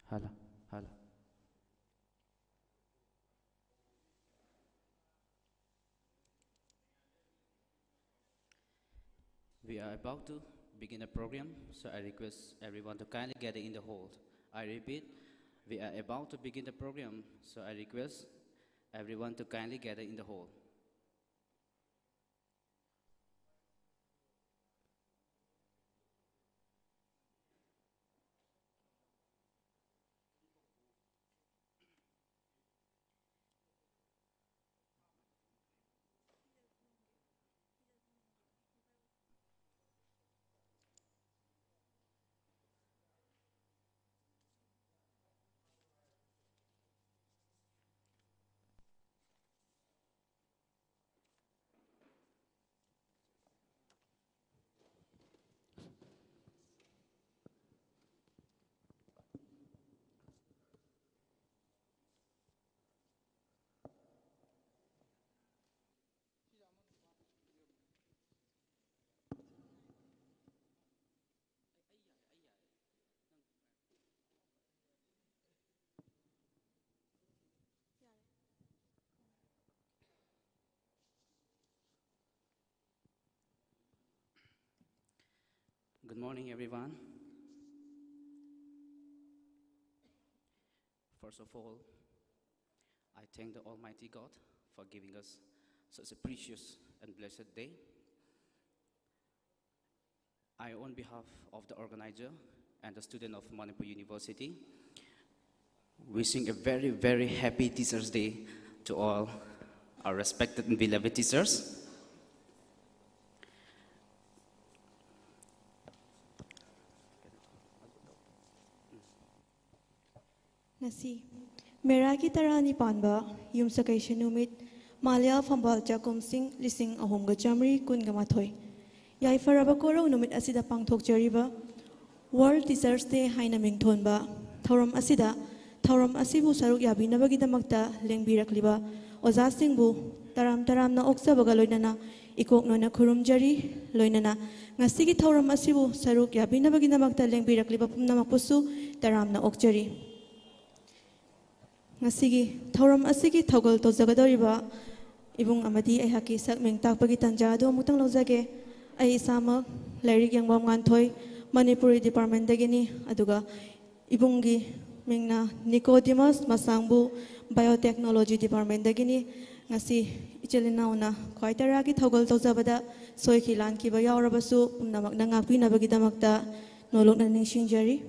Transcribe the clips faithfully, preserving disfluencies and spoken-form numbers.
Hello, hello. We are about to begin the program, so I request everyone to kindly gather in the hall. I repeat, we are about to begin the program, so I request everyone to kindly gather in the hall. Good morning, everyone. First of all, I thank the Almighty God for giving us such a precious and blessed day. I, on behalf of the organizer and the student of Manipur University, wishing a very, very happy Teachers' Day to all our respected and beloved teachers. ꯉꯁꯤ ꯃꯦꯔꯥꯒꯤ ꯇꯔꯥꯅꯤꯄꯥꯟꯕ ꯌꯨꯝꯁꯀꯩꯁ ꯅꯨꯃꯤꯠ, ꯃꯥꯂꯦ ꯐꯝꯕꯥꯜ ꯆꯥꯛꯀꯨꯝꯁꯤꯡ ꯂꯤꯁꯤꯡ ꯑꯍꯨꯝꯒ ꯆꯥꯃꯔꯤ ꯀꯨꯟꯒ ꯃꯥꯊꯣꯏ꯫ ꯌꯥꯏꯐꯔꯕ ꯀꯣꯔꯧ ꯅꯨꯃꯤꯠ ꯑꯁꯤꯗ ꯄꯥꯡꯊꯣꯛꯆꯔꯤꯕ World Teachers' Day ꯍꯥꯏꯅ ꯃꯤꯡꯊꯣꯟꯕ ꯊꯧꯔꯝ ꯑꯁꯤꯗ, ꯊꯧꯔꯝ ꯑꯁꯤꯕꯨ ꯁꯔꯨꯛ ꯌꯥꯕꯤꯅꯕꯒꯤꯗꯃꯛꯇ ꯂꯦꯡꯕꯤꯔꯛꯂꯤꯕ ꯑꯣꯖꯥꯁꯤꯡꯕꯨ ꯇꯔꯥꯝ ꯇꯔꯥꯝꯅ ꯑꯣꯛꯆꯕꯒ ꯂꯣꯏꯅꯅ ꯏꯀꯣꯛ ꯅꯣꯟꯅ ꯈꯨꯔꯨꯝꯖꯔꯤ꯫ ꯂꯣꯏꯅꯅ ꯉꯁꯤꯒꯤ ꯊꯧꯔꯝ ꯑꯁꯤꯕꯨ ꯁꯔꯨꯛ ꯌꯥꯕꯤꯅꯕꯒꯤꯗꯃꯛꯇ ꯂꯦꯡꯕꯤꯔꯛꯂꯤꯕ ꯄꯨꯝꯅꯃꯛꯄꯨꯁꯨ ꯇꯔꯥꯝꯅ ꯑꯣꯛꯆꯔꯤ꯫ ꯉꯁꯤꯒꯤ ꯊꯧꯔꯝ ꯑꯁꯤꯒꯤ ꯊꯧꯒꯜ ꯇꯧꯖꯒꯗꯧꯔꯤꯕ ꯏꯕꯨꯡ ꯑꯃꯗꯤ ꯑꯩꯍꯥꯛꯀꯤ ꯁꯛ ꯃꯤꯡ ꯇꯥꯛꯄꯒꯤ ꯇꯥꯟꯖꯥ ꯑꯗꯨ ꯑꯃꯨꯛꯇꯪ ꯂꯧꯖꯒꯦ꯫ ꯑꯩ ꯏꯁꯥꯃꯛ ꯂꯥꯏꯔꯤꯛ ꯌꯦꯡꯕꯝ ꯉꯥꯟꯊꯣꯏ, ꯃꯅꯤꯄꯨꯔꯤ ꯗꯤꯄꯥꯔꯠꯃꯦꯟꯗꯒꯤꯅꯤ, ꯑꯗꯨꯒ ꯏꯕꯨꯡꯒꯤ ꯃꯤꯡꯅ ꯅꯤꯀꯣꯗꯤꯃꯁ ꯃꯁꯥꯡꯕꯨ, ꯕꯥꯏꯑꯣꯇꯦꯛꯅꯣꯂꯣꯖꯤ ꯗꯤꯄꯥꯔꯠꯃꯦꯟꯗꯒꯤꯅꯤ꯫ ꯉꯁꯤ ꯏꯆꯤꯜ ꯏꯅꯥꯎꯅ ꯈ꯭ꯋꯥꯏ ꯇꯔꯥꯒꯤ ꯊꯧꯒꯜ ꯇꯧꯖꯕꯗ ꯁꯣꯏꯈꯤ ꯂꯥꯟꯈꯤꯕ ꯌꯥꯎꯔꯕꯁꯨ ꯄꯨꯝꯅꯃꯛꯅ ꯉꯥꯛꯄꯤꯅꯕꯒꯤꯗꯃꯛꯇ ꯅꯣꯂꯨꯛꯅ ꯅꯤꯡꯁꯤꯡꯖꯔꯤ꯫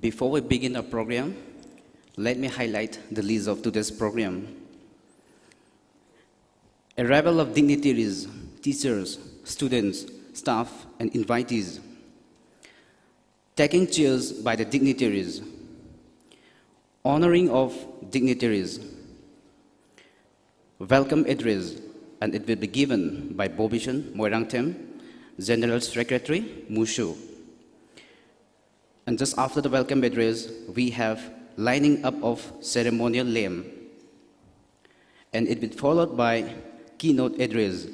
Before we begin our program, let me highlight the list of today's program. Arrival of dignitaries, teachers, students, staff, and invitees. Taking chairs by the dignitaries. Honoring of dignitaries. Welcome address, and it will be given by Bobishan Moirangthem, General Secretary, MUSHU. And just after the welcome address, we have lining up of ceremonial lamp. And it will be followed by keynote address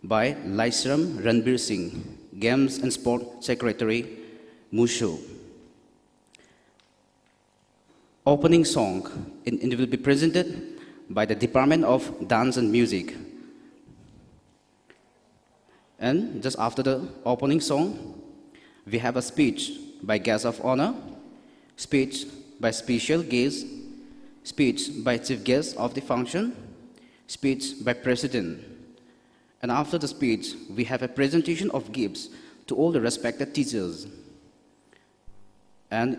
by Laishram Ranbir Singh, Games and Sport Secretary, MUSHU. Opening song, and it will be presented by the Department of Dance and Music. And just after the opening song, we have a speech by guest of honor, speech by special guest, speech by chief guest of the function, speech by president. And after the speech, we have a presentation of gifts to all the respected teachers. And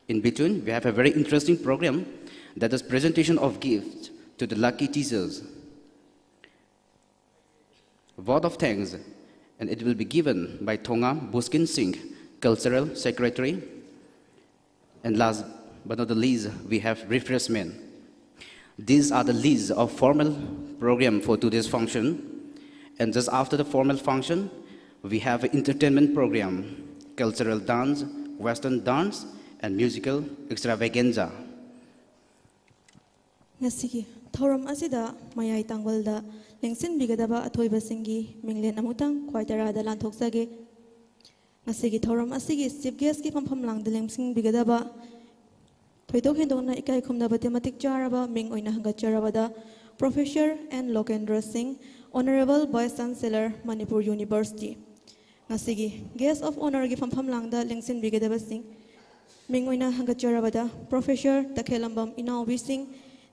in between, we have a very interesting program, that is presentation of gifts to the lucky teachers. Vote of thanks, and it will be given by Thongam Buskin Singh, Cultural Secretary. And last but not the least, we have refreshment. These are the list of formal program for today's function. And just after the formal function, we have an entertainment program, cultural dance, western dance, and musical extravaganza. ꯉꯁꯤꯒꯤ ꯊꯧꯔꯝ ꯑꯁꯤꯗ ꯃꯌꯥꯏ ꯇꯥꯡꯕꯜꯗ ꯂꯦꯡꯁꯤꯟꯕꯤꯒꯗꯕ ꯑꯊꯣꯏꯕꯁꯤꯡꯒꯤ ꯃꯤꯡꯂꯦꯟ ꯑꯃꯨꯛꯇꯪ ꯈ꯭ꯋꯥꯏ ꯇꯔꯥꯗ ꯂꯥꯟꯊꯣꯛꯆꯒꯦ꯫ ꯉꯁꯤꯒꯤ ꯊꯧꯔꯝ ꯑꯁꯤꯒꯤ ꯆꯤꯐ ꯒꯦꯁꯀꯤ ꯐꯝꯐꯝꯂꯥꯡꯗ ꯂꯦꯡꯁꯤꯟꯕꯤꯒꯗꯕ ꯊꯣꯏꯗꯣꯛ ꯍꯦꯟꯗꯣꯛꯅ ꯏꯀꯥꯏ ꯈꯨꯝꯅꯕꯗꯤ ꯃꯇꯤꯛ ꯆꯥꯔꯕ ꯃꯤꯡ ꯑꯣꯏꯅ ꯍꯪꯒꯠꯆꯔꯕꯗ Professor N ꯂꯣꯀꯦꯟꯗ꯭ꯔ ꯁꯤꯡ, Honourable Vice Chancellor Manipur university. ꯉꯁꯤꯒꯤ Guest of Honourꯒꯤ ꯐꯝꯐꯝꯂꯥꯡꯗ ꯂꯦꯡꯁꯤꯟꯕꯤꯒꯗꯕꯁꯤꯡ ꯃꯤꯡ ꯑꯣꯏꯅ ꯍꯪꯒꯠꯆꯔꯕꯗ Professor ꯇꯈꯦꯜꯂꯝꯕꯝ ꯏꯅꯥꯎꯕꯤ ꯁꯤꯡ,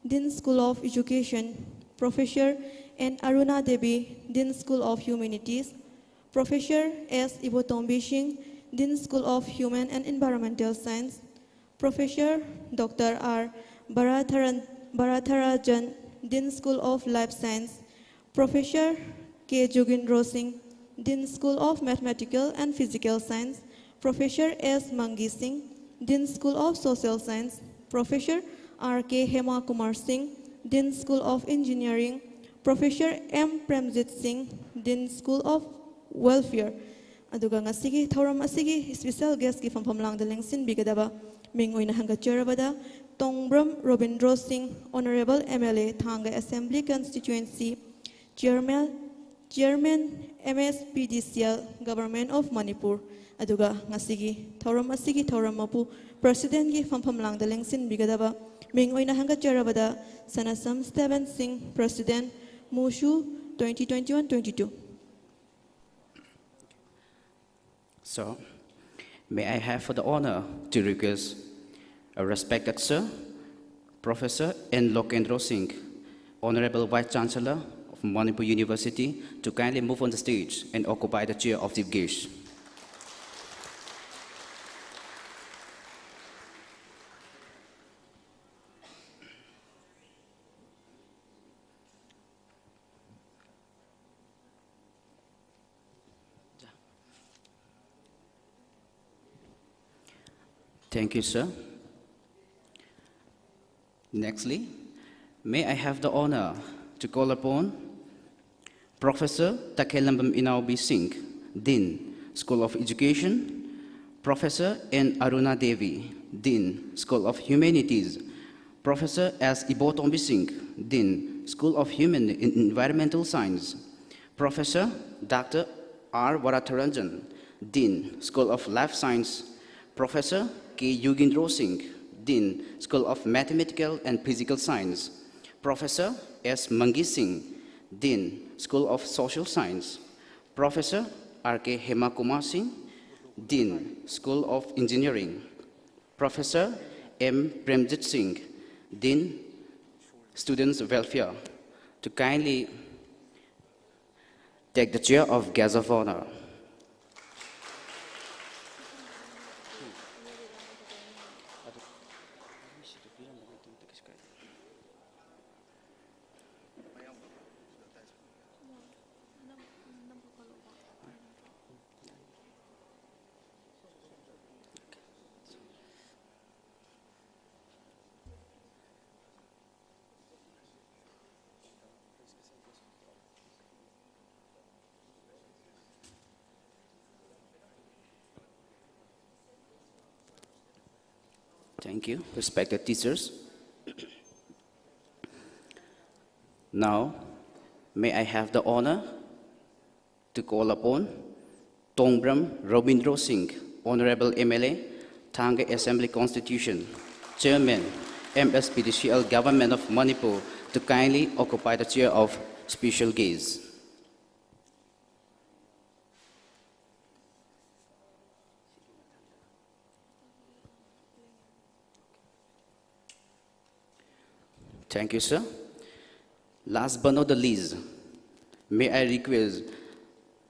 Dean School of Education, Professor N Aruna Devi, Dean School of Humanities, Professor S Ibotombi Singh, Dean School of Human and Environmental Science, Professor Doctor R ꯕꯔꯥꯊꯔꯟ- ꯕꯔꯥꯊꯔꯥꯖꯟ, Dean School of Life Science, Professor K ꯖꯣꯒꯤꯟꯗ꯭ꯔꯣ Singh, Dean School of Mathematical and Physical Science, Professor S ꯃꯪꯒꯤ ꯁꯤꯡ, Dean School of Social Science, Professor R K Hema Kumar ꯁꯤꯡ, Dean School of Engineering, Professor M Premjit Singh, Dean School of Welfare꯫ ꯑꯗꯨꯒ ꯉꯁꯤꯒꯤ ꯊꯧꯔꯝ ꯑꯁꯤꯒꯤ special guestꯀꯤ ꯐꯝꯐꯝꯂꯥꯡꯗ ꯂꯦꯡꯁꯤꯟꯕꯤꯒꯗꯕ ꯃꯤꯡ ꯑꯣꯏꯅ ꯍꯪꯒꯠꯆꯔꯕꯗ ꯇꯣꯡꯕ꯭ꯔꯝ ꯔꯣꯕꯤꯟꯗ꯭ꯔꯣ ꯁꯤꯡ, Honourable M L A ꯊꯥꯡꯒ Assembly Constituency, Chairman, Chairman M S P D C L, Government of Manipur꯫ ꯑꯗꯨꯒ ꯉꯁꯤꯒꯤ ꯊꯧꯔꯝ ꯑꯁꯤꯒꯤ ꯊꯧꯔꯝ ꯃꯄꯨ Presidentꯀꯤ ꯐꯝꯐꯝꯂꯥꯡꯗ ꯂꯦꯡꯁꯤꯟꯕꯤꯒꯗꯕ ꯃꯤꯡ ꯑꯣꯏꯅ ꯍꯪꯒꯠꯆꯔꯕꯗ ꯁꯅꯥꯁꯝ ꯁ꯭ꯇꯦꯕꯟ ꯁꯤꯡ, President, ꯃꯨꯁꯨ twenty twenty-one twenty-two꯫ So, may I have the honor to request a respected sir, Professor N Lokendro Singh, Honorable Vice Chancellor of Manipur University, to kindly move on the stage and occupy the chair of chief guest. Thank you, sir. Nextly, may I have the honor to call upon Professor Takhelambam Inaubi Singh, Dean, School of Education, Professor N Aruna Devi, Dean, School of Humanities, Professor S. Ibotombi Singh, Dean, School of Human and Environmental Science, Professor Doctor R. Varatharanjan, Dean, School of Life Science, Professor K. Yugindro Singh, Dean, School of Mathematical and Physical Science, Professor S. Mangi Singh, Dean, School of Social Science, Professor R K Hema Kumar Singh, Dean, School of Engineering, Professor M. Premjit Singh, Dean, Students Welfare, to kindly take the chair of Guest of Honor. Thank you, respected teachers. Now, may I have the honor to call upon Tongbram Robindro Singh, Honorable M L A, Thangei Assembly Constitution, Chairman, M S P D C L, Government of Manipur, to kindly occupy the chair of special guest. Thank you, sir. Last but not the least, may I request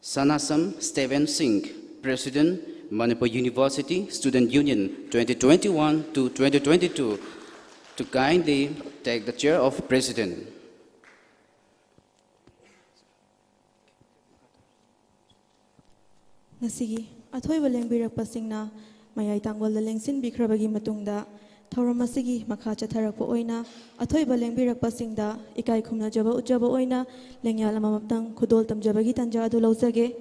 Sanasam Steven Singh, President, Manipur University Student Union twenty twenty-one to twenty twenty-two, to kindly take the chair of President. ꯉꯁꯤꯒꯤ ꯑꯊꯣꯏꯕ ꯂꯦꯡꯕꯤꯔꯛꯄꯁꯤꯡꯅ ꯃꯌꯥꯏ ꯇꯥꯡꯒꯣꯜꯗ ꯂꯦꯡꯁꯤꯟꯕꯤꯈ꯭ꯔꯕꯒꯤ ꯃꯇꯨꯡꯗ, ꯊꯧꯔꯝ ꯑꯁꯤꯒꯤ ꯃꯈꯥ ꯆꯠꯊꯔꯛꯄ ꯑꯣꯏꯅ ꯑꯊꯣꯏꯕ ꯂꯦꯡꯕꯤꯔꯛꯄꯁꯤꯡꯗ ꯏꯀꯥꯏ ꯈꯨꯝꯅꯖꯕ ꯎꯠꯆꯕ ꯑꯣꯏꯅ ꯂꯦꯡꯌꯥꯜ ꯑꯃꯃꯝꯇꯪ ꯈꯨꯗꯣꯜ ꯇꯝꯖꯕꯒꯤ ꯇꯥꯟꯖꯥ ꯑꯗꯨ ꯂꯧꯖꯒꯦ꯫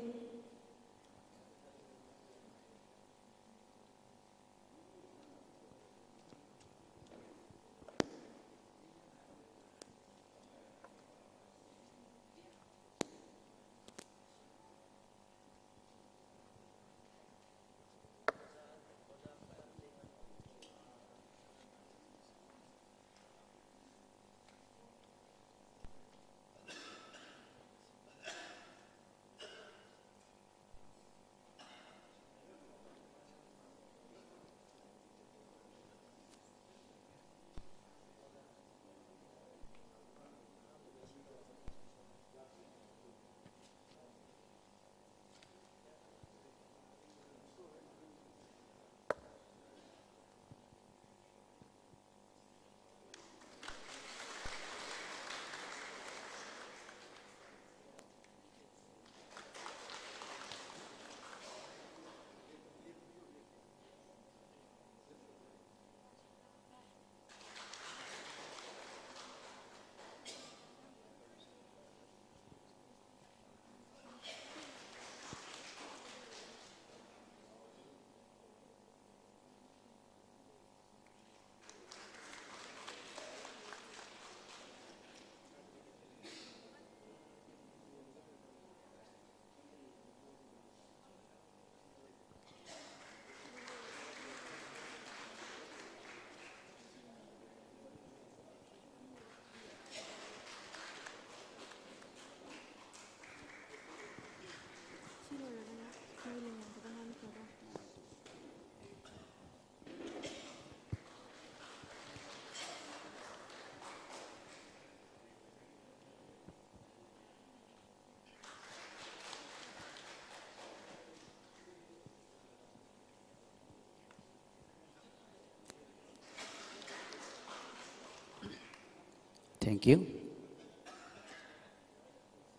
Thank you.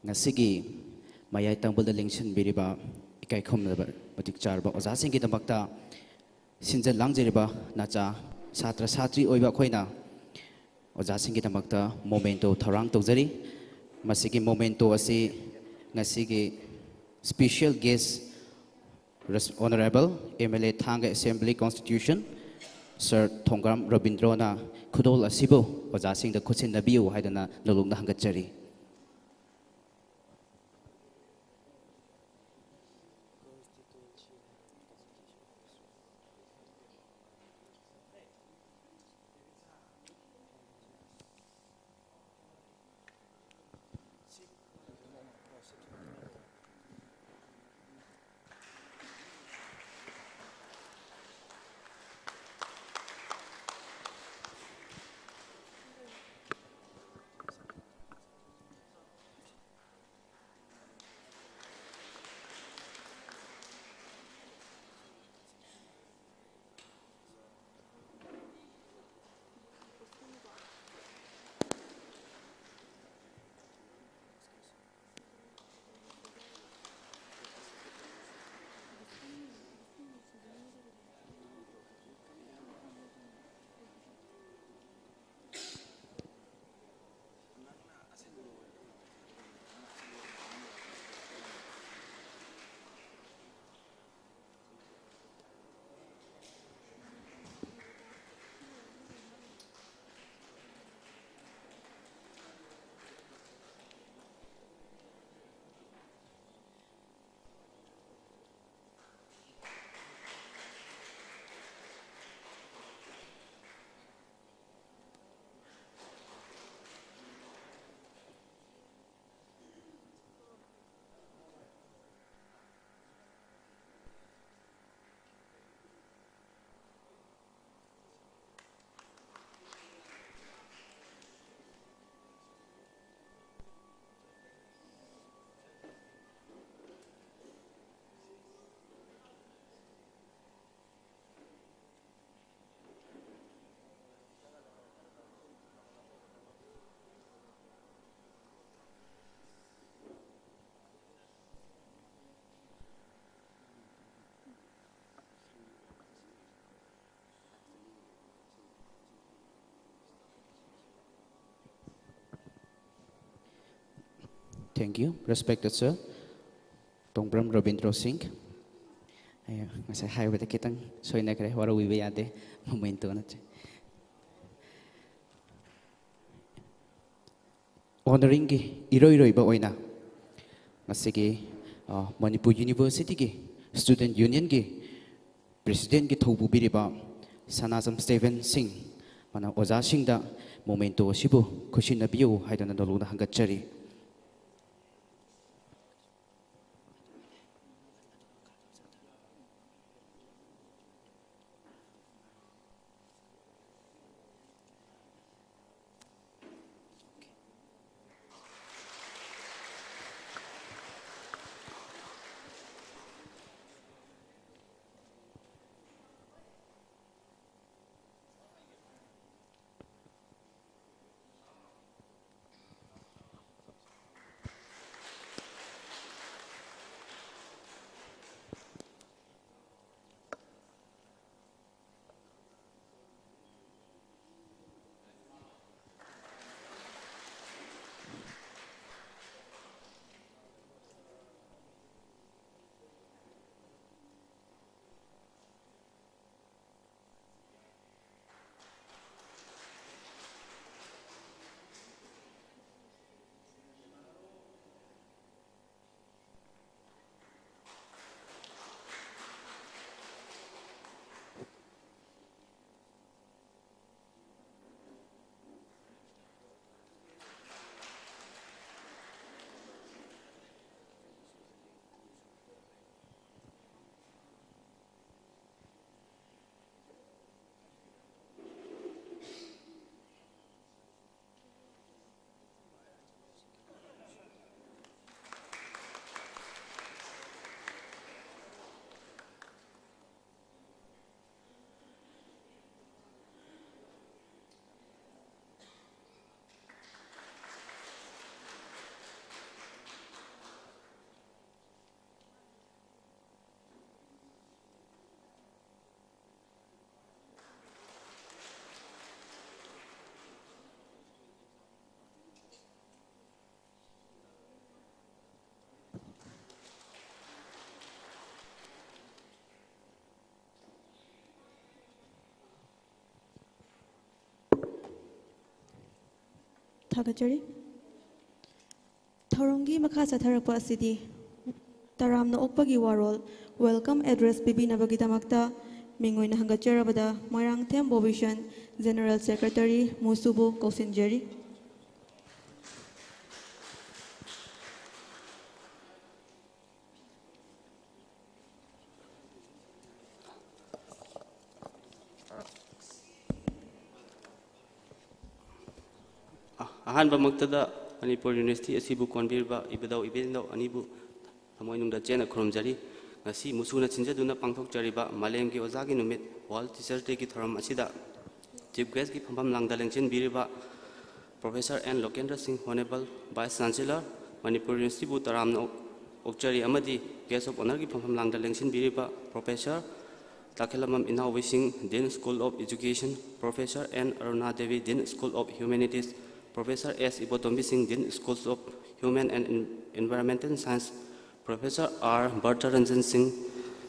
ꯉꯁꯤꯒꯤ ꯃꯌꯥꯏ ꯇꯪꯕꯜꯗ ꯂꯦꯡꯁꯤꯟꯕꯤꯔꯤꯕ ꯏꯀꯥꯏ ꯈꯨꯝꯅꯕ ꯃꯇꯤꯛ ꯆꯥꯔꯕ ꯑꯣꯖꯥꯁꯤꯡꯒꯤꯗꯃꯛꯇ ꯁꯤꯟꯖ ꯂꯥꯡꯖꯔꯤꯕ ꯅꯆꯥ ꯁꯥꯇ꯭ꯔ ꯁꯥꯇ꯭ꯔꯤ ꯑꯣꯏꯕ ꯑꯩꯈꯣꯏꯅ ꯑꯣꯖꯥꯁꯤꯡꯒꯤꯗꯃꯛꯇ ꯃꯣꯃꯦꯟꯇꯣ ꯊꯧꯔꯥꯡ ꯇꯧꯖꯔꯤ꯫ ꯃꯁꯤꯒꯤ ꯃꯣꯃꯦꯟꯇꯣ ꯑꯁꯤ ꯉꯁꯤꯒꯤ special guest Honorable M L A ꯊꯥꯡꯒ Assembly Constitution Sir ꯊꯣꯡꯒ꯭ꯔꯥꯝ ꯔꯕꯤꯟꯗ꯭ꯔꯣꯅ ꯈꯨꯗꯣꯜ ꯑꯁꯤꯕꯨ ꯑꯣꯖꯥꯁꯤꯡꯗ ꯈꯨꯠꯁꯤꯟꯅꯕꯤꯌꯨ ꯍꯥꯏꯗꯅ ꯅꯧꯂꯨꯛꯅ ꯍꯪꯒꯠꯆꯔꯤ꯫ Thank you. Respected sir, Tongbrem Rabindra Singh. ꯑꯩ ꯉꯁꯥꯏ ꯍꯥꯏꯕꯗ ꯈꯤꯇꯪ ꯁꯣꯏꯅꯈ꯭ꯔꯦ, ꯋꯥꯔꯧꯕꯤꯕ ꯌꯥꯗꯦ, ꯃꯣꯃꯦꯟꯇꯣ ꯅꯠꯇ꯭ꯔꯦ꯫ ꯑꯣꯅꯔꯤꯡꯒꯤ ꯏꯔꯣꯏꯔꯣꯏꯕ ꯑꯣꯏꯅ ꯉꯁꯤꯒꯤ, ꯑ, ꯃꯅꯤꯄꯨꯔ ꯌꯨꯅꯤꯚꯔꯁꯤꯇꯤꯒꯤ ꯁ꯭ꯇꯨꯗꯦꯟꯠ ꯌꯨꯅꯤꯌꯟꯒꯤ ꯄ꯭ꯔꯦꯁꯤꯗꯦꯟꯠꯀꯤ ꯊꯧ ꯄꯨꯕꯤꯔꯤꯕ ꯁꯅꯥꯖꯝ ꯁ꯭ꯇꯦꯐꯦꯟ ꯁꯤꯡ, ꯃꯥꯅ ꯑꯣꯖꯥꯁꯤꯡꯗ ꯃꯣꯃꯦꯟꯇꯣ ꯑꯁꯤꯕꯨ ꯈꯨꯠꯁꯤꯟꯅꯕꯤꯌꯨ ꯍꯥꯏꯗꯨꯅ ꯅꯧꯂꯨꯛꯅ ꯍꯪꯒꯠꯆꯔꯤ꯫ ꯊꯥꯒꯠꯆꯔꯤ꯫ ꯊꯧꯔꯝꯒꯤ ꯃꯈꯥ ꯆꯠꯊꯔꯛꯄ ꯑꯁꯤꯗꯤ ꯇꯔꯥꯝꯅ ꯑꯣꯛꯄꯒꯤ ꯋꯥꯔꯣꯜ, welcome address ꯄꯤꯕꯤꯅꯕꯒꯤꯗꯃꯛꯇ ꯃꯤꯡ ꯑꯣꯏꯅ ꯍꯪꯒꯠꯆꯔꯕꯗ ꯃꯣꯏꯔꯥꯡꯊꯦꯝ ꯕꯣꯕꯤꯁꯟ, General Secretary, ꯃꯨꯁꯨꯕꯨ ꯀꯧꯁꯤꯟꯖꯔꯤ꯫ ꯑ-, ꯑꯍꯥꯟꯕꯃꯛꯇꯗ ꯃꯅꯤꯄꯨꯔ ꯌꯨꯅꯤꯚꯔꯁꯤꯇꯤ ꯑꯁꯤꯕꯨ ꯀꯣꯟꯕꯤꯔꯤꯕ ꯏꯕꯨꯙꯧ ꯏꯕꯦꯟꯙꯧ ꯑꯅꯤꯕꯨ ꯊꯃꯣꯏꯅꯨꯡꯗ ꯆꯦꯠꯅ ꯈꯨꯔꯨꯝꯖꯔꯤ꯫ ꯉꯁꯤ ꯃꯨꯁꯨꯅ ꯁꯤꯟꯖꯗꯨꯅ ꯄꯥꯡꯊꯣꯛꯆꯔꯤꯕ ꯃꯥꯂꯦꯝꯒꯤ ꯑꯣꯖꯥꯒꯤ ꯅꯨꯃꯤꯠ, World Teachers Dayꯒꯤ ꯊꯧꯔꯝ ꯑꯁꯤꯗ Chief Guestꯀꯤ ꯐꯝꯐꯝ ꯂꯥꯡꯗ ꯂꯦꯡꯁꯤꯟꯕꯤꯔꯤꯕ Professor ꯑꯦꯟ ꯂꯣꯀꯦꯟꯗ꯭ꯔ ꯁꯤꯡ, Honourable Vice Chancellor, ꯃꯅꯤꯄꯨꯔ ꯌꯨꯅꯤꯚꯔꯁꯤꯇꯤꯕꯨ ꯇꯔꯥꯝꯅ ꯑꯣꯛ-, ꯑꯣꯛꯆꯔꯤ ꯑꯃꯗꯤ Guest of Honourꯒꯤ ꯐꯝꯐꯝ ꯂꯥꯡꯗ ꯂꯦꯡꯁꯤꯟꯕꯤꯔꯤꯕ Professor ꯇꯥꯈꯦꯂꯝꯕꯝ ꯏꯅꯥꯎꯕꯤ ꯁꯤꯡ, Dean School of Education, Professor N Aruna Devi, Dean School of Humanities, Professor S Ibotombi Singh, Dean Schools of Human and En-, Environmental Science, Professor R Bartarjan Singh,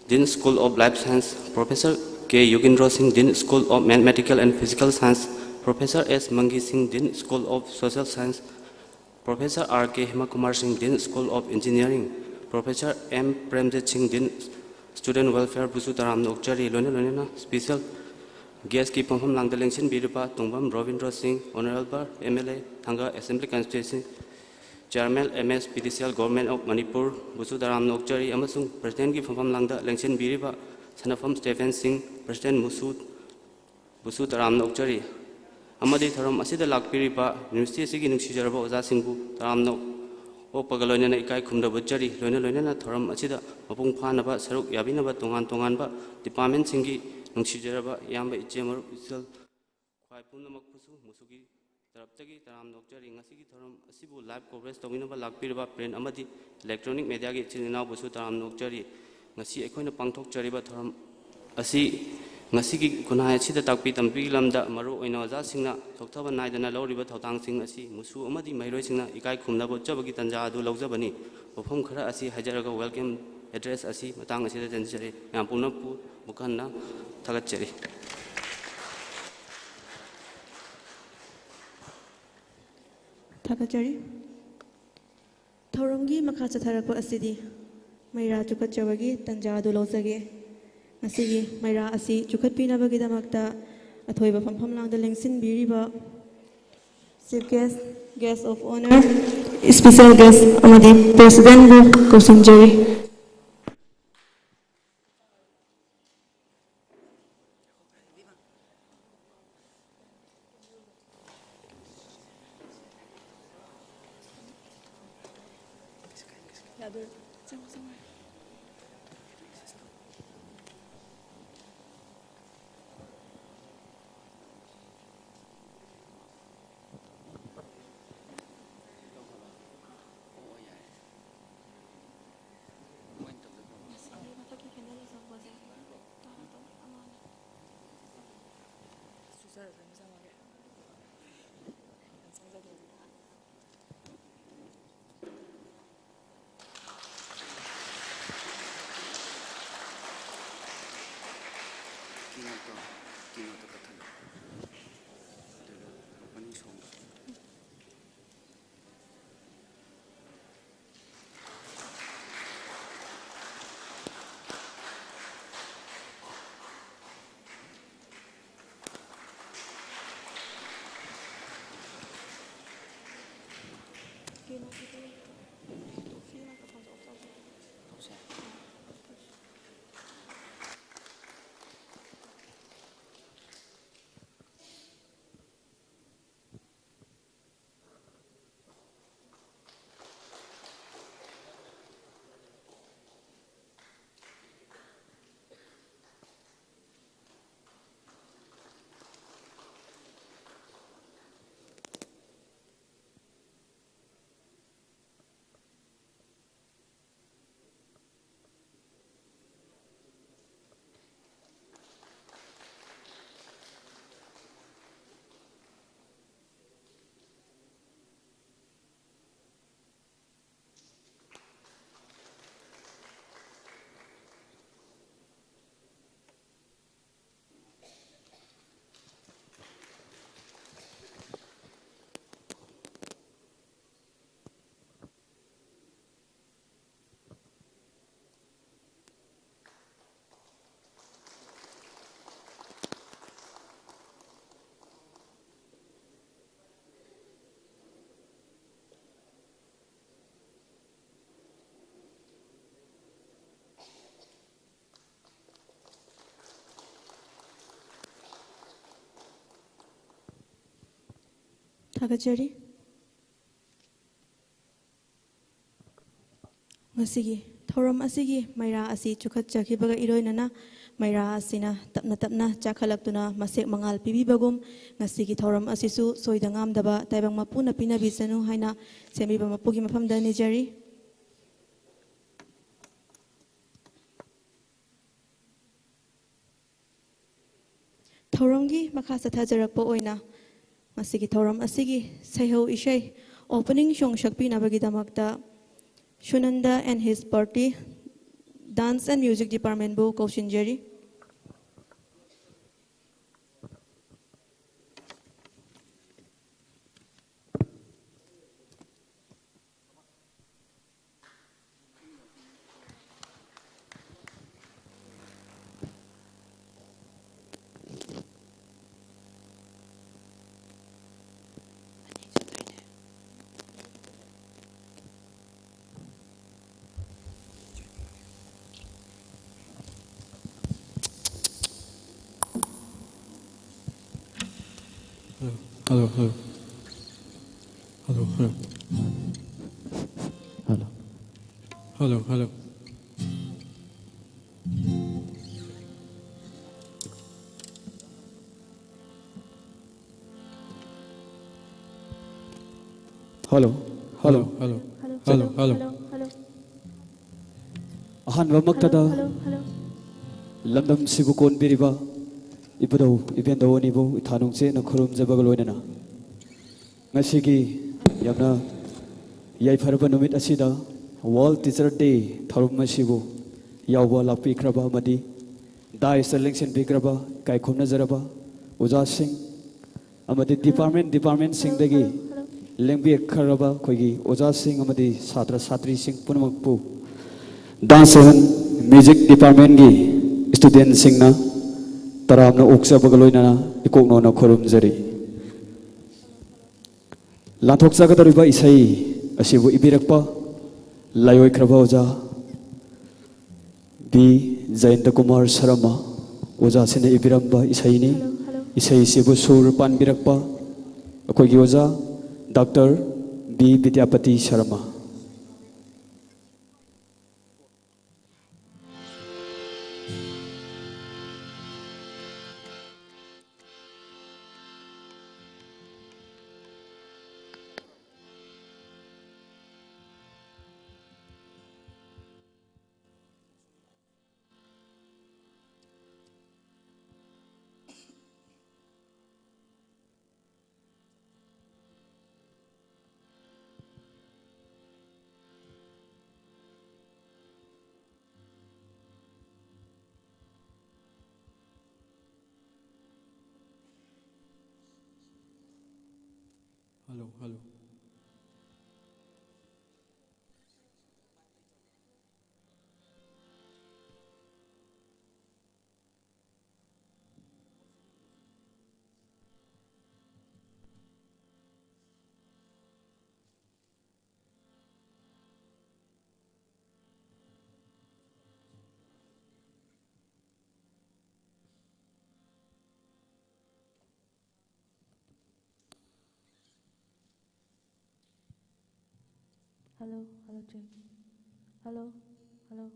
Dean School of Life Science, Professor ꯀꯦ ꯌꯨꯒꯤꯟꯗ꯭ꯔꯣ ꯁꯤꯡ, Dean School of Mathematical and Physical Science, Professor ꯑꯦꯁ ꯃꯪꯒꯤ ꯁꯤꯡ, Dean School of Social Science, Professor R K Hemakumar Singh, Dean School of Engineering, Professor M Premjit Singh, Dean Student Welfare ꯕꯨꯁꯨ ꯇꯔꯥꯝꯅ ꯑꯣꯛꯆꯔꯤ꯫ ꯂꯣꯏꯅ ꯂꯣꯏꯅꯅ special guestꯀꯤ ꯐꯝꯐꯝ ꯂꯥꯡꯗ ꯂꯦꯡꯁꯤꯟꯕꯤꯔꯤꯕ ꯇꯣꯡꯕꯝ ꯔꯣꯕꯤꯟꯗ꯭ꯔꯣ ꯁꯤꯡ, Honourable M L A ꯊꯥꯡꯒ Assembly Constituency Chairman M S P D C L Government of Manipur ꯕꯨꯁꯨ ꯇꯔꯥꯝꯅ ꯑꯣꯛꯆꯔꯤ ꯑꯃꯁꯨꯡ Presidentꯀꯤ ꯐꯝꯐꯝ ꯂꯥꯡꯗ ꯂꯦꯡꯁꯤꯟꯕꯤꯔꯤꯕ ꯁꯅꯐꯝ Stephen ꯁꯤꯡ, President ꯃꯨꯁꯨ ꯕꯨꯁꯨ ꯇꯔꯥꯝꯅ ꯑꯣꯛꯆꯔꯤ꯫ ꯑꯃꯗꯤ ꯊꯧꯔꯝ ꯑꯁꯤꯗ ꯂꯥꯛꯄꯤꯔꯤꯕ ꯌꯨꯅꯤꯚꯔꯁꯤꯇꯤ ꯑꯁꯤꯒꯤ ꯅꯨꯡꯁꯤꯖꯔꯕ ꯑꯣꯖꯥꯁꯤꯡꯕꯨ ꯇꯔꯥꯝꯅ ꯑꯣꯛꯄꯒ ꯂꯣꯏꯅꯅ ꯏꯀꯥꯏ ꯈꯨꯝꯅꯕ ꯎꯠꯆꯔꯤ꯫ ꯂꯣꯏꯅ ꯂꯣꯏꯅꯅ ꯊꯧꯔꯝ ꯑꯁꯤꯗ ꯃꯄꯨꯡ ꯐꯥꯅꯕ ꯁꯔꯨꯛ ꯌꯥꯕꯤꯅꯕ ꯇꯣꯉꯥꯟ ꯇꯣꯉꯥꯟꯕ departmentꯁꯤꯡꯒꯤ ꯅꯨꯡꯁꯤꯖꯔꯕ ꯏꯌꯥꯝꯕ, ꯏꯆꯦ, ꯃꯔꯨꯞ, ꯏꯆꯜ, ꯈ꯭ꯋꯥꯏ ꯄꯨꯝꯅꯃꯛꯄꯨꯁꯨ ꯃꯨꯁꯨꯒꯤ ꯇꯔꯞꯇꯒꯤ ꯇꯔꯥꯝꯅ ꯑꯣꯛꯆꯔꯤ꯫ ꯉꯁꯤꯒꯤ ꯊꯧꯔꯝ ꯑꯁꯤꯕꯨ live coverage ꯇꯧꯕꯤꯅꯕ ꯂꯥꯛꯄꯤꯔꯤꯕ print ꯑꯃꯗꯤ electronic mediaꯒꯤ ꯏꯆꯤꯜ ꯏꯅꯥꯎꯕꯨꯁꯨ ꯇꯔꯥꯝꯅ ꯑꯣꯛꯆꯔꯤ꯫ ꯉꯁꯤ ꯑꯩꯈꯣꯏꯅ ꯄꯥꯡꯊꯣꯛꯆꯔꯤꯕ ꯊꯧꯔꯝ ꯑꯁꯤ ꯉꯁꯤꯒꯤ ꯈꯨꯟꯅꯥꯏ ꯑꯁꯤꯗ ꯇꯥꯛꯄꯤ ꯇꯝꯕꯤꯒꯤ ꯂꯝꯗ ꯃꯔꯨꯑꯣꯏꯅ ꯑꯣꯖꯥꯁꯤꯡꯅ ꯆꯣꯛꯊꯕ ꯅꯥꯏꯗꯅ ꯂꯧꯔꯤꯕ ꯊꯧꯗꯥꯡꯁꯤꯡ ꯑꯁꯤ ꯃꯨꯁꯨ ꯑꯃꯗꯤ ꯃꯍꯩꯔꯣꯏꯁꯤꯡꯅ ꯏꯀꯥꯏ ꯈꯨꯝꯅꯕ ꯎꯠꯆꯕꯒꯤ ꯇꯥꯟꯖꯥ ꯑꯗꯨ ꯂꯧꯖꯕꯅꯤ꯫ ꯋꯥꯐꯝ ꯈꯔ ꯑꯁꯤ ꯍꯥꯏꯖꯔꯒ welcome address ꯑꯁꯤ ꯃꯇꯥꯡ ꯑꯁꯤꯗ ꯆꯦꯟꯖꯔꯦ꯫ ꯃꯌꯥꯝ ꯄꯨꯝꯅꯃꯛꯄꯨ ꯑꯃꯨꯛ ꯍꯟꯅ ꯊꯥꯒꯠꯆꯔꯤ꯫ ꯊꯥꯒꯠꯆꯔꯤ꯫ ꯊꯧꯔꯝꯒꯤ ꯃꯈꯥ ꯆꯠꯊꯔꯛꯄ ꯑꯁꯤꯗꯤ ꯃꯩꯔꯥ ꯆꯨꯈꯠꯆꯕꯒꯤ ꯇꯥꯟꯖꯥ ꯑꯗꯨ ꯂꯧꯖꯒꯦ꯫ ꯉꯁꯤꯒꯤ ꯃꯩꯔꯥ ꯑꯁꯤ ꯆꯨꯈꯠꯄꯤꯅꯕꯒꯤꯗꯃꯛꯇ ꯑꯊꯣꯏꯕ ꯐꯝꯐꯝ ꯂꯥꯡꯗ ꯂꯦꯡꯁꯤꯟꯕꯤꯔꯤꯕ Chief Guest, Guest of Honour, Special Guest ꯑꯃꯗꯤ Presidentꯕꯨ ꯀꯧꯁꯤꯟꯖꯔꯤ꯫ ꯊꯥꯒꯠꯆꯔꯤ꯫ ꯉꯁꯤꯒꯤ ꯊꯧꯔꯝ ꯑꯁꯤꯒꯤ ꯃꯩꯔꯥ ꯑꯁꯤ ꯆꯨꯈꯠꯆꯈꯤꯕꯒ ꯏꯔꯣꯏꯅꯅ ꯃꯩꯔꯥ ꯑꯁꯤꯅ ꯇꯞꯅ ꯇꯞꯅ ꯆꯥꯈꯠꯂꯛꯇꯨꯅ ꯃꯁꯦꯛ ꯃꯉꯥꯜ ꯄꯤꯕꯤꯕꯒꯨꯝ, ꯉꯁꯤꯒꯤ ꯊꯧꯔꯝ ꯑꯁꯤꯁꯨ ꯁꯣꯏꯗ ꯉꯥꯝꯗꯕ ꯇꯥꯏꯕꯪ ꯃꯄꯨꯅ ꯄꯤꯅꯕꯤꯁꯅꯨ ꯍꯥꯏꯅ ꯁꯦꯝꯕꯤꯕ ꯃꯄꯨꯒꯤ ꯃꯐꯝꯗ ꯅꯤꯖꯔꯤ꯫ ꯊꯧꯔꯝꯒꯤ ꯃꯈꯥ ꯆꯠꯊꯖꯔꯛꯄ ꯑꯣꯏꯅ ꯉꯁꯤꯒꯤ ꯊꯧꯔꯝ ꯑꯁꯤꯒꯤ ꯁꯩꯍꯧ ꯏꯁꯩ opening song ꯁꯛꯄꯤꯅꯕꯒꯤꯗꯃꯛꯇ Sunanda and his party, Dance and Music Departmentꯕꯨ ꯀꯧꯁꯤꯟꯖꯔꯤ꯫ Hello, hello, hello. Hello, hello. Hello. Hello, hello. Hello, hello. Hello, hello. Hello, hello. ꯑꯍꯥꯟꯕꯃꯛꯇꯗ ꯍꯜꯂꯣ, ꯍꯜꯂꯣ, ꯍꯜꯂꯣ꯫ ꯂꯝꯗꯝꯁꯤꯕꯨ ꯀꯣꯟꯕꯤꯔꯤꯕ ꯏꯕꯨꯙꯧ ꯏꯕꯦꯟꯗꯧ ꯑꯅꯤꯕꯨ ꯏꯊꯥ ꯅꯨꯡꯆꯦꯠꯅ ꯈꯨꯔꯨꯝꯖꯕꯒ ꯂꯣꯏꯅꯅ, ꯉꯁꯤꯒꯤ ꯌꯥꯝꯅ ꯌꯥꯏꯐꯔꯕ ꯅꯨꯃꯤꯠ ꯑꯁꯤꯗ World Teacher Day ꯊꯧꯔꯝ ꯑꯁꯤꯕꯨ ꯌꯥꯎꯕ ꯂꯥꯛꯄꯤꯈ꯭ꯔꯕ ꯑꯃꯗꯤ dais ꯇ ꯂꯦꯡꯁꯤꯟꯕꯤꯈ꯭ꯔꯕ ꯏꯀꯥꯏ ꯈꯨꯝꯅꯖꯔꯕ ꯑꯣꯖꯥꯁꯤꯡ ꯑꯃꯗꯤ department, department ꯁꯤꯡꯗꯒꯤ ꯂꯦꯡꯕꯤꯔꯛꯈ꯭ꯔꯕ ꯑꯩꯈꯣꯏꯒꯤ ꯑꯣꯖꯥꯁꯤꯡ ꯑꯃꯗꯤ ꯁꯥꯇ꯭ꯔ ꯁꯥꯇ꯭ꯔꯤꯁꯤꯡ ꯄꯨꯝꯅꯃꯛꯄꯨ, dance and music department ꯀꯤ student ꯁꯤꯡꯅ ꯇꯔꯥꯝꯅ ꯑꯣꯛꯆꯕꯒ ꯂꯣꯏꯅꯅ ꯏꯀꯣꯛ ꯅꯧꯅ ꯈꯨꯔꯨꯝꯖꯔꯤ꯫ ꯂꯥꯟꯊꯣꯛꯆꯒꯗꯧꯔꯤꯕ ꯏꯁꯩ ꯑꯁꯤꯕꯨ ꯏꯕꯤꯔꯛꯄ ꯂꯥꯏꯑꯣꯏꯈ꯭ꯔꯕ ꯑꯣꯖꯥ ꯕꯤ ꯖꯌꯟꯇ ꯀꯨꯃꯥꯔ ꯁꯔꯃ ꯑꯣꯖꯥꯁꯤꯅ ꯏꯕꯤꯔꯝꯕ ꯏꯁꯩꯅꯤ꯫ ꯏꯁꯩꯁꯤꯕꯨ ꯁꯨꯔ ꯄꯥꯟꯕꯤꯔꯛꯄ ꯑꯩꯈꯣꯏꯒꯤ ꯑꯣꯖꯥ doctor B Bidyapati Sharma. Hello, hello. Hello, hello, check. Hello, hello.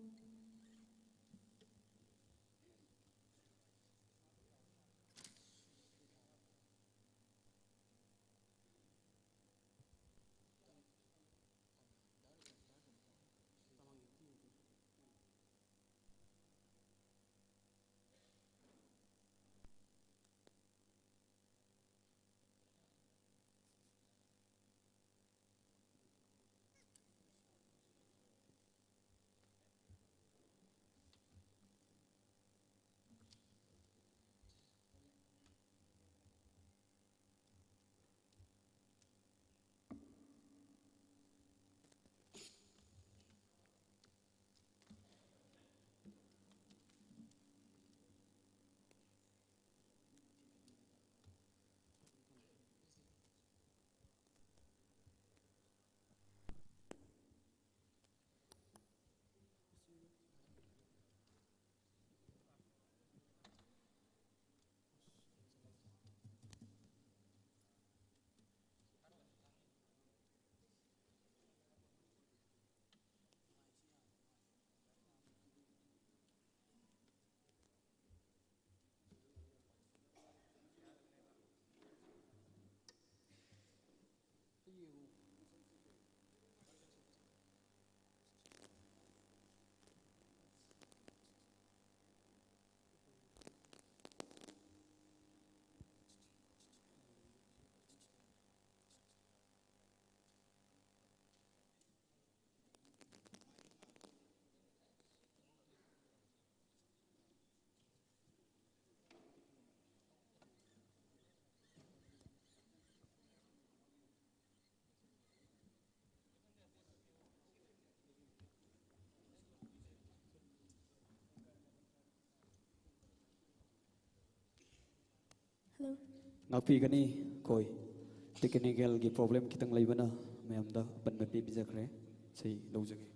ꯉꯥꯛꯄꯤꯒꯅꯤ꯫ ꯑꯩꯈꯣꯏ ꯇꯦꯛꯅꯤꯀꯦꯜꯒꯤ ꯄ꯭ꯔꯣꯕ꯭ꯂꯦꯝ ꯈꯤꯇꯪ ꯂꯩꯕꯅ ꯃꯌꯥꯝꯗ ꯑꯄꯟꯕ ꯄꯤꯕꯤꯖꯈ꯭ꯔꯦ꯫ ꯏꯁꯩ ꯂꯧꯖꯒꯦ꯫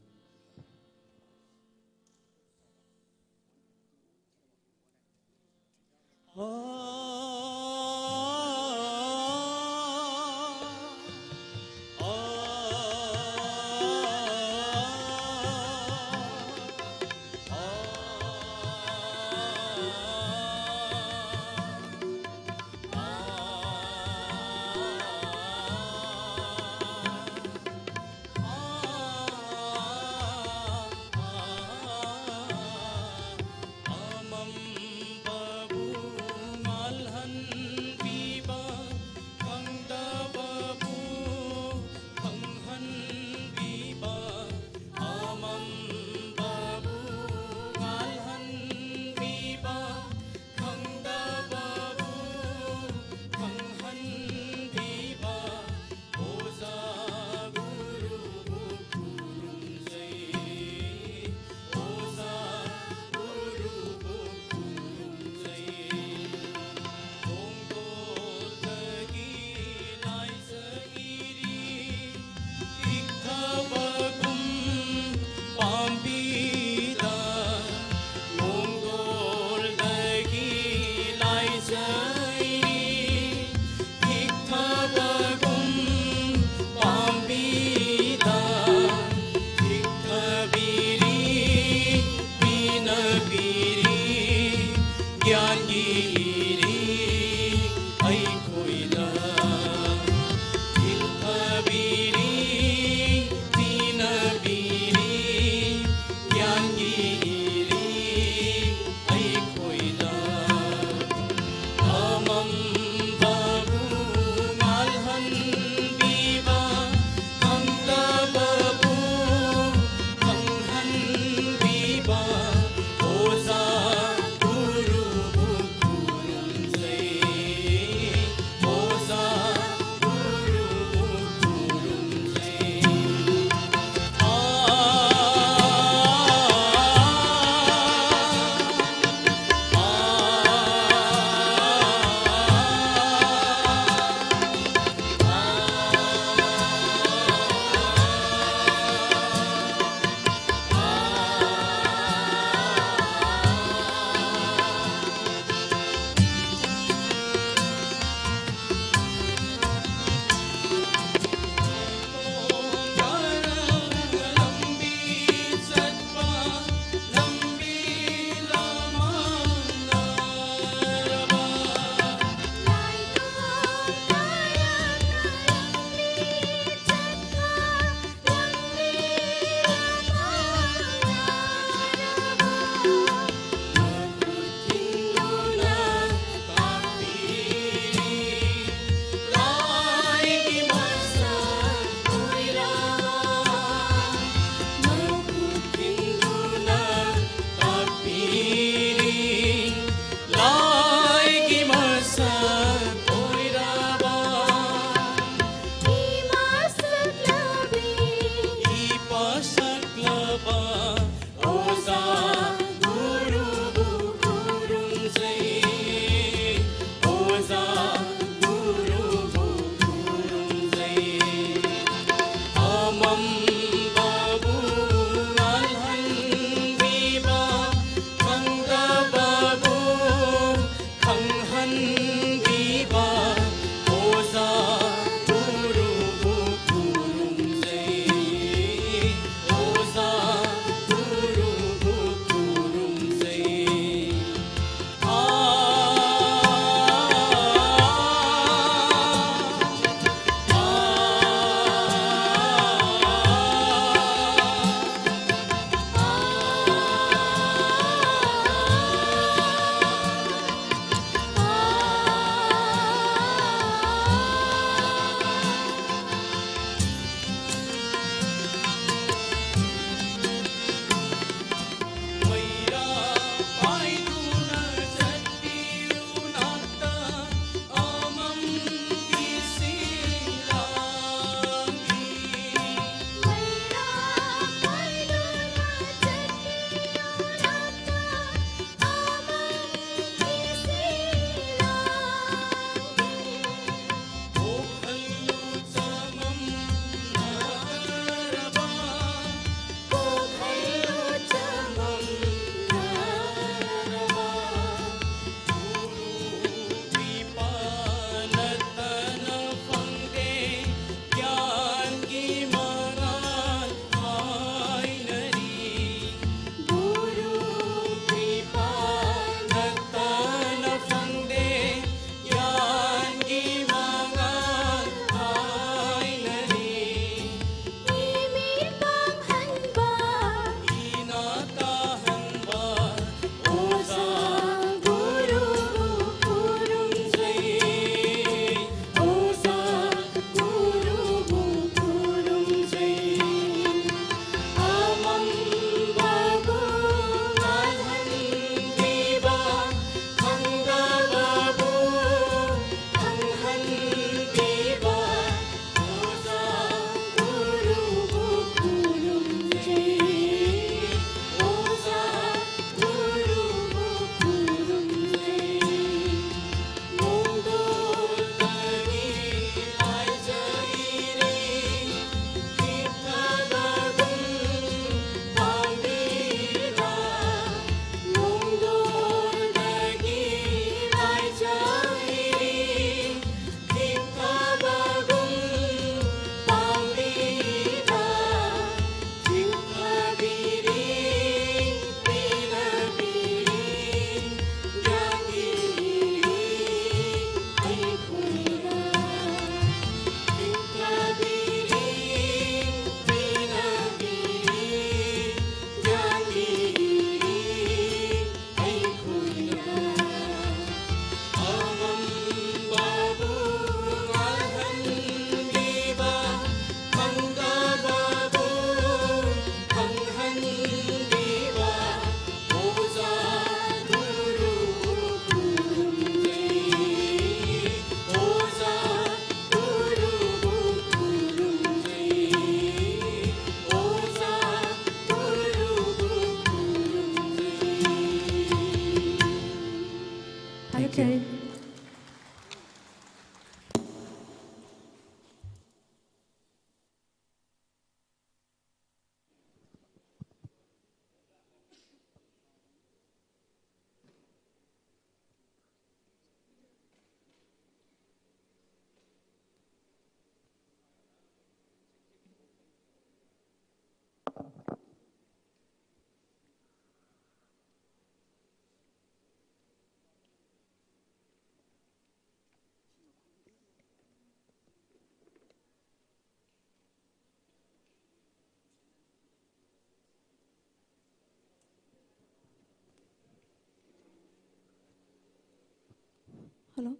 ꯍꯜꯂꯣ꯫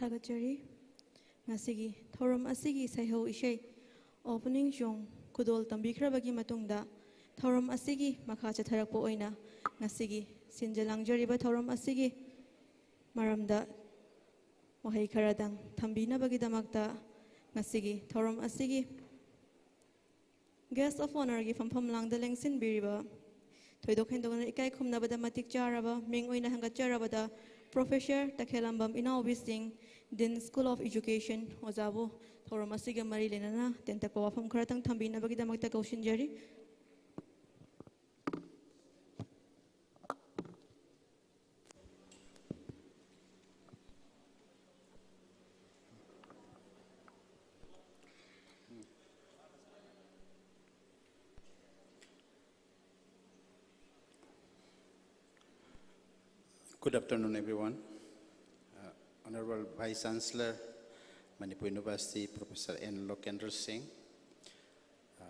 ꯊꯥꯒꯠꯆꯔꯤ꯫ ꯉꯁꯤꯒꯤ ꯊꯧꯔꯝ ꯑꯁꯤꯒꯤ ꯁꯩꯍꯧ ꯏꯁꯩ opening song ꯈꯨꯗꯣꯜ ꯇꯝꯕꯤꯈ꯭ꯔꯕꯒꯤ ꯃꯇꯨꯡꯗ, ꯊꯧꯔꯝ ꯑꯁꯤꯒꯤ ꯃꯈꯥ ꯆꯠꯊꯔꯛꯄ ꯑꯣꯏꯅ ꯉꯁꯤꯒꯤ ꯁꯤꯟꯖ ꯂꯥꯡꯖꯔꯤꯕ ꯊꯧꯔꯝ ꯑꯁꯤꯒꯤ ꯃꯔꯝꯗ ꯋꯥꯍꯩ ꯈꯔꯗꯪ ꯊꯝꯕꯤꯅꯕꯒꯤꯗꯃꯛꯇ ꯉꯁꯤꯒꯤ ꯊꯧꯔꯝ ꯑꯁꯤꯒꯤ Guest of Honourꯒꯤ ꯐꯝꯐꯝ ꯂꯥꯡꯗ ꯂꯦꯡꯁꯤꯟꯕꯤꯔꯤꯕ, ꯊꯣꯏꯗꯣꯛ ꯍꯦꯟꯗꯣꯛꯅ ꯏꯀꯥꯏ ꯈꯨꯝꯅꯕꯗ ꯃꯇꯤꯛ ꯆꯥꯔꯕ, ꯃꯤꯡ ꯑꯣꯏꯅ ꯍꯪꯒꯠꯆꯔꯕꯗ Professor ꯇꯈꯦꯂꯝꯕꯝ ꯏꯅꯥꯎꯕꯤ ꯁꯤꯡ, Dean School of Education, ꯑꯣꯖꯥꯕꯨ ꯊꯧꯔꯝ ꯑꯁꯤꯒ ꯃꯔꯤ ꯂꯩꯅꯅ ꯇꯦꯟꯇꯛꯄ ꯋꯥꯐꯝ ꯈꯔꯇꯪ ꯊꯝꯕꯤꯅꯕꯒꯤꯗꯃꯛꯇ ꯀꯧꯁꯤꯟꯖꯔꯤ꯫ Good afternoon, everyone. Uh, Honorable Vice Chancellor, Manipur University, Professor N Lokendra Singh, uh,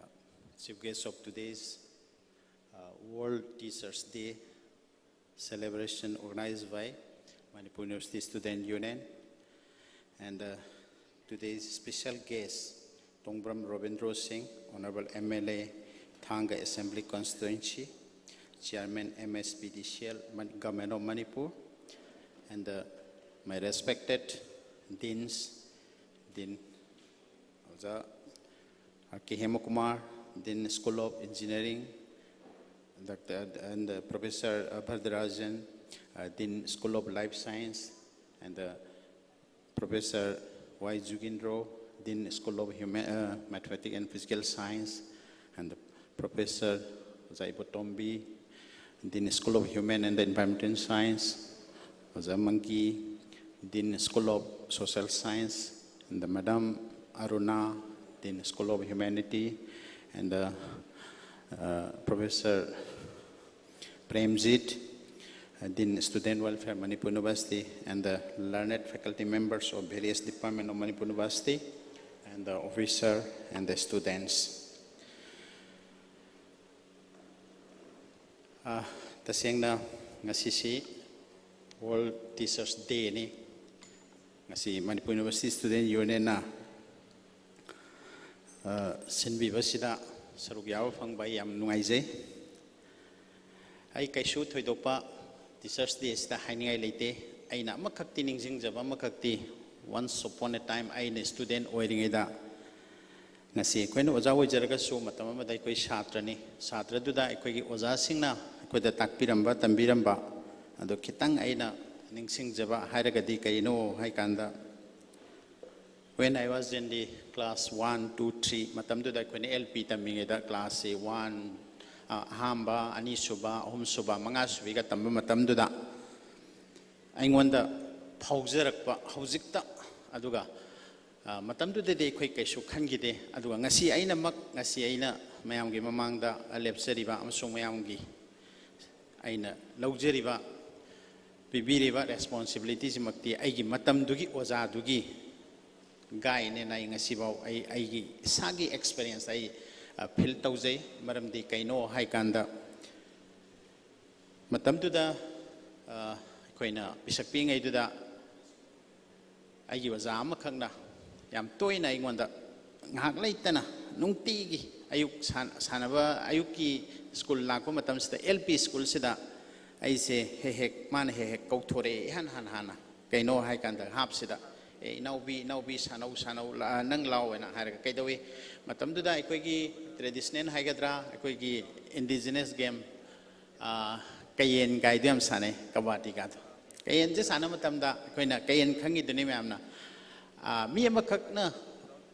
Chief Guest of today's uh, World Teachers' Day celebration organized by Manipur University Student Union, and uh, today's special guest, Tongbram Robindro Singh, Honorable M L A, Thanga Assembly Constituency, Chairman M S P D C L, Man- Government of Manipur, and uh, my respected deans, Dean ꯑꯣꯖꯥ R K Hemakumar, Dean School of Engineering, Doctor and uh, Professor uh, Bhardarajan, uh, Dean School of Life Science, and uh, Professor Y Jugindro, Dean School of Human, uh, Mathematics and Physical Science, and Professor ꯑꯣꯖꯥ ꯏꯕꯣꯇꯣꯝꯕꯤ, Dean School of Human and Environmental Science, ꯑꯣꯖꯥ ꯃꯪꯒꯤ, Dean School of Social Science, and Madam Aruna, Dean School of Humanity, and uh, uh, Professor Premjit, uh, Dean Student Welfare, Manipur University, and the learned faculty members of various departments of Manipur University, and the officer and the students. Uh, ꯇꯁꯦꯡꯅ ꯉꯁꯤꯁꯤ World Teachers Dayꯅꯤ꯫ ꯉꯁꯤ Manipur University Student Unionꯅ, ꯑ, ꯁꯤꯟꯕꯤꯕꯁꯤꯗ ꯁꯔꯨꯛ ꯌꯥꯕ ꯐꯪꯕ ꯑꯩ ꯌꯥꯝ ꯅꯨꯡꯉꯥꯏꯖꯩ꯫ ꯑꯩ ꯀꯩꯁꯨ ꯊꯣꯏꯗꯣꯛꯄ Teachers Dayꯁꯤꯗ ꯍꯥꯏꯅꯤꯡꯉꯥꯏ ꯂꯩꯇꯦ꯫ ꯑꯩꯅ ꯑꯃꯈꯛꯇꯤ ꯅꯤꯡꯁꯤꯡꯖꯕ ꯑꯃꯈꯛꯇꯤ, once upon a time ꯑꯩꯅ student ꯑꯣꯏꯔꯤꯉꯩꯗ, ꯉꯁꯤ ꯑꯩꯈꯣꯏꯅ ꯑꯣꯖꯥ ꯑꯣꯏꯖꯔꯒꯁꯨ ꯃꯇꯝ ꯑꯃꯗ ꯑꯩꯈꯣꯏ ꯁꯥꯇ꯭ꯔꯅꯤ꯫ ꯁꯥꯇ꯭ꯔꯗꯨꯗ ꯑꯩꯈꯣꯏꯒꯤ ꯑꯣꯖꯥꯁꯤꯡꯅ ꯑꯩꯈꯣꯏꯗ ꯇꯥꯛꯄꯤꯔꯝꯕ, ꯇꯝꯕꯤꯔꯝꯕ ꯑꯗꯨ ꯈꯤꯇꯪ ꯑꯩꯅ ꯅꯤꯡꯁꯤꯡꯖꯕ ꯍꯥꯏꯔꯒꯗꯤ ꯀꯩꯅꯣ ꯍꯥꯏꯀꯥꯟꯗ, when I was in the class one, two, three, ꯃꯇꯝꯗꯨꯗ ꯑꯩꯈꯣꯏꯅ L P ꯇꯝꯃꯤꯉꯩꯗ classꯁꯦ one, ꯑ, ꯑꯍꯥꯟꯕ, ꯑꯅꯤꯁꯨꯕ, ꯑꯍꯨꯝꯁꯨꯕ, ꯃꯉꯥꯁꯨꯕꯤꯒ ꯇꯝꯕ ꯃꯇꯝꯗꯨꯗ ꯑꯩꯉꯣꯟꯗ ꯐꯥꯎꯖꯔꯛꯄ ꯍꯧꯖꯤꯛꯇ, ꯑꯗꯨꯒ, ꯑ, ꯃꯇꯝꯗꯨꯗꯗꯤ ꯑꯩꯈꯣꯏ ꯀꯩꯁꯨ ꯈꯟꯈꯤꯗꯦ꯫ ꯑꯗꯨꯒ ꯉꯁꯤ ꯑꯩꯅꯃꯛ, ꯉꯁꯤ ꯑꯩꯅ ꯃꯌꯥꯝꯒꯤ ꯃꯃꯥꯡꯗ ꯂꯦꯞꯆꯔꯤꯕ ꯑꯃꯁꯨꯡ ꯃꯌꯥꯝꯒꯤ ꯑꯩꯅ ꯂꯧꯖꯔꯤꯕ, ꯄꯤꯕꯤꯔꯤꯕ responsibilityꯁꯤꯃꯛꯇꯤ ꯑꯩꯒꯤ ꯃꯇꯝꯗꯨꯒꯤ ꯑꯣꯖꯥꯗꯨꯒꯤ guideꯅꯦꯅ ꯑꯩ ꯉꯁꯤꯐꯥꯎ ꯑꯩ, ꯑꯩꯒꯤ ꯏꯁꯥꯒꯤ experience ꯑꯩ, ꯑ, feel ꯇꯧꯖꯩ꯫ ꯃꯔꯝꯗꯤ ꯀꯩꯅꯣ ꯍꯥꯏꯀꯥꯟꯗ, ꯃꯇꯝꯗꯨꯗ, ꯑ, ꯑꯩꯈꯣꯏꯅ ꯄꯤꯁꯛ ꯄꯤꯛꯏꯉꯩꯗꯨꯗ ꯑꯩꯒꯤ ꯑꯣꯖꯥ ꯑꯃꯈꯛꯅ ꯌꯥꯝ ꯇꯣꯏꯅ ꯑꯩꯉꯣꯟꯗ ꯉꯥꯏꯍꯥꯛ ꯂꯩꯇꯅ ꯅꯨꯡꯇꯤꯒꯤ ꯑꯌꯨꯛ ꯁꯥꯟ-, ꯁꯥꯟꯅꯕ, ꯑꯌꯨꯛꯀꯤ school ꯂꯥꯛꯄ ꯃꯇꯝꯁꯤꯗ L P schoolꯁꯤꯗ ꯑꯩꯁꯦ ꯍꯦꯛ ꯍꯦꯛ, ꯃꯥꯅ ꯍꯦꯛ ꯍꯦꯛ ꯀꯧꯊꯣꯔꯛꯑꯦ ꯏꯍꯥꯟ ꯍꯥꯟ ꯍꯥꯟꯅ꯫ ꯀꯩꯅꯣ ꯍꯥꯏꯀꯥꯟꯗ ꯍꯥꯞꯁꯤꯗ, "ꯑꯦ, ꯏꯅꯥꯎꯕꯤ, ꯏꯅꯥꯎꯕꯤ, ꯁꯥꯟꯅꯧ, ꯁꯥꯟꯅꯧ, ꯂꯥ-, ꯅꯪ ꯂꯥꯎ" ꯍꯥꯏꯅ ꯍꯥꯏꯔꯒ꯫ ꯀꯩꯗꯧꯏ? ꯃꯇꯝꯗꯨꯗ ꯑꯩꯈꯣꯏꯒꯤ traditional ꯍꯥꯏꯒꯗ꯭ꯔꯥ, ꯑꯩꯈꯣꯏꯒꯤ indigenous game, ꯑꯥ, ꯀꯌꯦꯟ ꯀꯥꯏꯗꯣ ꯌꯥꯝ ꯁꯥꯟꯅꯩ, ꯀꯕꯥꯗꯤꯒꯗꯣ꯫ ꯀꯌꯦꯟꯁꯦ ꯁꯥꯟꯅꯕ ꯃꯇꯝꯗ ꯑꯩꯈꯣꯏꯅ ꯀꯌꯦꯟ ꯈꯪꯉꯤꯗꯨꯅꯤ ꯃꯌꯥꯝꯅ꯫ ꯑꯥ, ꯃꯤ ꯑꯃꯈꯛꯅ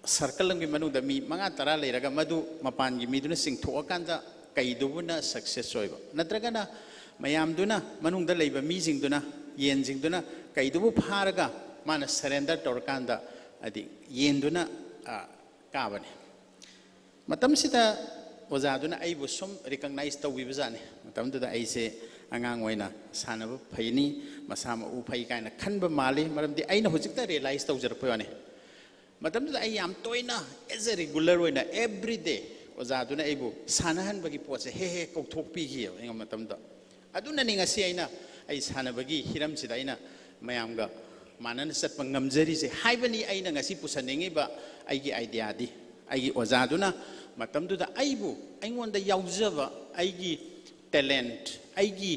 circle ꯑꯃꯒꯤ ꯃꯅꯨꯡꯗ ꯃꯤ ꯃꯉꯥ ꯇꯔꯥ ꯂꯩꯔꯒ ꯃꯗꯨ ꯃꯄꯥꯟꯒꯤ ꯃꯤꯗꯨꯅ ꯆꯤꯡꯊꯣꯛꯑꯀꯥꯟꯗ ꯀꯩꯗꯨꯕꯨꯅ success ꯑꯣꯏꯕ, ꯅꯠꯇ꯭ꯔꯒꯅ ꯃꯌꯥꯝꯗꯨꯅ, ꯃꯅꯨꯡꯗ ꯂꯩꯕ ꯃꯤꯁꯤꯡꯗꯨꯅ, ꯌꯦꯟꯁꯤꯡꯗꯨꯅ ꯀꯩꯗꯨꯕꯨ ꯐꯥꯔꯒ ꯃꯥꯅ surrender ꯇꯧꯔꯀꯥꯟꯗ, ꯍꯥꯏꯗꯤ ꯌꯦꯟꯗꯨꯅ, ꯑ, ꯀꯥꯕꯅꯤ꯫ ꯃꯇꯝꯁꯤꯗ ꯑꯣꯖꯥꯗꯨꯅ ꯑꯩꯕꯨ ꯁꯨꯝ recognize ꯇꯧꯕꯤꯕꯖꯥꯠꯅꯤ꯫ ꯃꯇꯝꯗꯨꯗ ꯑꯩꯁꯦ ꯑꯉꯥꯡ ꯑꯣꯏꯅ ꯁꯥꯟꯅꯕ ꯐꯩꯅꯤ, ꯃꯁꯥ ꯃꯎ ꯐꯩ ꯀꯥꯏꯅ ꯈꯟꯕ ꯃꯥꯜꯂꯤ, ꯃꯔꯝꯗꯤ ꯑꯩꯅ ꯍꯧꯖꯤꯛꯇ realize ꯇꯧꯖꯔꯛꯄꯩ ꯋꯥꯅꯤ꯫ ꯃꯇꯝꯗꯨꯗ ꯑꯩ ꯌꯥꯝ ꯇꯣꯏꯅ, as a regular ꯑꯣꯏꯅ, every day ꯑꯣꯖꯥꯗꯨꯅ ꯑꯩꯕꯨ ꯁꯥꯟꯅꯍꯟꯕꯒꯤ ꯄꯣꯠꯁꯦ ꯍꯦꯛ ꯍꯦꯛ ꯀꯧꯊꯣꯛꯄꯤꯈꯤꯑꯕ ꯑꯩꯉꯣꯟꯗ ꯃꯇꯝꯗ꯫ ꯑꯗꯨꯅꯅꯤ ꯉꯁꯤ ꯑꯩꯅ ꯑꯩ ꯁꯥꯟꯅꯕꯒꯤ ꯍꯤꯔꯝꯁꯤꯗ ꯑꯩꯅ ꯃꯌꯥꯝꯒ ꯃꯥꯟꯅꯅ ꯆꯠꯄ ꯉꯝꯖꯔꯤꯁꯦ ꯍꯥꯏꯕꯅꯤ ꯑꯩꯅ ꯉꯁꯤ ꯄꯨꯁꯟꯅꯤꯡꯉꯤꯕ ꯑꯩꯒꯤ ꯑꯥꯏꯗꯤꯌꯥꯗꯤ꯫ ꯑꯩꯒꯤ ꯑꯣꯖꯥꯗꯨꯅ ꯃꯇꯝꯗꯨꯗ ꯑꯩꯕꯨ, ꯑꯩꯉꯣꯟꯗ ꯌꯥꯎꯖꯕ ꯑꯩꯒꯤ ꯇꯦꯂꯦꯟꯠ, ꯑꯩꯒꯤ,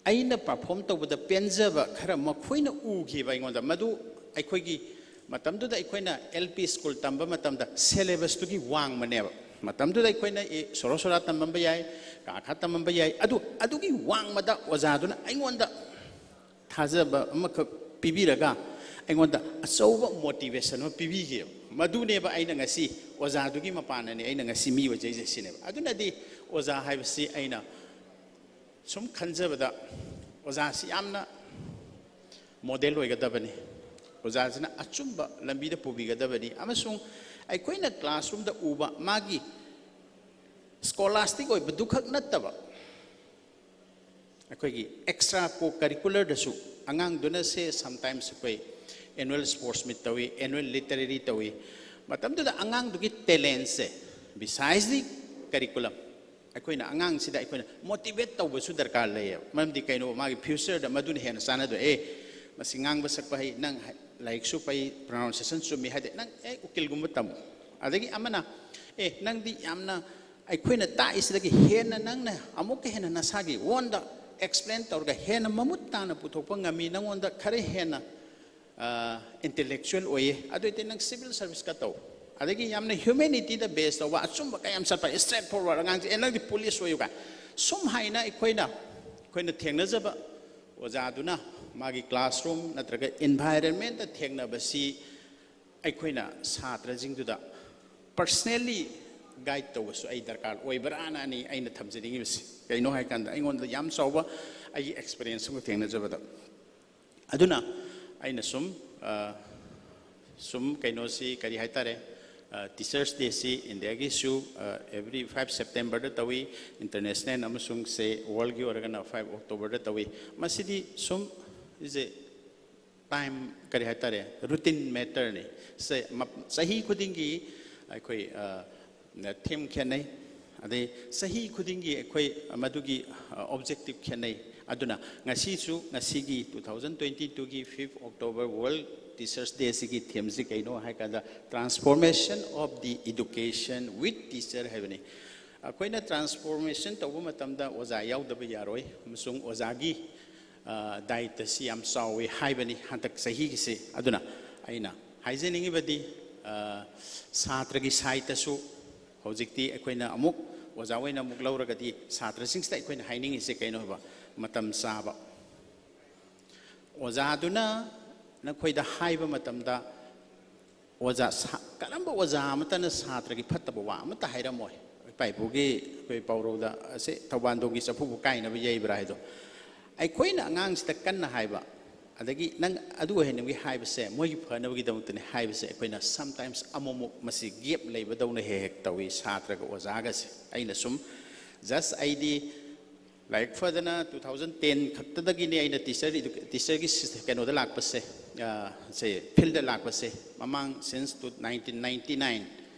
ꯑꯩꯅ ꯄꯔꯐꯣꯔꯝ ꯇꯧꯕꯗ ꯄꯦꯟꯖꯕ ꯈꯔ ꯃꯈꯣꯏꯅ ꯎꯈꯤꯕ ꯑꯩꯉꯣꯟꯗ꯫ ꯃꯗꯨ ꯑꯩꯈꯣꯏꯒꯤ ꯃꯇꯝꯗꯨꯗ ꯑꯩꯈꯣꯏꯅ ꯑꯦꯜ ꯄꯤ ꯁ꯭ꯀꯨꯜ ꯇꯝꯕ ꯃꯇꯝꯗ ꯁꯦꯂꯦꯕꯁꯇꯨꯒꯤ ꯋꯥꯡꯃꯅꯦꯕ꯫ ꯃꯇꯝꯗꯨꯗ ꯑꯩꯈꯣꯏꯅ ꯑꯦ ꯁꯣꯔꯣ ꯁꯣꯔꯥ ꯇꯝꯃꯝꯕ ꯌꯥꯏ, ꯀꯥ ꯈꯥ ꯇꯝꯃꯝꯕ ꯌꯥꯏ, ꯑꯗꯨ ꯑꯗꯨꯒꯤ ꯋꯥꯡꯃꯗ ꯑꯣꯖꯥꯗꯨꯅ ꯑꯩꯉꯣꯟꯗ ꯊꯥꯖꯕ ꯑꯃꯈꯛ ꯄꯤꯕꯤꯔꯒ ꯑꯩꯉꯣꯟꯗ ꯑꯆꯧꯕ ꯃꯣꯇꯤꯚꯦꯁꯟ ꯑꯃ ꯄꯤꯕꯤꯈꯤꯕ꯫ ꯃꯗꯨꯅꯦꯕ ꯑꯩꯅ ꯉꯁꯤ ꯑꯣꯖꯥꯗꯨꯒꯤ ꯃꯄꯥꯟꯅꯅꯦ ꯑꯩꯅ ꯉꯁꯤ ꯃꯤ ꯑꯣꯏꯖꯩꯁꯦ ꯁꯤꯅꯦꯕ꯫ ꯑꯗꯨꯅꯗꯤ ꯑꯣꯖꯥ ꯍꯥꯏꯕꯁꯤ ꯑꯩꯅ ꯁꯨꯝ ꯈꯟꯖꯕꯗ ꯑꯣꯖꯥꯁꯤ ꯌꯥꯝꯅ ꯃꯣꯗꯦꯜ ꯑꯣꯏꯒꯗꯕꯅꯤ꯫ ꯑꯣꯖꯥꯁꯤꯅ ꯑꯆꯨꯝꯕ ꯂꯝꯕꯤꯗ ꯄꯨꯕꯤꯒꯗꯕꯅꯤ꯫ ꯑꯃꯁꯨꯡ ꯑꯩꯈꯣꯏꯅ ꯀ꯭ꯂꯥꯁꯔꯨꯝꯗ ꯎꯕ ꯃꯥꯒꯤ ꯁ꯭ꯀꯣꯂꯥꯁꯇꯤꯛ ꯑꯣꯏꯕꯗꯨꯈꯛ ꯅꯠꯇꯕ, ꯑꯩꯈꯣꯏꯒꯤ ꯑꯦꯛꯁꯇ꯭ꯔꯥ ꯀꯣ ꯀꯔꯤꯀꯨꯂꯔꯗꯁꯨ ꯑꯉꯥꯡꯗꯨꯅ ꯁꯦ ꯁꯝꯇꯥꯏꯝꯁ ꯑꯩꯈꯣꯏ ꯑꯦꯅꯨꯋꯦꯜ ꯁ꯭ꯄꯣꯔꯠꯁ ꯃꯤꯠ ꯇꯧꯏ, ꯑꯦꯅꯨꯋꯦꯜ ꯂꯤꯇꯔꯦꯔꯤ ꯇꯧꯏ꯫ ꯃꯇꯝꯗꯨꯗ ꯑꯉꯥꯡꯗꯨꯒꯤ ꯇꯦꯂꯦꯟꯁꯦ besides the curriculum ꯑꯩꯈꯣꯏꯅ ꯑꯉꯥꯡꯁꯤꯗ ꯑꯩꯈꯣꯏꯅ ꯃꯣꯇꯤꯚꯦꯠ ꯇꯧꯕꯁꯨ ꯗꯔꯀꯥꯔ ꯂꯩꯌꯦꯕ꯫ ꯃꯔꯝꯗꯤ ꯀꯩꯅꯣ, ꯃꯥꯒꯤ ꯐ꯭ꯌꯨꯆꯔꯗ ꯃꯗꯨꯅ ꯍꯦꯟꯅ ꯆꯥꯟꯅꯗꯣꯏ꯫ ꯑꯦ, ꯃꯁꯤ ꯉꯥꯡꯕ ꯁꯛꯄ ꯍꯩ, ꯅꯪ ꯍꯩ-, ꯂꯥꯏꯔꯤꯛꯁꯨ ꯐꯩ, ꯄ꯭ꯔꯣꯅꯥꯎꯟꯁꯤꯌꯦꯁꯟ ꯆꯨꯝꯃꯤ ꯍꯥꯏꯗꯤ ꯅꯪ ꯑꯦ ꯎꯀꯤꯜꯒꯨꯝꯕ ꯇꯝꯃꯨ꯫ ꯑꯗꯒꯤ ꯑꯃꯅ ꯑꯦ ꯅꯪꯗꯤ ꯌꯥꯝꯅ ꯑꯩꯈꯣꯏꯅ ꯇꯥꯛꯏꯁꯤꯗꯒꯤ ꯍꯦꯟꯅ ꯅꯪꯅ ꯑꯃꯨꯛꯀ ꯍꯦꯟꯅ ꯅꯁꯥꯒꯤ ꯑꯣꯟꯗ ꯑꯦꯛꯁꯄ꯭ꯂꯦꯟ ꯇꯧꯔꯒ ꯍꯦꯟꯅ ꯃꯃꯨꯠ ꯇꯥꯅ ꯄꯨꯊꯣꯛꯄ ꯉꯝꯃꯤ, ꯅꯪꯉꯣꯟꯗ ꯈꯔ ꯍꯦꯟꯅ ꯏꯟꯇꯦꯂꯦꯛꯆꯨꯋꯦꯜ ꯑꯣꯏꯌꯦ, ꯑꯗꯨ ꯑꯣꯏꯇꯥꯔꯗꯤ ꯅꯪ ꯁꯤꯚꯤꯜ ꯁꯔꯚꯤꯁꯀ ꯇꯧ꯫ ꯑꯗꯒꯤ ꯌꯥꯝꯅ ꯍ꯭ꯌꯨꯃꯦꯅꯤꯇꯤꯗ ꯕꯦꯁ ꯇꯧꯕ ꯑꯆꯨꯝꯕ ꯀꯌꯥꯝ ꯆꯠꯄ ꯏꯁꯇ꯭ꯔꯦꯠ ꯐꯣꯔꯋꯥꯔꯗ ꯑꯉꯥꯡꯁꯦ, ꯑꯦ ꯅꯪꯗꯤ ꯄꯨꯂꯤꯁ ꯑꯣꯏꯌꯨ ꯀꯥꯏ꯫ ꯁꯨꯝ ꯍꯥꯏꯅ ꯑꯩꯈꯣꯏꯅ ꯑꯩꯈꯣꯏꯅ ꯊꯦꯡꯅꯖꯕ ꯑꯣꯖꯥꯗꯨꯅ ꯃꯥꯒꯤ ꯀ꯭ꯂꯥꯁꯔꯨꯝ ꯅꯠꯇ꯭ꯔꯒ ꯏꯟꯚꯥꯏꯔꯟꯃꯦꯟꯗ ꯊꯦꯡꯅꯕꯁꯤ ꯑꯩꯈꯣꯏꯅ ꯁꯥꯇ꯭ꯔꯁꯤꯡꯗꯨꯗ ꯄꯔꯁꯅꯦꯜꯂꯤ ꯒꯥꯏꯗ ꯇꯧꯕꯁꯨ ꯑꯩ ꯗꯔꯀꯥꯔ ꯑꯣꯏꯕ꯭ꯔꯥꯅ ꯑꯅꯤ ꯑꯩꯅ ꯊꯝꯖꯅꯤꯡꯉꯤꯕꯁꯤ꯫ ꯀꯩꯅꯣ ꯍꯥꯏꯀꯥꯟꯗ ꯑꯩꯉꯣꯟꯗ ꯌꯥꯝ ꯆꯥꯎꯕ ꯑꯩꯒꯤ ꯑꯦꯛꯁꯄꯤꯔꯤꯌꯦꯟꯁ ꯑꯃ ꯊꯦꯡꯅꯖꯕꯗ꯫ ꯑꯗꯨꯅ ꯑꯩꯅ ꯁꯨꯝ ꯁꯨꯝ ꯀꯩꯅꯣꯁꯤ ꯀꯔꯤ ꯍꯥꯏꯇꯥꯔꯦ, ꯇꯤꯆꯔꯁ ꯗꯦꯁꯤ ꯏꯟꯗꯤꯌꯥꯒꯤꯁꯨ ꯑꯦꯕ꯭ꯔꯤ ꯐꯥꯏꯚ ꯁꯦꯞꯇꯦꯝꯕꯔꯗ ꯇꯧꯏ, ꯏꯟꯇꯔꯅꯦꯁꯅꯦꯜ ꯑꯃꯁꯨꯡ ꯁꯦ ꯋꯥꯔꯜꯒꯤ ꯑꯣꯏꯔꯒꯅ ꯐꯥꯏꯚ ꯑꯣꯛꯇꯣꯕꯔꯗ ꯇꯧꯏ꯫ ꯃꯁꯤꯗꯤ ꯁꯨꯝ ꯏꯁ ꯑꯦ ꯇꯥꯏꯝ ꯀꯔꯤ ꯍꯥꯏꯇꯥꯔꯦ, ꯔꯨꯇꯤꯟ ꯃꯦꯇꯔꯅꯤ꯫ ꯁꯦ ꯆꯍꯤ ꯈꯨꯗꯤꯡꯒꯤ ꯑꯩꯈꯣꯏ ꯊꯤꯝ ꯈꯦꯠꯅꯩ꯫ ꯑꯗꯩ ꯆꯍꯤ ꯈꯨꯗꯤꯡꯒꯤ ꯑꯩꯈꯣꯏ ꯃꯗꯨꯒꯤ ꯑꯣꯕꯖꯦꯛꯇꯤꯞ ꯈꯦꯠꯅꯩ꯫ ꯑꯗꯨꯅ ꯉꯁꯤꯁꯨ, ꯉꯁꯤꯒꯤ ꯇꯨ ꯊꯥꯎꯖꯟ ꯇ꯭ꯋꯦꯟꯇꯤ ꯇꯨꯒꯤ fifth October World Teachers Day ꯁꯤꯒꯤ ꯊꯤꯝꯁꯤ ꯀꯩꯅꯣ ꯍꯥꯏ ꯀꯥꯟꯗ, Transformation of the Education with Teacher ꯍꯥꯏꯕꯅꯤ꯫ ꯑꯩꯈꯣꯏꯅ ꯇ꯭ꯔꯥꯟꯁꯐꯣꯔꯃꯦꯁꯟ ꯇꯧꯕ ꯃꯇꯝꯗ ꯑꯣꯖꯥ ꯌꯥꯎꯗꯕ ꯌꯥꯔꯣꯏ, ꯑꯃꯁꯨꯡ ꯑꯣꯖꯥꯒꯤ ꯗꯥꯏꯇꯁꯤ ꯌꯥꯝ ꯆꯥꯎꯋꯤ ꯍꯥꯏꯕꯅꯤ ꯍꯟꯗꯛ ꯆꯍꯤꯒꯤꯁꯤ꯫ ꯑꯗꯨꯅ ꯑꯩꯅ ꯍꯥꯏꯖꯅꯤꯡꯉꯤꯕꯗꯤ, ꯁꯥꯇ꯭ꯔꯒꯤ ꯁꯥꯏꯠꯇꯁꯨ ꯍꯧꯖꯤꯛꯇꯤ ꯑꯩꯈꯣꯏꯅ ꯑꯃꯨꯛ ꯑꯣꯖꯥ ꯑꯣꯏꯅ ꯑꯃꯨꯛ ꯂꯧꯔꯒꯗꯤ, ꯁꯥꯇ꯭ꯔꯁꯤꯡꯁꯤꯗ ꯑꯩꯈꯣꯏꯅ ꯍꯥꯏꯅꯤꯡꯉꯤꯁꯦ ꯀꯩꯅꯣ ꯍꯥꯏꯕ, ꯃꯇꯝ ꯆꯥꯕ꯫ ꯑꯣꯖꯥꯗꯨꯅ ꯅꯈꯣꯏꯗ ꯍꯥꯏꯕ ꯃꯇꯝꯗ, ꯑꯣꯖꯥ ꯁꯥ-, ꯀꯔꯝꯕ ꯑꯣꯖꯥ ꯑꯃꯠꯇꯅ ꯁꯥꯇ꯭ꯔꯒꯤ ꯐꯠꯇꯕ ꯋꯥ ꯑꯃꯠꯇ ꯍꯥꯏꯔꯝꯃꯣꯏ꯫ ꯏꯄꯥ ꯏꯄꯨꯒꯤ, ꯑꯩꯈꯣꯏ ꯄꯥꯎꯔꯧꯗ, "ꯑꯁꯦ ꯊꯧꯕꯥꯟꯗꯣꯡꯒꯤ ꯆꯐꯨꯕꯨ ꯀꯥꯏꯅꯕ ꯌꯩꯕ꯭ꯔꯥ?" ꯍꯥꯏꯗꯣ꯫ ꯑꯩꯈꯣꯏꯅ ꯑꯉꯥꯡꯁꯤꯗ ꯀꯟꯅ ꯍꯥꯏꯕ, ꯑꯗꯒꯤ ꯅꯪ ꯑꯗꯨ ꯑꯣꯏꯍꯟꯅꯕꯒꯤ ꯍꯥꯏꯕꯁꯦ, ꯃꯣꯏꯒꯤ ꯐꯅꯕꯒꯤꯗꯃꯛꯇꯅꯤ ꯍꯥꯏꯕꯁꯦ, ꯑꯩꯈꯣꯏꯅ sometimes ꯑꯃꯨꯛꯃꯨꯛ ꯃꯁꯤ ꯒꯦꯞ ꯂꯩꯕꯗꯧꯅ ꯍꯦꯛ ꯍꯦꯛ ꯇꯧꯏ ꯁꯥꯇ꯭ꯔꯒ ꯑꯣꯖꯥꯒꯁꯦ꯫ ꯑꯩꯅ ꯁꯨꯝ just ꯑꯩꯗꯤ ꯂꯥꯏꯔꯤꯛ ꯐꯗꯅ two thousand ten ꯈꯛꯇꯗꯒꯤꯅꯦ ꯑꯩꯅ ꯇꯤꯆꯔ, ꯇꯤꯆꯔꯒꯤ ꯁꯤ-, ꯀꯩꯅꯣꯗ ꯂꯥꯛꯄꯁꯦ, ꯑ, ꯁꯦ, ꯐꯤꯜꯗ ꯂꯥꯛꯄꯁꯦ꯫ ꯃꯃꯥꯡ since two, nineteen ninety nine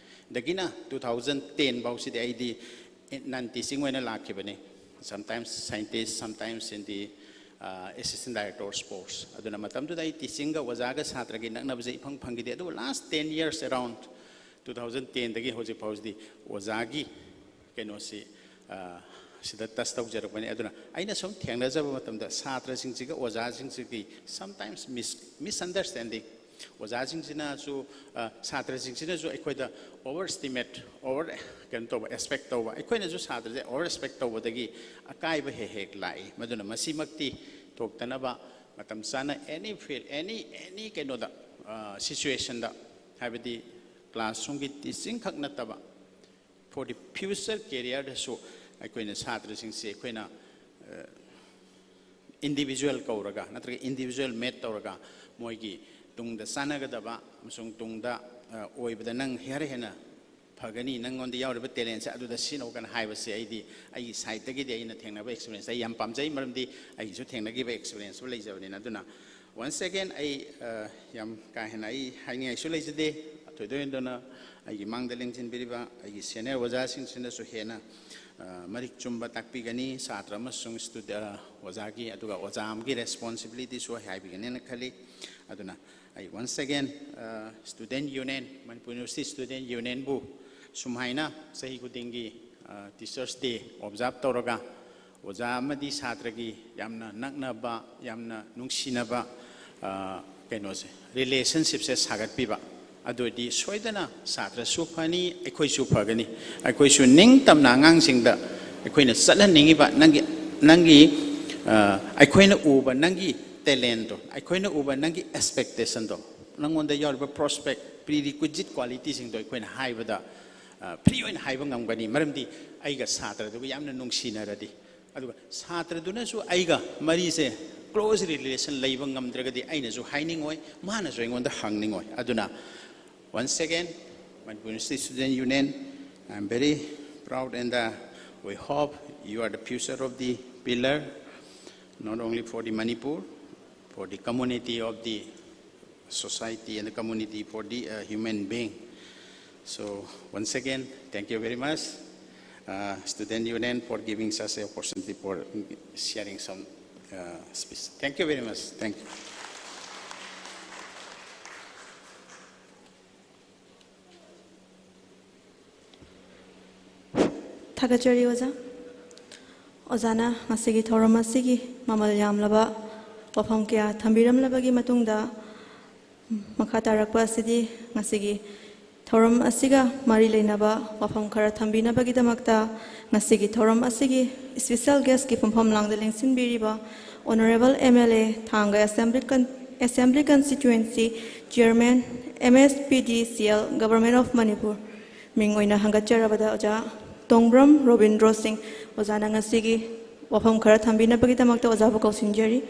ꯗꯒꯤꯅ two thousand ten ꯐꯥꯎꯁꯤꯗꯤ ꯑꯩꯗꯤ non teaching ꯑꯣꯏꯅ ꯂꯥꯛꯈꯤꯕꯅꯤ꯫ Sometimes scientist, sometimes in the, uh, assistant director of sports꯫ ꯑꯗꯨꯅ ꯃꯇꯝꯗꯨꯗ ꯑꯩ ꯇꯤꯆꯤꯡꯒ ꯑꯣꯖꯥꯒ ꯁꯥꯇ꯭ꯔꯒꯤ ꯅꯛꯅꯕꯁꯦ ꯏꯐꯪ ꯐꯪꯈꯤꯗꯦ꯫ ꯑꯗꯨꯕꯨ last ten years, around two thousand ten ꯗꯒꯤ ꯍꯧꯖꯤꯛ ꯐꯥꯎꯁꯤꯗꯤ ꯑꯣꯖꯥꯒꯤ ꯀꯩꯅꯣꯁꯤ, ꯑ, ꯁꯤꯗ ꯇꯁ ꯇꯧꯖꯔꯛꯄꯅꯤ꯫ ꯑꯗꯨꯅ ꯑꯩꯅ ꯁꯨꯝ ꯊꯦꯡꯅꯖꯕ ꯃꯇꯝꯗ ꯁꯥꯇ꯭ꯔꯁꯤꯡꯁꯤꯒ ꯑꯣꯖꯥꯁꯤꯡꯁꯤꯒꯤ sometimes mis-, misunderstanding, ꯑꯣꯖꯥꯁꯤꯡꯁꯤꯅꯁꯨ, ꯑ, ꯁꯥꯇ꯭ꯔꯁꯤꯡꯁꯤꯅꯁꯨ ꯑꯩꯈꯣꯏꯗ over estimate, over ꯀꯩꯅꯣ ꯇꯧꯕ, expect ꯇꯧꯕ, ꯑꯩꯈꯣꯏꯅꯁꯨ ꯁꯥꯇ꯭ꯔꯁꯦ over expect ꯇꯧꯕꯗꯒꯤ ꯑꯀꯥꯏꯕ ꯍꯦꯛ ꯍꯦꯛ ꯂꯥꯛꯏ꯫ ꯃꯗꯨꯅ ꯃꯁꯤꯃꯛꯇꯤ ꯊꯣꯛꯇꯅꯕ ꯃꯇꯝ ꯆꯥꯅ any field, any, any ꯀꯩꯅꯣꯗ, ꯑ, situation ꯗ, ꯍꯥꯏꯕꯗꯤ classroom ꯒꯤ teaching ꯈꯛ ꯅꯠꯇꯕ, for the future career ꯗꯁꯨ ꯑꯩꯈꯣꯏꯅ ꯁꯥꯇ꯭ꯔꯁꯤꯡꯁꯤ ꯑꯩꯈꯣꯏꯅ, ꯑ, individual ꯀꯧꯔꯒ ꯅꯠꯇ꯭ꯔꯒ individual meet ꯇꯧꯔꯒ ꯃꯣꯏꯒꯤ ꯇꯨꯡꯗ ꯆꯥꯟꯅꯒꯗꯕ ꯑꯃꯁꯨꯡ ꯇꯨꯡꯗ, ꯑ, ꯑꯣꯏꯕꯗ ꯅꯪ ꯍꯦꯟꯅ ꯍꯦꯟꯅ ꯐꯒꯅꯤ, ꯅꯪꯉꯣꯟꯗ ꯌꯥꯎꯔꯤꯕ talent ꯁꯦ ꯑꯗꯨꯗ ꯁꯤꯖꯤꯟꯅꯧ ꯀꯥꯏꯅ ꯍꯥꯏꯕꯁꯦ ꯑꯩꯗꯤ ꯑꯩꯒꯤ side ꯇꯒꯤꯗꯤ ꯑꯩꯅ ꯊꯦꯡꯅꯕ experience ꯑꯩ ꯌꯥꯝ ꯄꯥꯝꯖꯩ, ꯃꯔꯝꯗꯤ ꯑꯩꯒꯤꯁꯨ ꯊꯦꯡꯅꯈꯤꯕ experience ꯁꯨ ꯂꯩꯖꯕꯅꯤꯅ꯫ ꯑꯗꯨꯅ once again ꯑꯩ, ꯑ, ꯌꯥꯝ ꯀꯥ ꯍꯦꯟꯅ ꯑꯩ ꯍꯥꯏꯅꯤꯡꯉꯥꯏꯁꯨ ꯂꯩꯖꯗꯦ꯫ ꯊꯣꯏꯗꯣꯛ ꯍꯦꯟꯗꯣꯛꯅ ꯑꯩꯒꯤ ꯃꯥꯡꯗ ꯂꯦꯡꯁꯤꯟꯕꯤꯔꯤꯕ ꯑꯩꯒꯤ senior ꯑꯣꯖꯥꯁꯤꯡꯁꯤꯅꯁꯨ ꯍꯦꯟꯅ, ꯑ, ꯃꯔꯤꯛ ꯆꯨꯝꯕ ꯇꯥꯛꯄꯤꯒꯅꯤ꯫ ꯁꯥꯇ꯭ꯔ ꯑꯃꯁꯨꯡ ꯁ꯭ꯇꯨꯗ-, ꯑ, ꯑꯣꯖꯥꯒꯤ, ꯑꯗꯨꯒ ꯑꯣꯖꯥ ꯑꯃꯒꯤ responsibilityꯁꯨ ꯍꯥꯏꯕꯤꯒꯅꯦꯅ ꯈꯜꯂꯤ꯫ ꯑꯗꯨꯅ ꯑꯩ once again, ꯑ, Student Union, Manipur University Student Unionꯕꯨ ꯁꯨꯃꯥꯏꯅ ꯆꯍꯤ ꯈꯨꯗꯤꯡꯒꯤ, ꯑ, Teachers Day observe ꯇꯧꯔꯒ ꯑꯣꯖꯥ ꯑꯃꯗꯤ ꯁꯥꯇ꯭ꯔꯒꯤ ꯌꯥꯝꯅ ꯅꯛꯅꯕ, ꯌꯥꯝꯅ ꯅꯨꯡꯁꯤꯅꯕ, ꯑ, ꯀꯩꯅꯣꯁꯦ, relationshipꯁꯦ ꯁꯥꯒꯠꯄꯤꯕ꯫ ꯑꯗꯨ ꯑꯣꯏꯔꯗꯤ ꯁꯣꯏꯗꯅ ꯁꯥꯇ꯭ꯔꯁꯨ ꯐꯅꯤ, ꯑꯩꯈꯣꯏꯁꯨ ꯐꯒꯅꯤ꯫ ꯑꯩꯈꯣꯏꯁꯨ ꯅꯤꯡꯇꯝꯅ ꯑꯉꯥꯡꯁꯤꯡꯗ ꯑꯩꯈꯣꯏꯅ ꯆꯠꯍꯟꯅꯤꯡꯉꯤꯕ ꯅꯪꯒꯤ, ꯅꯪꯒꯤ, ꯑ, ꯑꯩꯈꯣꯏꯅ ꯎꯕ ꯅꯪꯒꯤ talentꯗꯣ, ꯑꯩꯈꯣꯏꯅ ꯎꯕ ꯅꯪꯒꯤ expectationꯗꯣ, ꯅꯪꯉꯣꯟꯗ ꯌꯥꯎꯔꯤꯕ prospect, prerequisite qualityꯁꯤꯡꯗꯣ ꯑꯩꯈꯣꯏꯅ ꯍꯥꯏꯕꯗ, ꯑ, free ꯑꯣꯏꯅ ꯍꯥꯏꯕ ꯉꯝꯒꯅꯤ, ꯃꯔꯝꯗꯤ ꯑꯩꯒ ꯁꯥꯇ꯭ꯔꯗꯨꯒ ꯌꯥꯝꯅ ꯅꯨꯡꯁꯤꯅꯔꯗꯤ꯫ ꯑꯗꯨꯒ ꯁꯥꯇ꯭ꯔꯗꯨꯅꯁꯨ ꯑꯩꯒ ꯃꯔꯤꯁꯦ close relation ꯂꯩꯕ ꯉꯝꯗ꯭ꯔꯒꯗꯤ ꯑꯩꯅꯁꯨ ꯍꯥꯏꯅꯤꯡꯉꯣꯏ, ꯃꯥꯅꯁꯨ ꯑꯩꯉꯣꯟꯗ ꯍꯪꯅꯤꯡꯉꯣꯏ꯫ ꯑꯗꯨꯅ once again, Manipur University Student Union, I am very proud and, uh, we hope you are the future of the pillar, not only for the Manipur, for the community of the society and the community, for the, uh, human being. So once again, thank you very much, uh, Student Union, for giving such an opportunity for sharing some, uh, speech. Thank you very much. Thank you. ꯊꯥꯒꯠꯆꯔꯤ ꯑꯣꯖꯥ꯫ ꯑꯣꯖꯥꯅ ꯉꯁꯤꯒꯤ ꯊꯧꯔꯝ ꯑꯁꯤꯒꯤ ꯃꯃꯜ ꯌꯥꯝꯂꯕ ꯋꯥꯐꯝ ꯀꯌꯥ ꯊꯝꯕꯤꯔꯝꯂꯕꯒꯤ ꯃꯇꯨꯡꯗ, ꯃꯈꯥ ꯇꯥꯔꯛꯄ ꯑꯁꯤꯗꯤ ꯉꯁꯤꯒꯤ ꯊꯧꯔꯝ ꯑꯁꯤꯒ ꯃꯔꯤ ꯂꯩꯅꯕ ꯋꯥꯐꯝ ꯈꯔ ꯊꯝꯕꯤꯅꯕꯒꯤꯗꯃꯛꯇ ꯉꯁꯤꯒꯤ ꯊꯧꯔꯝ ꯑꯁꯤꯒꯤ special guestꯀꯤ ꯐꯝꯐꯝ ꯂꯥꯡꯗ ꯂꯦꯡꯁꯤꯟꯕꯤꯔꯤꯕ Honourable M L A, ꯊꯥꯡꯒ Assembly Con-, Assembly Constituency Chairman, M S P D C L, Government of Manipur, ꯃꯤꯡ ꯑꯣꯏꯅ ꯍꯪꯒꯠꯆꯔꯕꯗ ꯑꯣꯖꯥ ꯇꯣꯡꯕ꯭ꯔꯝ ꯔꯣꯕꯤꯟꯗ꯭ꯔꯣ ꯁꯤꯡ, ꯑꯣꯖꯥꯅ ꯉꯁꯤꯒꯤ ꯋꯥꯐꯝ ꯈꯔ ꯊꯝꯕꯤꯅꯕꯒꯤꯗꯃꯛꯇ ꯑꯣꯖꯥꯕꯨ ꯀꯧꯁꯤꯟꯖꯔꯤ꯫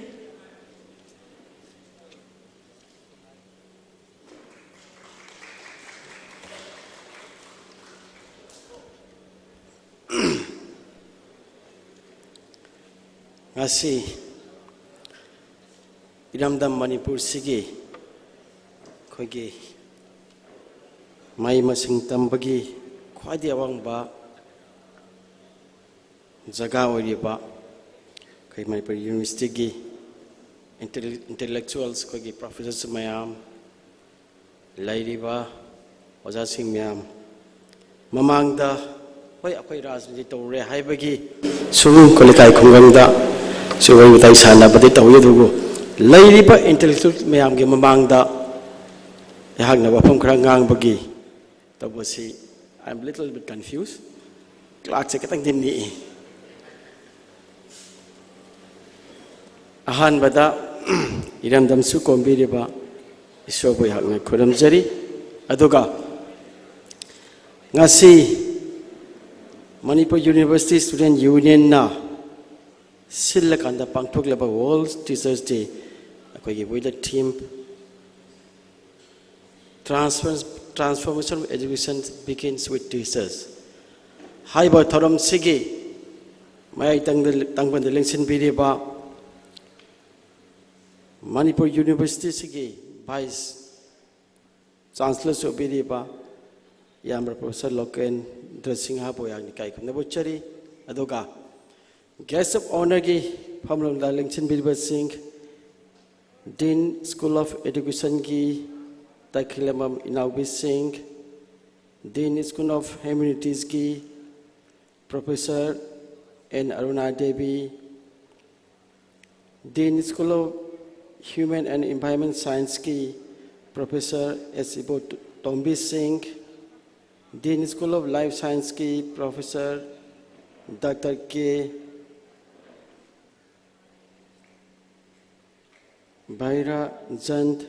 ꯉꯁꯤ ꯏꯔꯝꯗꯝ ꯃꯅꯤꯄꯨꯔꯁꯤꯒꯤ ꯑꯩꯈꯣꯏꯒꯤ ꯃꯍꯩ ꯃꯁꯤꯡ ꯇꯝꯕꯒꯤ ꯈ꯭ꯋꯥꯏꯗꯒꯤ ꯑꯋꯥꯡꯕ ꯖꯒꯥ ꯑꯣꯏꯔꯤꯕ ꯑꯩꯈꯣꯏ ꯃꯅꯤꯄꯨꯔ ꯌꯨꯅꯤꯚꯔꯁꯤꯇꯤꯒꯤ intellectuals, ꯑꯩꯈꯣꯏꯒꯤ professors ꯃꯌꯥꯝ, ꯂꯩꯔꯤꯕ ꯑꯣꯖꯥꯁꯤꯡ ꯃꯌꯥꯝ, ꯃꯃꯥꯡꯗ ꯍꯣꯏ ꯑꯩꯈꯣꯏ ꯔꯥꯖꯅꯤꯇꯤ ꯇꯧꯔꯦ ꯍꯥꯏꯕꯒꯤ ꯁꯨꯝ ꯑꯩꯈꯣꯏ ꯂꯩꯀꯥꯏ ꯈꯨꯡꯒꯪꯗ ꯁꯨꯝ ꯋꯥꯔꯤ ꯋꯥꯇꯥꯏ ꯁꯥꯟꯅꯕꯗꯤ ꯇꯧꯏ, ꯑꯗꯨꯕꯨ ꯂꯩꯔꯤꯕ intellectual ꯃꯌꯥꯝꯒꯤ ꯃꯃꯥꯡꯗ ꯑꯩꯍꯥꯛꯅ ꯋꯥꯐꯝ ꯈꯔ ꯉꯥꯡꯕꯒꯤ ꯇꯧꯕꯁꯤ, I am little bit confused. ꯀ꯭ꯂꯥꯛꯁꯦ ꯈꯤꯇꯪꯗꯤ ꯅꯤꯛꯏ꯫ ꯑꯍꯥꯟꯕꯗ ꯏꯔꯝꯗꯝꯁꯨ ꯀꯣꯝꯕꯤꯔꯤꯕ ꯏꯁꯣꯔꯕꯨ ꯑꯩꯍꯥꯛꯅ ꯈꯨꯔꯨꯝꯖꯔꯤ꯫ ꯑꯗꯨꯒ ꯉꯁꯤ ꯃꯅꯤꯄꯨꯔ ꯌꯨꯅꯤꯚꯔꯁꯤꯇꯤ ꯁ꯭ꯇꯨꯗꯦꯟ ꯌꯨꯅꯤꯌꯟꯅ ꯁꯤꯜꯂꯀꯥꯟꯗ ꯄꯥꯡꯊꯣꯛꯂꯕ World Teachers Day, ꯑꯩꯈꯣꯏꯒꯤ with the theme Transformation of Education Begins with Teachers ꯍꯥꯏꯕ ꯊꯧꯔꯝꯁꯤꯒꯤ ꯃꯌꯥꯏ ꯇꯪꯗ-, ꯇꯥꯡꯕꯟꯗ ꯂꯦꯡꯁꯤꯟꯕꯤꯔꯤꯕ ꯃꯅꯤꯄꯨꯔ ꯌꯨꯅꯤꯚꯔꯁꯤꯇꯤꯁꯤꯒꯤ Vice Chancellorꯁꯨ ꯑꯣꯏꯕꯤꯔꯤꯕ ꯏꯌꯥꯝꯕ Professor ꯂꯣꯀꯦꯟꯗ꯭ꯔ ꯁꯤꯡꯍꯕꯨ ꯌꯥꯝꯅ ꯏꯀꯥꯏ ꯈꯨꯝꯅꯕ ꯎꯠꯆꯔꯤ꯫ ꯑꯗꯨꯒ Guest of Honourꯒꯤ ꯐꯝꯂꯣꯝꯗ ꯂꯦꯡꯁꯤꯟꯕꯤꯔꯤꯕꯁꯤꯡ, Dean School of Educationꯒꯤ ꯇꯈꯦꯂꯝꯕꯝ ꯏꯅꯥꯎꯕꯤ ꯁꯤꯡ, Dean School of Humanitiesꯀꯤ Professor N Aruna Devi, Dean School of Human and Environment Scienceꯀꯤ Professor S Ibotombi Singh, Dean School of Life Scienceꯀꯤ Professor doctor K Bhaira Jan,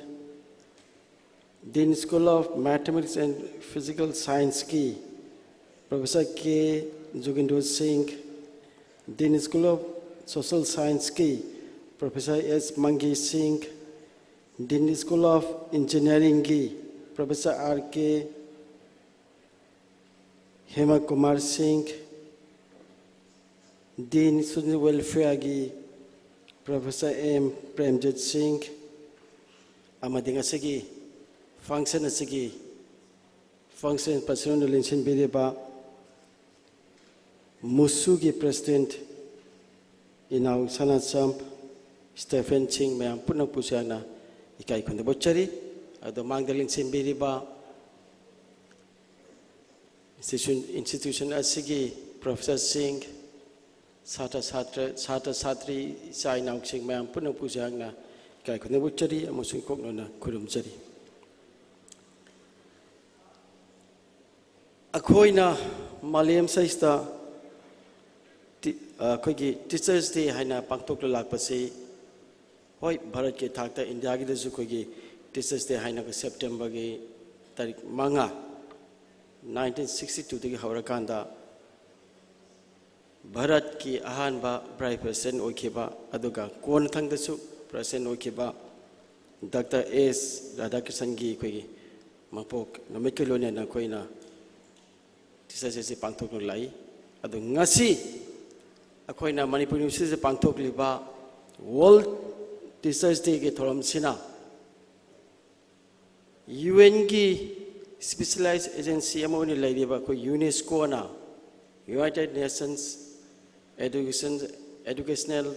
Dean School of Mathematics and Physical Scienceꯀꯤ Professor K Jogindro Singh, Dean School of Social Scienceꯀꯤ Professor ꯑꯦꯁ ꯃꯪꯒꯤ ꯁꯤꯡ, Dean School of Engineeringꯒꯤ Professor R K Hemakumar Singh, Dean Student Welfareꯒꯤ Professor M Premjit Singh, ꯑꯃꯗꯤ ꯉꯁꯤꯒꯤ function ꯑꯁꯤꯒꯤ Function ꯄ꯭ꯔꯁꯤꯗꯦꯟꯅ ꯂꯦꯡꯁꯤꯟꯕꯤꯔꯤꯕ ꯃꯨꯁꯨꯒꯤ president ꯏꯅꯥꯎ ꯁꯅꯥꯆꯝ Stephen ꯁꯤꯡ, ꯃꯌꯥꯝ ꯄꯨꯝꯅꯃꯛꯄꯨꯁꯨ ꯌꯥꯝꯅ ꯏꯀꯥꯏ ꯈꯨꯝꯅꯕ ꯎꯠꯆꯔꯤ꯫ ꯑꯗꯣ ꯃꯥꯡꯗ ꯂꯦꯡꯁꯤꯟꯕꯤꯔꯤꯕ institution, institution ꯑꯁꯤꯒꯤ professor ꯁꯤꯡ, ꯁꯥꯇ꯭ꯔ ꯁꯥꯇ꯭ꯔ, ꯁꯥꯇ꯭ꯔ ꯁꯥꯇ꯭ꯔꯤ, ꯏꯆꯥ ꯏꯅꯥꯎꯁꯤꯡ ꯃꯌꯥꯝ ꯄꯨꯝꯅꯃꯛꯄꯨꯁꯨ ꯌꯥꯝꯅ ꯏꯀꯥꯏ ꯈꯨꯝꯅꯕ ꯎꯠꯆꯔꯤ ꯑꯃꯁꯨꯡ ꯏꯀꯣꯛꯅꯅ ꯈꯨꯔꯨꯝꯖꯔꯤ꯫ ꯑꯩꯈꯣꯏꯅ ꯃꯥꯂꯦꯝ ꯁꯤꯗꯩꯁꯤꯗ ꯇꯤ-, ꯑꯩꯈꯣꯏꯒꯤ Teachers' Day ꯍꯥꯏꯅ ꯄꯥꯡꯊꯣꯛꯂ ꯂꯥꯛꯄꯁꯤ, ꯍꯣꯏ, ꯚꯥꯔꯠꯀꯤ ꯊꯥꯛꯇ, ꯏꯟꯗꯤꯌꯥꯒꯤꯗꯁꯨ ꯑꯩꯈꯣꯏꯒꯤ Teachers' Day ꯍꯥꯏꯅ September ꯒꯤ ꯇꯥꯔꯤꯛ ꯃꯉꯥ, nineteen sixty two ꯗꯒꯤ ꯍꯧꯔꯀꯥꯟꯗ ꯚꯥꯔꯠꯀꯤ ꯑꯍꯥꯟꯕ Vice President ꯑꯣꯏꯈꯤꯕ, ꯑꯗꯨꯒ ꯀꯣꯟꯅꯊꯪꯗꯁꯨ President ꯑꯣꯏꯈꯤꯕ Doctor S ꯔꯥꯙꯥꯀ꯭ꯔꯤꯁꯟꯒꯤ ꯑꯩꯈꯣꯏꯒꯤ ꯃꯄꯣꯛ ꯅꯨꯃꯤꯠꯀ ꯂꯣꯏꯅꯅ ꯑꯩꯈꯣꯏꯅ Teachers' Day ꯁꯤ ꯄꯥꯡꯊꯣꯛꯇꯨꯅ ꯂꯥꯛꯏ꯫ ꯑꯗꯨ ꯉꯁꯤ ꯑꯩꯈꯣꯏꯅ ꯃꯅꯤꯄꯨꯔ University ꯗ ꯄꯥꯡꯊꯣꯛꯂꯤꯕ World Teachers' Day ꯒꯤ ꯊꯧꯔꯝꯁꯤꯅ UN ꯒꯤ specialized agency ꯑꯃ ꯑꯣꯏꯅ ꯂꯩꯔꯤꯕ ꯑꯩꯈꯣꯏ UNESCOꯅ, United Nations Education, Educational,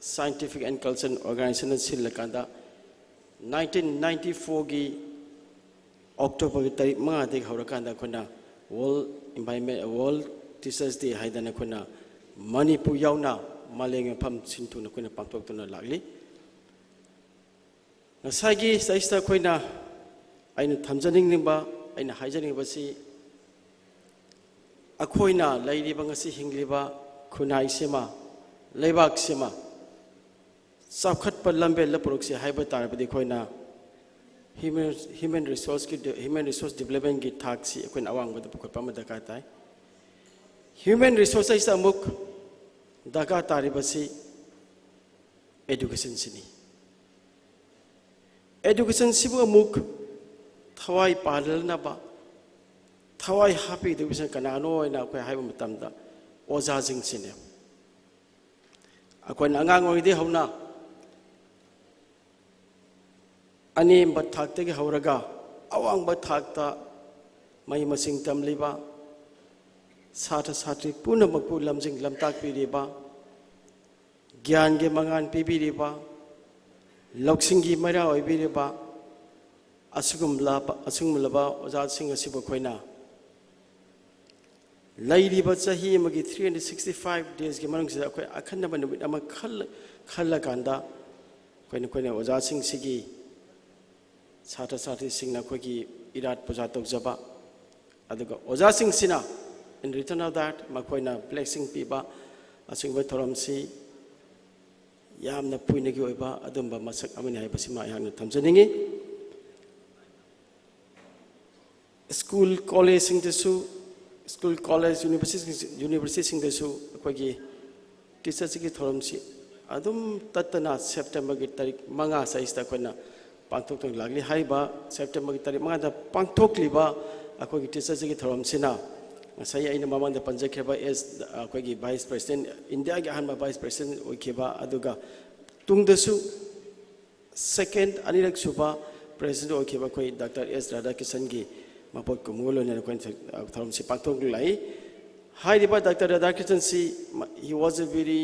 Scientific and Cultural Organization ꯅ ꯁꯤꯜꯂꯀꯥꯟꯗ, nineteen ninety four ꯒꯤ October ꯒꯤ ꯇꯥꯔꯤꯛ ꯃꯉꯥꯗꯒꯤ ꯍꯧꯔꯀꯥꯟꯗ ꯑꯩꯈꯣꯏꯅ World Environment, World Teachers' Day ꯍꯥꯏꯗꯅ ꯑꯩꯈꯣꯏꯅ ꯃꯅꯤꯄꯨꯔ ꯌꯥꯎꯅ ꯃꯥꯂꯦꯝꯒꯤ ꯃꯐꯝ ꯁꯤꯟ ꯊꯨꯡꯅ ꯑꯩꯈꯣꯏꯅ ꯄꯥꯡꯊꯣꯛꯇꯨꯅ ꯂꯥꯛꯂꯤ꯫ ꯉꯁꯥꯏꯒꯤ ꯁꯤꯗꯩꯁꯤꯗ ꯑꯩꯈꯣꯏꯅ, ꯑꯩꯅ ꯊꯝꯖꯅꯤꯡꯂꯤꯕ, ꯑꯩꯅ ꯍꯥꯏꯖꯅꯤꯡꯕꯁꯤ, ꯑꯩꯈꯣꯏꯅ ꯂꯩꯔꯤꯕ, ꯉꯁꯤ ꯍꯤꯡꯂꯤꯕ ꯈꯨꯟꯅꯥꯏꯁꯤꯃ, ꯂꯩꯕꯥꯛꯁꯤꯃ ꯆꯥꯎꯈꯠꯄ ꯂꯝꯕꯦꯜꯗ ꯄꯨꯔꯛꯁꯤ ꯍꯥꯏꯕ ꯇꯥꯔꯕꯗꯤ, ꯑꯩꯈꯣꯏꯅ human, human resource ꯀꯤ ꯗꯦ-, human resource development ꯀꯤ ꯊꯥꯛꯁꯤ ꯑꯩꯈꯣꯏꯅ ꯑꯋꯥꯡꯕꯗ ꯄꯨꯈꯠꯄ ꯑꯃ ꯗꯔꯀꯥꯔ ꯇꯥꯏ꯫ Human resource ꯁꯤꯗ ꯑꯃꯨꯛ ꯗꯔꯀꯥꯔ ꯇꯥꯔꯤꯕꯁꯤ education ꯁꯤꯅꯤ꯫ Education ꯁꯤꯕꯨ ꯑꯃꯨꯛ ꯊꯋꯥꯏ ꯄꯥꯜꯍꯟꯅꯕ, ꯊꯋꯥꯏ ꯍꯥꯞꯄꯤꯗꯧꯕꯁꯤꯅ ꯀꯅꯥꯅꯣ ꯍꯥꯏꯅ ꯑꯩꯈꯣꯏ ꯍꯥꯏꯕ ꯃꯇꯝꯗ, ꯑꯣꯖꯥꯁꯤꯡꯁꯤꯅꯦ꯫ ꯑꯩꯈꯣꯏꯅ ꯑꯉꯥꯡ ꯑꯣꯏꯔꯤꯉꯩꯗꯒꯤ ꯍꯧꯅ ꯑꯅꯦꯝꯕ ꯊꯥꯛꯇꯒꯤ ꯍꯧꯔꯒ ꯑꯋꯥꯡꯕ ꯊꯥꯛꯇ ꯃꯍꯩ ꯃꯁꯤꯡ ꯇꯝꯂꯤꯕ ꯁꯥꯇ꯭ꯔ ꯁꯥꯇ꯭ꯔꯤ ꯄꯨꯝꯅꯃꯛꯄꯨ ꯂꯝꯖꯤꯡ ꯂꯝꯇꯥꯛꯄꯤꯔꯤꯕ, ꯒ꯭ꯌꯥꯟꯒꯤ ꯃꯉꯥꯜ ꯄꯤꯕꯤꯔꯤꯕ, ꯂꯧꯁꯤꯡꯒꯤ ꯃꯩꯔꯥ ꯑꯣꯏꯕꯤꯔꯤꯕ ꯑꯁꯤꯒꯨꯝꯂꯕ ꯑꯁꯤꯒꯨꯝꯂꯕ ꯑꯣꯖꯥꯁꯤꯡ ꯑꯁꯤꯕꯨ ꯑꯩꯈꯣꯏꯅ ꯂꯩꯔꯤꯕ ꯆꯍꯤ ꯑꯃꯒꯤ three hundred sixty five days ꯀꯤ ꯃꯅꯨꯡꯁꯤꯗ ꯑꯩꯈꯣꯏ ꯑꯈꯟꯅꯕ ꯅꯨꯃꯤꯠ ꯑꯃ ꯈꯜ ꯈꯜꯂꯀꯥꯟꯗ ꯑꯩꯈꯣꯏꯅ ꯑꯩꯈꯣꯏꯅ ꯑꯣꯖꯥꯁꯤꯡꯁꯤꯒꯤ ꯁꯥꯇ꯭ꯔ ꯁꯥꯇ꯭ꯔꯤꯁꯤꯡꯅ ꯑꯩꯈꯣꯏꯒꯤ ꯏꯔꯥꯠ ꯄꯨꯖꯥ ꯇꯧꯖꯕ, ꯑꯗꯨꯒ ꯑꯣꯖꯥꯁꯤꯡꯁꯤꯅ in return of that ꯃꯈꯣꯏꯅ blessing ꯄꯤꯕ, ꯑꯁꯤꯒꯨꯝꯕ ꯊꯧꯔꯝꯁꯤ ꯌꯥꯝꯅ ꯄꯨꯏꯅꯒꯤ ꯑꯣꯏꯕ ꯑꯗꯨꯝꯕ ꯃꯁꯛ ꯑꯃꯅꯤ ꯍꯥꯏꯕꯁꯤꯃ ꯑꯩꯍꯥꯛꯅ ꯊꯝꯖꯅꯤꯡꯏ꯫ ꯁ꯭ꯀꯨꯜ ꯀꯣꯂꯦꯖꯁꯤꯡꯗꯁꯨ, ꯁ꯭ꯀꯨꯜ ꯀꯣꯂꯦꯖ ꯌꯨꯅꯤꯚꯔꯁꯤꯇꯤꯁꯤꯡꯗꯁꯨ ꯑꯩꯈꯣꯏꯒꯤ ꯇꯤꯆꯔꯁꯤꯒꯤ ꯊꯧꯔꯝꯁꯤ ꯑꯗꯨꯝ ꯇꯠꯇꯅ ꯁꯦꯞꯇꯦꯝꯕꯔꯒꯤ ꯇꯥꯔꯤꯛ ꯃꯉꯥ ꯁ꯭ꯋꯥꯏꯁꯤꯗ ꯑꯩꯈꯣꯏꯅ ꯄꯥꯡꯊꯣꯛꯇꯨꯅ ꯂꯥꯛꯂꯤ꯫ ꯍꯥꯏꯔꯤꯕ ꯁꯦꯞꯇꯦꯝꯕꯔꯒꯤ ꯇꯥꯔꯤꯛ ꯃꯉꯥꯗ ꯄꯥꯡꯊꯣꯛꯂꯤꯕ ꯑꯩꯈꯣꯏꯒꯤ ꯇꯤꯆꯔꯁꯤꯒꯤ ꯊꯧꯔꯝꯁꯤꯅ ꯉꯁꯥꯏ ꯑꯩꯅ ꯃꯃꯥꯡꯗ ꯄꯟꯖꯈ꯭ꯔꯤꯕ ꯑꯦꯁ ꯑꯩꯈꯣꯏꯒꯤ ꯚꯥꯏꯁ ꯄ꯭ꯔꯦꯁꯤꯗꯦꯟ, ꯏꯟꯗꯤꯌꯥꯒꯤ ꯑꯍꯥꯟꯕ ꯚꯥꯏꯁ ꯄ꯭ꯔꯦꯁꯤꯗꯦꯟ ꯑꯣꯏꯈꯤꯕ, ꯑꯗꯨꯒ ꯇꯨꯡꯗꯁꯨ ꯁꯦꯀꯦꯟ ꯑꯅꯤꯔꯛ ꯁꯨꯕ ꯄ꯭ꯔꯦꯁꯤꯗꯦꯟ ꯑꯣꯏꯈꯤꯕ ꯑꯩꯈꯣꯏ ꯗꯥꯛꯇꯔ ꯑꯦꯁ ꯔꯥꯙꯥꯀ꯭ꯔꯤꯁꯟꯒꯤ ꯃꯄꯣꯛ ꯀꯨꯝꯑꯣꯜ ꯑꯣꯏꯅ ꯑꯩꯈꯣꯏꯅ ꯊꯧꯔꯝꯁꯤ ꯄꯥꯡꯊꯣꯛꯂꯛꯏ꯫ ꯍꯥꯏꯔꯤꯕ doctor ꯔꯥꯙꯥꯀ꯭ꯔꯤꯁꯟꯁꯤ he was a very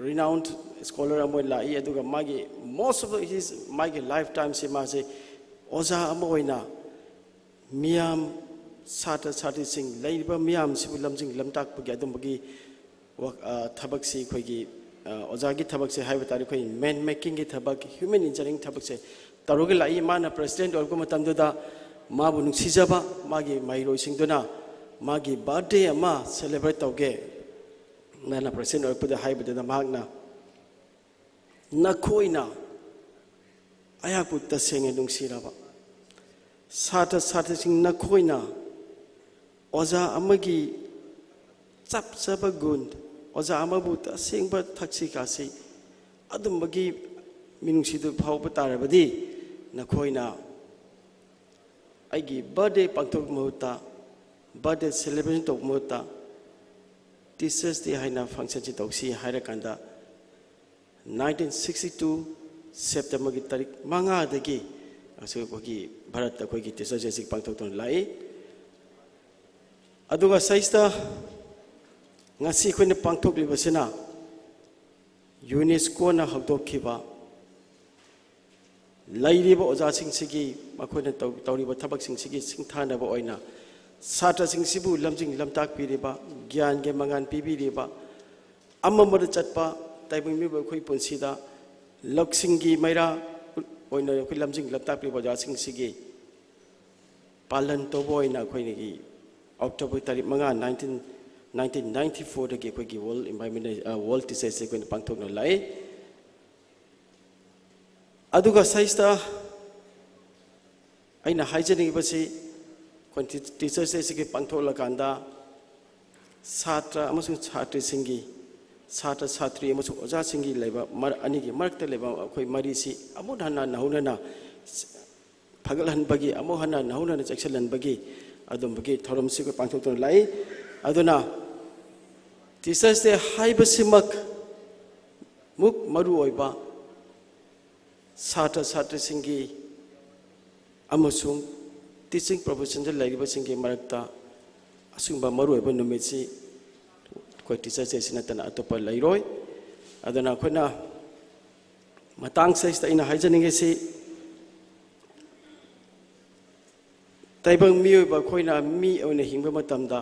renowned scholar ꯑꯃ ꯑꯣꯏꯅ ꯂꯥꯛꯏ, ꯑꯗꯨꯒ ꯃꯥꯒꯤ most of his ꯃꯥꯒꯤ life time ꯁꯤ ꯃꯥꯁꯦ ꯑꯣꯖꯥ ꯑꯃ ꯑꯣꯏꯅ ꯃꯤꯌꯥꯝ, ꯁꯥꯇ꯭ꯔ ꯁꯥꯇ꯭ꯔꯤꯁꯤꯡ ꯂꯩꯔꯤꯕ ꯃꯤꯌꯥꯝꯁꯤꯕꯨ ꯂꯝꯖꯤꯡ ꯂꯝꯇꯥꯛꯄꯒꯤ ꯑꯗꯨꯝꯕꯒꯤ ꯋꯥꯛ-, ꯑ, ꯊꯕꯛꯁꯤ ꯑꯩꯈꯣꯏꯒꯤ, ꯑ, ꯑꯣꯖꯥꯒꯤ ꯊꯕꯛꯁꯦ ꯍꯥꯏꯕ ꯇꯥꯔꯦ, ꯑꯩꯈꯣꯏ man making ꯒꯤ ꯊꯕꯛ, human engineering ꯊꯕꯛꯁꯦ ꯇꯧꯔꯒ ꯂꯥꯛꯏ꯫ ꯃꯥꯅ ꯄ꯭ꯔꯦꯁꯤꯗꯦꯟ ꯑꯣꯏꯔꯛꯄ ꯃꯇꯝꯗꯨꯗ ꯃꯥꯕꯨ ꯅꯨꯡꯁꯤꯖꯕ ꯃꯥꯒꯤ ꯃꯍꯩꯔꯣꯏꯁꯤꯡꯗꯨꯅ ꯃꯥꯒꯤ ꯕꯥꯔꯗꯦ ꯑꯃ ꯁꯦꯂꯦꯕ꯭ꯔꯦꯠ ꯇꯧꯒꯦ, ꯃꯥꯅ ꯄ꯭ꯔꯦꯁꯤꯗꯦꯟ ꯑꯣꯏꯔꯛꯄꯗ ꯍꯥꯏꯕꯗꯨꯗ ꯃꯍꯥꯛꯅ, "ꯅꯈꯣꯏꯅ ꯑꯩꯍꯥꯛꯄꯨ ꯇꯁꯦꯡꯅ ꯅꯨꯡꯁꯤꯔꯕ ꯁꯥꯇ꯭ꯔ ꯁꯥꯇ꯭ꯔꯤꯁꯤꯡ, ꯅꯈꯣꯏꯅ ꯑꯣꯖꯥ ꯑꯃꯒꯤ ꯆꯞ ꯆꯥꯕ ꯒꯨꯟ, ꯑꯣꯖꯥ ꯑꯃꯕꯨ ꯇꯁꯦꯡꯕ ꯊꯛꯁꯤ ꯈꯥꯁꯤ ꯑꯗꯨꯝꯕꯒꯤ ꯃꯤꯅꯨꯡꯁꯤꯗꯨ ꯐꯥꯎꯕ ꯇꯥꯔꯕꯗꯤ ꯅꯈꯣꯏꯅ ꯑꯩꯒꯤ ꯕꯥꯔꯗꯦ ꯄꯥꯡꯊꯣꯛꯄ ꯃꯍꯨꯠꯇ, ꯕꯥꯔꯗꯦ ꯁꯦꯂꯦꯕ꯭ꯔꯦꯁꯟ ꯇꯧꯕ ꯃꯍꯨꯠꯇ Teachers Day ꯍꯥꯏꯅ ꯐꯪꯁꯟꯁꯤ ꯇꯧꯁꯤ" ꯍꯥꯏꯔꯀꯥꯟꯗ nineteen sixty two ꯁꯦꯞꯇꯦꯝꯕꯔꯒꯤ ꯇꯥꯔꯤꯛ ꯃꯉꯥꯗꯒꯤ ꯑꯁꯤ ꯑꯩꯈꯣꯏꯒꯤ ꯚꯥꯔꯠꯇ ꯑꯩꯈꯣꯏꯒꯤ Teachers Day ꯑꯁꯤ ꯄꯥꯡꯊꯣꯛꯇꯨꯅ ꯂꯥꯛꯏ꯫ ꯑꯗꯨꯒ ꯁꯤꯗꯩꯁꯤꯗ ꯉꯁꯤ ꯑꯩꯈꯣꯏꯅ ꯄꯥꯡꯊꯣꯛꯂꯤꯕꯁꯤꯅ ꯌꯨꯅꯦꯁꯀꯣꯅ ꯍꯧꯗꯣꯛꯈꯤꯕ ꯂꯩꯔꯤꯕ ꯑꯣꯖꯥꯁꯤꯡꯁꯤꯒꯤ ꯃꯈꯣꯏꯅ ꯇꯧ-, ꯇꯧꯔꯤꯕ ꯊꯕꯛꯁꯤꯡꯁꯤꯒꯤ ꯁꯤꯡꯊꯥꯅꯕ ꯑꯣꯏꯅ ꯁꯥꯇ꯭ꯔꯁꯤꯡꯁꯤꯕꯨ ꯂꯝꯖꯤꯡ ꯂꯝꯇꯥꯛꯄꯤꯔꯤꯕ, ꯒ꯭ꯌꯥꯟꯒꯤ ꯃꯉꯥꯜ ꯄꯤꯕꯤꯔꯤꯕ, ꯑꯃꯝꯕꯗ ꯆꯠꯄ ꯇꯥꯏꯕꯪ ꯃꯤꯑꯣꯏꯕ ꯑꯩꯈꯣꯏ ꯄꯨꯟꯁꯤꯗ ꯂꯧꯁꯤꯡꯒꯤ ꯃꯩꯔꯥ ꯑꯣꯏꯅ ꯑꯩꯈꯣꯏ ꯂꯝꯖꯤꯡ ꯂꯝꯇꯥꯛꯄꯤꯔꯤꯕ ꯑꯣꯖꯥꯁꯤꯡꯁꯤꯒꯤ ꯄꯥꯂꯟ ꯇꯧꯕ ꯑꯣꯏꯅ ꯑꯩꯈꯣꯏꯒꯤ ꯑꯣꯛꯇꯣꯕꯔ ꯇꯥꯔꯤꯛ ꯃꯉꯥ, nineteen, nineteen ninety fourꯗꯒꯤ ꯑꯩꯈꯣꯏꯒꯤ World Environment, ꯑ, World Teachers Day ꯑꯩꯈꯣꯏꯅ ꯄꯥꯡꯊꯣꯛꯅ ꯂꯥꯛꯏ꯫ ꯑꯗꯨꯒ ꯁꯤꯗꯩꯁꯤꯗ ꯑꯩꯅ ꯍꯥꯏꯖꯅꯤꯡꯉꯤꯕꯁꯤ, ꯑꯩꯈꯣꯏ ꯇꯤ-, Teachers Day ꯑꯁꯤꯒꯤ ꯄꯥꯡꯊꯣꯛꯂꯀꯥꯟꯗ ꯁꯥꯇ꯭ꯔ ꯑꯃꯁꯨꯡ ꯁꯥꯇ꯭ꯔꯤꯁꯤꯡꯒꯤ, ꯁꯥꯇ꯭ꯔ ꯁꯥꯇ꯭ꯔꯤ ꯑꯃꯁꯨꯡ ꯑꯣꯖꯥꯁꯤꯡꯒꯤ ꯂꯩꯕ ꯃꯔ-, ꯑꯅꯤꯒꯤ ꯃꯔꯛꯇ ꯂꯩꯕ ꯑꯩꯈꯣꯏ ꯃꯔꯤꯁꯤ ꯑꯃꯨꯛ ꯍꯟꯅ ꯅꯧꯍꯧꯅꯅ ꯐꯒꯠꯍꯟꯕꯒꯤ, ꯑꯃꯨꯛ ꯍꯟꯅ ꯅꯧꯍꯧꯅꯅ ꯆꯦꯛꯁꯤꯜꯍꯟꯕꯒꯤ ꯑꯗꯨꯝꯕꯒꯤ ꯊꯧꯔꯝꯁꯤ ꯑꯩꯈꯣꯏ ꯄꯥꯡꯊꯣꯛꯇꯨꯅ ꯂꯥꯛꯏ꯫ ꯑꯗꯨꯅ Teachers Day ꯍꯥꯏꯕꯁꯤꯃꯛ ꯃꯨꯛ ꯃꯔꯨ ꯑꯣꯏꯕ ꯁꯥꯇ꯭ꯔ ꯁꯥꯇ꯭ꯔꯤꯁꯤꯡꯒꯤ ꯑꯃꯁꯨꯡ teaching professionꯗ ꯂꯩꯔꯤꯕꯁꯤꯡꯒꯤ ꯃꯔꯛꯇ ꯑꯁꯤꯒꯨꯝꯕ ꯃꯔꯨꯑꯣꯏꯕ ꯅꯨꯃꯤꯠꯁꯤ ꯑꯩꯈꯣꯏ Teachers Dayꯁꯤ ꯅꯠꯇꯅ ꯑꯇꯣꯞꯄ ꯂꯩꯔꯣꯏ꯫ ꯑꯗꯨꯅ ꯑꯩꯈꯣꯏꯅ ꯃꯇꯥꯡ ꯁꯤꯗꯩꯁꯤꯗ ꯑꯩꯅ ꯍꯥꯏꯖꯅꯤꯡꯉꯤꯁꯤ, ꯇꯥꯏꯕꯪ ꯃꯤꯑꯣꯏꯕ ꯑꯩꯈꯣꯏꯅ ꯃꯤ ꯑꯣꯏꯅ ꯍꯤꯡꯕ ꯃꯇꯝꯗ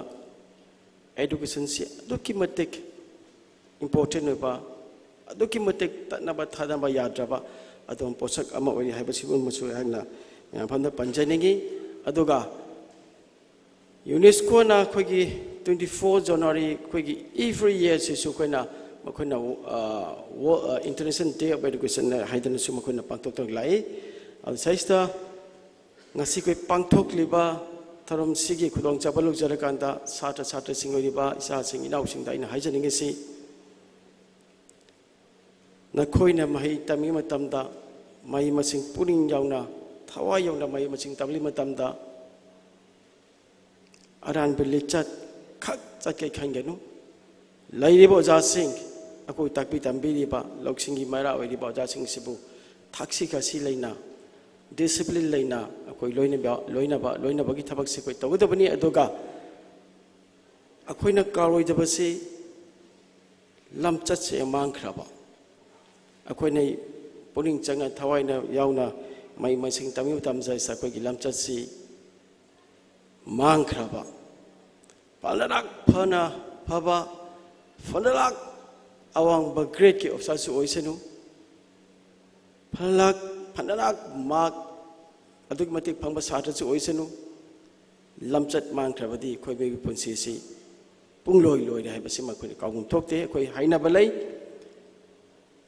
educationꯁꯤ ꯑꯗꯨꯛꯀꯤ ꯃꯇꯤꯛ important ꯑꯣꯏꯕ, ꯑꯗꯨꯛꯀꯤ ꯃꯇꯤꯛ ꯇꯠꯅꯕ ꯊꯥꯅꯕ ꯌꯥꯗ꯭ꯔꯕ ꯑꯗꯨꯝ ꯄꯣꯠꯁꯛ ꯑꯃ ꯑꯣꯏꯔꯤ ꯍꯥꯏꯕꯁꯤꯒꯨꯝꯕꯁꯨ ꯑꯩꯍꯥꯛꯅ ꯃꯌꯥꯝ ꯐꯝꯗ ꯄꯟꯖꯅꯤꯡꯉꯤ꯫ ꯑꯗꯨꯒ UNESCOꯅ ꯑꯩꯈꯣꯏꯒꯤ twenty four January, ꯑꯩꯈꯣꯏꯒꯤ every yearꯁꯤꯁꯨ ꯑꯩꯈꯣꯏꯅ, ꯃꯈꯣꯏꯅ, ꯑ, Wo-, ꯑ, International Day of Education ꯍꯥꯏꯗꯅꯁꯨ ꯃꯈꯣꯏꯅ ꯄꯥꯡꯊꯣꯛꯇꯨꯅ ꯂꯥꯛꯏ꯫ ꯑꯗꯨ ꯁꯤꯗꯩꯁꯤꯗ ꯉꯁꯤ ꯑꯩꯈꯣꯏ ꯄꯥꯡꯊꯣꯛꯂꯤꯕ ꯊꯧꯔꯝꯁꯤꯒꯤ ꯈꯨꯗꯣꯡꯆꯥꯕ ꯂꯧꯖꯔꯀꯥꯟꯗ ꯁꯥꯇ꯭ꯔ ꯁꯥꯇ꯭ꯔꯁꯤꯡ ꯑꯣꯏꯔꯤꯕ ꯏꯆꯥꯁꯤꯡ ꯏꯅꯥꯎꯁꯤꯡꯗ ꯑꯩꯅ ꯍꯥꯏꯖꯅꯤꯡꯉꯤꯁꯤ, ꯅꯈꯣꯏꯅ ꯃꯍꯩ ꯇꯝꯃꯤꯉꯩ ꯃꯇꯝꯗ ꯃꯍꯩ ꯃꯁꯤꯡ ꯄꯨꯛꯅꯤꯡ ꯌꯥꯎꯅ, ꯊꯋꯥꯏ ꯌꯥꯎꯅ ꯃꯍꯩ ꯃꯁꯤꯡ ꯇꯝꯂꯤ ꯃꯇꯝꯗ ꯑꯔꯥꯟꯕ ꯂꯤꯆꯠ ꯈꯛ ꯆꯠꯀꯦ ꯈꯟꯒꯅꯨ꯫ ꯂꯩꯔꯤꯕ ꯑꯣꯖꯥꯁꯤꯡ, ꯑꯩꯈꯣꯏ ꯇꯥꯛꯄꯤ ꯇꯝꯕꯤꯔꯤꯕ ꯂꯧꯁꯤꯡꯒꯤ ꯃꯩꯔꯥ ꯑꯣꯏꯔꯤꯕ ꯑꯣꯖꯥꯁꯤꯡꯁꯤꯕꯨ ꯊꯛꯁꯤ ꯈꯥꯁꯤ ꯂꯩꯅ, discipline ꯂꯩꯅ ꯑꯩꯈꯣꯏ ꯂꯣꯏꯅꯕ, ꯂꯣꯏꯅꯕ, ꯂꯣꯏꯅꯕꯒꯤ ꯊꯕꯛꯁꯤ ꯑꯩꯈꯣꯏ ꯇꯧꯒꯗꯕꯅꯤ꯫ ꯑꯗꯨꯒ ꯑꯩꯈꯣꯏꯅ ꯀꯥꯎꯔꯣꯏꯗꯕꯁꯤ ꯂꯝꯆꯠꯁꯦ ꯃꯥꯡꯈ꯭ꯔꯕ꯫ ꯑꯩꯈꯣꯏꯅ ꯄꯨꯛꯅꯤꯡ ꯆꯪꯅ, ꯊꯋꯥꯏꯅ ꯌꯥꯎꯅ ꯃꯍꯩ ꯃꯁꯤꯡ ꯇꯝꯃꯤꯕ ꯃꯇꯝꯁꯤꯗ ꯑꯩꯈꯣꯏꯒꯤ ꯂꯝꯆꯠꯁꯤ ꯃꯥꯡꯈ꯭ꯔꯕ꯫ ꯐꯅ ꯂꯥꯛ ꯐꯅ ꯐꯕ, ꯐꯅ ꯂꯥꯛ ꯑꯋꯥꯡꯕ gradeꯀꯤ officerꯁꯨ ꯑꯣꯏꯁꯅꯨ, ꯐꯅ ꯂꯥꯛ ꯐꯅ ꯂꯥꯛ mark ꯑꯗꯨꯛꯀꯤ ꯃꯇꯤꯛ ꯐꯪꯕ ꯁꯥꯇ꯭ꯔꯁꯨ ꯑꯣꯏꯁꯅꯨ, ꯂꯝꯆꯠ ꯃꯥꯡꯈ꯭ꯔꯕꯗꯤ ꯑꯩꯈꯣꯏ ꯃꯤꯑꯣꯏꯕꯒꯤ ꯄꯨꯟꯁꯤꯁꯤ ꯄꯨꯡꯂꯣꯏ ꯂꯣꯏꯔꯦ ꯍꯥꯏꯕꯁꯤꯃ ꯑꯩꯈꯣꯏꯅ ꯀꯥꯎꯐꯝ ꯊꯣꯛꯇꯦ꯫ ꯑꯩꯈꯣꯏ ꯍꯥꯏꯅꯕ ꯂꯩ,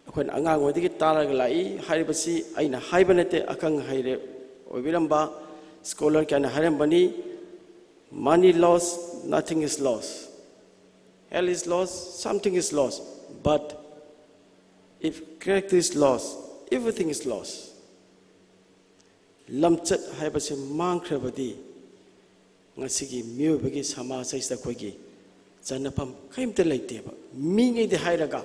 ꯑꯩꯈꯣꯏꯅ ꯑꯉꯥꯡ ꯑꯣꯏꯗꯒꯤ ꯇꯥꯔꯒ ꯂꯥꯛꯏ꯫ ꯍꯥꯏꯔꯤꯕꯁꯤ ꯑꯩꯅ ꯍꯥꯏꯕ ꯅꯠꯇꯦ, ꯑꯈꯪ ꯑꯍꯩ ꯑꯣꯏꯕꯤꯔꯝꯕ scholar ꯀꯌꯥꯅ ꯍꯥꯏꯔꯝꯕꯅꯤ, "Money lost, nothing is lost. Health is lost, something is lost. But if character is lost, everything is lost." ꯂꯝꯆꯠ ꯍꯥꯏꯕꯁꯤ ꯃꯥꯡꯈ꯭ꯔꯕꯗꯤ ꯉꯁꯤꯒꯤ ꯃꯤꯑꯣꯏꯕꯒꯤ ꯁꯃꯥꯖ ꯑꯁꯤꯗ ꯑꯩꯈꯣꯏꯒꯤ ꯆꯟꯅꯐꯝ ꯀꯔꯤꯝꯇ ꯂꯩꯇꯦꯕ꯫ ꯃꯤꯉꯩꯗꯤ ꯍꯥꯏꯔꯒ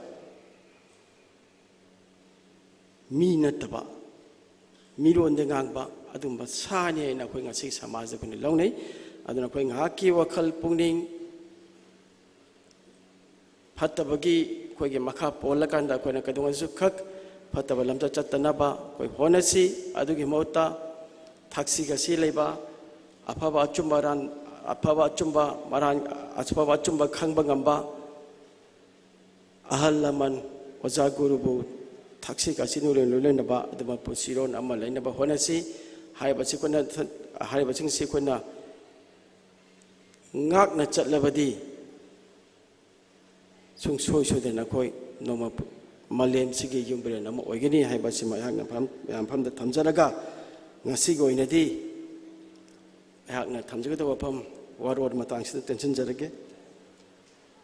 ꯃꯤ ꯅꯠꯇꯕ, ꯃꯤꯔꯣꯟꯗ ꯉꯥꯡꯕ ꯑꯗꯨꯒꯨꯝꯕ ꯁꯥꯅꯤ ꯍꯥꯏꯅ ꯑꯩꯈꯣꯏ ꯉꯁꯤꯒꯤ ꯁꯃꯥꯖꯗ ꯑꯩꯈꯣꯏꯅ ꯂꯧꯅꯩ꯫ ꯑꯗꯨꯅ ꯑꯩꯈꯣꯏ ꯉꯥꯏꯍꯥꯛꯀꯤ ꯋꯥꯈꯜ ꯄꯨꯛꯅꯤꯡ ꯐꯠꯇꯕꯒꯤ ꯑꯩꯈꯣꯏꯒꯤ ꯃꯈꯥ ꯄꯣꯜꯂꯀꯥꯟꯗ ꯑꯩꯈꯣꯏꯅ ꯀꯩꯗꯧꯉꯩꯗꯁꯨ ꯈꯛ ꯐꯠꯇꯕ ꯂꯝꯆꯠ ꯆꯠꯇꯅꯕ ꯑꯩꯈꯣꯏ ꯍꯣꯠꯅꯁꯤ꯫ ꯑꯗꯨꯒꯤ ꯃꯍꯨꯠꯇ ꯊꯛꯁꯤ ꯈꯥꯁꯤ ꯂꯩꯕ, ꯑꯐꯕ ꯑꯆꯨꯝꯕ ꯔꯥꯟ-, ꯑꯐꯕ ꯑꯆꯨꯝꯕ ꯃꯔꯥꯟ, ꯑꯐꯕ ꯑꯆꯨꯝꯕ ꯈꯪꯕ ꯉꯝꯕ, ꯑꯍꯜ ꯂꯃꯟ, ꯑꯣꯖꯥ ꯒꯨꯔꯨꯕꯨ ꯊꯛꯁꯤ ꯈꯥꯁꯤ ꯅꯨꯡꯂꯣꯏ ꯂꯣꯏꯅꯅꯕ ꯑꯗꯨꯒꯨꯝꯕ ꯄꯨꯟꯁꯤꯔꯣꯟ ꯑꯃ ꯂꯩꯅꯕ ꯍꯣꯠꯅꯁꯤ꯫ ꯍꯥꯏꯔꯤꯕꯁꯤ ꯑꯩꯈꯣꯏꯅ, ꯍꯥꯏꯔꯤꯕꯁꯤꯡꯁꯤ ꯑꯩꯈꯣꯏꯅ ꯉꯥꯛꯅ ꯆꯠꯂꯕꯗꯤ ꯁꯨꯡꯁꯣꯏ ꯁꯣꯏꯗꯅ ꯑꯩꯈꯣꯏ ꯅꯣꯡꯃ ꯃꯥꯂꯦꯝꯁꯤꯒꯤ ꯌꯨꯝꯕꯤꯔꯦꯟ ꯑꯃ ꯑꯣꯏꯒꯅꯤ ꯍꯥꯏꯕꯁꯤꯃ ꯑꯩꯍꯥꯛꯅ ꯃꯐꯝ, ꯃꯌꯥꯝ ꯃꯐꯝꯗ ꯊꯝꯖꯔꯒ, ꯉꯁꯤꯒꯤ ꯑꯣꯏꯅꯗꯤ ꯑꯩꯍꯥꯛꯅ ꯊꯝꯖꯒꯗꯕ ꯋꯥꯐꯝ ꯋꯥꯔꯣꯜ ꯃꯇꯥꯡꯁꯤꯗ ꯇꯦꯟꯁꯤꯟꯖꯔꯒꯦ꯫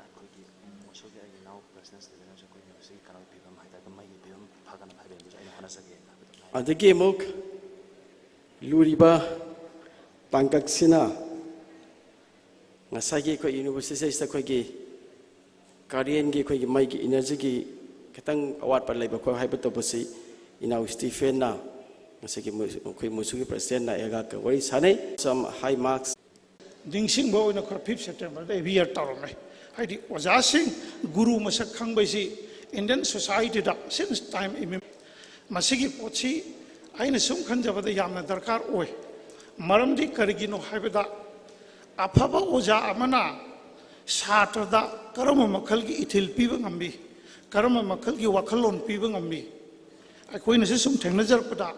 ꯑꯩꯈꯣꯏꯒꯤ ꯃꯣꯁꯣꯒꯤ ꯑꯩꯒꯤ ꯏꯅꯥꯎ personal statement ꯑꯃꯁꯨ ꯑꯩꯈꯣꯏ universityꯒꯤ ꯀꯩꯅꯣꯒꯤ ꯐꯤꯕꯝ ꯍꯥꯏꯇꯥꯔꯦ, ꯃꯩꯒꯤ ꯐꯤꯕꯝ ꯐꯒꯠꯅꯕ ꯍꯥꯏꯕꯗꯨꯁꯨ ꯑꯩꯅ ꯍꯣꯠꯅꯖꯒꯦꯅ ꯍꯥꯏꯕꯗꯣ ꯉꯥꯏꯔꯦ꯫ ꯑꯗꯒꯤ ꯑꯃꯨꯛ ꯂꯨꯔꯤꯕ ꯇꯥꯡꯀꯛꯁꯤꯅ ꯉꯁꯥꯏꯒꯤ ꯑꯩꯈꯣꯏ universityꯁꯤꯗ ꯑꯩꯈꯣꯏꯒꯤ currentꯒꯤ ꯑꯩꯈꯣꯏꯒꯤ ꯃꯩꯒꯤ energyꯒꯤ ꯈꯤꯇꯪ ꯑꯋꯥꯠꯄ ꯂꯩꯕ ꯈꯣꯠ ꯍꯥꯏꯕ ꯇꯧꯕꯁꯤ ꯏꯅꯥꯎ ꯁ꯭ꯇꯤꯐꯦꯟꯅ, ꯉꯁꯤꯒꯤ ꯃꯣꯏ-, ꯑꯩꯈꯣꯏ ꯃꯨꯁꯨꯒꯤ presidentꯅ ꯑꯩꯍꯥꯛꯀ ꯋꯥꯔꯤ ꯁꯥꯟꯅꯩ꯫ Some high marks꯫ ꯅꯤꯡꯁꯤꯡꯕ ꯑꯣꯏꯅ ꯑꯩꯈꯣꯏ ꯐꯤꯐ ꯁꯦꯞꯇꯦꯝꯕꯔꯗ ꯑꯦꯕꯤꯌꯔ ꯇꯧꯔꯝꯃꯦ꯫ ꯍꯥꯏꯗꯤ ꯑꯣꯖꯥꯁꯤꯡ, ꯒꯨꯔꯨ ꯃꯁꯛ ꯈꯪꯕꯩꯁꯤ Indian society ꯗ since time immem-, ꯃꯁꯤꯒꯤ ꯄꯣꯠꯁꯤ ꯑꯩꯅ ꯁꯨꯝ ꯈꯟꯖꯕꯗ ꯌꯥꯝꯅ ꯗꯔꯀꯥꯔ ꯑꯣꯏ꯫ ꯃꯔꯝꯗꯤ ꯀꯔꯤꯒꯤꯅꯣ ꯍꯥꯏꯕꯗ, ꯑꯐꯕ ꯑꯣꯖꯥ ꯑꯃꯅ ꯁꯥꯇ꯭ꯔꯗ ꯀꯔꯝꯕ ꯃꯈꯜꯒꯤ ꯏꯊꯤꯜ ꯄꯤꯕ ꯉꯝꯃꯤ, ꯀꯔꯝꯕ ꯃꯈꯜꯒꯤ ꯋꯥꯈꯜꯂꯣꯟ ꯄꯤꯕ ꯉꯝꯃꯤ? ꯑꯩꯈꯣꯏꯅꯁꯨ ꯁꯨꯝ ꯊꯦꯡꯅꯖꯔꯛꯄꯗ,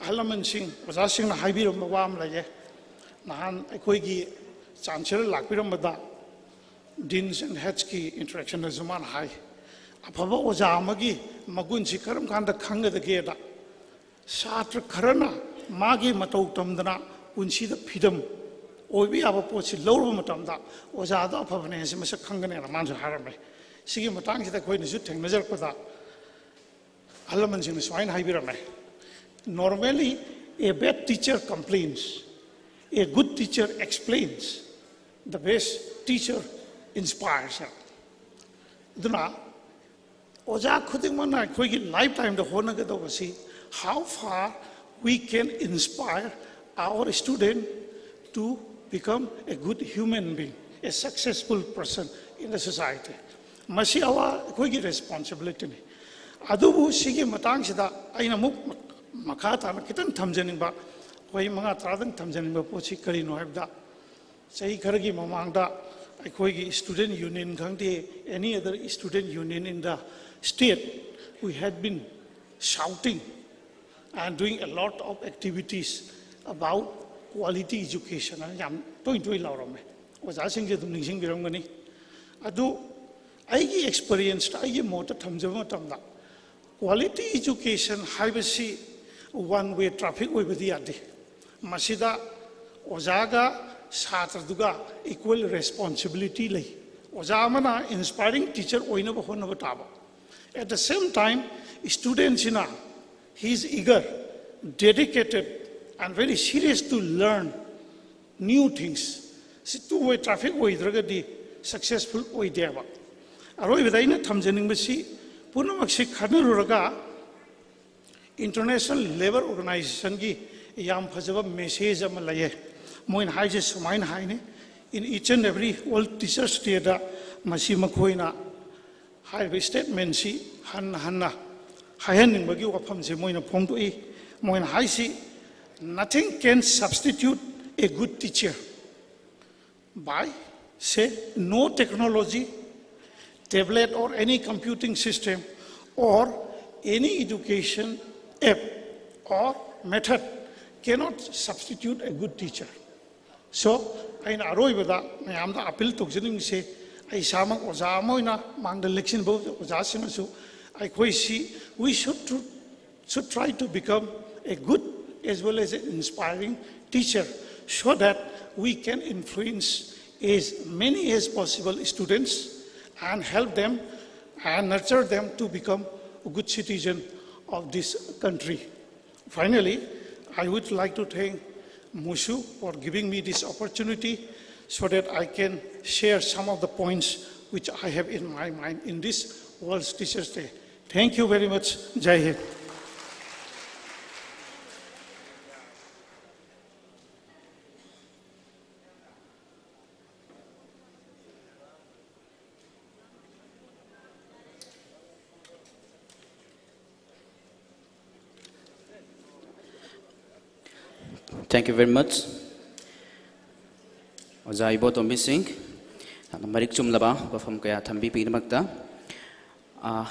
ꯑꯍꯜ ꯂꯃꯟꯁꯤꯡ, ꯑꯣꯖꯥꯁꯤꯡꯅ ꯍꯥꯏꯕꯤꯔꯝꯕ ꯋꯥ ꯑꯃ ꯂꯩꯌꯦ꯫ ꯅꯍꯥꯟ ꯑꯩꯈꯣꯏꯒꯤ ꯆꯥꯟꯁꯦꯂꯔ ꯂꯥꯛꯄꯤꯔꯝꯕꯗ, ꯗꯤꯟꯁ ꯑꯦꯟ ꯍꯦꯠꯁꯀꯤ ꯏꯟꯇꯔꯦꯛꯁꯟꯗꯁꯨ ꯃꯥꯅ ꯍꯥꯏ, ꯑꯐꯕ ꯑꯣꯖꯥ ꯑꯃꯒꯤ ꯃꯒꯨꯟꯁꯤ ꯀꯔꯝ ꯀꯥꯟꯗ ꯈꯪꯒꯗꯒꯦꯗ, ꯁꯥꯇ꯭ꯔ ꯈꯔꯅ ꯃꯥꯒꯤ ꯃꯇꯧ ꯇꯝꯗꯅ ꯄꯨꯟꯁꯤꯗ ꯐ꯭ꯔꯤꯗꯝ ꯑꯣꯏꯕ ꯌꯥꯕ ꯄꯣꯠꯁꯤ ꯂꯧꯔꯕ ꯃꯇꯝꯗ, ꯑꯣꯖꯥꯗꯣ ꯑꯐꯕꯅꯦ ꯍꯥꯏꯁꯤ ꯃꯁꯛ ꯈꯪꯒꯅꯦꯅ ꯃꯥꯅꯁꯨ ꯍꯥꯏꯔꯝꯃꯦ꯫ ꯁꯤꯒꯤ ꯃꯇꯥꯡꯁꯤꯗ ꯑꯩꯈꯣꯏꯅꯁꯨ ꯊꯦꯡꯅꯖꯔꯛꯄꯗ, ꯑꯍꯜ ꯂꯃꯟꯁꯤꯡꯅ ꯁꯨꯃꯥꯏꯅ ꯍꯥꯏꯕꯤꯔꯝꯃꯦ, "Normally, a bad teacher complains, a good teacher explains, the best teacher inspires." ꯑꯗꯨꯅ ꯑꯣꯖꯥ ꯈꯨꯗꯤꯡꯃꯛꯅ ꯑꯩꯈꯣꯏꯒꯤ ꯂꯥꯏꯐ ꯇꯥꯏꯝꯗ ꯍꯣꯠꯅꯒꯗꯧꯕꯁꯤ, how far we can inspire our student to become a good human being, a successful person in the society. ꯃꯁꯤ ꯑꯋꯥ-, ꯑꯩꯈꯣꯏꯒꯤ ꯔꯦꯁꯄꯣꯟꯁꯤꯕꯤꯂꯤꯇꯤꯅꯤ꯫ ꯑꯗꯨꯕꯨ ꯁꯤꯒꯤ ꯃꯇꯥꯡꯁꯤꯗ ꯑꯩꯅ ꯑꯃꯨꯛ ꯃꯈꯥ ꯇꯥꯅ ꯈꯤꯇꯪ ꯊꯝꯖꯅꯤꯡꯕ, ꯋꯥꯍꯩ ꯃꯉꯥ ꯇꯔꯥꯗꯪ ꯊꯝꯖꯅꯤꯡꯕ ꯄꯣꯠꯁꯤ ꯀꯔꯤꯅꯣ ꯍꯥꯏꯕꯗ, ꯆꯍꯤ ꯈꯔꯒꯤ ꯃꯃꯥꯡꯗ ꯑꯩꯈꯣꯏꯒꯤ student union ꯈꯪꯗꯦ, any other student union in the state, we had been shouting and doing a lot of activities about quality education ꯍꯥꯏꯅ ꯌꯥꯝ ꯇꯣꯏ ꯇꯣꯏ ꯂꯥꯎꯔꯝꯃꯦ꯫ ꯑꯣꯖꯥꯁꯤꯡꯁꯦ ꯑꯗꯨꯝ ꯅꯤꯡꯁꯤꯡꯕꯤꯔꯝꯒꯅꯤ꯫ ꯑꯗꯨ ꯑꯩꯒꯤ ꯑꯦꯛꯁꯄꯤꯔꯤꯌꯦꯟꯁꯇ, ꯑꯩꯒꯤ ꯃꯣꯠꯇ ꯊꯝꯖꯕ ꯃꯇꯝꯗ, quality education ꯍꯥꯏꯕꯁꯤ one way traffic ꯑꯣꯏꯕꯗꯤ ꯌꯥꯗꯦ꯫ ꯃꯁꯤꯗ ꯑꯣꯖꯥꯒ ꯁꯥꯇ꯭ꯔꯗꯨꯒ equal responsibility ꯂꯩ꯫ ꯑꯣꯖꯥ ꯑꯃꯅ inspiring teacher ꯑꯣꯏꯅꯕ ꯍꯣꯠꯅꯕ ꯇꯥꯕ꯫ At the same time, studentꯁꯤꯅ, he is eager, dedicated and very serious to learn new things. ꯁꯤ two way traffic ꯑꯣꯏꯗ꯭ꯔꯒꯗꯤ successful ꯑꯣꯏꯗꯦꯕ꯫ ꯑꯔꯣꯏꯕꯗ ꯑꯩꯅ ꯊꯝꯖꯅꯤꯡꯕꯁꯤ, ꯄꯨꯝꯅꯃꯛꯁꯤ ꯈꯟꯅꯔꯨꯔꯒ International Labour Organizationꯒꯤ ꯌꯥꯝ ꯐꯖꯕ message ꯑꯃ ꯂꯩꯌꯦ꯫ ꯃꯣꯏꯅ ꯍꯥꯏꯁꯦ ꯁꯨꯃꯥꯏꯅ ꯍꯥꯏꯅꯤ, in each and every World Teachers Dayꯗ ꯃꯁꯤ ꯃꯈꯣꯏꯅ ꯍꯥꯏꯔꯤꯕ statementꯁꯤ ꯍꯟꯅ ꯍꯟꯅ ꯍꯥꯏꯍꯟꯅꯤꯡꯕꯒꯤ ꯋꯥꯐꯝꯁꯦ ꯃꯣꯏꯅ ꯐꯣꯡꯗꯣꯛꯏ꯫ ꯃꯣꯏꯅ ꯍꯥꯏꯁꯤ, "Nothing can substitute a good teacher." By, say, no technology, tablet or any computing system or any education app or method cannot substitute a good teacher. So, ꯑꯩꯅ ꯑꯔꯣꯏꯕꯗ ꯃꯌꯥꯝꯗ appeal ꯇꯧꯖꯅꯤꯡꯕꯁꯦ, ꯑꯩ ꯏꯁꯥꯃꯛ ꯑꯣꯖꯥ ꯑꯃ ꯑꯣꯏꯅ ꯃꯥꯡꯗ ꯂꯦꯡꯁꯤꯟꯕ ꯑꯣꯖꯥꯁꯤꯡꯅꯁꯨ ꯑꯩꯈꯣꯏꯁꯤ, we should to should try to become a good as well as an inspiring teacher so that we can influence as many as possible students and help them and nurture them to become a good citizen of this country. Finally, I would like to thank Mushu for giving me this opportunity so that I can share some of the points which I have in my mind in this World Teachers Day. Thank you very much. Jai Hind. Thank you very much. ꯑꯣꯖꯥ ꯏꯕꯣꯇꯣꯝꯕꯤ ꯁꯤꯡ, ꯌꯥꯝꯅ ꯃꯔꯤꯛ ꯆꯨꯝꯂꯕ ꯋꯥꯐꯝ ꯀꯌꯥ ꯊꯝꯕꯤꯕꯒꯤꯗꯃꯛꯇ꯫ ꯑꯥ,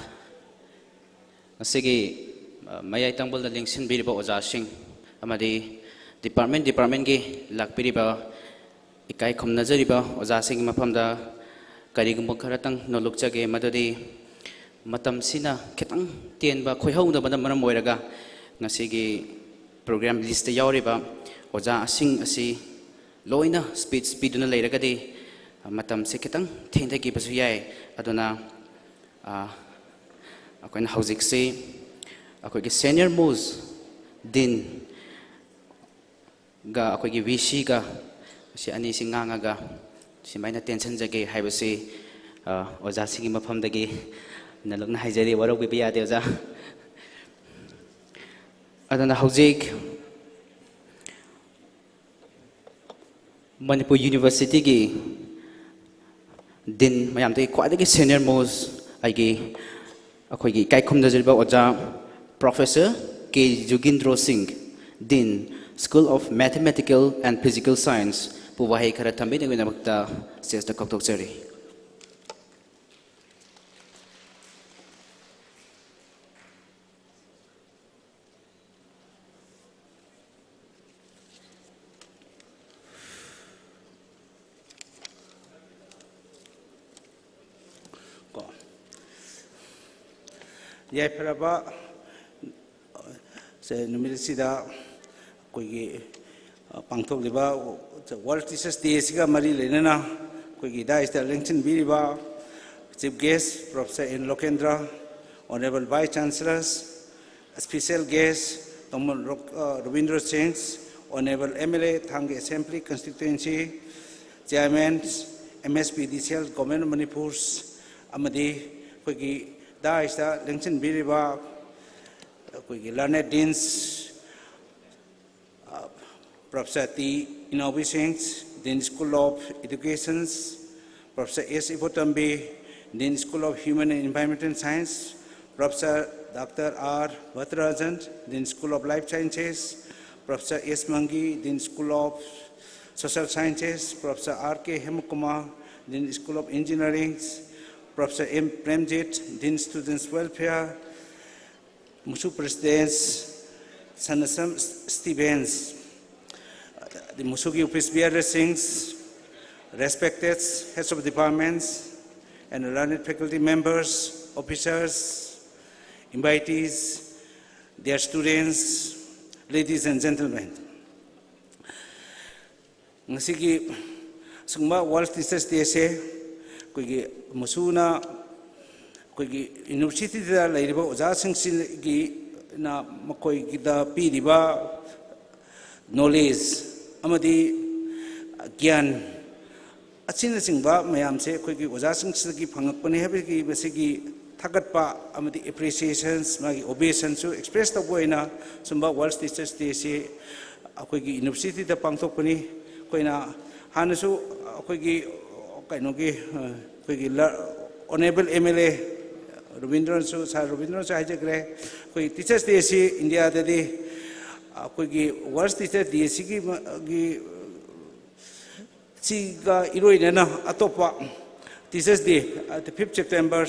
ꯉꯁꯤꯒꯤ, ꯑ, ꯃꯌꯥꯏ ꯇꯪꯕꯜꯗ ꯂꯦꯡꯁꯤꯟꯕꯤꯔꯤꯕ ꯑꯣꯖꯥꯁꯤꯡ ꯑꯃꯗꯤ department departmentꯀꯤ ꯂꯥꯛꯄꯤꯔꯤꯕ ꯏꯀꯥꯏ ꯈꯨꯝꯅꯖꯔꯤꯕ ꯑꯣꯖꯥꯁꯤꯡꯒꯤ ꯃꯐꯝꯗ ꯀꯔꯤꯒꯨꯝꯕ ꯈꯔꯇꯪ ꯅꯣꯜꯂꯨꯛꯆꯒꯦ, ꯃꯗꯨꯗꯤ ꯃꯇꯝꯁꯤꯅ ꯈꯤꯇꯪ ꯇꯦꯟꯕ ꯈꯣꯏꯍꯧꯗꯕꯅ ꯃꯔꯝ ꯑꯣꯏꯔꯒ ꯉꯁꯤꯒꯤ program listꯇ ꯌꯥꯎꯔꯤꯕ ꯑꯣꯖꯥꯁꯤꯡ ꯑꯁꯤ ꯂꯣꯏꯅ speech ꯄꯤꯗꯨꯅ ꯂꯩꯔꯒꯗꯤ ꯃꯇꯝꯁꯦ ꯈꯤꯇꯪ ꯊꯦꯡꯊꯈꯤꯕꯁꯨ ꯌꯥꯏ꯫ ꯑꯗꯨꯅ, ꯑ, ꯑꯩꯈꯣꯏꯅ ꯍꯧꯖꯤꯛꯁꯤ ꯑꯩꯈꯣꯏꯒꯤ senior most dean ꯒ ꯑꯩꯈꯣꯏꯒꯤ VCꯒ ꯁꯤ ꯑꯅꯤꯁꯤ ꯉꯥꯡꯉꯒ ꯁꯨꯃꯥꯏꯅ ꯇꯦꯟꯁꯤꯟꯖꯒꯦ ꯍꯥꯏꯕꯁꯤ, ꯑ, ꯑꯣꯖꯥꯁꯤꯡꯒꯤ ꯃꯐꯝꯗꯒꯤ ꯅꯣꯜꯂꯨꯛꯅ ꯍꯥꯏꯖꯔꯤ, ꯋꯥꯔꯧꯕꯤꯕ ꯌꯥꯗꯦ ꯑꯣꯖꯥ꯫ ꯑꯗꯨꯅ ꯍꯧꯖꯤꯛ ꯃꯅꯤꯄꯨꯔ ꯌꯨꯅꯤꯚꯔꯁꯤꯇꯤꯒꯤ ꯗꯤꯟ ꯃꯌꯥꯝꯗꯒꯤ ꯈ꯭ꯋꯥꯏꯗꯒꯤ ꯁꯦꯅꯤꯌꯔ ꯃꯣꯁ ꯑꯩꯒꯤ ꯑꯩꯈꯣꯏꯒꯤ ꯏꯀꯥꯏ ꯈꯨꯝꯅꯖꯔꯤꯕ ꯑꯣꯖꯥ professor K Jugindro Singh, dean, school of mathematical and physical ꯁꯥꯏꯟꯁꯄꯨ ꯋꯥꯍꯩ ꯈꯔ ꯊꯝꯕꯤꯅꯕꯒꯤꯗꯃꯛꯇ ꯁ꯭ꯇꯦꯖꯇ ꯀꯧꯊꯣꯛꯆꯔꯤ꯫ ꯀꯣ, ꯌꯥꯏꯐꯔꯕ ꯁꯦ, ꯅꯨꯃꯤꯠ ꯑꯁꯤꯗ ꯑꯩꯈꯣꯏꯒꯤ, ꯑ, ꯄꯥꯡꯊꯣꯛꯂꯤꯕ World Teachers Day ꯑꯁꯤꯒ ꯃꯔꯤ ꯂꯩꯅꯅ ꯑꯩꯈꯣꯏꯒꯤ ꯗꯥꯏꯁꯇ ꯂꯦꯡꯁꯤꯟꯕꯤꯔꯤꯕ Chief Guest Professor N Lokendra, Honorable Vice Chancellors, Special Guest Comrade Rok-, uh, Ravindra Singh, Honorable M L A Thangki Assembly Constituency, Chairman, M S P D C L, Government of Manipur, ꯑꯃꯗꯤ ꯑꯩꯈꯣꯏꯒꯤ ꯗꯥꯏꯁꯇ ꯂꯦꯡꯁꯤꯟꯕꯤꯔꯤꯕ ꯑꯩꯈꯣꯏꯒꯤ learned deans, uh, Professor T Inoubi Singh, Dean School of Education, Professor S Ibotambi, Dean School of Human and Environmental Science, Professor Doctor R Bhattarajan, Dean School of Life Sciences, Professor S Mangi, Dean School of Social Sciences, Professor R K Hemakumar, Dean School of Engineering, Professor M Premjit, Dean Students Welfare, MUSU President Sanasam Stevens, the MUSU ki office bearers, respected heads of departments and learned faculty members, officers, invitees, dear students, ladies and gentlemen. ꯉꯁꯤꯒꯤ ꯑꯁꯤꯒꯨꯝꯕ World Teachers Day ꯁꯦ ꯑꯩꯈꯣꯏꯒꯤ MUSUꯅ ꯑꯩꯈꯣꯏꯒꯤ ꯌꯨꯅꯤꯚꯔꯁꯤꯇꯤꯗ ꯂꯩꯔꯤꯕ ꯑꯣꯖꯥꯁꯤꯡꯁꯤꯒꯤꯅ ꯃꯈꯣꯏꯒꯤꯗ ꯄꯤꯔꯤꯕ knowledge ꯑꯃꯗꯤ ꯒ꯭ꯌꯥꯟ ꯑꯁꯤꯅꯆꯤꯡꯕ ꯃꯌꯥꯝꯁꯦ ꯑꯩꯈꯣꯏꯒꯤ ꯑꯣꯖꯥꯁꯤꯡꯁꯤꯗꯒꯤ ꯐꯪꯉꯛꯄꯅꯤ ꯍꯥꯏꯕꯒꯤ ꯃꯁꯤꯒꯤ ꯊꯥꯒꯠꯄ ꯑꯃꯗꯤ appreciations, ꯃꯥꯒꯤ obeisanceꯁꯨ express ꯇꯧꯕ ꯑꯣꯏꯅ ꯁꯨꯝꯕ World Teachers Day ꯁꯤ ꯑꯩꯈꯣꯏꯒꯤ ꯌꯨꯅꯤꯚꯔꯁꯤꯇꯤꯗ ꯄꯥꯡꯊꯣꯛꯄꯅꯤ꯫ ꯑꯩꯈꯣꯏꯅ ꯍꯥꯟꯅꯁꯨ ꯑꯩꯈꯣꯏꯒꯤ ꯀꯩꯅꯣꯒꯤ ꯑꯩꯈꯣꯏꯒꯤ ꯑꯣꯅꯦꯕꯜ ꯑꯦꯝ ꯑꯦꯜ ꯑꯦ ꯔꯕꯤꯟꯗ꯭ꯔꯅꯁꯨ, ꯁꯥꯔ ꯔꯕꯤꯟꯗ꯭ꯔꯅꯁꯨ ꯍꯥꯏꯖꯈ꯭ꯔꯦ, ꯑꯩꯈꯣꯏ ꯇꯤꯆꯔꯁ ꯗꯦꯁꯤ ꯏꯟꯗꯤꯌꯥꯗꯗꯤ ꯑꯩꯈꯣꯏꯒꯤ ꯋꯥꯔꯜ ꯇꯤꯆꯔꯁ ꯗꯦꯁꯤꯒꯤ ꯁꯤꯒ ꯏꯔꯣꯏꯅꯅ ꯑꯇꯣꯞꯄ teachers day, fifth September,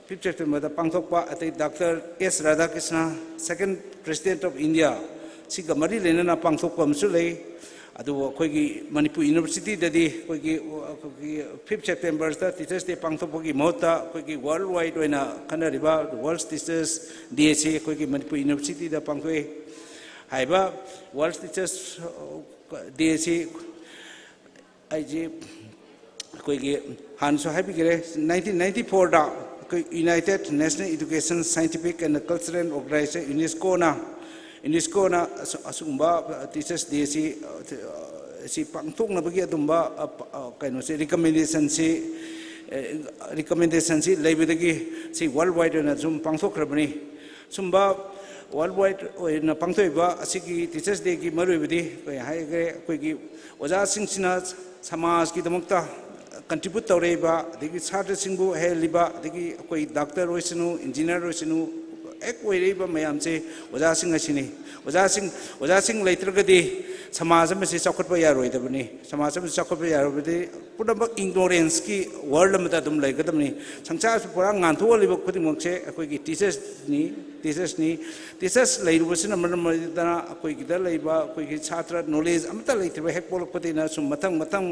fifth ꯁꯦꯞꯇꯦꯝꯕꯔꯗ ꯄꯥꯡꯊꯣꯛꯄ, ꯑꯗꯩ doctor S Radhakrishnan, second president of India, ꯁꯤꯒ ꯃꯔꯤ ꯂꯩꯅꯅ ꯄꯥꯡꯊꯣꯛꯄ ꯑꯃꯁꯨ ꯂꯩ꯫ ꯑꯗꯨꯕꯨ ꯑꯩꯈꯣꯏꯒꯤ ꯃꯅꯤꯄꯨꯔ ꯌꯨꯅꯤꯚꯔꯁꯤꯇꯤꯗꯗꯤ ꯑꯩꯈꯣꯏꯒꯤ ꯑꯩꯈꯣꯏꯒꯤ ꯐꯤꯐ ꯁꯦꯞꯇꯦꯝꯕꯔꯗ ꯇꯤꯆꯔꯁ ꯗꯦ ꯄꯥꯡꯊꯣꯛꯄꯒꯤ ꯃꯍꯨꯠꯇ ꯑꯩꯈꯣꯏꯒꯤ ꯋꯥꯔꯜ ꯋꯥꯏꯗ ꯑꯣꯏꯅ ꯈꯟꯅꯔꯤꯕ ꯋꯥꯔꯜ ꯇꯤꯆꯔꯁ ꯗꯦꯁꯤ ꯑꯩꯈꯣꯏꯒꯤ ꯃꯅꯤꯄꯨꯔ ꯌꯨꯅꯤꯚꯔꯁꯤꯇꯤꯗ ꯄꯥꯡꯊꯣꯛꯏ꯫ ꯍꯥꯏꯔꯤꯕ ꯋꯥꯔꯜ ꯇꯤꯆꯔꯁ ꯗꯦꯁꯤ ꯑꯩꯁꯤ ꯑꯩꯈꯣꯏꯒꯤ ꯍꯥꯟꯅꯁꯨ ꯍꯥꯏꯕꯤꯈ꯭ꯔꯦ, ꯅꯥꯏꯟꯇꯤꯟ ꯅꯥꯏꯟꯇꯤ ꯐꯣꯔꯗ ꯑꯩꯈꯣꯏ United National Education Scientific and Cultural Organization, ꯌꯨꯅꯦꯁꯀꯣꯅ, ꯌꯨꯅꯦꯁꯀꯣꯅ ꯑꯁꯨ-, ꯑꯁꯤꯒꯨꯝꯕ ꯇꯤꯆꯔꯁ ꯗꯦꯁꯤ ꯁꯤ ꯄꯥꯡꯊꯣꯛꯅꯕꯒꯤ ꯑꯗꯨꯝꯕ ꯀꯩꯅꯣꯁꯤ, ꯔꯤꯀꯃꯦꯟꯗꯦꯁꯟꯁꯤ, ꯔꯤꯀꯃꯦꯟꯗꯦꯁꯟꯁꯤ ꯂꯩꯕꯗꯒꯤ ꯁꯤ ꯋꯥꯔꯜ ꯋꯥꯏꯗ ꯑꯣꯏꯅ ꯁꯨꯝ ꯄꯥꯡꯊꯣꯛꯈ꯭ꯔꯕꯅꯤ꯫ ꯁꯨꯝꯕ ꯋꯥꯔꯜ ꯋꯥꯏꯗ ꯑꯣꯏꯅ ꯄꯥꯡꯊꯣꯛꯏꯕ ꯑꯁꯤꯒꯤ ꯇꯤꯆꯔꯁ ꯗꯦꯒꯤ ꯃꯔꯨꯑꯣꯏꯕꯗꯤ ꯀꯩ ꯍꯥꯏꯈ꯭ꯔꯦ, ꯑꯩꯈꯣꯏꯒꯤ ꯑꯣꯖꯥꯁꯤꯡꯁꯤꯅ ꯁꯃꯥꯖꯀꯤꯗꯃꯛꯇ ꯀꯟꯇ꯭ꯔꯤꯕ꯭ꯌꯨꯠ ꯇꯧꯔꯛꯏꯕ, ꯑꯗꯒꯤ ꯁꯥꯇ꯭ꯔꯁꯤꯡꯕꯨ ꯍꯩꯍꯜꯂꯤꯕ, ꯑꯗꯒꯤ ꯑꯩꯈꯣꯏ ꯗꯥꯛꯇꯔ ꯑꯣꯏꯁꯅꯨ, ꯏꯟꯖꯤꯅꯤꯌꯥꯔ ꯑꯣꯏꯁꯅꯨ, ꯍꯦꯛ ꯑꯣꯏꯔꯛꯏꯕ ꯃꯌꯥꯝꯁꯦ ꯑꯣꯖꯥꯁꯤꯡ ꯑꯁꯤꯅꯤ꯫ ꯑꯣꯖꯥꯁꯤꯡ, ꯑꯣꯖꯥꯁꯤꯡ ꯂꯩꯇ꯭ꯔꯒꯗꯤ ꯁꯃꯥꯖ ꯑꯃꯁꯤ ꯆꯥꯎꯈꯠꯄ ꯌꯥꯔꯣꯏꯗꯕꯅꯤ꯫ ꯁꯃꯥꯖ ꯑꯃꯁꯤ ꯆꯥꯎꯈꯠꯄ ꯌꯥꯔꯣꯏꯗꯕꯗꯤ ꯄꯨꯝꯅꯃꯛ ꯏꯒꯅꯣꯔꯦꯟꯁꯀꯤ ꯋꯥꯔꯜ ꯑꯃꯗ ꯑꯗꯨꯝ ꯂꯩꯒꯗꯕꯅꯤ꯫ ꯁꯪꯁꯥꯔꯁꯤ ꯄꯨꯔꯥ ꯉꯥꯟꯊꯣꯛꯍꯜꯂꯤꯕ ꯈꯨꯗꯤꯡꯃꯛꯁꯦ ꯑꯩꯈꯣꯏꯒꯤ ꯇꯤꯆꯔꯁꯅꯤ, ꯇꯤꯆꯔꯁꯅꯤ꯫ ꯇꯤꯆꯔꯁ ꯂꯩꯔꯨꯕꯁꯤꯅ ꯃꯔꯝ ꯑꯣꯏꯗꯅ ꯑꯩꯈꯣꯏꯒꯤꯗ ꯂꯩꯕ ꯑꯩꯈꯣꯏꯒꯤ ꯁꯥꯇ꯭ꯔ ꯅꯣꯂꯦꯖ ꯑꯃꯠꯇ ꯂꯩꯇ꯭ꯔꯤꯕ ꯍꯦꯛ ꯄꯣꯛꯂꯛꯄꯗꯒꯤꯅ ꯁꯨꯝ ꯃꯊꯪ ꯃꯊꯪ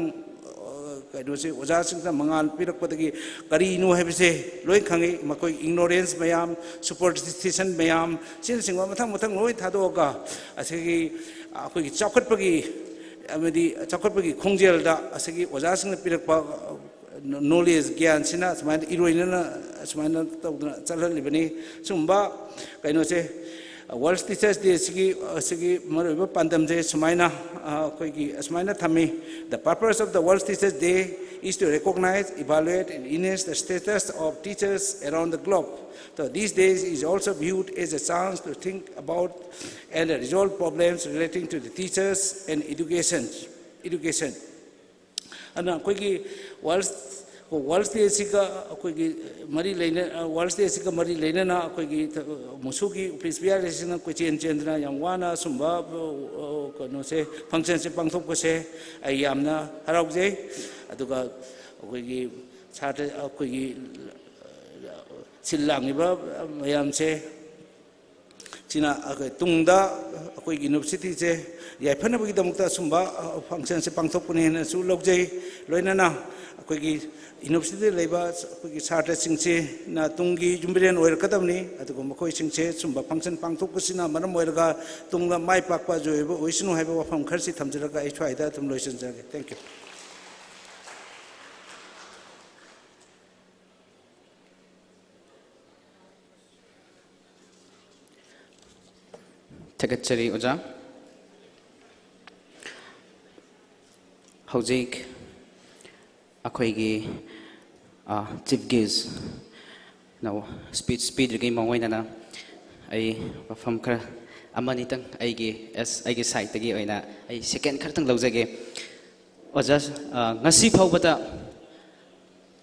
ꯀꯩꯅꯣꯁꯦ ꯑꯣꯖꯥꯁꯤꯡꯁꯤꯅ ꯃꯉꯥꯜ ꯄꯤꯔꯛꯄꯗꯒꯤ ꯀꯔꯤꯅꯣ ꯍꯥꯏꯕꯁꯦ ꯂꯣꯏ ꯈꯪꯉꯤ꯫ ꯃꯈꯣꯏ ꯏꯒꯅꯣꯔꯦꯟꯁ ꯃꯌꯥꯝ, ꯁꯨꯄꯔꯁꯇꯤꯁꯟ ꯃꯌꯥꯝ, ꯑꯁꯤꯅꯆꯤꯡꯕ ꯃꯊꯪ ꯃꯊꯪ ꯂꯣꯏ ꯊꯥꯗꯣꯛꯑꯒ ꯑꯁꯤꯒꯤ ꯑꯩꯈꯣꯏꯒꯤ ꯆꯥꯎꯈꯠꯄꯒꯤ ꯑꯃꯗꯤ ꯆꯥꯎꯈꯠꯄꯒꯤ ꯈꯣꯡꯖꯦꯜꯗ ꯑꯁꯤꯒꯤ ꯑꯣꯖꯥꯁꯤꯡꯅ ꯄꯤꯔꯛꯄ ꯅꯣꯂꯦꯖ, ꯒ꯭ꯌꯥꯟꯁꯤꯅ ꯁꯨꯃꯥꯏꯅ ꯏꯔꯣꯏꯅꯅ ꯁꯨꯃꯥꯏꯅ ꯇꯧꯗꯅ ꯆꯠꯍꯜꯂꯤꯕꯅꯤ꯫ ꯁꯤꯒꯨꯝꯕ ꯀꯩꯅꯣꯁꯦ, ꯋꯥꯔꯜ ꯇꯤꯆꯔꯁ ꯗꯦꯁꯤꯒꯤ, ꯑꯁꯤꯒꯤ ꯃꯔꯨꯑꯣꯏꯕ ꯄꯥꯟꯗꯝꯁꯦ ꯁꯨꯃꯥꯏꯅ, ꯑ, ꯑꯩꯈꯣꯏꯒꯤ ꯑꯁꯨꯃꯥꯏꯅ ꯊꯝꯃꯤ: The purpose of the World Teachers Day is to recognize, evaluate and enhance the status of teachers around the globe. So these days is also viewed as a chance to think about and resolve problems relating to the teachers and education. Education. ꯑꯗꯨꯅ ꯑꯩꯈꯣꯏꯒꯤ World, World Day ꯑꯁꯤꯒ ꯑꯩꯈꯣꯏꯒꯤ ꯃꯔꯤ ꯂꯩꯅ, World Day ꯑꯁꯤꯒ ꯃꯔꯤ ꯂꯩꯅꯅ ꯑꯩꯈꯣꯏꯒꯤ ꯃꯨꯁꯨꯒꯤ ꯑꯣꯐꯤꯁ ꯕꯤꯌꯥꯔꯁꯤꯡꯅ ꯀꯣꯏꯆꯦꯟ ꯆꯦꯟꯗꯅ ꯌꯥꯝ ꯋꯥꯅ ꯁꯨꯝꯕ, ꯑ, ꯀꯩꯅꯣꯁꯦ, functionꯁꯦ ꯄꯥꯡꯊꯣꯛꯄꯁꯦ ꯑꯩ ꯌꯥꯝꯅ ꯍꯔꯥꯎꯖꯩ꯫ ꯑꯗꯨꯒ ꯑꯩꯈꯣꯏꯒꯤ ꯁꯥꯇ꯭ꯔ, ꯑꯩꯈꯣꯏꯒꯤ ꯁꯤꯜ ꯂꯥꯡꯉꯤꯕ ꯃꯌꯥꯝꯁꯦ, ꯁꯤꯅ ꯑꯩꯈꯣꯏ ꯇꯨꯡꯗ ꯑꯩꯈꯣꯏꯒꯤ universityꯁꯦ ꯌꯥꯏꯐꯅꯕꯒꯤꯗꯃꯛꯇ ꯑꯁꯨꯝꯕ, ꯑ, functionꯁꯦ ꯄꯥꯡꯊꯣꯛꯄꯅꯦꯅꯁꯨ ꯂꯧꯖꯩ꯫ ꯂꯣꯏꯅꯅ ꯑꯩꯈꯣꯏꯒꯤ universityꯗ ꯂꯩꯕ ꯑꯩꯈꯣꯏꯒꯤ ꯁꯥꯇ꯭ꯔꯁꯤꯡꯁꯤꯅ ꯇꯨꯡꯒꯤ ꯌꯨꯝꯕꯤꯔꯦꯟ ꯑꯣꯏꯔꯛꯀꯗꯕꯅꯤ꯫ ꯑꯗꯨꯒ ꯃꯈꯣꯏꯁꯤꯡꯁꯦ ꯁꯨꯝꯕ function ꯄꯥꯡꯊꯣꯛꯄꯁꯤꯅ ꯃꯔꯝ ꯑꯣꯏꯔꯒ ꯇꯨꯡꯗ ꯃꯥꯏ ꯄꯥꯛꯄ ꯑꯖꯣꯏ ꯑꯣꯏꯕ ꯑꯣꯏꯁꯅꯨ ꯍꯥꯏꯕ ꯋꯥꯐꯝ ꯈꯔꯁꯤ ꯊꯝꯖꯔꯒ ꯑꯩ ꯁ꯭ꯋꯥꯏꯗ ꯑꯗꯨꯝ ꯂꯣꯏꯁꯤꯟꯖꯔꯒꯦ꯫ Thank you꯫ ꯊꯥꯒꯠꯆꯔꯤ ꯑꯣꯖꯥ꯫ ꯍꯧꯖꯤꯛ ꯑꯩꯈꯣꯏꯒꯤ, ꯑ, chief guestꯅ speech ꯄꯤꯗ꯭ꯔꯤꯉꯩ ꯃꯃꯥꯡ ꯑꯣꯏꯅ ꯑꯩ ꯋꯥꯐꯝ ꯈꯔ ꯑꯃꯅꯤꯇꯪ ꯑꯩꯒꯤ, as ꯑꯩꯒꯤ sideꯇꯒꯤ ꯑꯣꯏꯅ ꯑꯩ second ꯈꯔꯇꯪ ꯂꯧꯖꯒꯦ꯫ ꯑꯣꯖꯥ, ꯑ, ꯉꯁꯤ ꯐꯥꯎꯕꯗ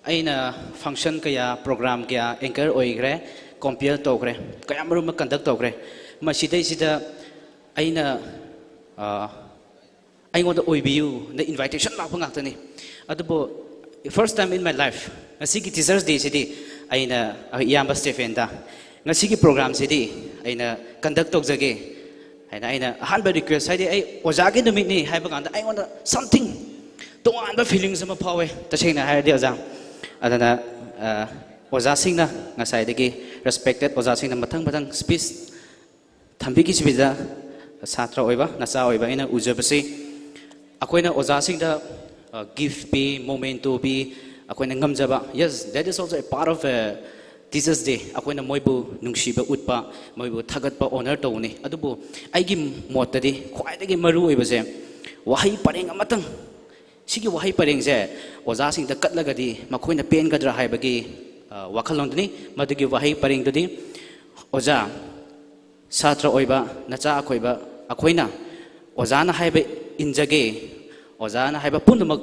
ꯑꯩꯅ function ꯀꯌꯥ, program ꯀꯌꯥ anchor ꯑꯣꯏꯈ꯭ꯔꯦ, compare ꯇꯧꯈ꯭ꯔꯦ, ꯀꯌꯥꯃꯔꯨꯝ ꯑꯃ conduct ꯇꯧꯈ꯭ꯔꯦ꯫ ꯃꯁꯤꯗꯩꯁꯤꯗ ꯑꯩꯅ, ꯑ, ꯑꯩꯉꯣꯟꯗ ꯑꯣꯏꯕꯤꯌꯨꯅ invitation ꯂꯥꯛꯄ ꯉꯥꯛꯇꯅꯤ꯫ ꯑꯗꯨꯕꯨ first time in my life, ꯉꯁꯤꯒꯤ Teachers Dayꯁꯤꯗꯤ ꯑꯩꯅ ꯏꯌꯥꯝꯕ ꯁ꯭ꯇꯦꯐꯦꯟꯗ, "ꯉꯁꯤꯒꯤ programꯁꯤꯗꯤ ꯑꯩꯅ conduct ꯇꯧꯖꯒꯦ" ꯍꯥꯏꯅ ꯑꯩꯅ ꯑꯍꯥꯟꯕ request, ꯍꯥꯏꯗꯤ ꯑꯩ ꯑꯣꯖꯥꯒꯤ ꯅꯨꯃꯤꯠꯅꯤ ꯍꯥꯏꯕ ꯀꯥꯟꯗ ꯑꯩꯉꯣꯟꯗ something ꯇꯣꯉꯥꯟꯕ feelings ꯑꯃ ꯐꯥꯎꯋꯦ, ꯇꯁꯦꯡꯅ ꯍꯥꯏꯔꯗꯤ ꯑꯣꯖꯥ꯫ ꯑꯗꯨꯅ, ꯑ, ꯑꯣꯖꯥꯁꯤꯡꯅ ꯉꯁꯥꯏꯗꯒꯤ, respected ꯑꯣꯖꯥꯁꯤꯡꯅ ꯃꯊꯪ ꯃꯊꯪ speech ꯊꯝꯕꯤꯈꯤꯕꯁꯤꯗ, ꯁꯥꯇ꯭ꯔ ꯑꯣꯏꯕ, ꯅꯆꯥ ꯑꯣꯏꯕ ꯑꯩꯅ ꯎꯖꯕꯁꯤ, ꯑꯩꯈꯣꯏꯅ ꯑꯣꯖꯥꯁꯤꯡꯗ, ꯑ, gift ꯄꯤ, memento ꯄꯤ, ꯑꯩꯈꯣꯏꯅ ꯉꯝꯖꯕ, yes, that is also a part of, uh, Teachers Day꯫ ꯑꯩꯈꯣꯏꯅ ꯃꯣꯏꯕꯨ ꯅꯨꯡꯁꯤꯕ ꯎꯠꯄ, ꯃꯣꯏꯕꯨ ꯊꯥꯒꯠꯄ, honor ꯇꯧꯕꯅꯤ꯫ ꯑꯗꯨꯕꯨ ꯑꯩꯒꯤ ꯃꯣꯠꯇꯗꯤ ꯈ꯭ꯋꯥꯏꯗꯒꯤ ꯃꯔꯨ ꯑꯣꯏꯕꯁꯦ ꯋꯥꯍꯩ ꯄꯔꯦꯡ ꯑꯃꯇꯪ, ꯁꯤꯒꯤ ꯋꯥꯍꯩ ꯄꯔꯦꯡꯁꯦ ꯑꯣꯖꯥꯁꯤꯡꯗ ꯀꯠꯂꯒꯗꯤ ꯃꯈꯣꯏꯅ ꯄꯦꯟꯒꯗ꯭ꯔꯥ ꯍꯥꯏꯕꯒꯤ, ꯑ, ꯋꯥꯈꯜꯂꯣꯟꯗꯨꯅꯤ꯫ ꯃꯗꯨꯒꯤ ꯋꯥꯍꯩ ꯄꯔꯦꯡꯗꯨꯗꯤ, "ꯑꯣꯖꯥ, ꯁꯥꯇ꯭ꯔ ꯑꯣꯏꯕ ꯅꯆꯥ ꯑꯩꯈꯣꯏꯕ ꯑꯩꯈꯣꯏꯅ ꯑꯣꯖꯥꯅ ꯍꯥꯏꯕ ꯏꯟꯖꯒꯦ, ꯑꯣꯖꯥꯅ ꯍꯥꯏꯕ ꯄꯨꯝꯅꯃꯛ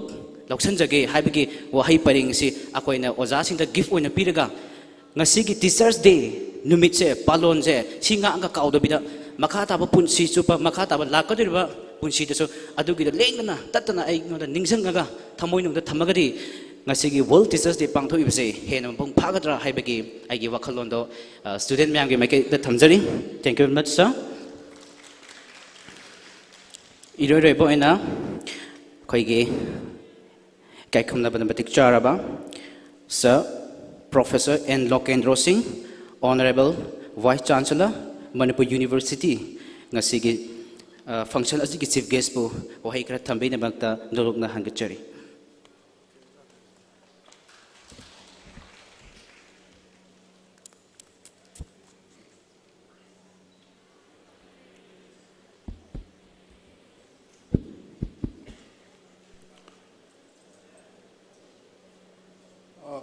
ꯂꯧꯁꯤꯟꯖꯒꯦ ꯍꯥꯏꯕꯒꯤ ꯋꯥꯍꯩ ꯄꯔꯦꯡꯁꯤ ꯑꯩꯈꯣꯏꯅ ꯑꯣꯖꯥꯁꯤꯡꯗ ꯒꯤꯐ ꯑꯣꯏꯅ ꯄꯤꯔꯒ, ꯉꯁꯤꯒꯤ ꯇꯤꯆꯔꯁ ꯗꯦ ꯅꯨꯃꯤꯠꯁꯦ, ꯄꯥꯂꯣꯟꯁꯦ, ꯁꯤ ꯉꯥꯛꯑꯒ ꯀꯥꯎꯗꯕꯤꯗ, ꯃꯈꯥ ꯇꯥꯕ ꯄꯨꯟꯁꯤ ꯆꯨꯞꯄ, ꯃꯈꯥ ꯇꯥꯕ ꯂꯥꯛꯀꯗꯧꯔꯤꯕ ꯄꯨꯟꯁꯤꯗꯁꯨ ꯑꯗꯨꯒꯤꯗ ꯂꯦꯡꯗꯅ ꯇꯠꯇꯅ ꯑꯩꯉꯣꯟꯗ ꯅꯤꯡꯁꯤꯡꯉꯒ, ꯊꯃꯣꯏꯅꯨꯡꯗ ꯊꯝꯃꯒꯗꯤ, ꯉꯁꯤꯒꯤ ꯋꯥꯔꯜ ꯇꯤꯆꯔꯁ ꯗꯦ ꯄꯥꯡꯊꯣꯛꯏꯕꯁꯦ ꯍꯦꯟꯅ ꯃꯄꯨꯡ ꯐꯥꯒꯗ꯭ꯔꯥ ꯍꯥꯏꯕꯒꯤ ꯑꯩꯒꯤ ꯋꯥꯈꯜꯂꯣꯟꯗꯣ, ꯑ, ꯁ꯭ꯇꯨꯗꯦꯟ ꯃꯌꯥꯝꯒꯤ ꯃꯥꯏꯀꯩꯗ ꯊꯝꯖꯔꯤ꯫ Thank you very much, sir. ꯏꯔꯣꯏ ꯂꯣꯏꯕ ꯑꯣꯏꯅ ꯑꯩꯈꯣꯏꯒꯤ ꯏꯀꯥꯏ ꯈꯨꯝꯅꯕꯗ ꯃꯇꯤꯛ ꯆꯥꯔꯕ Sir Professor N ꯂꯣꯀꯦꯟꯗ꯭ꯔꯣ ꯁꯤꯡ, Honourable Vice Chancellor, Manipur University, ꯉꯁꯤꯒꯤ, ꯑ, function ꯑꯁꯤꯒꯤ chief guest ꯄꯨ ꯋꯥꯍꯩ ꯈꯔ ꯊꯝꯕꯤꯅꯕꯃꯛꯇ ꯅꯣꯂꯨꯛꯅ ꯍꯪꯒꯠꯆꯔꯤ꯫ Uh,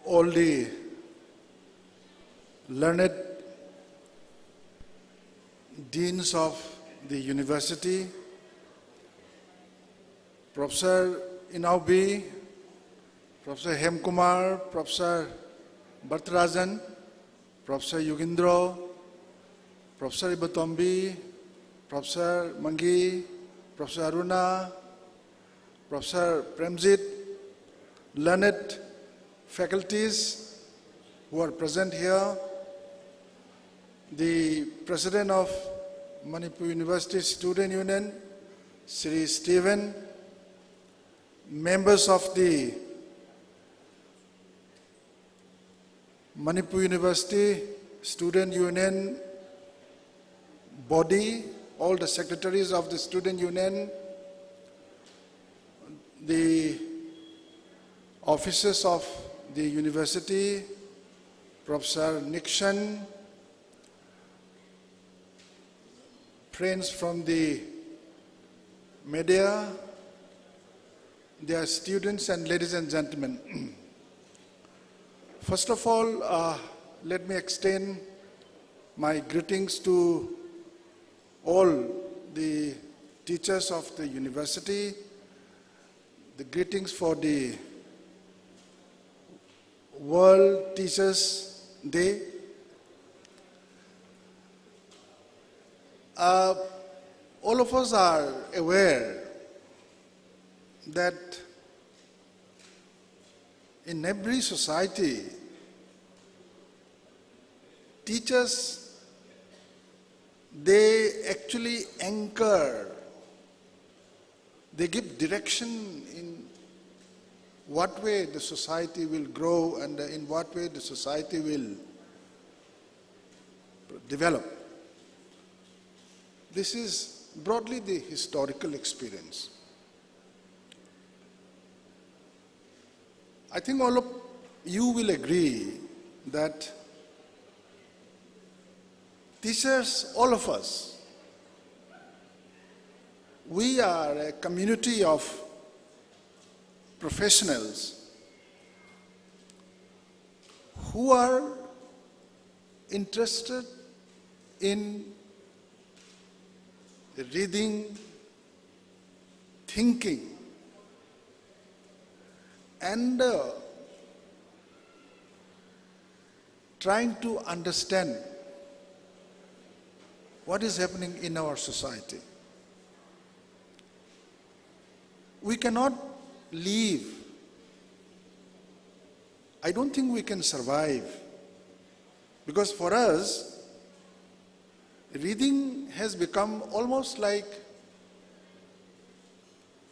all the learned deans of the university, Professor Inaubi, Professor Hemkumar, Professor Bharatarajan, Professor Yugindro, Professor Ibatombi, Professor Mangi, Professor Aruna, Professor Premjit, learned faculties who are present here, the President of Manipur University Student Union, Shri Stephen, members of the Manipur University Student Union body, all the secretaries of the Student Union, the officers of the university, Professor Nixon, friends from the media, dear students and ladies and gentlemen. First of all, uh, let me extend my greetings to all the Teachers of the university, the greetings for the World Teachers Day. Uh, all of us are aware that in every society, teachers, they actually anchor, they give direction in what way the society will grow and in what way the society will develop. This is broadly the historical experience. I think all of you will agree that teachers, all of us, we are a community of professionals who are interested in reading, thinking, and uh, trying to understand what is happening in our society. We cannot live. I don't think we can survive, because for us, reading has become almost like,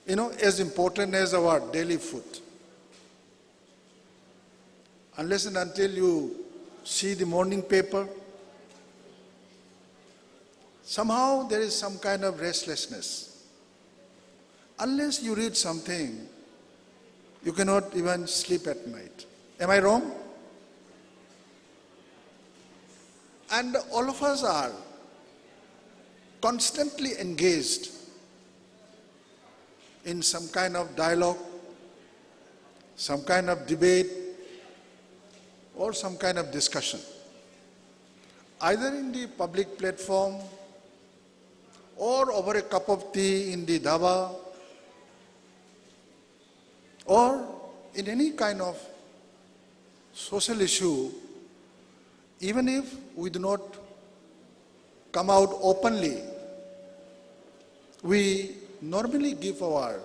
you know, as important as our daily food. Unless and until you see the morning paper, somehow there is some kind of restlessness. Unless you read something, you cannot even sleep at night. Am I wrong? And all of us are constantly engaged in some kind of dialogue, some kind of debate, or some kind of discussion, either in the public platform or over a cup of tea in the dhaba, or in any kind of social issue, even if we do not come out openly, we normally give our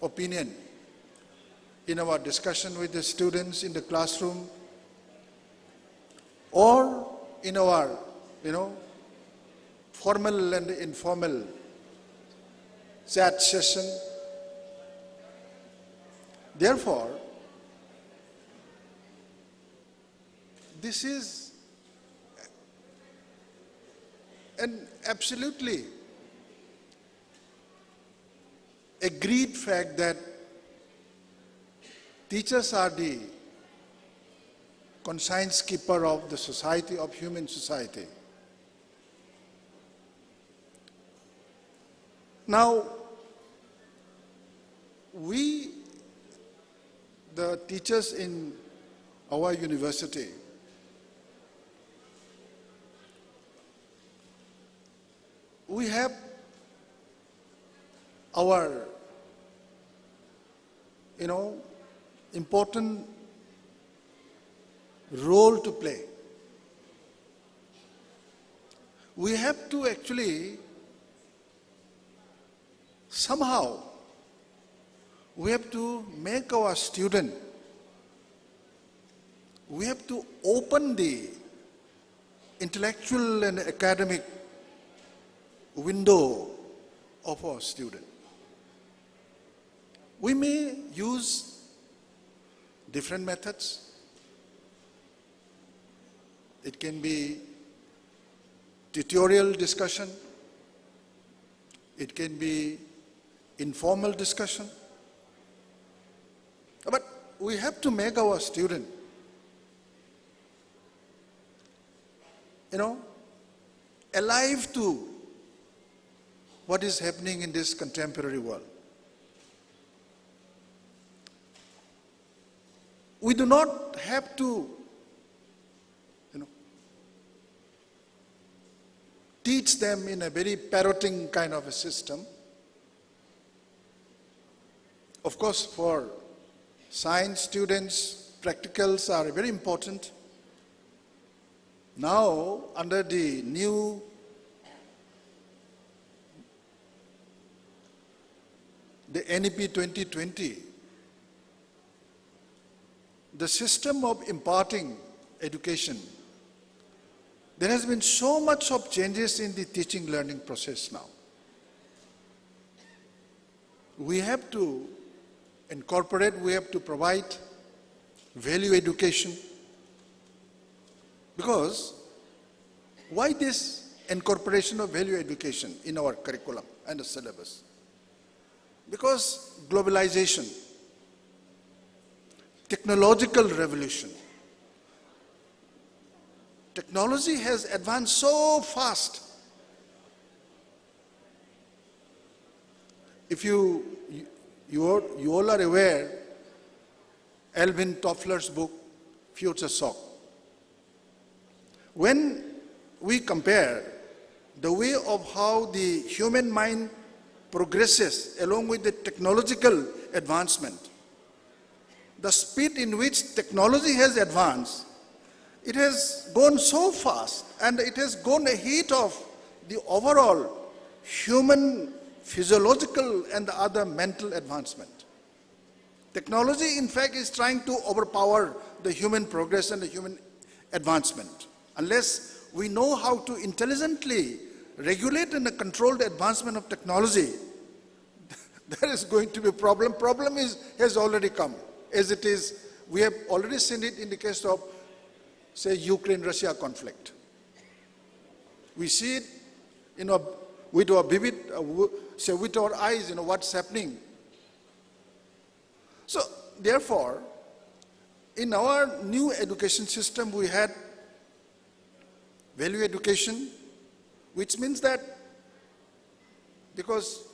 opinion in our discussion with the students in the classroom or in our, you know, formal and informal chat session. Therefore, this is an absolutely agreed fact that teachers are the conscience keeper of the society, of human society. Now, we, the teachers in our university, we have our, you know, important role to play. We have to actually somehow, we have to make our student, we have to open the intellectual and academic window of our student. We may use different methods. It can be tutorial discussion. It can be informal discussion. But we have to make our student, you know, alive to what is happening in this contemporary world. We do not have to, you know, teach them in a very parroting kind of a system. Of course, for science students, practicals are very important. Now, under the new, the N E P twenty twenty, the system of imparting education, there has been so much of changes in the teaching learning process now. We have to incorporate, we have to provide value education. Because why this incorporation of value education in our curriculum and the syllabus? Because globalization, technological revolution, technology has advanced so fast. If you, you, you, are, you all are aware, Alvin Toffler's book, Future Shock. When we compare the way of how the human mind progresses along with the technological advancement, the speed in which technology has advanced, it has gone so fast and it has gone ahead of the overall human physiological and the other mental advancement. Technology, in fact, is trying to overpower the human progress and the human advancement. Unless we know how to intelligently regulate and control the advancement of technology, there is going to be a problem. Problem is, has already come. As it is, we have already seen it in the case of, say, Ukraine-Russia conflict. We see it, you know, with our vivid, uh, w- say, with our eyes, you know, what's happening. So, therefore, in our new education system, we had value education, which means that, because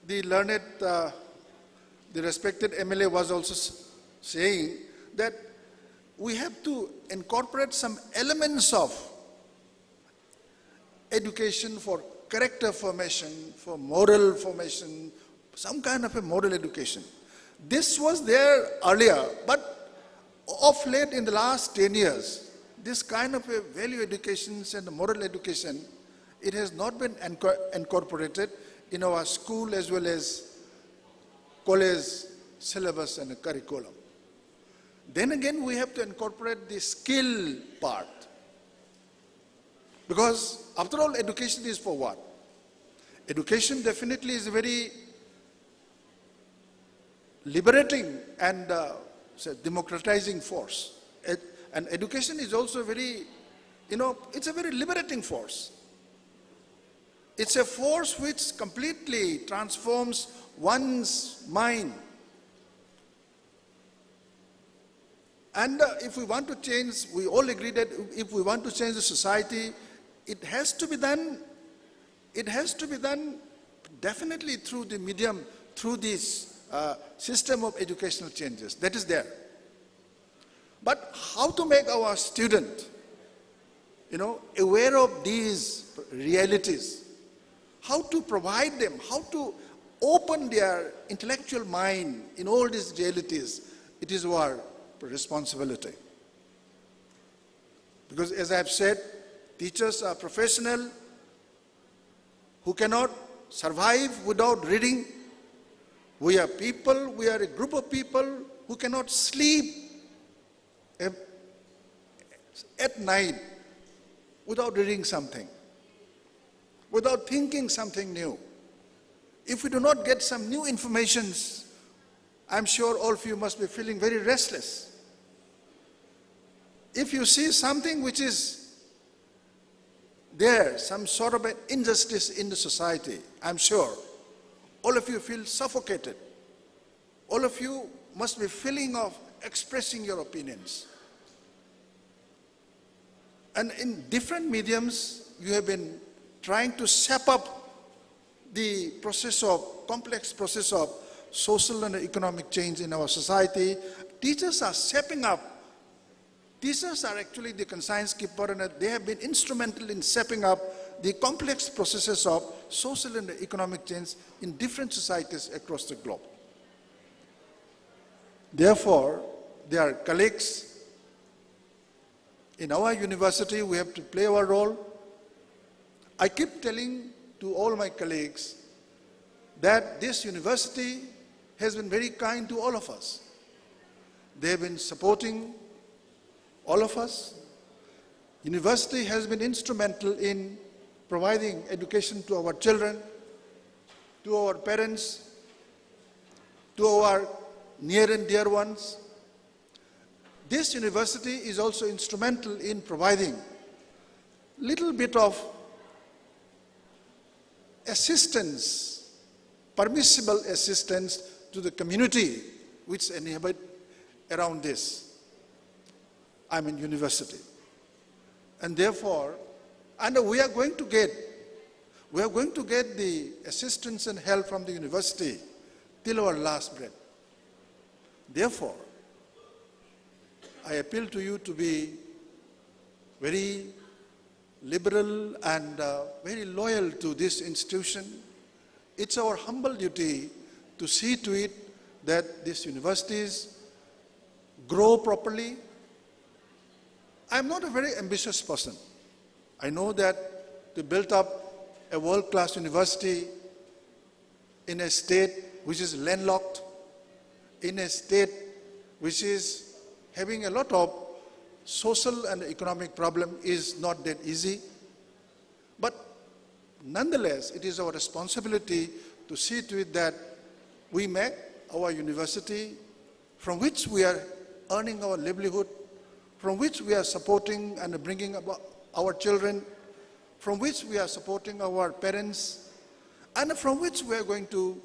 the learned, uh, the respected M L A was also s- saying that we have to incorporate some elements of education for character formation, for moral formation, some kind of a moral education. This was there earlier, but of late, in the last ten years, this kind of a value education and moral education, it has not been inco- incorporated in our school as well as college syllabus and curriculum. Then again, we have to incorporate the skill part. Because after all, education is for what? Education definitely is a very liberating and uh, say democratizing force. Ed- and education is also very, you know, it's a very liberating force. It's a force which completely transforms one's mind. And uh, if we want to change, we all agree that if we want to change the society, it has to be done, it has to be done definitely through the medium, through this uh, system of educational changes that is there. But how to make our student, you know, aware of these realities, how to provide them, how to open their intellectual mind in all these realities, it is our responsibility. Because as I have said, teachers are professional who cannot survive without reading. We are people, we are a group of people who cannot sleep at night without reading something, without thinking something new. If we do not get some new informations, I'm sure all of you must be feeling very restless. If you see something which is there, some sort of an injustice in the society, I'm sure all of you feel suffocated. All of you must be feeling of expressing your opinions. And in different mediums, you have been trying to shape up the process of, complex process of social and economic change in our society. Teachers are shaping up. Teachers are actually the conscience keeper, and they have been instrumental in shaping up the complex processes of social and economic change in different societies across the globe. Therefore, dear colleagues, in our university, we have to play our role. I keep telling to all my colleagues that this university has been very kind to all of us. They have been supporting all of us. University has been instrumental in providing education to our children, to our parents, to our near and dear ones. This university is also instrumental in providing little bit of assistance, permissible assistance to the community which inhabit around this, I mean, university. And therefore, and we are going to get, we are going to get the assistance and help from the university till our last breath. Therefore, I appeal to you to be very liberal and, uh, very loyal to this institution. It's our humble duty to see to it that these universities grow properly. I'm not a very ambitious person. I know that to build up a world-class university in a state which is landlocked, in a state which is having a lot of social and economic problem, is not that easy. But nonetheless, it is our responsibility to see to it that we make our university, from which we are earning our livelihood, from which we are supporting and bringing up our children, from which we are supporting our parents, and from which we are going to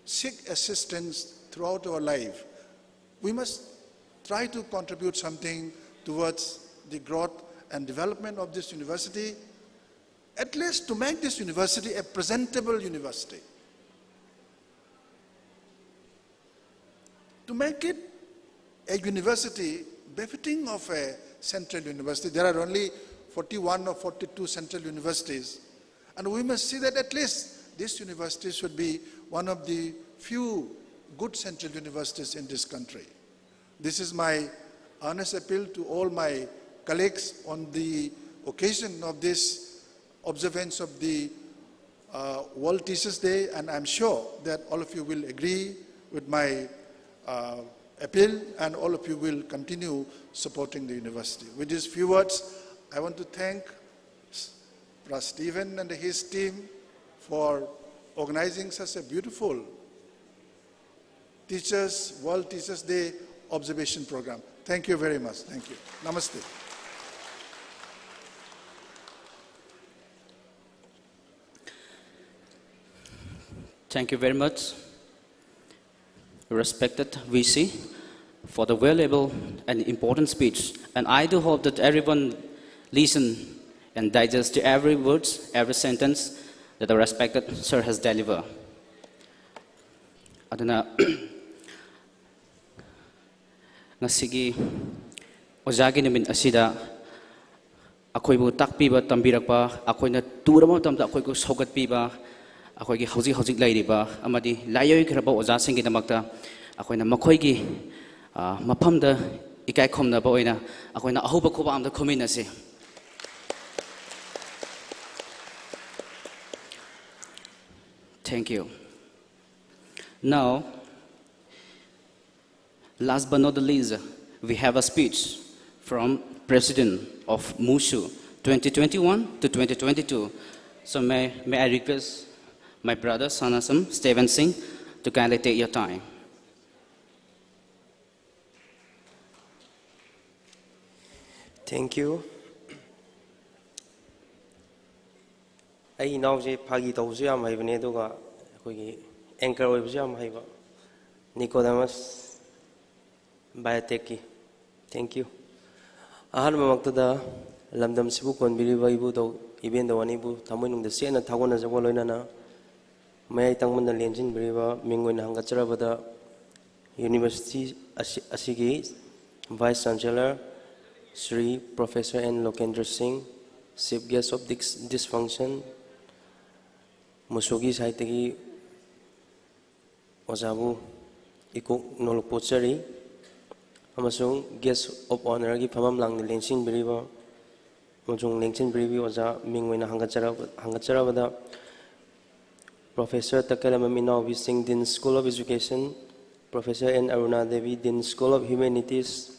seek assistance throughout our life. We must try to contribute something towards the growth and development of this university, at least to make this university a presentable university, to make it a university befitting of a central university. There are only forty-one or forty-two central universities. And we must see that at least this university should be one of the few good central universities in this country. This is my earnest appeal to all my colleagues on the occasion of this observance of the uh, World Teachers' Day, and I'm sure that all of you will agree with my uh, appeal, and all of you will continue supporting the university. With these few words, I want to thank Pra Stephen and his team for organizing such a beautiful Teachers, World Teachers' Day observation program. Thank you very much. Thank you. Namaste. Thank you very much, respected V C, for the valuable and important speech. And I do hope that everyone listen and digest to every words, every sentence that the respected sir has delivered. ꯑꯗꯨꯅ ꯉꯁꯤꯒꯤ ꯑꯣꯖꯥꯒꯤ ꯅꯨꯃꯤꯠ ꯑꯁꯤꯗ ꯑꯩꯈꯣꯏꯕꯨ ꯇꯥꯛꯄꯤꯕ, ꯇꯝꯕꯤꯔꯛꯄ, ꯑꯩꯈꯣꯏꯅ ꯇꯨꯔꯕ ꯃꯇꯝꯗ ꯑꯩꯈꯣꯏꯕꯨ ꯁꯧꯒꯠꯄꯤꯕ, ꯑꯩꯈꯣꯏꯒꯤ ꯍꯧꯖꯤꯛ ꯍꯧꯖꯤꯛ ꯂꯩꯔꯤꯕ ꯑꯃꯗꯤ ꯂꯥꯏꯑꯣꯏꯈ꯭ꯔꯕ ꯑꯣꯖꯥꯁꯤꯡꯒꯤꯗꯃꯛꯇ ꯑꯩꯈꯣꯏꯅ ꯃꯈꯣꯏꯒꯤ, ꯑ, ꯃꯐꯝꯗ ꯏꯀꯥꯏ ꯈꯨꯝꯅꯕ ꯑꯣꯏꯅ ꯑꯩꯈꯣꯏꯅ ꯑꯍꯧꯕ ꯈꯨꯕꯥꯛ ꯑꯃꯗ ꯈꯨꯝꯃꯤꯟꯅꯁꯤ꯫ Thank you. Now, last but not the least, we have a speech from President of MUSU twenty twenty-one to twenty twenty-two. So may, may I request my brother Sanasam Steven Singh to kindly take your time. Thank you. ꯑꯩ ꯏꯅꯥꯎꯁꯦ ꯐꯥꯒꯤ ꯇꯧꯕꯁꯨ ꯌꯥꯝ ꯍꯩꯕꯅꯦ, ꯑꯗꯨꯒ ꯑꯩꯈꯣꯏꯒꯤ anchor ꯑꯣꯏꯕꯁꯨ ꯌꯥꯝ ꯍꯩꯕ, Nicodemus Biotechꯀꯤ꯫ Thank you. ꯑꯍꯥꯟꯕꯃꯛꯇꯗ ꯂꯝꯗꯝꯁꯤꯕꯨ ꯀꯣꯟꯕꯤꯔꯤꯕ ꯏꯕꯨꯙꯧ ꯏꯕꯦꯟꯗꯧ ꯑꯅꯤꯕꯨ ꯊꯃꯣꯏꯅꯨꯡꯗ ꯆꯦꯠꯅ ꯊꯥꯒꯣꯟꯅꯖꯕꯒ ꯂꯣꯏꯅꯅ, ꯃꯌꯥꯏ ꯇꯪꯕꯅ ꯂꯦꯟꯁꯤꯟꯕꯤꯔꯤꯕ ꯃꯤꯡ ꯑꯣꯏꯅ ꯍꯪꯒꯠꯆꯔꯕꯗ, university ꯑꯁꯤ-, ꯑꯁꯤꯒꯤ Vice Chancellor Shri Professor N Lokendra Singh, Chief Guest of this, this function, ꯃꯨꯁꯨꯒꯤ ꯁꯥꯏꯠꯇꯒꯤ ꯑꯣꯖꯥꯕꯨ ꯏꯀꯣꯛ ꯅꯣꯂꯨꯛ ꯄꯣꯠꯆꯔꯤ꯫ ꯑꯃꯁꯨꯡ Guest of Honourꯒꯤ ꯐꯝꯐꯝ ꯂꯥꯡꯗ ꯂꯦꯡꯁꯤꯟꯕꯤꯔꯤꯕ ꯑꯃꯁꯨꯡ ꯂꯦꯡꯁꯤꯟꯕꯤꯔꯤꯕ ꯑꯣꯖꯥ ꯃꯤꯡ ꯑꯣꯏꯅ ꯍꯪꯒꯠꯆꯔꯕ-, ꯍꯪꯒꯠꯆꯔꯕꯗ, Professor ꯇꯀꯦꯂꯝꯕꯝ ꯏꯅꯥꯎꯕꯤ ꯁꯤꯡ, Dean School of Education, Professor N Aruna Devi, Dean School of Humanities,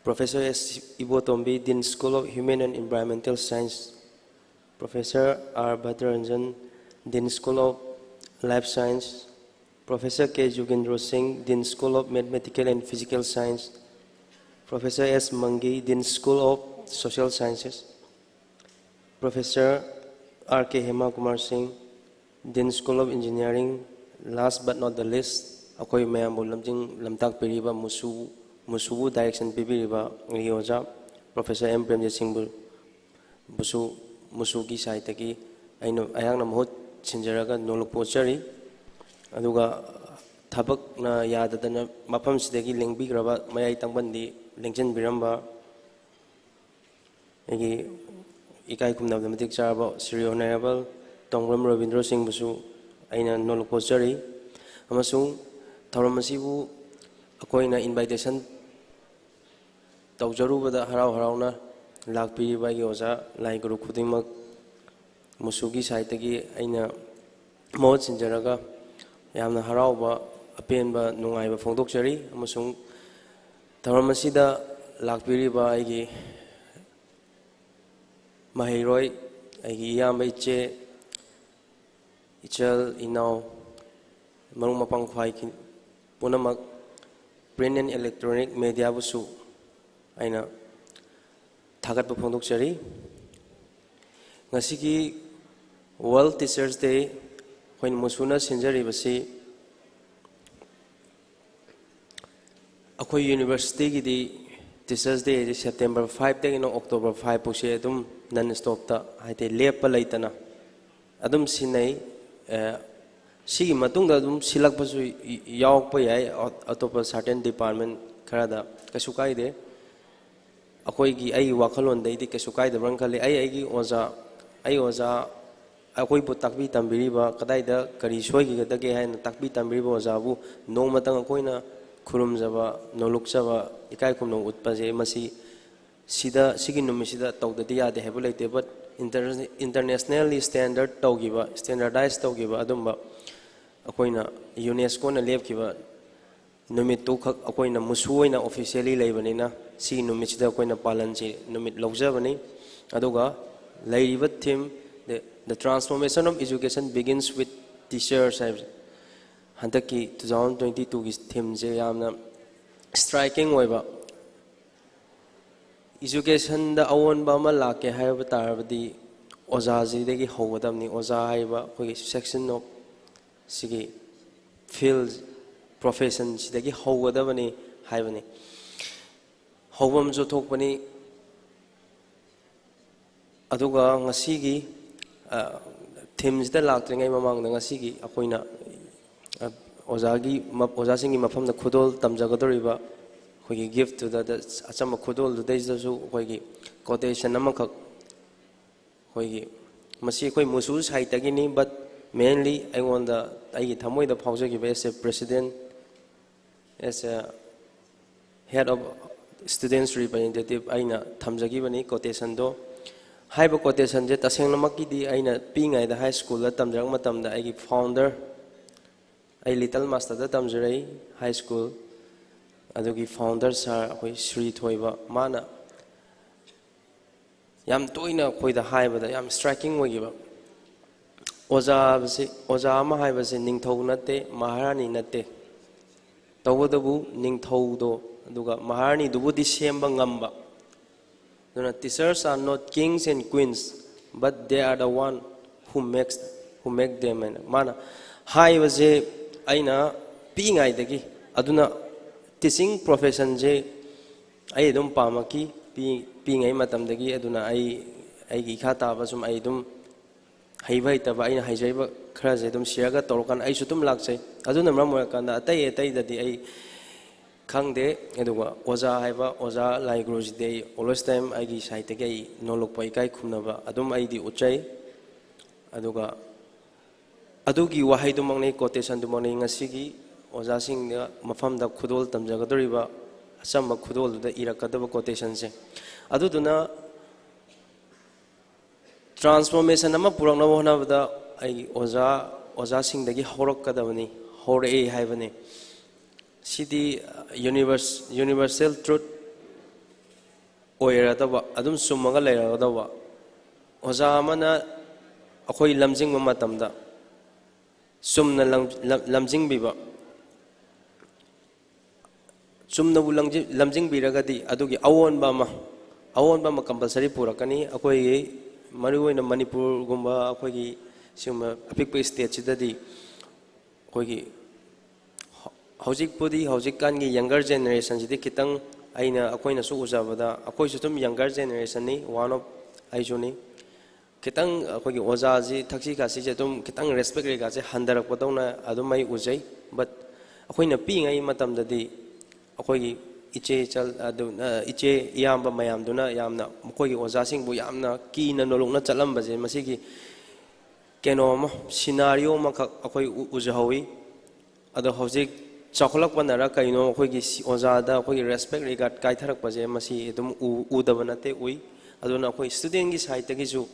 Professor S Ibotombi, Dean School of Human and Environmental Science, Professor R ꯚꯗ꯭ꯔꯔꯟꯖꯟ, Dean School of Life Science, Professor K ꯖꯨꯒꯦꯟꯗ꯭ꯔꯣ ꯁꯤꯡ, Dean School of Mathematical and Physical Science, Professor S ꯃꯪꯒꯤ, Dean School of Social Sciences, Professor R K Hema Kumar ꯁꯤꯡ, Dean School of Engineering, last but not the least, ꯑꯩꯈꯣꯏ ꯃꯌꯥꯝꯕꯨ ꯂꯝꯖꯤꯡ ꯂꯝꯇꯥꯛꯄꯤꯔꯤꯕ, ꯃꯨꯁꯨ, ꯃꯨꯁꯨꯕꯨ direction ꯄꯤꯕꯤꯔꯤꯕ ꯑꯩꯒꯤ ꯑꯣꯖꯥ Professor M Premjit ꯁꯤꯡꯕꯨ, ꯕꯨꯁꯨ, ꯃꯨꯁꯨꯒꯤ ꯁꯥꯏꯠꯇꯒꯤ ꯑꯩꯅ, ꯑꯩꯍꯥꯛꯅ ꯃꯍꯨꯠ ꯁꯤꯟꯖꯔꯒ ꯅꯣꯂꯨꯛ ꯄꯣꯠꯆꯔꯤ꯫ ꯑꯗꯨꯒ ꯊꯕꯛꯅ ꯌꯥꯗꯗꯅ ꯃꯐꯝꯁꯤꯗꯒꯤ ꯂꯦꯡꯕꯤꯈ꯭ꯔꯕ ꯃꯌꯥꯏ ꯇꯪꯕꯟꯗꯤ ꯂꯦꯡꯁꯤꯟꯕꯤꯔꯝꯕ ꯑꯩꯒꯤ ꯏꯀꯥꯏ ꯈꯨꯝꯅꯕꯗ ꯃꯇꯤꯛ ꯆꯥꯔꯕ ꯁ꯭ꯔꯤ Honourable ꯇꯣꯡꯕ꯭ꯔꯝ ꯔꯕꯤꯟꯗ꯭ꯔꯣ ꯁꯤꯡꯕꯨꯁꯨ ꯑꯩꯅ ꯅꯣꯂꯨꯛ ꯄꯣꯠꯆꯔꯤ꯫ ꯑꯃꯁꯨꯡ ꯊꯧꯔꯝ ꯑꯁꯤꯕꯨ ꯑꯩꯈꯣꯏꯅ invitation ꯇꯧꯖꯔꯨꯕꯗ ꯍꯔꯥꯎ ꯍꯔꯥꯎꯅ ꯂꯥꯛꯄꯤꯔꯤꯕ ꯑꯩꯒꯤ ꯑꯣꯖꯥ ꯂꯥꯏ ꯒꯨꯔꯨ ꯈꯨꯗꯤꯡꯃꯛ, ꯃꯨꯁꯨꯒꯤ ꯁꯥꯏꯠꯇꯒꯤ ꯑꯩꯅ ꯃꯍꯨꯠ ꯁꯤꯟꯖꯔꯒ ꯌꯥꯝꯅ ꯍꯔꯥꯎꯕ, ꯑꯄꯦꯟꯕ, ꯅꯨꯡꯉꯥꯏꯕ ꯐꯣꯡꯗꯣꯛꯆꯔꯤ꯫ ꯑꯃꯁꯨꯡ ꯊꯧꯔꯝ ꯑꯁꯤꯗ ꯂꯥꯛꯄꯤꯔꯤꯕ ꯑꯩꯒꯤ ꯃꯍꯩꯔꯣꯏ, ꯑꯩꯒꯤ ꯏꯌꯥꯝꯕ, ꯏꯆꯦ, ꯏꯆꯜ ꯏꯅꯥꯎ, ꯃꯔꯨꯞ ꯃꯄꯥꯡ ꯈ꯭ꯋꯥꯏ ꯈꯤ-, ꯄꯨꯝꯅꯃꯛ, print and electronic mediaꯕꯨꯁꯨ ꯑꯩꯅ ꯊꯥꯒꯠꯄ ꯐꯣꯡꯗꯣꯛꯆꯔꯤ꯫ ꯉꯁꯤꯒꯤ World Teachers Day ꯑꯩꯈꯣꯏꯅ ꯃꯨꯁꯨꯅ ꯁꯤꯟꯖꯔꯤꯕꯁꯤ ꯑꯩꯈꯣꯏ universityꯒꯤꯗꯤ Teachers Day ꯍꯥꯏꯁꯦ September fiveꯇꯒꯤꯅ October five ꯐꯥꯎꯁꯦ ꯑꯗꯨꯝ non stopꯇ, ꯍꯥꯏꯗꯤ ꯂꯦꯞꯄ ꯂꯩꯇꯅ ꯑꯗꯨꯝ ꯁꯤꯟꯅꯩ꯫ ꯑꯦ, ꯁꯤꯒꯤ ꯃꯇꯨꯡꯗ ꯑꯗꯨꯝ ꯁꯤꯜꯂꯛꯄꯁꯨ ꯌꯥꯎꯔꯛꯄ ꯌꯥꯏ, ꯑꯇꯣꯞꯄ certain department ꯈꯔꯗ, ꯀꯩꯁꯨ ꯀꯥꯏꯗꯦ꯫ ꯑꯩꯈꯣꯏꯒꯤ, ꯑꯩꯒꯤ ꯋꯥꯈꯜꯂꯣꯟꯗꯩꯗꯤ ꯀꯩꯁꯨ ꯀꯥꯏꯗꯕ꯭ꯔꯅ ꯈꯜꯂꯤ꯫ ꯑꯩ, ꯑꯩꯒꯤ ꯑꯣꯖꯥ, ꯑꯩ ꯑꯣꯖꯥ ꯑꯩꯈꯣꯏꯕꯨ ꯇꯥꯛꯄꯤ ꯇꯝꯕꯤꯔꯤꯕ, ꯀꯗꯥꯏꯗ ꯀꯔꯤ ꯁꯣꯏꯈꯤꯒꯗꯒꯦ ꯍꯥꯏꯅ ꯇꯥꯛꯄꯤ ꯇꯝꯕꯤꯔꯤꯕ ꯑꯣꯖꯥꯕꯨ ꯅꯣꯡꯃꯇꯪ ꯑꯩꯈꯣꯏꯅ ꯈꯨꯔꯨꯝꯖꯕ, ꯅꯣꯂꯨꯛꯆꯕ, ꯏꯀꯥꯏ ꯈꯨꯝꯅꯕ ꯎꯠꯄꯁꯦ, ꯃꯁꯤ ꯁꯤꯗ, ꯁꯤꯒꯤ ꯅꯨꯃꯤꯠꯁꯤꯗ ꯇꯧꯗꯗꯤ ꯌꯥꯗꯦ ꯍꯥꯏꯕ ꯂꯩꯇꯦ꯫ But inter-, internationally standard ꯇꯧꯈꯤꯕ, standardize ꯇꯧꯈꯤꯕ ꯑꯗꯨꯝꯕ ꯑꯩꯈꯣꯏꯅ UNESCOꯅ ꯂꯦꯞꯈꯤꯕ ꯅꯨꯃꯤꯠꯇꯨ ꯈꯛ ꯑꯩꯈꯣꯏꯅ ꯃꯨꯁꯨ ꯑꯣꯏꯅ officially ꯂꯩꯕꯅꯤꯅ, ꯁꯤꯒꯤ ꯅꯨꯃꯤꯠꯁꯤꯗ ꯑꯩꯈꯣꯏꯅ ꯄꯥꯂꯟꯁꯤ ꯅꯨꯃꯤꯠ ꯂꯧꯖꯕꯅꯤ꯫ ꯑꯗꯨꯒ ꯂꯩꯔꯤꯕ theme, the, the transformation of education begins with teachers ꯍꯥꯏꯕꯁꯦ, ꯍꯟꯗꯛꯀꯤ two thousand twenty twoꯒꯤ themeꯁꯦ ꯌꯥꯝꯅ striking ꯑꯣꯏꯕ, educationꯗ ꯑꯑꯣꯟꯕ ꯑꯃ ꯂꯥꯛꯀꯦ ꯍꯥꯏꯕ ꯇꯥꯔꯕꯗꯤ ꯑꯣꯖꯥꯁꯤꯗꯒꯤ ꯍꯧꯒꯗꯕꯅꯤ꯫ ꯑꯣꯖꯥ ꯍꯥꯏꯕ ꯑꯩꯈꯣꯏꯒꯤ section of ꯁꯤꯒꯤ field, professionꯁꯤꯗꯒꯤ ꯍꯧꯒꯗꯕꯅꯤ ꯍꯥꯏꯕꯅꯤ꯫ ꯍꯧꯐꯝꯁꯨ ꯊꯣꯛꯄꯅꯤ꯫ ꯑꯗꯨꯒ ꯉꯁꯤꯒꯤ, ꯑ, themeꯁꯤꯗ ꯂꯥꯛꯇ꯭ꯔꯤꯉꯩ ꯃꯃꯥꯡꯗ ꯉꯁꯤꯒꯤ ꯑꯩꯈꯣꯏꯅ, ꯑ, ꯑꯣꯖꯥꯒꯤ ꯃ-, ꯑꯣꯖꯥꯁꯤꯡꯒꯤ ꯃꯐꯝꯗ ꯈꯨꯗꯣꯜ ꯇꯝꯖꯒꯗꯧꯔꯤꯕ ꯑꯩꯈꯣꯏꯒꯤ giftꯇꯨꯗ ꯑꯆꯝꯕ ꯈꯨꯗꯣꯜꯗꯨꯗꯩꯁꯤꯗꯁꯨ ꯑꯩꯈꯣꯏꯒꯤ quotation ꯑꯃꯈꯛ ꯑꯩꯈꯣꯏꯒꯤ, ꯃꯁꯤ ꯑꯩꯈꯣꯏ ꯃꯨꯁꯨ ꯁꯥꯍꯤꯇꯒꯤꯅꯤ, but mainly ꯑꯩꯉꯣꯟꯗ, ꯑꯩꯒꯤ ꯊꯃꯣꯏꯗ ꯐꯥꯎꯖꯈꯤꯕ as a president, as a head of students representative ꯑꯩꯅ ꯊꯝꯖꯈꯤꯕꯅꯤ quotationꯗꯣ꯫ ꯍꯥꯏꯕ quotationꯁꯦ ꯇꯁꯦꯡꯅꯃꯛꯀꯤꯗꯤ ꯑꯩꯅ ꯄꯤꯛꯏꯉꯩꯗ high schoolꯗ ꯇꯝꯖꯔꯛꯄ ꯃꯇꯝꯗ ꯑꯩꯒꯤ founder, ꯑꯩ Little Masterꯗ ꯇꯝꯖꯔꯛꯏ high school, ꯑꯗꯨꯒꯤ founder sir ꯑꯩꯈꯣꯏ ꯁ꯭ꯔꯤ ꯊꯣꯏꯕ, ꯃꯥꯅ ꯌꯥꯝ ꯇꯣꯏꯅ ꯑꯩꯈꯣꯏꯗ ꯍꯥꯏꯕꯗ ꯌꯥꯝ striking ꯑꯣꯏꯈꯤꯕ, ꯑꯣꯖꯥꯁꯤ, ꯑꯣꯖꯥ ꯑꯃ ꯍꯥꯏꯕꯁꯤ ꯅꯤꯡꯊꯧ ꯅꯠꯇꯦ, ꯃꯍꯥꯔꯥꯅꯤ ꯅꯠꯇꯦ, ꯇꯧꯕꯇꯕꯨ ꯅꯤꯡꯊꯧꯗꯣ ꯑꯗꯨꯒ ꯃꯍꯥꯔꯥꯅꯤꯗꯨꯕꯨꯗꯤ ꯁꯦꯝꯕ ꯉꯝꯕ꯫ ꯑꯗꯨꯅ teachers are not kings and queens, but they are the one who makes, who make them ꯍꯥꯏꯅ ꯃꯥꯅ ꯍꯥꯏꯕꯁꯦ ꯑꯩꯅ ꯄꯤꯛꯏꯉꯩꯗꯒꯤ, ꯑꯗꯨꯅ teaching professionꯁꯦ ꯑꯩ ꯑꯗꯨꯝ ꯄꯥꯝꯃꯛꯈꯤ꯫ ꯄꯤ-, ꯄꯤꯛꯏꯉꯩ ꯃꯇꯝꯗꯒꯤ꯫ ꯑꯗꯨꯅ ꯑꯩ, ꯑꯩꯒꯤ ꯏꯈꯥ ꯇꯥꯕ ꯁꯨꯝ ꯑꯩ ꯑꯗꯨꯝ ꯍꯩꯕ ꯍꯩꯇꯕ ꯑꯩꯅ ꯍꯩꯖꯔꯤꯕ ꯈꯔꯁꯦ ꯑꯗꯨꯝ shareꯒ ꯇꯧꯔꯀꯥꯟꯗ ꯑꯩꯁꯨ ꯑꯗꯨꯝ ꯂꯥꯛꯆꯩ꯫ ꯑꯗꯨꯅ ꯃꯔꯝ ꯑꯣꯏꯔꯀꯥꯟꯗ ꯑꯇꯩ ꯑꯇꯩꯗꯗꯤ ꯑꯩ ꯈꯪꯗꯦ꯫ ꯑꯗꯨꯒ ꯑꯣꯖꯥ ꯍꯥꯏꯕ, ꯑꯣꯖꯥ ꯂꯥꯏ ꯒꯨꯔꯨꯁꯤꯗꯤ ꯑꯩ always time ꯑꯩꯒꯤ sideꯇꯒꯤ ꯑꯩ ꯅꯣꯂꯨꯛꯄ, ꯏꯀꯥꯏ ꯈꯨꯝꯅꯕ ꯑꯗꯨꯝ ꯑꯩꯗꯤ ꯎꯠꯆꯩ꯫ ꯑꯗꯨꯒ ꯑꯗꯨꯒꯤ ꯋꯥꯍꯩꯗꯨꯃꯛꯅꯤ, ꯀꯣꯇꯦꯁꯟꯗꯨꯃꯛꯅꯤ ꯉꯁꯤꯒꯤ ꯑꯣꯖꯥꯁꯤꯡꯗ ꯃꯐꯝꯗ ꯈꯨꯗꯣꯜ ꯇꯝꯖꯒꯗꯧꯔꯤꯕ ꯑꯆꯝꯕ ꯈꯨꯗꯣꯜꯗꯨꯗ ꯏꯔꯛꯀꯗꯕ ꯀꯣꯇꯦꯁꯟꯁꯦ꯫ ꯑꯗꯨꯗꯨꯅ ꯇ꯭ꯔꯥꯟꯁꯐꯣꯔꯃꯦꯁꯟ ꯑꯃ ꯄꯨꯔꯛꯅꯕ ꯍꯣꯠꯅꯕꯗ ꯑꯩꯒꯤ ꯑꯣꯖꯥ ꯑꯣꯖꯥꯁꯤꯡꯗꯒꯤ ꯍꯧꯔꯛꯀꯗꯕꯅꯤ, ꯍꯧꯔꯛꯏ ꯍꯥꯏꯕꯅꯤ꯫ ꯁꯤꯗꯤ ꯌꯨꯅꯤꯚꯔꯁ ꯌꯨꯅꯤꯚꯔꯁꯦꯜ ꯇ꯭ꯔꯨꯠ ꯑꯣꯏꯔꯗꯕ, ꯑꯗꯨꯝ ꯆꯨꯝꯃꯒ ꯂꯩꯔꯒꯗꯧꯕ꯫ ꯑꯣꯖꯥ ꯑꯃꯅ ꯑꯩꯈꯣꯏ ꯂꯝꯖꯤꯡꯕ ꯃꯇꯝꯗ ꯆꯨꯝꯅ ꯂꯝ- ꯂꯝ- ꯂꯝꯖꯤꯡꯕꯤꯕ, ꯆꯨꯝꯅꯕꯨ ꯂꯝꯖꯤ- ꯂꯝꯖꯤꯡꯕꯤꯔꯒꯗꯤ ꯑꯗꯨꯒꯤ ꯑꯑꯣꯟꯕ ꯑꯃ, ꯑꯑꯣꯟꯕ ꯑꯃ ꯀꯝꯄꯜꯁꯔꯤ ꯄꯨꯔꯛꯀꯅꯤ꯫ ꯑꯩꯈꯣꯏꯒꯤ ꯃꯔꯨꯑꯣꯏꯅ ꯃꯅꯤꯄꯨꯔꯒꯨꯝꯕ ꯑꯩꯈꯣꯏꯒꯤ ꯁꯤꯒꯨꯝꯕ ꯑꯄꯤꯛꯄ ꯁ꯭ꯇꯦꯠꯁꯤꯗꯗꯤ ꯑꯩꯈꯣꯏꯒꯤ ꯍꯧꯖꯤꯛꯄꯨꯗꯤ, ꯍꯧꯖꯤꯛꯀꯥꯟꯒꯤ ꯌꯪꯒꯔ ꯖꯦꯅꯦꯔꯦꯁꯟꯁꯤꯗꯤ ꯈꯤꯇꯪ, ꯑꯩꯅ ꯑꯩꯈꯣꯏꯅꯁꯨ ꯎꯖꯕꯗ, ꯑꯩꯈꯣꯏꯁꯨ ꯑꯗꯨꯝ ꯌꯪꯒꯔ ꯖꯦꯅꯦꯔꯦꯁꯟꯅꯤ, ꯋꯥꯟ ꯑꯣꯐ ꯑꯩꯁꯨꯅꯤ꯫ ꯈꯤꯇꯪ ꯑꯩꯈꯣꯏꯒꯤ ꯑꯣꯖꯥꯁꯤ, ꯊꯛꯁꯤ ꯈꯥꯁꯤꯁꯦ ꯑꯗꯨꯝ ꯈꯤꯇꯪ ꯔꯦꯁꯄꯦꯛ ꯔꯤꯒꯥꯔꯗꯁꯦ ꯍꯟꯊꯔꯛꯄꯗꯧꯅ ꯑꯗꯨꯝ ꯑꯩ ꯎꯖꯩ꯫ ꯕꯠ ꯑꯩꯈꯣꯏꯅ ꯄꯤꯛꯏꯉꯩ ꯃꯇꯝꯗꯗꯤ ꯑꯩꯈꯣꯏꯒꯤ ꯏꯆꯦ ꯏꯆꯜ ꯑꯗꯨ, ꯑ, ꯏꯆꯦ ꯏꯌꯥꯝꯕ ꯃꯌꯥꯝꯗꯨꯅ ꯌꯥꯝꯅ ꯃꯈꯣꯏꯒꯤ ꯑꯣꯖꯥꯁꯤꯡꯕꯨ ꯌꯥꯝꯅ ꯀꯤꯅ ꯅꯣꯂꯨꯛꯅ ꯆꯠꯂꯝꯕꯁꯦ, ꯃꯁꯤꯒꯤ ꯀꯩꯅꯣ ꯑꯃ, ꯁꯤꯅꯥꯔꯤꯑꯣ ꯑꯃꯈꯛ ꯑꯩꯈꯣꯏ ꯎ- ꯎꯖꯍꯧꯋꯤ꯫ ꯑꯗꯣ ꯍꯧꯖꯤꯛ ꯆꯥꯎꯈꯠꯂꯛꯄꯅꯔ ꯀꯩꯅꯣ, ꯑꯩꯈꯣꯏꯒꯤ ꯁꯤ- ꯑꯣꯖꯥꯗ ꯑꯩꯈꯣꯏꯒꯤ ꯔꯦꯁꯄꯦꯛ ꯔꯤꯒꯥꯔꯗ ꯀꯥꯏꯊꯔꯛꯄꯁꯦ ꯃꯁꯤ ꯑꯗꯨꯝ ꯎ- ꯎꯗꯕ ꯅꯠꯇꯦ, ꯎꯏ꯫ ꯑꯗꯨꯅ ꯑꯩꯈꯣꯏ ꯁ꯭ꯇꯨꯗꯦꯟꯒꯤ ꯁꯥꯏꯠꯇꯒꯤꯁꯨ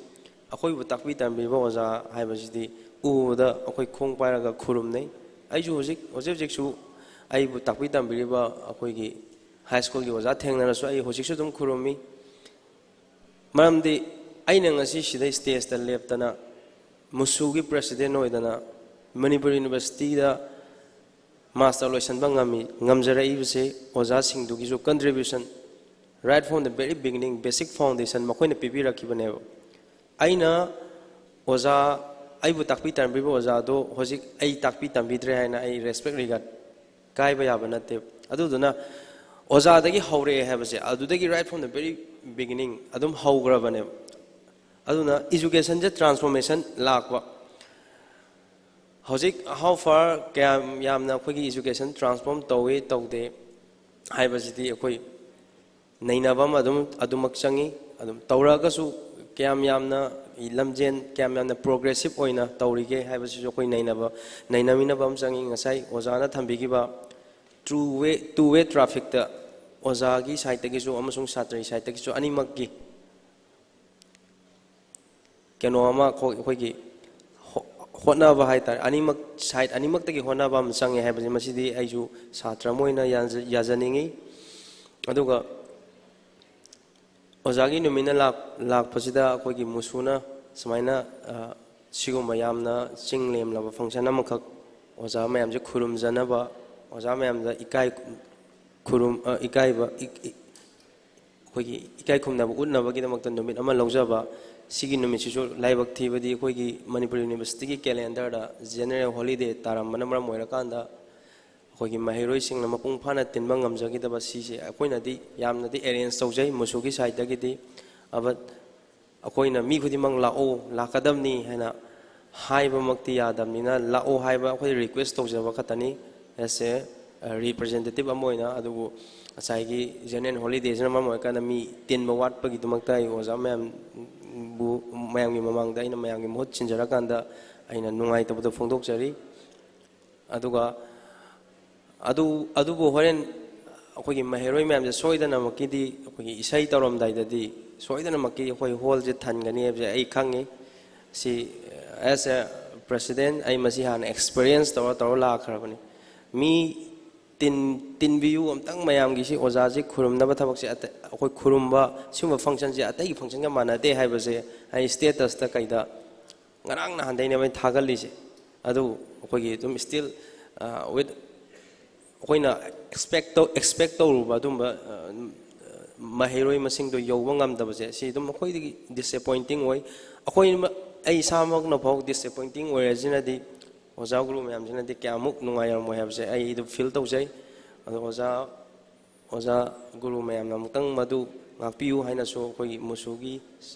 ꯑꯩꯈꯣꯏꯕꯨ ꯇꯥꯛꯄꯤ ꯇꯝꯕꯤꯕ ꯑꯣꯖꯥ ꯍꯥꯏꯕꯁꯤꯗꯤ ꯎꯕꯗ ꯑꯩꯈꯣꯏ ꯈꯣꯡ ꯄꯥꯏꯔꯒ ꯈꯨꯔꯨꯝꯅꯩ꯫ ꯑꯩꯁꯨ ꯍꯧꯖꯤꯛ, ꯍꯧꯖꯤꯛ ꯍꯧꯖꯤꯛꯁꯨ ꯑꯩꯕꯨ ꯇꯥꯛꯄꯤ ꯇꯝꯕꯤꯔꯤꯕ ꯑꯩꯈꯣꯏꯒꯤ ꯍꯥꯏ ꯁ꯭ꯀꯨꯜꯒꯤ ꯑꯣꯖꯥ ꯊꯦꯡꯅꯔꯁꯨ ꯑꯩ ꯍꯧꯖꯤꯛꯁꯨ ꯑꯗꯨꯝ ꯈꯨꯔꯨꯝꯃꯤ꯫ ꯃꯔꯝꯗꯤ ꯑꯩꯅ ꯉꯁꯤ ꯁꯤꯗ ꯁ꯭ꯇꯦꯖꯇ ꯂꯦꯞꯇꯅ, ꯃꯨꯁꯨꯒꯤ ꯄ꯭ꯔꯦꯁꯤꯗꯦꯟ ꯑꯣꯏꯗꯅ, ꯃꯅꯤꯄꯨꯔ ꯌꯨꯅꯤꯚꯔꯁꯤꯇꯤꯗ ꯃꯥꯁꯇꯔ ꯂꯣꯏꯁꯤꯟꯕ ꯉꯝꯃꯤ, ꯉꯝꯖꯔꯛꯏꯕꯁꯦ ꯑꯣꯖꯥꯁꯤꯡꯗꯨꯒꯤꯁꯨ contribution, right from the very beginning, basic foundation ꯃꯈꯣꯏꯅ ꯄꯤꯕꯤꯔꯛꯈꯤꯕꯅꯦꯕ꯫ ꯑꯩꯅ ꯑꯣꯖꯥ, ꯑꯩꯕꯨ ꯇꯥꯛꯄꯤ ꯇꯝꯕꯤꯕ ꯑꯣꯖꯥꯗꯣ ꯍꯧꯖꯤꯛ ꯑꯩ ꯇꯥꯛꯄꯤ ꯇꯝꯕꯤꯗ꯭ꯔꯦ ꯍꯥꯏꯅ ꯑꯩ ꯔꯦꯁꯄꯦꯛ ꯔꯤꯒꯥꯔꯗ ꯀꯥꯏꯕ ꯌꯥꯕ ꯅꯠꯇꯦ꯫ ꯑꯗꯨꯗꯨꯅ ꯑꯣꯖꯥꯗꯒꯤ ꯍꯧꯔꯛꯑꯦ ꯍꯥꯏꯕꯁꯦ, ꯑꯗꯨꯗꯒꯤ right from the very beginning ꯑꯗꯨꯝ ꯍꯧꯈ꯭ꯔꯕꯅꯦꯕ꯫ ꯑꯗꯨꯅ ꯏꯖꯨꯀꯦꯁꯟꯁꯦ ꯇ꯭ꯔꯥꯟꯁꯐꯣꯔꯃꯦꯁꯟ ꯂꯥꯛꯄ, ꯍꯧꯖꯤꯛ how far, ꯀꯌꯥꯝ ꯌꯥꯝꯅ ꯑꯩꯈꯣꯏꯒꯤ ꯏꯖꯨꯀꯦꯁꯟ ꯇ꯭ꯔꯥꯟꯁꯐꯣꯔꯝ ꯇꯧꯋꯤ ꯇꯧꯗꯦ ꯍꯥꯏꯕꯁꯤꯗꯤ ꯑꯩꯈꯣꯏ ꯅꯩꯅꯕ ꯑꯃ ꯑꯗꯨꯝ, ꯑꯗꯨꯃꯛ ꯆꯪꯉꯤ꯫ ꯑꯗꯨꯝ ꯇꯧꯔꯛꯑꯒꯁꯨ ꯀꯌꯥꯝ ꯌꯥꯝꯅ ꯂꯝꯖꯦꯟ ꯀꯌꯥꯝ ꯌꯥꯝꯅ ꯄ꯭ꯔꯣꯒ꯭ꯔꯦꯁꯤꯞ ꯑꯣꯏꯅ ꯇꯧꯔꯤꯒꯦ ꯍꯥꯏꯕꯁꯤꯁꯨ ꯑꯩꯈꯣꯏ ꯅꯩꯅꯕ, ꯅꯩꯅꯃꯤꯟꯅꯕ ꯑꯃ ꯆꯪꯉꯤ꯫ ꯉꯁꯥꯏ ꯑꯣꯖꯥꯅ ꯊꯝꯕꯤꯈꯤꯕ ꯇꯨ ꯋꯦ, ꯇꯨ ꯋꯦ ꯇ꯭ꯔꯥꯐꯤꯛꯇ ꯑꯣꯖꯥꯒꯤ ꯁꯥꯏꯠꯇꯒꯤꯁꯨ ꯑꯃꯁꯨꯡ ꯁꯥꯇ꯭ꯔꯒꯤ ꯁꯥꯏꯠꯇꯒꯤꯁꯨ ꯑꯅꯤꯃꯛꯀꯤ ꯀꯩꯅꯣ ꯑꯃ ꯑꯩꯈꯣꯏ-, ꯑꯩꯈꯣꯏꯒꯤ ꯍꯣ-, ꯍꯣꯠꯅꯕ ꯍꯥꯏ ꯇꯥꯔꯦ꯫ ꯑꯅꯤꯃꯛ, ꯁꯥꯏꯠ ꯑꯅꯤꯃꯛꯇꯒꯤ ꯍꯣꯠꯅꯕ ꯑꯃ ꯆꯪꯉꯦ ꯍꯥꯏꯕꯁꯦ ꯃꯁꯤꯗꯤ ꯑꯩꯁꯨ ꯁꯥꯇ꯭ꯔ ꯑꯃ ꯑꯣꯏꯅ ꯌꯥꯖ-, ꯌꯥꯖꯅꯤꯡꯉꯤ꯫ ꯑꯗꯨꯒ ꯑꯣꯖꯥꯒꯤ ꯅꯨꯃꯤꯠꯅ ꯂꯥꯛ-, ꯂꯥꯛꯄꯁꯤꯗ ꯑꯩꯈꯣꯏꯒꯤ ꯃꯨꯁꯨꯅ ꯁꯨꯃꯥꯏꯅ, ꯑ, ꯁꯤꯒꯨꯝꯕ ꯌꯥꯝꯅ ꯆꯤꯡ ꯂꯦꯝꯂꯕ ꯐꯪꯁꯟ ꯑꯃꯈꯛ ꯑꯣꯖꯥ ꯃꯌꯥꯝꯁꯦ ꯈꯨꯔꯨꯝꯖꯅꯕ, ꯑꯣꯖꯥ ꯃꯌꯥꯝꯗ ꯏꯀꯥꯏ ꯈꯨꯔꯨꯝ-, ꯑ, ꯏꯀꯥꯏꯕ, ꯏ-, ꯏ-, ꯑꯩꯈꯣꯏꯒꯤ ꯏꯀꯥꯏ ꯈꯨꯝꯅꯕ ꯎꯠꯅꯕꯒꯤꯗꯃꯛꯇ ꯅꯨꯃꯤꯠ ꯑꯃ ꯂꯧꯖꯕ꯫ ꯁꯤꯒꯤ ꯅꯨꯃꯤꯠꯁꯤꯁꯨ ꯂꯥꯏꯕꯛ ꯊꯤꯕꯗꯤ ꯑꯩꯈꯣꯏꯒꯤ ꯃꯅꯤꯄꯨꯔ ꯌꯨꯅꯤꯚꯔꯁꯤꯇꯤꯒꯤ ꯀꯦꯂꯦꯟꯗꯔꯗ ꯖꯦꯅꯔꯦꯜ ꯍꯣꯂꯤꯗꯦ ꯇꯥꯔꯝꯕꯅ ꯃꯔꯝ ꯑꯣꯏꯔꯀꯥꯟꯗ ꯑꯩꯈꯣꯏꯒꯤ ꯃꯍꯩꯔꯣꯏꯁꯤꯡꯅ ꯃꯄꯨꯡ ꯐꯥꯅ ꯇꯤꯟꯕ ꯉꯝꯖꯈꯤꯗꯕ ꯁꯤꯁꯦ ꯑꯩꯈꯣꯏꯅꯗꯤ ꯌꯥꯝꯅꯗꯤ ꯑꯦꯔꯦꯟꯖ ꯇꯧꯖꯩ ꯃꯨꯁꯨꯒꯤ ꯁꯥꯏꯠꯇꯒꯤꯗꯤ꯫ ꯑꯕ-, ꯑꯩꯈꯣꯏꯅ ꯃꯤ ꯈꯨꯗꯤꯡꯃꯛ ꯂꯥꯛꯑꯣ, ꯂꯥꯛꯀꯗꯕꯅꯤ ꯍꯥꯏꯅ ꯍꯥꯏꯕꯃꯛꯇꯤ ꯌꯥꯗꯕꯅꯤꯅ, ꯂꯥꯛꯑꯣ ꯍꯥꯏꯕ ꯑꯩꯈꯣꯏ ꯔꯤꯀ꯭ꯋꯦꯁ ꯇꯧꯖꯕ ꯈꯛꯇꯅꯤ꯫ ꯑꯦꯁ ꯑꯦ ꯔꯤꯄ꯭ꯔꯖꯦꯟꯇꯦꯇꯤꯞ ꯑꯃ ꯑꯣꯏꯅ꯫ ꯑꯗꯨꯕꯨ ꯉꯁꯥꯏꯒꯤ ꯖꯦꯅꯔꯦꯜ ꯍꯣꯂꯤꯗꯦꯁꯤꯅ ꯃꯔꯝ ꯑꯣꯏꯔꯀꯥꯟꯗ ꯃꯤ ꯇꯤꯟꯕ ꯋꯥꯠꯄꯒꯤꯗꯃꯛꯇ ꯑꯩ ꯑꯣꯖꯥ ꯃꯌꯥꯝꯕꯨ, ꯃꯌꯥꯝꯒꯤ ꯃꯃꯥꯡꯗ ꯑꯩꯅ ꯃꯌꯥꯝꯒꯤ ꯃꯍꯨꯠ ꯁꯤꯟꯖꯔꯀꯥꯟꯗ ꯑꯩꯅ ꯅꯨꯡꯉꯥꯏꯇꯕꯗꯣ ꯐꯣꯡꯗꯣꯛꯆꯔꯤ꯫ ꯑꯗꯨꯒ ꯑꯗꯨ, ꯑꯗꯨꯕꯨ ꯍꯣꯔꯦꯟ ꯑꯩꯈꯣꯏꯒꯤ ꯃꯍꯩꯔꯣꯏ ꯃꯌꯥꯝꯁꯦ ꯁꯣꯏꯗꯅꯃꯛꯀꯤꯗꯤ ꯑꯩꯈꯣꯏꯒꯤ ꯏꯁꯩ ꯇꯧꯔꯝꯗꯥꯏꯗꯗꯤ ꯁꯣꯏꯗꯅꯃꯛꯀꯤ ꯑꯩꯈꯣꯏ ꯍꯣꯜꯁꯦ ꯊꯟꯒꯅꯤ ꯍꯥꯏꯕꯁꯦ ꯑꯩ ꯈꯪꯉꯤ꯫ ꯁꯤ, as a president, ꯑꯩ ꯃꯁꯤ ꯍꯥꯟꯅ ꯑꯦꯛꯁꯄꯤꯔꯤꯌꯦꯟꯁ ꯇꯧꯔ ꯇꯧꯔ ꯂꯥꯛꯈ꯭ꯔꯕꯅꯤ꯫ ꯃꯤ ꯇꯤꯟ-, ꯇꯤꯟꯕꯤꯌꯨ ꯑꯝꯇꯪ ꯃꯌꯥꯝꯒꯤ꯫ ꯁꯤ ꯑꯣꯖꯥꯁꯤ ꯈꯨꯔꯨꯝꯅꯕ ꯊꯕꯛꯁꯦ ꯑꯇꯩ, ꯑꯩꯈꯣꯏ ꯈꯨꯔꯨꯝꯕ ꯁꯤꯒꯨꯝꯕ ꯐꯪꯁꯟꯁꯦ ꯑꯇꯩꯒꯤ ꯐꯪꯁꯟꯒ ꯃꯥꯟꯅꯗꯦ ꯍꯥꯏꯕꯁꯦ ꯑꯩ ꯁ꯭ꯇꯦꯇꯁꯇ ꯀꯩꯗ ꯉꯔꯥꯡ ꯅꯍꯥꯟꯗꯩꯅꯦꯕ ꯑꯩꯅ ꯊꯥꯒꯠꯂꯤꯁꯦ꯫ ꯑꯗꯨ ꯑꯩꯈꯣꯏꯒꯤ ꯑꯗꯨꯝ still, with ꯑꯩꯈꯣꯏꯅ ꯑꯦꯛꯁꯄꯦꯛ ꯇꯧ-, ꯑꯦꯛꯁꯄꯦꯛ ꯇꯧꯔꯨꯕ ꯑꯗꯨꯝꯕ, ꯑ, ꯃꯍꯩꯔꯣꯏ ꯃꯁꯤꯡꯗꯣ ꯌꯧꯕ ꯉꯝꯗꯕꯁꯦ ꯁꯤ ꯑꯗꯨꯝ ꯑꯩꯈꯣꯏꯗꯒꯤ ꯗꯤꯁꯑꯦꯄꯣꯏꯟꯇꯤꯡ ꯑꯣꯏ꯫ ꯑꯩꯈꯣꯏ ꯃ-, ꯑꯩ ꯏꯁꯥꯃꯛꯅ ꯐꯥꯎ ꯗꯤꯁꯑꯦꯄꯣꯏꯟꯇꯤꯡ ꯑꯣꯏꯔꯁꯤꯅꯗꯤ ꯑꯣꯖꯥ ꯒꯨꯔꯨ ꯃꯌꯥꯝꯁꯤꯅꯗꯤ ꯀꯌꯥꯃꯨꯛ ꯅꯨꯡꯉꯥꯏꯔꯝꯃꯣꯏ ꯍꯥꯏꯕꯁꯦ ꯑꯩ ꯑꯗꯨꯝ ꯐꯤꯜ ꯇꯧꯖꯩ꯫ ꯑꯗꯣ ꯑꯣꯖꯥ, ꯑꯣꯖꯥ ꯒꯨꯔꯨ ꯃꯌꯥꯝꯅ ꯑꯃꯨꯛꯇꯪ ꯃꯗꯨ ꯉꯥꯛꯄꯤꯌꯨ ꯍꯥꯏꯅꯁꯨ ꯑꯩꯈꯣꯏꯒꯤ ꯃꯨꯁꯨꯒꯤ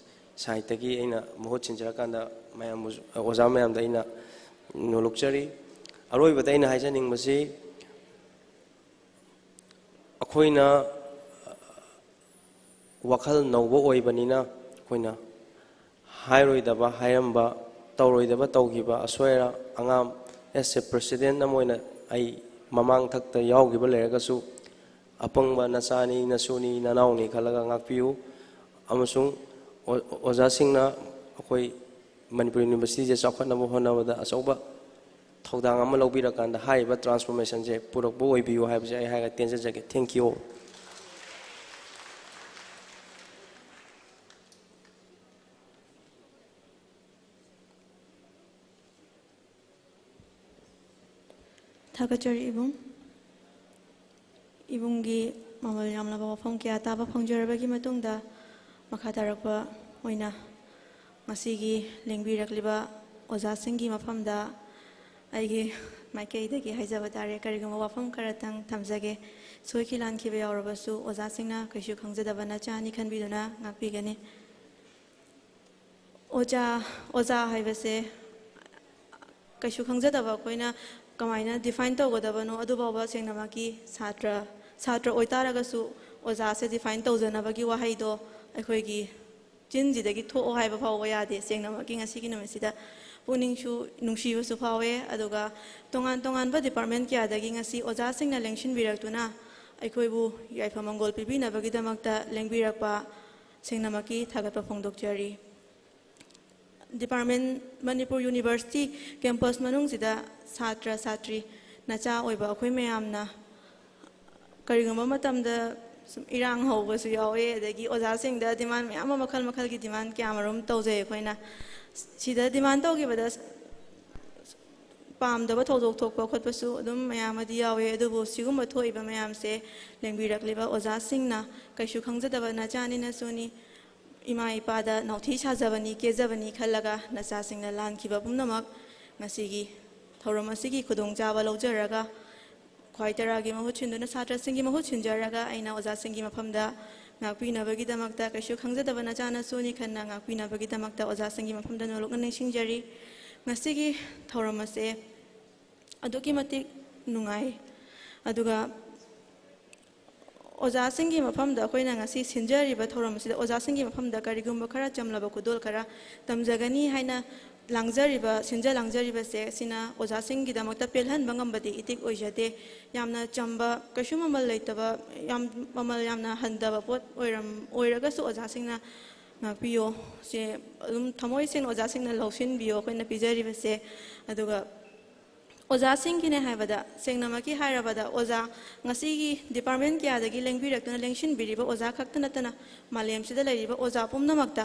ꯁꯥꯏꯠꯇꯒꯤ ꯑꯩꯅ ꯃꯍꯨꯠ ꯁꯤꯟꯖꯔꯀꯥꯟꯗ ꯃꯌꯥꯝꯕꯨꯁꯨ, ꯑꯣꯖꯥ ꯃꯌꯥꯝꯗ ꯑꯩꯅ ꯅꯣꯂꯨꯛꯆꯔꯤ꯫ ꯑꯔꯣꯏꯕꯗ ꯑꯩꯅ ꯍꯥꯏꯖꯅꯤꯡꯕꯁꯤ, ꯑꯩꯈꯣꯏꯅ ꯋꯥꯈꯜ ꯅꯧꯕ ꯑꯣꯏꯕꯅꯤꯅ ꯑꯩꯈꯣꯏꯅ ꯍꯥꯏꯔꯣꯏꯗꯕ ꯍꯥꯏꯔꯝꯕ, ꯇꯧꯔꯣꯏꯗꯕ ꯇꯧꯈꯤꯕ, ꯑꯁꯣꯏ ꯑꯔꯥ ꯑꯉꯥꯝ, as a president ꯑꯃ ꯑꯣꯏꯅ ꯑꯩ ꯃꯃꯥꯡ ꯊꯛꯇ ꯌꯥꯎꯈꯤꯕ ꯂꯩꯔꯒꯁꯨ, ꯑꯄꯪꯕ ꯅꯆꯥꯅꯤ, ꯅꯁꯨꯅꯤ, ꯅꯅꯥꯎꯅꯤ ꯈꯜꯂꯒ ꯉꯥꯛꯄꯤꯌꯨ꯫ ꯑꯃꯁꯨꯡ ꯑꯣ-, ꯑꯣꯖꯥꯁꯤꯡꯅ ꯑꯩꯈꯣꯏ ꯃꯅꯤꯄꯨꯔ ꯌꯨꯅꯤꯚꯔꯁꯤꯇꯤꯁꯦ ꯆꯥꯎꯈꯠꯅꯕ ꯍꯣꯠꯅꯕꯗ ꯑꯆꯧꯕ ꯊꯧꯗꯥꯡ ꯑꯃ ꯂꯧꯕꯤꯔꯀꯥꯟꯗ ꯍꯥꯏꯔꯤꯕ transformationꯁꯦ ꯄꯨꯔꯛꯄ ꯑꯣꯏꯕꯤꯌꯨ ꯍꯥꯏꯕꯁꯦ ꯑꯩ ꯍꯥꯏꯔꯒ ꯇꯦꯟꯖꯖꯒꯦ꯫ Thank you꯫ ꯊꯥꯒꯠꯆꯔꯤ ꯏꯕꯨꯡ꯫ ꯏꯕꯨꯡꯒꯤ ꯃꯃꯜ ꯌꯥꯝꯂꯕ ꯋꯥꯐꯝ ꯀꯌꯥ ꯇꯥꯕ ꯐꯪꯖꯔꯕꯒꯤ ꯃꯇꯨꯡꯗ, ꯃꯈꯥ ꯇꯥꯔꯛꯄ ꯑꯣꯏꯅ ꯉꯁꯤꯒꯤ ꯂꯦꯡꯕꯤꯔꯛꯂꯤꯕ ꯑꯣꯖꯥꯁꯤꯡꯒꯤ ꯃꯐꯝꯗ ꯑꯩꯒꯤ ꯃꯥꯏꯀꯩꯗꯒꯤ ꯍꯥꯏꯖꯕ ꯇꯥꯔꯦ꯫ ꯀꯔꯤꯒꯨꯝꯕ ꯋꯥꯐꯝ ꯈꯔꯇꯪ ꯊꯝꯖꯒꯦ꯫ ꯁꯣꯏꯈꯤ ꯂꯥꯟꯈꯤꯕ ꯌꯥꯎꯔꯕꯁꯨ ꯑꯣꯖꯥꯁꯤꯡꯅ ꯀꯩꯁꯨ ꯈꯪꯖꯗꯕ ꯅꯆꯥꯅꯤ ꯈꯟꯕꯤꯗꯨꯅ ꯉꯥꯛꯄꯤꯒꯅꯤ꯫ ꯑꯣꯖꯥ, ꯑꯣꯖꯥ ꯍꯥꯏꯕꯁꯦ ꯀꯩꯁꯨ ꯈꯪꯖꯗꯕ ꯑꯩꯈꯣꯏꯅ ꯀꯃꯥꯏꯅ define ꯇꯧꯒꯗꯕꯅꯣ, ꯑꯗꯨꯐꯥꯎꯕ ꯁꯦꯡꯅꯃꯛꯀꯤ ꯁꯥꯇ꯭ꯔ, ꯁꯥꯇ꯭ꯔ ꯑꯣꯏꯇꯥꯔꯒꯁꯨ ꯑꯣꯖꯥꯁꯦ define ꯇꯧꯖꯅꯕꯒꯤ ꯋꯥꯍꯩꯗꯣ ꯑꯩꯈꯣꯏꯒꯤ ꯆꯤꯟꯁꯤꯗꯒꯤ ꯊꯣꯛꯑꯣ ꯍꯥꯏꯕ ꯐꯥꯎꯕ ꯌꯥꯗꯦ꯫ ꯁꯦꯡꯅꯃꯛꯀꯤ ꯉꯁꯤꯒꯤ ꯅꯨꯃꯤꯠꯁꯤꯗ ꯄꯨꯛꯅꯤꯡꯁꯨ ꯅꯨꯡꯁꯤꯕꯁꯨ ꯐꯥꯎꯋꯦ, ꯑꯗꯨꯒ ꯇꯣꯉꯥꯟ ꯇꯣꯉꯥꯟꯕ department ꯀꯌꯥꯗꯒꯤ ꯉꯁꯤ ꯑꯣꯖꯥꯁꯤꯡꯅ ꯂꯦꯡꯁꯤꯟꯕꯤꯔꯛꯇꯨꯅ ꯑꯩꯈꯣꯏꯕꯨ ꯌꯥꯏꯐ ꯃꯪꯒꯣꯜ ꯄꯤꯕꯤꯅꯕꯒꯤꯗꯃꯛꯇ ꯂꯦꯡꯕꯤꯔꯛꯄ ꯁꯦꯡꯅꯃꯛꯀꯤ ꯊꯥꯒꯠꯄ ꯐꯣꯡꯗꯣꯛꯆꯔꯤ꯫ Department, ꯃꯅꯤꯄꯨꯔ ꯌꯨꯅꯤꯚꯔꯁꯤꯇꯤ campus ꯃꯅꯨꯡꯁꯤꯗ ꯁꯥꯇ꯭ꯔ ꯁꯥꯇ꯭ꯔꯤ ꯅꯆꯥ ꯑꯣꯏꯕ ꯑꯩꯈꯣꯏ ꯃꯌꯥꯝꯅ ꯀꯔꯤꯒꯨꯝꯕ ꯃꯇꯝꯗ ꯁꯨꯝ ꯏꯔꯥꯡ ꯍꯧꯕꯁꯨ ꯌꯥꯎꯋꯦ, ꯑꯗꯒꯤ ꯑꯣꯖꯥꯁꯤꯡꯗ demand ꯃꯌꯥꯝ ꯑꯃ, ꯃꯈꯜ ꯃꯈꯜꯒꯤ demand ꯀꯌꯥ ꯃꯔꯨꯝ ꯇꯧꯖꯩ ꯑꯩꯈꯣꯏꯅ꯫ ꯁꯤꯗ demand ꯇꯧꯈꯤꯕꯗ ꯄꯥꯝꯗꯕ ꯊꯧꯗꯣꯛ ꯊꯣꯛꯄ ꯈꯣꯠꯄꯁꯨ ꯑꯗꯨꯝ ꯃꯌꯥꯝ ꯑꯃꯗꯤ ꯌꯥꯎꯋꯦ꯫ ꯑꯗꯨꯕꯨ ꯁꯤꯒꯨꯝꯕ ꯊꯣꯛꯏꯕ ꯃꯌꯥꯝꯁꯦ ꯂꯦꯡꯕꯤꯔꯛꯂꯤꯕ ꯑꯣꯖꯥꯁꯤꯡꯅ ꯀꯩꯁꯨ ꯈꯪꯖꯗꯕ ꯅꯆꯥꯅꯤ ꯅꯁꯨꯅꯤ, ꯏꯃꯥ ꯏꯄꯥꯗ ꯅꯥꯎꯊꯤ ꯁꯥꯖꯕꯅꯤ, ꯀꯦꯖꯕꯅꯤ ꯈꯜꯂꯒ ꯅꯆꯥꯁꯤꯡꯅ ꯂꯥꯟꯈꯤꯕ ꯄꯨꯝꯅꯃꯛ ꯉꯁꯤꯒꯤ ꯊꯧꯔꯝ ꯑꯁꯤꯒꯤ ꯈꯨꯗꯣꯡꯆꯥꯕ ꯂꯧꯖꯔꯒ ꯈ꯭ꯋꯥꯏ ꯇꯔꯥꯒꯤ ꯃꯍꯨꯠ ꯁꯤꯟꯗꯨꯅ ꯁꯥꯇ꯭ꯔꯁꯤꯡꯒꯤ ꯃꯍꯨꯠ ꯁꯤꯟꯖꯔꯒ ꯑꯩꯅ ꯑꯣꯖꯥꯁꯤꯡꯒꯤ ꯃꯐꯝꯗ ꯉꯥꯛꯄꯤꯅꯕꯒꯤꯗꯃꯛꯇ, ꯀꯩꯁꯨ ꯈꯪꯖꯗꯕ ꯅꯆꯥ ꯅꯁꯨꯅꯤ ꯈꯟꯅ ꯉꯥꯛꯄꯤꯅꯕꯒꯤꯗꯃꯛꯇ ꯑꯣꯖꯥꯁꯤꯡꯒꯤ ꯃꯐꯝꯗ ꯅꯣꯂꯨꯛꯅ ꯅꯤꯡꯁꯤꯡꯖꯔꯤ꯫ ꯉꯁꯤꯒꯤ ꯊꯧꯔꯝ ꯑꯁꯦ ꯑꯗꯨꯛꯀꯤ ꯃꯇꯤꯛ ꯅꯨꯡꯉꯥꯏ꯫ ꯑꯗꯨꯒ ꯑꯣꯖꯥꯁꯤꯡꯒꯤ ꯃꯐꯝꯗ ꯑꯩꯈꯣꯏꯅ ꯉꯁꯤ ꯁꯤꯟꯖꯔꯤꯕ ꯊꯧꯔꯝ ꯑꯁꯤꯗ ꯑꯣꯖꯥꯁꯤꯡꯒꯤ ꯃꯐꯝꯗ ꯀꯔꯤꯒꯨꯝꯕ ꯈꯔ ꯆꯝꯂꯕ ꯈꯨꯗꯣꯜ ꯈꯔ ꯇꯝꯖꯒꯅꯤ ꯍꯥꯏꯅ ꯂꯥꯡꯖꯔꯤꯕ, ꯁꯤꯟꯖ ꯂꯥꯡꯖꯔꯤꯕꯁꯦ, ꯁꯤꯅ ꯑꯣꯖꯥꯁꯤꯡꯒꯤꯗꯃꯛꯇ ꯄꯦꯜꯍꯟꯕ ꯉꯝꯕꯗꯤ ꯏꯇꯤꯛ ꯑꯣꯏꯖꯗꯦ꯫ ꯌꯥꯝꯅ ꯆꯝꯕ, ꯀꯩꯁꯨ ꯃꯃꯜ ꯂꯩꯇꯕ, ꯌꯥꯝ, ꯃꯃꯜ ꯌꯥꯝꯅ ꯍꯟꯊꯕ ꯄꯣꯠ ꯑꯣꯏꯔꯝ-, ꯑꯣꯏꯔꯒꯁꯨ ꯑꯣꯖꯥꯁꯤꯡꯅ ꯉꯥꯛꯄꯤꯌꯣ꯫ ꯁꯦ ꯑꯗꯨꯝ ꯊꯃꯣꯏ ꯁꯦꯡꯅ ꯑꯣꯖꯥꯁꯤꯡꯅ ꯂꯧꯁꯤꯟꯕꯤꯌꯣ ꯑꯩꯈꯣꯏꯅ ꯄꯤꯖꯔꯤꯕꯁꯦ꯫ ꯑꯗꯨꯒ ꯑꯣꯖꯥꯁꯤꯡꯒꯤꯅꯦ ꯍꯥꯏꯕꯗ, ꯁꯦꯡꯅꯃꯛꯀꯤ ꯍꯥꯏꯔꯕꯗ, ꯑꯣꯖꯥ ꯉꯁꯤꯒꯤ ꯗꯤꯄꯥꯔꯠꯃꯦꯟ ꯀꯌꯥꯗꯒꯤ ꯂꯦꯡꯕꯤꯔꯛꯇꯨꯅ ꯂꯦꯡꯁꯤꯟꯕꯤꯔꯤꯕ ꯑꯣꯖꯥ ꯈꯛꯇ ꯅꯠꯇꯅ, ꯃꯥꯂꯦꯝꯁꯤꯗ ꯂꯩꯔꯤꯕ ꯑꯣꯖꯥ ꯄꯨꯝꯅꯃꯛꯇ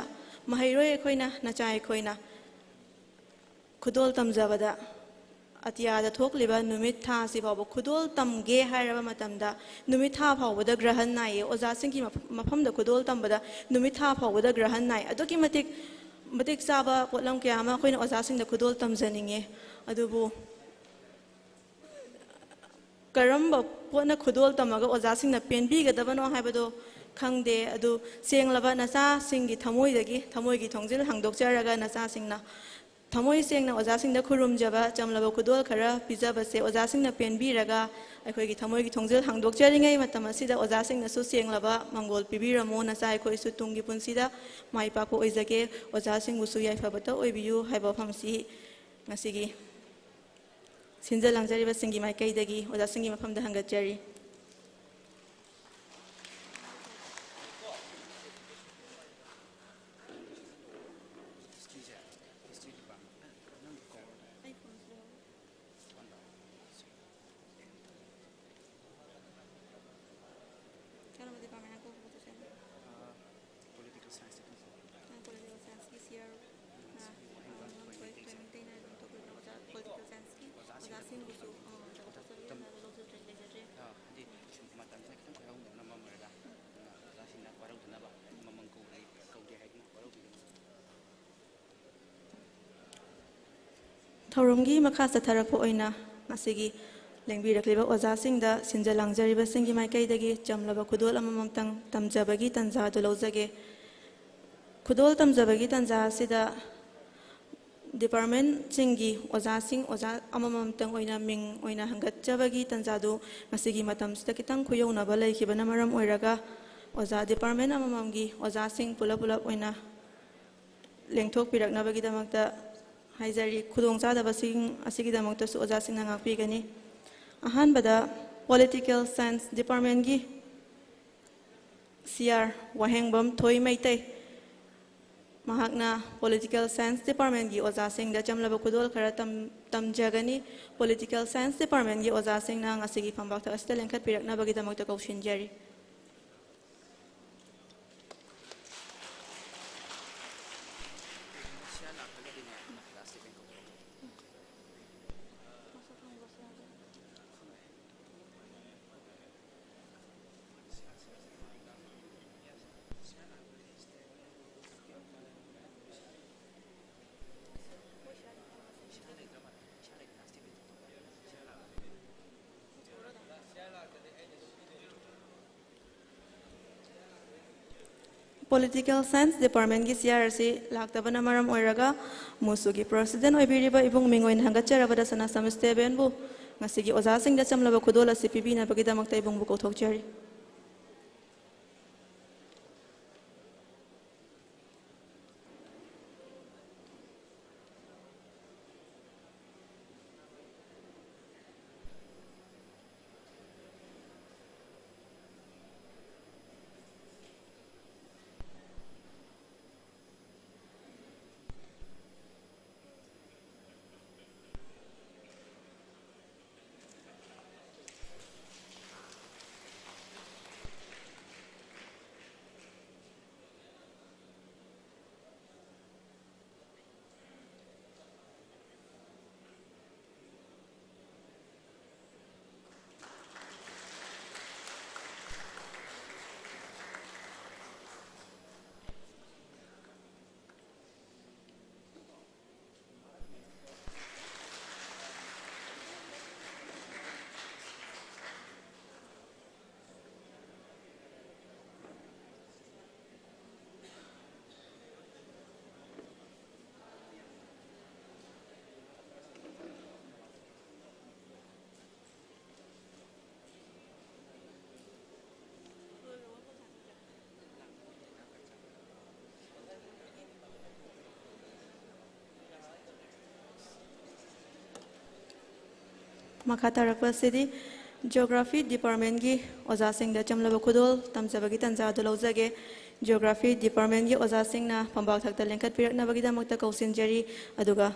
ꯃꯍꯩꯔꯣꯏ ꯑꯩꯈꯣꯏꯅ, ꯅꯆꯥ ꯑꯩꯈꯣꯏꯅ ꯈꯨꯗꯣꯜ ꯇꯝꯖꯕꯗ ꯑꯇꯤꯌꯥꯗ ꯊꯣꯛꯂꯤꯕ ꯅꯨꯃꯤꯠ ꯊꯥ ꯑꯁꯤ ꯐꯥꯎꯕ ꯈꯨꯗꯣꯜ ꯇꯝꯒꯦ ꯍꯥꯏꯔꯕ ꯃꯇꯝꯗ ꯅꯨꯃꯤꯠ ꯊꯥ ꯐꯥꯎꯕꯗ ꯒ꯭ꯔꯍꯟ ꯅꯥꯏꯌꯦ꯫ ꯑꯣꯖꯥꯁꯤꯡꯒꯤ ꯃꯐ-, ꯃꯐꯝꯗ ꯈꯨꯗꯣꯜ ꯇꯝꯕꯗ ꯅꯨꯃꯤꯠ ꯊꯥ ꯐꯥꯎꯕꯗ ꯒ꯭ꯔꯍꯟ ꯅꯥꯏ꯫ ꯑꯗꯨꯛꯀꯤ ꯃꯇꯤꯛ, ꯃꯇꯤꯛ ꯆꯥꯕ ꯄꯣꯠꯂꯝ ꯀꯌꯥ ꯑꯃ ꯑꯩꯈꯣꯏꯅ ꯑꯣꯖꯥꯁꯤꯡꯗ ꯈꯨꯗꯣꯜ ꯇꯝꯖꯅꯤꯡꯉꯦ꯫ ꯑꯗꯨꯕꯨ ꯀꯔꯝꯕ ꯄꯣꯠꯅ ꯈꯨꯗꯣꯜ ꯇꯝꯃꯒ ꯑꯣꯖꯥꯁꯤꯡꯅ ꯄꯦꯟꯕꯤꯒꯗꯕꯅꯣ ꯍꯥꯏꯕꯗꯣ ꯈꯪꯗꯦ꯫ ꯑꯗꯨ ꯁꯦꯡꯂꯕ ꯅꯆꯥꯁꯤꯡꯒꯤ ꯊꯃꯣꯏꯗꯒꯤ, ꯊꯃꯣꯏꯒꯤ ꯊꯣꯡꯖꯤꯜ ꯍꯥꯡꯗꯣꯛꯆꯔꯒ ꯅꯆꯥꯁꯤꯡꯅ ꯊꯃꯣꯏ ꯁꯦꯡꯅ ꯑꯣꯖꯥꯁꯤꯡꯗ ꯈꯨꯔꯨꯝꯖꯕ ꯆꯝꯂꯕ ꯈꯨꯗꯣꯜ ꯈꯔ ꯄꯤꯖꯕꯁꯦ ꯑꯣꯖꯥꯁꯤꯡꯅ ꯄꯦꯟꯕꯤꯔꯒ ꯑꯩꯈꯣꯏꯒꯤ ꯊꯃꯣꯏꯒꯤ ꯊꯣꯡꯖꯤꯜ ꯍꯥꯡꯗꯣꯛꯆꯔꯤꯉꯩ ꯃꯇꯝ ꯑꯁꯤꯗ ꯑꯣꯖꯥꯁꯤꯡꯅꯁꯨ ꯁꯦꯡꯂꯕ ꯃꯪꯒꯣꯜ ꯄꯤꯕꯤꯔꯝꯃꯨ꯫ ꯅꯆꯥ ꯑꯩꯈꯣꯏꯁꯨ ꯇꯨꯡꯒꯤ ꯄꯨꯟꯁꯤꯗ ꯃꯥꯏ ꯄꯥꯛꯄ ꯑꯣꯏꯖꯒꯦ, ꯑꯣꯖꯥꯁꯤꯡꯕꯨꯁꯨ ꯌꯥꯏꯐꯕꯇ ꯑꯣꯏꯕꯤꯌꯨ ꯍꯥꯏꯕ ꯋꯥꯐꯝꯁꯤ ꯉꯁꯤꯒꯤ ꯁꯤꯟꯖ ꯂꯥꯡꯖꯔꯤꯕꯁꯤꯡꯒꯤ ꯃꯥꯏꯀꯩꯗꯒꯤ ꯑꯣꯖꯥꯁꯤꯡꯒꯤ ꯃꯐꯝꯗ ꯍꯪꯒꯠꯆꯔꯤ꯫ ꯀꯔꯝꯕ ꯗꯤꯄꯥꯔꯠꯃꯦꯟ ꯀꯣꯛꯄꯗ ꯆꯠꯂꯤ? ꯄꯣꯂꯤꯇꯤꯀꯦꯜ ꯁꯥꯏꯟꯁꯇ ꯇꯧꯊꯣꯛꯑꯦ꯫ ꯅꯪ ꯄꯣꯂꯤꯇꯤꯀꯦꯜ ꯁꯥꯏꯟꯁꯀꯤ ꯁꯤꯌꯥꯔ, ꯁꯤꯒꯤ ꯋꯥꯍꯩ ꯉꯥꯡꯕ ꯃꯃꯥꯡ ꯀꯣꯏ ꯀꯣꯏ ꯇ꯭ꯔꯦꯅꯤꯡ ꯇꯩꯅ ꯑꯗꯨꯝ ꯇꯧꯕꯤꯕ꯭ꯔꯥ? ꯑꯣꯖꯥ ꯄꯣꯂꯤꯇꯤꯀꯦꯜ ꯁꯥꯏꯟꯁꯀꯤ ꯑꯣꯖꯥꯁꯤꯡꯅ ꯑꯣꯖꯥꯁꯤꯡꯕꯨꯁꯨ, ꯑ, ꯑꯣꯖꯥ ꯇꯧꯖꯕꯤꯔꯝꯃꯦ, ꯑꯗꯣ ꯂꯧꯖꯗ꯭ꯔꯦ, ꯂꯩꯖꯗ꯭ꯔꯦ꯫ ꯑꯥ, ꯍꯥꯏꯗꯤ ꯁꯨꯝ ꯃꯇꯝꯁꯤꯅ ꯈꯤꯇꯪ ꯈꯣꯏꯍꯧꯅꯕꯅ ꯃꯔꯝ ꯑꯣꯏꯔꯒ, ꯑꯗꯨꯅ ꯑꯣꯖꯥꯁꯤꯡꯅ ꯋꯥꯔꯧꯗꯅꯕ ꯃꯃꯥꯡ ꯀꯧꯕꯗꯤ ꯀꯧꯗꯦ ꯍꯥꯏꯗꯤ ꯋꯥꯔꯧꯕꯤꯒꯅꯨ꯫ ꯊꯧꯔꯝꯒꯤ ꯃꯈꯥ ꯆꯠꯊꯔꯛꯄ ꯑꯣꯏꯅ ꯉꯁꯤꯒꯤ ꯂꯦꯡꯕꯤꯔꯛꯂꯤꯕ ꯑꯣꯖꯥꯁꯤꯡꯗ ꯁꯤꯟꯖ ꯂꯥꯡꯖꯔꯤꯕꯁꯤꯡꯒꯤ ꯃꯥꯏꯀꯩꯗꯒꯤ ꯆꯝꯂꯕ ꯈꯨꯗꯣꯜ ꯑꯃꯃꯝꯇꯪ ꯇꯝꯖꯕꯒꯤ ꯇꯟꯖꯥ ꯑꯗꯨ ꯂꯧꯖꯒꯦ꯫ ꯈꯨꯗꯣꯜ ꯇꯝꯖꯕꯒꯤ ꯇꯟꯖꯥ ꯑꯁꯤꯗ ꯗꯤꯄꯥꯔꯠꯃꯦꯟꯁꯤꯡꯒꯤ ꯑꯣꯖꯥꯁꯤꯡ, ꯑꯣꯖꯥ ꯑꯃꯃꯝꯇꯪ ꯑꯣꯏꯅ ꯃꯤꯡ ꯑꯣꯏꯅ ꯍꯪꯒꯠꯆꯕꯒꯤ ꯇꯥꯟꯖꯥꯗꯨ ꯉꯁꯤꯒꯤ ꯃꯇꯝꯁꯤꯗ ꯈꯤꯇꯪ ꯈꯨꯌꯧꯅꯕ ꯂꯩꯈꯤꯕꯅ ꯃꯔꯝ ꯑꯣꯏꯔꯒ, ꯑꯣꯖꯥ ꯗꯤꯄꯥꯔꯠꯃꯦꯟ ꯑꯃꯃꯝꯒꯤ ꯑꯣꯖꯥꯁꯤꯡ ꯄꯨꯂꯞ ꯄꯨꯂꯞ ꯑꯣꯏꯅ ꯂꯦꯡꯊꯣꯛꯄꯤꯔꯛꯅꯕꯒꯤꯗꯃꯛꯇ ꯍꯥꯏꯖꯔꯤ꯫ ꯈꯨꯗꯣꯡꯆꯥꯗꯕꯁꯤꯡ ꯑꯁꯤꯒꯤꯗꯃꯛꯇꯁꯨ ꯑꯣꯖꯥꯁꯤꯡꯅ ꯉꯥꯛꯄꯤꯒꯅꯤ꯫ ꯑꯍꯥꯟꯕꯗ, ꯄꯣꯂꯤꯇꯤꯀꯦꯜ ꯁꯥꯏꯟꯁ ꯗꯤꯄꯥꯔꯠꯃꯦꯟꯒꯤ ꯁꯤ ꯑꯥꯔ ꯋꯥꯍꯦꯡꯕꯝ ꯊꯣꯏ ꯃꯩꯇꯩ꯫ ꯃꯍꯥꯛꯅ ꯄꯣꯂꯤꯇꯤꯀꯦꯜ ꯁꯥꯏꯟꯁ ꯗꯤꯄꯥꯔꯠꯃꯦꯟꯒꯤ ꯑꯣꯖꯥꯁꯤꯡꯗ ꯆꯝꯂꯕ ꯈꯨꯗꯣꯜ ꯈꯔ ꯇꯝ-, ꯇꯝꯖꯒꯅꯤ꯫ ꯄꯣꯂꯤꯇꯤꯀꯦꯜ ꯁꯥꯏꯟꯁ ꯗꯤꯄꯥꯔꯠꯃꯦꯟꯒꯤ ꯑꯣꯖꯥꯁꯤꯡꯅ ꯉꯁꯤꯒꯤ ꯐꯝꯄꯥꯛꯊꯛ ꯑꯁꯤꯗ ꯂꯦꯡꯈꯠꯄꯤꯔꯛꯅꯕꯒꯤꯗꯃꯛꯇ ꯀꯧꯁꯤꯟꯖꯔꯤ꯫ ꯄꯣꯂꯤꯇꯤꯀꯦꯜ ꯁꯥꯏꯟꯁ ꯗꯤꯄꯥꯔꯠꯃꯦꯟꯒꯤ ꯁꯤ ꯑꯥꯔ ꯑꯁꯤ ꯂꯥꯛꯇꯕꯅ ꯃꯔꯝ ꯑꯣꯏꯔꯒ, ꯃꯨꯁꯨꯒꯤ ꯄ꯭ꯔꯁꯤꯗꯦꯟ ꯑꯣꯏꯕꯤꯔꯤꯕ ꯏꯕꯨꯡ ꯃꯤꯡ ꯑꯣꯏꯅ ꯍꯪꯒꯠꯆꯔꯕꯗ ꯁꯅꯥꯁꯝ ꯁ꯭ꯇꯦꯕꯦꯟꯕꯨ ꯉꯁꯤꯒꯤ ꯑꯣꯖꯥꯁꯤꯡꯗ ꯆꯝꯂꯕ ꯈꯨꯗꯣꯜ ꯑꯁꯤ ꯄꯤꯕꯤꯅꯕꯒꯤꯗꯃꯛꯇ ꯏꯕꯨꯡꯕꯨ ꯀꯧꯊꯣꯛꯆꯔꯤ꯫ ꯃꯈꯥ ꯇꯥꯔꯛꯄ ꯑꯁꯤꯗꯤ Geography Departmentꯀꯤ ꯑꯣꯖꯥꯁꯤꯡꯗ ꯆꯝꯂꯕ ꯈꯨꯗꯣꯜ ꯇꯝꯖꯕꯒꯤ ꯇꯥꯟꯖꯥ ꯑꯗꯨ ꯂꯧꯖꯒꯦ꯫ Geography Departmentꯀꯤ ꯑꯣꯖꯥꯁꯤꯡꯅ ꯐꯝꯕꯥꯛ ꯊꯛꯇ ꯂꯦꯡꯈꯠꯄꯤꯔꯛꯅꯕꯒꯤꯗꯃꯛꯇ ꯀꯧꯁꯤꯟꯖꯔꯤ꯫ ꯑꯗꯨꯒ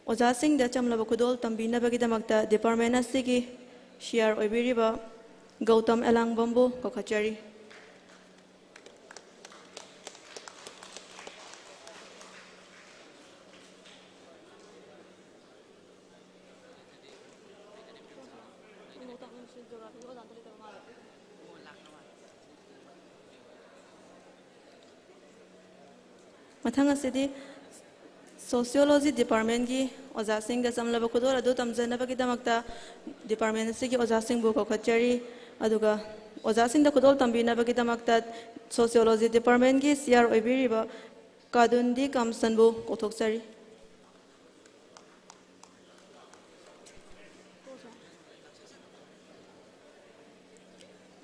ꯑꯣꯖꯥꯁꯤꯡꯗ ꯆꯝꯂꯕ ꯈꯨꯗꯣꯜ ꯇꯝꯕꯤꯅꯕꯒꯤꯗꯃꯛꯇ department ꯑꯁꯤꯒꯤ C R ꯑꯣꯏꯕꯤꯔꯤꯕ ꯒꯧꯇꯝ ꯑꯦꯂꯥꯡꯕꯝꯕꯨ ꯀꯧꯈꯠꯆꯔꯤ꯫ ꯃꯊꯪ ꯑꯁꯤꯗꯤ Sociology Departmentꯀꯤ ꯑꯣꯖꯥꯁꯤꯡꯗ ꯆꯝꯂꯕ ꯈꯨꯗꯣꯜ ꯑꯗꯨ ꯇꯝꯖꯅꯕꯒꯤꯗꯃꯛꯇ department ꯑꯁꯤꯒꯤ ꯑꯣꯖꯥꯁꯤꯡꯕꯨ ꯀꯧꯈꯠꯆꯔꯤ꯫ ꯑꯗꯨꯒ ꯑꯣꯖꯥꯁꯤꯡꯗ ꯈꯨꯗꯣꯜ ꯇꯝꯕꯤꯅꯕꯒꯤꯗꯃꯛꯇ Sociology Departmentꯀꯤ C R ꯑꯣꯏꯕꯤꯔꯤꯕ ꯀꯥꯗꯨꯟꯗꯤ ꯀꯥꯝꯁꯟꯕꯨ ꯀꯧꯊꯣꯛꯆꯔꯤ꯫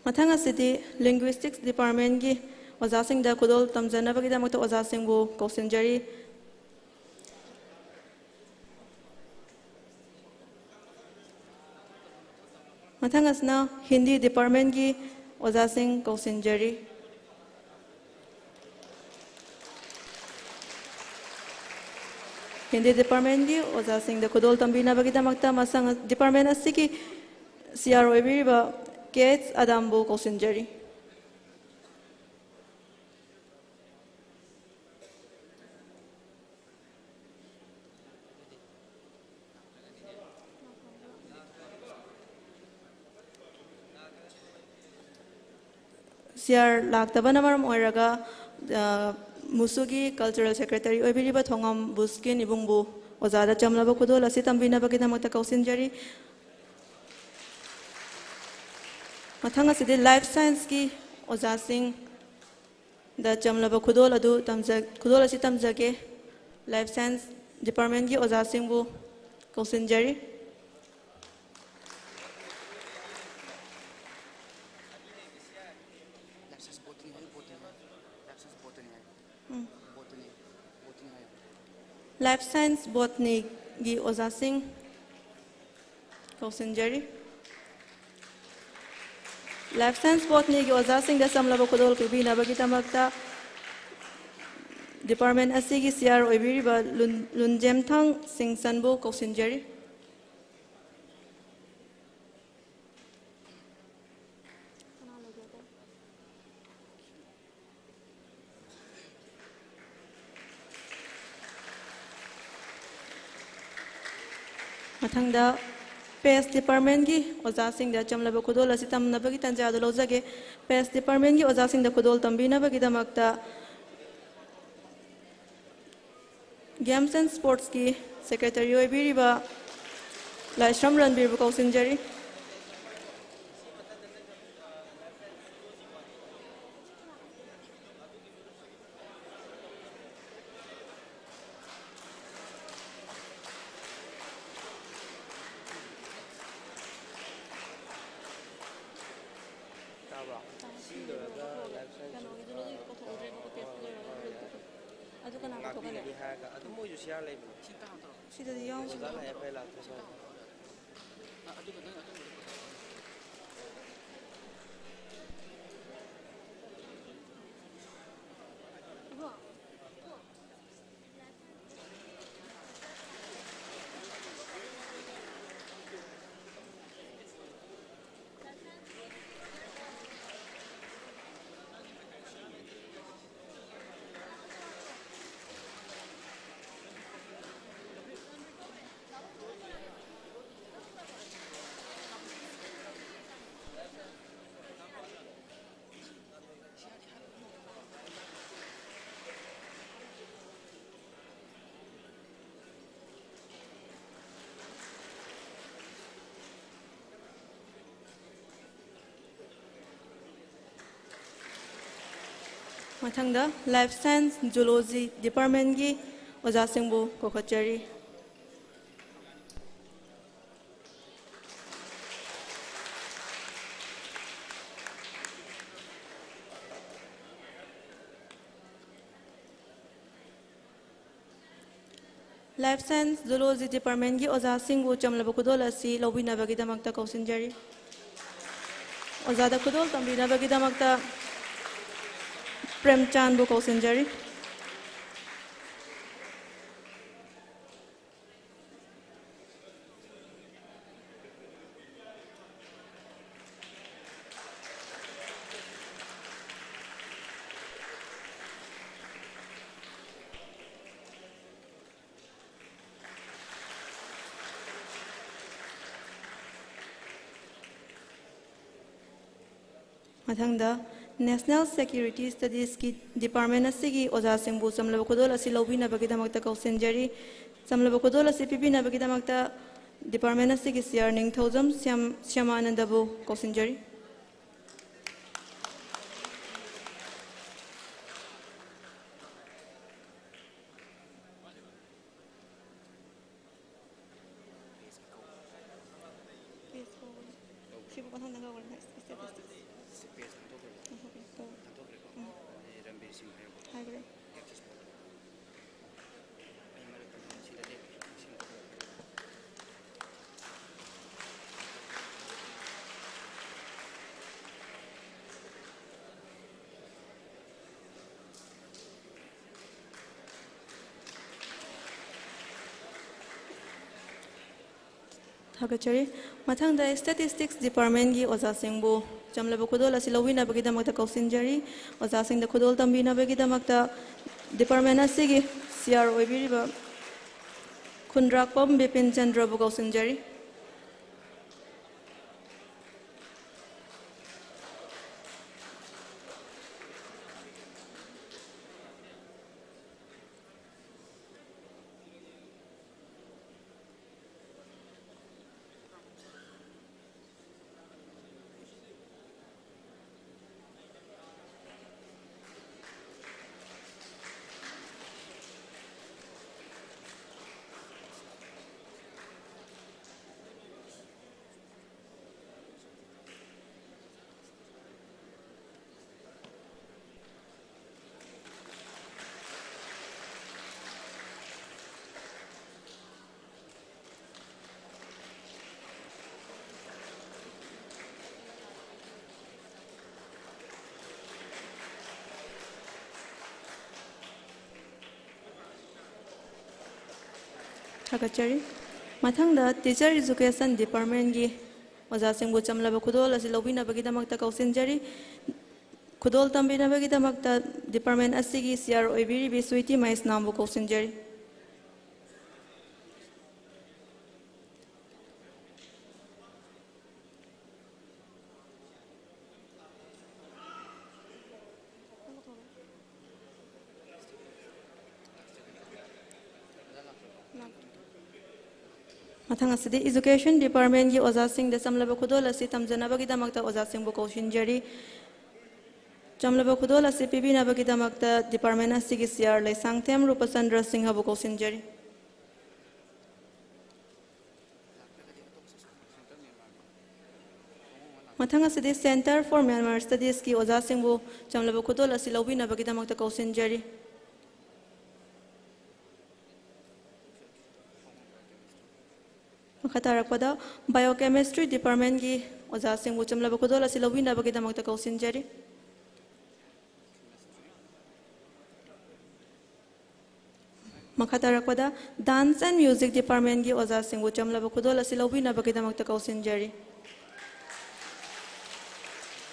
ꯃꯊꯪ ꯑꯁꯤꯗꯤ Linguistics Departmentꯀꯤ ꯑꯣꯖꯥꯁꯤꯡꯗ ꯈꯨꯗꯣꯜ ꯇꯝꯖꯅꯕꯒꯤꯗꯃꯛꯇ ꯑꯣꯖꯥꯁꯤꯡꯕꯨ ꯀꯧꯁꯤꯟꯖꯔꯤ꯫ ꯃꯊꯪ ꯑꯁꯤꯅ Hindi Departmentꯀꯤ ꯑꯣꯖꯥꯁꯤꯡ ꯀꯧꯁꯤꯟꯖꯔꯤ꯫ Hindi Departmentꯀꯤ ꯑꯣꯖꯥꯁꯤꯡꯗ ꯈꯨꯗꯣꯜ ꯇꯝꯕꯤꯅꯕꯒꯤꯗꯃꯛꯇ ꯃꯁꯪ department ꯑꯁꯤꯒꯤ C R ꯑꯣꯏꯕꯤꯔꯤꯕ K H ꯑꯗꯥꯝꯕꯨ ꯀꯧꯁꯤꯟꯖꯔꯤ꯫ C R ꯂꯥꯛꯇꯕꯅ ꯃꯔꯝ ꯑꯣꯏꯔꯒ, ꯑ, ꯃꯨꯁꯨꯒꯤ Cultural Secretary ꯑꯣꯏꯕꯤꯔꯤꯕ ꯊꯣꯉꯝ ꯕꯨꯁꯀꯤꯟ ꯏꯕꯨꯡꯕꯨ ꯑꯣꯖꯥꯗ ꯆꯝꯂꯕ ꯈꯨꯗꯣꯜ ꯑꯁꯤ ꯇꯝꯕꯤꯅꯕꯒꯤꯗꯃꯛꯇ ꯀꯧꯁꯤꯟꯖꯔꯤ꯫ ꯃꯊꯪ ꯑꯁꯤꯗꯤ Life Scienceꯀꯤ ꯑꯣꯖꯥꯁꯤꯡꯗ ꯆꯝꯂꯕ ꯈꯨꯗꯣꯜ ꯑꯗꯨ ꯇꯝꯖ-, ꯈꯨꯗꯣꯜ ꯑꯁꯤ ꯇꯝꯖꯒꯦ꯫ Life Science Departmentꯀꯤ ꯑꯣꯖꯥꯁꯤꯡꯕꯨ ꯀꯧꯁꯤꯟꯖꯔꯤ꯫ Life Science Botanyꯒꯤ ꯑꯣꯖꯥꯁꯤꯡ ꯀꯧꯁꯤꯟꯖꯔꯤ꯫ Life Science Botanyꯒꯤ ꯑꯣꯖꯥꯁꯤꯡꯗ ꯆꯝꯂꯕ ꯈꯨꯗꯣꯜ ꯄꯤꯕꯤꯅꯕꯒꯤꯗꯃꯛꯇ department ꯑꯁꯤꯒꯤ C R ꯑꯣꯏꯕꯤꯔꯤꯕ ꯂꯨꯟ-, ꯂꯨꯟꯖꯦꯝꯊꯪ ꯁꯤꯡꯁꯟꯕꯨ ꯀꯧꯁꯤꯟꯖꯔꯤ꯫ ꯃꯊꯪꯗ Pest Departmentꯀꯤ ꯑꯣꯖꯥꯁꯤꯡꯗ ꯆꯝꯂꯕ ꯈꯨꯗꯣꯜ ꯑꯁꯤ ꯇꯝꯅꯕꯒꯤ ꯇꯥꯟꯖꯥ ꯑꯗꯨ ꯂꯧꯖꯒꯦ꯫ Pest Departmentꯀꯤ ꯑꯣꯖꯥꯁꯤꯡꯗ ꯈꯨꯗꯣꯜ ꯇꯝꯕꯤꯅꯕꯒꯤꯗꯃꯛꯇ Games and Sportsꯀꯤ secretary ꯑꯣꯏꯕꯤꯔꯤꯕ ꯂꯥꯏꯁ꯭ꯔꯝ ꯔꯟꯕꯤꯔꯕꯨ ꯀꯧꯁꯤꯟꯖꯔꯤ꯫ ꯇꯥꯕ꯭ꯔꯣ? ꯁꯤ ꯂꯣꯏꯔꯒ life science ꯀꯩꯅꯣꯒꯤꯗꯨꯅ ꯀꯧꯊꯣꯛꯍꯧꯗ꯭ꯔꯦꯕꯀꯣ, page ꯂꯣꯏꯔꯒ ꯑꯗꯨ ꯀꯅꯥ ꯀꯧꯊꯣꯛꯀꯅꯤ? ꯉꯥꯛꯄꯤꯒꯅꯤ ꯍꯥꯏꯔꯒ ꯑꯗꯨꯝ ꯃꯣꯏꯁꯨ C R ꯂꯩꯕꯅꯤ꯫ ꯁꯤ ꯇꯥꯍꯟꯗ꯭ꯔꯣ? ꯁꯤꯗꯗꯤ ꯌꯥꯎꯗꯦ꯫ ꯑꯣꯖꯥ ꯂꯥꯛꯑꯦ, ꯐꯔꯦ, ꯂꯥꯛꯇ꯭ꯔꯁꯨ꯫ ꯑ, ꯑꯗꯨ ꯈꯛꯇꯪ, ꯑꯗꯨ ꯈꯛꯇꯪ꯫ ꯃꯊꯪꯗ Life Science Zoology Departmentꯀꯤ ꯑꯣꯖꯥꯁꯤꯡꯕꯨ ꯀꯧꯈꯠꯆꯔꯤ꯫ Life Science Zoology Departmentꯀꯤ ꯑꯣꯖꯥꯁꯤꯡꯕꯨ ꯆꯝꯂꯕ ꯈꯨꯗꯣꯜ ꯑꯁꯤ ꯂꯧꯕꯤꯅꯕꯒꯤꯗꯃꯛꯇ ꯀꯧꯁꯤꯟꯖꯔꯤ꯫ ꯑꯣꯖꯥꯗ ꯈꯨꯗꯣꯜ ꯇꯝꯕꯤꯅꯕꯒꯤꯗꯃꯛꯇ ꯄ꯭ꯔꯦꯝꯆꯥꯟꯕꯨ ꯀꯧꯁꯤꯟꯖꯔꯤ꯫ ꯃꯊꯪꯗ, National Security Studiesꯀꯤ department ꯑꯁꯤꯒꯤ ꯑꯣꯖꯥꯁꯤꯡꯕꯨ ꯆꯝꯂꯕ ꯈꯨꯗꯣꯜ ꯑꯁꯤ ꯂꯧꯕꯤꯅꯕꯒꯤꯗꯃꯛꯇ ꯀꯧꯁꯤꯟꯖꯔꯤ꯫ ꯆꯝꯂꯕ ꯈꯨꯗꯣꯜ ꯑꯁꯤ ꯄꯤꯕꯤꯅꯕꯒꯤꯗꯃꯛꯇ department ꯑꯁꯤꯒꯤ chair ꯅꯤꯡꯊꯧꯖꯝ ꯁ꯭ꯌꯥꯝ-, ꯁ꯭ꯌꯥꯃꯥꯅꯟꯗꯕꯨ ꯀꯧꯁꯤꯟꯖꯔꯤ꯫ ꯁꯤꯕꯨ ꯃꯊꯪꯗ ꯀꯧꯈ꯭ꯔꯦ, statistics꯫ ꯁꯤ page ꯍꯟꯗꯣꯛꯈ꯭ꯔꯦꯀꯣ? ꯍꯟꯗꯣꯛꯈ꯭ꯔꯦ꯫ ꯀꯧꯈ꯭ꯔꯦ꯫ ꯎꯝ꯫ ꯑꯗꯩ ꯔꯟꯕꯤꯔ ꯁꯤꯡ ꯍꯥꯏꯕ꯫ ꯍꯥꯏꯈ꯭ꯔꯦ꯫ ꯑꯩ ꯃꯔꯛꯇ ꯁꯤꯗ ꯂꯦꯞꯈ꯭ꯔꯦ꯫ ꯁꯤ ꯍꯟꯗꯣꯛꯈ꯭ꯔꯦ꯫ ꯊꯥꯒꯠꯆꯔꯤ꯫ ꯃꯊꯪꯗ, Statistics Departmentꯀꯤ ꯑꯣꯖꯥꯁꯤꯡꯕꯨ ꯆꯝꯂꯕ ꯈꯨꯗꯣꯜ ꯑꯁꯤ ꯂꯧꯕꯤꯅꯕꯒꯤꯗꯃꯛꯇ ꯀꯧꯁꯤꯟꯖꯔꯤ꯫ ꯑꯣꯖꯥꯁꯤꯡꯗ ꯈꯨꯗꯣꯜ ꯇꯝꯕꯤꯅꯕꯒꯤꯗꯃꯛꯇ department ꯑꯁꯤꯒꯤ chair ꯑꯣꯏꯕꯤꯔꯤꯕ ꯈꯨꯟꯗ꯭ꯔꯥꯛꯄꯝ ꯕꯤꯄꯤꯟ ꯆꯟꯗ꯭ꯔꯕꯨ ꯀꯧꯁꯤꯟꯖꯔꯤ꯫ ꯊꯥꯒꯠꯆꯔꯤ꯫ ꯃꯊꯪꯗ Teacher Education Departmentꯀꯤ ꯑꯣꯖꯥꯁꯤꯡꯕꯨ ꯆꯝꯂꯕ ꯈꯨꯗꯣꯜ ꯑꯁꯤ ꯂꯧꯕꯤꯅꯕꯒꯤꯗꯃꯛꯇ ꯀꯧꯁꯤꯟꯖꯔꯤ꯫ ꯈꯨꯗꯣꯜ ꯇꯝꯕꯤꯅꯕꯒꯤꯗꯃꯛꯇ department ꯑꯁꯤꯒꯤ C R ꯑꯣꯏꯕꯤꯔꯤꯕꯤ ꯁ꯭ꯋꯤꯇꯤ ꯃꯍꯦꯁꯅꯥꯝꯕꯨ ꯀꯧꯁꯤꯟꯖꯔꯤ꯫ ꯃꯊꯪ ꯑꯁꯤꯗꯤ Education Departmentꯀꯤ ꯑꯣꯖꯥꯁꯤꯡꯗ ꯆꯝꯂꯕ ꯈꯨꯗꯣꯜ ꯑꯁꯤ ꯇꯝꯖꯅꯕꯒꯤꯗꯃꯛꯇ ꯑꯣꯖꯥꯁꯤꯡꯕꯨ ꯀꯧꯁꯤꯟꯖꯔꯤ꯫ ꯆꯝꯂꯕ ꯈꯨꯗꯣꯜ ꯑꯁꯤ ꯄꯤꯕꯤꯅꯕꯒꯤꯗꯃꯛꯇ department ꯑꯁꯤꯒꯤ C R ꯂꯩꯁꯥꯡꯊꯦꯝ ꯔꯨꯄꯆꯟꯗ꯭ꯔ ꯁꯤꯡꯍꯕꯨ ꯀꯧꯁꯤꯟꯖꯔꯤ꯫ ꯃꯊꯪ ꯑꯁꯤꯗꯤ Centre for Myanmar Studiesꯀꯤ ꯑꯣꯖꯥꯁꯤꯡꯕꯨ ꯆꯝꯂꯕ ꯈꯨꯗꯣꯜ ꯑꯁꯤ ꯂꯧꯕꯤꯅꯕꯒꯤꯗꯃꯛꯇ ꯀꯧꯁꯤꯟꯖꯔꯤ꯫ ꯃꯈꯥ ꯇꯥꯔꯛꯄꯗ Biochemistry Departmentꯀꯤ ꯑꯣꯖꯥꯁꯤꯡꯕꯨ ꯆꯝꯂꯕ ꯈꯨꯗꯣꯜ ꯑꯁꯤ ꯂꯧꯕꯤꯅꯕꯒꯤꯗꯃꯛꯇ ꯀꯧꯁꯤꯟꯖꯔꯤ꯫ ꯃꯈꯥ ꯇꯥꯔꯛꯄꯗ Dance and Music Departmentꯀꯤ ꯑꯣꯖꯥꯁꯤꯡꯕꯨ ꯆꯝꯂꯕ ꯈꯨꯗꯣꯜ ꯑꯁꯤ ꯂꯧꯕꯤꯅꯕꯒꯤꯗꯃꯛꯇ ꯀꯧꯁꯤꯟꯖꯔꯤ꯫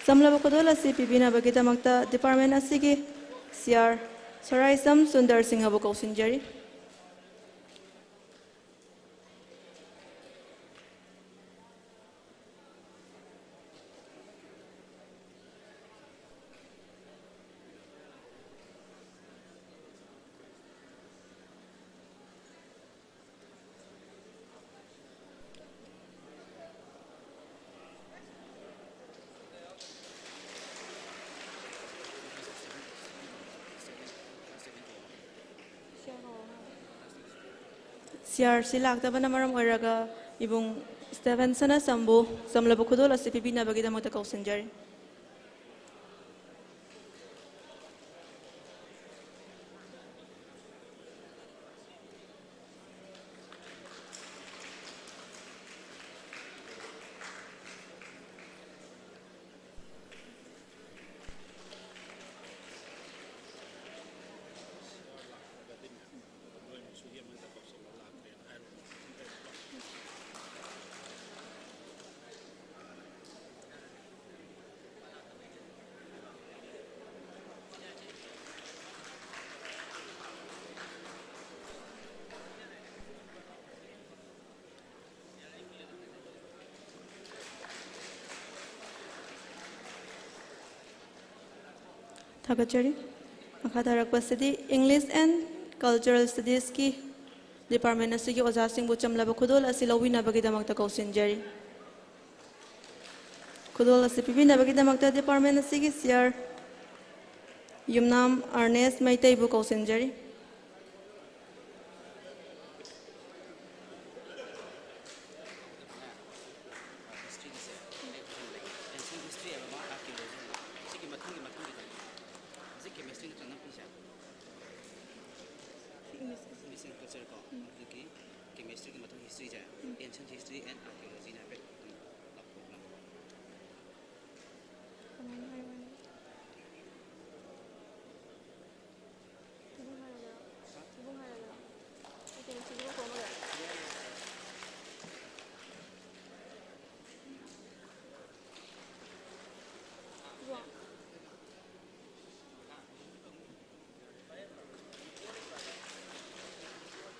ꯆꯝꯂꯕ ꯈꯨꯗꯣꯜ ꯑꯁꯤ ꯄꯤꯕꯤꯅꯕꯒꯤꯗꯃꯛꯇ department ꯑꯁꯤꯒꯤ C R ꯁꯣꯔꯥꯏꯁꯝ Sundar ꯁꯤꯡꯍꯕꯨ ꯀꯧꯁꯤꯟꯖꯔꯤ꯫ C R ꯁꯤ ꯂꯥꯛꯇꯕꯅ ꯃꯔꯝ ꯑꯣꯏꯔꯒ ꯏꯕꯨꯡ ꯁ꯭ꯇꯦꯐꯦꯟꯁꯟ ꯑꯆꯝꯕꯨ ꯆꯝꯂꯕ ꯈꯨꯗꯣꯜ ꯑꯁꯤ ꯄꯤꯕꯤꯅꯕꯒꯤꯗꯃꯛꯇ ꯀꯧꯁꯤꯟꯖꯔꯤ꯫ ꯊꯥꯒꯠꯆꯔꯤ꯫ ꯃꯈꯥ ꯇꯥꯔꯛꯄꯁꯤꯗꯤ English and Cultural Studiesꯀꯤ department ꯑꯁꯤꯒꯤ ꯑꯣꯖꯥꯁꯤꯡꯕꯨ ꯆꯝꯂꯕ ꯈꯨꯗꯣꯜ ꯑꯁꯤ ꯂꯧꯕꯤꯅꯕꯒꯤꯗꯃꯛꯇ ꯀꯧꯁꯤꯟꯖꯔꯤ꯫ ꯈꯨꯗꯣꯜ ꯑꯁꯤ ꯄꯤꯕꯤꯅꯕꯒꯤꯗꯃꯛꯇ department ꯑꯁꯤꯒꯤ chair ꯌꯨꯝꯅꯥꯝ ꯑꯔꯅꯦꯁ ꯃꯩꯇꯩꯕꯨ ꯀꯧꯁꯤꯟꯖꯔꯤ꯫ Historyꯒꯤꯁꯦ ꯑꯦꯟꯁꯤꯌꯦꯟ ꯍꯤꯁꯇ꯭ꯔꯤ ꯍꯥꯏꯕ ꯑꯃ, ꯑꯥꯔꯀꯤꯑꯣꯂꯣꯖꯤ ꯍꯥꯏꯕ, ꯁꯤꯒꯤ ꯃꯊꯪꯒꯤ ꯃꯊꯪꯒꯤꯗ ꯍꯧꯖꯤꯛ ꯀꯦꯃꯦꯁꯇ꯭ꯔꯤ ꯅꯠꯇ꯭ꯔꯣ ꯅꯪ ꯄꯤꯁꯦ? English and Culture ꯀꯣ, ꯑꯗꯨꯒꯤ ꯀꯦꯃꯦꯁꯇ꯭ꯔꯤꯒꯤ ꯃꯊꯪ ꯍꯤꯁꯇ꯭ꯔꯤꯁꯦ, Ancient History and Archaeologyꯅ ꯍꯥꯏꯐꯦꯠ ꯑꯗꯨꯝ ꯂꯥꯎꯊꯣꯛꯅꯕꯀꯣ꯫ ꯀꯃꯥꯏꯅ ꯍꯥꯏꯌꯣ ꯍꯥꯏꯅꯣ? ꯏꯕꯨꯡ ꯍꯥꯏꯔꯒꯦꯔꯣ? ꯏꯕꯨꯡ ꯍꯥꯏꯔꯒꯦꯔꯣ? ꯑꯩ ꯀꯩꯅꯣ ꯁꯤꯕꯨ ꯈꯣꯝꯃꯒꯦ꯫ ꯏꯕꯨꯡ꯫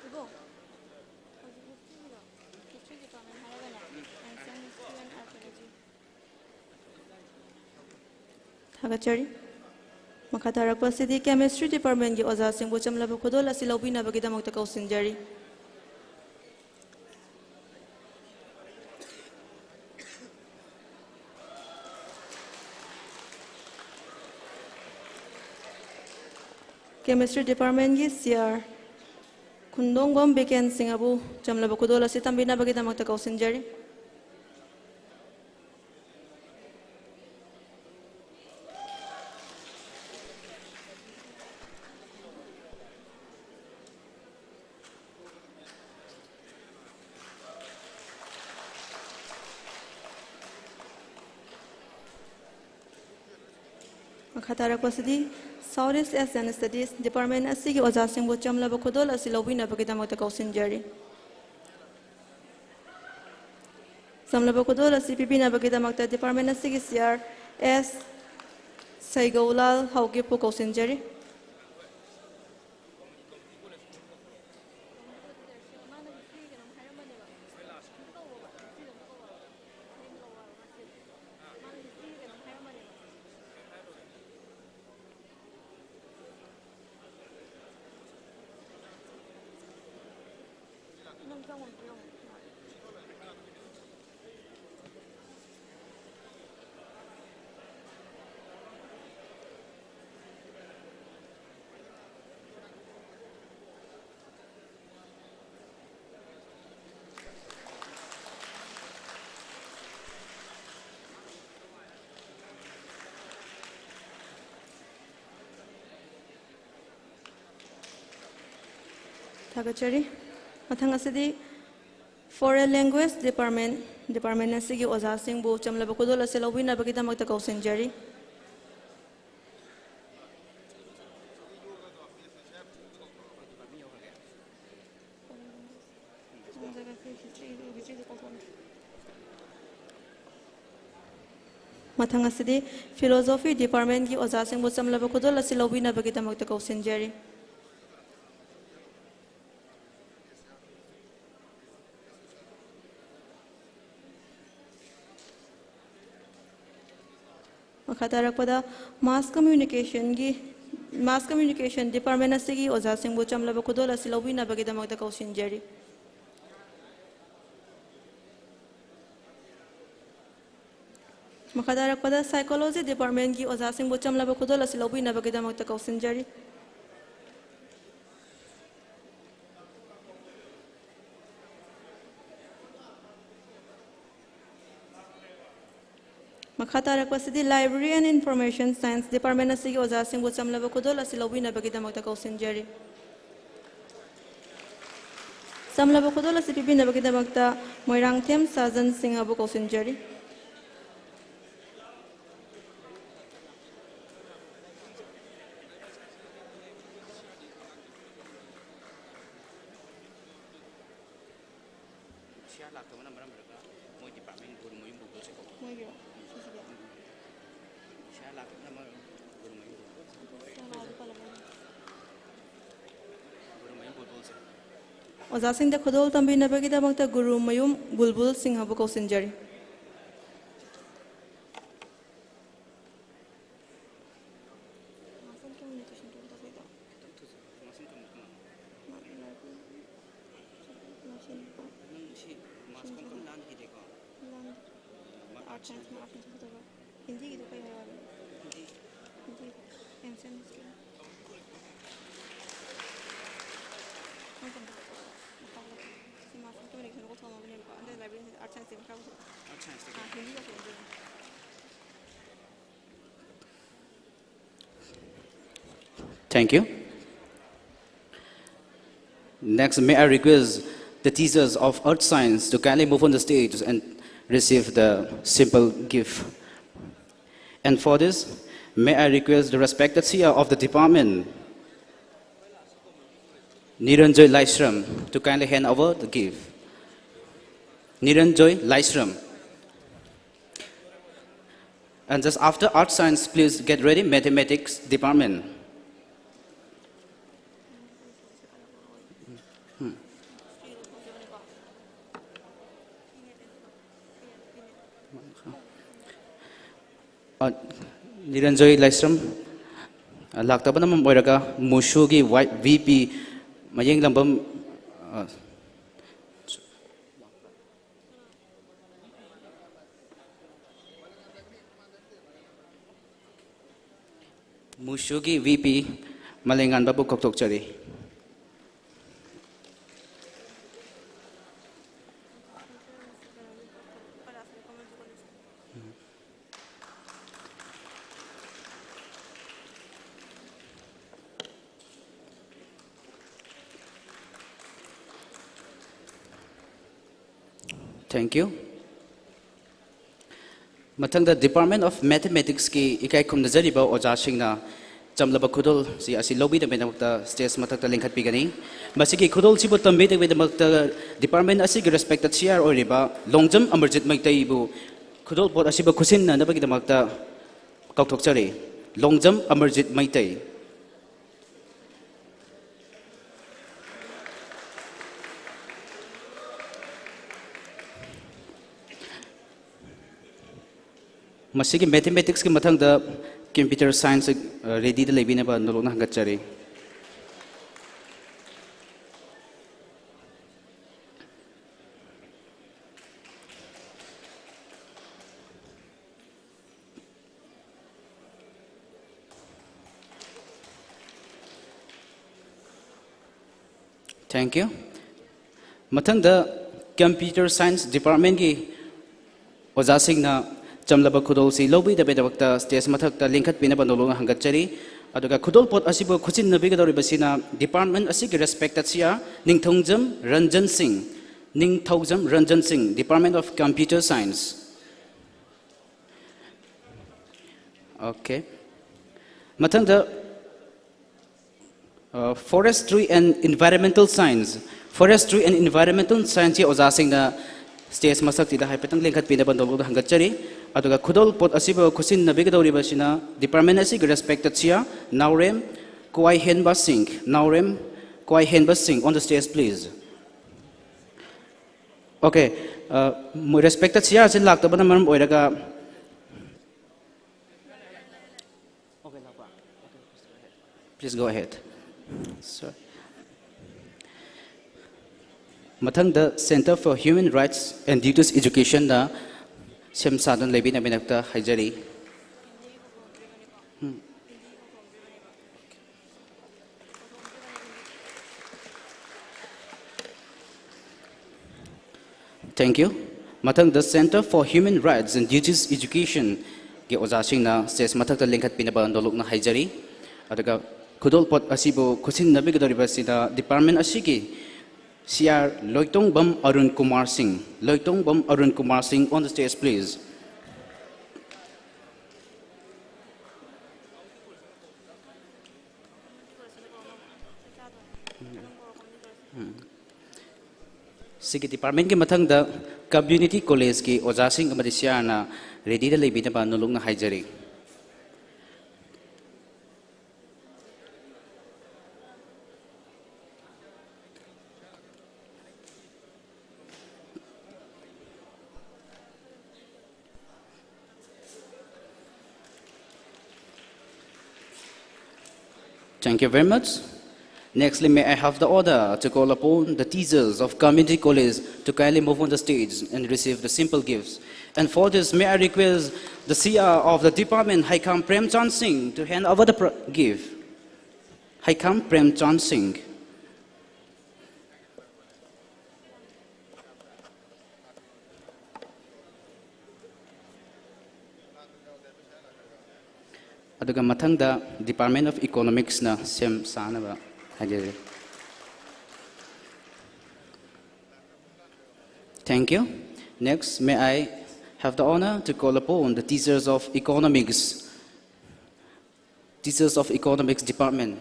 ꯏꯕꯨꯡ꯫ ꯍꯧꯖꯤꯛ historyꯒꯤꯗꯣ, history department ꯍꯥꯏꯔꯒꯅꯦ, Ancient History and Archaeology꯫ ꯊꯥꯒꯠꯆꯔꯤ꯫ ꯃꯈꯥ ꯇꯥꯔꯛꯄ ꯑꯁꯤꯗꯤ chemistry departmentꯀꯤ ꯑꯣꯖꯥꯁꯤꯡꯕꯨ ꯆꯝꯂꯕ ꯈꯨꯗꯣꯜ ꯑꯁꯤ ꯂꯧꯕꯤꯅꯕꯒꯤꯗꯃꯛꯇ ꯀꯧꯁꯤꯟꯖꯔꯤ꯫ Chemistry departmentꯀꯤ chair ꯈꯨꯟꯗꯣꯡꯕꯝ ꯕꯤꯀꯦꯟ ꯁꯤꯡꯍꯕꯨ ꯆꯝꯂꯕ ꯈꯨꯗꯣꯜ ꯑꯁꯤ ꯇꯝꯕꯤꯅꯕꯒꯤꯗꯃꯛꯇ ꯀꯧꯁꯤꯟꯖꯔꯤ꯫ ꯃꯈꯥ ꯇꯥꯔꯛꯄꯁꯤꯗꯤ South East Asian Studies department ꯑꯁꯤꯒꯤ ꯑꯣꯖꯥꯁꯤꯡꯕꯨ ꯆꯝꯂꯕ ꯈꯨꯗꯣꯜ ꯑꯁꯤ ꯂꯧꯕꯤꯅꯕꯒꯤꯗꯃꯛꯇ ꯀꯧꯁꯤꯟꯖꯔꯤ꯫ ꯆꯝꯂꯕ ꯈꯨꯗꯣꯜ ꯑꯁꯤ ꯄꯤꯕꯤꯅꯕꯒꯤꯗꯃꯛꯇ department ꯑꯁꯤꯒꯤ chair ꯑꯦꯁ ꯁꯩꯒꯧꯂꯥꯜ ꯍꯥꯎꯒꯤꯞꯄꯨ ꯀꯧꯁꯤꯟꯖꯔꯤ꯫ ꯊꯥꯒꯠꯆꯔꯤ꯫ ꯃꯊꯪ ꯑꯁꯤꯗꯤ Foreign Language Department, department ꯑꯁꯤꯒꯤ ꯑꯣꯖꯥꯁꯤꯡꯕꯨ ꯆꯝꯂꯕ ꯈꯨꯗꯣꯜ ꯑꯁꯤ ꯂꯧꯕꯤꯅꯕꯒꯤꯗꯃꯛꯇ ꯀꯧꯁꯤꯟꯖꯔꯤ꯫ ꯃꯊꯪ ꯑꯁꯤꯗꯤ Philosophy department ꯀꯤ ꯑꯣꯖꯥꯁꯤꯡꯕꯨ ꯆꯝꯂꯕ ꯈꯨꯗꯣꯜ ꯑꯁꯤ ꯂꯧꯕꯤꯅꯕꯒꯤꯗꯃꯛꯇ ꯀꯧꯁꯤꯟꯖꯔꯤ꯫ ꯃꯈꯥ ꯇꯥꯔꯛꯄꯗ Mass Communication ꯒꯤ, Mass Communication department ꯑꯁꯤꯒꯤ ꯑꯣꯖꯥꯁꯤꯡꯕꯨ ꯆꯝꯂꯕ ꯈꯨꯗꯣꯜ ꯑꯁꯤ ꯂꯧꯕꯤꯅꯕꯒꯤꯗꯃꯛꯇ ꯀꯧꯁꯤꯟꯖꯔꯤ꯫ ꯃꯈꯥ ꯇꯥꯔꯛꯄꯗ Psychology department ꯀꯤ ꯑꯣꯖꯥꯁꯤꯡꯕꯨ ꯆꯝꯂꯕ ꯈꯨꯗꯣꯜ ꯑꯁꯤ ꯂꯧꯕꯤꯅꯕꯒꯤꯗꯃꯛꯇ ꯀꯧꯁꯤꯟꯖꯔꯤ꯫ ꯃꯈꯥ ꯇꯥꯔꯛꯄꯁꯤꯗꯤ Library and Information Science department ꯑꯁꯤꯒꯤ ꯑꯣꯖꯥꯁꯤꯡꯕꯨ ꯆꯝꯂꯕ ꯈꯨꯗꯣꯜ ꯑꯁꯤ ꯂꯧꯕꯤꯅꯕꯒꯤꯗꯃꯛꯇ ꯀꯧꯁꯤꯟꯖꯔꯤ꯫ ꯆꯝꯂꯕ ꯈꯨꯗꯣꯜ ꯑꯁꯤ ꯄꯤꯕꯤꯅꯕꯒꯤꯗꯃꯛꯇ ꯃꯣꯏꯔꯥꯡꯊꯦꯝ ꯁꯥꯖꯟ ꯁꯤꯡꯍꯕꯨ ꯀꯧꯁꯤꯟꯖꯔꯤ꯫ ꯁꯤꯌꯥ ꯂꯥꯛꯇꯕꯅ ꯃꯔꯝ ꯑꯣꯏꯔꯒ ꯃꯣꯏ department ꯒꯨꯔꯨꯃꯌꯨꯝ ꯕꯨꯜꯕꯨꯜꯁꯦ ꯀꯧꯕ꯫ ꯃꯣꯏꯒꯤꯔꯣ? ꯁꯤꯁꯤꯒꯤ? ꯁꯤꯌꯥ ꯂꯥꯛꯇꯕꯅ ꯃꯔꯝ ꯒꯨꯔꯨꯃꯌꯨꯝ ꯕꯨꯜꯕꯨꯜꯁꯦ꯫ ꯁꯤꯌꯥ ꯂꯥꯛꯑꯗꯤ ꯄꯜꯂꯝꯃꯅꯤ꯫ ꯒꯨꯔꯨꯃꯌꯨꯝ ꯕꯨꯜꯕꯨꯜꯁꯦ꯫ ꯑꯣꯖꯥꯁꯤꯡꯗ ꯈꯨꯗꯣꯜ ꯇꯝꯕꯤꯅꯕꯒꯤꯗꯃꯛꯇ ꯒꯨꯔꯨꯃꯌꯨꯝ ꯕꯨꯜꯕꯨꯜ ꯁꯤꯡꯍꯕꯨ ꯀꯧꯁꯤꯟꯖꯔꯤ꯫ Mass and Communication ꯇꯧꯕꯗ ꯀꯩꯗꯧ? ꯈꯤꯇꯪ ꯊꯨꯖ-, Mass and Communication꯫ ꯃꯥ ꯂꯥꯏꯕ꯭ꯔꯦꯔꯤ꯫ ꯅꯪ ꯁꯤ ꯃꯥꯁ ꯀꯔꯝ ꯀꯔꯝ ꯂꯥꯟꯈꯤꯗꯦꯀꯣ? ꯂꯥꯟꯗꯦ꯫ ꯃꯥ ꯑꯥꯔꯠꯁ ꯁꯥꯏꯟꯁ, ꯃꯥ ꯑꯥꯔꯠꯁ ꯁꯥꯏꯟꯁ ꯄꯨꯊꯣꯛꯄ꯫ ꯍꯤꯟꯗꯤꯒꯤꯗꯣ ꯀꯩ ꯍꯥꯏꯕ? ꯍꯤꯟꯗꯤ꯫ ꯍꯤꯟꯗꯤ꯫ Ancient history. ꯅꯪ ꯀꯩꯅꯣ ꯇꯧꯔꯣ꯫ ꯃꯈꯥ ꯇꯧꯔꯣ꯫ ꯁꯤ ꯃꯥꯁ ꯀꯝꯃ꯭ꯌꯨꯅꯤꯀꯦꯁꯟ ꯂꯧꯊꯣꯛꯅꯕꯅꯦꯕꯀꯣ꯫ ꯑꯟꯗꯔ ꯂꯥꯏꯕ꯭ꯔꯦꯔꯤ ꯑꯥꯔꯠꯁ ꯁꯥꯏꯟꯁꯁꯦ ꯃꯈꯥ ꯇꯧꯔꯣ꯫ ꯑꯥꯔꯠꯁ ꯁꯥꯏꯟꯁꯇꯒꯤ꯫ ꯑꯥ, ꯍꯤꯟꯗꯤ ꯂꯧꯊꯣꯛꯅꯕꯅꯦ꯫ Thank you. Next, may I request the teachers of Earth Science to kindly move on the stage and receive the simple gift. And for this, may I request the respected C R of the department, Niranjoy Laishram, to kindly hand over the gift. Niranjoy Laishram. And just after art science, please get ready, mathematics department. Hmm. ꯑ, ꯅꯤꯔꯟꯖꯣꯏ ꯂꯥꯏꯁ꯭ꯔꯝ, ꯑ, ꯂꯥꯛꯇꯕꯅ ꯃꯔꯝ ꯑꯣꯏꯔꯒ ꯃꯨꯁꯨꯒꯤ ꯋꯥꯏ-, V P ꯃꯌꯦꯡꯂꯝꯕꯝ, ꯑ, ꯃꯨꯁꯨꯒꯤ V P ꯃꯂꯩꯉꯥꯟꯕꯕꯨ ꯀꯧꯊꯣꯛꯆꯔꯤ꯫ Thank you. ꯃꯊꯪꯗ Department of Mathematicsꯀꯤ ꯏꯀꯥꯏ ꯈꯨꯝꯅꯖꯔꯤꯕ ꯑꯣꯖꯥꯁꯤꯡꯅ ꯆꯝꯂꯕ ꯈꯨꯗꯣꯜꯁꯤ ꯑꯁꯤ ꯂꯧꯕꯤꯅꯕꯒꯤꯗꯃꯛꯇ stage ꯃꯊꯛꯇ ꯂꯤꯡꯈꯠꯄꯤꯒꯅꯤ꯫ ꯃꯁꯤꯒꯤ ꯈꯨꯗꯣꯜꯁꯤꯕꯨ ꯇꯝꯕꯤꯅꯕꯒꯤꯗꯃꯛꯇ department ꯑꯁꯤꯒꯤ respected C R ꯑꯣꯏꯔꯤꯕ ꯂꯣꯡꯖꯝ ꯑꯃꯔꯖꯤꯠ ꯃꯩꯇꯩꯕꯨ ꯈꯨꯗꯣꯜꯄꯣꯠ ꯑꯁꯤꯕꯨ ꯈꯨꯠꯁꯤꯟꯅꯅꯕꯒꯤꯗꯃꯛꯇ ꯀꯧꯊꯣꯛꯆꯔꯤ꯫ ꯂꯣꯡꯖꯝ ꯑꯃꯔꯖꯤꯠ ꯃꯩꯇꯩ꯫ ꯃꯁꯤꯒꯤ Mathematicsꯀꯤ ꯃꯊꯪꯗ Computer Science, ꯑ, readyꯗ ꯂꯩꯕꯤꯅꯕ ꯅꯣꯂꯨꯛꯅ ꯍꯪꯒꯠꯆꯔꯤ꯫ Thank you. ꯃꯊꯪꯗ Computer Science Departmentꯀꯤ ꯑꯣꯖꯥꯁꯤꯡꯅ ꯆꯝꯂꯕ ꯈꯨꯗꯣꯜꯁꯤ ꯂꯧꯕꯤꯗꯕꯒꯤꯗꯃꯛꯇ stage ꯃꯊꯛꯇ ꯂꯦꯡꯈꯠꯄꯤꯅꯕ ꯅꯧꯂꯨꯛꯅ ꯍꯪꯒꯠꯆꯔꯤ꯫ ꯑꯗꯨꯒ ꯈꯨꯗꯣꯜꯄꯣꯠ ꯑꯁꯤꯕꯨ ꯈꯨꯠꯁꯤꯟꯅꯕꯤꯒꯗꯧꯔꯤꯕꯁꯤꯅ department ꯑꯁꯤꯒꯤ respected C R ꯅꯤꯡꯊꯧꯖꯝ ꯔꯟꯖꯟ ꯁꯤꯡ, ꯅꯤꯡꯊꯧꯖꯝ ꯔꯟꯖꯟ ꯁꯤꯡ, Department of Computer Science꯫ Okay. ꯃꯊꯪꯗ Forestry and Environmental Science, Forestry and Environmental Scienceꯀꯤ ꯑꯣꯖꯥꯁꯤꯡꯅ stage ꯃꯊꯛꯁꯤꯗ ꯍꯥꯏꯐꯦꯠꯇꯪ ꯂꯦꯡꯈꯠꯄꯤꯅꯕ ꯅꯧꯂꯨꯛꯅ ꯍꯪꯒꯠꯆꯔꯤ꯫ ꯑꯗꯨꯒ ꯈꯨꯗꯣꯜꯄꯣꯠ ꯑꯁꯤꯕꯨ ꯈꯨꯠꯁꯤꯟꯅꯕꯤꯒꯗꯧꯔꯤꯕꯁꯤꯅ department ꯑꯁꯤꯒꯤ respected C R ꯅꯥꯎꯔꯦꯝ ꯀ꯭ꯋꯥꯏꯍꯦꯟꯕ ꯁꯤꯡ, ꯅꯥꯎꯔꯦꯝ ꯀ꯭ꯋꯥꯏꯍꯦꯟꯕ ꯁꯤꯡ, on the stage please꯫ Okay, respected C R ꯑꯁꯤ ꯂꯥꯛꯇꯕꯅ ꯃꯔꯝ ꯑꯣꯏꯔꯒ, please go ahead. Sir. ꯃꯊꯪꯗ Centre for Human Rights and Duties Educationꯅ ꯁꯦꯝ ꯁꯥꯗꯨꯅ ꯂꯩꯕꯤꯅꯕꯒꯤꯗꯃꯛꯇ ꯍꯥꯏꯖꯔꯤ꯫ Thank you. ꯃꯊꯪꯗ Centre for Human Rights and Duties Educationꯒꯤ ꯑꯣꯖꯥꯁꯤꯡꯅ stage ꯃꯊꯛꯇ ꯂꯦꯡꯈꯠꯄꯤꯅꯕ ꯅꯧꯂꯨꯛꯅ ꯍꯥꯏꯖꯔꯤ꯫ ꯑꯗꯨꯒ ꯈꯨꯗꯣꯜꯄꯣꯠ ꯑꯁꯤꯕꯨ ꯈꯨꯠꯁꯤꯟꯅꯕꯤꯒꯗꯧꯔꯤꯕꯁꯤꯗ department ꯑꯁꯤꯒꯤ C R ꯂꯣꯏꯇꯣꯡꯕꯝ ꯑꯔꯨꯟ ꯀꯨꯃꯥꯔ ꯁꯤꯡ, ꯂꯣꯏꯇꯣꯡꯕꯝ ꯑꯔꯨꯟ ꯀꯨꯃꯥꯔ ꯁꯤꯡ, on the stage please꯫ ꯁꯤꯒꯤ departmentꯀꯤ ꯃꯊꯪꯗ Community Collegeꯀꯤ ꯑꯣꯖꯥꯁꯤꯡ ꯑꯃꯗꯤ C Rꯅ readyꯗ ꯂꯩꯕꯤꯅꯕ ꯅꯧꯂꯨꯛꯅ ꯍꯥꯏꯖꯔꯤ꯫ Thank you very much. Nextly, may I have the order to call upon the teachers of Community College to kindly move on the stage and receive the simple gifts. And for this, may I request the C R of the department, Haikam Premchand Singh, to hand over the pr- gift. Haikam Premchand Singh. ꯑꯗꯨꯒ ꯃꯊꯪꯗ Department of Economicsꯅ ꯁꯦꯝ ꯁꯥꯅꯕ ꯍꯥꯏꯖꯔꯤ꯫ Thank you. Next, may I have the honor to call upon the teachers of economics, teachers of economics department.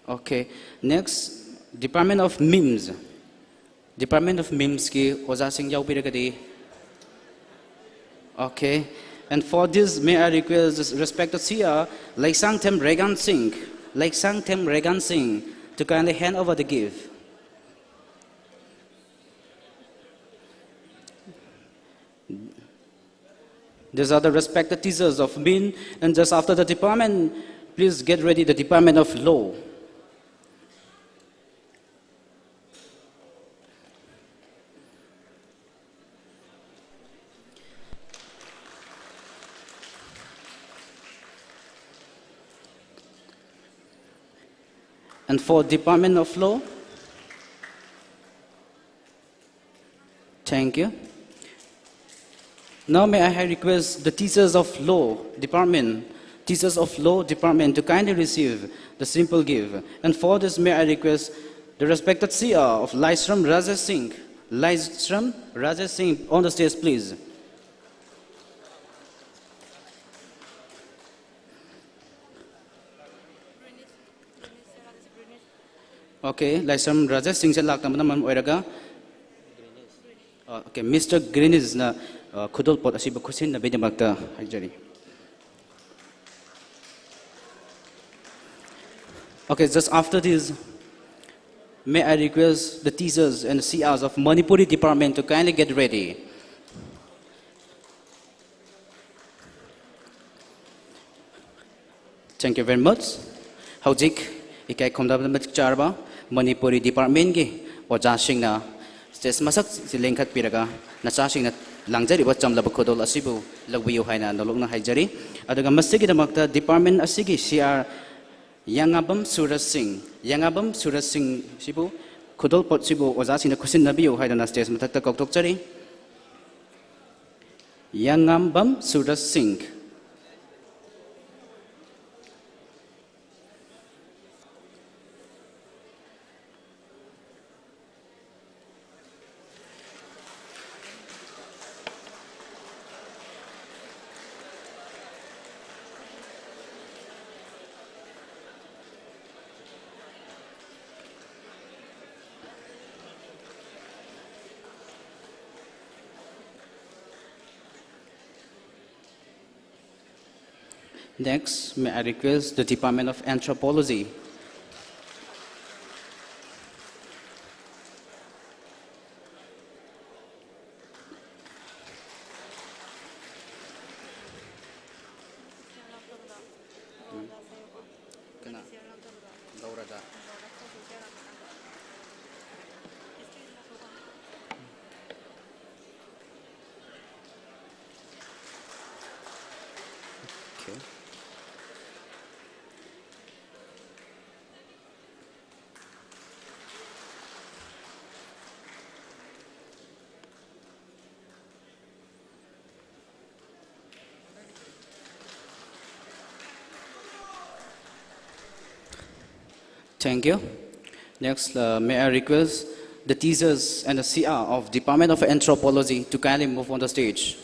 Okay. Next, Department of MIMS. Department of MIMSꯀꯤ ꯑꯣꯖꯥꯁꯤꯡ ꯌꯥꯎꯕꯤꯔꯒꯗꯤ꯫ Okay. And for this, may I request respected C R Leisangthem Regan Singh, Leisangthem Regan Singh, to kindly hand over the gift. These are the respected teachers of MIMS, and just after the department, please get ready the Department of Law. And for Department of Law, thank you. Now may I request the teachers of law department, teachers of law department to kindly receive the simple gift. And for this, may I request the respected C R of Laishram Rajesh Singh, Laishram Rajesh Singh on the stage, please. Okay, Laishram Rajesh Singhꯁꯦ ꯂꯥꯛꯇꯕꯅ ꯃꯔꯝ ꯑꯣꯏꯔꯒ, uh, okay, Mister Greenishꯅ, uh, ꯈꯨꯗꯣꯜꯄꯣꯠ ꯑꯁꯤꯕꯨ ꯈꯨꯠꯁꯤꯟꯅꯕꯒꯤꯗꯃꯛꯇ ꯍꯥꯏꯖꯔꯤ꯫ Okay, just after this, may I request the teachers and C Rs of Manipuri department to kindly get ready. Thank you very much. ꯍꯧꯖꯤꯛ ꯏꯀꯥꯏ ꯈꯨꯝꯅꯕ ꯃꯇꯤꯛ ꯆꯥꯔꯕ ꯃꯅꯤꯄꯨꯔꯤ departmentꯀꯤ ꯑꯣꯖꯥꯁꯤꯡꯅ stage ꯃꯊꯛꯁꯤ ꯂꯦꯡꯈꯠꯄꯤꯔꯒ ꯅꯆꯥꯁꯤꯡꯅ ꯂꯥꯡꯖꯔꯤꯕ ꯆꯝꯂꯕ ꯈꯨꯗꯣꯜ ꯑꯁꯤꯕꯨ ꯂꯧꯕꯤꯌꯨ ꯍꯥꯏꯅ ꯅꯧꯂꯨꯛꯅ ꯍꯥꯏꯖꯔꯤ꯫ ꯑꯗꯨꯒ ꯃꯁꯤꯒꯤꯗꯃꯛꯇ department ꯑꯁꯤꯒꯤ C R ꯌꯥꯉꯥꯕꯝ ꯁꯨꯔꯖ ꯁꯤꯡ, ꯌꯥꯉꯥꯕꯝ ꯁꯨꯔꯖ ꯁꯤꯡꯁꯤꯕꯨ ꯈꯨꯗꯣꯜꯄꯣꯠꯁꯤꯕꯨ ꯑꯣꯖꯥꯁꯤꯡꯅ ꯈꯨꯠꯁꯤꯟꯅꯕꯤꯌꯨ ꯍꯥꯏꯗꯨꯅ stage ꯃꯊꯛꯇ ꯀꯧꯊꯣꯛꯆꯔꯤ꯫ ꯌꯥꯉꯥꯕꯝ ꯁꯨꯔꯖ ꯁꯤꯡ꯫ Next, may I request the Department of Anthropology. ꯀꯅꯥ? ꯒꯧꯔꯗ꯫ Okay. Thank you. Next, uh, may I request the teachers and the C R of Department of Anthropology to kindly move on the stage.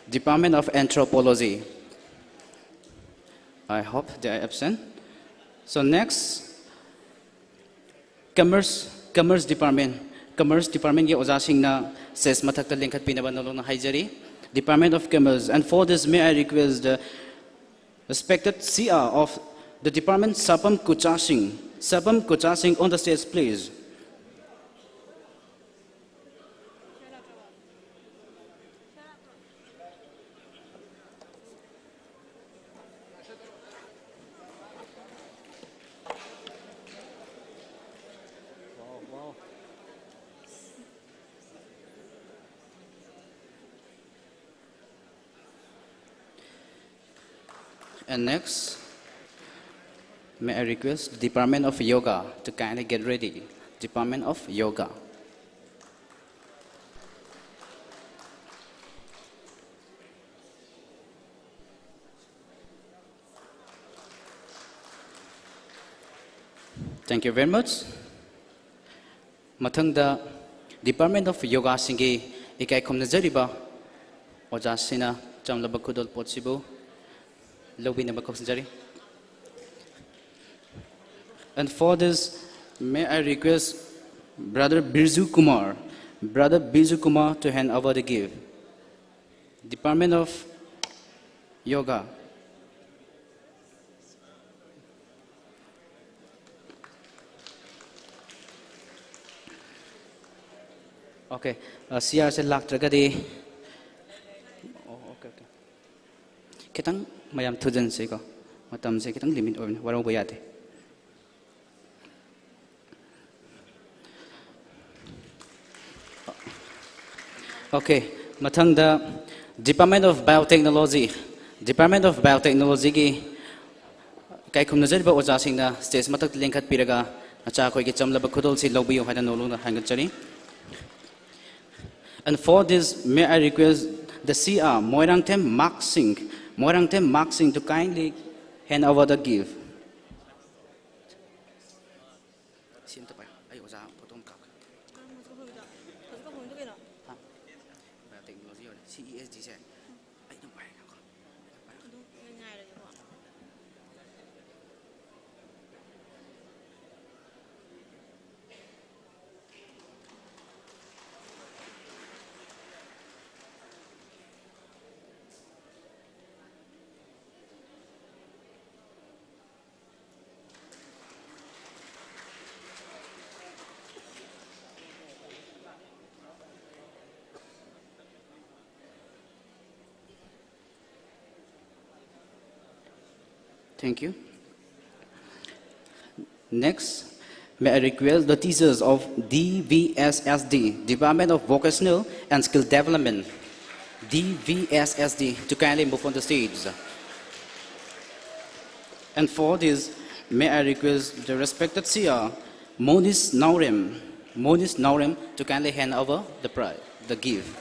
Department of Anthropology. I hope they are absent. So next, Commerce, Commerce Department, Commerce Departmentꯀꯤ ꯑꯣꯖꯥꯁꯤꯡꯅ stage ꯃꯊꯛꯇ ꯂꯦꯡꯈꯠꯄꯤꯅꯕ ꯅꯧꯅ ꯍꯥꯏꯖꯔꯤ꯫ Department of Commerce, and for this may I request the respected C R of the department, Sapam Kucha Singh. Sapam Kucha Singh on the stage, please. And next, may I request the Department of Yoga to kindly get ready. Department of Yoga. Thank you very much. ꯃꯊꯪꯗ Department of Yogaꯁꯤꯡꯒꯤ ꯏꯀꯥꯏ ꯈꯨꯝꯅꯖꯔꯤꯕ ꯑꯣꯖꯥꯁꯤꯅ ꯆꯝꯂꯕ ꯈꯨꯗꯣꯜꯄꯣꯠꯁꯤꯕꯨ ꯂꯧꯕꯤꯅꯕ ꯈꯣꯝꯖꯤꯟꯖꯔꯤ꯫ And for this, may I request Brother Birju Kumar, Brother Birju Kumar to hand over the gift. Department of Yoga. Okay, CRꯁꯦ ꯂꯥꯛꯇ꯭ꯔꯒꯗꯤ, ꯑꯣ, okay, okay. ꯈꯤꯇꯪ ꯃꯌꯥꯝ ꯊꯨꯖꯟꯁꯤꯀꯣ, ꯃꯇꯝꯁꯦ ꯈꯤꯇꯪ limit ꯑꯣꯏꯕꯅꯤ, ꯋꯥꯔꯧꯕ ꯌꯥꯗꯦ꯫ Okay, ꯃꯊꯪꯗ Department of Biotechnology, Department of Biotechnologyꯒꯤ ꯏꯀꯥꯏ ꯈꯨꯝꯅꯖꯔꯤꯕ ꯑꯣꯖꯥꯁꯤꯡꯅ stage ꯃꯊꯛꯇ ꯂꯦꯡꯈꯠꯄꯤꯔꯒ ꯃꯆꯥ ꯑꯩꯈꯣꯏꯒꯤ ꯆꯝꯂꯕ ꯈꯨꯗꯣꯜꯁꯤ ꯂꯧꯕꯤꯌꯨ ꯍꯥꯏꯅ ꯅꯧꯂꯨꯛꯅ ꯍꯥꯏꯒꯠꯆꯔꯤ꯫ And for this, may I request the C R, Moirangthem Mark Singh, Moirangthem Mark Singh, to kindly hand over the gift. ꯁꯤ ꯑꯝꯇ ꯄꯥꯏꯌꯨ꯫ ꯑꯩ ꯑꯣꯖꯥ photo ꯑꯃ ꯀꯥꯞꯀꯦ꯫ ꯀꯔꯝꯕ ꯆꯠꯂꯨꯏꯗꯣ? ꯍꯧꯖꯤꯛ ꯀ ꯍꯣꯡꯗꯣꯏ ꯀꯩꯅꯣ? ꯍꯥ? Biotechnology ꯑꯣꯏꯔꯦ꯫ CESD ꯁꯦ꯫ ꯑꯩ ꯑꯗꯨꯝ ꯄꯥꯏꯔꯒꯦ꯫ ꯑꯗꯨꯝ ꯉꯥꯏꯔꯒꯦꯀꯣ꯫ Thank you. Next, may I request the teachers of DVSSD, Department of Vocational and Skill Development, DVSSD, to kindly move on the stage. And for this, may I request the respected C R, Monish Naorem, Monish Naorem, to kindly hand over the prize, the gift.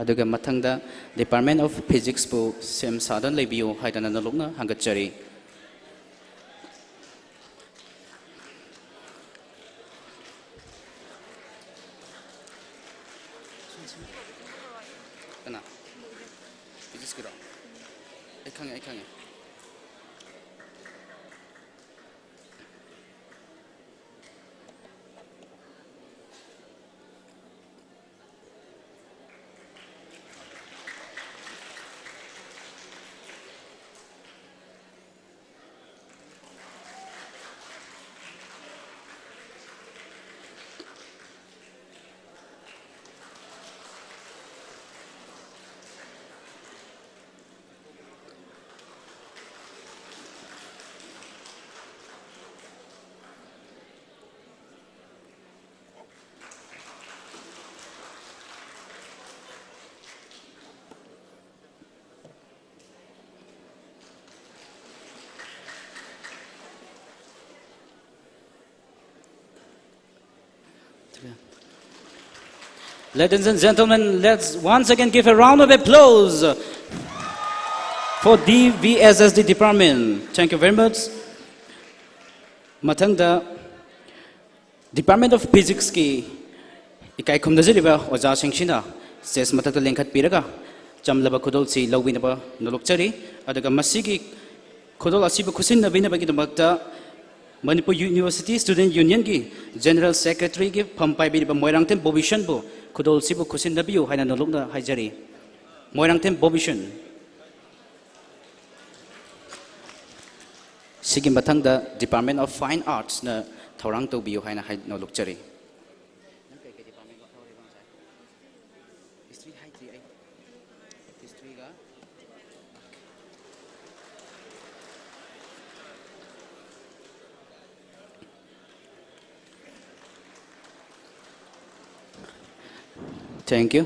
ꯑꯗꯨꯒ ꯃꯊꯪꯗ Department of Physicsꯄꯨ ꯁꯦꯝ ꯁꯥꯗꯨꯅ ꯂꯩꯕꯤꯌꯨ ꯍꯥꯏꯗꯅ ꯅꯧꯂꯨꯛꯅ ꯍꯪꯒꯠꯆꯔꯤ꯫ ꯀꯅꯥ? Physicsꯀꯤꯔꯣ? ꯑꯩ ꯈꯪꯉꯦ, ꯑꯩ ꯈꯪꯉꯦ꯫ Ladies and gentlemen, let's once again give a round of applause for D V S S D department. Thank you very much. ꯃꯊꯪꯗ Department of Physicsꯀꯤ ꯏꯀꯥꯏ ꯈꯨꯝꯅꯖꯔꯤꯕ ꯑꯣꯖꯥꯁꯤꯡꯁꯤꯅ stage ꯃꯊꯛꯇ ꯂꯦꯡꯈꯠꯄꯤꯔꯒ ꯆꯝꯂꯕ ꯈꯨꯗꯣꯜꯁꯤ ꯂꯧꯕꯤꯅꯕ ꯅꯣꯂꯨꯛꯆꯔꯤ꯫ ꯑꯗꯨꯒ ꯃꯁꯤꯒꯤ ꯈꯨꯗꯣꯜ ꯑꯁꯤꯕꯨ ꯈꯨꯠꯁꯤꯟꯅꯕꯤꯅꯕꯒꯤꯗꯃꯛꯇ ꯃꯅꯤꯄꯨꯔ University Student Unionꯒꯤ General Secretaryꯒꯤ ꯐꯝ ꯄꯥꯏꯕꯤꯔꯤꯕ ꯃꯣꯏꯔꯥꯡꯊꯦꯝ ꯕꯣꯕꯤꯁꯟꯕꯨ ꯈꯨꯗꯣꯜꯁꯤꯕꯨ ꯈꯨꯠꯁꯤꯟꯅꯕꯤꯌꯨ ꯍꯥꯏꯅ ꯅꯣꯂꯨꯛꯅ ꯍꯥꯏꯖꯔꯤ꯫ ꯃꯣꯏꯔꯥꯡꯊꯦꯝ ꯕꯣꯕꯤꯁꯟ꯫ ꯁꯤꯒꯤ ꯃꯊꯪꯗ Department of Fine Artsꯅ ꯊꯧꯔꯥꯡ ꯇꯧꯕꯤꯌꯨ ꯍꯥꯏꯅ ꯍꯥꯏ-, ꯅꯣꯂꯨꯛꯆꯔꯤ꯫ ꯅꯪ ꯀꯩ ꯀꯩ department ꯊꯧꯔꯤꯕ ꯉꯁꯥꯏ? History ꯍꯥꯏꯗ꯭ꯔꯤ ꯑꯩ꯫ Historyꯒ Thank you.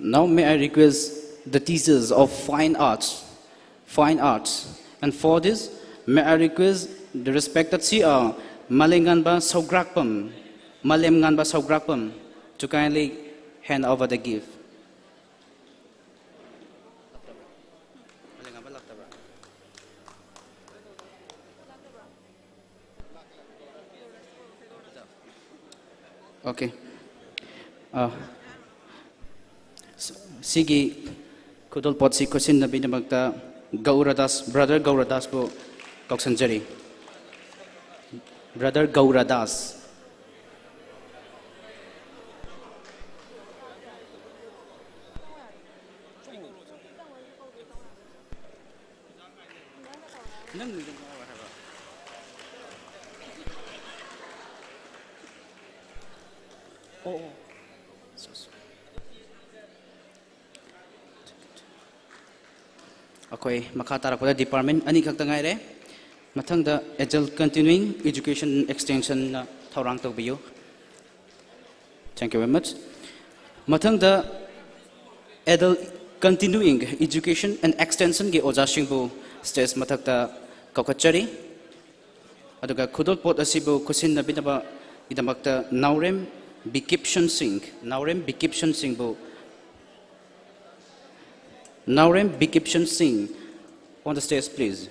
Now may I request the teachers of fine arts, fine arts, and for this, may I request the respected C R Malenganba Saugrakpam, Malemnganba Saugrakpam, to kindly hand over the gift. Okay. ꯑ, ꯁ-, ꯁꯤꯒꯤ ꯈꯨꯗꯣꯜꯄꯣꯠꯁꯤ ꯈꯨꯠꯁꯤꯟꯅꯕꯒꯤꯗꯃꯛꯇ ꯒꯧꯔꯗꯥꯁ, brother ꯒꯧꯔꯗꯥꯁꯄꯨ ꯀꯧꯁꯟꯖꯔꯤ꯫ Brother ꯒꯧꯔꯗꯥꯁ꯫ ꯅꯪ ꯅꯨꯃꯤꯠ ꯑꯃ ꯉꯥꯎꯔꯦ ꯍꯥꯏꯕ꯫ ꯑꯣ, ꯑꯣ꯫ ꯑꯩꯈꯣꯏ ꯃꯈꯥ ꯇꯥꯔꯛꯄꯗ department ꯑꯅꯤꯈꯛꯇ ꯉꯥꯏꯔꯦ꯫ ꯃꯊꯪꯗ Adult Continuing Education Extensionꯅ ꯊꯧꯔꯥꯡ ꯇꯧꯕꯤꯌꯨ꯫ Thank you very much. ꯃꯊꯪꯗ Adult Continuing Education and Extensionꯒꯤ ꯑꯣꯖꯥꯁꯤꯡꯕꯨ stage ꯃꯊꯛꯇ ꯀꯧꯈꯠꯆꯔꯤ꯫ ꯑꯗꯨꯒ ꯈꯨꯗꯣꯜꯄꯣꯠ ꯑꯁꯤꯕꯨ ꯈꯨꯠꯁꯤꯟꯅꯕꯤꯅꯕ ꯒꯤꯗꯃꯛꯇ ꯅꯥꯎꯔꯦꯝ ꯕꯤꯀꯤꯞꯁꯟ ꯁꯤꯡ, ꯅꯥꯎꯔꯦꯝ ꯕꯤꯀꯤꯞꯁꯟ ꯁꯤꯡꯕꯨ, ꯅꯥꯎꯔꯦꯝ ꯕꯤꯀꯤꯞꯁꯟ ꯁꯤꯡ, on the stage, please.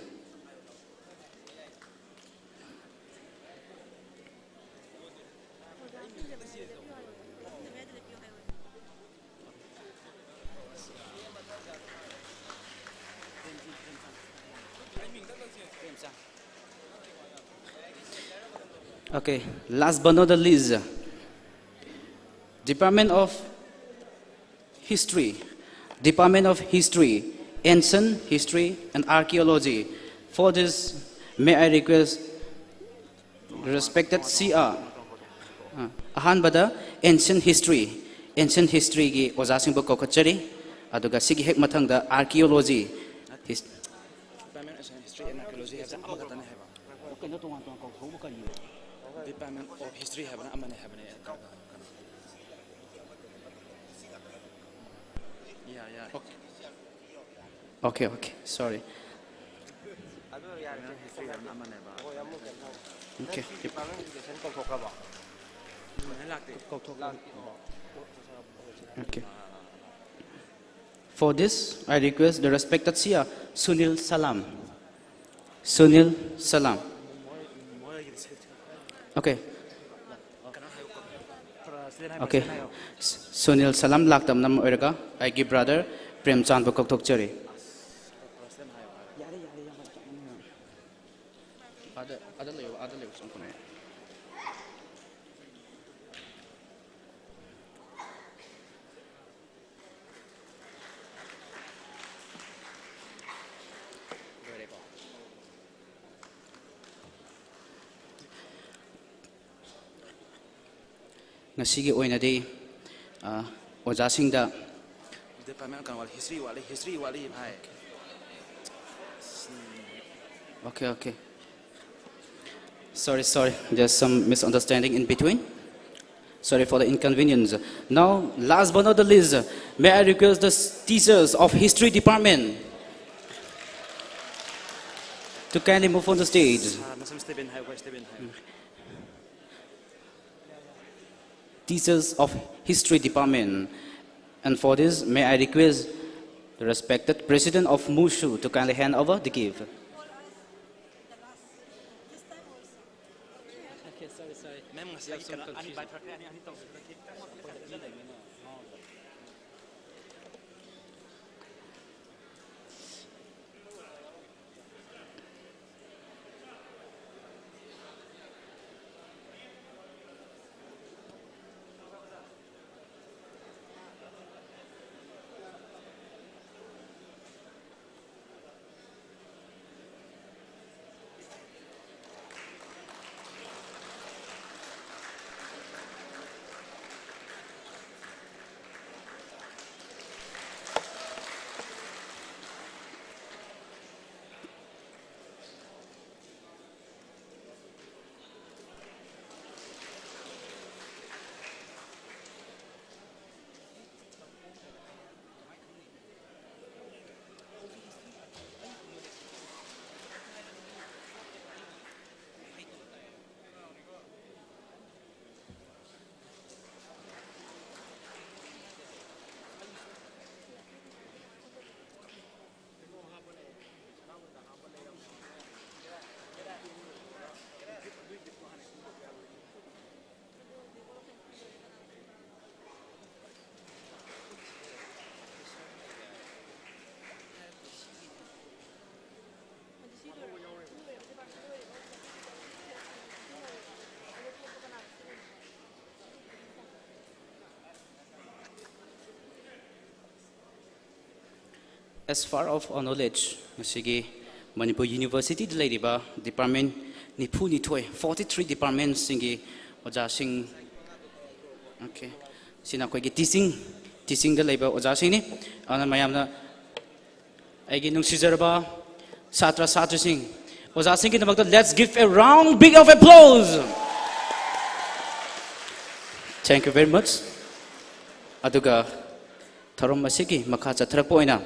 Okay, last but not the least, Department of History, Department of History, Ancient History and Archaeology. For this, may I request respected C R, ꯑ, ꯑꯍꯥꯟꯕꯗ Ancient History, Ancient Historyꯒꯤ ꯑꯣꯖꯥꯁꯤꯡꯕꯨ ꯀꯧꯈꯠꯆꯔꯤ꯫ ꯑꯗꯨꯒ ꯁꯤꯒꯤ ꯍꯦꯛ ꯃꯊꯪꯗ Archaeology, his- Department of History and Archaeology ꯍꯥꯏꯕꯁꯦ ꯑꯃꯈꯛꯇꯅꯦ ꯍꯥꯏꯕ꯫ ꯀꯩꯅꯣ ꯇꯣꯉꯥꯟ ꯇꯣꯉꯥꯟ ꯀꯧꯊꯣꯛꯎꯕ ꯀꯔꯤꯅꯣ? Department of History ꯍꯥꯏꯕꯅ ꯑꯃꯅꯦ ꯍꯥꯏꯕꯅꯦ꯫ ꯌꯥ, ꯌꯥ꯫ Okay, okay, sorry. Okay. Okay. For this, I request the respected C R, Sunil Salam. Sunil Salam. Okay. Okay. Sunil Salam ꯂꯥꯛꯇꯕꯅ ꯃꯔꯝ ꯑꯣꯏꯔꯒ ꯑꯩꯒꯤ brother ꯄ꯭ꯔꯦꯝꯆꯥꯟꯕꯨ ꯀꯧꯊꯣꯛꯆꯔꯤ꯫ ꯑꯥꯗ, ꯑꯥꯗ ꯂꯩꯌꯣ, ꯑꯥꯗ ꯂꯩꯌꯣ, ꯆꯪꯉꯛꯀꯅꯣ꯫ ꯉꯁꯤꯒꯤ ꯑꯣꯏꯅꯗꯤ, ꯑ, ꯑꯣꯖꯥꯁꯤꯡꯗ Department ꯀꯩꯅꯣ ꯋꯥꯠꯂꯤ, History ꯋꯥꯠꯂꯤ, History ꯋꯥꯠꯂꯤ ꯚꯥꯏ꯫ Okay, okay. Sorry, sorry. There's some misunderstanding in between. Sorry for the inconvenience. Now, last but not the least, may I request the s-, teachers of History Department to kindly move on the stage. Sir, ꯅꯁꯝ step in ꯍꯥꯏꯌꯨ, step in ꯍꯥꯏꯌꯨ꯫ Teachers of History Department. And for this, may I request the respected President of MUSHU to kindly hand over the gift. Okay, sorry, sorry. Ma'am, ngasi some confusion. As far of our knowledge, ꯉꯁꯤꯒꯤ ꯃꯅꯤꯄꯨꯔ ꯌꯨꯅꯤꯚꯔꯁꯤꯇꯤꯗ ꯂꯩꯔꯤꯕ department ꯅꯤꯐꯨ ꯅꯤꯊꯣꯏ, forty three departmentꯁꯤꯡꯒꯤ ꯑꯣꯖꯥꯁꯤꯡ, okay, ꯁꯤꯅ ꯑꯩꯈꯣꯏꯒꯤ teaching, teachingꯗ ꯂꯩꯕ ꯑꯣꯖꯥꯁꯤꯡꯅꯤ꯫ ꯑꯗꯨꯅ ꯃꯌꯥꯝꯅ ꯑꯩꯒꯤ ꯅꯨꯡꯁꯤꯖꯔꯕ ꯁꯥꯇ꯭ꯔ ꯁꯥꯇ꯭ꯔꯤꯁꯤꯡ, ꯑꯣꯖꯥꯁꯤꯡꯒꯤꯗꯃꯛꯇ let's give a round big of applause. Thank you very much. ꯑꯗꯨꯒ ꯊꯧꯔꯝ ꯑꯁꯤꯒꯤ ꯃꯈꯥ ꯆꯠꯊꯔꯛꯄ ꯑꯣꯏꯅ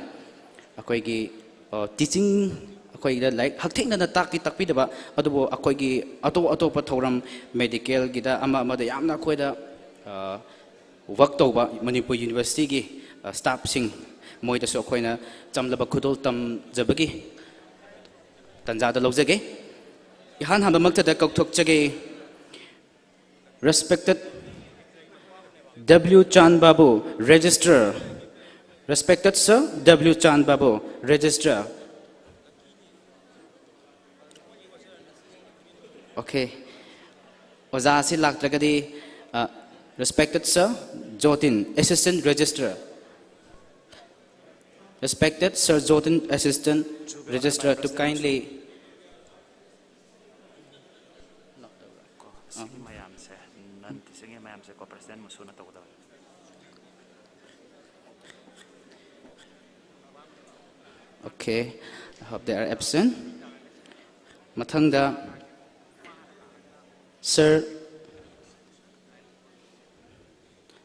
ꯑꯩꯈꯣꯏꯒꯤ, ꯑ, teaching, ꯑꯩꯈꯣꯏꯗ ꯂꯥꯏꯔꯤꯛ ꯍꯛꯊꯦꯡꯅꯅ ꯇꯥꯛꯇꯤ ꯇꯥꯛꯄꯤꯗꯕ, ꯑꯗꯨꯕꯨ ꯑꯩꯈꯣꯏꯒꯤ ꯑꯇꯣꯞ ꯑꯇꯣꯞꯄ ꯊꯧꯔꯝ, medicalꯒꯤꯗ ꯑꯃ ꯑꯃꯗ ꯌꯥꯝꯅ ꯑꯩꯈꯣꯏꯗ ꯋꯥꯔꯛ ꯇꯧꯕ ꯃꯅꯤꯄꯨꯔ ꯌꯨꯅꯤꯚꯔꯁꯤꯇꯤꯒꯤ ꯁ꯭ꯇꯥꯐꯁꯤꯡ, ꯃꯣꯏꯗꯁꯨ ꯑꯩꯈꯣꯏꯅ ꯆꯝꯂꯕ ꯈꯨꯗꯣꯜ ꯇꯝꯖꯕꯒꯤ ꯇꯥꯟꯖꯥꯗ ꯂꯧꯖꯒꯦ꯫ ꯏꯍꯥꯟ ꯍꯥꯟꯕꯃꯛꯇꯗ ꯀꯧꯊꯣꯛꯆꯒꯦ, respected W Chan Babu, Registrar, respected Sir W Chan Babu, Registrar꯫ Okay, ꯑꯣꯖꯥ ꯑꯁꯤ ꯂꯥꯛꯇ꯭ꯔꯒꯗꯤ, respected Sir Jotin, Assistant Registrar, respected Sir Jotin, Assistant Registrar, to kindly ꯁꯤꯒꯤ ꯃꯌꯥꯝꯁꯦ, ꯅꯟ ꯇꯤꯆꯤꯡꯒꯤ ꯃꯌꯥꯝꯁꯦꯀꯣ, ꯄ꯭ꯔꯁꯤꯗꯦꯟ ꯃꯨꯁꯨꯅ ꯇꯧꯒꯗꯕꯅꯤ꯫ Okay, I hope they are absent. ꯃꯊꯪꯗ Sir,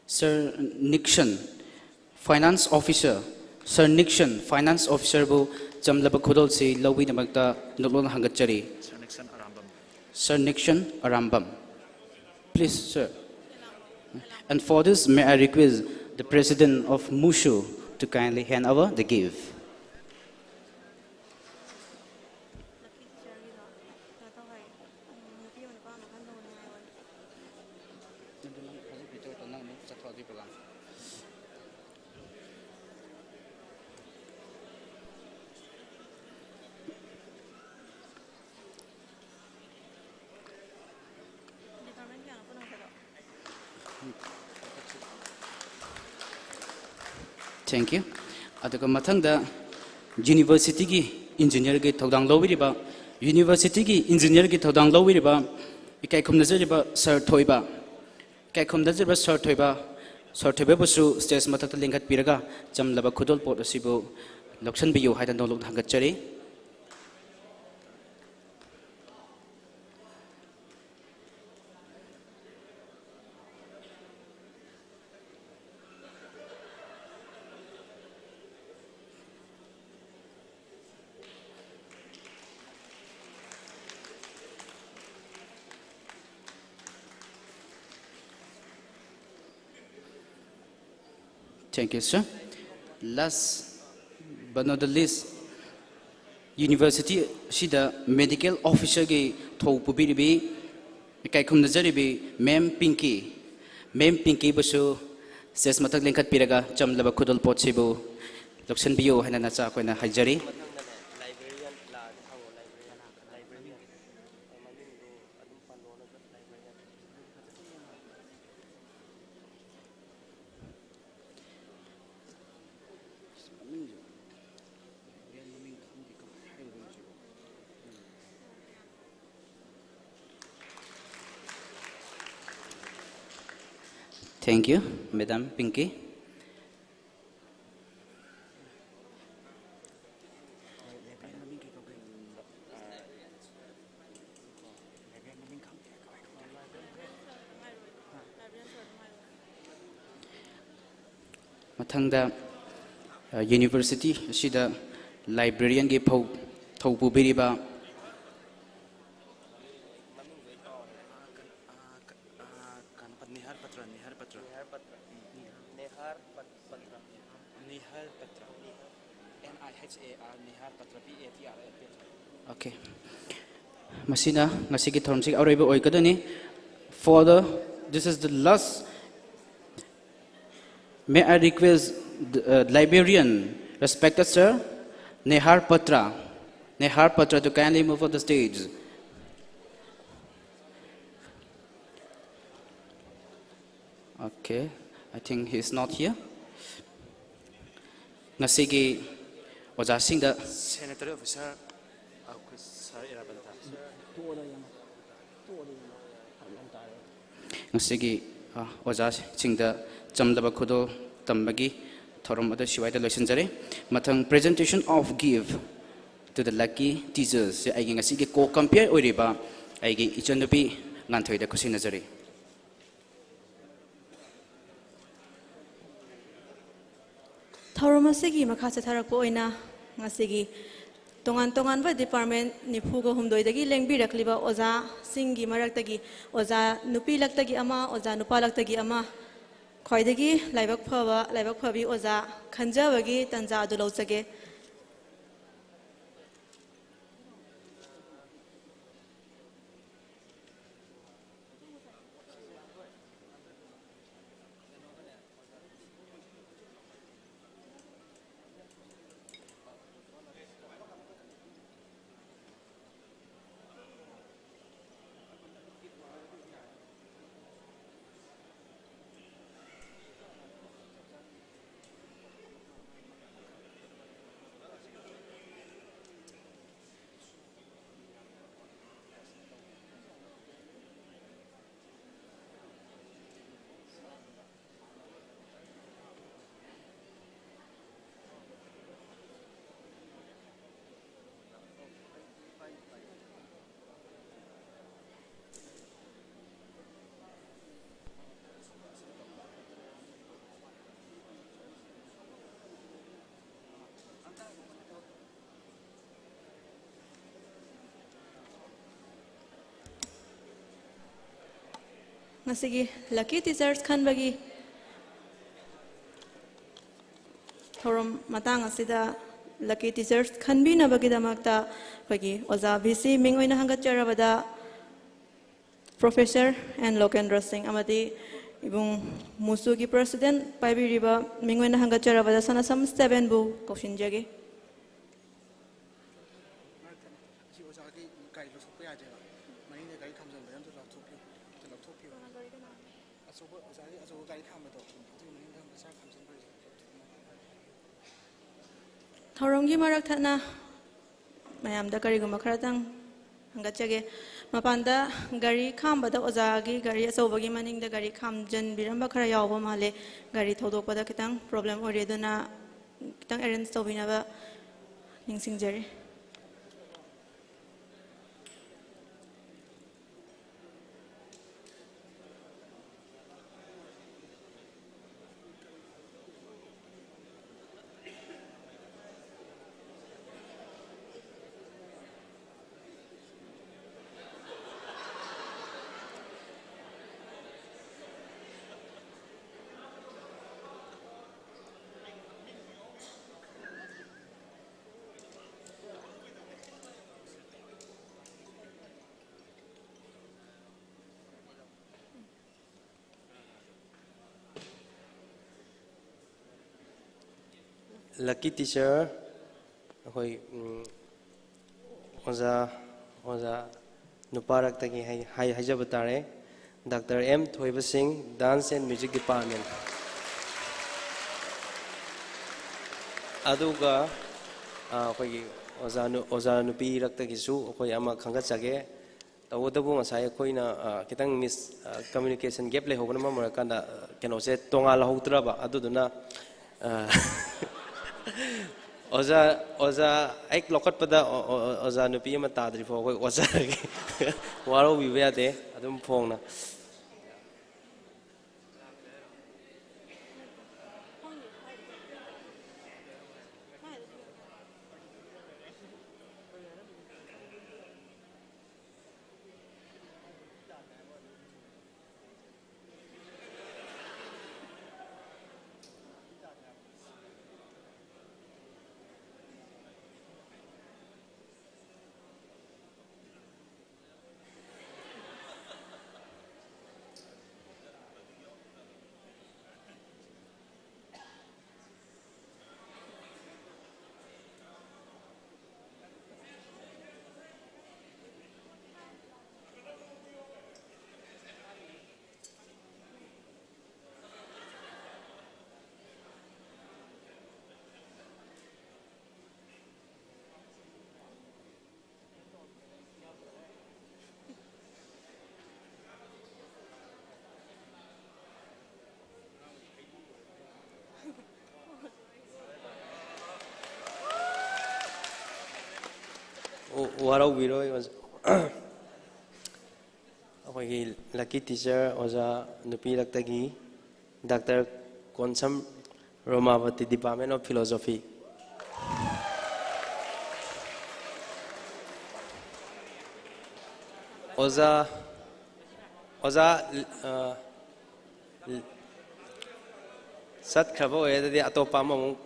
Sir Nixon, Finance Officer, Sir Nixon, Finance Officerꯕꯨ ꯆꯝꯂꯕ ꯈꯨꯗꯣꯜꯁꯤ ꯂꯧꯕꯒꯤꯗꯃꯛꯇ ꯅꯣꯛꯂꯣꯛꯅ ꯍꯪꯒꯠꯆꯔꯤ꯫ Sir Nixon Arambam. Please, sir. And for this, may I request the President of MUSU to kindly hand over the gift. Thank you. ꯑꯗꯨꯒ ꯃꯊꯪꯗ universityꯒꯤ engineerꯒꯤ ꯊꯧꯗꯥꯡ ꯂꯧꯕꯤꯔꯤꯕ, universityꯒꯤ engineerꯒꯤ ꯊꯧꯗꯥꯡ ꯂꯧꯕꯤꯔꯤꯕ ꯏꯀꯥꯏ ꯈꯨꯝꯅꯖꯔꯤꯕ Sir ꯊꯣꯏꯕ, ꯏꯀꯥꯏ ꯈꯨꯝꯅꯖꯔꯤꯕ Sir ꯊꯣꯏꯕ, Sir ꯊꯣꯏꯕꯕꯨꯁꯨ stage ꯃꯊꯛꯇ ꯂꯤꯡꯈꯠꯄꯤꯔꯒ ꯆꯝꯂꯕ ꯈꯨꯗꯣꯜꯄꯣꯠ ꯑꯁꯤꯕꯨ ꯂꯧꯁꯤꯟꯕꯤꯌꯨ ꯍꯥꯏꯗꯅ ꯅꯣꯛꯂꯣꯛꯅ ꯍꯪꯒꯠꯆꯔꯤ꯫ Thank you, sir. Last but not the least, university ꯑꯁꯤꯗ medical officerꯒꯤ ꯊꯧ ꯄꯨꯕꯤꯔꯤꯕꯤ ꯏꯀꯥꯏ ꯈꯨꯝꯅꯖꯔꯤꯕꯤ ꯃꯦꯝ ꯄꯤꯡꯀꯤ꯫ ꯃꯦꯝ ꯄꯤꯡꯀꯤꯕꯨꯁꯨ stage ꯃꯊꯛ ꯂꯦꯡꯈꯠꯄꯤꯔꯒ ꯆꯝꯂꯕ ꯈꯨꯗꯣꯜ ꯄꯣꯠꯁꯤꯕꯨ ꯂꯧꯁꯤꯟꯕꯤꯌꯨ ꯍꯥꯏꯅ ꯅꯆꯥ ꯑꯩꯈꯣꯏꯅ ꯍꯥꯏꯖꯔꯤ꯫ Thank you, Madam Pinky. ꯃꯊꯪꯗ, ꯑ, university ꯑꯁꯤꯗ librarianꯒꯤ ꯐꯧ-, ꯊꯧ ꯄꯨꯕꯤꯔꯤꯕ ꯅꯤꯍꯥꯔ Patra, ꯅꯤꯍꯥꯔ Patra. ꯅꯤꯍꯥꯔ Patra. ꯅꯤꯍꯥꯔ Patra. N I H A R, ꯅꯤꯍꯥꯔ Patra, P A T R A, Patra. Okay. ꯃꯁꯤꯅ ꯉꯁꯤꯒꯤ ꯊꯧꯔꯝꯁꯤꯒꯤ ꯑꯔꯣꯏꯕ ꯑꯣꯏꯒꯗꯣꯏꯅꯤ꯫ For the, this is the last. May I request the, uh, librarian, respected sir, Nehar Patra, Nehar Patra to kindly move on the stage. Okay, I think he is not here. ꯉꯁꯤꯒꯤ ꯑꯣꯖꯥꯁꯤꯡꯗ Sanitary officer, ꯑꯩꯈꯣꯏ sir ꯏꯔꯥꯕꯣꯠꯇ꯫ ꯉꯁꯤꯒꯤ, ꯑ, ꯑꯣꯖꯥꯁꯤꯡꯗ ꯆꯝꯂꯕ ꯈꯨꯗꯣꯜ ꯇꯝꯕꯒꯤ ꯊꯧꯔꯝ ꯑꯗꯨ ꯁ꯭ꯋꯥꯏꯗ ꯂꯣꯏꯁꯤꯟꯖꯔꯦ꯫ ꯃꯊꯪ, presentation of gift to the lucky teachers, ꯑꯩꯒꯤ ꯉꯁꯤꯒꯤ co-compere ꯑꯣꯏꯔꯤꯕ ꯑꯩꯒꯤ ꯏꯆꯟꯅꯨꯄꯤ ꯉꯥꯟꯊꯣꯏꯗ ꯈꯨꯠꯁꯤꯟꯅꯖꯔꯤ꯫ ꯊꯧꯔꯝ ꯑꯁꯤꯒꯤ ꯃꯈꯥ ꯆꯠꯊꯔꯛꯄ ꯑꯣꯏꯅ ꯉꯁꯤꯒꯤ ꯇꯣꯉꯥꯟ ꯇꯣꯉꯥꯟꯕ department ꯅꯤꯐꯨꯒ ꯍꯨꯝꯗꯣꯏꯗꯒꯤ ꯂꯦꯡꯕꯤꯔꯛꯂꯤꯕ ꯑꯣꯖꯥꯁꯤꯡꯒꯤ ꯃꯔꯛꯇꯒꯤ ꯑꯣꯖꯥ ꯅꯨꯄꯤ ꯂꯛꯇꯒꯤ ꯑꯃ, ꯑꯣꯖꯥ ꯅꯨꯄꯥ ꯂꯛꯇꯒꯤ ꯑꯃ, ꯈ꯭ꯋꯥꯏꯗꯒꯤ ꯂꯥꯏꯕꯛ ꯐꯕ, ꯂꯥꯏꯕꯛ ꯐꯕꯤ ꯑꯣꯖꯥ ꯈꯟꯖꯕꯒꯤ ꯇꯥꯟꯖꯥ ꯑꯗꯨ ꯂꯧꯖꯒꯦ꯫ ꯉꯁꯤꯒꯤ Lucky Teachers ꯈꯟꯕꯒꯤ ꯊꯧꯔꯝ ꯃꯇꯥꯡ ꯑꯁꯤꯗ Lucky Teachers ꯈꯟꯕꯤꯅꯕꯒꯤꯗꯃꯛꯇ ꯑꯩꯈꯣꯏꯒꯤ ꯑꯣꯖꯥ ꯚꯤ ꯁꯤ ꯃꯤꯡ ꯑꯣꯏꯅ ꯍꯪꯒꯠꯆꯔꯕꯗ Professor N ꯂꯣꯀꯦꯟꯗ꯭ꯔ ꯁꯤꯡ ꯑꯃꯗꯤ ꯏꯕꯨꯡ ꯃꯨꯁꯨꯒꯤ President ꯄꯥꯏꯕꯤꯔꯤꯕ ꯃꯤꯡ ꯑꯣꯏꯅ ꯍꯪꯒꯠꯆꯔꯕꯗ ꯁꯅꯥꯁꯝ ꯁ꯭ꯇꯦꯕꯦꯟꯕꯨ ꯀꯧꯁꯤꯟꯖꯒꯦ꯫ ꯃꯔꯛ ꯊꯠꯅ꯫ ꯑꯁꯤ ꯑꯣꯖꯥꯒꯤ ꯒꯥꯔꯤ ꯂꯧꯊꯣꯛꯄ ꯌꯥꯗꯦꯕ꯫ ꯃꯅꯤꯡꯗ ꯒꯥꯔꯤ ꯈꯥꯝꯖꯟꯕꯗ ꯑꯝꯇ ꯂꯧꯊꯣꯛꯄꯤꯌꯨ꯫ ꯑꯝꯇ ꯂꯧꯊꯣꯛꯄꯤꯌꯨ꯫ ꯑꯆꯧꯕ, ꯑꯣꯖꯥꯒꯤ ꯑꯆꯧꯕ ꯒꯥꯔꯤ ꯈꯥꯝꯕꯗꯣ, ꯑꯗꯨꯒꯤ ꯃꯅꯤꯡꯗ ꯃꯆꯥ ꯈꯥꯝꯖꯟꯕ ꯂꯩ꯫ ꯊꯧꯔꯝꯒꯤ ꯃꯔꯛ ꯊꯠꯅ ꯃꯌꯥꯝꯗ ꯀꯔꯤꯒꯨꯝꯕ ꯈꯔꯇꯪ ꯍꯪꯒꯠꯆꯒꯦ꯫ ꯃꯄꯥꯟꯗ ꯒꯥꯔꯤ ꯈꯥꯝꯕꯗ ꯑꯣꯖꯥꯒꯤ ꯒꯥꯔꯤ ꯑꯆꯧꯕꯒꯤ ꯃꯅꯤꯡꯗ ꯒꯥꯔꯤ ꯈꯥꯝꯖꯟꯕꯤꯔꯝꯕ ꯈꯔ ꯌꯥꯎꯕ ꯃꯥꯜꯂꯦ꯫ ꯒꯥꯔꯤ ꯊꯧꯗꯣꯛꯄꯗ ꯈꯤꯇꯪ problem ꯑꯣꯏꯔꯦ, ꯑꯗꯨꯅ ꯈꯤꯇꯪ arrange ꯇꯧꯕꯤꯅꯕ ꯅꯤꯡꯁꯤꯡꯖꯔꯤ꯫ Lucky teacher, ꯑꯩꯈꯣꯏ, ꯎꯝ, ꯑꯣꯖꯥ, ꯑꯣꯖꯥ ꯅꯨꯄꯥꯔꯛꯇꯒꯤ ꯍꯥꯏ-, ꯍꯥꯏ-, ꯍꯥꯏꯖꯕ ꯇꯥꯔꯦ, ꯗꯥꯛꯇꯔ ꯑꯦꯝ ꯊꯣꯏꯕ ꯁꯤꯡ, Dance and Music Department꯫ ꯑꯗꯨꯒ, ꯑ, ꯑꯩꯈꯣꯏꯒꯤ ꯑꯣꯖꯥ ꯅꯨ-, ꯑꯣꯖꯥ ꯅꯨꯄꯤꯔꯛꯇꯒꯤꯁꯨ ꯑꯩꯈꯣꯏ ꯑꯃ ꯈꯟꯒꯠꯆꯒꯦ꯫ ꯇꯧꯕꯇꯕꯨ ꯉꯁꯥꯏ ꯑꯩꯈꯣꯏꯅ, ꯑ, ꯈꯤꯇꯪ ꯃꯤꯁ, ꯑ, ꯀꯝꯃ꯭ꯌꯨꯅꯤꯀꯦꯁꯟ ꯒꯦꯞ ꯂꯩꯍꯧꯕꯅ ꯃꯔꯝ ꯑꯣꯏꯔꯀꯥꯟꯗ, ꯑ, ꯀꯩꯅꯣꯁꯦ ꯇꯣꯉꯥꯜꯍꯧꯗ꯭ꯔꯕ꯫ ꯑꯗꯨꯗꯨꯅ, ꯑ, ꯑꯣꯖꯥ, ꯑꯣꯖꯥ ꯍꯦꯛ ꯂꯧꯈꯠꯄꯗ ꯑꯣ-, ꯑꯣ-, ꯑꯣꯖꯥ ꯅꯨꯄꯤ ꯑꯃ ꯇꯥꯗ꯭ꯔꯤ ꯐꯥꯎ ꯑꯩꯈꯣꯏ ꯑꯣꯖꯥꯒꯤ ꯋꯥꯔꯧꯕꯤꯕ ꯌꯥꯗꯦ, ꯑꯗꯨꯝ ꯐꯣꯡꯅ꯫ ꯋꯥꯔꯧꯕꯤꯔꯣꯏ ꯑꯣꯖꯥ꯫ ꯑꯩꯈꯣꯏꯒꯤ lucky teacher ꯑꯣꯖꯥ ꯅꯨꯄꯤꯔꯛꯇꯒꯤ doctor Konsam Romabati, Department of Philosophy꯫ ꯑꯣꯖꯥ, ꯑꯣꯖꯥ, ꯑ, ꯆꯠꯈ꯭ꯔꯕ ꯑꯣꯏꯔꯦ, ꯑꯗꯨꯗꯤ ꯑꯇꯣꯞꯄ ꯑꯃꯃꯨꯛ꯫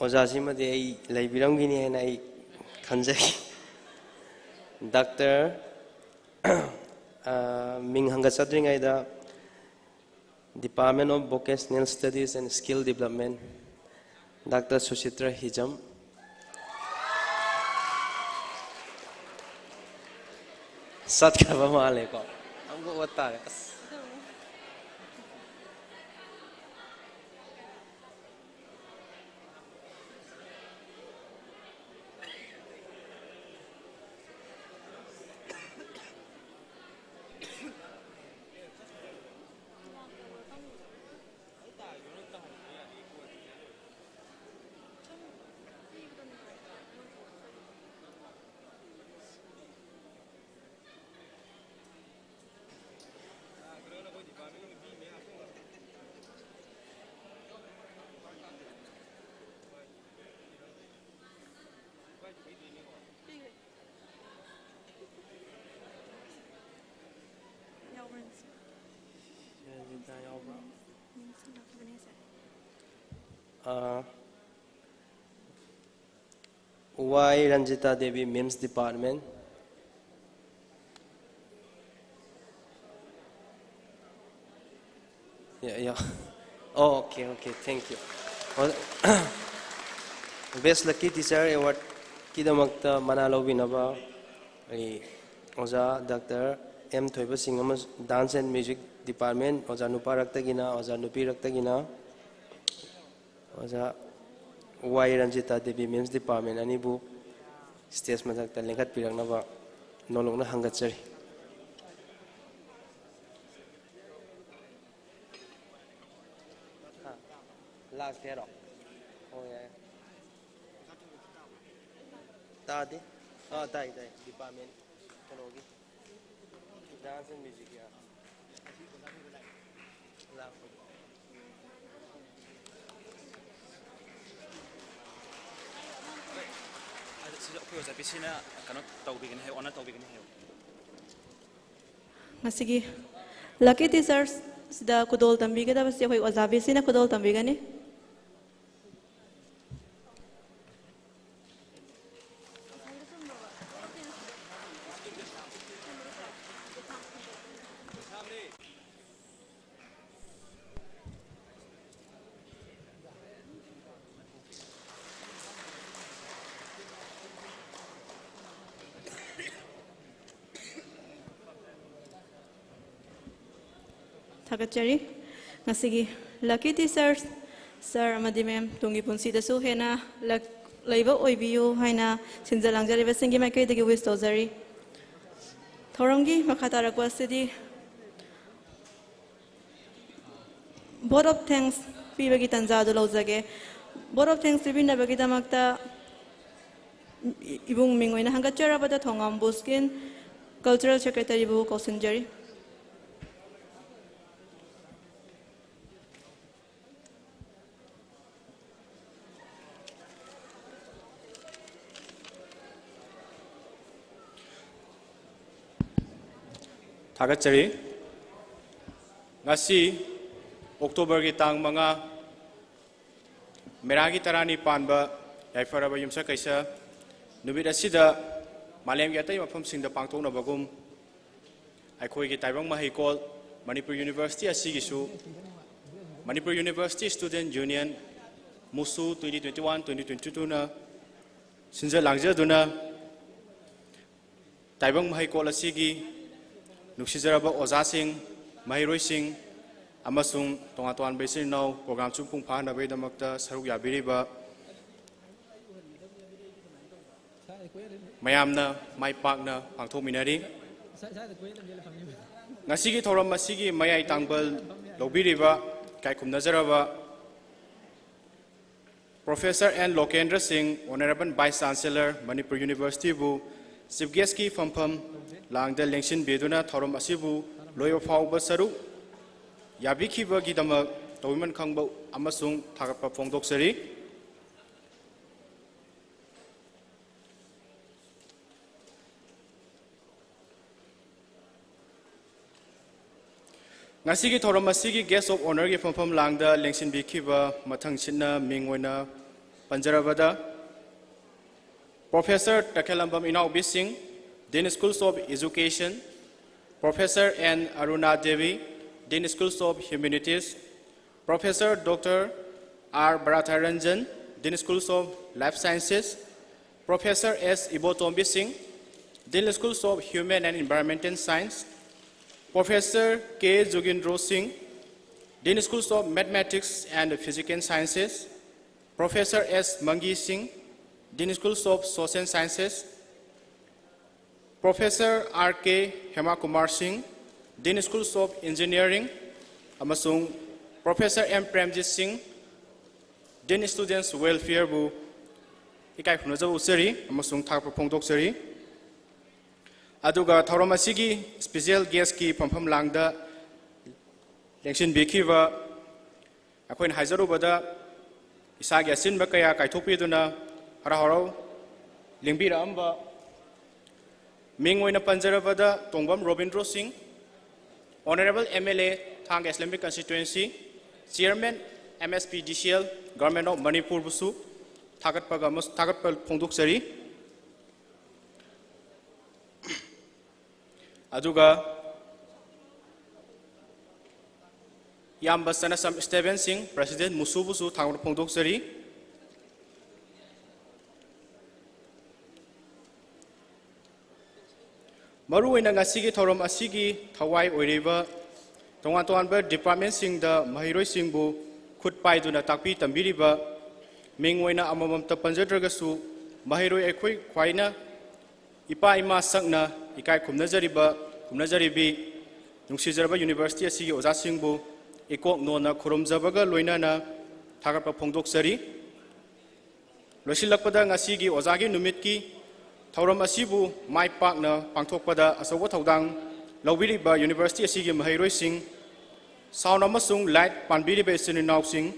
ꯑꯣꯖꯥꯁꯤꯃꯗꯤ ꯑꯩ ꯂꯩꯕꯤꯔꯝꯒꯅꯤ ꯍꯥꯏꯅ ꯑꯩ ꯈꯟꯖꯩ꯫ ꯗꯥꯛꯇꯔ, ꯑ, ꯃꯤꯡ ꯍꯪꯒꯠꯆꯗ꯭ꯔꯤꯉꯩꯗ Department of Vocational Studies and Skill Development, doctor Sushitra Hijam. ꯆꯠꯈ꯭ꯔꯕ ꯃꯥꯜꯂꯦꯀꯣ꯫ ꯑꯃꯨꯛꯀ ꯑꯣꯠ ꯇꯥꯔꯦ꯫ ꯑꯁ꯫ ꯑꯥ, Y Ranjita Devi, MIMS department. Yeah, yeah. Oh, okay, okay, thank you. ꯑꯣ-, Best Lucky Teacher Award ꯀꯤꯗꯃꯛꯇ ꯃꯅꯥ ꯂꯧꯕꯤꯅꯕ ꯑꯩ ꯑꯣꯖꯥ ꯗꯥꯛꯇꯔ ꯑꯦꯝ ꯊꯣꯏꯕꯁꯤꯡ ꯑꯃꯁꯨꯡ Dance and Music Department, ꯑꯣꯖꯥ ꯅꯨꯄꯥꯔꯛꯇꯒꯤꯅ, ꯑꯣꯖꯥ ꯅꯨꯄꯤꯔꯛꯇꯒꯤꯅ ꯑꯣꯖꯥ Y Ranjita Devi, MIMS department ꯑꯅꯤꯕꯨ ꯁ꯭ꯇꯦꯖ ꯃꯊꯛꯇ ꯂꯦꯡꯈꯠꯄꯤꯔꯛꯅꯕ ꯅꯣꯂꯨꯛꯅ ꯍꯪꯒꯠꯆꯔꯤ꯫ ꯍꯥ? ꯂꯥꯛꯇꯦ ꯍꯥꯏꯔꯣ? ꯑꯣ, ꯌꯥꯏ꯫ ꯇꯥꯗꯦ? ꯑꯥ, ꯇꯥꯏ, ꯇꯥꯏ꯫ ꯗꯤꯄꯥꯔꯠꯃꯦꯟ ꯀꯩꯅꯣꯒꯤ꯫ Dance and Music ꯀꯤ, ꯑꯥ꯫ ꯂꯥꯛꯄ꯫ ꯑꯗ ꯁꯤꯗ ꯑꯩꯈꯣꯏ ꯑꯣꯖꯥ ꯕꯤ ꯁꯤꯅ ꯀꯩꯅꯣ ꯇꯧꯕꯤꯒꯅꯤ ꯍꯥꯏꯌꯣ, ꯑꯣꯅꯔ ꯇꯧꯕꯤꯒꯅꯤ ꯍꯥꯏꯌꯣ꯫ ꯉꯁꯤꯒꯤ Lucky Teachers ꯁꯤꯗ ꯈꯨꯗꯣꯜ ꯇꯝꯕꯤꯒꯗꯕꯁꯤ ꯑꯩꯈꯣꯏ ꯑꯣꯖꯥ ꯕꯤ ꯁꯤꯅ ꯈꯨꯗꯣꯜ ꯇꯝꯕꯤꯒꯅꯤ꯫ ꯊꯥꯒꯠꯆꯔꯤ꯫ ꯉꯁꯤꯒꯤ lucky teachers, sir ꯑꯃꯗꯤ ma'am, ꯇꯨꯡꯒꯤ ꯄꯨꯟꯁꯤꯗꯁꯨ ꯍꯦꯟꯅ ꯂꯛ-, ꯂꯩꯕ ꯑꯣꯏꯕꯤꯌꯨ ꯍꯥꯏꯅ ꯁꯤꯟꯖ ꯂꯥꯡꯖꯔꯤꯕꯁꯤꯡꯒꯤ ꯃꯥꯏꯀꯩꯗꯒꯤ wish ꯇꯧꯖꯔꯤ꯫ ꯊꯧꯔꯝꯒꯤ ꯃꯈꯥ ꯇꯥꯔꯛꯄ ꯑꯁꯤꯗꯤ vote of thanks ꯄꯤꯕꯒꯤ ꯇꯥꯟꯖꯥ ꯑꯗꯨ ꯂꯧꯖꯒꯦ꯫ Vote of thanks ꯄꯤꯕꯤꯅꯕꯒꯤꯗꯃꯛꯇ ꯏꯕꯨꯡ ꯃꯤꯡ ꯑꯣꯏꯅ ꯍꯪꯒꯠꯆꯔꯕꯗ ꯊꯣꯉꯥꯝ ꯕꯨꯁꯀꯤꯟ, cultural secretary ꯕꯨ ꯀꯧꯁꯤꯟꯖꯔꯤ꯫ ꯊꯥꯒꯠꯆꯔꯤ꯫ ꯉꯁꯤ October ꯒꯤ ꯇꯥꯡ ꯃꯉꯥ, ꯃꯦꯔꯥꯒꯤ ꯇꯔꯥꯅꯤ ꯄꯥꯟꯕ ꯌꯥꯏꯐꯔꯕ ꯌꯨꯝꯁꯀꯩꯁ ꯅꯨꯃꯤꯠ ꯑꯁꯤꯗ ꯃꯥꯂꯦꯝꯒꯤ ꯑꯇꯩ ꯃꯐꯝꯁꯤꯡꯗ ꯄꯥꯡꯊꯣꯛꯅꯕꯒꯨꯝ, ꯑꯩꯈꯣꯏꯒꯤ ꯇꯥꯏꯕꯪ ꯃꯍꯩꯀꯣꯜ, ꯃꯅꯤꯄꯨꯔ University ꯑꯁꯤꯒꯤꯁꯨ Manipur University Student Union, MUSU, twenty twenty-one, twenty twenty-two ꯅ ꯁꯤꯟꯖ ꯂꯥꯡꯖꯗꯨꯅ ꯇꯥꯏꯕꯪ ꯃꯍꯩꯀꯣꯜ ꯑꯁꯤꯒꯤ ꯅꯨꯡꯁꯤꯖꯔꯕ ꯑꯣꯖꯥꯁꯤꯡ, ꯃꯍꯩꯔꯣꯏꯁꯤꯡ ꯑꯃꯁꯨꯡ ꯇꯣꯉꯥꯟ ꯇꯣꯉꯥꯟꯕ ꯏꯆꯤꯜ ꯏꯅꯥꯎ program ꯁꯨ ꯃꯄꯨꯡ ꯐꯥꯍꯟꯅꯕꯒꯤꯗꯃꯛꯇ ꯁꯔꯨꯛ ꯌꯥꯕꯤꯔꯤꯕ ꯃꯌꯥꯝꯅ ꯃꯥꯏ ꯄꯥꯛꯅ ꯄꯥꯡꯊꯣꯛꯃꯤꯟꯅꯔꯤ꯫ ꯉꯁꯤꯒꯤ ꯊꯧꯔꯝ ꯑꯁꯤꯒꯤ ꯃꯌꯥꯏ ꯇꯥꯡꯕ ꯂꯧꯕꯤꯔꯤꯕ ꯏꯀꯥꯏ ꯈꯨꯝꯅꯖꯔꯕ Professor N ꯂꯣꯀꯦꯟꯗ꯭ꯔ ꯁꯤꯡ, Honourable Vice Chancellor, Manipur University ꯕꯨ Chief Guest ꯀꯤ ꯐꯝꯐꯝ ꯂꯥꯡꯗ ꯂꯦꯡꯁꯤꯟꯕꯤꯗꯨꯅ ꯊꯧꯔꯝ ꯑꯁꯤꯕꯨ ꯂꯣꯏꯕ ꯐꯥꯎꯕ ꯁꯔꯨꯛ ꯌꯥꯕꯤꯈꯤꯕꯒꯤꯗꯃꯛ ꯇꯧꯕꯤꯃꯜ ꯈꯪꯕ ꯑꯃꯁꯨꯡ ꯊꯥꯒꯠꯄ ꯐꯣꯡꯗꯣꯛꯆꯔꯤ꯫ ꯉꯁꯤꯒꯤ ꯊꯧꯔꯝ ꯑꯁꯤꯒꯤ Guest of Honour ꯒꯤ ꯐꯝꯐꯝ ꯂꯥꯡꯗ ꯂꯦꯡꯁꯤꯟꯕꯤꯈꯤꯕ ꯃꯊꯪꯁꯤꯠꯅ ꯃꯤꯡ ꯑꯣꯏꯅ ꯄꯟꯖꯔꯕꯗ, Professor ꯇꯈꯦꯂꯝꯕꯝ ꯏꯅꯥꯎꯕꯤ ꯁꯤꯡ, Dean Schools of Education, Professor N Aruna Devi, Dean Schools of Humanities, Professor Doctor R ꯕꯔꯥꯊꯥꯔꯟꯖꯟ, Dean Schools of Life Sciences, Professor S Ibotombi Singh, Dean Schools of Human and Environmental Science, Professor K Jogindro Singh, Dean Schools of Mathematics and Physical Sciences, Professor S Mangi Singh, Dean Schools of Social Sciences, Professor R K Hemakumar Singh, Dean Schools of Engineering, ꯑꯃꯁꯨꯡ Professor M Premjit Singh, Dean Students Welfare ꯕꯨ ꯏꯀꯥꯏ ꯈꯨꯝꯅꯖꯕ ꯎꯠꯆꯔꯤ ꯑꯃꯁꯨꯡ ꯊꯥꯒꯠꯄ ꯐꯣꯡꯗꯣꯛꯆꯔꯤ꯫ ꯑꯗꯨꯒ ꯊꯧꯔꯝ ꯑꯁꯤꯒꯤ special guest ꯀꯤ ꯐꯝꯐꯝ ꯂꯥꯡꯗ ꯂꯦꯡꯁꯤꯟꯕꯤꯈꯤꯕ ꯑꯩꯈꯣꯏꯅ ꯍꯥꯏꯖꯔꯨꯕꯗ ꯏꯁꯥꯒꯤ ꯑꯆꯤꯟꯕ ꯀꯌꯥ ꯀꯥꯏꯊꯣꯛꯄꯤꯗꯨꯅ ꯍꯔꯥꯎ ꯍꯔꯥꯎ ꯂꯦꯡꯕꯤꯔꯛꯑꯝꯕ ꯃꯤꯡ ꯑꯣꯏꯅ ꯄꯟꯖꯔꯕꯗ ꯇꯣꯡꯕꯝ ꯔꯣꯕꯤꯟꯗ꯭ꯔꯣ ꯁꯤꯡ, Honourable M L A, ꯊꯥꯡꯒ Assembly Constituency, Chairman M S P D C L, Government of Manipur ꯕꯨꯁꯨ ꯊꯥꯒꯠꯄꯒ ꯑꯃꯁꯨ ꯊꯥꯒꯠꯄ ꯐꯣꯡꯗꯣꯛꯆꯔꯤ꯫ ꯑꯗꯨꯒ ꯏꯌꯥꯝꯕ ꯆꯅꯁꯝ ꯁ꯭ꯇꯦꯕꯦꯟ ꯁꯤꯡ, President ꯃꯨꯁꯨꯕꯨꯁꯨ ꯊꯥꯒꯠꯄ ꯐꯣꯡꯗꯣꯛꯆꯔꯤ꯫ ꯃꯔꯨꯑꯣꯏꯅ ꯉꯁꯤꯒꯤ ꯊꯧꯔꯝ ꯑꯁꯤꯒꯤ ꯊꯋꯥꯏ ꯑꯣꯏꯔꯤꯕ ꯇꯣꯉꯥꯟ ꯇꯣꯉꯥꯟꯕ department ꯁꯤꯡꯗ ꯃꯍꯩꯔꯣꯏꯁꯤꯡꯕꯨ ꯈꯨꯠ ꯄꯥꯏꯗꯨꯅ ꯇꯥꯛꯄꯤ ꯇꯝꯕꯤꯔꯤꯕ, ꯃꯤꯡ ꯑꯣꯏꯅ ꯑꯃꯃꯝꯇ ꯄꯟꯖꯗ꯭ꯔꯒꯁꯨ, ꯃꯍꯩꯔꯣꯏ ꯑꯩꯈꯣꯏ ꯈ꯭ꯋꯥꯏꯅ ꯏꯄꯥ ꯏꯃꯥ ꯁꯛꯅ ꯏꯀꯥꯏ ꯈꯨꯝꯅꯖꯔꯤꯕ, ꯈꯨꯝꯅꯖꯔꯤꯕꯤ, ꯅꯨꯡꯁꯤꯖꯔꯕ university ꯑꯁꯤꯒꯤ ꯑꯣꯖꯥꯁꯤꯡꯕꯨ ꯏꯀꯣꯛ ꯅꯣꯟꯅ ꯈꯨꯔꯨꯝꯖꯕꯒ ꯂꯣꯏꯅꯅ ꯊꯥꯒꯠꯄ ꯐꯣꯡꯗꯣꯛꯆꯔꯤ꯫ ꯂꯣꯏꯁꯤꯜꯂꯛꯄꯗ, ꯉꯁꯤꯒꯤ ꯑꯣꯖꯥꯒꯤ ꯅꯨꯃꯤꯠꯀꯤ ꯊꯧꯔꯝ ꯑꯁꯤꯕꯨ ꯃꯥꯏ ꯄꯥꯛꯅ ꯄꯥꯡꯊꯣꯛꯄꯗ ꯑꯆꯧꯕ ꯊꯧꯗꯥꯡ ꯂꯧꯕꯤꯔꯤꯕ university ꯑꯁꯤꯒꯤ ꯃꯍꯩꯔꯣꯏꯁꯤꯡ, sound ꯑꯃꯁꯨꯡ light ꯄꯥꯟꯕꯤꯔꯤꯕ ꯏꯆꯤꯟ ꯏꯅꯥꯎꯁꯤꯡ,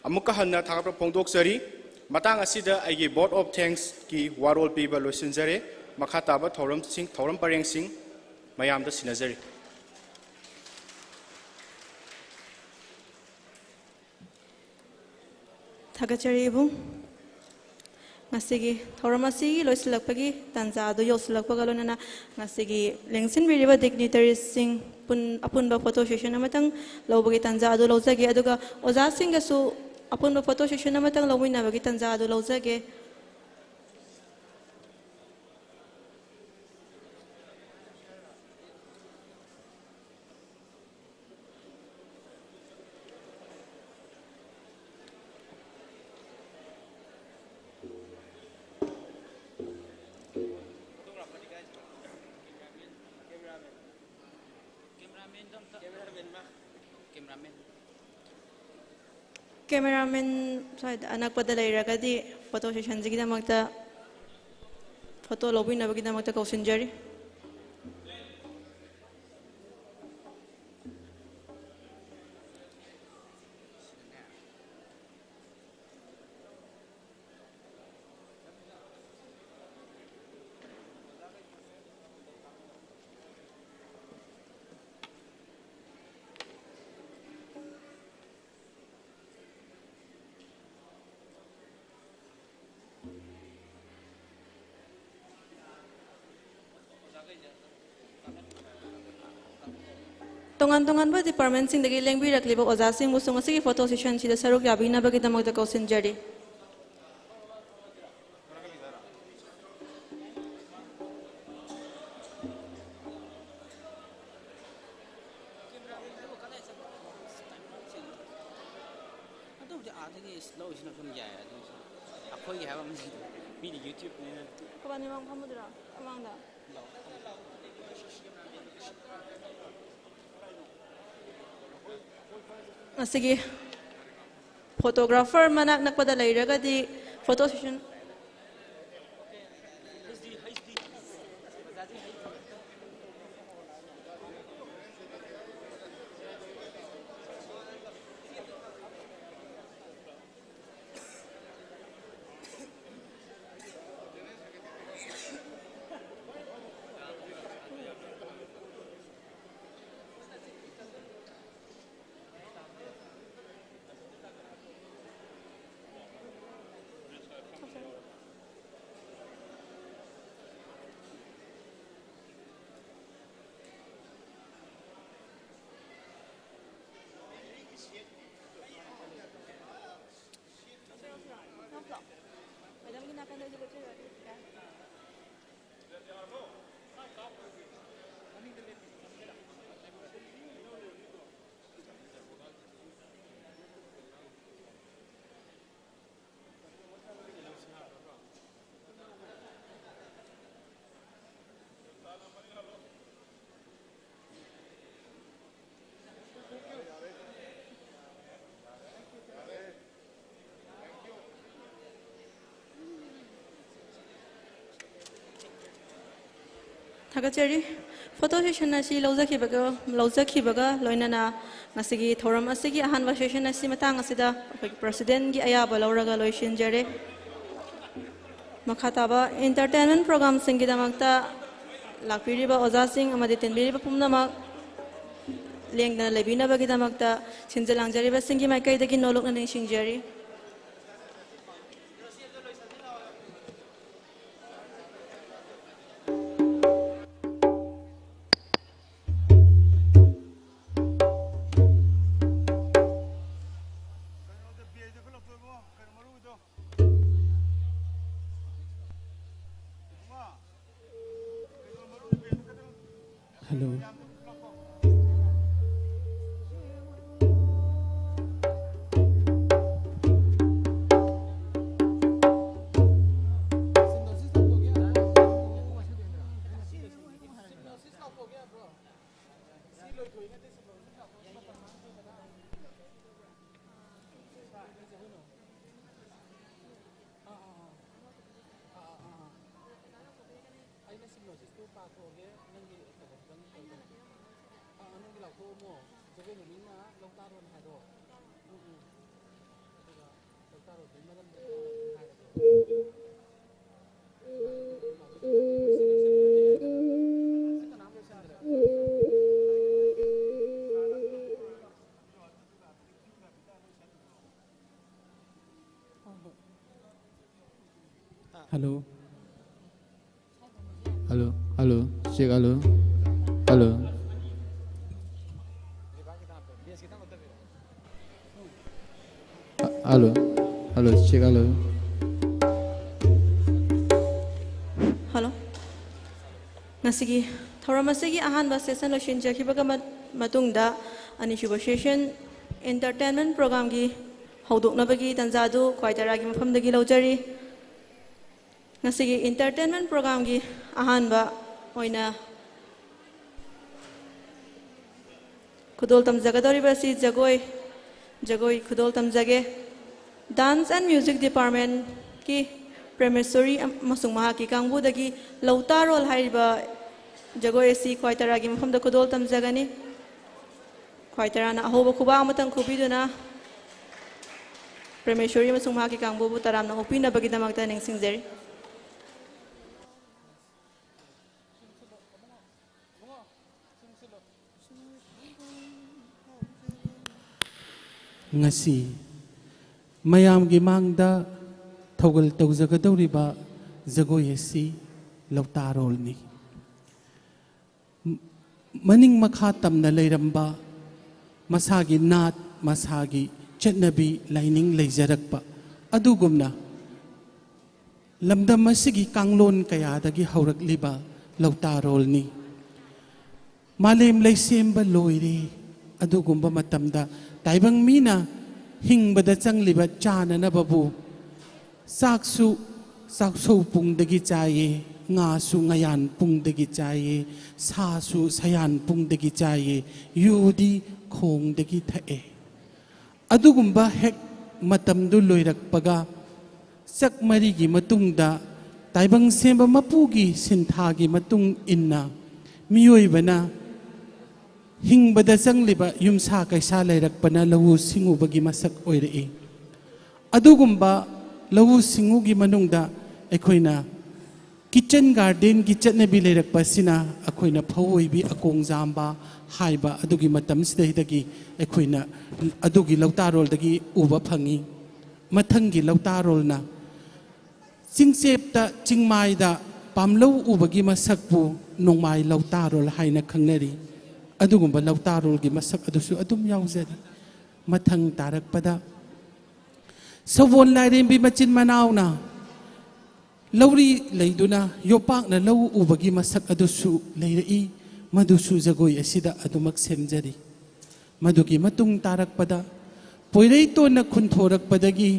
ꯑꯃꯨꯛꯀ ꯍꯟꯅ ꯊꯥꯒꯠꯄ ꯐꯣꯡꯗꯣꯛꯆꯔꯤ꯫ ꯃꯇꯥꯡ ꯑꯁꯤꯗ ꯑꯩꯒꯤ vote of thanks ꯀꯤ ꯋꯥꯔꯣꯜ ꯄꯤꯕ ꯂꯣꯏꯁꯤꯟꯖꯔꯦ꯫ ꯃꯈꯥ ꯇꯥꯕ ꯊꯧꯔꯝꯁꯤꯡ, ꯊꯧꯔꯝ ꯄꯔꯦꯡꯁꯤꯡ ꯃꯌꯥꯝꯗ ꯁꯤꯟꯅꯖꯔꯤ꯫ ꯊꯥꯒꯠꯆꯔꯤ ꯏꯕꯨꯡ꯫ ꯉꯁꯤꯒꯤ ꯊꯧꯔꯝ ꯑꯁꯤ ꯂꯣꯏꯁꯤꯜꯂꯛꯄꯒꯤ ꯇꯥꯟꯖꯥ ꯑꯗꯨ ꯌꯧꯁꯤꯜꯂꯛꯄꯒ ꯂꯣꯏꯅꯅ ꯉꯁꯤꯒꯤ ꯂꯦꯡꯁꯤꯟꯕꯤꯔꯤꯕ dignitaries ꯁꯤꯡ ꯄꯨꯟ-, ꯑꯄꯨꯟꯕ photo session ꯑꯃꯇꯪ ꯂꯧꯕꯒꯤ ꯇꯥꯟꯖꯥ ꯑꯗꯨ ꯂꯧꯖꯒꯦ꯫ ꯑꯗꯨꯒ ꯑꯣꯖꯥꯁꯤꯡꯒꯁꯨ ꯑꯄꯨꯟꯕ photo session ꯑꯃꯇꯪ ꯂꯧꯃꯤꯟꯅꯕꯒꯤ ꯇꯥꯟꯖꯥ ꯑꯗꯨ ꯂꯧꯖꯒꯦ꯫ ꯀꯦꯃꯦꯔꯥꯃꯦꯟ ꯁ꯭ꯋꯥꯏꯗ ꯑꯅꯛꯄꯗ ꯂꯩꯔꯒꯗꯤ ꯐꯣꯇꯣ ꯁꯦꯁꯟꯁꯤꯒꯤꯗꯃꯛꯇ ꯐꯣꯇꯣ ꯂꯧꯕꯤꯅꯕꯒꯤꯗꯃꯛꯇ ꯀꯧꯁꯤꯟꯖꯔꯤ꯫ ꯇꯣꯉꯥꯟ ꯇꯣꯉꯥꯟꯕ ꯗꯤꯄꯥꯔꯠꯃꯦꯟꯁꯤꯡꯗꯒꯤ ꯂꯦꯡꯕꯤꯔꯛꯂꯤꯕ ꯑꯣꯖꯥꯁꯤꯡꯕꯨꯁꯨ ꯉꯁꯤꯒꯤ ꯐꯣꯇꯣ ꯁꯦꯁꯟꯁꯤꯗ ꯁꯔꯨꯛ ꯌꯥꯕꯤꯅꯕꯒꯤꯗꯃꯛꯇ ꯀꯧꯁꯤꯟꯖꯔꯤ꯫ ꯑꯗꯨꯕꯨꯗꯤ ꯑꯥꯗꯒꯤ ꯂꯧꯔꯤꯁꯤꯅ ꯑꯗꯨꯝ ꯌꯥꯏ, ꯑꯗꯨꯁꯨ ꯑꯩꯈꯣꯏꯒꯤ ꯍꯥꯏꯕ ꯑꯃ ꯂꯩꯗꯅ, ꯃꯤꯗꯤ YouTubeꯅꯤꯅ꯫ ꯈꯣꯏꯕꯥꯅꯤ ꯃꯃꯥꯡ ꯐꯝꯃꯨꯗꯨꯔꯣ? ꯃꯃꯥꯡꯗ꯫ ꯉꯁꯤꯒꯤ photographer ꯃꯅꯥꯛ ꯅꯛꯄꯗ ꯂꯩꯔꯒꯗꯤ photo session꯫ ꯊꯥꯒꯠꯆꯔꯤ꯫ ꯐꯣꯇꯣ ꯁꯦꯁꯟ ꯑꯁꯤ ꯂꯧꯖꯈꯤꯕꯒ, ꯂꯧꯖꯈꯤꯕꯒ ꯂꯣꯏꯅꯅ ꯉꯁꯤꯒꯤ ꯊꯧꯔꯝ ꯑꯁꯤꯒꯤ ꯑꯍꯥꯟꯕ ꯁꯦꯁꯟ ꯑꯁꯤ ꯃꯇꯥꯡ ꯑꯁꯤꯗ ꯑꯩꯈꯣꯏꯒꯤ ꯄ꯭ꯔꯁꯤꯗꯦꯟꯒꯤ ꯑꯌꯥꯕ ꯂꯧꯔꯒ ꯂꯣꯏꯁꯤꯟꯖꯔꯦ꯫ ꯃꯈꯥ ꯇꯥꯕ ꯏꯟꯇꯔꯇꯦꯟꯃꯦꯟ ꯄ꯭ꯔꯣꯒꯥꯝꯁꯤꯡꯒꯤꯗꯃꯛꯇ ꯂꯥꯛꯄꯤꯔꯤꯕ ꯑꯣꯖꯥꯁꯤꯡ ꯑꯃꯗꯤ ꯇꯤꯟꯕꯤꯔꯤꯕ ꯄꯨꯝꯅꯃꯛ ꯂꯦꯡꯗꯅ ꯂꯩꯕꯤꯅꯕꯒꯤꯗꯃꯛꯇ ꯁꯤꯟꯖ ꯂꯥꯡꯖꯔꯤꯕꯁꯤꯡꯒꯤ ꯃꯥꯏꯀꯩꯗꯒꯤ ꯅꯣꯂꯨꯛꯅ ꯅꯤꯡꯁꯤꯡꯖꯔꯤ꯫ Hello. ꯑꯩꯅ ꯁꯤꯞꯅꯣꯁꯤꯁꯇꯨ ꯄꯥꯊꯣꯛꯑꯒꯦ, ꯅꯪꯒꯤ ꯀꯩꯅꯣꯗꯪ ꯇꯧꯖꯔꯒꯦ꯫ ꯑꯥ, ꯑꯥ, ꯅꯪꯒꯤ ꯂꯥꯎꯊꯣꯛꯑꯝꯃꯣ꯫ ꯖꯒꯣꯏ ꯃꯃꯤꯡꯅ ꯂꯧꯇꯥꯔꯣꯟ ꯍꯥꯏꯔꯣ꯫ ꯎꯝ, ꯎꯝ꯫ ꯑꯗꯨꯒ ꯂꯧꯇꯥꯔꯣꯟꯗꯨꯒꯤ ꯃꯔꯝꯗ ꯍꯥꯏꯔꯒꯦ꯫ ꯀꯅꯥꯝ ꯂꯣꯏꯁꯤꯟꯗ꯭ꯔꯦ꯫ Hello. Hello, hello, check, hello. Hello. Hello, hello, check, hello. Hello. ꯉꯁꯤꯒꯤ ꯊꯧꯔꯝ ꯑꯁꯤꯒꯤ ꯑꯍꯥꯟꯕ ꯁꯦꯁꯟ ꯂꯣꯏꯁꯤꯟꯖꯈꯤꯕꯒ ꯃꯠ-, ꯃꯇꯨꯡꯗ ꯑꯅꯤꯁꯨꯕ ꯁꯦꯁꯟ ꯏꯟꯇꯔꯇꯦꯟꯃꯦꯟ ꯄ꯭ꯔꯣꯒꯥꯝꯒꯤ ꯍꯧꯗꯣꯛꯅꯕꯒꯤ ꯇꯥꯟꯖꯥꯗꯨ ꯈ꯭ꯋꯥꯏ ꯇꯔꯥꯒꯤ ꯃꯐꯝꯗꯒꯤ ꯂꯧꯖꯔꯤ꯫ ꯉꯁꯤꯒꯤ ꯏꯟꯇꯔꯇꯦꯟꯃꯦꯟ ꯄ꯭ꯔꯣꯒꯥꯝꯒꯤ ꯑꯍꯥꯟꯕ ꯑꯣꯏꯅ ꯈꯨꯗꯣꯜ ꯇꯝꯖꯒꯗꯧꯔꯤꯕ ꯑꯁꯤ ꯖꯒꯣꯏ, ꯖꯒꯣꯏ ꯈꯨꯗꯣꯜ ꯇꯝꯖꯒꯦ꯫ Dance and Music Departmentꯀꯤ ꯄ꯭ꯔꯦꯃꯦꯁꯣꯔꯤ ꯑꯃꯁꯨꯡ ꯃꯍꯥꯛꯀꯤ ꯀꯥꯡꯕꯨꯗꯒꯤ ꯂꯧꯇꯥꯔꯣꯜ ꯍꯥꯏꯔꯤꯕ ꯖꯒꯣꯏ ꯑꯁꯤ ꯈ꯭ꯋꯥꯏ ꯇꯔꯥꯒꯤ ꯃꯐꯝꯗ ꯈꯨꯗꯣꯜ ꯇꯝꯖꯒꯅꯤ꯫ ꯈ꯭ꯋꯥꯏ ꯇꯔꯥꯅ ꯑꯍꯧꯕ ꯈꯨꯕꯥꯛ ꯑꯃꯇꯪ ꯈꯨꯕꯤꯗꯨꯅ ꯄ꯭ꯔꯃꯦꯁꯣꯔꯤ ꯑꯃꯁꯨꯡ ꯃꯍꯥꯛꯀꯤ ꯀꯥꯡꯕꯨꯕꯨ ꯇꯔꯥꯝꯅ ꯑꯣꯛꯄꯤꯅꯕꯒꯤꯗꯃꯛꯇ ꯅꯤꯡꯁꯤꯡꯖꯔꯤ꯫ ꯉꯁꯤ ꯃꯌꯥꯝꯒꯤ ꯃꯥꯡꯗ ꯊꯧꯒꯜ ꯇꯧꯖꯒꯗꯧꯔꯤꯕ ꯖꯒꯣꯏ ꯑꯁꯤ ꯂꯧꯇꯥꯔꯣꯜꯅꯤ꯫ ꯃꯅꯤꯡ ꯃꯈꯥ ꯇꯝꯅ ꯂꯩꯔꯝꯕ ꯃꯁꯥꯒꯤ ꯅꯥꯠ, ꯃꯁꯥꯒꯤ ꯆꯠꯅꯕꯤ, ꯂꯥꯏꯅꯤꯡ ꯂꯩꯖꯔꯛꯄ ꯑꯗꯨꯒꯨꯝꯅ ꯂꯝꯗꯝ ꯑꯁꯤꯒꯤ ꯀꯥꯡꯂꯣꯟ ꯀꯌꯥꯗꯒꯤ ꯍꯧꯔꯛꯂꯤꯕ ꯂꯧꯇꯥꯔꯣꯜꯅꯤ꯫ ꯃꯥꯂꯦꯝ ꯂꯩꯁꯦꯝꯕ ꯂꯣꯏꯔꯦ꯫ ꯑꯗꯨꯒꯨꯝꯕ ꯃꯇꯝꯗ ꯇꯥꯏꯕꯪ ꯃꯤꯅ ꯍꯤꯡꯕꯗ ꯆꯪꯂꯤꯕ ꯆꯥꯅꯅꯕꯕꯨ ꯆꯥꯛꯁꯨ ꯆꯥꯛꯁꯧ ꯄꯨꯡꯗꯒꯤ ꯆꯥꯏꯌꯦ, ꯉꯥꯁꯨ ꯉꯌꯥꯟ ꯄꯨꯡꯗꯒꯤ ꯆꯥꯏꯌꯦ, ꯁꯥꯁꯨ ꯁꯌꯥꯟ ꯄꯨꯡꯗꯒꯤ ꯆꯥꯏꯌꯦ, ꯌꯨꯗꯤ ꯈꯣꯡꯗꯒꯤ ꯊꯛꯑꯦ꯫ ꯑꯗꯨꯒꯨꯝꯕ ꯍꯦꯛ ꯃꯇꯝꯗꯨ ꯂꯣꯏꯔꯛꯄꯒ ꯆꯥꯛ ꯃꯔꯤꯒꯤ ꯃꯇꯨꯡꯗ ꯇꯥꯏꯕꯪ ꯁꯦꯝꯕ ꯃꯄꯨꯒꯤ ꯁꯤꯟꯊꯥꯒꯤ ꯃꯇꯨꯡ ꯏꯟꯅ ꯃꯤꯑꯣꯏꯕꯅ ꯍꯤꯡꯕꯗ ꯆꯪꯂꯤꯕ ꯌꯨꯝꯁꯥ ꯀꯩꯁꯥ ꯂꯩꯔꯛꯄꯅ ꯂꯧꯎ ꯁꯤꯡꯎꯕꯒꯤ ꯃꯁꯛ ꯑꯣꯏꯔꯛꯏ꯫ ꯑꯗꯨꯒꯨꯝꯕ ꯂꯧꯎ ꯁꯤꯡꯎꯒꯤ ꯃꯅꯨꯡꯗ ꯑꯩꯈꯣꯏꯅ ꯀꯤꯠꯆꯟ ꯒꯥꯔꯗꯦꯟꯒꯤ ꯆꯠꯅꯕꯤ ꯂꯩꯔꯛꯄ ꯑꯁꯤꯅ ꯑꯩꯈꯣꯏꯅ ꯐꯧ ꯑꯣꯏꯕꯤ ꯑꯀꯣꯡꯖꯥꯝꯕ ꯍꯥꯏꯕ ꯑꯗꯨꯒꯤ ꯃꯇꯝꯁꯤꯗꯩꯗꯒꯤ ꯑꯩꯈꯣꯏꯅ ꯑꯗꯨꯒꯤ ꯂꯧꯇꯥꯔꯣꯜꯗꯒꯤ ꯎꯕ ꯐꯪꯉꯤ꯫ ꯃꯊꯪꯒꯤ ꯂꯧꯇꯥꯔꯣꯜꯅ ꯆꯤꯡꯆꯦꯞꯇ ꯆꯤꯡꯃꯥꯏꯗ ꯄꯥꯝꯂꯧ ꯎꯕꯒꯤ ꯃꯁꯛꯄꯨ ꯅꯣꯡꯃꯥꯏ ꯂꯧꯇꯥꯔꯣꯜ ꯍꯥꯏꯅ ꯈꯪꯅꯔꯤ꯫ ꯑꯗꯨꯒꯨꯝꯕ ꯂꯧꯇꯥꯔꯣꯜꯒꯤ ꯃꯁꯛ ꯑꯗꯨꯁꯨ ꯑꯗꯨꯝ ꯌꯥꯎꯖꯔꯤ꯫ ꯃꯊꯪ ꯇꯥꯔꯛꯄꯗ ꯁꯒꯣꯜ ꯂꯥꯏꯔꯦꯝꯕꯤ ꯃꯆꯤꯟ ꯃꯅꯥꯎꯅ ꯂꯧꯔꯤ ꯂꯩꯗꯨꯅ ꯌꯣꯄꯥꯛꯅ ꯂꯧ ꯎꯕꯒꯤ ꯃꯁꯛ ꯑꯗꯨꯁꯨ ꯂꯩꯔꯛꯏ꯫ ꯃꯗꯨꯁꯨ ꯖꯒꯣꯏ ꯑꯁꯤꯗ ꯑꯗꯨꯃꯛ ꯁꯦꯝꯖꯔꯤ꯫ ꯃꯗꯨꯒꯤ ꯃꯇꯨꯡ ꯇꯥꯔꯛꯄꯗ ꯄꯣꯏꯔꯩꯇꯣꯟꯅ ꯈꯨꯟꯊꯣꯔꯛꯄꯗꯒꯤ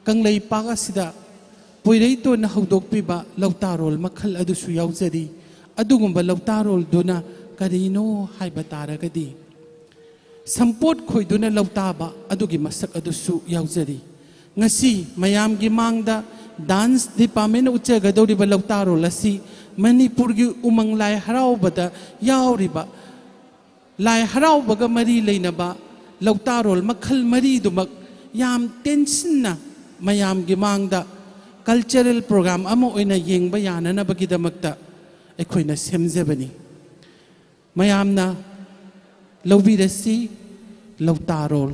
ꯀꯪꯂꯩꯄꯥꯛ ꯑꯁꯤꯗ ꯄꯣꯏꯔꯩꯇꯣꯟꯅ ꯍꯧꯗꯣꯛꯄꯤꯕ ꯂꯧꯇꯥꯔꯣꯜ ꯃꯈꯜ ꯑꯗꯨꯁꯨ ꯌꯥꯎꯖꯔꯤ꯫ ꯑꯗꯨꯒꯨꯝꯕ ꯂꯧꯇꯥꯔꯣꯜꯗꯨꯅ ꯀꯔꯤꯅꯣ ꯍꯥꯏꯕ ꯇꯥꯔꯒꯗꯤ, ꯁꯝꯄꯣꯠ ꯈꯣꯏꯗꯨꯅ ꯂꯧꯇꯥꯕ ꯑꯗꯨꯒꯤ ꯃꯁꯛ ꯑꯗꯨꯁꯨ ꯌꯥꯎꯖꯔꯤ꯫ ꯉꯁꯤ ꯃꯌꯥꯝꯒꯤ ꯃꯥꯡꯗ ꯗꯥꯟꯁ ꯗꯤꯄꯥꯔꯠꯃꯦꯟꯅ ꯎꯠꯆꯒꯗꯧꯔꯤꯕ ꯂꯧꯇꯥꯔꯣꯜ ꯑꯁꯤ ꯃꯅꯤꯄꯨꯔꯒꯤ ꯎꯃꯪ ꯂꯥꯏ ꯍꯔꯥꯎꯕꯗ ꯌꯥꯎꯔꯤꯕ ꯂꯥꯏ ꯍꯔꯥꯎꯕꯒ ꯃꯔꯤ ꯂꯩꯅꯕ ꯂꯧꯇꯥꯔꯣꯜ ꯃꯈꯜ ꯃꯔꯤꯗꯨꯃꯛ ꯌꯥꯝ ꯇꯦꯟꯁꯤꯟꯅ ꯃꯌꯥꯝꯒꯤ ꯃꯥꯡꯗ cultural program ꯑꯃ ꯑꯣꯏꯅ ꯌꯦꯡꯕ ꯌꯥꯅꯅꯕꯒꯤꯗꯃꯛꯇ ꯑꯩꯈꯣꯏꯅ ꯁꯦꯝꯖꯕꯅꯤ꯫ ꯃꯌꯥꯝꯅ ꯂꯧꯕꯤꯔꯁꯤ ꯂꯧꯇꯥꯔꯣꯜ꯫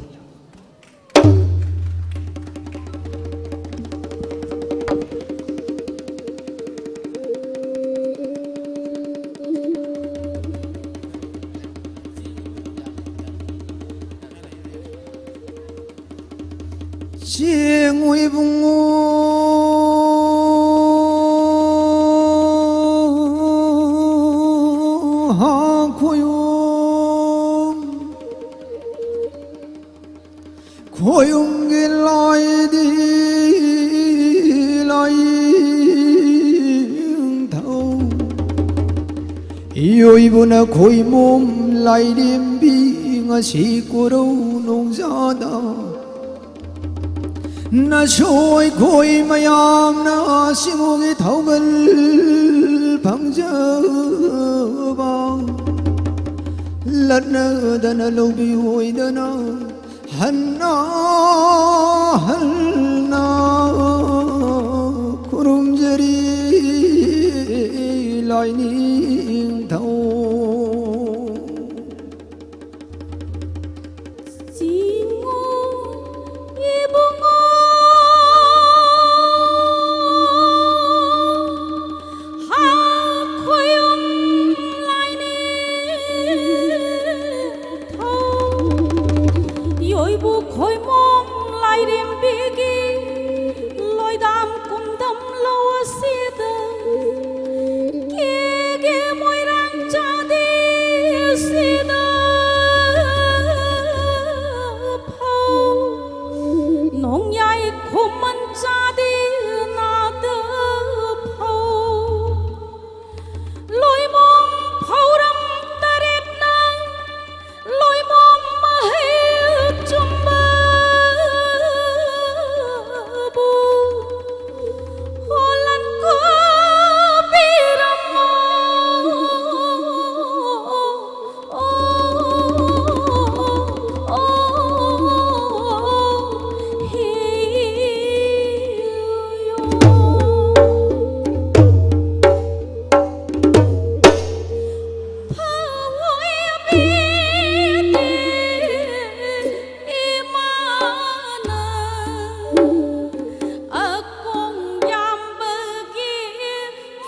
ꯆꯦꯡꯉꯨ ꯏꯕꯨꯡꯉꯣ, ꯍꯥ ꯈꯣꯌꯨꯝ, ꯈꯣꯌꯨꯝꯒꯤ ꯂꯥꯏꯗꯤ ꯂꯥꯏꯅꯤꯡꯊꯧ꯫ ꯏꯌꯣꯏꯕꯨꯅ ꯈꯣꯏꯃꯣꯝ ꯂꯥꯏꯔꯦꯝꯕꯤ ꯉꯁꯤ ꯀꯣꯔꯧ ꯅꯣꯡꯖꯥꯗ ꯅꯁꯣꯏ ꯈꯣꯏ ꯃꯌꯥꯝꯅ ꯁꯤꯡꯉꯨꯒꯤ ꯊꯧꯒꯜ ꯐꯪꯖꯕ ꯂꯠꯅꯗꯅ ꯂꯧꯕꯤꯑꯣꯏꯗꯅ ꯍꯟꯅ ꯍꯟꯅ ꯈꯨꯔꯨꯝꯖꯔꯤ ꯂꯥꯏꯅꯤꯡꯊꯧ꯫ ꯆꯤꯡꯉꯨ ꯏꯕꯨꯡꯉꯣ, ꯍꯥ ꯈꯣꯌꯨꯝ ꯂꯥꯏꯅꯤꯡꯊꯧ, ꯌꯣꯏꯕꯨ ꯈꯣꯏꯃꯣꯝ ꯂꯥꯏꯔꯦꯝꯕꯤꯒꯤ ꯂꯣꯏꯗꯥꯝ ꯀꯨꯝꯗꯝ ꯂꯧ ꯑꯁꯤꯗ ꯀꯦꯒꯦ ꯃꯣꯏꯔꯥꯡ ꯆꯥꯗꯤ ꯐꯑꯣꯏꯕꯤꯗꯤ ꯏꯃꯥꯅ ꯑꯀꯣꯡ ꯌꯥꯝꯕꯒꯤ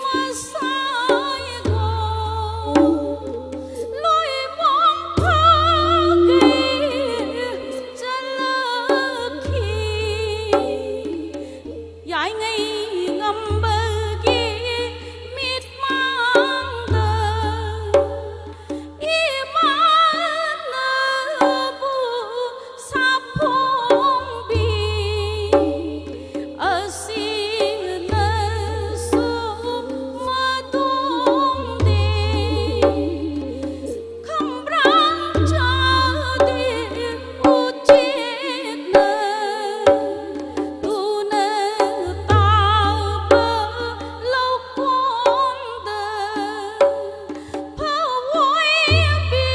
ꯃꯁꯥꯏꯒꯣ ꯂꯣꯏꯃꯣꯡ ꯐꯥꯒꯩ ꯆꯠꯂꯛꯈꯤ꯫ ꯌꯥꯏꯉꯩ ꯉꯝꯕꯒꯤ ꯃꯤꯠꯃꯥꯡꯗ ꯏꯃꯥꯅꯕꯨ ꯁꯥꯐꯣꯡꯕꯤ ꯑꯁꯤꯅꯁꯨ ꯃꯇꯣꯡꯗꯦ꯫ ꯈꯝꯕ꯭ꯔꯥꯡ ꯆꯥꯗꯦ ꯎꯆꯦꯛꯅ ꯇꯨꯅ ꯇꯥꯕ ꯂꯧꯀꯣꯟꯗ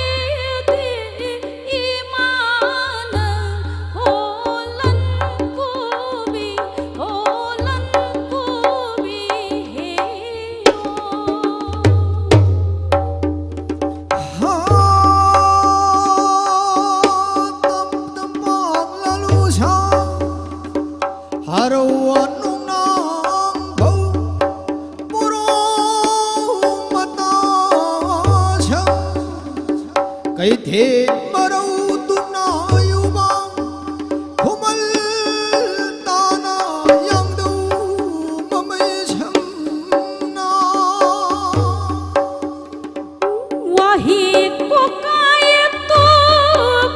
ꯐꯑꯣꯏꯕꯤꯗꯤ ꯏꯃꯥꯅ ꯍꯣꯂꯟ ꯀꯣꯕꯤ, ꯍꯣꯂꯟ ꯀꯣꯕꯤ ꯍꯦꯌꯣ꯫ ꯍꯥ, ꯇꯞ ꯇꯞ ꯄꯥꯡꯂꯂꯨꯁꯥ, ꯍꯔꯧ ꯋꯥꯅꯨꯡꯅꯥꯡ ꯚꯧ, ꯄꯣꯔꯣ ꯃꯇꯥꯁꯪ, ꯀꯩꯊꯦꯜ ꯃꯔꯧ ꯇꯨꯅꯥꯌꯨꯕꯥꯡ, ꯈꯨꯃꯜ ꯇꯥꯅ ꯌꯥꯡꯗꯧ ꯃꯃꯩ ꯁꯪꯅ꯫ ꯋꯥꯍꯤ ꯀꯣꯀꯥꯏ ꯇꯨꯞ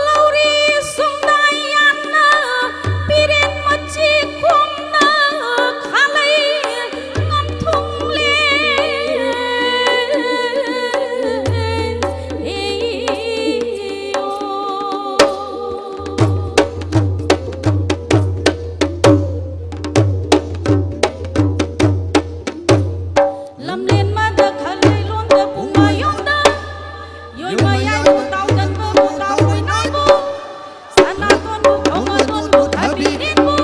ꯂꯧꯔꯤ ꯁꯨꯡꯗꯥꯏ ꯌꯥꯟꯅ ꯄꯤꯔꯦꯟ ꯃꯆꯤ ꯈꯣꯡꯅ ꯈꯥꯂꯩ ꯉꯝꯊꯨꯡꯂꯦ꯫ ꯂꯝꯂꯦꯟ ꯃꯗ ꯈꯂꯩ ꯂꯣꯟꯗ ꯄꯨꯡꯃꯥꯌꯣꯟꯗ ꯌꯣꯏꯃꯌꯥꯏꯕꯨ ꯇꯥꯎꯗꯟꯕꯕꯨ ꯇꯥꯎ ꯑꯣꯏꯅꯥꯏꯕꯨ ꯁꯅꯥꯇꯣꯟꯕꯨ ꯈꯣꯡꯃꯗꯣꯟꯕꯨ ꯊꯕꯤꯔꯦꯟꯕꯨ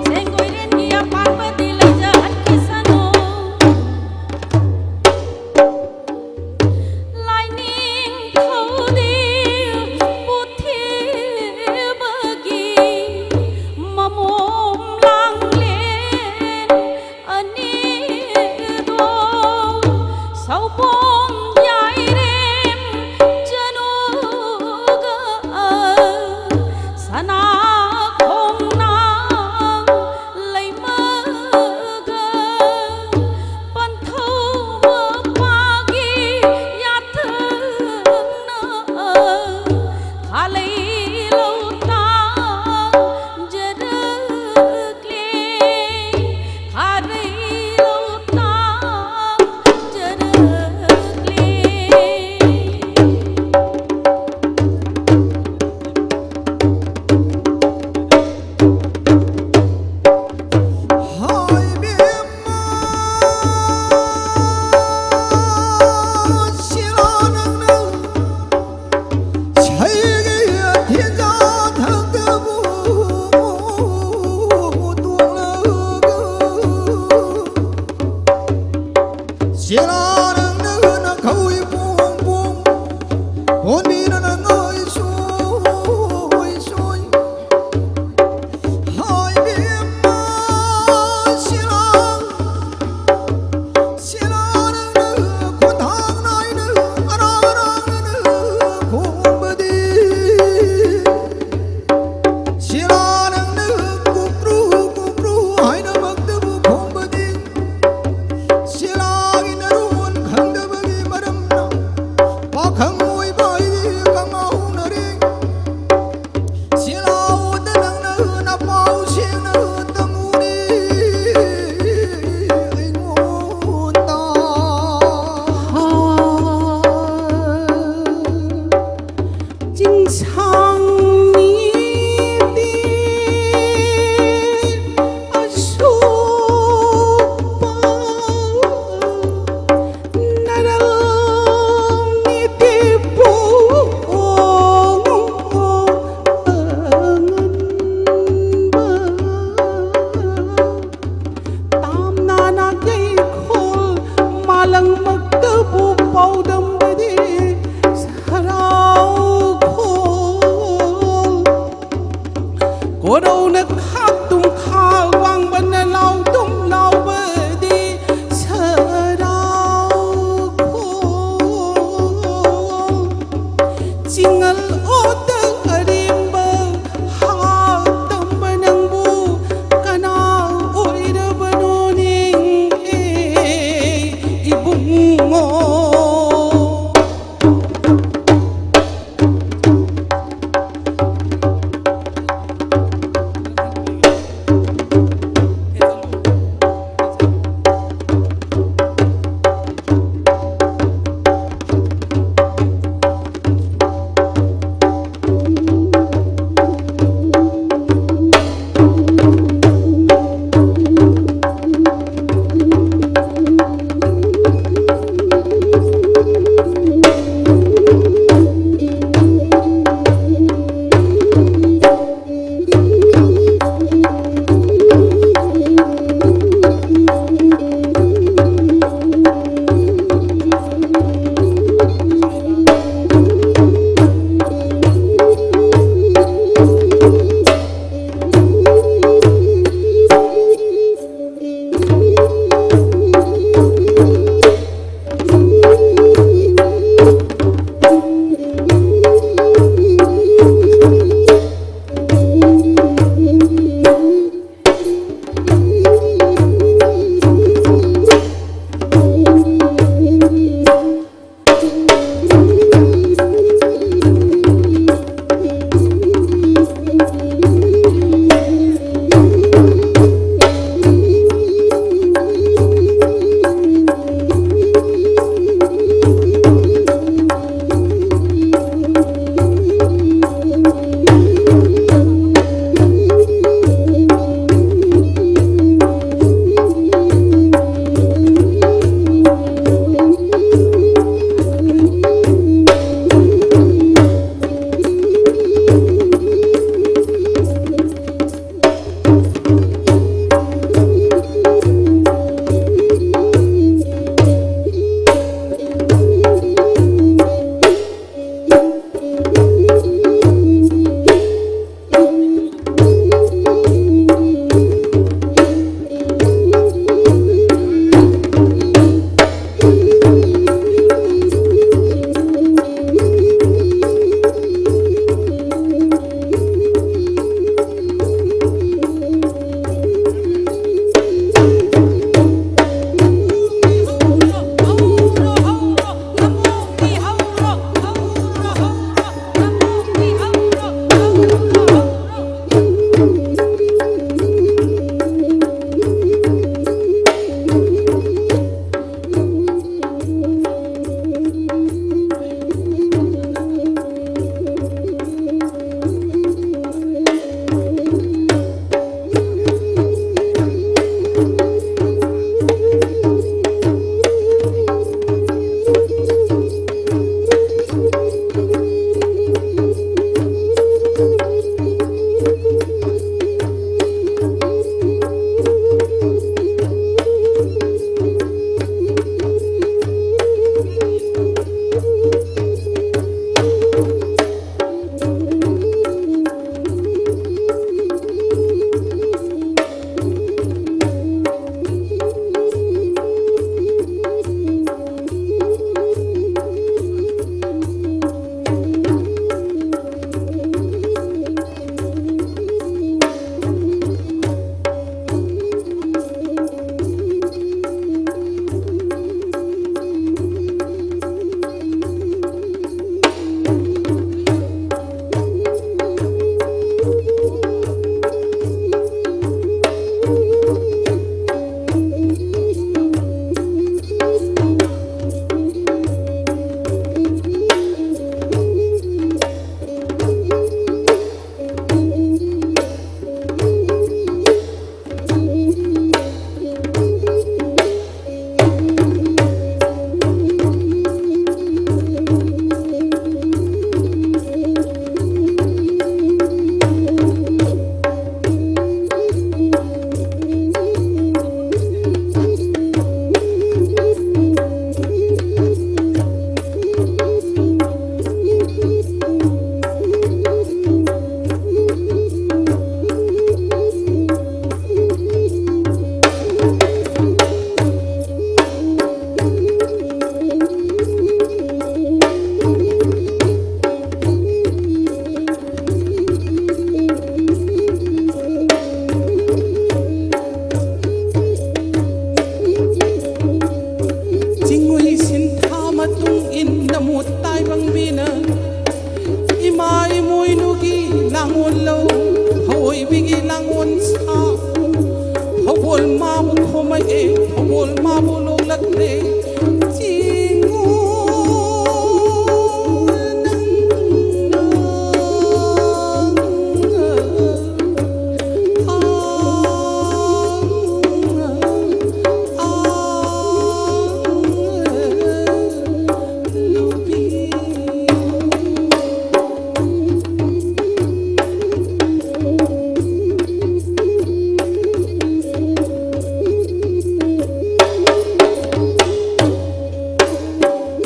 ꯁꯦꯡꯒꯣꯏꯔꯦꯟꯒꯤ ꯑꯄꯥꯟꯕꯗꯤ ꯂꯩꯖꯍꯟꯈꯤꯁꯅꯨ꯫ ꯊꯧꯕꯣꯡ ꯌꯥꯏꯔꯦꯝ ꯆꯅꯨꯒ ꯁꯅꯥ ꯈꯣꯡꯅꯥꯡ ꯂꯩꯃꯒ ꯄꯟꯊꯧ ꯃꯄꯥꯒꯤ ꯌꯥꯊꯪꯅ ꯈꯥꯂꯩ ꯂꯧꯇꯥꯖꯔꯛꯂꯦ꯫ ꯈꯥꯂꯩ ꯂꯧꯇꯥꯖꯔꯛꯂꯦ꯫ ꯍꯥꯏꯕꯦꯝꯃ ꯁꯤꯔꯥ ꯅꯪꯅ ꯁꯩꯒꯤ ꯊꯦꯟꯖꯥ ꯊꯛꯇꯕꯨ ꯇꯣꯛꯂꯒ ꯁꯤꯔꯥ ꯅꯪꯅ ꯅꯈꯧꯏ ꯄꯣꯡ ꯄꯣꯡ ꯄꯣꯟꯕꯤꯅ ꯅꯪ ꯑꯣꯏ ꯁꯣꯏ ꯁꯣꯏ꯫ ꯍꯥꯏꯕꯦꯝꯃ ꯁꯤꯔꯥ, ꯁꯤꯔꯥ ꯅꯪꯅ ꯈꯣꯟꯊꯥꯡ ꯅꯥꯏꯅ ꯑꯔꯥꯡ ꯑꯔꯥꯡꯅ ꯈꯣꯡꯕꯗꯤ ꯁꯤꯂꯥ ꯅꯪꯅ ꯀꯨꯀ꯭ꯔꯨ ꯀꯨꯀ꯭ꯔꯨ ꯍꯥꯏꯅꯃꯛꯇꯕꯨ ꯈꯣꯡꯕꯗꯤ ꯁꯤꯂꯥꯒꯤ ꯅꯔꯣꯟ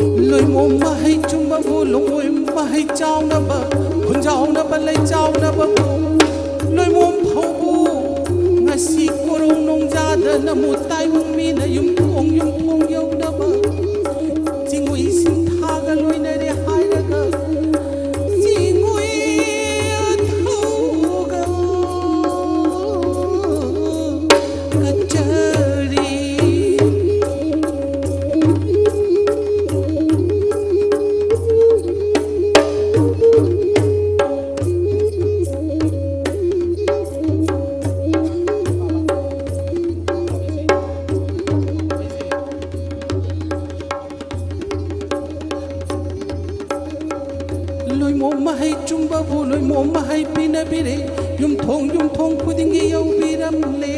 ꯂꯣꯏꯃꯣꯝ ꯃꯍꯩ ꯆꯨꯝꯕꯕꯨ, ꯂꯣꯏꯃꯣꯝ ꯃꯍꯩ ꯆꯥꯎꯅꯕ, ꯈꯨꯟꯖꯥꯎꯅꯕ, ꯂꯩ ꯆꯥꯎꯅꯕꯕꯨ, ꯂꯣꯏꯃꯣꯝ ꯐꯧꯕꯨ, ꯉꯁꯤ ꯀꯣꯔꯧ ꯅꯣꯡꯖꯥꯗ ꯅꯃꯨ ꯇꯥꯏꯕꯪ ꯃꯤꯅ ꯌꯨꯝꯊꯣꯡ ꯌꯨꯝꯊꯣꯡ ꯌꯧꯅꯕ, ꯆꯤꯡꯉꯨꯏ ꯁꯤꯡꯊꯥꯒ ꯂꯣꯏꯅꯔꯦ ꯍꯥꯏꯔꯒ, ꯆꯤꯡꯉꯨꯏ ꯊꯧꯒ ꯀꯠꯆꯔꯤ꯫ ꯂꯣꯏꯃꯣꯝ ꯃꯍꯩ ꯆꯨꯝꯕꯕꯨ ꯂꯣꯏꯃꯣꯝ ꯃꯍꯩ ꯄꯤꯅꯕꯤꯔꯦ, ꯌꯨꯝꯊꯣꯡ ꯌꯨꯝꯊꯣꯡ ꯈꯨꯗꯤꯡꯒꯤ ꯌꯧꯕꯤꯔꯝꯂꯦ꯫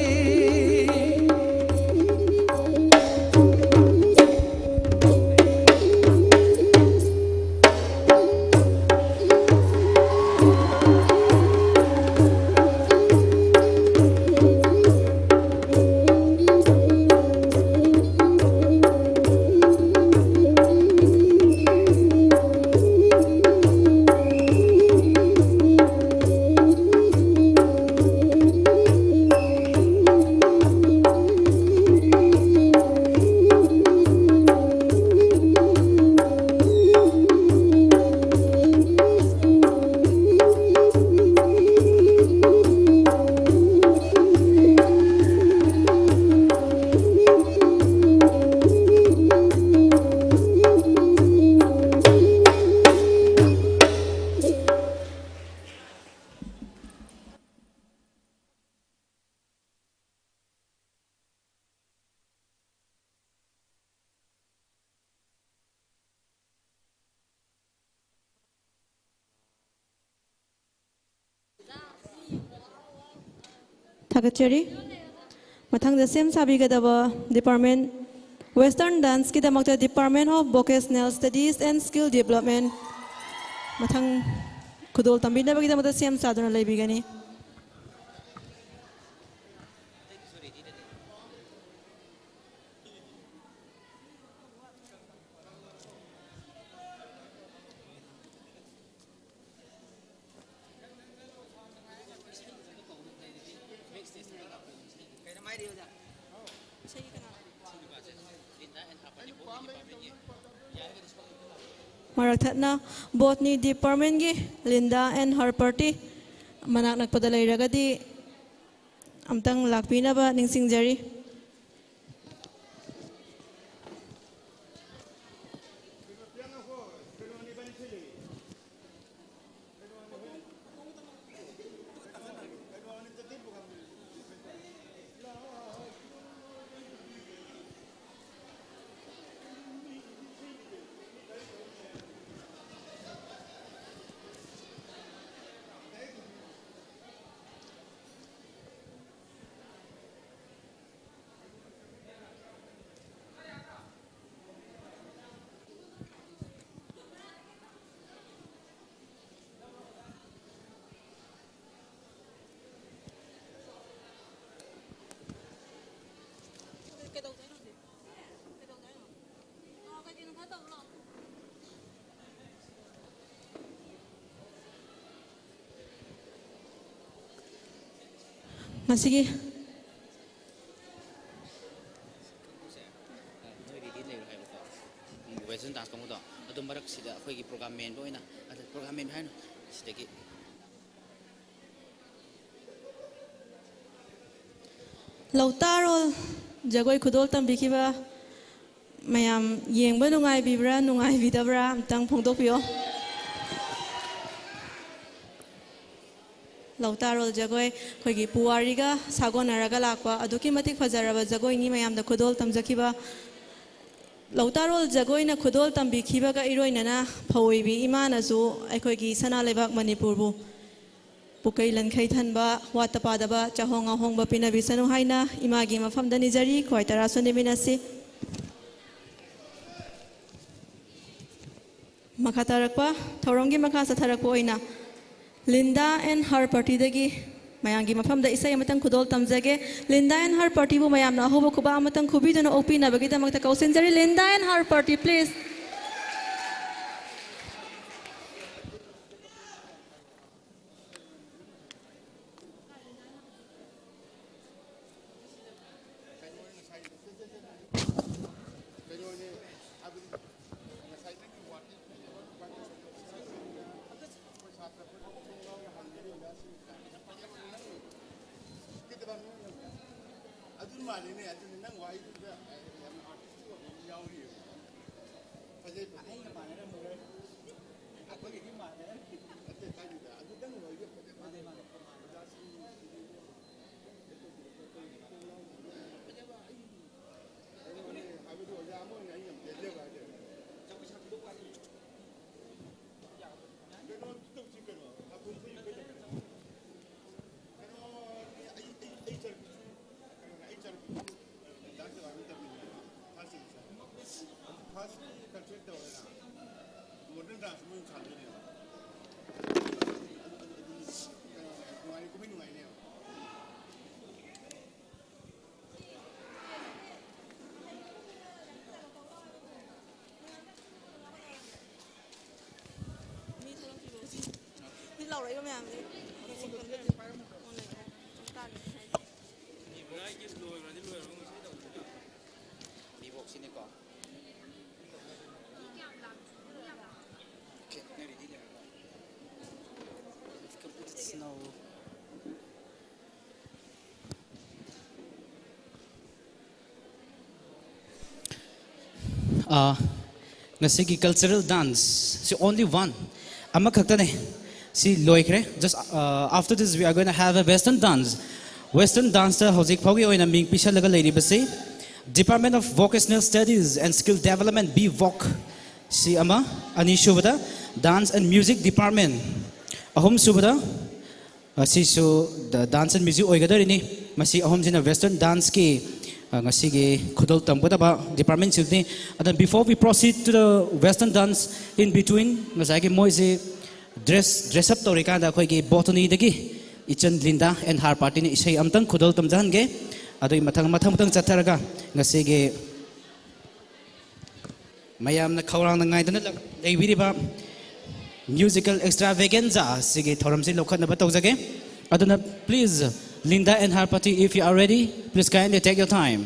ꯊꯥꯒꯠꯆꯔꯤ꯫ ꯃꯊꯪꯗ ꯁꯦꯝ ꯁꯥꯕꯤꯒꯗꯕ department, Western Danceꯀꯤꯗꯃꯛꯇ Department of Vocational Studies and Skill Development꯫ ꯃꯊꯪ ꯈꯨꯗꯣꯜ ꯇꯝꯕꯤꯅꯕꯒꯤꯗꯃꯛꯇ ꯁꯦꯝ ꯁꯥꯗꯨꯅ ꯂꯩꯕꯤꯒꯅꯤ꯫ ꯃꯔꯛ ꯊꯠꯅ ꯕꯣꯠꯅꯤ ꯗꯤꯄꯥꯔꯠꯃꯦꯟꯒꯤ ꯂꯤꯟꯗꯥ ꯑꯦꯟ ꯍꯔ ꯄꯥꯔꯇꯤ ꯃꯅꯥꯛ ꯅꯛꯄꯗ ꯂꯩꯔꯒꯗꯤ ꯑꯝꯇꯪ ꯂꯥꯛꯄꯤꯅꯕ ꯅꯤꯡꯁꯤꯡꯖꯔꯤ꯫ ꯃꯁꯤꯒꯤ ꯅꯣꯏ ꯔꯦꯗꯤ ꯂꯩꯔꯣ ꯍꯥꯏꯕꯀꯣ꯫ ꯎꯝ, ꯋꯦꯁꯇꯔꯟ ꯗꯥꯟꯁ ꯀꯥꯡꯕꯨꯗꯣ꯫ ꯑꯗꯨ ꯃꯔꯛꯁꯤꯗ ꯑꯩꯈꯣꯏꯒꯤ ꯄ꯭ꯔꯣꯒ꯭ꯔꯥꯝ ꯃꯦꯟꯕ ꯑꯣꯏꯅ, ꯑꯗꯨ ꯄ꯭ꯔꯣꯒ꯭ꯔꯥꯝ ꯃꯦꯟꯕ ꯍꯥꯏꯅ ꯁꯤꯗꯒꯤ ꯂꯧꯇꯥꯔꯣꯜ ꯖꯒꯣꯏ ꯈꯨꯗꯣꯜ ꯇꯝꯕꯤꯈꯤꯕ ꯃꯌꯥꯝ ꯌꯦꯡꯕ ꯅꯨꯡꯉꯥꯏꯕꯤꯕ꯭ꯔꯥ, ꯅꯨꯡꯉꯥꯏꯕꯤꯗꯕ꯭ꯔꯥ? ꯑꯝꯇꯪ ꯐꯣꯡꯗꯣꯛꯄꯤꯌꯣ꯫ ꯂꯧꯇꯥꯔꯣꯜ ꯖꯒꯣꯏ ꯑꯩꯈꯣꯏꯒꯤ ꯄꯨꯋꯥꯔꯤꯒ ꯁꯥꯒꯣꯟꯅꯔꯒ ꯂꯥꯛꯄ ꯑꯗꯨꯛꯀꯤ ꯃꯇꯤꯛ ꯐꯖꯔꯕ ꯖꯒꯣꯏꯅꯤ꯫ ꯃꯌꯥꯝꯗ ꯈꯨꯗꯣꯜ ꯇꯝꯖꯈꯤꯕ ꯂꯧꯇꯥꯔꯣꯜ ꯖꯒꯣꯏꯅ ꯈꯨꯗꯣꯜ ꯇꯝꯕꯤꯈꯤꯕꯒ ꯏꯔꯣꯏꯅꯅ ꯐꯧ ꯑꯣꯏꯕꯤ ꯏꯃꯥꯅꯁꯨ ꯑꯩꯈꯣꯏꯒꯤ ꯁꯅꯥ ꯂꯩꯕꯥꯛ ꯃꯅꯤꯄꯨꯔꯕꯨ ꯄꯨꯀꯩ ꯂꯟꯈꯩ ꯊꯟꯕ, ꯋꯥꯠꯇ ꯄꯥꯗꯕ, ꯆꯥꯍꯣꯡ ꯉꯥꯍꯣꯡꯕ ꯄꯤꯅꯕꯤꯁꯅꯨ ꯍꯥꯏꯅ ꯏꯃꯥꯒꯤ ꯃꯐꯝꯗ ꯅꯤꯖꯔꯤ꯫ ꯈ꯭ꯋꯥꯏ ꯇꯔꯥ ꯁꯣꯟꯅꯃꯤꯟꯅꯁꯤ꯫ ꯃꯈꯥ ꯇꯥꯔꯛꯄ ꯊꯧꯔꯝꯒꯤ ꯃꯈꯥ ꯆꯠꯊꯔꯛꯄ ꯑꯣꯏꯅ ꯂꯤꯟꯗꯥ ꯑꯦꯟ ꯍꯥꯔ ꯄꯥꯔꯇꯤꯗꯒꯤ ꯃꯌꯥꯝꯒꯤ ꯃꯐꯝꯗ ꯏꯁꯩ ꯑꯃꯇꯪ ꯈꯨꯗꯣꯜ ꯇꯝꯖꯒꯦ꯫ ꯂꯤꯟꯗꯥ ꯑꯦꯟ ꯍꯥꯔ ꯄꯥꯔꯇꯤꯕꯨ ꯃꯌꯥꯝꯅ ꯑꯍꯧꯕ ꯈꯨꯕꯥꯛ ꯑꯃꯇꯪ ꯈꯨꯕꯤꯗꯨꯅ ꯑꯣꯛꯄꯤꯅꯕꯒꯤꯗꯃꯛꯇ ꯀꯧꯁꯤꯟꯖꯔꯤ꯫ ꯂꯤꯟꯗꯥ ꯑꯦꯟ ꯍꯥꯔ ꯄꯥꯔꯇꯤ, please꯫ ꯑꯗꯨ ꯃꯥꯜꯂꯤꯅꯦ, ꯑꯗꯨꯅꯤ ꯅꯪ ꯋꯥꯍꯩꯗꯨꯗ ꯌꯥꯝꯅ ꯑꯥꯔꯇꯤꯁ ꯑꯣꯏꯕ ꯑꯃ ꯌꯥꯎꯔꯤꯑꯕ꯫ ꯐꯖꯩ, ꯐꯖꯩ꯫ ꯑꯩꯒ ꯃꯥꯟꯅꯔꯝꯃꯔꯣꯏ꯫ ꯑꯩꯈꯣꯏꯒꯗꯤ ꯃꯥꯟꯅꯔꯝꯃꯤ꯫ ꯅꯠꯇꯦ, ꯀꯥꯏꯗꯦꯗ꯫ ꯑꯗꯨ ꯅꯪ ꯋꯥꯍꯩꯗꯣ ꯐꯖꯩ, ꯃꯥꯅꯦ, ꯐꯖꯩ꯫ ꯃꯥꯅꯦ꯫ ꯑꯣꯖꯥꯁꯤꯡ ꯍꯥꯏꯕꯗꯤ ꯑꯣꯖꯥ ꯑꯃ ꯑꯣꯏꯅ ꯑꯩ ꯌꯥꯝ ꯄꯦꯟꯖꯕ ꯍꯥꯏꯇꯥꯔꯦ꯫ ꯀꯩꯅꯣ ꯇꯧꯁꯤ ꯀꯩꯅꯣ, ꯀꯩꯅꯣ, ꯑꯩ, ꯑꯩ, ꯑꯩ ꯆꯠꯂꯛꯀꯦ꯫ ꯀꯩꯅꯣꯅꯦ, ꯑꯩ ꯆꯠꯂꯛꯀꯦ꯫ ꯗꯥꯟꯁ ꯗꯤꯄꯥꯔꯠꯃꯦꯟ ꯇꯝꯃꯤꯟꯅꯕ꯫ First semester. ꯐꯥꯔꯁ ꯀꯜꯆꯔꯦꯜ ꯇꯧꯔꯦꯅ꯫ ꯃꯣꯗꯔꯟ ꯗꯥꯟꯁ ꯃꯣꯏ ꯁꯥꯟꯅꯗꯣꯏꯅꯦꯕ꯫ ꯑꯗꯨ, ꯑꯗꯨ, ꯑꯗꯨ, ꯀꯩꯅꯣꯅꯦ, ꯅꯨꯡꯉꯥꯏꯅꯤ, ꯀꯨꯝꯍꯩ ꯅꯨꯡꯉꯥꯏꯅꯦꯕ꯫ ꯃꯤ ꯊꯣꯛꯂꯛꯈꯤꯕ ꯍꯧꯖꯤꯛ꯫ ꯃꯤ ꯂꯥꯎꯔꯛꯏꯕ ꯃꯌꯥꯝꯁꯦ꯫ ꯚꯤꯚꯣꯛꯁꯤꯅꯤꯀꯣ꯫ ꯑꯥ, ꯉꯁꯤꯒꯤ cultural dance ꯁꯤ only one ꯑꯃꯈꯛꯇꯅꯦ꯫ ꯁꯤ ꯂꯣꯏꯈ꯭ꯔꯦ꯫ Just, uh, after this we are going to have a western dance. Western dance ꯇ ꯍꯧꯖꯤꯛ ꯐꯥꯎꯒꯤ ꯑꯣꯏꯅ ꯃꯤꯡ ꯄꯤꯁꯜꯂꯒ ꯂꯩꯔꯤꯕꯁꯤ Department of Vocational Studies and Skill Development, B Voc꯫ ꯁꯤ ꯑꯃ, ꯑꯅꯤꯁꯨꯕꯗ Dance and Music Department, ꯑꯍꯨꯝꯁꯨꯕꯗ ꯑꯁꯤꯁꯨ the dance and music ꯑꯣꯏꯒꯗꯧꯔꯤꯅꯤ꯫ ꯃꯁꯤ ꯑꯍꯨꯝꯁꯤꯅ western dance ꯀꯤ, ꯑ, ꯉꯁꯤꯒꯤ ꯈꯨꯗꯣꯜ ꯇꯝꯒꯗꯕ department ꯁꯤꯡꯅꯤ꯫ ꯑꯗ before we proceed to the western dance, in between ꯉꯁꯥꯏꯒꯤ ꯃꯣꯏꯁꯤ dress, dress up ꯇꯧꯔꯤꯀꯥꯟꯗ ꯑꯩꯈꯣꯏꯒꯤ botany ꯗꯒꯤ ꯏꯆꯟ ꯂꯤꯟꯗꯥ and her party ꯅ ꯏꯁꯩ ꯑꯝꯇꯪ ꯈꯨꯗꯣꯜ ꯇꯝꯖꯍꯟꯒꯦ꯫ ꯑꯗꯨꯒꯤ ꯃꯊꯪ, ꯃꯊꯪ ꯃꯊꯪ ꯆꯠꯊꯔꯒ ꯉꯁꯤꯒꯤ ꯃꯌꯥꯝꯅ ꯈꯧꯔꯥꯡꯅ ꯉꯥꯏꯗꯨꯅ ꯂ-, ꯂꯩꯕꯤꯔꯤꯕ musical extravaganza ꯑꯁꯤꯒꯤ ꯊꯧꯔꯝꯁꯤ ꯂꯧꯈꯠꯅꯕ ꯇꯧꯖꯒꯦ꯫ ꯑꯗꯨꯅ please, Linda and her party, if you are ready, please kindly take your time.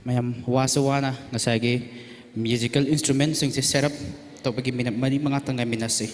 ꯃꯌꯥꯝ ꯋꯥꯁꯨ ꯋꯥꯅ ꯉꯁꯥꯏꯒꯤ musical instrumentꯁꯤꯡꯁꯦ set up ꯇꯧꯕꯒꯤ minute ꯃꯔꯤ ꯃꯉꯥꯇꯪ ꯉꯥꯏꯃꯤꯟꯅꯁꯤ꯫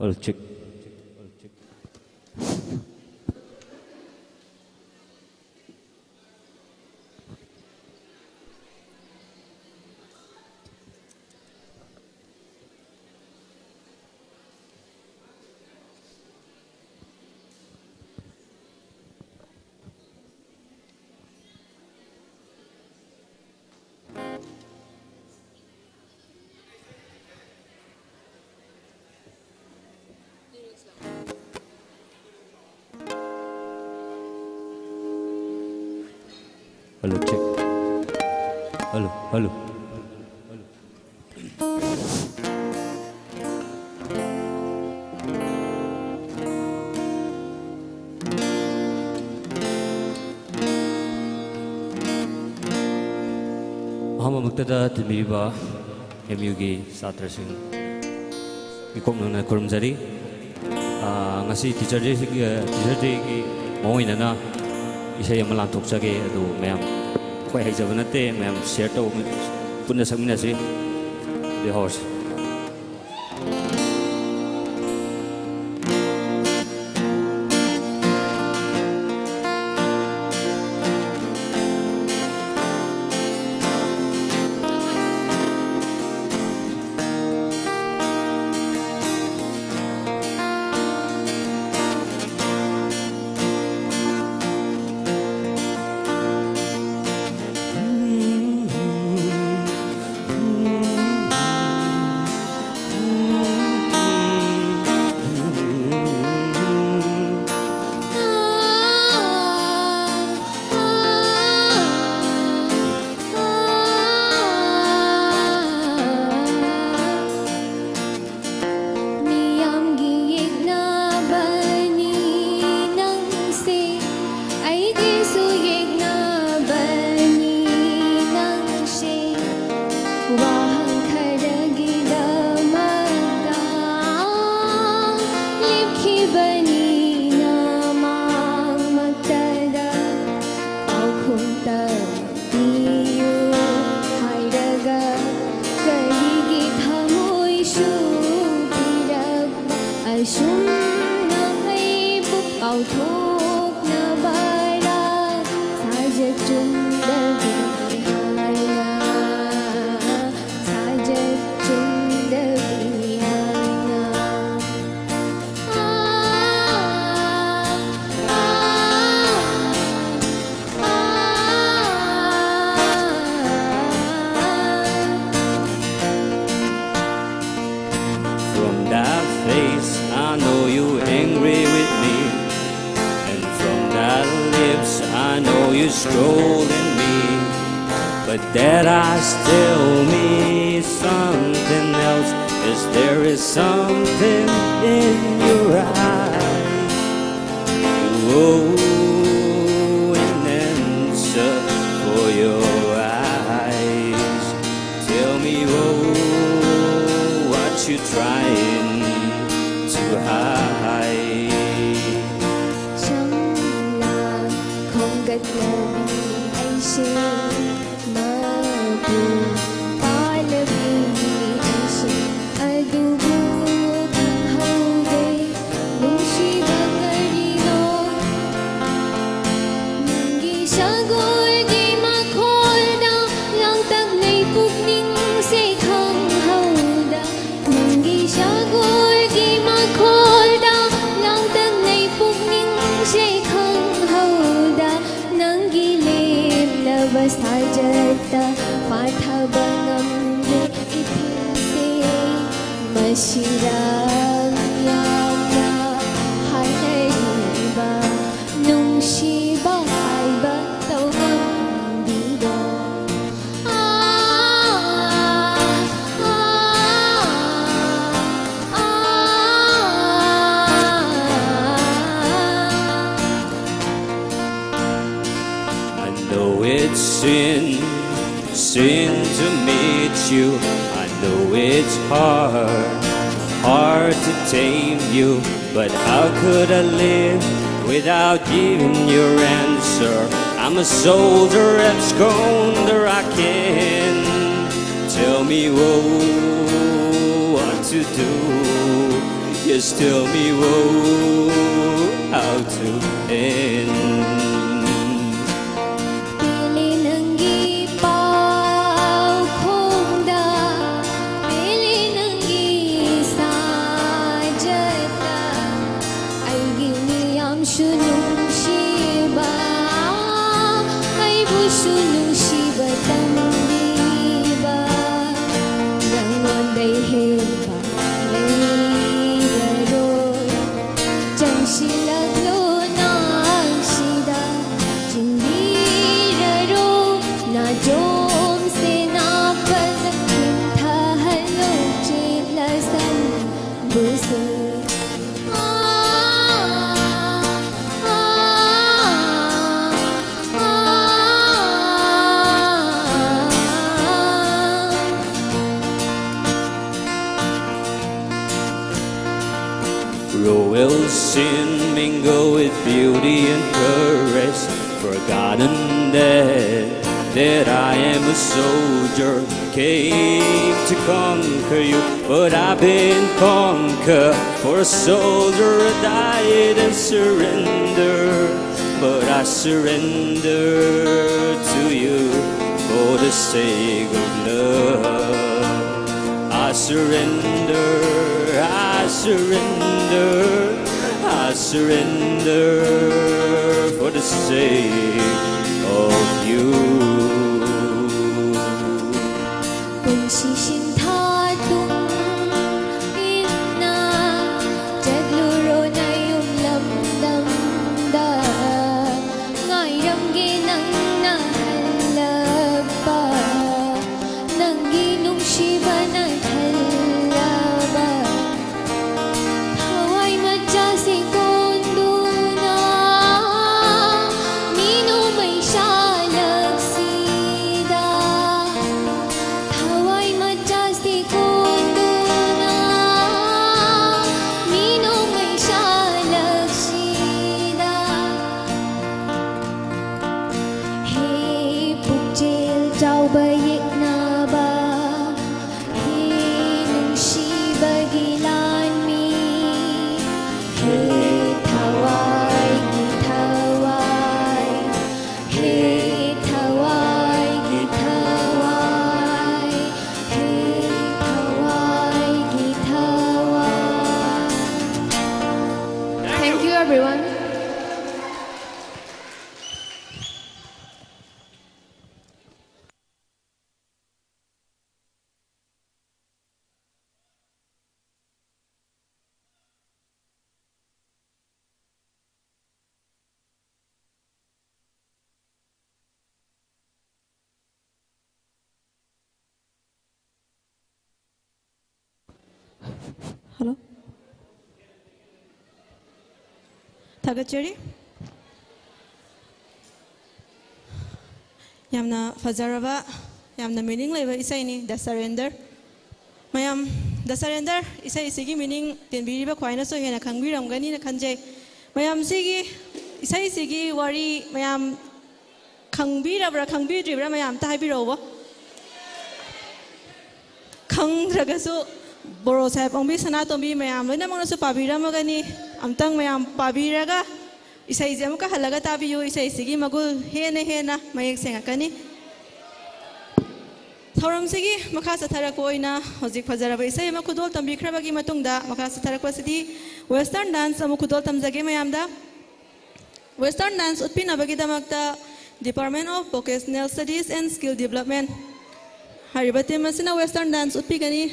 Hello, check. Hello, check. Hello, hello. ꯑꯍꯥꯟꯕꯃꯛꯇꯗ ꯇꯤꯟꯕꯤꯔꯤꯕ ꯑꯦꯝ ꯌꯨꯒꯤ ꯁꯥꯇ꯭ꯔꯁꯤꯡ ꯏꯀꯣꯛ ꯅꯧꯅ ꯈꯨꯔꯨꯝꯖꯔꯤ꯫ ꯑꯥ, ꯉꯁꯤ Teacher Day ꯁꯤꯒꯤ, Teacher Day ꯒꯤ ꯃꯑꯣꯡ ꯑꯣꯏꯅꯅ ꯏꯁꯩ ꯑꯃ ꯂꯥꯟꯊꯣꯛꯆꯒꯦ꯫ ꯑꯗꯨ ꯃꯌꯥꯝ, ꯑꯩꯈꯣꯏ ꯍꯩꯖꯕ ꯅꯠꯇꯦ, ꯃꯌꯥꯝ share ꯇꯧ-, ꯄꯨꯟꯅ ꯁꯛꯃꯤꯟꯅꯁꯤ꯫ ꯑꯗꯨꯗꯤ ꯍꯧꯔꯁꯤ꯫ ꯃꯤꯌꯥꯝꯒꯤ ꯌꯦꯛꯅꯕꯅꯤ ꯅꯪꯁꯦ, ꯑꯩꯒꯤꯁꯨ ꯌꯦꯛꯅꯕꯅꯤ ꯅꯪꯁꯦ꯫ ꯋꯥꯍꯪ ꯈꯔꯒꯤꯗꯃꯛꯇ ꯂꯦꯞꯈꯤꯕꯅꯤ ꯅꯃꯥꯡꯃꯛꯇꯗ꯫ ꯄꯥꯎꯈꯨꯝ ꯇꯝꯕꯤꯌꯨ ꯍꯥꯏꯔꯒ ꯀꯔꯤꯒꯤ ꯊꯃꯣꯏ ꯁꯨꯕꯤꯔꯛꯄ? ꯑꯁꯨꯝꯅ ꯑꯩꯕꯨ ꯀꯥꯎꯊꯣꯛꯅꯕꯔꯥ? ꯊꯥꯖ ꯆꯨꯝꯗꯕꯤ ꯍꯥꯏꯅ, ꯊꯥꯖ ꯆꯨꯝꯗꯕꯤ ꯍꯥꯏꯅ꯫ From that face, I know you angry with me. And from that lips, I know you scolding me. But that eyes tell me something else. Is there is something in your eyes? Oh, an answer for your eyes. Tell me, oh, what you trying to ꯍꯥꯏ꯫ ꯁꯝꯂꯥꯡ ꯈꯣꯝꯒꯠꯂꯕꯤ ꯑꯩꯁꯦ ꯃꯄꯨ ꯄꯥꯜꯂꯕꯤ ꯑꯩꯁꯦ ꯑꯗꯨꯕꯨ ꯈꯪꯍꯧꯗꯦ ꯅꯨꯡꯁꯤꯕ ꯀꯔꯤꯅꯣ꯫ ꯅꯪꯒꯤ ꯁꯒꯣꯜꯒꯤ ꯃꯈꯣꯜꯗ ꯂꯥꯡꯇꯛꯅꯩ ꯄꯨꯛꯅꯤꯡꯁꯦ ꯈꯪꯍꯧꯗ ꯅꯪꯒꯤ ꯁꯒꯣꯜꯒꯤ ꯃꯈꯣꯜꯗ ꯂꯥꯡꯇꯛꯅꯩ ꯄꯨꯛꯅꯤꯡꯁꯦ ꯈꯪꯍꯧꯗ ꯅꯪꯒꯤ ꯂꯦꯝꯂꯕ ꯁꯥꯖꯠꯇ ꯐꯥꯊꯕ ꯉꯝꯗꯦ ꯏꯊꯤꯜꯁꯦ ꯃꯁꯤꯔ ꯌꯥꯝꯅ ꯍꯥꯏꯅꯔꯤꯕ ꯅꯨꯡꯁꯤꯕ ꯍꯥꯏꯕ ꯇꯧꯉꯝꯕꯤꯗꯣ꯫ I know it's sin, sin to meet you. I know it's hard, hard to tame you. But how could I live without giving your answer? I'm a soldier, absconder, I can. Tell me, oh, what to do. Just tell me, oh, how to end. ꯄꯦꯜꯂꯦ ꯅꯪꯒꯤ ꯄꯥꯎꯈꯣꯡꯗ, ꯄꯦꯜꯂꯦ ꯅꯪꯒꯤ ꯁꯥꯖꯠꯇ, ꯑꯩꯒꯤ ꯃꯤꯌꯥꯝꯁꯨ ꯅꯨꯡꯁꯤꯕ, ꯑꯩꯕꯨꯁꯨ ꯅꯨꯡꯁꯤꯕ ꯇꯝꯕꯤꯕ, ꯅꯪꯉꯣꯟꯗꯩ ꯍꯦꯟꯕ ꯂꯩꯔꯔꯣꯏ꯫ ꯆꯪꯁꯤꯜꯂꯛꯂꯣ ꯅꯥꯛꯁꯤꯗ, ꯆꯤꯟꯕꯤꯔꯔꯣ ꯅꯥꯖꯣꯝꯁꯦ ꯅꯥꯄꯜ ꯊꯤꯟꯊꯍꯜꯂꯣ ꯆꯦꯠꯂꯁꯪꯕꯨꯁꯦ꯫ Royal sin mingle with beauty and courage, forgotten that, that I am a soldier, came to conquer you, but I've been conquered. For a soldier I died and surrender, but I surrender to you for the sake of love. I surrender, I surrender, I surrender for the sake of you. ꯄꯨꯟꯁꯤ ꯁꯤꯟꯊꯥ ꯇꯨꯡ ꯏꯟꯅ ꯆꯠꯂꯨꯔꯣ ꯅꯌꯨꯝ ꯂꯝꯗꯝꯗ꯫ ꯉꯥꯏꯔꯝꯒꯦ ꯅꯪꯅ ꯍꯜꯂꯛꯄ, ꯅꯪꯒꯤ ꯅꯨꯡꯁꯤꯕꯅ ꯊꯜꯂꯕ ꯊꯋꯥꯏ ꯃꯆꯥꯁꯦ ꯀꯣꯟꯗꯨꯅ ꯃꯤꯅꯣ ꯃꯩꯁꯥꯂꯛꯁꯤꯗ꯫ ꯊꯋꯥꯏ ꯃꯆꯥꯁꯦ ꯀꯣꯟꯗꯨꯅ ꯃꯤꯅꯣ ꯃꯩꯁꯥꯂꯛꯁꯤꯗ꯫ ꯍꯦ ꯄꯨꯛꯆꯦꯜ ꯆꯥꯎꯕ ꯌꯦꯛꯅꯕ, ꯍꯦ ꯅꯨꯡꯁꯤꯕꯒꯤ ꯂꯥꯟꯃꯤ, ꯍꯦ ꯊꯋꯥꯏꯒꯤ ꯊꯋꯥꯏ, ꯍꯦ ꯊꯋꯥꯏꯒꯤ ꯊꯋꯥꯏ, ꯍꯦ ꯊꯋꯥꯏꯒꯤ ꯊꯋꯥꯏ꯫ Thank you, everyone. Hello. ꯊꯥꯒꯠꯆꯔꯤ꯫ ꯌꯥꯝꯅ ꯐꯖꯔꯕ, ꯌꯥꯝꯅ meaning ꯂꯩꯕ ꯏꯁꯩꯅꯤ, The Surrender꯫ ꯃꯌꯥꯝ, The Surrender ꯏꯁꯩꯁꯤꯒꯤ meaning ꯇꯤꯟꯕꯤꯔꯤꯕ ꯈ꯭ꯋꯥꯏꯅꯁꯨ ꯍꯦꯟꯅ ꯈꯪꯕꯤꯔꯝꯒꯅꯤꯅ ꯈꯟꯖꯩ꯫ ꯃꯌꯥꯝꯁꯤꯒꯤ ꯏꯁꯩꯁꯤꯒꯤ ꯋꯥꯔꯤ ꯃꯌꯥꯝ ꯈꯪꯕꯤꯔꯕ꯭ꯔꯥ ꯈꯪꯕꯤꯗ꯭ꯔꯤꯕ꯭ꯔꯥ ꯃꯌꯥꯝ ꯑꯝꯇ ꯍꯥꯏꯕꯤꯔꯛꯎꯕ꯫ ꯈꯪꯗ꯭ꯔꯒꯁꯨ ꯕꯣꯔꯣ ꯁꯥꯍꯦꯕ ꯑꯣꯡꯕꯤ ꯁꯅꯥꯇꯣꯝꯕꯤ ꯃꯌꯥꯝ ꯂꯣꯏꯅꯃꯛꯅꯁꯨ ꯄꯥꯕꯤꯔꯝꯃꯒꯅꯤ꯫ ꯑꯝꯇꯪ ꯃꯌꯥꯝ ꯄꯥꯕꯤꯔꯒ ꯏꯁꯩꯁꯦ ꯑꯃꯨꯛꯀ ꯍꯜꯂꯒ ꯇꯥꯕꯤꯌꯨ꯫ ꯏꯁꯩꯁꯤꯒꯤ ꯃꯒꯨꯜ ꯍꯦꯟꯅ ꯍꯦꯟꯅ ꯃꯌꯦꯛ ꯁꯦꯡꯉꯛꯀꯅꯤ꯫ ꯊꯧꯔꯝꯁꯤꯒꯤ ꯃꯈꯥ ꯆꯠꯊꯔꯛꯄ ꯑꯣꯏꯅ ꯍꯧꯖꯤꯛ ꯐꯖꯔꯕ ꯏꯁꯩ ꯑꯃ ꯈꯨꯗꯣꯜ ꯇꯝꯕꯤꯈ꯭ꯔꯕꯒꯤ ꯃꯇꯨꯡꯗ ꯃꯈꯥ ꯆꯠꯊꯔꯛꯄꯁꯤꯗꯤ western dance ꯑꯃꯨꯛ ꯈꯨꯗꯣꯜ ꯇꯝꯖꯒꯦ ꯃꯌꯥꯝꯗ꯫ Western dance ꯎꯠꯄꯤꯅꯕꯒꯤꯗꯃꯛꯇ Department of Vocational Studies and Skill Development ꯍꯥꯏꯔꯤꯕ team ꯑꯁꯤꯅ western dance ꯎꯠꯄꯤꯒꯅꯤ꯫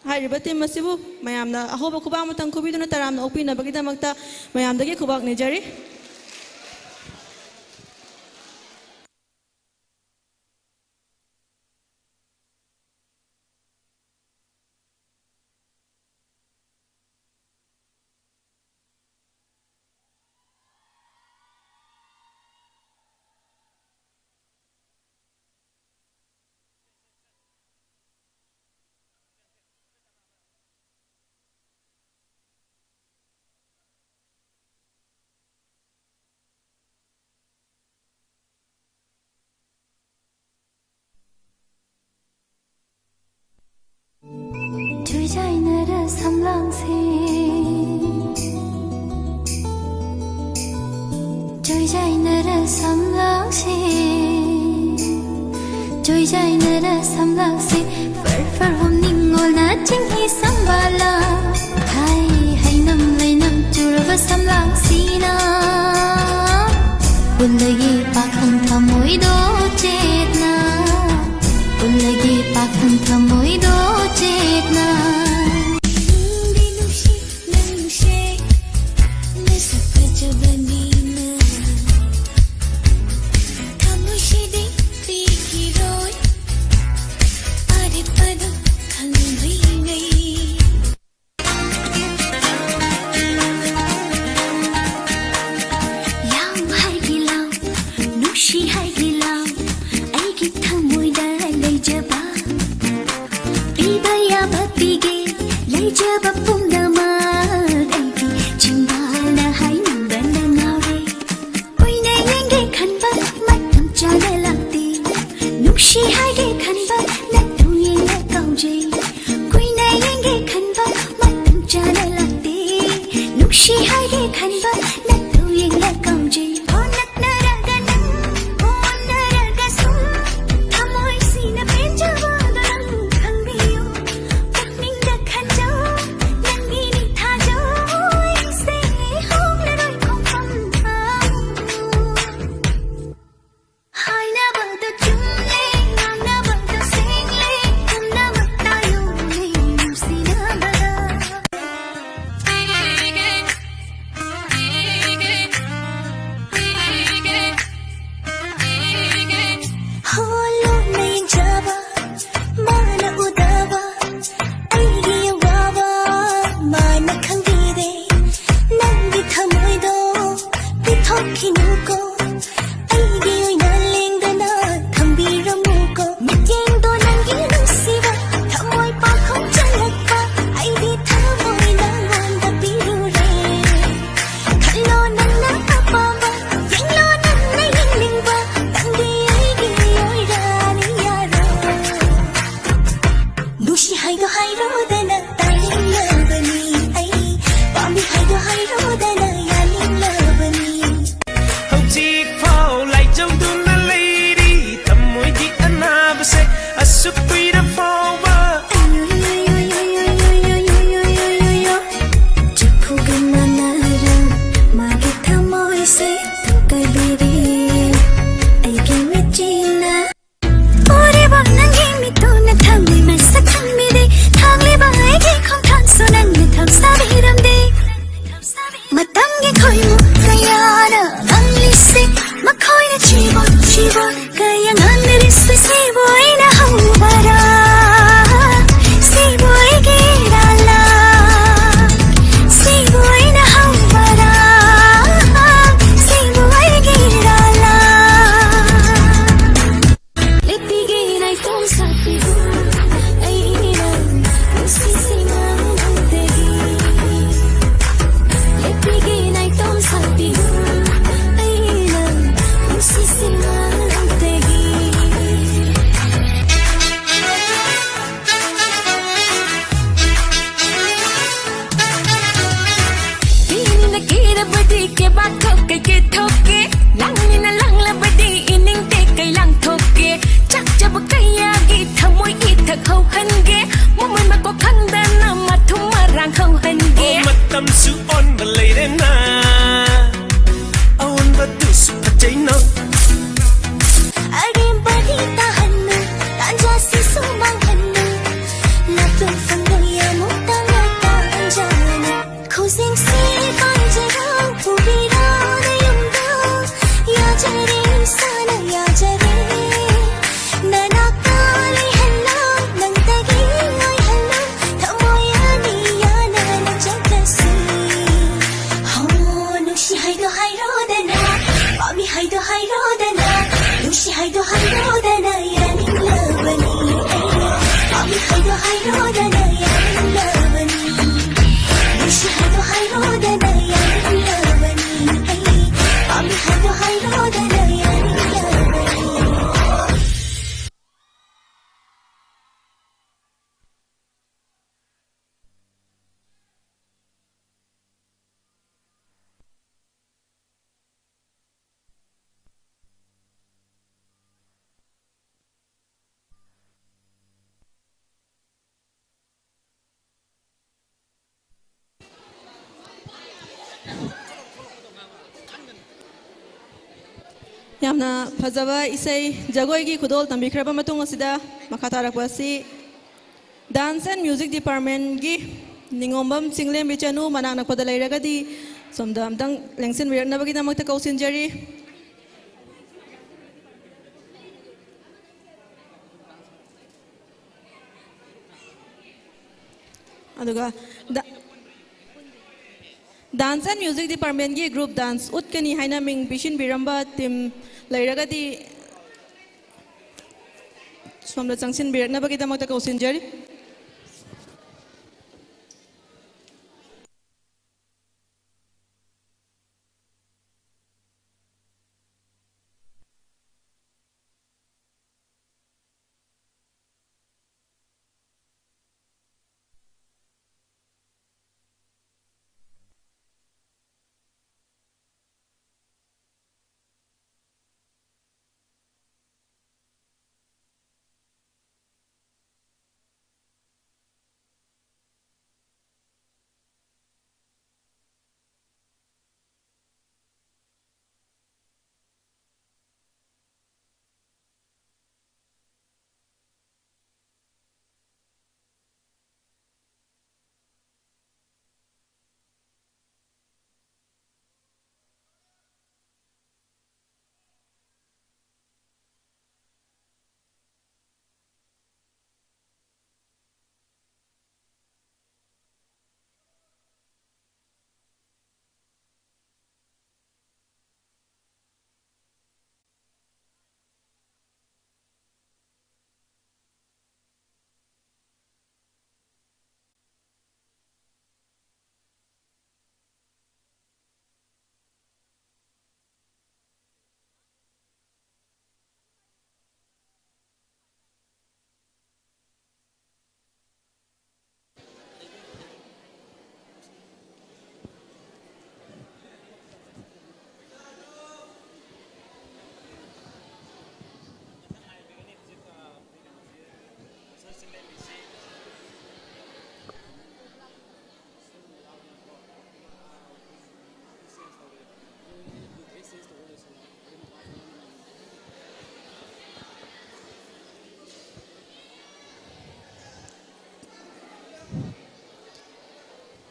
ꯍꯥꯏꯔꯤꯕ team ꯑꯁꯤꯕꯨ ꯃꯌꯥꯝꯅ ꯑꯍꯧꯕ ꯈꯨꯕꯥꯛ ꯑꯃꯇꯪ ꯈꯨꯕꯤꯗꯨꯅ ꯇꯔꯥꯝꯅ ꯑꯣꯛꯄꯤꯅꯕꯒꯤꯗꯃꯛꯇ ꯃꯌꯥꯝꯗꯒꯤ ꯈꯨꯕꯥꯛ ꯅꯤꯖꯔꯤ꯫ ꯆꯨꯏꯖꯥꯏꯅꯔ ꯁꯝꯂꯥꯡꯁꯦ, ꯆꯨꯏꯖꯥꯏꯅꯔ ꯁꯝꯂꯥꯡꯁꯦ, ꯆꯨꯏꯖꯥꯏꯅꯔ ꯁꯝꯂꯥꯡꯁꯦ, ꯐꯔ ꯐꯔ ꯍꯨꯝ ꯅꯤꯡꯉꯣꯜꯅ ꯆꯤꯡꯍꯤ ꯁꯝꯕꯥꯂꯥ, ꯊꯥꯏ ꯍꯩꯅꯝ ꯂꯩꯅꯝ ꯆꯨꯔꯕ ꯁꯝꯂꯥꯡꯁꯤꯅ, ꯄꯨꯜꯂꯒꯦ ꯄꯥꯈꯪ ꯊꯃꯣꯏꯗꯣ ꯆꯦꯠꯅ, ꯄꯨꯜꯂꯒꯦ ꯄꯥꯈꯪ ꯊꯃꯣꯏꯗꯣ ꯆꯦꯠꯅ꯫ ꯅꯨꯡꯗꯤ ꯅꯨꯡꯁꯤ ꯅꯪꯁꯦ ꯅꯁꯛ ꯐꯖꯕꯅꯤꯅ, ꯊꯃꯣꯏꯁꯤꯗꯤ ꯄꯤꯈꯤꯔꯣꯏ ꯑꯔꯦꯞꯄꯗꯨ ꯈꯪꯗ꯭ꯔꯤꯉꯩ꯫ ꯆꯕ ꯄꯨꯝꯅꯃꯛ ꯑꯩꯗꯤ ꯆꯤꯝꯕꯥꯜꯅ ꯍꯥꯏꯅꯤꯡꯕꯅ ꯉꯥꯎꯔꯦ꯫ ꯀꯨꯏꯅ ꯌꯦꯡꯒꯦ ꯈꯟꯕ ꯃꯇꯝ ꯆꯥꯅ ꯂꯥꯛꯇꯦ꯫ ꯅꯨꯡꯁꯤ ꯍꯥꯏꯒꯦ ꯈꯟꯕ ꯅꯠꯇꯨ ꯌꯦꯡꯂ ꯀꯥꯎꯖꯩ꯫ ꯀꯨꯏꯅ ꯌꯦꯡꯒꯦ ꯈꯟꯕ ꯃꯇꯝ ꯆꯥꯅ ꯂꯥꯛꯇꯦ꯫ ꯅꯨꯡꯁꯤ ꯍꯥꯏꯒꯦ ꯈꯟꯕ ꯅꯠꯇꯨ ꯌꯦꯡꯂ ꯀꯥꯎꯖꯩ꯫ ꯑꯣ ꯅꯛꯅꯔꯒ ꯅꯪ, ꯑꯣ ꯑꯣꯟꯅꯔꯒ ꯁꯨꯝ, ꯊꯃꯣꯏꯁꯤꯅ ꯄꯦꯟꯖꯕꯗꯣ ꯅꯪ ꯈꯪꯕꯤꯌꯨ꯫ ꯄꯨꯛꯅꯤꯡꯗ ꯈꯟꯖꯧ, ꯌꯥꯝꯅ ꯐꯖꯕ ꯏꯁꯩ ꯖꯒꯣꯏꯒꯤ ꯈꯨꯗꯣꯜ ꯇꯝꯕꯤꯈ꯭ꯔꯕ ꯃꯇꯨꯡ ꯑꯁꯤꯗ, ꯃꯈꯥ ꯇꯥꯔꯛꯄ ꯑꯁꯤ Dance and Music Departmentꯀꯤ ꯅꯤꯉꯣꯝꯕꯝ ꯆꯤꯡꯂꯦꯝꯕꯤ ꯆꯅꯨ ꯃꯅꯥꯛ ꯅꯛꯄꯗ ꯂꯩꯔꯒꯗꯤ ꯁꯣꯝꯗ ꯑꯝꯇꯪ ꯂꯦꯡꯁꯤꯟꯕꯤꯔꯛꯅꯕꯒꯤꯗꯃꯛꯇ ꯀꯧꯁꯤꯟꯖꯔꯤ꯫ ꯑꯗꯨꯒ ꯗ-, Dance and Music Departmentꯀꯤ group dance ꯎꯠꯀꯅꯤ ꯍꯥꯏꯅ ꯃꯤꯡ ꯄꯤꯁꯤꯟꯕꯤꯔꯝꯕ team ꯂꯩꯔꯒꯗꯤ ꯁꯣꯝꯗ ꯆꯪꯁꯤꯟꯕꯤꯔꯛꯅꯕꯒꯤꯗꯃꯛꯇ ꯀꯧꯁꯤꯟꯖꯔꯤ꯫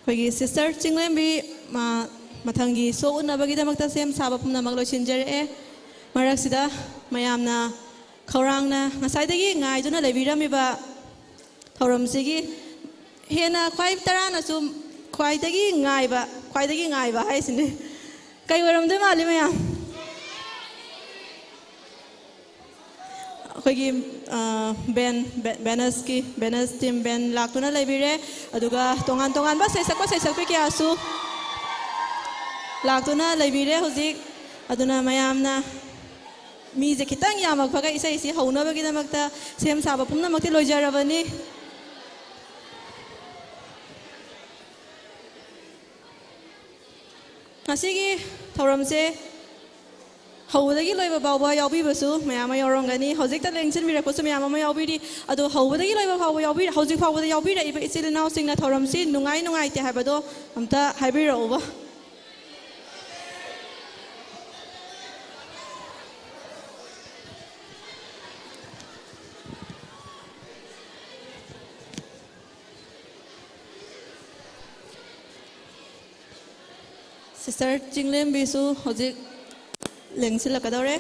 ꯑꯩꯈꯣꯏꯒꯤ ꯁꯤꯁꯇꯔ ꯆꯤꯡꯂꯦꯝꯕꯤ, ꯃꯥ ꯃꯊꯪꯒꯤ ꯁꯣ ꯎꯠꯅꯕꯒꯤꯗꯃꯛꯇ ꯁꯦꯝ ꯁꯥꯕ ꯄꯨꯝꯅꯃꯛ ꯂꯣꯏꯁꯤꯟꯖꯔꯛꯑꯦ꯫ ꯃꯔꯛꯁꯤꯗ ꯃꯌꯥꯝꯅ ꯈꯧꯔꯥꯡꯅ ꯉꯁꯥꯏꯗꯒꯤ ꯉꯥꯏꯗꯨꯅ ꯂꯩꯕꯤꯔꯝꯃꯤꯕ ꯊꯧꯔꯝꯁꯤꯒꯤ ꯍꯦꯟꯅ ꯈ꯭ꯋꯥꯏ ꯇꯔꯥꯅꯁꯨ ꯈ꯭ꯋꯥꯏꯗꯒꯤ ꯉꯥꯏꯕ, ꯈ꯭ꯋꯥꯏꯗꯒꯤ ꯉꯥꯏꯕ ꯍꯥꯏꯁꯤꯅꯦ꯫ ꯀꯩ ꯑꯣꯏꯔꯝꯗꯣꯏ ꯃꯥꯜꯂꯤ ꯃꯌꯥꯝ? ꯑꯩꯈꯣꯏꯒꯤ, ꯑ, ꯕꯦꯟ, ꯕꯦ-, ꯕꯦꯅꯁꯀꯤ, ꯕꯦꯅꯁ ꯇꯤꯝ ꯕꯦꯟ ꯂꯥꯛꯇꯨꯅ ꯂꯩꯕꯤꯔꯦ꯫ ꯑꯗꯨꯒ ꯇꯣꯉꯥꯟ ꯇꯣꯉꯥꯟꯕ ꯁꯩꯁꯛꯄ ꯁꯩꯁꯛꯄꯤ ꯀꯌꯥꯁꯨ ꯂꯥꯛꯇꯨꯅ ꯂꯩꯕꯤꯔꯦ ꯍꯧꯖꯤꯛ꯫ ꯑꯗꯨꯅ ꯃꯌꯥꯝꯅ ꯃꯤꯁꯦ ꯈꯤꯇꯪ ꯌꯥꯝꯃꯛꯄꯒ ꯏꯁꯩꯁꯤ ꯍꯧꯅꯕꯒꯤꯗꯃꯛꯇ ꯁꯦꯝ ꯁꯥꯕ ꯄꯨꯝꯅꯃꯛꯇꯤ ꯂꯣꯏꯖꯔꯕꯅꯤ꯫ ꯉꯁꯤꯒꯤ ꯊꯧꯔꯝꯁꯦ ꯍꯧꯕꯗꯒꯤ ꯂꯣꯏꯕ ꯐꯥꯎꯕ ꯌꯥꯎꯕꯤꯕꯁꯨ ꯃꯌꯥꯝ ꯑꯃ ꯌꯥꯎꯔꯝꯒꯅꯤ꯫ ꯍꯧꯖꯤꯛꯇ ꯂꯦꯡꯁꯤꯟꯕꯤꯔꯛꯄꯁꯨ ꯃꯌꯥꯝ ꯑꯃ ꯌꯥꯎꯕꯤꯔꯤ꯫ ꯑꯗꯣ ꯍꯧꯕꯗꯒꯤ ꯂꯣꯏꯕ ꯐꯥꯎꯕ ꯌꯥꯎꯕꯤꯔ-, ꯍꯧꯖꯤꯛ ꯐꯥꯎꯕꯗ ꯌꯥꯎꯕꯤꯔꯛꯏꯕ ꯏꯆꯤꯜ ꯏꯅꯥꯎꯁꯤꯡꯅ ꯊꯧꯔꯝꯁꯤ ꯅꯨꯡꯉꯥꯏ ꯅꯨꯡꯉꯥꯏꯇꯦ ꯍꯥꯏꯕꯗꯣ ꯑꯝꯇ ꯍꯥꯏꯕꯤꯔꯛꯎꯕ꯫ ꯁꯤꯁꯇꯔ ꯆꯤꯡꯂꯦꯝꯕꯤꯁꯨ ꯍꯧꯖꯤꯛ ꯂꯦꯡꯁꯤꯜꯂꯛꯀꯗꯧꯔꯦ꯫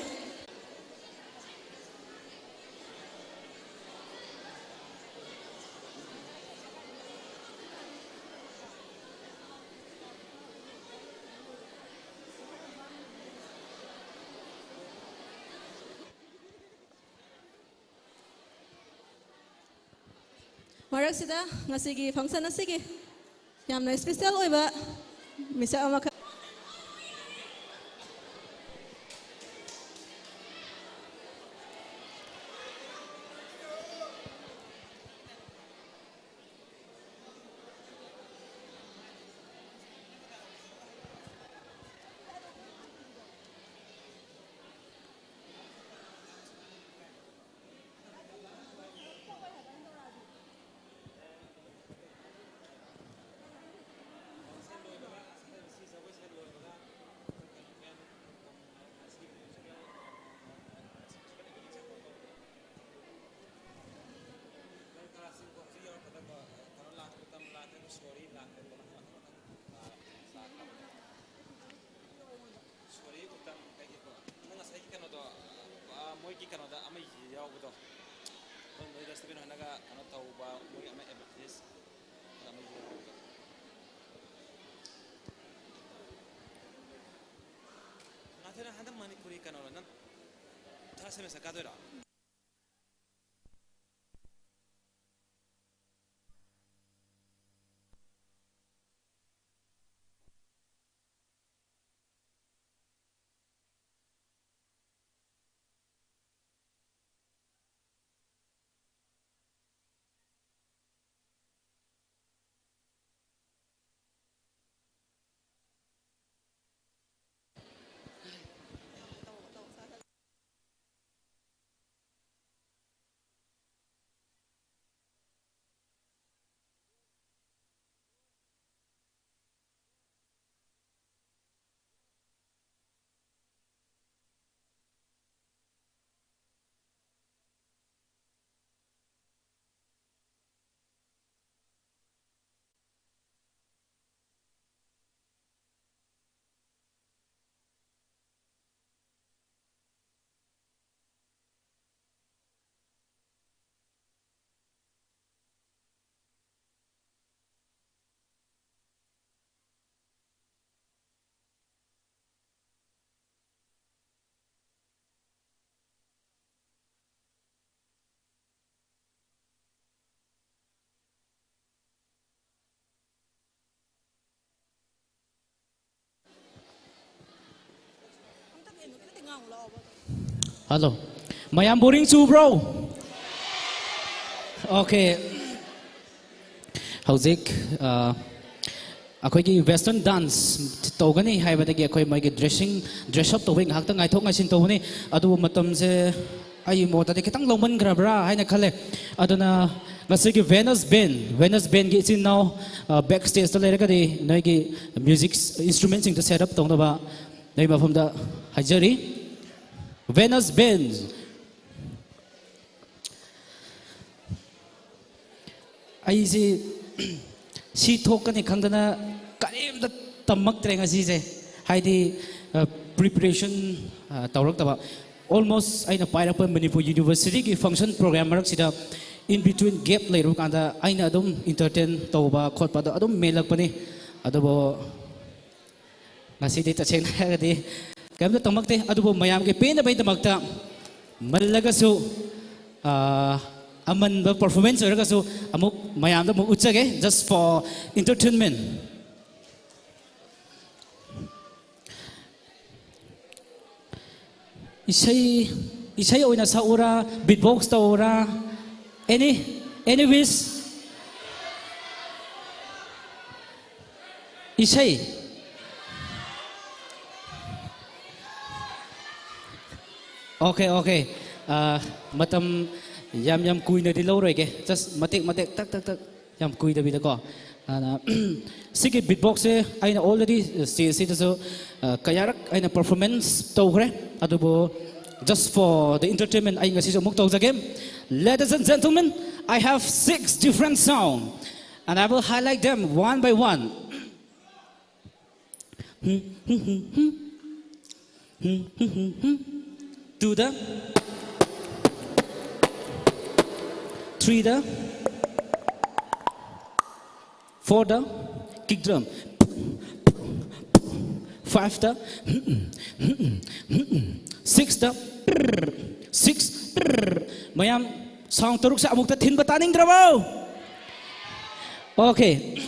ꯃꯔꯛꯁꯤꯗ ꯉꯁꯤꯒꯤ ꯐꯪꯁꯟ ꯑꯁꯤꯒꯤ ꯌꯥꯝꯅ ꯏꯁꯄꯤꯁꯦꯜ ꯑꯣꯏꯕ ꯃꯤꯁꯛ ꯑꯃꯈꯛ ꯃꯣꯏꯒꯤ ꯀꯩꯅꯣꯗ ꯑꯃ ꯌꯥꯎꯕꯗꯣ, ꯑꯩꯈꯣꯏ ꯃꯣꯏ ꯔꯦꯁꯇꯨꯔꯦꯟ ꯍꯥꯏꯅꯒ ꯀꯩꯅꯣ ꯇꯧꯕ, ꯃꯣꯏ ꯑꯃ ꯑꯦꯗꯚꯔꯇꯤꯁ ꯑꯃ ꯌꯥꯎꯕꯗꯣ꯫ ꯉꯥꯊꯣꯏ, ꯅꯪ ꯍꯟꯗꯛ ꯃꯅꯤꯄꯨꯔꯤ ꯀꯩꯅꯣꯔꯣ? ꯅꯪ ꯊꯥꯔꯠ ꯁꯦꯃꯤꯁꯇꯔ ꯀꯥꯗꯣꯏꯔꯣ? ꯍꯜꯂꯣ, ꯃꯌꯥꯝ ꯕꯣꯔꯤꯡ ꯆꯨꯕ꯭ꯔꯣ? ꯑꯣꯀꯦ, ꯍꯧꯖꯤꯛ ꯑ, ꯑꯩꯈꯣꯏꯒꯤ ꯋꯦꯁꯇꯔꯟ ꯗꯥꯟꯁ ꯇꯧꯒꯅꯤ ꯍꯥꯏꯕꯗꯒꯤ ꯑꯩꯈꯣꯏ ꯃꯣꯏꯒꯤ ꯗ꯭ꯔꯦꯁꯤꯡ, ꯗ꯭ꯔꯦꯁ ꯑꯞ ꯇꯧꯕꯩ ꯉꯥꯏꯍꯥꯛꯇꯪ ꯉꯥꯏꯊꯣꯛ ꯉꯥꯏꯁꯤꯟ ꯇꯧꯕꯅꯤ꯫ ꯑꯗꯨꯕꯨ ꯃꯇꯝꯁꯦ ꯑꯩ ꯃꯣꯠꯇꯗꯤ ꯈꯤꯇꯪ ꯂꯧꯃꯟꯈ꯭ꯔꯕ꯭ꯔꯥ ꯍꯥꯏꯅ ꯈꯜꯂꯦ꯫ ꯑꯗꯨꯅ ꯉꯁꯤꯒꯤ ꯚꯦꯅꯁ ꯕꯦꯟ, ꯚꯦꯅꯁ ꯕꯦꯟꯒꯤ ꯏꯆꯤꯟ ꯏꯅꯥꯎ, ꯑ, ꯕꯦꯛ ꯁ꯭ꯇꯦꯖꯇ ꯂꯩꯔꯒꯗꯤ ꯅꯣꯏꯒꯤ ꯃ꯭ꯌꯨꯖꯤꯛ ꯏꯟꯁꯇ꯭ꯔꯨꯃꯦꯟꯁꯤꯡꯗꯣ ꯁꯦꯠ ꯑꯞ ꯇꯧꯅꯕ ꯅꯣꯏ ꯃꯐꯝꯗ ꯍꯥꯏꯖꯔꯤ꯫ ꯚꯦꯅꯁ ꯕꯦꯟ꯫ ꯑꯩꯁꯤ ꯁꯤ ꯊꯣꯛꯀꯅꯤ ꯈꯪꯗꯅ ꯀꯔꯤꯝꯇ ꯇꯝꯃꯛꯇ꯭ꯔꯦ ꯉꯁꯤꯁꯦ꯫ ꯍꯥꯏꯗꯤ, ꯑ, ꯄ꯭ꯔꯤꯄꯦꯔꯦꯁꯟ, ꯑ, ꯇꯧꯔꯛꯇꯕ꯫ Almost ꯑꯩꯅ ꯄꯥꯏꯔꯛꯄ ꯃꯅꯤꯄꯨꯔ ꯌꯨꯅꯤꯚꯔꯁꯤꯇꯤꯒꯤ ꯐꯪꯁꯟ ꯄ꯭ꯔꯣꯒ꯭ꯔꯥꯝ ꯃꯔꯛꯁꯤꯗ, in between gap ꯂꯩꯔꯨꯕ ꯀꯥꯟꯗ, ꯑꯩꯅ ꯑꯗꯨꯝ ꯏꯟꯇꯔꯇꯦꯟ ꯇꯧꯕ ꯈꯣꯠꯄ ꯑꯗꯣ ꯑꯗꯨꯝ ꯃꯦꯜꯂꯛꯄꯅꯤ꯫ ꯑꯗꯨꯕꯨ ꯉꯁꯤꯗꯤ ꯇꯁꯦꯡꯅ ꯍꯥꯏꯔꯒꯗꯤ ꯀꯔꯤꯝꯇ ꯇꯧꯃꯛꯇꯦ꯫ ꯑꯗꯨꯕꯨ ꯃꯌꯥꯝꯒꯤ ꯄꯦꯟꯅꯕꯒꯤꯗꯃꯛꯇ ꯃꯜꯂꯒꯁꯨ, ꯑꯥ, ꯑꯃꯟꯕ ꯄꯔꯐꯣꯔꯃꯦꯟꯁ ꯑꯣꯏꯔꯒꯁꯨ ꯑꯃꯨꯛ ꯃꯌꯥꯝꯗ ꯑꯃꯨꯛ ꯎꯠꯆꯒꯦ, just for entertainment꯫ ꯏꯁꯩ, ꯏꯁꯩ ꯑꯣꯏꯅ ꯁꯛꯎꯔꯥ, ꯕꯤꯠ ꯕꯣꯛꯁ ꯇꯧꯔꯥ? Any, any wish? ꯏꯁꯩ? Okay, okay. ꯑꯥ, ꯃꯇꯝ ꯌꯥꯝ, ꯌꯥꯝ ꯀꯨꯏꯅꯗꯤ ꯂꯧꯔꯣꯏꯒꯦ, just ꯃꯇꯦꯛ ꯃꯇꯦꯛ, ꯇꯛ ꯇꯛ ꯇꯛ꯫ ꯌꯥꯝ ꯀꯨꯏꯗꯕꯤꯗꯀꯣ꯫ ꯑꯗꯨꯅ, ꯁꯤꯒꯤ ꯕꯤꯠ ꯕꯣꯛꯁꯁꯦ ꯑꯩꯅ already ꯁ꯭ꯇꯦꯖꯁꯤꯗꯁꯨ, ꯑ, ꯀꯌꯥꯔꯛ ꯑꯩꯅ ꯄꯔꯐꯣꯔꯃꯦꯟꯁ ꯇꯧꯈ꯭ꯔꯦ꯫ ꯑꯗꯨꯕꯨ, just for the entertainment, ꯑꯩ ꯉꯁꯤꯁꯨ ꯑꯃꯨꯛ ꯇꯧꯖꯒꯦ꯫ Ladies and gentlemen, I have six different sound, and I will highlight them one by one. Two the, three the, four the, kick drum, five the, six the, six꯫ ꯃꯌꯥꯝ, sound ꯇꯔꯨꯛꯁꯦ ꯑꯃꯨꯛꯇ ꯊꯤꯟꯕ ꯇꯥꯅꯤꯡꯗ꯭ꯔꯕꯣ? Okay.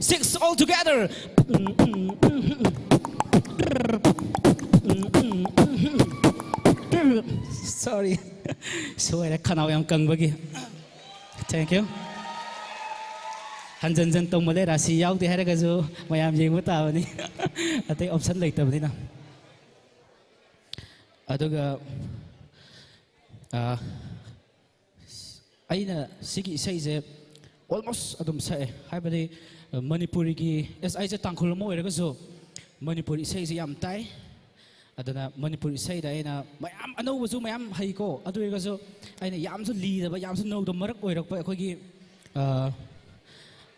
Six all together. Sorry. ꯁꯣꯏꯔꯦ, ꯈꯅꯥꯎ ꯌꯥꯝ ꯀꯪꯕꯒꯤ꯫ Thank you. ꯍꯟꯖꯟ ꯍꯟꯖꯟ ꯇꯧꯃꯜꯂꯦ, ꯔꯥꯁꯤ ꯌꯥꯎꯗꯦ ꯍꯥꯏꯔꯒꯁꯨ ꯃꯌꯥꯝ ꯌꯦꯡꯕ ꯇꯥꯕꯅꯤ꯫ ꯑꯇꯩ option ꯂꯩꯇꯕꯅꯤꯅ꯫ ꯑꯗꯨꯒ, ꯑꯥ, ꯑꯩꯅ ꯁꯤꯒꯤ ꯏꯁꯩꯁꯦ almost ꯑꯗꯨꯝ ꯁꯛꯑꯦ, ꯍꯥꯏꯕꯗꯤ, ꯑ, ꯃꯅꯤꯄꯨꯔꯤꯒꯤ, ꯑꯦꯁ, ꯑꯩꯁꯦ ꯇꯥꯡꯈꯨꯜ ꯑꯃ ꯑꯣꯏꯔꯒꯁꯨ ꯃꯅꯤꯄꯨꯔꯤ ꯏꯁꯩꯁꯦ ꯌꯥꯝ ꯇꯥꯏ꯫ ꯑꯗꯨꯅ ꯃꯅꯤꯄꯨꯔꯤ ꯏꯁꯩꯗ ꯑꯩꯅ ꯃꯌꯥꯝ ꯑꯅꯧꯕꯁꯨ ꯃꯌꯥꯝ ꯍꯩꯀꯣ, ꯑꯗꯨ ꯑꯣꯏꯔꯒꯁꯨ ꯑꯩꯅ ꯌꯥꯝꯁꯨ ꯂꯤꯗꯕ, ꯌꯥꯝꯁꯨ ꯅꯧꯗꯕ ꯃꯔꯛ ꯑꯣꯏꯔꯛꯄ ꯑꯩꯈꯣꯏꯒꯤ, ꯑ,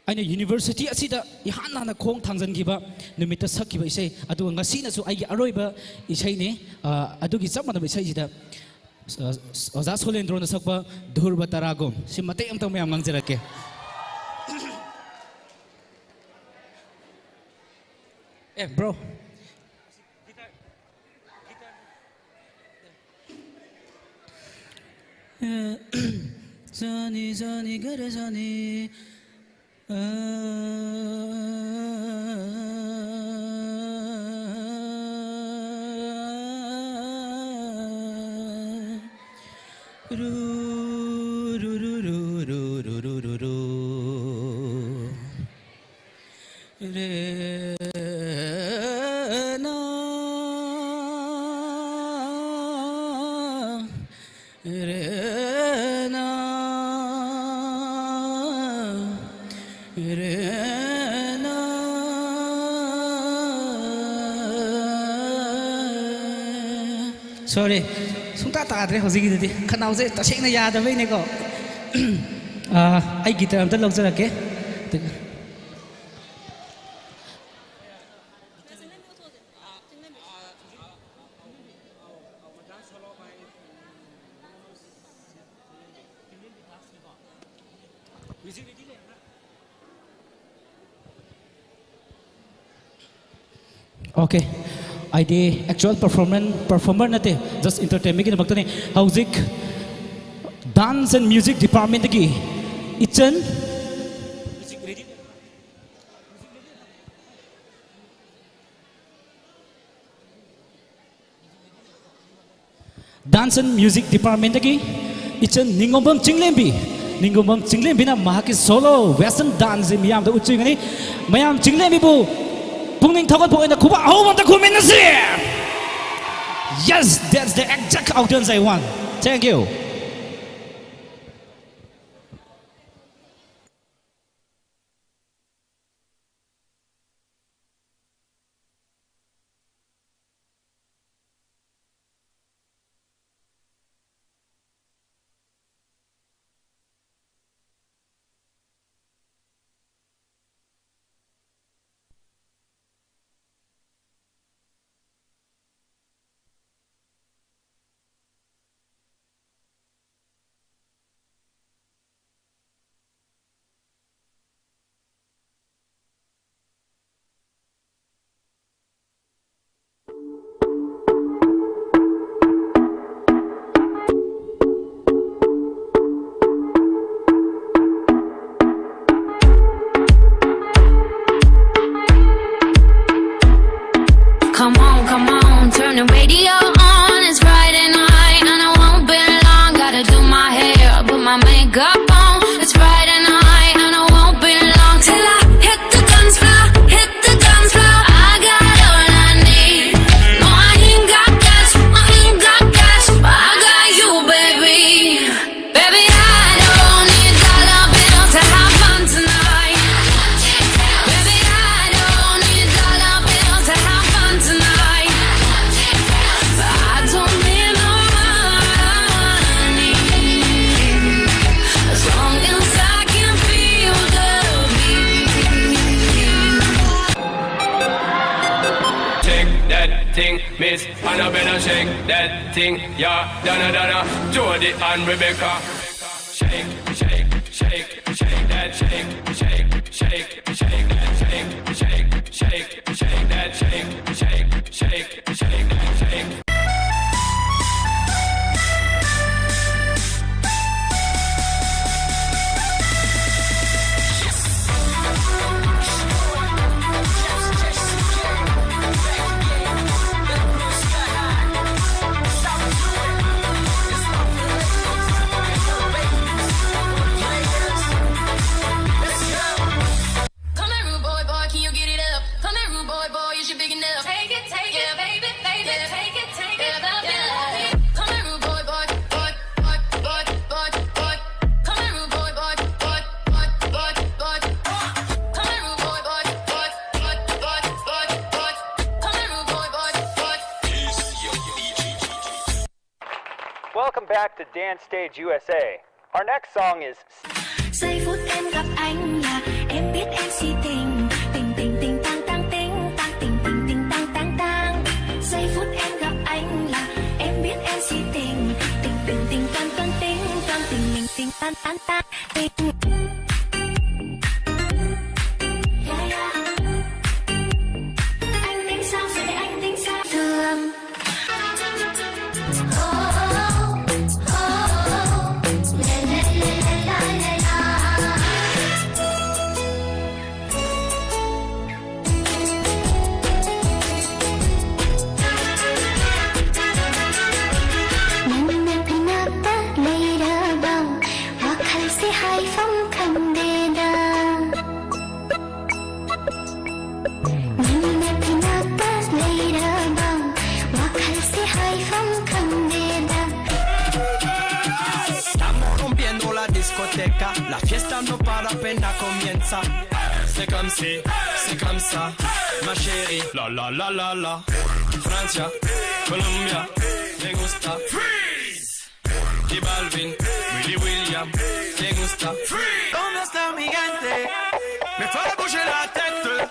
ꯑꯩꯅ university ꯑꯁꯤꯗ ꯏꯍꯥꯟ ꯍꯥꯟꯅ ꯈꯣꯡ ꯊꯥꯡꯖꯟꯈꯤꯕ ꯅꯨꯃꯤꯠꯇ ꯁꯛꯈꯤꯕ ꯏꯁꯩ, ꯑꯗꯨꯒ ꯉꯁꯤꯅꯁꯨ ꯑꯩꯒꯤ ꯑꯔꯣꯏꯕ ꯏꯁꯩꯅꯤ꯫ ꯑ, ꯑꯗꯨꯒꯤ ꯆꯞ ꯃꯥꯟꯅꯕ ꯏꯁꯩꯁꯤꯗ, ꯑ, ꯑꯣꯖꯥ ꯁꯣꯂꯦꯟꯗ꯭ꯔꯣꯅ ꯁꯛꯄ ꯙ꯭ꯔꯨꯕ ꯇꯔꯥꯒꯨꯝ, ꯁꯤ ꯃꯇꯦꯛ ꯑꯃꯇꯪ ꯃꯌꯥꯝ ꯉꯥꯡꯖꯔꯛꯀꯦ꯫ ꯑꯦ, bro꯫ ꯁꯥꯅꯤ, ꯁꯥꯅꯤ, ꯒꯔ ꯁꯥꯅꯤ꯫ ꯑ, ꯔꯨ, ꯔꯨ, ꯔꯨ꯫ ꯔꯦ ꯅ, ꯔꯦ ꯅ, ꯔꯦ ꯅ꯫ Sorry, ꯁꯨꯡꯇꯥ ꯇꯥꯗ꯭ꯔꯦ ꯍꯧꯖꯤꯛꯀꯤꯗꯨꯗꯤ꯫ ꯈꯅꯥꯎꯁꯦ ꯇꯁꯦꯡꯅ ꯌꯥꯗꯕꯩꯅꯦꯀꯣ꯫ ꯑꯥ, ꯑꯩ guitar ꯑꯝꯇ ꯂꯧꯖꯔꯛꯀꯦ꯫ Okay, ꯑꯩꯗꯤ actual performance, performer ꯅꯠꯇꯦ, just entertainment ꯒꯤꯗꯃꯛꯇꯅꯤ꯫ ꯍꯧꯖꯤꯛ dance and music department ꯇꯒꯤ ꯏꯆꯟ, dance and music department ꯇꯒꯤ ꯏꯆꯟ ꯅꯤꯡꯉꯣꯝꯕꯝ ꯆꯤꯡꯂꯦꯝꯕꯤ, ꯅꯤꯡꯉꯣꯝꯕꯝ ꯆꯤꯡꯂꯦꯝꯕꯤꯅ ꯃꯍꯥꯛꯀꯤ solo western dance ꯁꯤ ꯃꯤꯌꯥꯝꯗ ꯎꯠꯆꯒꯅꯤ꯫ ꯃꯌꯥꯝ ꯆꯤꯡꯂꯦꯝꯕꯤꯕꯨ ꯄꯨꯛꯅꯤꯡ ꯊꯧꯒꯠꯄ ꯑꯣꯏꯅ ꯈꯨꯕꯥꯛ ꯑꯍꯧꯕ ꯑꯝꯇ ꯈꯨꯝꯃꯤꯟꯅꯁꯤ꯫ Yes, that's the exact audience I want. Thank you. Come on, come on, turn the radio on. It's Friday night and I won't be long. Gotta do my hair, put my makeup on. It's Friday night and I won't be long till I hit the dance floor, hit the dance floor. I got all I need. No, I ain't got cash, I ain't got cash, but I got you, baby. Baby, I don't need dollar bills to have fun tonight. Baby, I don't need dollar bills to have fun tonight. But I don't need no money as long as I can feel the beat. Shake that thing, Miss Annabella, shake that thing, yeah. Donna, Donna, Jody and Rebecca. Shake, shake, shake, shake that, shake, shake, shake, shake that, shake, shake, shake, shake that, shake, shake, shake, shake that, shake. Come here, rude boy, boy, can you get it up? Come here, rude boy, boy, is you big enough? Take it, take it, baby, baby, take it, take it, love it, love it. Come here, rude boy, boy, boy, boy, boy, boy, boy. Come here, rude boy, boy, boy, boy, boy, boy, boy. Come here, rude boy, boy, boy, boy, boy, boy, boy. Come here, rude boy, boy, boy. Welcome back to Dance Stage U S A. Our next song is Giây phút em gặp anh là em biết em si tình. Tình tình tình tăng tăng tình tăng tình tình tình tăng tăng tăng. Giây phút em gặp anh là em biết em si tình. Tình tình tình tăng tăng tình tăng tình tình tình tăng tăng tăng tình. Yeah, yeah. Anh tính sao rồi anh tính sao? Thương. discoteca, la fiesta no para apenas comienza. C'est comme si, c'est comme ça, ma chérie. La la la la la. Francia, Colombia, me gusta. Freeze. Y Balvin, Willy William, me gusta. Freeze. ¿Dónde está mi gente? Me fue a bouger la tête.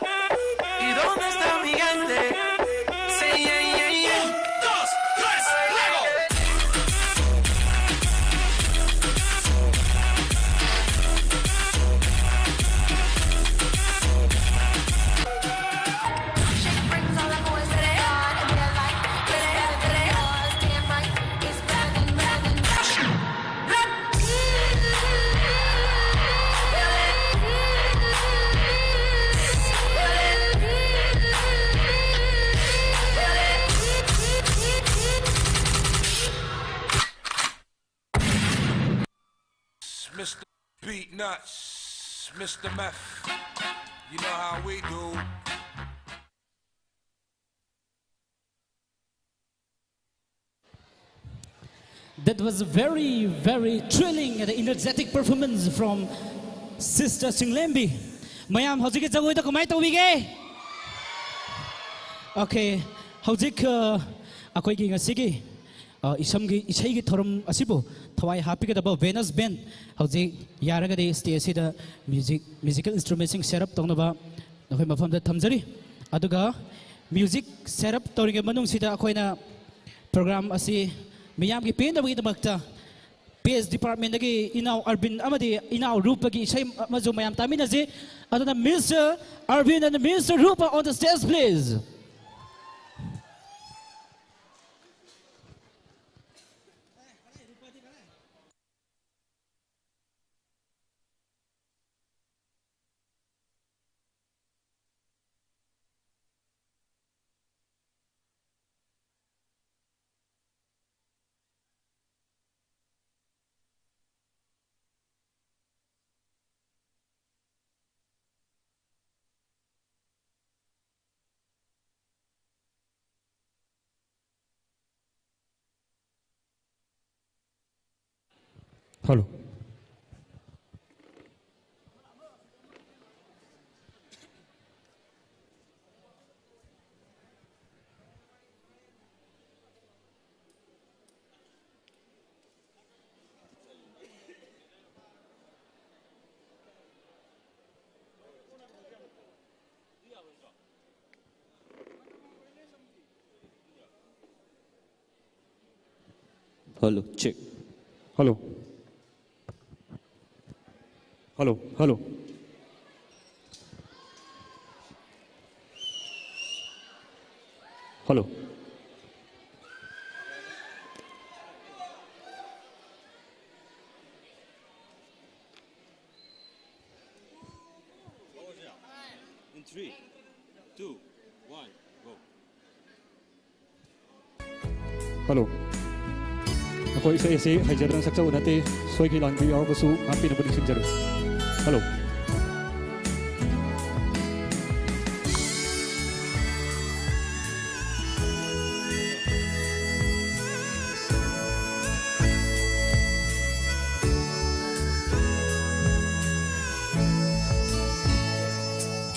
¿Y dónde está mi gente? Say yeah, yeah, yeah. Un, dos, tres, luego. Mister Beat Nuts, Mister Meth, you know how we do. That was a very, very thrilling and energetic performance from Sister Singlembi. ꯃꯌꯥꯝ ꯍꯧꯖꯤꯛꯀꯤ ꯖꯒꯣꯏꯗꯣ ꯀꯃꯥꯏꯅ ꯇꯧꯕꯤꯒꯦ? Okay, ꯍꯧꯖꯤꯛ ꯑ, ꯑꯩꯈꯣꯏꯒꯤ ꯉꯁꯤꯒꯤ ꯑ, ꯏꯁꯝꯒꯤ ꯏꯁꯩꯒꯤ ꯊꯧꯔꯝ ꯑꯁꯤꯕꯨ ꯊꯋꯥꯏ ꯍꯥꯞꯄꯤꯒꯗꯕ Venus Band ꯍꯧꯖꯤꯛ ꯌꯥꯔꯒꯗꯤ stage ꯑꯁꯤꯗ music, musical instrumentꯁꯤꯡ set up ꯇꯧꯅꯕ ꯅꯈꯣꯏ ꯃꯐꯝꯗ ꯊꯝꯖꯔꯤ꯫ ꯑꯗꯨꯒ music set up ꯇꯧꯔꯤꯉꯩ ꯃꯅꯨꯡꯁꯤꯗ ꯑꯩꯈꯣꯏꯅ program ꯑꯁꯤ ꯃꯤꯌꯥꯝꯒꯤ ꯄꯦꯟꯅꯕꯒꯤꯗꯃꯛꯇ Bass departmentꯗꯒꯤ ꯏꯅꯥꯎ ꯑꯔꯕꯤꯟ ꯑꯃꯗꯤ ꯏꯅꯥꯎ ꯔꯨꯄꯒꯤ ꯏꯁꯩ ꯑꯃꯁꯨ ꯃꯌꯥꯝ ꯇꯥꯃꯤꯟꯅꯁꯤ꯫ ꯑꯗꯨꯅ Mister Arvind and Mister Rupa on the stage, please. Hello. Hello, check. Hello. Hello, hello. Hello. In three, two, one, go. Hello. ꯑꯩꯈꯣꯏ ꯏꯁꯩ ꯑꯁꯤ ꯍꯩꯖꯗꯅ ꯁꯛꯆꯕ ꯅꯠꯇꯦ꯫ ꯁꯣꯏꯈꯤ ꯂꯥꯟꯈꯤ ꯌꯥꯎꯔꯕꯁꯨ ꯉꯥꯛꯄꯤꯅꯕ ꯅꯤꯡꯁꯤꯡꯖꯔꯤ꯫ Hello.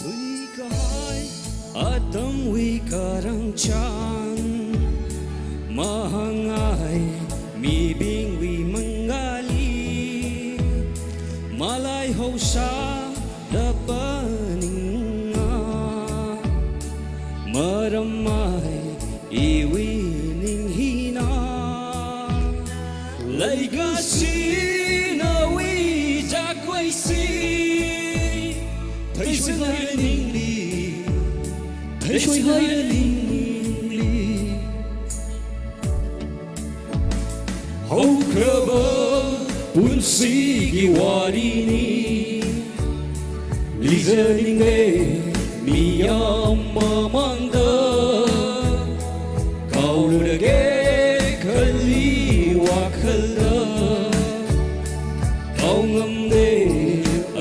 Ui kahai atam ui karang chan, mahangai mi bing ui mangali, malai hausa da paninga, maramai iwi ning hina. Legacy na wi jakwai si. Thai soi hai ningli. Thai soi hai ningli. Haukraba punsi ki wari ni. Listening day, miyam mamanda. Kaurage kali wakalda. Kaungamde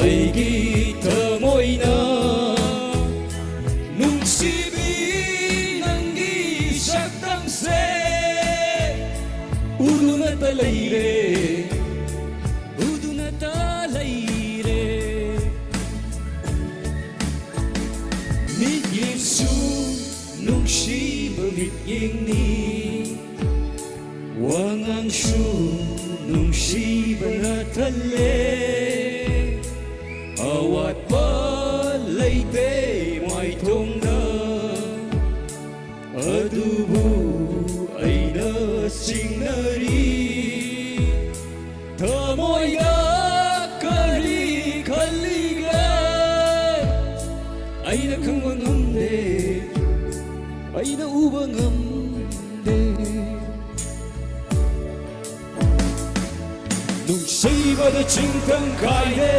aigi tamoina. Nungsibi nanggi saktamse. Uduna talaire. Uduna talaire. Mityengsu nungsiba mityengni. Wangangsu nungsiba natale. Awatba leite maitongda. ꯑꯗꯨꯕꯨ ꯑꯩꯅ ꯆꯤꯡꯅꯔꯤ꯫ ꯊꯃꯣꯏꯗ ꯀꯔꯤ ꯈꯜꯂꯤꯒꯦ? ꯑꯩꯅ ꯈꯪꯕ ꯉꯝꯗꯦ, ꯑꯩꯅ ꯎꯕ ꯉꯝꯗꯦ꯫ ꯅꯨꯡꯁꯤꯕꯗ ꯆꯤꯡꯊꯝ ꯈꯥꯏꯗꯦ,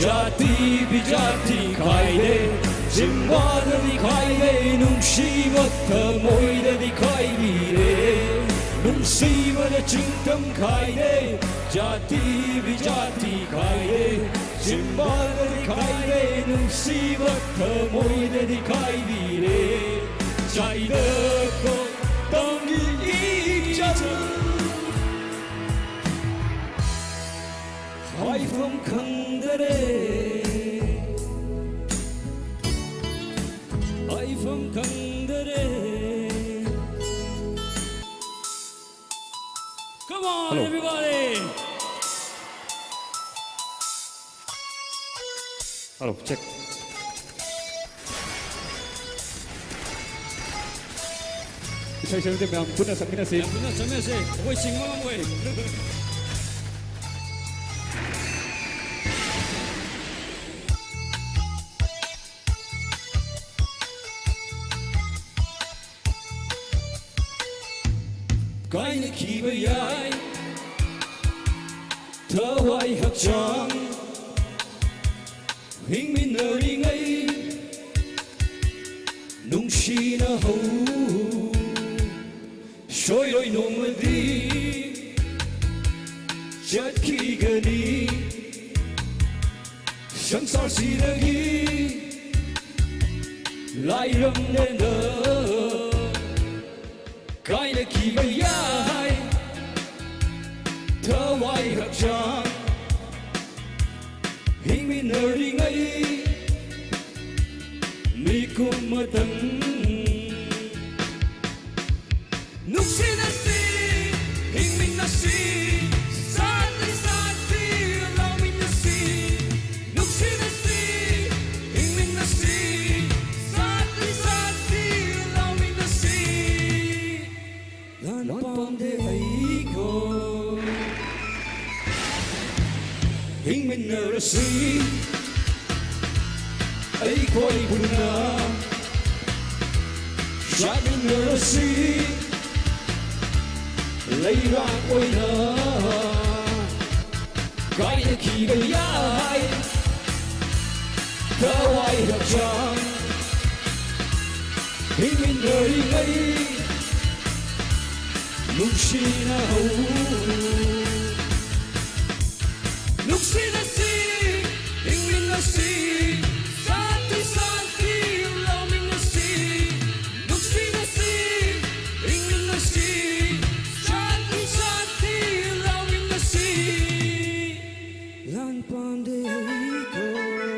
ꯖꯥꯇꯤ ꯕꯤꯖꯥꯇꯤ ꯈꯥꯏꯗꯦ, ꯆꯤꯝꯕꯥꯜꯗꯗꯤ ꯈꯥꯏꯗꯦ, ꯅꯨꯡꯁꯤꯕ ꯊꯃꯣꯏꯗꯗꯤ ꯈꯥꯏꯕꯤꯔꯦ꯫ ꯅꯨꯡꯁꯤꯕꯗ ꯆꯤꯡꯊꯝ ꯈꯥꯏꯗꯦ, ꯖꯥꯇꯤ ꯕꯤꯖꯥꯇꯤ ꯈꯥꯏꯗꯦ, ꯆꯤꯝꯕꯥꯜꯗꯗꯤ ꯈꯥꯏꯗꯦ, ꯅꯨꯡꯁꯤꯕ ꯊꯃꯣꯏꯗꯗꯤ ꯈꯥꯏꯕꯤꯔꯦ꯫ ꯆꯥꯏꯗꯀꯣ ꯇꯝꯒꯤ ꯏꯆꯠ ꯍꯥꯏꯐꯝ ꯈꯪꯗꯔꯦ, ꯍꯥꯏꯐꯝ ꯈꯪꯗꯔꯦ꯫ Come on, Hello. Everybody! Hello, check. ꯏꯁꯩ ꯁꯛꯂꯗꯤ ꯃꯌꯥꯝ ꯄꯨꯟꯅ ꯁꯛꯃꯤꯟꯅꯁꯤ꯫ ꯌꯥꯝ ꯄꯨꯟꯅ ꯆꯠꯃꯤꯟꯅꯁꯦ꯫ ꯑꯩꯈꯣꯏ ꯁꯤꯡꯕ ꯉꯝꯃꯣꯏ꯫ ꯀꯥꯏꯅꯈꯤꯕ ꯌꯥꯏ ꯊꯋꯥꯏ ꯍꯛꯆꯥꯡ, ꯍꯤꯡꯃꯤꯟꯅꯔꯤꯉꯩ ꯅꯨꯡꯁꯤꯅ ꯍꯧ꯫ ꯁꯣꯏꯔꯣꯏ ꯅꯣꯡꯃꯗꯤ ꯆꯠꯈꯤꯒꯅꯤ ꯁꯪꯁꯥꯔꯁꯤꯗꯒꯤ ꯂꯥꯏꯔꯝꯂꯦꯅ꯫ ꯀꯥꯏꯅꯈꯤꯕ ꯌꯥꯏ ꯊꯋꯥꯏ ꯍꯛꯆꯥꯡ, ꯍꯤꯡꯃꯤꯟꯅꯔꯤꯉꯩ ꯃꯤꯀꯨꯝ ꯃꯇꯝ꯫ ꯅꯨꯡꯁꯤꯅꯁꯤ, ꯍꯤꯡꯃꯤꯟꯅꯁꯤ, ꯁꯥꯠꯂꯤ ꯁꯥꯠꯂꯤ ꯂꯥꯎꯃꯤꯟꯅꯁꯤ꯫ ꯅꯨꯡꯁꯤꯅꯁꯤ, ꯍꯤꯡꯃꯤꯟꯅꯁꯤ, ꯁꯥꯠꯂꯤ ꯁꯥꯠꯂꯤ ꯂꯥꯎꯃꯤꯟꯅꯁꯤ꯫ ꯆꯠꯃꯤꯟꯅꯔꯁꯤ, ꯑꯩꯈꯣꯏ ꯄꯨꯟꯅ ꯆꯠꯃꯤꯟꯅꯔꯁꯤ, ꯂꯩꯕꯥꯛ ꯑꯣꯏꯅ ꯀꯥꯏꯅꯈꯤꯕ ꯌꯥꯏ꯫ ꯊꯋꯥꯏ ꯍꯛꯆꯥꯡ ꯍꯤꯡꯃꯤꯟꯅꯔꯤꯉꯩ ꯅꯨꯡꯁꯤꯅꯍꯧ꯫ ꯅꯨꯡꯁꯤꯅꯁꯤ, ꯍꯤꯡꯃꯤꯟꯅꯁꯤ, ꯁꯥꯟꯇꯤ, ꯁꯥꯟꯇꯤ ꯂꯧꯃꯤꯟꯅꯁꯤ꯫ ꯅꯨꯡꯁꯤꯅꯁꯤ, ꯍꯤꯡꯃꯤꯟꯅꯁꯤ, ꯁꯥꯟꯇꯤ, ꯁꯥꯟꯇꯤ ꯂꯧꯃꯤꯟꯅꯁꯤ꯫ ꯂꯥꯟ ꯄꯥꯝꯗꯦ ꯑꯩꯈꯣꯏ꯫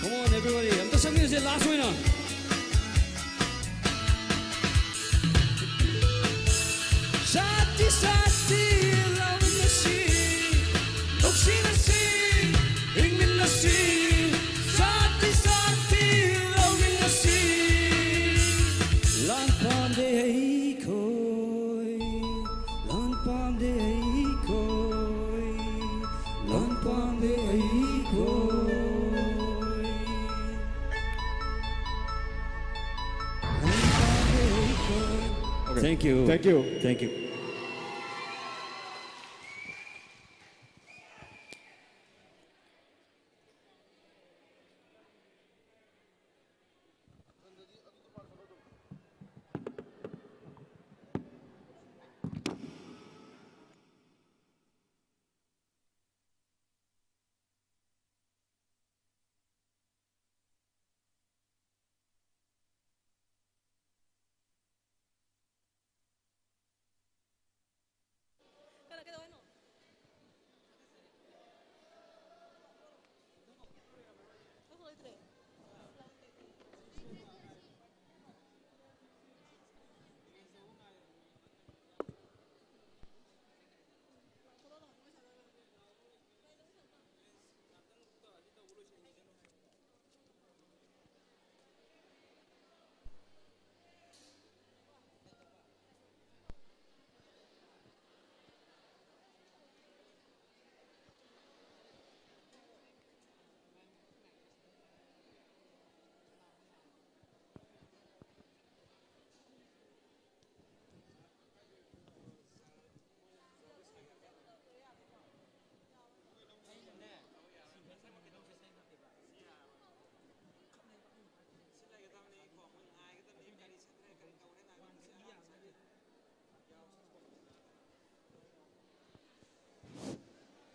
Come on, everybody. ꯑꯝꯇ ꯁꯛꯃꯤꯟꯅꯁꯦ, last ꯑꯣꯏꯅ꯫ ꯁꯥꯟꯇꯤ, ꯁꯥꯟꯇꯤ ꯂꯧꯃꯤꯟꯅꯁꯤ, ꯅꯨꯡꯁꯤꯅꯁꯤ, ꯍꯤꯡꯃꯤꯟꯅꯁꯤ, ꯁꯥꯟꯇꯤ, ꯁꯥꯟꯇꯤ ꯂꯧꯃꯤꯟꯅꯁꯤ꯫ ꯂꯥꯟ ꯄꯥꯝꯗꯦ ꯑꯩꯈꯣꯏ, ꯂꯥꯟ ꯄꯥꯝꯗꯦ ꯑꯩꯈꯣꯏ, ꯂꯥꯟ ꯄꯥꯝꯗꯦ ꯑꯩꯈꯣꯏ꯫ Okay. Thank you. Thank you. Thank you.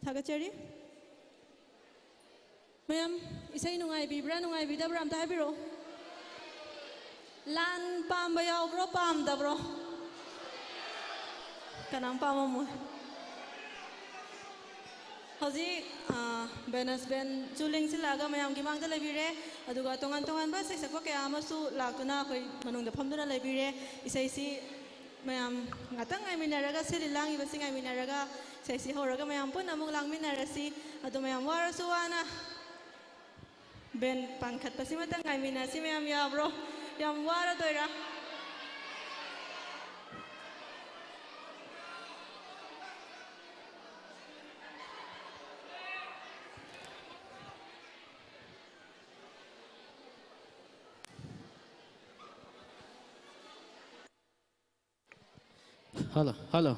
ꯊꯥꯒꯠꯆꯔꯤ꯫ ꯃꯌꯥꯝ, ꯏꯁꯩ ꯅꯨꯡꯉꯥꯏꯕꯤꯕ꯭ꯔꯥ, ꯅꯨꯡꯉꯥꯏꯕꯤꯗꯕ꯭ꯔꯥ? ꯑꯝꯇ ꯍꯥꯏꯕꯤꯔꯛꯑꯣ꯫ ꯂꯥꯟ ꯄꯥꯝꯕ ꯌꯥꯎꯕ꯭ꯔꯣ, ꯄꯥꯝꯗꯕ꯭ꯔꯣ? ꯀꯅꯥꯝ ꯄꯥꯝꯃꯝꯃꯣꯏ꯫ ꯍꯧꯖꯤꯛ, ꯑ, ꯕꯦꯅꯁ ꯕꯦꯟꯁꯨ ꯂꯦꯡꯁꯤꯜꯂꯛꯑꯒ ꯃꯌꯥꯝꯒꯤ ꯃꯥꯡꯗ ꯂꯩꯕꯤꯔꯦ꯫ ꯑꯗꯨꯒ ꯇꯣꯉꯥꯟ ꯇꯣꯉꯥꯟꯕ ꯏꯁꯩ ꯁꯛꯄ ꯀꯌꯥ ꯑꯃꯁꯨ ꯂꯥꯛꯇꯨꯅ ꯑꯩꯈꯣꯏ ꯃꯅꯨꯡꯗ ꯐꯝꯗꯨꯅ ꯂꯩꯕꯤꯔꯦ꯫ ꯏꯁꯩꯁꯤ ꯃꯌꯥꯝ ꯉꯥꯛꯇꯪ ꯉꯥꯏꯃꯤꯟꯅꯔꯒ, ꯁꯤꯜꯂꯤ ꯂꯥꯡꯉꯤꯕꯁꯤ ꯉꯥꯏꯃꯤꯟꯅꯔꯒ, ꯏꯁꯩꯁꯤ ꯍꯧꯔꯒ ꯃꯌꯥꯝ ꯄꯨꯟꯅ ꯑꯃꯨꯛ ꯂꯥꯡꯃꯤꯟꯅꯔꯁꯤ꯫ ꯑꯗꯣ ꯃꯌꯥꯝ ꯋꯥꯔꯁꯨ ꯋꯥꯅ ꯕꯦꯟ ꯄꯥꯟꯈꯠꯄꯁꯤꯃꯇꯪ ꯉꯥꯏꯃꯤꯟꯅꯁꯤ꯫ ꯃꯌꯥꯝ ꯌꯥꯕ꯭ꯔꯣ? ꯌꯥꯝ ꯋꯥꯔꯗꯣꯏꯔꯥ? Hello, hello.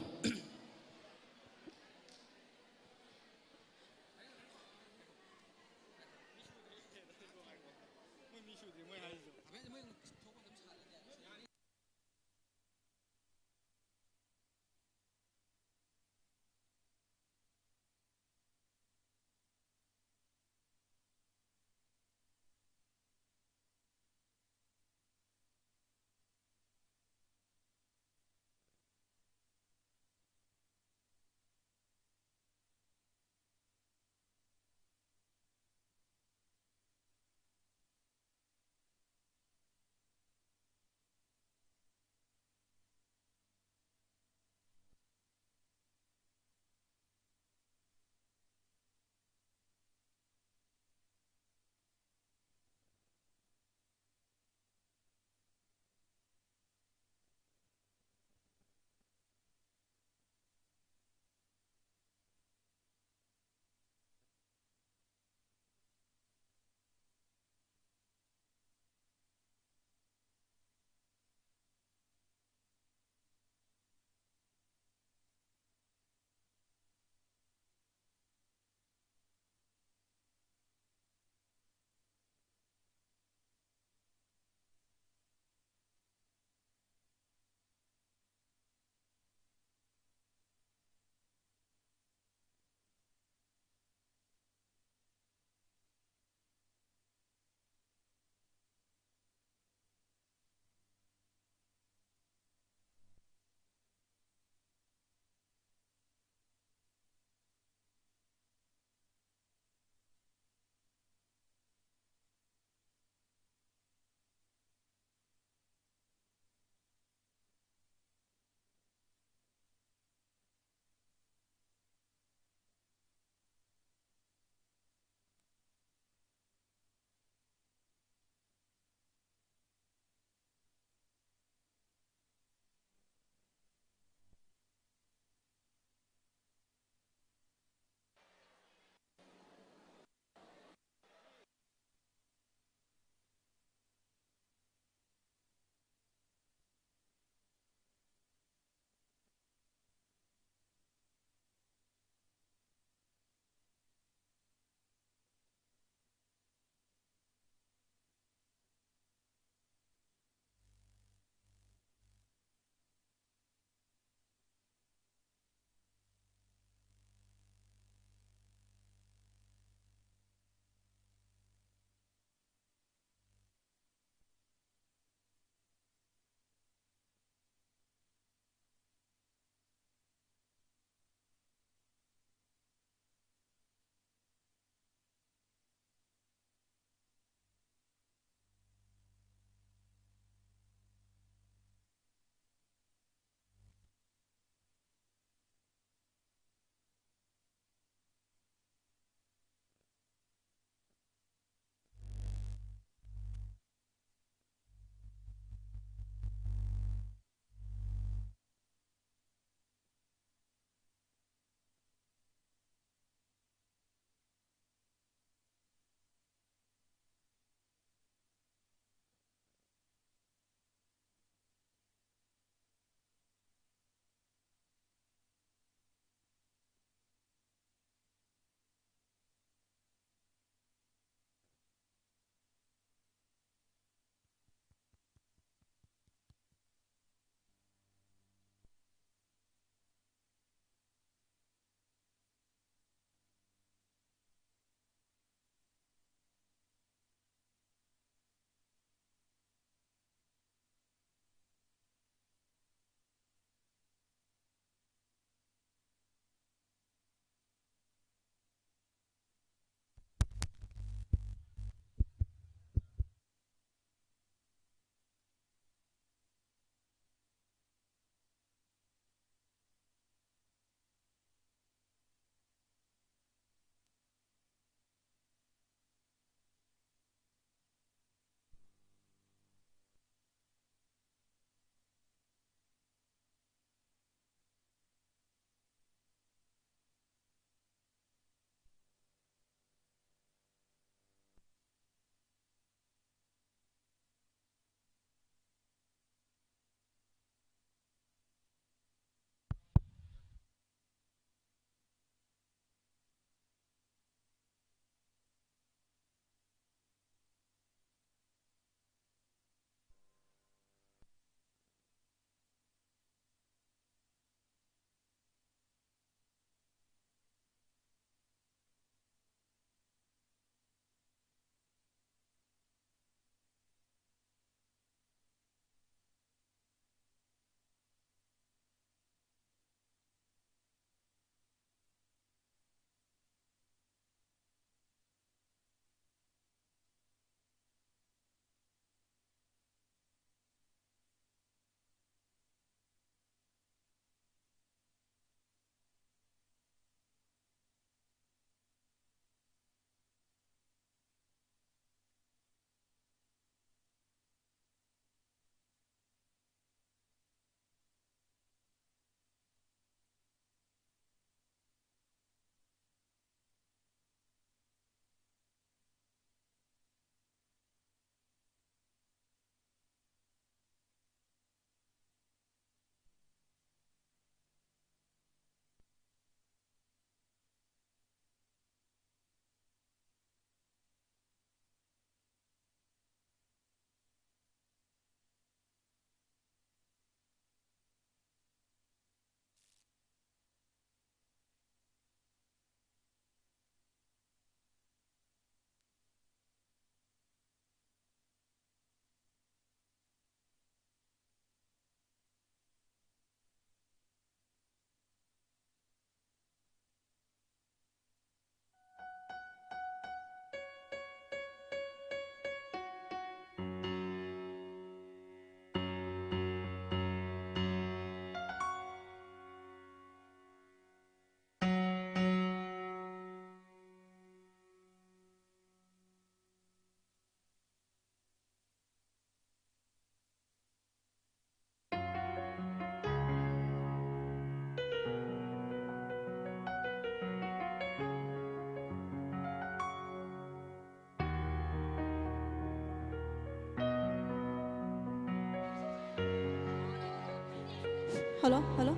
Hello, hello.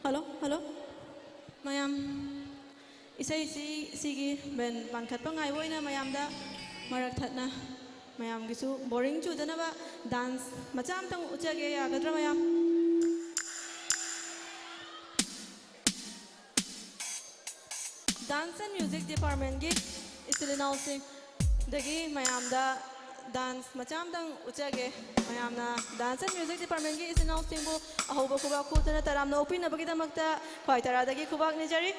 Hello, hello. ꯃꯌꯥꯝ, ꯏꯁꯩꯁꯤ, ꯁꯤꯒꯤ ꯕꯦꯟ ꯄꯥꯟꯈꯠꯄ ꯉꯥꯏꯕ ꯑꯣꯏꯅ ꯃꯌꯥꯝꯗ ꯃꯔꯛ ꯊꯠꯅ ꯃꯌꯥꯝꯒꯤꯁꯨ ꯕꯣꯔꯤꯡ ꯆꯨꯗꯅꯕ ꯗꯥꯟꯁ ꯃꯆꯥ ꯑꯝꯇꯪ ꯎꯠꯆꯒꯦ, ꯌꯥꯒꯗ꯭ꯔꯥ ꯃꯌꯥꯝ? Dance and Music Departmentꯀꯤ ꯏꯆꯤꯜ ꯏꯅꯥꯎꯁꯤꯡꯗꯒꯤ ꯃꯌꯥꯝꯗ ꯗꯥꯟꯁ ꯃꯆꯥ ꯑꯃꯇꯪ ꯎꯠꯆꯒꯦ꯫ ꯃꯌꯥꯝꯅ Dance and Music Departmentꯀꯤ ꯏꯆꯤꯜ ꯏꯅꯥꯎꯁꯤꯡꯕꯨ ꯑꯍꯧꯕ ꯈꯨꯕꯥꯛ ꯈꯨꯗꯅ ꯇꯔꯥꯝꯅ ꯑꯣꯛꯄꯤꯅꯕꯒꯤꯗꯃꯛꯇ ꯈ꯭ꯋꯥꯏ ꯇꯔꯥꯗꯒꯤ ꯈꯨꯕꯥꯛ ꯅꯤꯖꯔꯤ꯫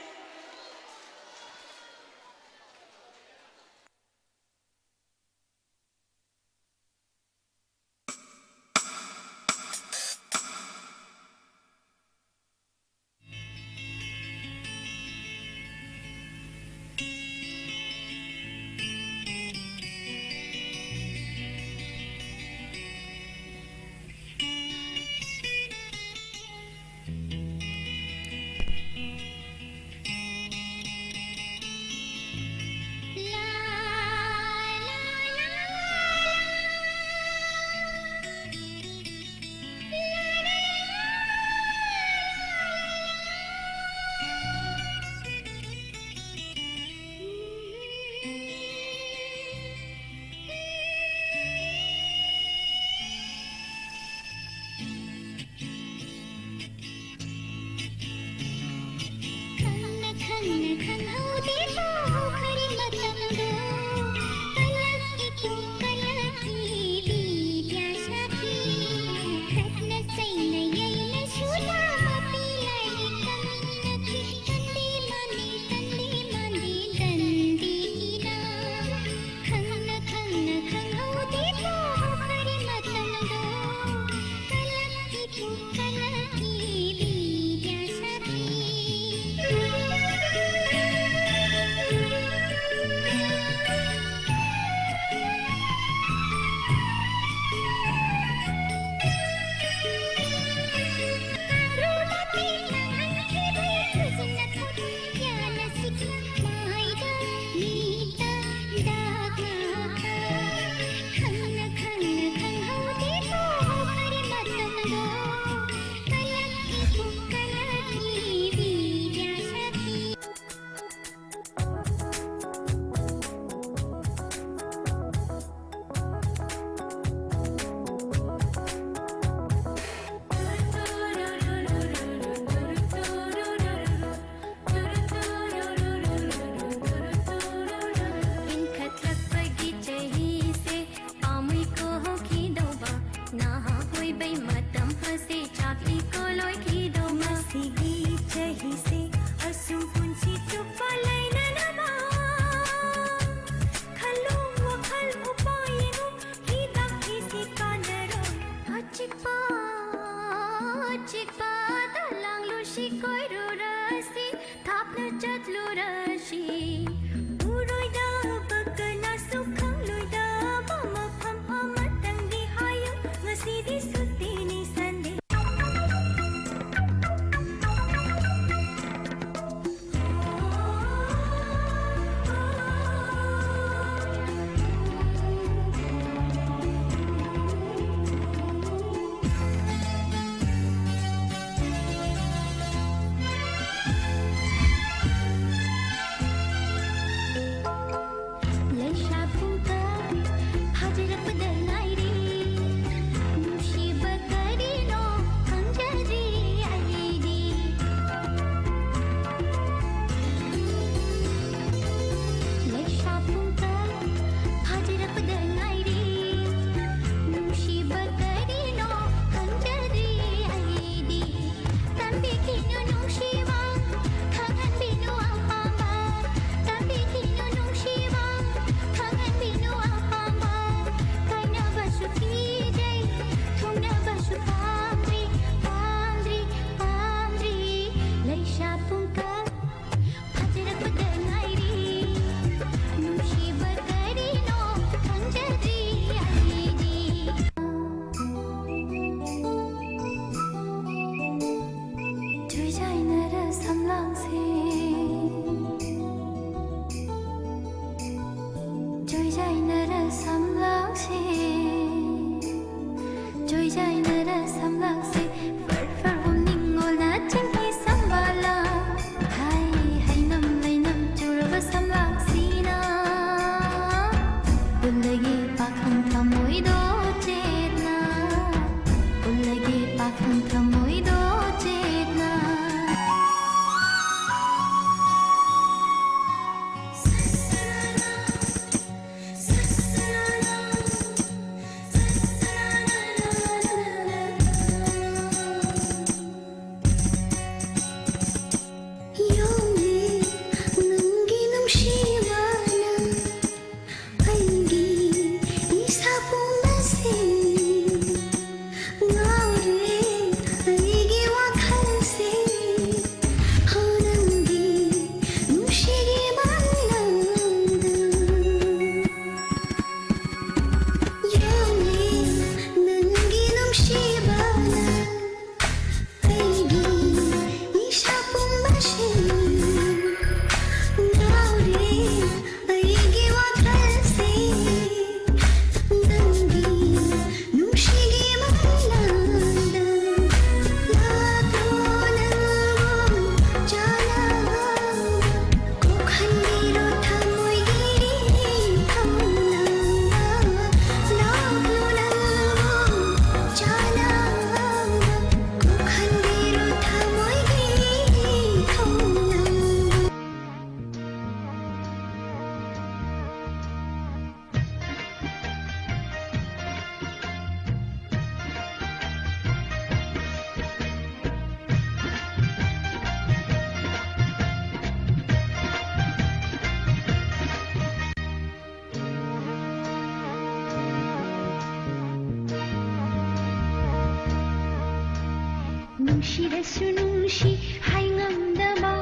ꯅꯨꯡꯁꯤꯔꯁꯨ ꯅꯨꯡꯁꯤ ꯍꯥꯏꯉꯝꯗꯕ,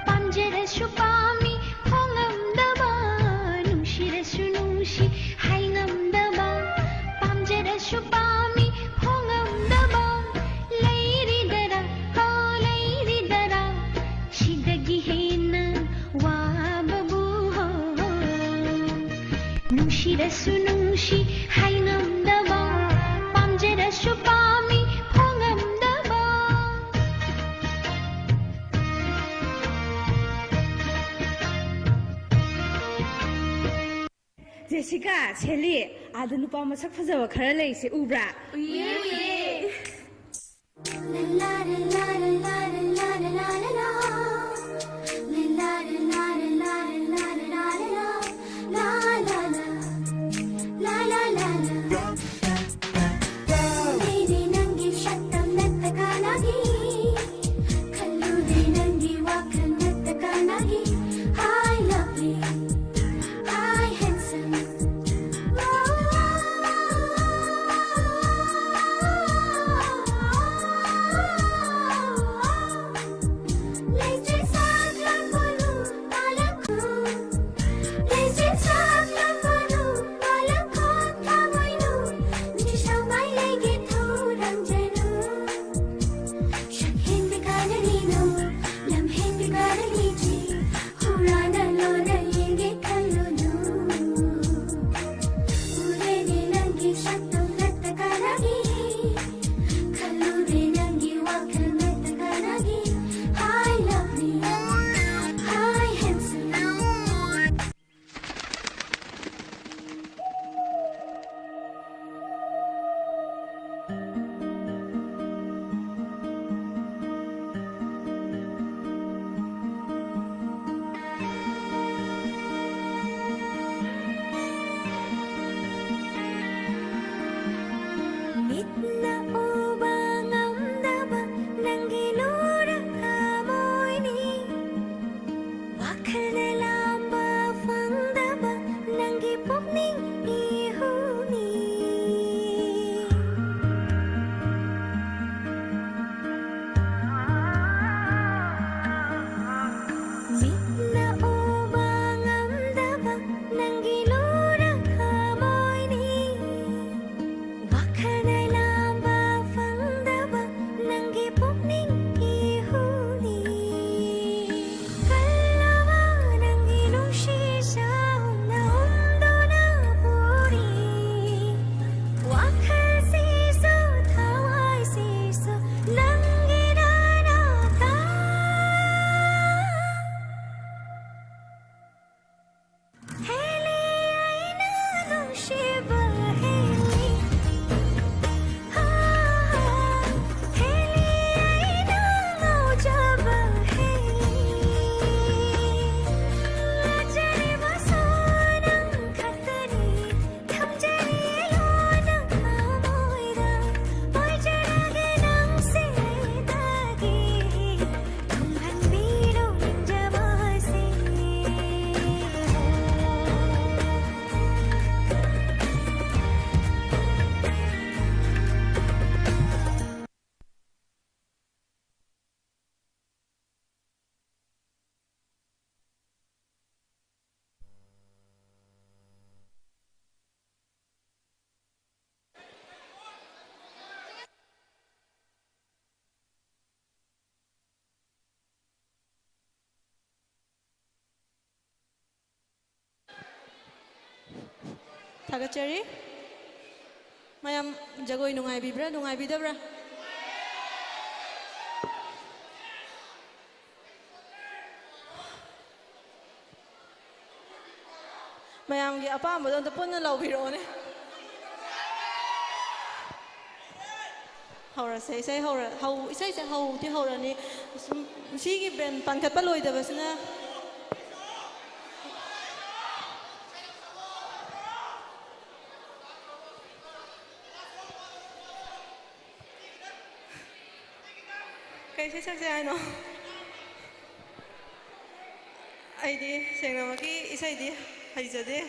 ꯄꯥꯝꯖꯔꯁꯨ ꯄꯥꯝꯃꯤ ꯐꯣꯡꯉꯝꯗꯕ, ꯅꯨꯡꯁꯤꯔꯁꯨ ꯅꯨꯡꯁꯤ ꯍꯥꯏꯉꯝꯗꯕ, ꯄꯥꯝꯖꯔꯁꯨ ꯄꯥꯝꯃꯤ ꯐꯣꯡꯉꯝꯗꯕ ꯂꯩꯔꯤꯗꯔꯥ, ꯍꯣ ꯂꯩꯔꯤꯗꯔꯥ, ꯁꯤꯗꯒꯤ ꯍꯦꯟꯅ ꯋꯥꯕꯕꯨ ꯍꯣ꯫ ꯅꯨꯡꯁꯤꯔꯁꯨ ꯅꯨꯡꯁꯤ ꯍꯥꯏꯉꯝꯗꯕ, ꯄꯥꯝꯖꯔꯁꯨ ꯄꯥꯝꯃꯤ ꯐꯣꯡꯉꯝꯗꯕ꯫ ꯖꯦꯁꯤꯀꯥ, ꯁꯦꯂꯤ, ꯑꯥꯗ ꯅꯨꯄꯥ ꯃꯁꯛ ꯐꯖꯕ ꯈꯔ ꯂꯩꯁꯦ, ꯎꯕ꯭ꯔꯥ? ꯎꯏꯌꯦ, ꯎꯏꯌꯦ꯫ ꯊꯥꯒꯠꯆꯔꯤ꯫ ꯃꯌꯥꯝ ꯖꯒꯣꯏ ꯅꯨꯡꯉꯥꯏꯕꯤꯕ꯭ꯔꯥ, ꯅꯨꯡꯉꯥꯏꯕꯤꯗꯕ꯭ꯔꯥ? ꯃꯌꯥꯝꯒꯤ ꯑꯄꯥꯝꯕꯗꯣ ꯑꯝꯇ ꯄꯨꯟꯅ ꯂꯥꯎꯕꯤꯔꯛꯑꯣꯅꯦ꯫ ꯍꯧꯔꯁꯦ, ꯏꯁꯩ ꯍꯧꯔ-, ꯍꯧ-, ꯏꯁꯩꯁꯦ ꯍꯧꯗꯤ ꯍꯧꯔꯅꯤ꯫ ꯁꯨꯝ ꯁꯤꯒꯤ ꯕꯦꯟ ꯄꯥꯟꯈꯠꯄ ꯂꯣꯏꯗꯕꯁꯤꯅ꯫ ꯀꯩ ꯏꯁꯩ ꯁꯛꯁꯦ ꯍꯥꯏꯅꯣ? ꯑꯩꯗꯤ ꯁꯦꯡꯅꯃꯛꯀꯤ ꯏꯁꯩꯗꯤ ꯍꯩꯖꯗꯦ꯫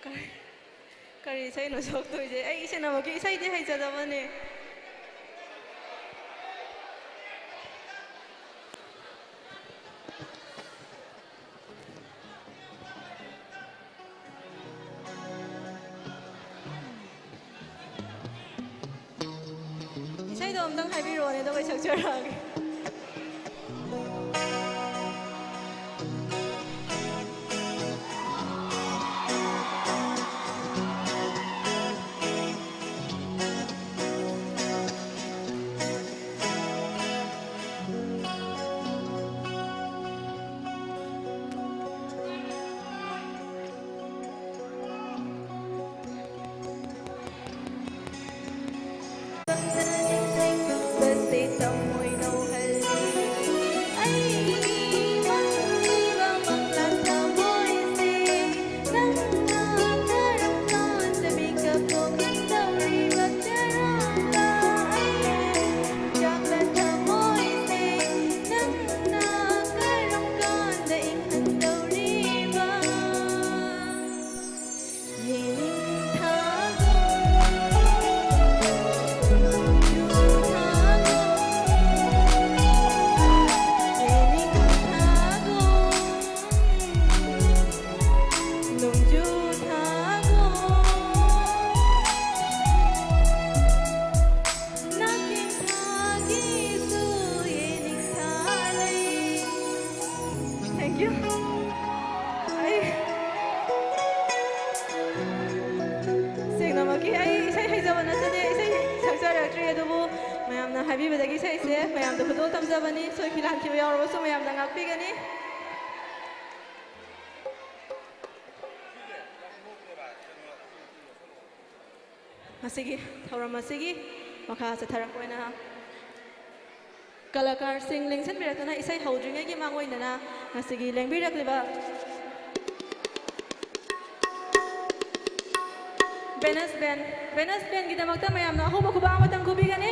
ꯀꯔꯤ, ꯀꯔꯤ ꯏꯁꯩꯅꯣ ꯁꯛꯇꯣꯏꯁꯦ? ꯑꯩ ꯏꯁꯩꯅꯃꯛꯀꯤ ꯏꯁꯩꯗꯤ ꯍꯩꯖꯗꯕꯅꯦ꯫ ꯏꯁꯩꯗꯣ ꯑꯝꯇꯪ ꯍꯥꯏꯕꯤꯔꯛꯑꯣꯅꯦ, ꯑꯗꯨꯒ ꯑꯩ ꯁꯛꯆꯔꯛꯑꯒꯦ꯫ ꯌꯥꯔꯛꯇ꯭ꯔꯤ, ꯑꯗꯨꯕꯨ ꯃꯌꯥꯝꯅ ꯍꯥꯏꯕꯤꯕꯗꯒꯤ ꯏꯁꯩꯁꯦ ꯃꯌꯥꯝꯗ ꯈꯨꯗꯣꯜ ꯇꯝꯖꯕꯅꯤ꯫ ꯁꯣꯏꯈꯤ ꯂꯥꯟꯈꯤꯕ ꯌꯥꯎꯔꯕꯁꯨ ꯃꯌꯥꯝꯅ ꯉꯥꯛꯄꯤꯒꯅꯤ꯫ ꯉꯁꯤꯒꯤ ꯊꯧꯔꯝ ꯑꯁꯤꯒꯤ ꯃꯈꯥ ꯆꯠꯊꯔꯛꯄ ꯑꯣꯏꯅ ꯀꯂꯥꯀꯥꯔꯁꯤꯡ ꯂꯦꯡꯁꯤꯟꯕꯤꯔꯛꯇꯨꯅ ꯏꯁꯩ ꯍꯧꯗ꯭ꯔꯤꯉꯩꯒꯤ ꯃꯥꯡꯑꯣꯏꯅꯅ ꯉꯁꯤꯒꯤ ꯂꯦꯡꯕꯤꯔꯛꯂꯤꯕ ꯚꯦꯅꯁ ꯕꯦꯟ, ꯚꯦꯅꯁ ꯕꯦꯟꯒꯤꯗꯃꯛꯇ ꯃꯌꯥꯝꯅ ꯑꯍꯧꯕ ꯈꯨꯕꯥꯛ ꯑꯃꯇꯪ ꯈꯨꯕꯤꯒꯅꯤ꯫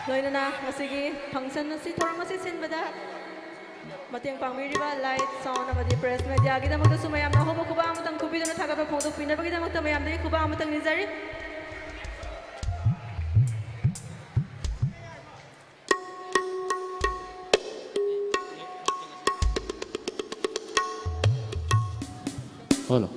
ꯂꯣꯏꯅꯅ ꯉꯁꯤꯒꯤ ꯐꯪꯁꯟ ꯑꯁꯤ, ꯊꯧꯔꯝ ꯑꯁꯤ ꯁꯤꯟꯕꯗ ꯃꯇꯦꯡ ꯄꯥꯡꯕꯤꯔꯤꯕ ꯂꯥꯏꯠ, ꯁꯥꯎꯟ ꯑꯃꯗꯤ ꯄ꯭ꯔꯦꯁ ꯃꯦꯗꯤꯌꯥꯒꯤꯗꯃꯛꯇꯁꯨ ꯃꯌꯥꯝꯅ ꯑꯍꯧꯕ ꯈꯨꯕꯥꯛ ꯑꯃꯇꯪ ꯈꯨꯕꯤꯗꯨꯅ ꯊꯥꯒꯠꯄ ꯐꯣꯡꯗꯣꯛꯄꯤꯅꯕꯒꯤꯗꯃꯛꯇ ꯃꯌꯥꯝꯗꯒꯤ ꯈꯨꯕꯥꯛ ꯑꯃꯇꯪ ꯅꯤꯖꯔꯤ꯫ ꯍꯜꯂꯣ꯫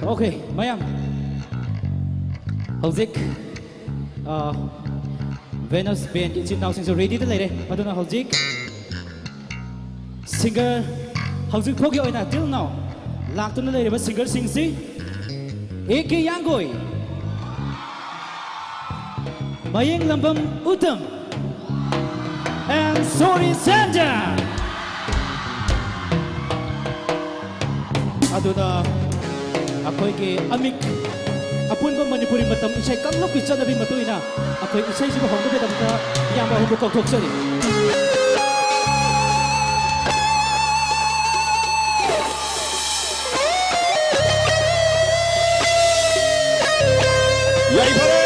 Okay, ꯃꯌꯥꯝ, ꯍꯧꯖꯤꯛ, ꯑ, Venus Bandꯒꯤ ꯏꯆꯤꯟ ꯏꯅꯥꯎꯁꯤꯡꯁꯨ readyꯗ ꯂꯩꯔꯦ꯫ ꯑꯗꯨꯅ ꯍꯧꯖꯤꯛ singer, ꯍꯧꯖꯤꯛ ꯐꯥꯎꯒꯤ ꯑꯣꯏꯅ, till now, ꯂꯥꯛꯇꯨꯅ ꯂꯩꯔꯤꯕ singerꯁꯤꯡꯁꯤ: ꯑꯦ ꯀꯦ ꯌꯥꯡꯒꯣꯏ, ꯃꯌꯦꯡꯂꯝꯕꯝ ꯎꯇꯝ, and ꯁꯣꯔꯤ ꯁꯦꯟꯖꯥ꯫ ꯑꯗꯨꯅ ꯑꯩꯈꯣꯏꯒꯤ ꯑꯃꯤꯛ, ꯑꯄꯨꯟꯕ ꯃꯅꯤꯄꯨꯔꯤ ꯃꯇꯝ ꯏꯁꯩ ꯀꯥꯡꯂꯨꯞꯀꯤ ꯆꯠꯅꯕꯤ ꯃꯇꯨꯡ ꯏꯟꯅ ꯑꯩꯈꯣꯏ ꯏꯁꯩꯁꯤꯕꯨ ꯍꯧꯅꯕꯒꯤꯗꯃꯛꯇ ꯏꯌꯥꯝꯕ ꯑꯍꯨꯝꯕꯨ ꯀꯧꯊꯣꯛꯆꯔꯤ꯫ ꯌꯥꯏꯐꯔꯦ!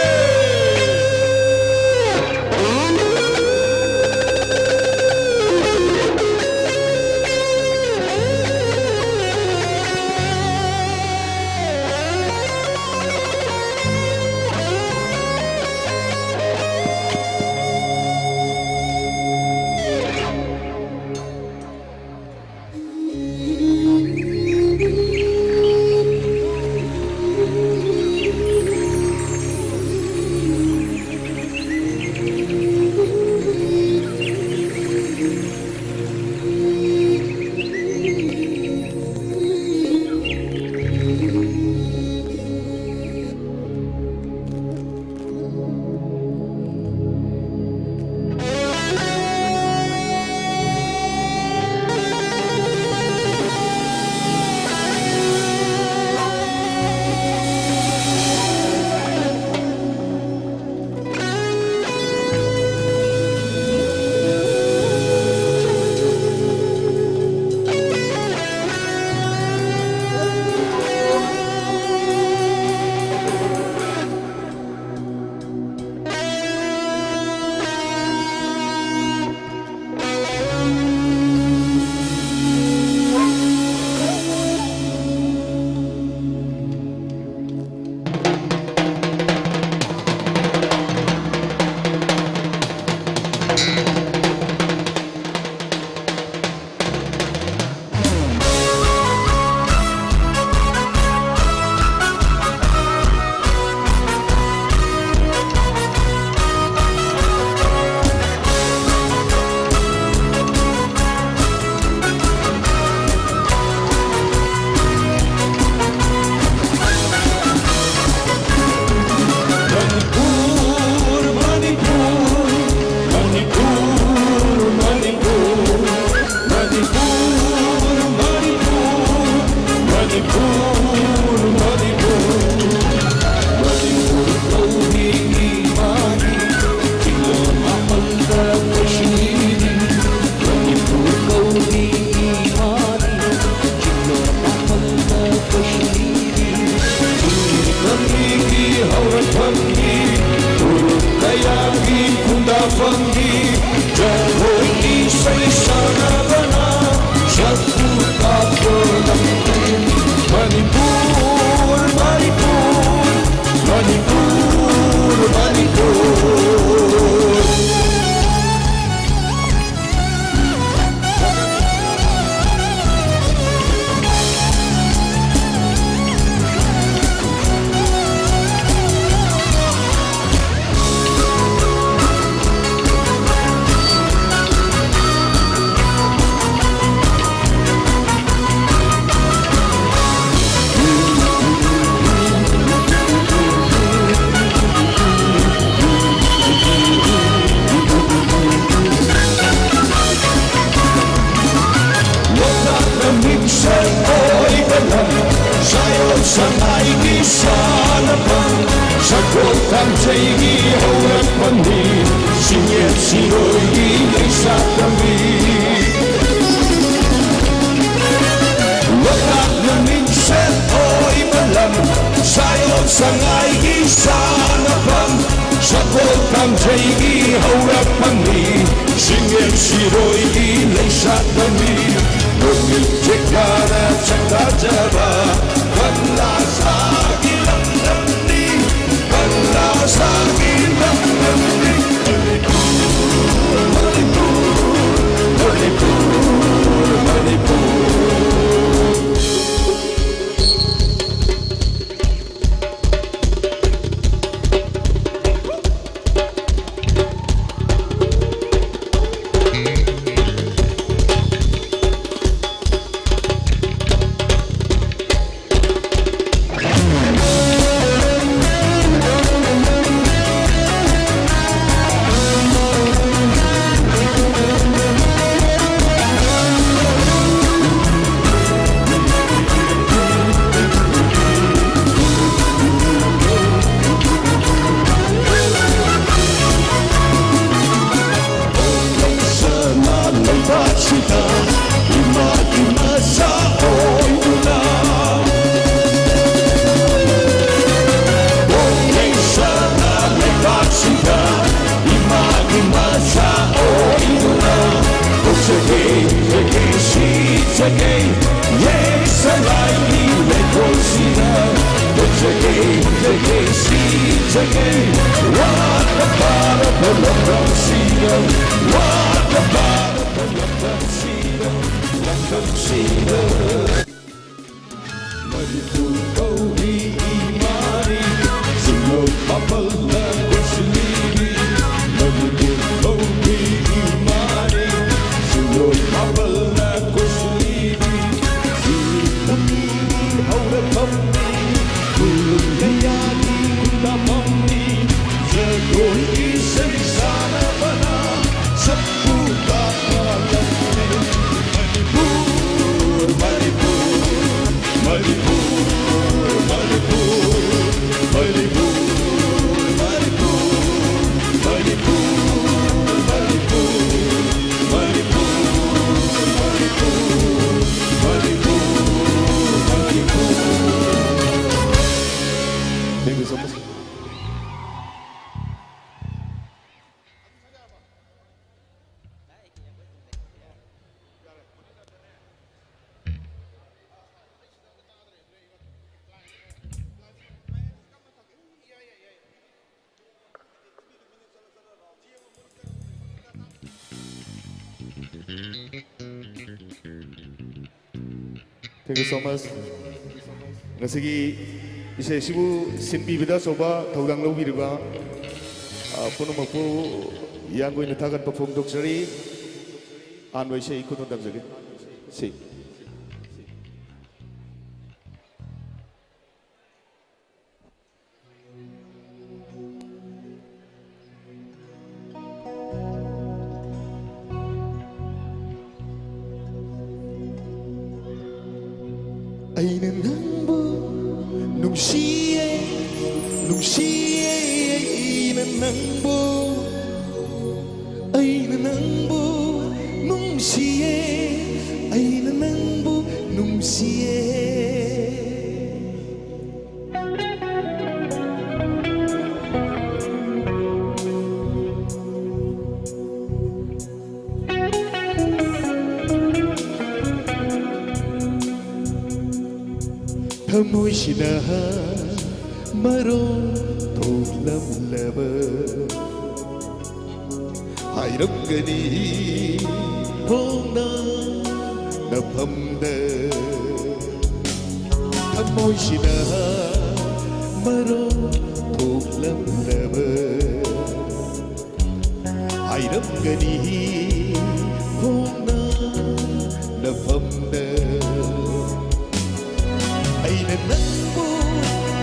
ꯁꯉꯥꯏꯒꯤ ꯁꯥꯟꯅꯐꯝ, ꯁꯒꯣꯜ ꯀꯥꯡꯖꯩꯒꯤ ꯍꯧꯔꯛꯐꯝꯅꯤ, ꯁꯤꯡꯑꯦꯝ ꯁꯤꯔꯣꯏꯒꯤ ꯂꯩꯁꯥꯠꯂꯝꯕꯤ꯫ ꯂꯣꯛꯇꯥꯛꯅ ꯃꯤꯡꯁꯦꯜ ꯑꯣꯏꯕ ꯂꯝ, ꯁꯥꯏꯑꯣꯟ ꯁꯉꯥꯏꯒꯤ ꯁꯥꯟꯅꯐꯝ, ꯁꯒꯣꯜ ꯀꯥꯡꯖꯩꯒꯤ ꯍꯧꯔꯛꯐꯝꯅꯤ, ꯁꯤꯡꯑꯦꯝ ꯁꯤꯔꯣꯏꯒꯤ ꯂꯩꯁꯥꯠꯂꯝꯕꯤ꯫ ꯅꯨꯃꯤꯠ ꯆꯦꯛꯂꯥꯅ ꯁꯛꯇꯥꯖꯕ ꯀꯪꯂꯥ ꯁꯥꯒꯤ ꯂꯝꯗꯝꯅꯤ, ꯀꯪꯂꯥ ꯁꯥꯒꯤ ꯂꯝꯗꯝꯅꯤ꯫ ꯃꯅꯤꯄꯨꯔ, ꯃꯅꯤꯄꯨꯔ, ꯃꯅꯤꯄꯨꯔ, ꯃꯅꯤꯄꯨꯔ꯫ ꯂꯩꯕꯥꯛꯁꯤꯗ ꯏꯃꯥꯒꯤ ꯃꯆꯥ ꯑꯣꯏꯗꯨꯅ, ꯄꯣꯛꯅꯩꯁꯅ ꯂꯩꯕꯥꯛꯁꯤꯗ ꯏꯃꯥꯒꯤ ꯃꯆꯥ ꯑꯣꯏꯗꯨꯅ, ꯄꯣꯛꯆꯒꯦ, ꯄꯣꯛꯆꯒꯦ, ꯁꯤꯖꯒꯦ, ꯌꯦꯛꯁꯂꯥꯏꯒꯤ ꯂꯩꯀꯣꯜꯁꯤꯗ꯫ ꯄꯣꯛꯆꯒꯦ, ꯄꯣꯛꯆꯒꯦ, ꯁꯤꯖꯒꯦ, ꯋꯥꯗ ꯄꯥꯔꯕ ꯂꯝꯗꯝꯁꯤꯗ, ꯋꯥꯗ ꯄꯥꯔꯕ ꯂꯝꯗꯝꯁꯤꯗ, ꯂꯝꯗꯝꯁꯤꯗ꯫ ꯃꯅꯤꯄꯨꯔ ꯀꯧꯕꯤ ꯏꯃꯥꯅꯤ, ꯁꯤꯡꯂꯣꯏ ꯃꯥꯄꯜꯅ ꯀꯣꯏꯁꯤꯜꯂꯤꯕꯤ꯫ ꯃꯅꯤꯄꯨꯔ ꯀꯧꯕꯤ ꯏꯃꯥꯅꯤ, ꯁꯤꯡꯂꯣꯏ ꯃꯥꯄꯜꯅ ꯀꯣꯏꯁꯤꯜꯂꯤꯕꯤ꯫ ꯁꯤꯔꯤ ꯄꯨꯟꯁꯤꯒꯤ ꯍꯧꯔꯛꯐꯝꯅꯤ, ꯈꯨꯜꯂꯨꯝ ꯀꯌꯥꯒꯤ ꯈꯨꯟꯗꯥꯐꯝꯅꯤ꯫ ꯖꯒꯣꯏ ꯏꯁꯩ ꯁꯥꯟꯅꯕꯅ ꯁꯛꯄꯨ ꯀꯥꯞꯄ ꯂꯝꯅꯤ꯫ Manipur, Manipur, Manipur. Thank you so much. ꯉꯁꯤꯒꯤ ꯏꯁꯩ ꯑꯁꯤꯕꯨ ꯁꯤꯟꯕꯤꯕꯗ ꯑꯆꯧꯕ ꯊꯧꯗꯥꯡ ꯂꯧꯕꯤꯔꯤꯕ, ꯑ, ꯄꯨꯝꯅꯃꯛꯄꯨ ꯏꯌꯥꯝꯕ ꯑꯣꯏꯅ ꯊꯥꯒꯠꯄ ꯐꯣꯡꯗꯣꯛꯆꯔꯤ꯫ ꯑꯍꯥꯟꯕ ꯏꯁꯩ ꯈꯨꯗꯣꯜ ꯇꯝꯖꯒꯦ꯫ ꯁꯤ꯫ ꯑꯩꯅ ꯅꯪꯕꯨ ꯅꯨꯡꯁꯤꯌꯦ, ꯅꯨꯡꯁꯤꯌꯦ, ꯑꯩꯅ ꯅꯪꯕꯨ, ꯑꯩꯅ ꯅꯪꯕꯨ ꯅꯨꯡꯁꯤꯌꯦ, ꯑꯩꯅ ꯅꯪꯕꯨ ꯅꯨꯡꯁꯤꯌꯦ꯫ ꯊꯃꯣꯏꯁꯤꯅ ꯃꯔꯣꯜ ꯊꯣꯛꯂꯝꯂꯕ ꯍꯥꯏꯔꯝꯒꯅꯤ ꯍꯣꯡꯅ ꯅꯐꯝꯗ꯫ ꯊꯃꯣꯏꯁꯤꯅ ꯃꯔꯣꯜ ꯊꯣꯛꯂꯝꯂꯕ ꯍꯥꯏꯔꯝꯒꯅꯤ ꯍꯣꯡꯅ ꯅꯐꯝꯗ꯫ ꯑꯩꯅ ꯅꯪꯕꯨ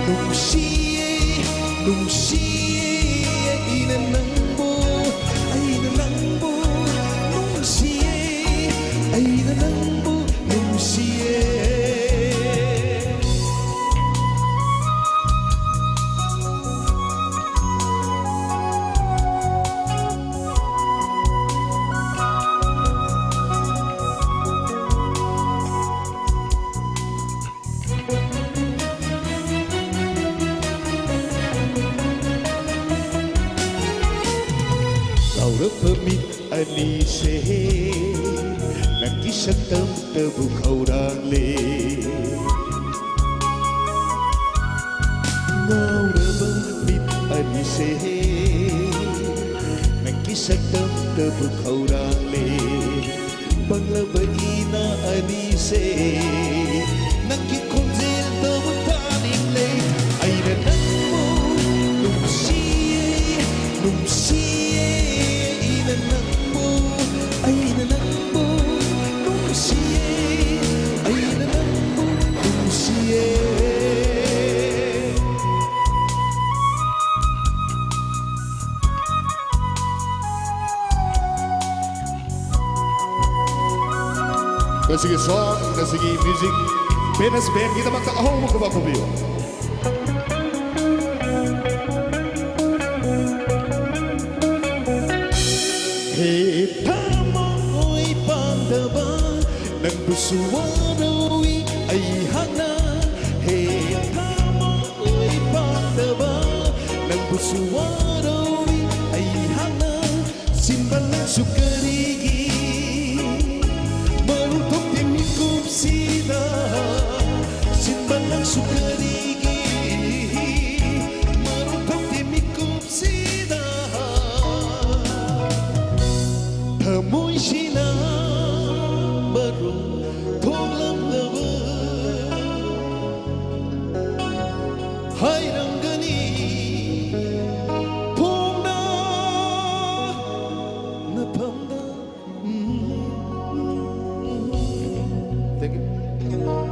ꯅꯨꯡꯁꯤꯌꯦ, ꯅꯨꯡꯁꯤꯌꯦ, ꯑꯩꯅ ꯅꯪꯕꯨ, ꯑꯩꯅ ꯅꯪꯕꯨ ꯅꯨꯡꯁꯤꯌꯦ, ꯑꯩꯅ ꯅꯪꯕꯨ ꯅꯨꯡꯁꯤꯌꯦ꯫ ꯂꯥꯎꯔꯕ ꯃꯤꯠ ꯑꯅꯤꯁꯦ ꯅꯪꯒꯤ ꯁꯛꯇꯝꯇꯕꯨ ꯈꯧꯔꯥꯡꯂꯦ꯫ ꯉꯥꯎꯔꯕ ꯃꯤꯠ ꯑꯅꯤꯁꯦ ꯅꯪꯒꯤ ꯁꯛꯇꯝꯇꯕꯨ ꯈꯧꯔꯥꯡꯂꯦ꯫ ꯄꯪꯂꯕ ꯏꯅ ꯑꯅꯤꯁꯦ ꯅꯪꯒꯤ ꯈꯣꯟꯖꯦꯜꯗꯕꯨ ꯇꯥꯅꯤꯡꯂꯦ꯫ ꯑꯩꯅ ꯅꯪꯕꯨ ꯅꯨꯡꯁꯤꯌꯦ, ꯅꯨꯡꯁꯤꯌꯦ꯫ ꯑꯩꯅ ꯅꯪꯕꯨ, ꯑꯩꯅ ꯅꯪꯕꯨ ꯅꯨꯡꯁꯤꯌꯦ, ꯑꯩꯅ ꯅꯪꯕꯨ ꯅꯨꯡꯁꯤꯌꯦ꯫ ꯉꯁꯤꯒꯤ song, ꯉꯁꯤꯒꯤ music, Venus Bandꯒꯤꯗꯃꯛꯇ ꯑꯍꯧꯕ ꯈꯨꯕꯥꯛ ꯈꯨꯕꯤꯌꯨ꯫ ꯍꯦ ꯊꯃꯣꯏ ꯄꯥꯟꯗꯕ, ꯅꯪꯕꯨꯁꯨ ꯋꯥꯔꯧꯏ ꯑꯩꯍꯥꯛꯅ꯫ ꯍꯦ ꯊꯃꯣꯏ ꯄꯥꯟꯗꯕ, ꯅꯪꯕꯨꯁꯨ ꯋꯥꯔꯧꯏ ꯑꯩꯍꯥꯛꯅ꯫ ꯁꯤꯟꯕ ꯅꯪꯁꯨ ꯀꯔꯤꯒꯤ ꯃꯔꯨ ꯊꯣꯛꯇꯦ ꯃꯤꯀꯨꯞꯁꯤꯗ? ꯁꯤꯟꯕ ꯅꯪꯁꯨ ꯀꯔꯤꯒꯤ ꯃꯔꯨ ꯊꯣꯛꯇꯦ ꯃꯤꯀꯨꯞꯁꯤꯗ? ꯊꯃꯣꯏꯁꯤꯅ ꯃꯔꯨ ꯊꯣꯛꯂꯝꯂꯕ ꯍꯥꯏꯔꯝꯒꯅꯤ ꯐꯣꯡꯅ ꯅꯐꯝꯗ꯫ Thank you.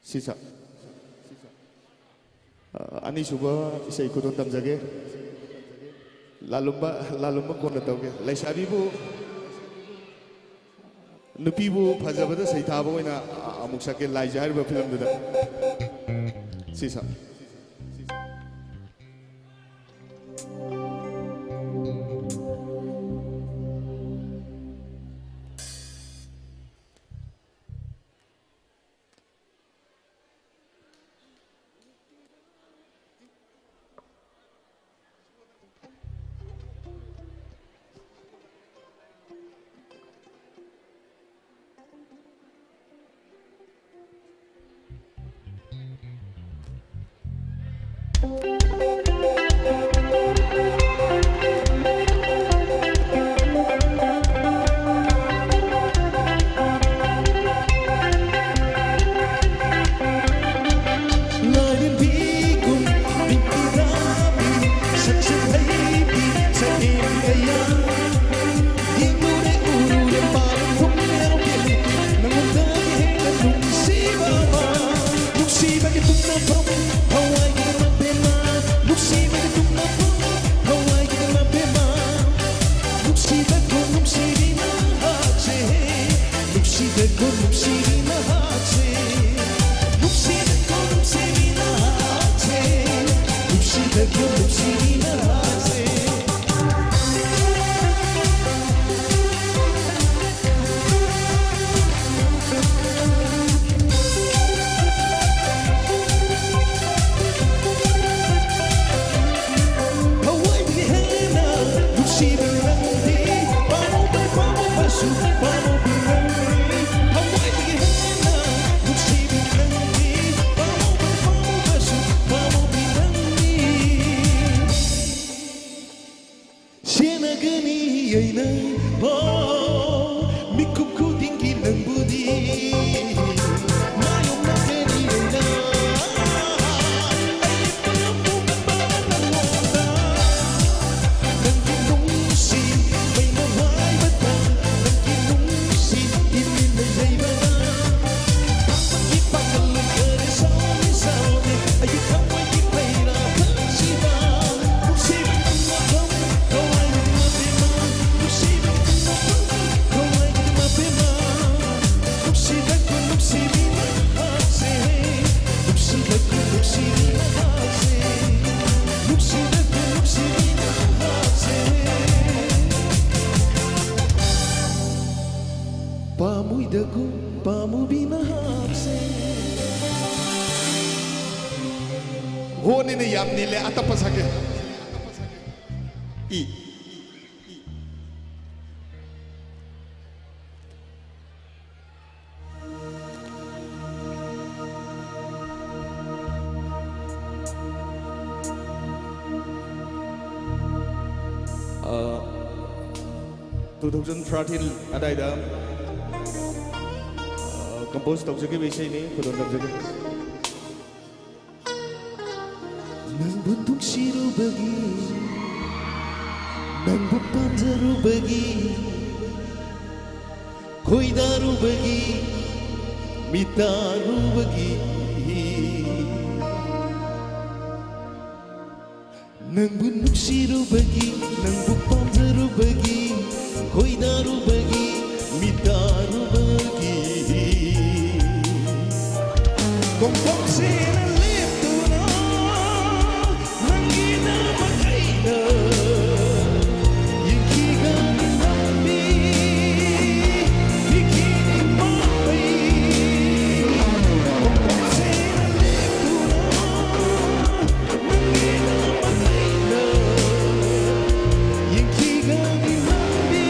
ꯁꯤ ꯁꯥ-, ꯑ, ꯑꯅꯤꯁꯨꯕ ꯏꯁꯩ ꯈꯨꯗꯣꯜ ꯇꯝꯖꯒꯦ꯫ ꯂꯥꯂꯨꯝꯕ, ꯂꯥꯂꯨꯝꯕ ꯀꯣꯟꯅ ꯇꯧꯒꯦ꯫ ꯂꯩꯁꯥꯕꯤꯕꯨ, ꯅꯨꯄꯤꯕꯨ ꯐꯖꯕꯗ ꯁꯩꯊꯥꯕ ꯑꯣꯏꯅ, ꯑ, ꯑꯃꯨꯛ ꯁꯛꯀꯦ, ꯂꯥꯏꯖ ꯍꯥꯏꯔꯤꯕ ꯐꯤꯂꯝꯗꯨꯗ꯫ ꯁꯤ ꯁꯥ-, ꯍꯣꯅꯤꯅ ꯌꯥꯝ ꯅꯤꯜꯂꯦ꯫ ꯑꯇꯞꯄ ꯁꯛꯀꯦ꯫ ꯏ꯫ ꯇꯨ ꯊꯥꯎꯖꯟ ꯊꯥꯔꯇꯤꯟ ꯑꯗꯥꯏꯗ ꯀꯝꯄꯣꯖ ꯇꯧꯖꯈꯤꯕ ꯏꯁꯩꯅꯤ꯫ ꯈꯨꯗꯣꯜ ꯇꯝꯖꯒꯦ꯫ ꯅꯪꯕꯨ ꯅꯨꯡꯁꯤꯔꯨꯕꯒꯤ, ꯅꯪꯕꯨ ꯄꯥꯝꯖꯔꯨꯕꯒꯤ, ꯈꯣꯏꯗꯥꯔꯨꯕꯒꯤ, ꯃꯤꯇꯥꯔꯨꯕꯒꯤ꯫ ꯅꯪꯕꯨ ꯅꯨꯡꯁꯤꯔꯨꯕꯒꯤ, ꯅꯪꯕꯨ ꯄꯥꯝꯖꯔꯨꯕꯒꯤ, ꯈꯣꯏꯗꯥꯔꯨꯕꯒꯤ, ꯃꯤꯇꯥꯔꯨꯕꯒꯤ꯫ ꯀꯣꯡꯄꯣꯡꯁꯤꯅ ꯂꯦꯞꯇꯨꯅ ꯅꯪꯒꯤꯗꯃꯛ ꯑꯩꯅ ꯌꯦꯡꯈꯤꯒꯅꯤ ꯂꯝꯕꯤ, ꯄꯤꯈꯤꯅꯤ ꯄꯥꯝꯕꯩ꯫ ꯀꯣꯡꯄꯣꯡꯁꯤꯅ ꯂꯦꯞꯇꯨꯅ ꯅꯪꯒꯤꯗꯃꯛ ꯑꯩꯅ ꯌꯦꯡꯈꯤꯒꯅꯤ ꯂꯝꯕꯤ,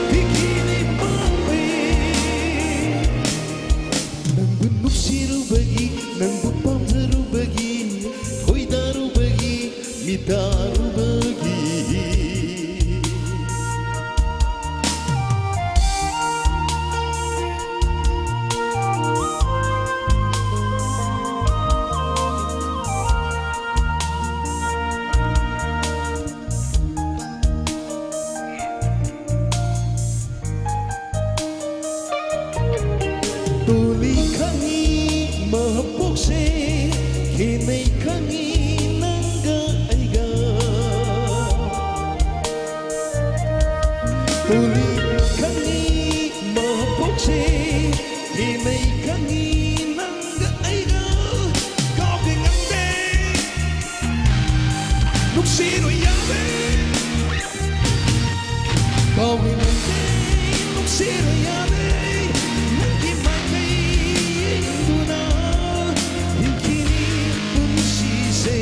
ꯄꯤꯈꯤꯅꯤ ꯄꯥꯝꯕꯩ꯫ ꯅꯪꯕꯨ ꯅꯨꯡꯁꯤꯔꯨꯕꯒꯤ, ꯅꯪꯕꯨ ꯄꯥꯝꯖꯔꯨꯕꯒꯤ, ꯈꯣꯏꯗꯥꯔꯨꯕꯒꯤ, ꯃꯤꯇꯥꯔꯨꯕꯒꯤ꯫ ꯇꯣꯜꯂꯤ ꯈꯪꯉꯤ ꯃꯄꯣꯛꯁꯦ, ꯈꯦꯠꯅꯩ ꯈꯪꯉꯤ ꯅꯪꯒ ꯑꯩꯒ꯫ ꯇꯣꯜꯂꯤ ꯈꯪꯉꯤ ꯃꯄꯣꯛꯁꯦ, ꯈꯦꯠꯅꯩ ꯈꯪꯉꯤ ꯅꯪꯒ ꯑꯩꯒ꯫ ꯀꯥꯎꯕ ꯉꯝꯗꯦ ꯅꯨꯡꯁꯤꯔꯣꯏ ꯌꯥꯗꯦ꯫ ꯀꯥꯎꯕ ꯉꯝꯗꯦ ꯅꯨꯡꯁꯤꯔꯣꯏ ꯌꯥꯗꯦ꯫ ꯅꯪꯒꯤ ꯃꯥꯏꯀꯩ ꯌꯦꯡꯗꯨꯅ ꯍꯤꯡꯈꯤꯅꯤ ꯄꯨꯟꯁꯤꯁꯦ꯫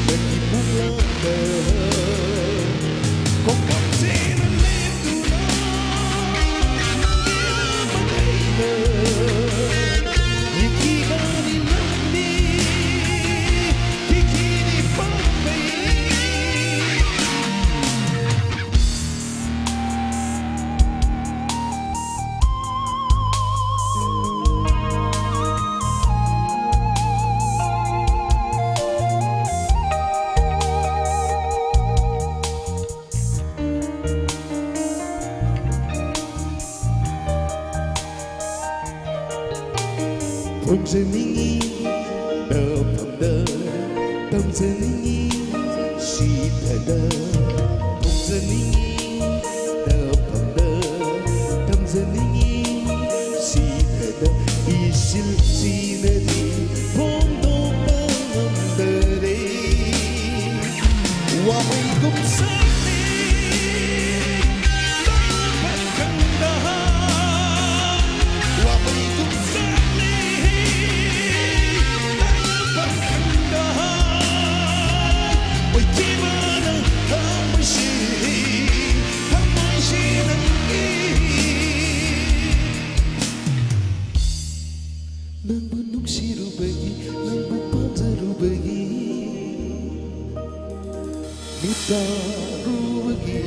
ꯅꯪꯒꯤ ꯄꯨꯛꯂꯥꯡꯗ ꯈꯣꯡꯐꯝꯁꯤꯅ ꯂꯦꯞꯇꯨꯅ ꯅꯪꯒꯤꯗꯃꯛ ꯑꯩꯅ ꯌꯦꯡꯈꯤꯒꯅꯤ ꯂꯝꯕꯤ, ꯄꯤꯈꯤꯅꯤ ꯄꯥꯝꯕꯩ꯫ ꯇꯝꯖꯅꯤꯡꯉꯤ, ꯅꯐꯝꯗ ꯇꯝꯖꯅꯤꯡꯉꯤ, ꯁꯤꯗꯗ ꯊꯣꯡꯖꯅꯤꯡꯉꯤ, ꯅꯐꯝꯗ ꯇꯝꯖꯅꯤꯡꯉꯤ, ꯁꯤꯗꯗ ꯏꯁꯤꯜꯁꯤꯅꯗꯤ ꯐꯣꯡꯗꯣꯛꯄ ꯉꯝꯗꯔꯦ꯫ ꯋꯥꯃꯩꯒꯨꯝ ꯁꯛꯂꯤ ꯇꯥꯡꯕ ꯈꯪꯗ, ꯋꯥꯃꯩꯒꯨꯝ ꯁꯛꯂꯤ ꯇꯥꯡꯕ ꯈꯪꯗ, ꯑꯣꯏꯊꯤꯕꯅ ꯊꯃꯣꯏꯁꯤ, ꯊꯃꯣꯏꯁꯤ ꯅꯪꯒꯤ꯫ ꯅꯪꯕꯨ ꯅꯨꯡꯁꯤꯔꯨꯕꯒꯤ, ꯅꯪꯕꯨ ꯄꯥꯝꯖꯔꯨꯕꯒꯤ ꯃꯤꯠ ꯇꯥꯔꯨꯕꯒꯤ꯫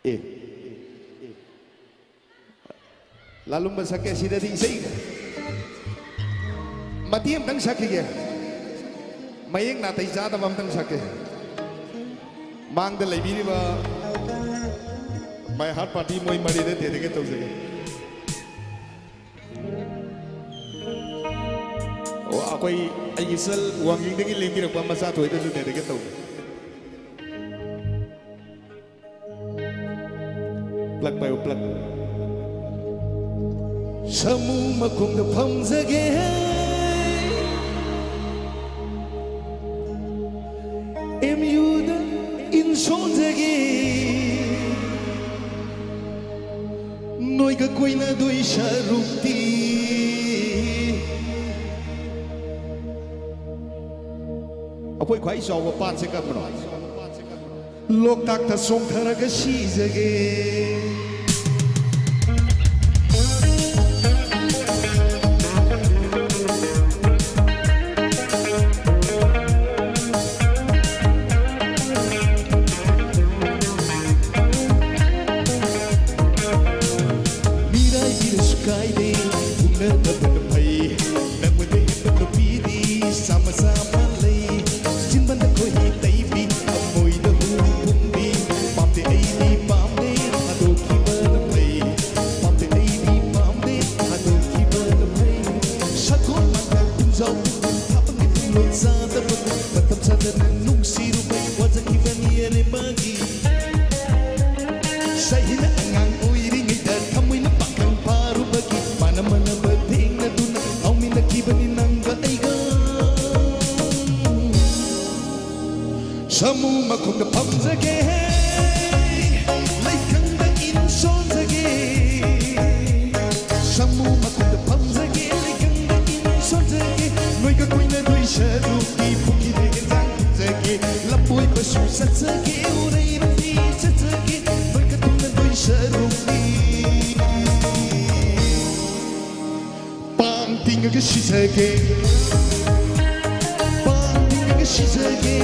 ꯑꯦ, ꯂꯥꯂꯨꯝꯕ ꯁꯛꯀꯦ꯫ ꯁꯤꯗꯗꯤ ꯏꯁꯩ ꯃꯇꯦꯛ ꯑꯃꯇꯪ ꯁꯛꯈꯤꯒꯦ꯫ ꯃꯌꯦꯛ ꯅꯥꯇꯩ ꯆꯥꯗꯕ ꯑꯃꯇꯪ ꯁꯛꯀꯦ꯫ ꯃꯥꯡꯗ ꯂꯩꯕꯤꯔꯤꯕ My Heart Party ꯃꯣꯏ ꯃꯔꯤꯗ dedicate ꯇꯧꯖꯒꯦ꯫ ꯑꯣ, ꯑꯩꯈꯣꯏ, ꯑꯩꯒꯤ ꯏꯆꯜ ꯋꯥꯡꯖꯤꯡꯗꯒꯤ ꯂꯦꯡꯕꯤꯔꯛꯄ ꯃꯆꯥ ꯊꯣꯏꯗꯁꯨ dedicate ꯇꯧꯒꯦ꯫ Plug ꯄꯥꯏꯌꯨ, plug꯫ ꯁꯥꯃꯨ ꯃꯈꯣꯡꯗ ꯐꯝꯖꯒꯦ, ꯑꯦꯝ ꯌꯨꯗ ꯏꯟ ꯁꯣꯟꯖꯒꯦ, ꯅꯣꯏꯒ ꯀꯣꯏꯅꯗꯣꯏ ꯁꯔꯨꯛꯇꯤ꯫ ꯑꯩꯈꯣꯏ ꯈ꯭ꯋꯥꯏ ꯆꯥꯎꯕ ꯄꯥꯠꯁꯦ ꯀꯔꯝꯕꯅꯣ? ꯂꯣꯛꯇꯥꯛꯇ ꯆꯣꯡꯊꯔꯒ ꯁꯤꯖꯒꯦ꯫ ꯃꯤꯔꯥꯏꯕꯤꯔ ꯀꯥꯏꯗꯦ, ꯎꯅꯗꯕꯅ ꯐꯩ꯫ ꯅꯪꯉꯣꯟꯗ ꯍꯦꯟꯕ ꯅꯨꯄꯤꯗꯤ ꯆꯥꯝꯃ ꯆꯥꯝꯃ ꯂꯩ꯫ ꯆꯤꯟꯕꯥꯟꯗ ꯈꯣꯏꯍꯤ ꯇꯩꯕꯤ, ꯊꯃꯣꯏꯗ ꯍꯨ ꯄꯨꯝꯕꯤ꯫ ꯄꯥꯝꯗꯦ ꯑꯩꯗꯤ ꯄꯥꯝꯗꯦ, ꯊꯥꯗꯣꯛꯈꯤꯕꯅ ꯐꯩ꯫ ꯄꯥꯝꯗꯦ ꯑꯩꯗꯤ ꯄꯥꯝꯗꯦ, ꯊꯥꯗꯣꯛꯈꯤꯕꯅ ꯐꯩ꯫ ꯁꯒꯣꯜ ꯃꯥꯟꯕ ꯄꯨꯝꯖꯥꯎ ꯄꯨꯝꯖꯥꯎ ꯊꯥꯕꯒꯤ ꯊꯤꯜꯂꯣꯟ ꯆꯥꯗꯕ ꯃꯇꯝ ꯁꯥꯗꯅ ꯅꯨꯡꯁꯤꯔꯨꯕ ꯋꯥꯖꯈꯤꯕꯅꯤ ꯑꯔꯦꯝꯕꯒꯤ꯫ ꯆꯍꯤꯅ ꯑꯉꯥꯡ ꯑꯣꯏꯔꯤꯉꯩꯗ ꯊꯃꯣꯏꯅ ꯄꯥꯈꯪ ꯐꯥꯔꯨꯕꯒꯤ ꯃꯥꯅ ꯃꯥꯟꯅꯕ ꯊꯦꯡꯅꯗꯨꯅ ꯉꯥꯎꯃꯤꯟꯅꯈꯤꯕꯅꯤ ꯅꯪꯒ ꯑꯩꯒ꯫ ꯁꯥꯃꯨ ꯃꯈꯣꯡꯗ ꯐꯝꯖꯒꯦ, ꯂꯩꯀꯪꯗ ꯏꯟ ꯁꯣꯟꯖꯒꯦ꯫ ꯁꯥꯃꯨ ꯃꯈꯣꯡꯗ ꯐꯝꯖꯒꯦ, ꯂꯩꯀꯪꯗ ꯏꯟ ꯁꯣꯟꯖꯒꯦ꯫ ꯅꯣꯏꯒ ꯀꯣꯏꯅꯗꯣꯏ ꯁꯔꯨꯛꯇꯤ ꯄꯨꯈ꯭ꯔꯤꯗ ꯌꯦꯟꯖꯥꯡ ꯊꯤꯟꯖꯒꯦ꯫ ꯂꯐꯣꯏꯕꯁꯨ ꯆꯠꯆꯒꯦ, ꯎꯔꯩꯔꯨꯝꯕꯤ ꯆꯠꯆꯒꯦ꯫ ꯅꯣꯏꯒ ꯇꯨꯡꯅꯗꯣꯏ ꯁꯔꯨꯛꯇꯤ ꯄꯥꯡ ꯇꯤꯡꯉꯒ ꯁꯤꯖꯒꯦ, ꯄꯥꯡ ꯇꯤꯡꯉꯒ ꯁꯤꯖꯒꯦ꯫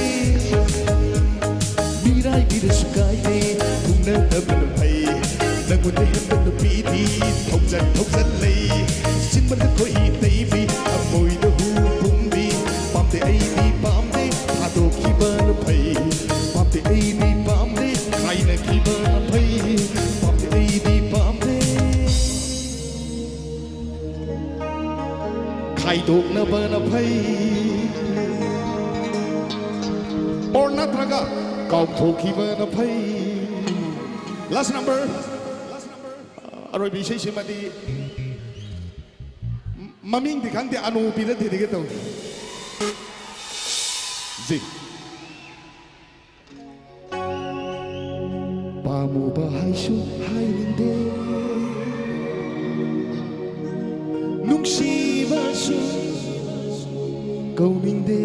ꯃꯤꯔꯥꯏꯕꯤꯔꯁꯨ ꯀꯥꯏꯗꯦ, ꯊꯨꯡꯅꯗꯕꯅ ꯐꯩ꯫ ꯅꯪꯉꯣꯟꯗ ꯍꯦꯟꯕ ꯅꯨꯄꯤꯗꯤ ꯊꯧꯖꯟ ꯊꯧꯖꯟ ꯂꯩ꯫ ꯆꯤꯟꯕꯥꯟꯗ ꯈꯣꯏꯍꯤ ꯇꯩꯕꯤ, ꯊꯃꯣꯏꯗ ꯍꯨ ꯄꯨꯝꯕꯤ꯫ ꯄꯥꯝꯗꯦ ꯑꯩꯗꯤ ꯄꯥꯝꯗꯦ, ꯊꯥꯗꯣꯛꯈꯤꯕꯅ ꯐꯩ꯫ ꯄꯥꯝꯗꯦ ꯑꯩꯗꯤ ꯄꯥꯝꯗꯦ, ꯈꯥꯏꯅꯈꯤꯕꯅ ꯐꯩ꯫ ꯄꯥꯝꯗꯦ ꯑꯩꯗꯤ ꯄꯥꯝꯗꯦ꯫ ꯈꯥꯏꯗꯣꯛꯅꯕꯅ ꯐꯩ꯫ Or ꯅꯠꯇ꯭ꯔꯒ ꯀꯥꯎꯊꯣꯛꯈꯤꯕꯅ ꯐꯩ꯫ Last number꯫ ꯑꯔꯣꯏꯕ ꯏꯁꯩꯁꯤꯃꯗꯤ ꯃꯃꯤꯡꯗꯤ ꯈꯪꯗꯦ, ꯑꯅꯨ ꯄꯤꯔ ꯊꯤꯔꯒꯦ ꯇꯧ꯫ ꯖꯤ꯫ ꯄꯥꯝꯃꯨꯕ ꯍꯥꯏꯁꯨ ꯍꯥꯏꯅꯤꯡꯗꯦ, ꯅꯨꯡꯁꯤꯕꯁꯨ ꯀꯧꯅꯤꯡꯗꯦ꯫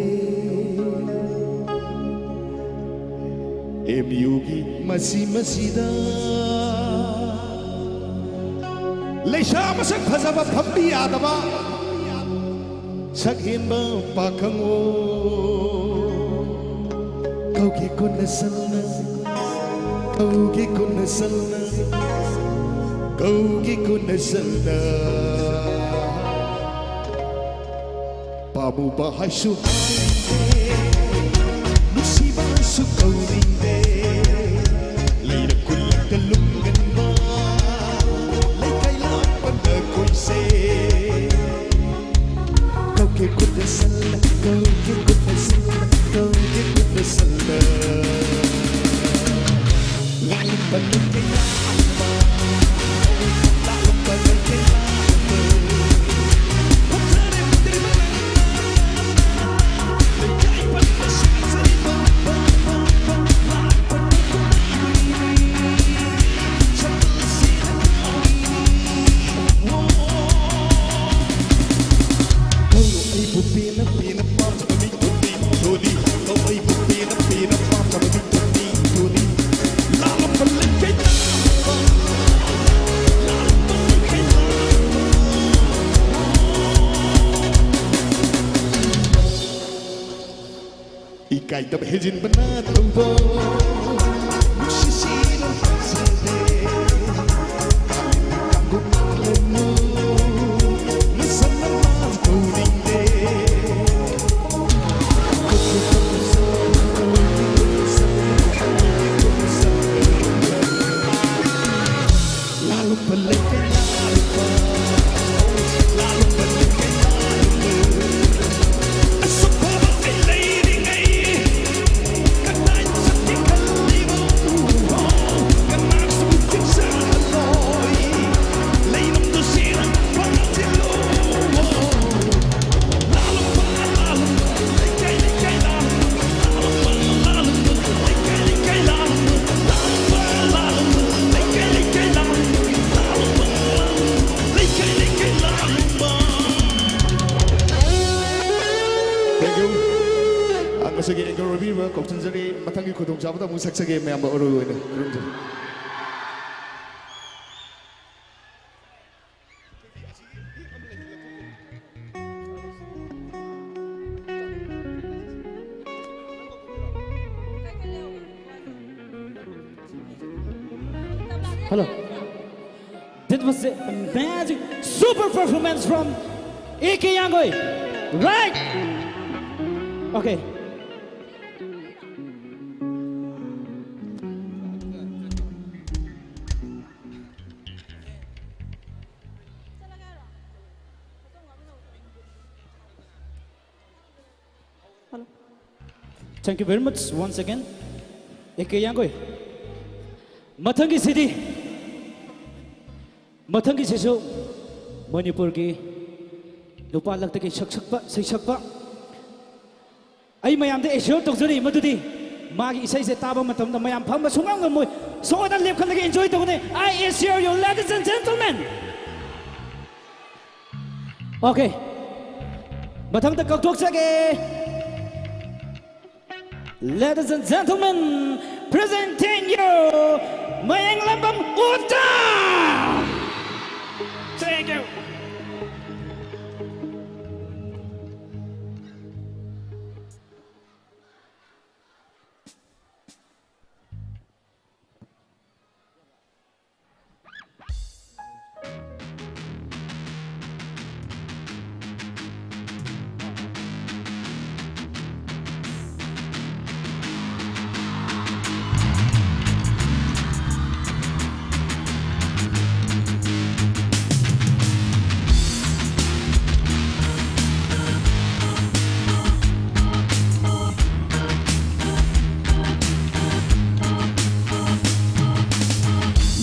ꯑꯦꯝ ꯌꯨꯒꯤ ꯃꯁꯤ ꯃꯁꯤꯗ ꯂꯩꯁꯥ ꯃꯁꯛ ꯐꯖꯕ ꯐꯝꯕꯤ ꯌꯥꯗꯕ ꯁꯛ ꯍꯦꯟꯕ ꯄꯥꯈꯪꯑꯣ, ꯀꯧꯒꯦ ꯀꯣꯟꯅ ꯁꯟꯅ, ꯀꯧꯒꯦ ꯀꯣꯟꯅ ꯁꯟꯅ꯫ ꯀꯧꯒꯦ ꯀꯣꯟꯅ ꯆꯠꯅ꯫ ꯄꯥꯝꯃꯨꯕ ꯍꯥꯏꯁꯨ ꯍꯥꯏꯅꯤꯡꯗꯦ, ꯅꯨꯡꯁꯤꯕꯁꯨ ꯀꯧꯅꯤꯡꯗꯦ꯫ ꯂꯩꯔꯛ ꯈꯨꯜꯂꯛꯇ ꯂꯨꯝꯒꯟꯕ ꯂꯩꯀꯥꯏ ꯂꯥꯞꯄꯅ ꯀꯣꯏꯁꯦ꯫ ꯀꯧꯒꯦ ꯈꯨꯠꯇ ꯁꯜꯂ, ꯀꯧꯒꯦ ꯈꯨꯠꯇ ꯁꯜꯂ, ꯀꯧꯒꯦ ꯈꯨꯠꯇ ꯁꯜꯂ꯫ ꯂꯥꯛꯂꯝꯕ ꯂꯩꯀꯥꯏ ꯂꯥꯛꯂꯝꯕ, ꯂꯥꯛꯂꯝꯕ ꯂꯩꯀꯥꯏ ꯂꯥꯛꯂꯝꯕ꯫ ꯐꯖꯔꯦ ꯐꯖꯔꯦ ꯃꯅꯥ ꯂꯩꯀꯥꯏ ꯄꯟꯕ ꯁꯥꯖꯔꯤꯕ꯫ ꯂꯥꯛꯄ ꯂꯩꯀꯥꯏ ꯂꯥꯛꯂꯝꯕ꯫ ꯁꯛꯇꯝꯁꯤꯅ ꯀꯧꯔꯤꯅꯤ꯫ ꯀꯧ ꯑꯩꯕꯨ ꯄꯦꯟꯅ ꯄꯦꯟꯅ ꯄꯥꯝꯖꯕ ꯃꯤꯡꯊꯣꯜꯅꯤ, ꯊꯣꯜꯂꯤ꯫ ꯀꯧ ꯑꯩꯕꯨ ꯄꯦꯟꯅ ꯄꯦꯟꯅ ꯄꯥꯝꯖꯕ ꯃꯤꯡꯊꯣꯜꯅꯤ, ꯊꯣꯜꯂꯤ꯫ ꯂꯥꯂꯣꯡꯕ ꯂꯩꯀꯥꯏ ꯂꯥꯂꯣꯡꯕ, ꯂꯥꯂꯣꯡꯕ ꯂꯩꯀꯥꯏ ꯂꯥꯂꯣꯡꯕ꯫ ꯏꯀꯥꯏꯗꯕ ꯍꯦꯟꯖꯤꯟꯕꯅ ꯇꯧꯕ ꯅꯨꯡꯁꯤꯁꯤꯔꯣ ꯐꯖꯗꯦ꯫ ꯀꯥꯡꯒꯨ ꯀꯥꯡꯂꯅꯨ ꯃꯁꯝ ꯃꯃꯥ ꯀꯧꯅꯤꯡꯗꯦ꯫ ꯂꯥꯂꯣꯡꯕ ꯂꯩꯀꯥꯏ ꯂꯥꯂꯣꯡꯕ, ꯂꯥꯂꯣꯡꯕ ꯂꯩꯀꯥꯏ ꯂꯥꯂꯣꯡꯕ꯫ ꯑꯁꯨꯛ ꯐꯕ ꯑꯩ ꯂꯩꯔꯤꯉꯩ ꯀꯗꯥꯏ ꯆꯠꯀꯦ ꯈꯜꯂꯤꯕ? ꯀꯅꯥꯁꯨ ꯊꯤꯡꯖꯤꯜꯂꯔꯣꯏ꯫ ꯂꯩꯔꯝꯗꯣꯏꯁꯤꯅ ꯐꯥꯖꯤꯜꯂꯨ꯫ Thank you. ꯑ, ꯉꯁꯤꯒꯤ anchor ꯑꯣꯏꯕꯤꯔꯤꯕ ꯀꯧꯁꯤꯟꯖꯔꯤ꯫ ꯃꯊꯪꯒꯤ ꯈꯨꯗꯣꯡꯆꯥꯕꯗ ꯑꯃꯨꯛ ꯁꯛꯆꯒꯦ, ꯃꯌꯥꯝꯕ ꯑꯔꯣꯏꯕ ꯑꯣꯏꯅ ꯈꯨꯔꯨꯝꯖꯔꯤ꯫ Hello. That was a magic super performance from A K Yangoi. Right? Okay. Hello. Thank you very much once again, A K Yangoi. ꯃꯊꯪꯒꯤꯁꯤꯗꯤ, ꯃꯊꯪꯒꯤꯁꯤꯁꯨ ꯃꯅꯤꯄꯨꯔꯒꯤ ꯅꯨꯄꯥ ꯂꯛꯇꯒꯤ ꯁꯛꯁꯛꯄ, ꯁꯩꯁꯛꯄ, ꯑꯩ ꯃꯌꯥꯝꯗ assure ꯇꯧꯖꯔꯤ ꯃꯗꯨꯗꯤ ꯃꯥꯒꯤ ꯏꯁꯩꯁꯦ ꯇꯥꯕ ꯃꯇꯝꯗ ꯃꯌꯥꯝ ꯐꯝꯕ ꯁꯨꯡꯉꯝ ꯉꯝꯃꯣꯏ꯫ ꯁꯣꯝꯗ ꯂꯦꯞꯈꯠꯂꯒ enjoy ꯇꯧꯒꯅꯤ꯫ I assure you, ladies and gentlemen. Okay. ꯃꯊꯪꯗ ꯀꯧꯊꯣꯛꯆꯒꯦ꯫ Ladies and gentlemen, presenting you, ꯃꯌꯦꯡꯂꯝꯕꯝ ꯎꯇꯥ! Thank you.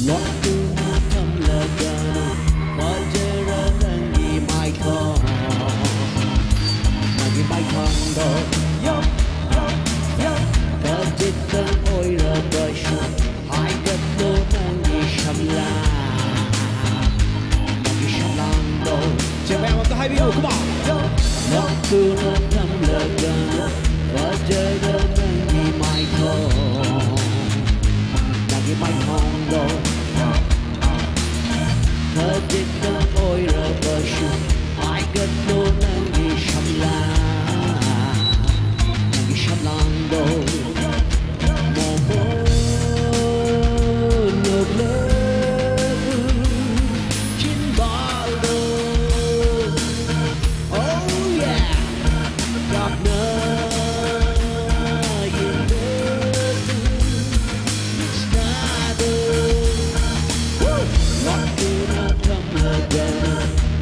ꯂꯣꯠꯇꯨꯅ ꯊꯝꯂꯒ ꯐꯖꯔ ꯅꯪꯒꯤ ꯃꯥꯏꯊꯣꯡ, ꯅꯪꯒꯤ ꯃꯥꯏꯊꯣꯡꯗꯣ ꯌꯣ, ꯌꯣ, ꯌꯣ꯫ ꯈꯖꯤꯛꯇꯪ ꯑꯣꯏꯔꯕꯁꯨ ꯍꯥꯏꯒꯠꯂꯣ ꯅꯪꯒꯤ ꯁꯝꯂꯥꯡ, ꯅꯪꯒꯤ ꯁꯝꯂꯥꯡꯗꯣ꯫ ꯆꯦ ꯃꯌꯥꯝ ꯑꯝꯇ ꯍꯥꯏꯕꯤꯌꯨ, come on. ꯂꯣꯠꯇꯨꯅ ꯊꯝꯂꯒ ꯐꯖꯔ ꯅꯪꯒꯤ ꯃꯥꯏꯊꯣꯡ, ꯅꯪꯒꯤ ꯃꯥꯏꯊꯣꯡꯗꯣ ꯈꯖꯤꯛꯇꯪ ꯑꯣꯏꯔꯕꯁꯨ ꯍꯥꯏꯒꯠꯂꯣ ꯅꯪꯒꯤ ꯁꯝꯂꯥꯡ, ꯅꯪꯒꯤ ꯁꯝꯂꯥꯡꯗꯣ ꯃꯣꯃꯣꯟ ꯑꯣꯐ ꯂꯚ꯫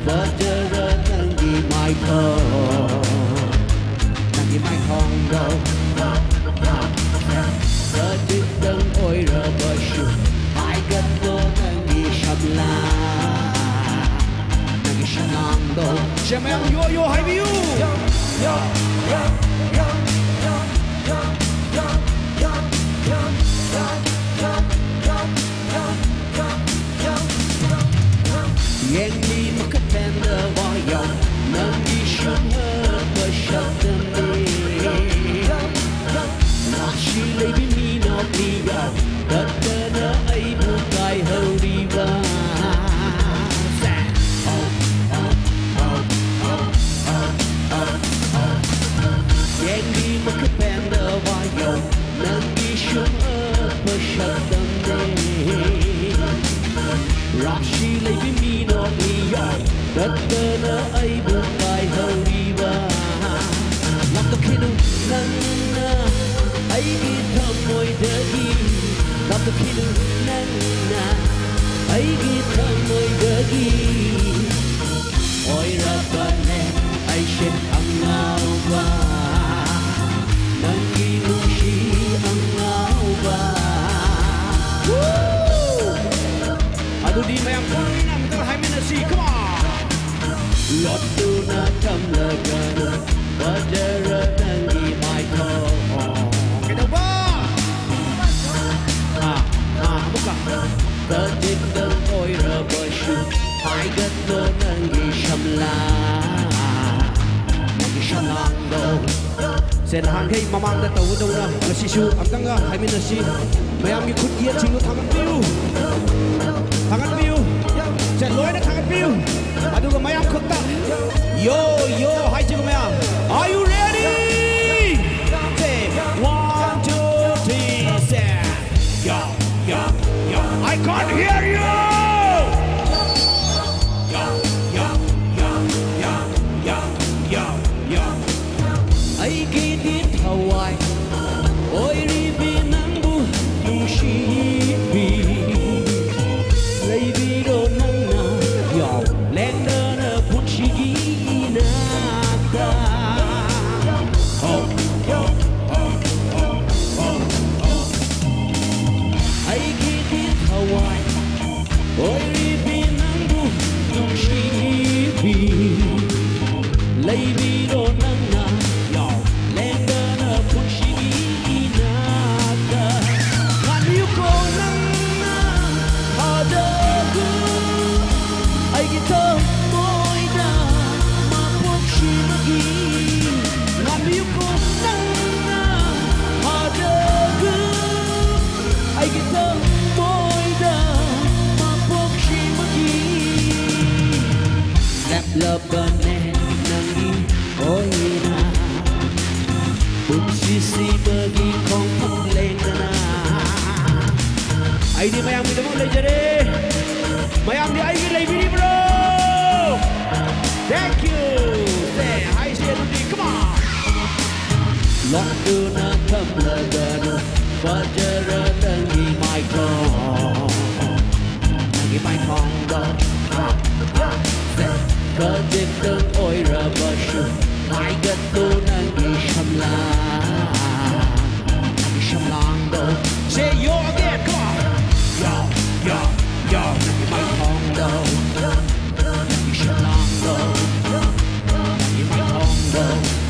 ꯐꯖꯔ ꯅꯪꯒꯤ ꯃꯥꯏꯊꯣꯡ, ꯅꯪꯒꯤ ꯃꯥꯏꯊꯣꯡꯗꯣ ꯈꯖꯤꯛꯇꯪ ꯑꯣꯏꯔꯕꯁꯨ ꯍꯥꯏꯒꯠꯂꯣ ꯅꯪꯒꯤ ꯁꯝꯂꯥꯡ, ꯅꯪꯒꯤ ꯁꯝꯂꯥꯡꯗꯣ꯫ ꯁꯦ, ꯃꯌꯥꯝ ꯌꯣ ꯌꯣ ꯍꯥꯏꯕꯤꯌꯨ꯫ ꯌꯦꯡꯂꯤ ꯃꯈꯠ ꯄꯦꯟꯗꯕ ꯌꯥꯎ, ꯅꯪꯒꯤ ꯁꯨꯝꯍꯠꯄ ꯁꯛꯇꯝꯅꯤ꯫ ꯅꯥꯁꯤ ꯂꯩꯕꯤ ꯃꯤ ꯅꯣꯛꯂꯤ ꯌꯥꯎ, ꯇꯠꯇꯅ ꯑꯩꯕꯨ ꯀꯥꯏꯍꯧꯔꯤꯕ꯫ ꯌꯦꯡꯂꯤ ꯃꯈꯠ ꯄꯦꯟꯗꯕ ꯌꯥꯎ, ꯅꯪꯒꯤ ꯁꯨꯝꯍꯠꯄ ꯁꯛꯇꯝꯅꯤ꯫ ꯔꯥꯁꯤ ꯂꯩꯕꯤ ꯃꯤ ꯅꯣꯛꯂꯤ ꯌꯥꯎ, ꯇꯠꯇꯅ ꯑꯩꯕꯨ ꯀꯥꯏꯍꯧꯔꯤꯕ꯫ ꯂꯥꯞꯊꯣꯛꯈꯤꯅꯨ ꯅꯪꯅ ꯑꯩꯒꯤ ꯊꯃꯣꯏꯗꯒꯤ, ꯂꯥꯞꯊꯣꯛꯈꯤꯅꯨ ꯅꯪꯅ ꯑꯩꯒꯤ ꯊꯃꯣꯏꯗꯒꯤ꯫ ꯑꯣꯏꯔꯕꯅꯦ ꯑꯩꯁꯦ ꯑꯉꯥꯎꯕ, ꯅꯪꯒꯤ ꯅꯨꯡꯁꯤ ꯑꯉꯥꯎꯕ꯫ Woo! ꯑꯗꯨꯗꯤ ꯃꯌꯥꯝ ꯄꯨꯟꯅ ꯑꯃꯨꯛꯇ ꯍꯥꯏꯃꯤꯟꯅꯁꯤ, come on! ꯂꯣꯠꯇꯨꯅ ꯊꯝꯂꯒꯅꯨ ꯐꯖꯔ ꯅꯪꯒꯤ ꯃꯥꯏꯊꯣꯡ꯫ ꯀꯩꯗꯧꯕ? ꯑꯥ, ꯑꯥ, ꯑꯃꯨꯛꯀ꯫ ꯈꯖꯤꯛꯇꯪ ꯑꯣꯏꯔꯕꯁꯨ ꯍꯥꯏꯒꯠꯂꯣ ꯅꯪꯒꯤ ꯁꯝꯂꯥꯡ, ꯅꯪꯒꯤ ꯁꯝꯂꯥꯡꯗꯣ꯫ ꯁꯦ, ꯅꯍꯥꯟꯈꯩ ꯃꯃꯥꯡꯗ ꯇꯧꯕꯗꯧꯅ ꯉꯁꯤꯁꯨ ꯑꯝꯇꯪꯒ ꯍꯥꯏꯃꯤꯟꯅꯁꯤ꯫ ꯃꯌꯥꯝꯒꯤ ꯈꯨꯠ ꯌꯦꯠꯁꯤꯡꯗꯨ ꯊꯥꯡꯒꯠꯄꯤꯌꯨ, ꯊꯥꯡꯒꯠꯄꯤꯌꯨ꯫ ꯁꯦ, ꯂꯣꯏꯅ ꯊꯥꯡꯒꯠꯄꯤꯌꯨ꯫ ꯑꯗꯨꯒ ꯃꯌꯥꯝ ꯈꯨꯠꯇ ꯌꯣ ꯌꯣ ꯍꯥꯏꯁꯤꯒꯣ ꯃꯌꯥꯝ꯫ Are you ready? Say, one, two, three, say. Yo, yo, yo, I can't hear you! Yo, yo, yo, yo, yo, yo, yo, yo. ꯑꯩꯒꯤꯗꯤ ꯊꯋꯥꯏ ꯑꯣꯏꯔꯤꯕꯤ ꯅꯪꯕꯨ ꯅꯨꯡꯁꯤꯕꯤ꯫ ꯂꯩꯕꯤꯔꯣ ꯅꯪꯅ, ꯌꯣ, ꯂꯦꯡꯗꯅ ꯂꯕꯅꯦ ꯅꯪꯒꯤ ꯑꯣꯏꯅ ꯄꯨꯟꯁꯤꯁꯤꯃꯒꯤ ꯈꯣꯡꯐꯝ ꯂꯦꯡꯗꯅ꯫ ꯑꯩꯗꯤ ꯃꯌꯥꯝꯒꯤꯗꯃꯛ ꯂꯩꯖꯔꯦ꯫ ꯃꯌꯥꯝꯗꯤ ꯑꯩꯒꯤ ꯂꯩꯕꯤꯔꯤꯕ꯭ꯔꯣ? Thank you. ꯁꯦ, ꯍꯥꯏꯁꯦ ꯑꯗꯨꯗꯤ, come on. ꯂꯣꯠꯇꯨꯅ ꯊꯝꯂꯒꯅꯨ ꯐꯖꯔ ꯅꯪꯒꯤ ꯃꯥꯏꯊꯣꯡ꯫ ꯅꯪꯒꯤ ꯃꯥꯏꯊꯣꯡꯗꯣ, ꯁꯦ, ꯈꯖꯤꯛꯇꯪ ꯑꯣꯏꯔꯕꯁꯨ ꯉꯥꯏꯒꯠꯂꯨ ꯅꯪꯒꯤ ꯁꯝꯂꯥꯡ, ꯅꯪꯒꯤ ꯁꯝꯂꯥꯡꯗꯣ꯫ Say yo again, come on. Yo, yo, yo, ꯅꯪꯒꯤ ꯃꯥꯏꯊꯣꯡꯗꯣ, ꯅꯪꯒꯤ ꯁꯝꯂꯥꯡꯗꯣ, ꯅꯪꯒꯤ ꯃꯥꯏꯊꯣꯡꯗꯣ,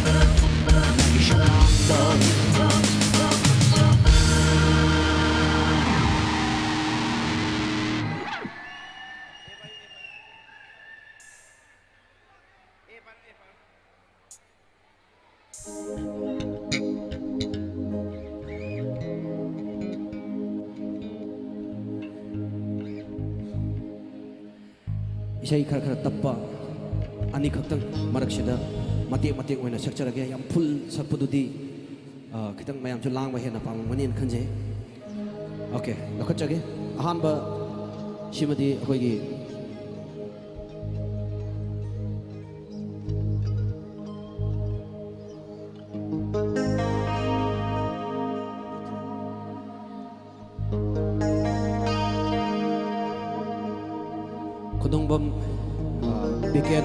ꯅꯪꯒꯤ ꯁꯝꯂꯥꯡꯗꯣ꯫ ꯏꯁꯩ ꯈꯔ ꯈꯔ ꯇꯞꯄ ꯑꯅꯤꯈꯛꯇꯪ ꯃꯔꯛꯁꯤꯗ ꯃꯇꯦꯛ ꯃꯇꯦꯛ ꯑꯣꯏꯅ ꯁꯛꯆꯔꯒꯦ꯫ ꯌꯥꯝ ꯐꯨꯜ ꯁꯛꯄꯗꯨꯗꯤ, ꯑ, ꯈꯤꯇꯪ ꯃꯌꯥꯝꯁꯨ ꯂꯥꯡꯕ ꯍꯦꯟꯅ ꯄꯥꯝꯃꯝꯒꯅꯤꯅ ꯈꯟꯖꯩ꯫ ꯑꯣꯀꯦ, ꯂꯧꯈꯠꯆꯒꯦ꯫ ꯑꯍꯥꯟꯕ ꯁꯤꯃꯗꯤ ꯑꯩꯈꯣꯏꯒꯤ ꯈꯨꯗꯣꯡꯕꯝ, ꯑ, ꯕꯤꯀꯦꯟ,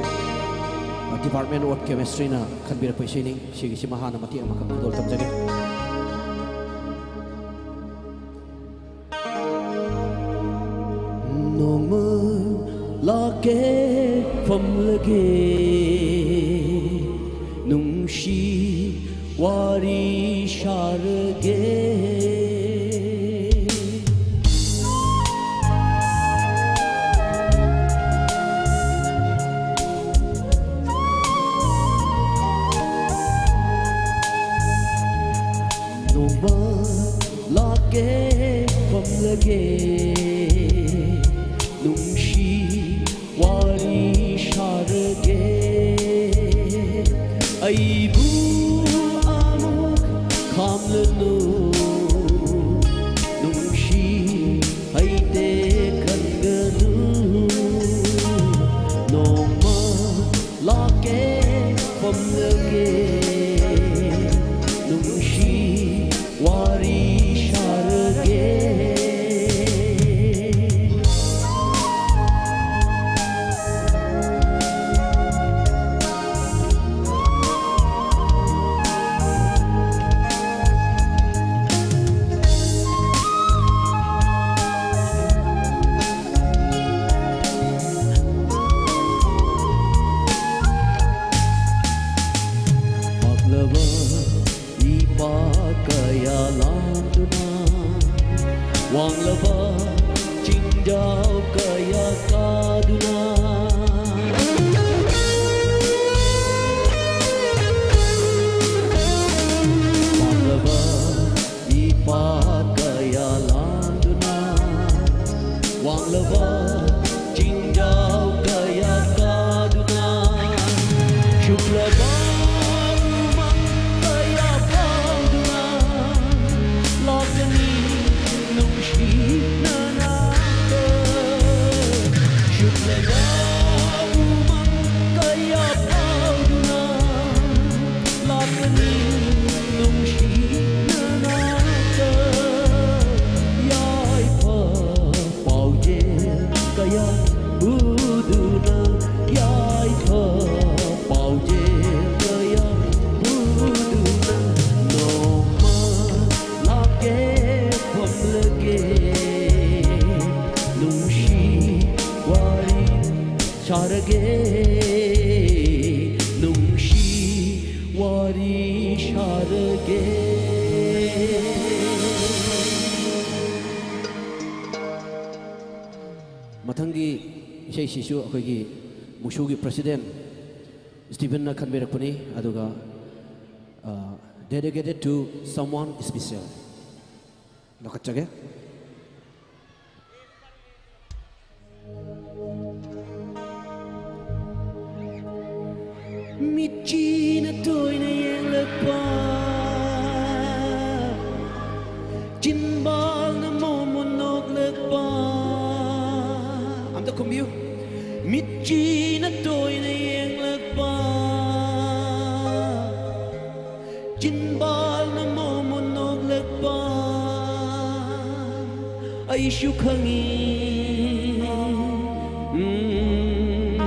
ꯑ, Department of Chemistryꯅ ꯈꯟꯕꯤꯔꯛꯄ ꯏꯁꯩꯅꯤ꯫ ꯁꯤꯒꯤꯁꯤꯃ ꯍꯥꯟꯅ ꯃꯇꯦꯛ ꯑꯃꯈꯛ ꯈꯨꯗꯣꯜ ꯇꯝꯖꯒꯦ꯫ ꯅꯣꯡꯃ ꯂꯥꯛꯀꯦ ꯐꯝꯂꯒꯦ ꯅꯨꯡꯁꯤ ꯋꯥꯔꯤ ꯁꯥꯔꯒꯦ꯫ ꯅꯣꯡꯃ ꯂꯥꯛꯀꯦ ꯐꯝꯂꯒꯦ ꯅꯨꯡꯁꯤ ꯋꯥꯔꯤ ꯁꯥꯔꯒꯦ꯫ ꯅꯨꯡꯁꯤ ꯋꯥꯔꯤ ꯁꯥꯔꯒꯦ꯫ ꯃꯊꯪꯒꯤ ꯏꯁꯩꯁꯤꯁꯨ ꯑꯩꯈꯣꯏꯒꯤ ꯃꯨꯁꯨꯒꯤ president ꯁ꯭ꯇꯤꯐꯟꯅ ꯈꯟꯕꯤꯔꯛꯄꯅꯤ, ꯑꯗꯨꯒ, ꯑ, dedicated to someone special꯫ ꯂꯧꯈꯠꯆꯒꯦ꯫ ꯃꯤꯠꯆꯤꯅ ꯇꯣꯏꯅ ꯌꯦꯡꯂꯛꯄ, ꯆꯤꯟꯕꯥꯜꯅ ꯃꯣꯃꯣꯟ ꯅꯣꯛꯂꯛꯄ꯫ ꯑꯝꯇ ꯈꯨꯝꯕꯤꯌꯨ꯫ ꯃꯤꯠꯆꯤꯅ ꯇꯣꯏꯅ ꯌꯦꯡꯂꯛꯄ, ꯆꯤꯟꯕꯥꯜꯅ ꯃꯣꯃꯣꯟ ꯅꯣꯛꯂꯛꯄ ꯑꯩꯁꯨ ꯈꯪꯏ꯫ ꯎꯝ,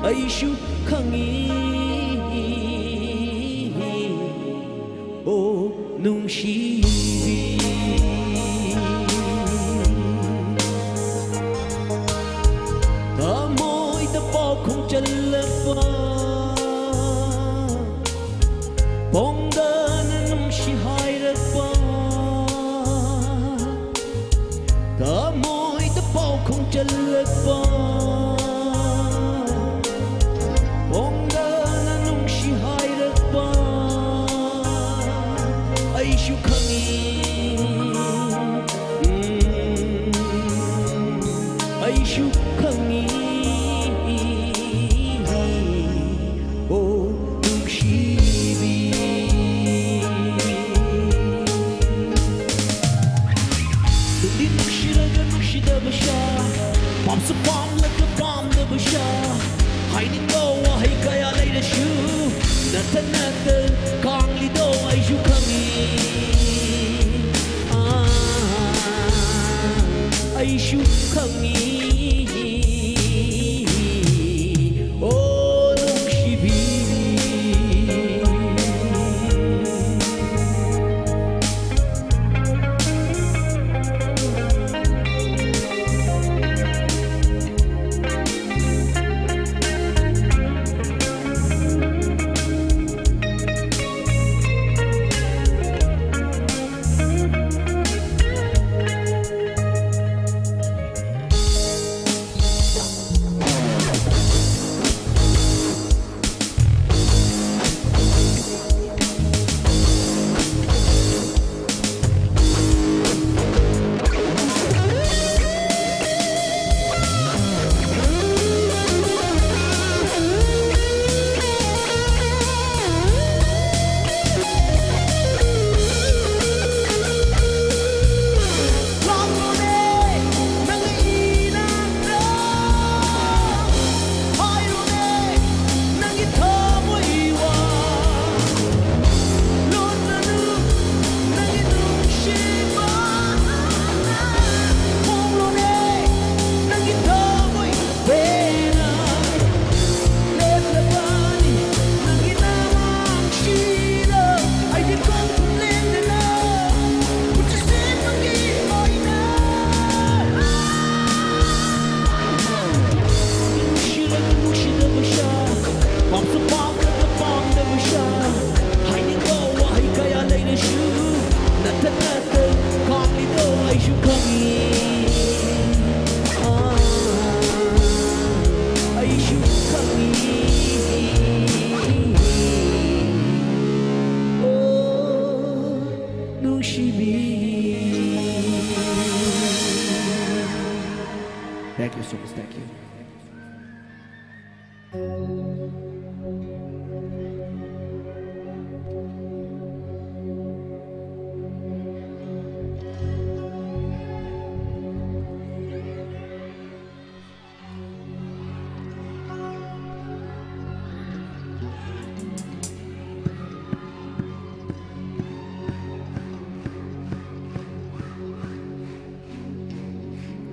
ꯑꯩꯁꯨ ꯈꯪꯏ꯫ ꯑꯣ ꯅꯨꯡꯁꯤꯕꯤ, ꯊꯃꯣꯏꯗ ꯄꯥꯎꯈꯣꯡ ꯆꯜꯂꯛꯄ, ꯄꯣꯡꯗꯅ ꯅꯨꯡꯁꯤ ꯍꯥꯏꯔꯛꯄ, ꯊꯃꯣꯏꯗ ꯄꯥꯎꯈꯣꯡ ꯆꯜꯂꯛꯄ, ꯄꯣꯡꯗꯅ ꯅꯨꯡꯁꯤ ꯍꯥꯏꯔꯛꯄ ꯑꯩꯁꯨ ꯈꯪꯏ꯫ ꯎꯝ, ꯑꯩꯁꯨ ꯈꯪꯏ꯫ ꯑꯣ ꯅꯨꯡꯁꯤꯕꯤ, ꯅꯨꯡꯗꯤ ꯅꯨꯡꯁꯤꯔꯒ ꯅꯨꯡꯁꯤꯗꯕ ꯁꯥ, ꯄꯥꯝꯁꯨ ꯄꯥꯝꯂꯒ ꯄꯥꯝꯗꯕ ꯁꯥ, ꯍꯥꯏꯅꯤꯡꯕ ꯋꯥꯍꯩ ꯀꯌꯥ ꯂꯩꯔꯁꯨ ꯅꯊꯟ ꯅꯊꯟ ꯀꯥꯡꯂꯤꯗꯣ ꯑꯩꯁꯨ ꯈꯪꯏ꯫ ꯑꯥ, ꯑꯩꯁꯨ ꯈꯪꯏ꯫ ꯑꯣ ꯅꯨꯡꯁꯤꯕꯤ,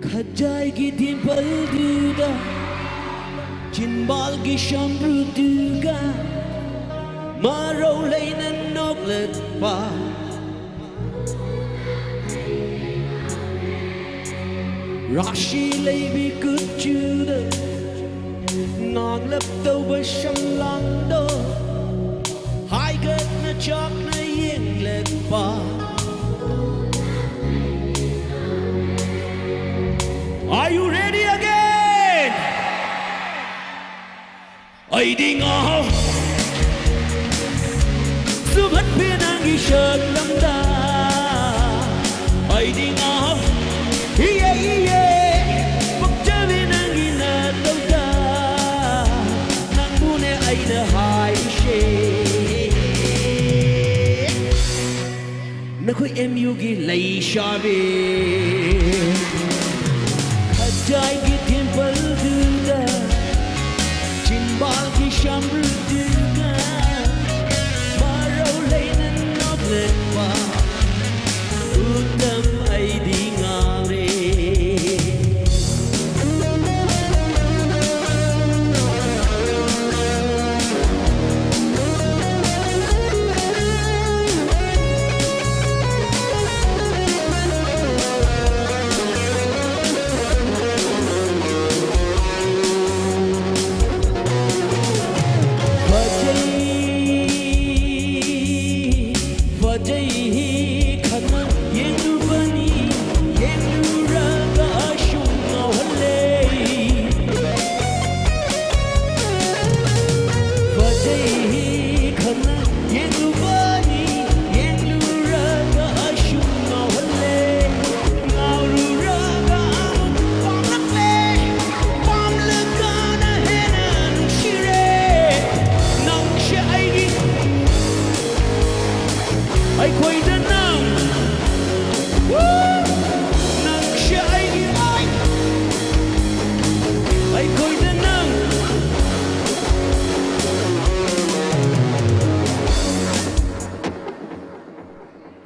ꯈꯖꯥꯏꯒꯤ ꯗꯤꯝꯄꯜꯗꯨꯗ ꯆꯤꯟꯕꯥꯜꯒꯤ ꯁꯝꯕ꯭ꯔꯨꯗꯨꯒ ꯃꯔꯧ ꯂꯩꯅ ꯅꯣꯛꯂꯛꯄ, ꯔꯥꯁꯤ ꯂꯩꯕꯤ ꯀꯨꯆꯨꯗ ꯉꯥꯡꯂꯞ ꯇꯧꯕ ꯁꯝꯂꯥꯡꯗꯣ ꯍꯥꯏꯒꯠꯅ ꯆꯥꯛꯅ ꯌꯦꯡꯂꯛꯄ꯫ Are you ready again? ꯑꯩꯗꯤ ꯉꯥꯎ ꯁꯨꯝꯍꯠꯄꯤ ꯅꯪꯒꯤ ꯁꯛꯂꯝꯗ꯫ ꯑꯩꯗꯤ ꯉꯥꯎ ꯏꯌꯦ ꯏꯌꯦ ꯄꯛꯆꯕꯤ ꯅꯪꯒꯤ ꯅꯇꯧꯗ꯫ ꯅꯪꯕꯨꯅꯦ ꯑꯩꯅ ꯍꯥꯏꯔꯤꯁꯦ꯫ ꯅꯈꯣꯏ ꯑꯦꯝ ꯌꯨꯒꯤ ꯂꯩꯁꯥꯕꯤ ꯈꯖꯥꯏꯒꯤ ꯗꯤꯝꯄꯜꯗꯨꯗ ꯆꯤꯟꯕꯥꯜꯒꯤ ꯁꯝꯕ꯭ꯔꯨꯗꯨꯒ ꯃꯔꯧ ꯂꯩꯅ ꯅꯣꯛꯂꯛꯄ ꯎꯇꯝ ꯑꯩꯗꯤ ꯉꯥꯎꯔꯦ꯫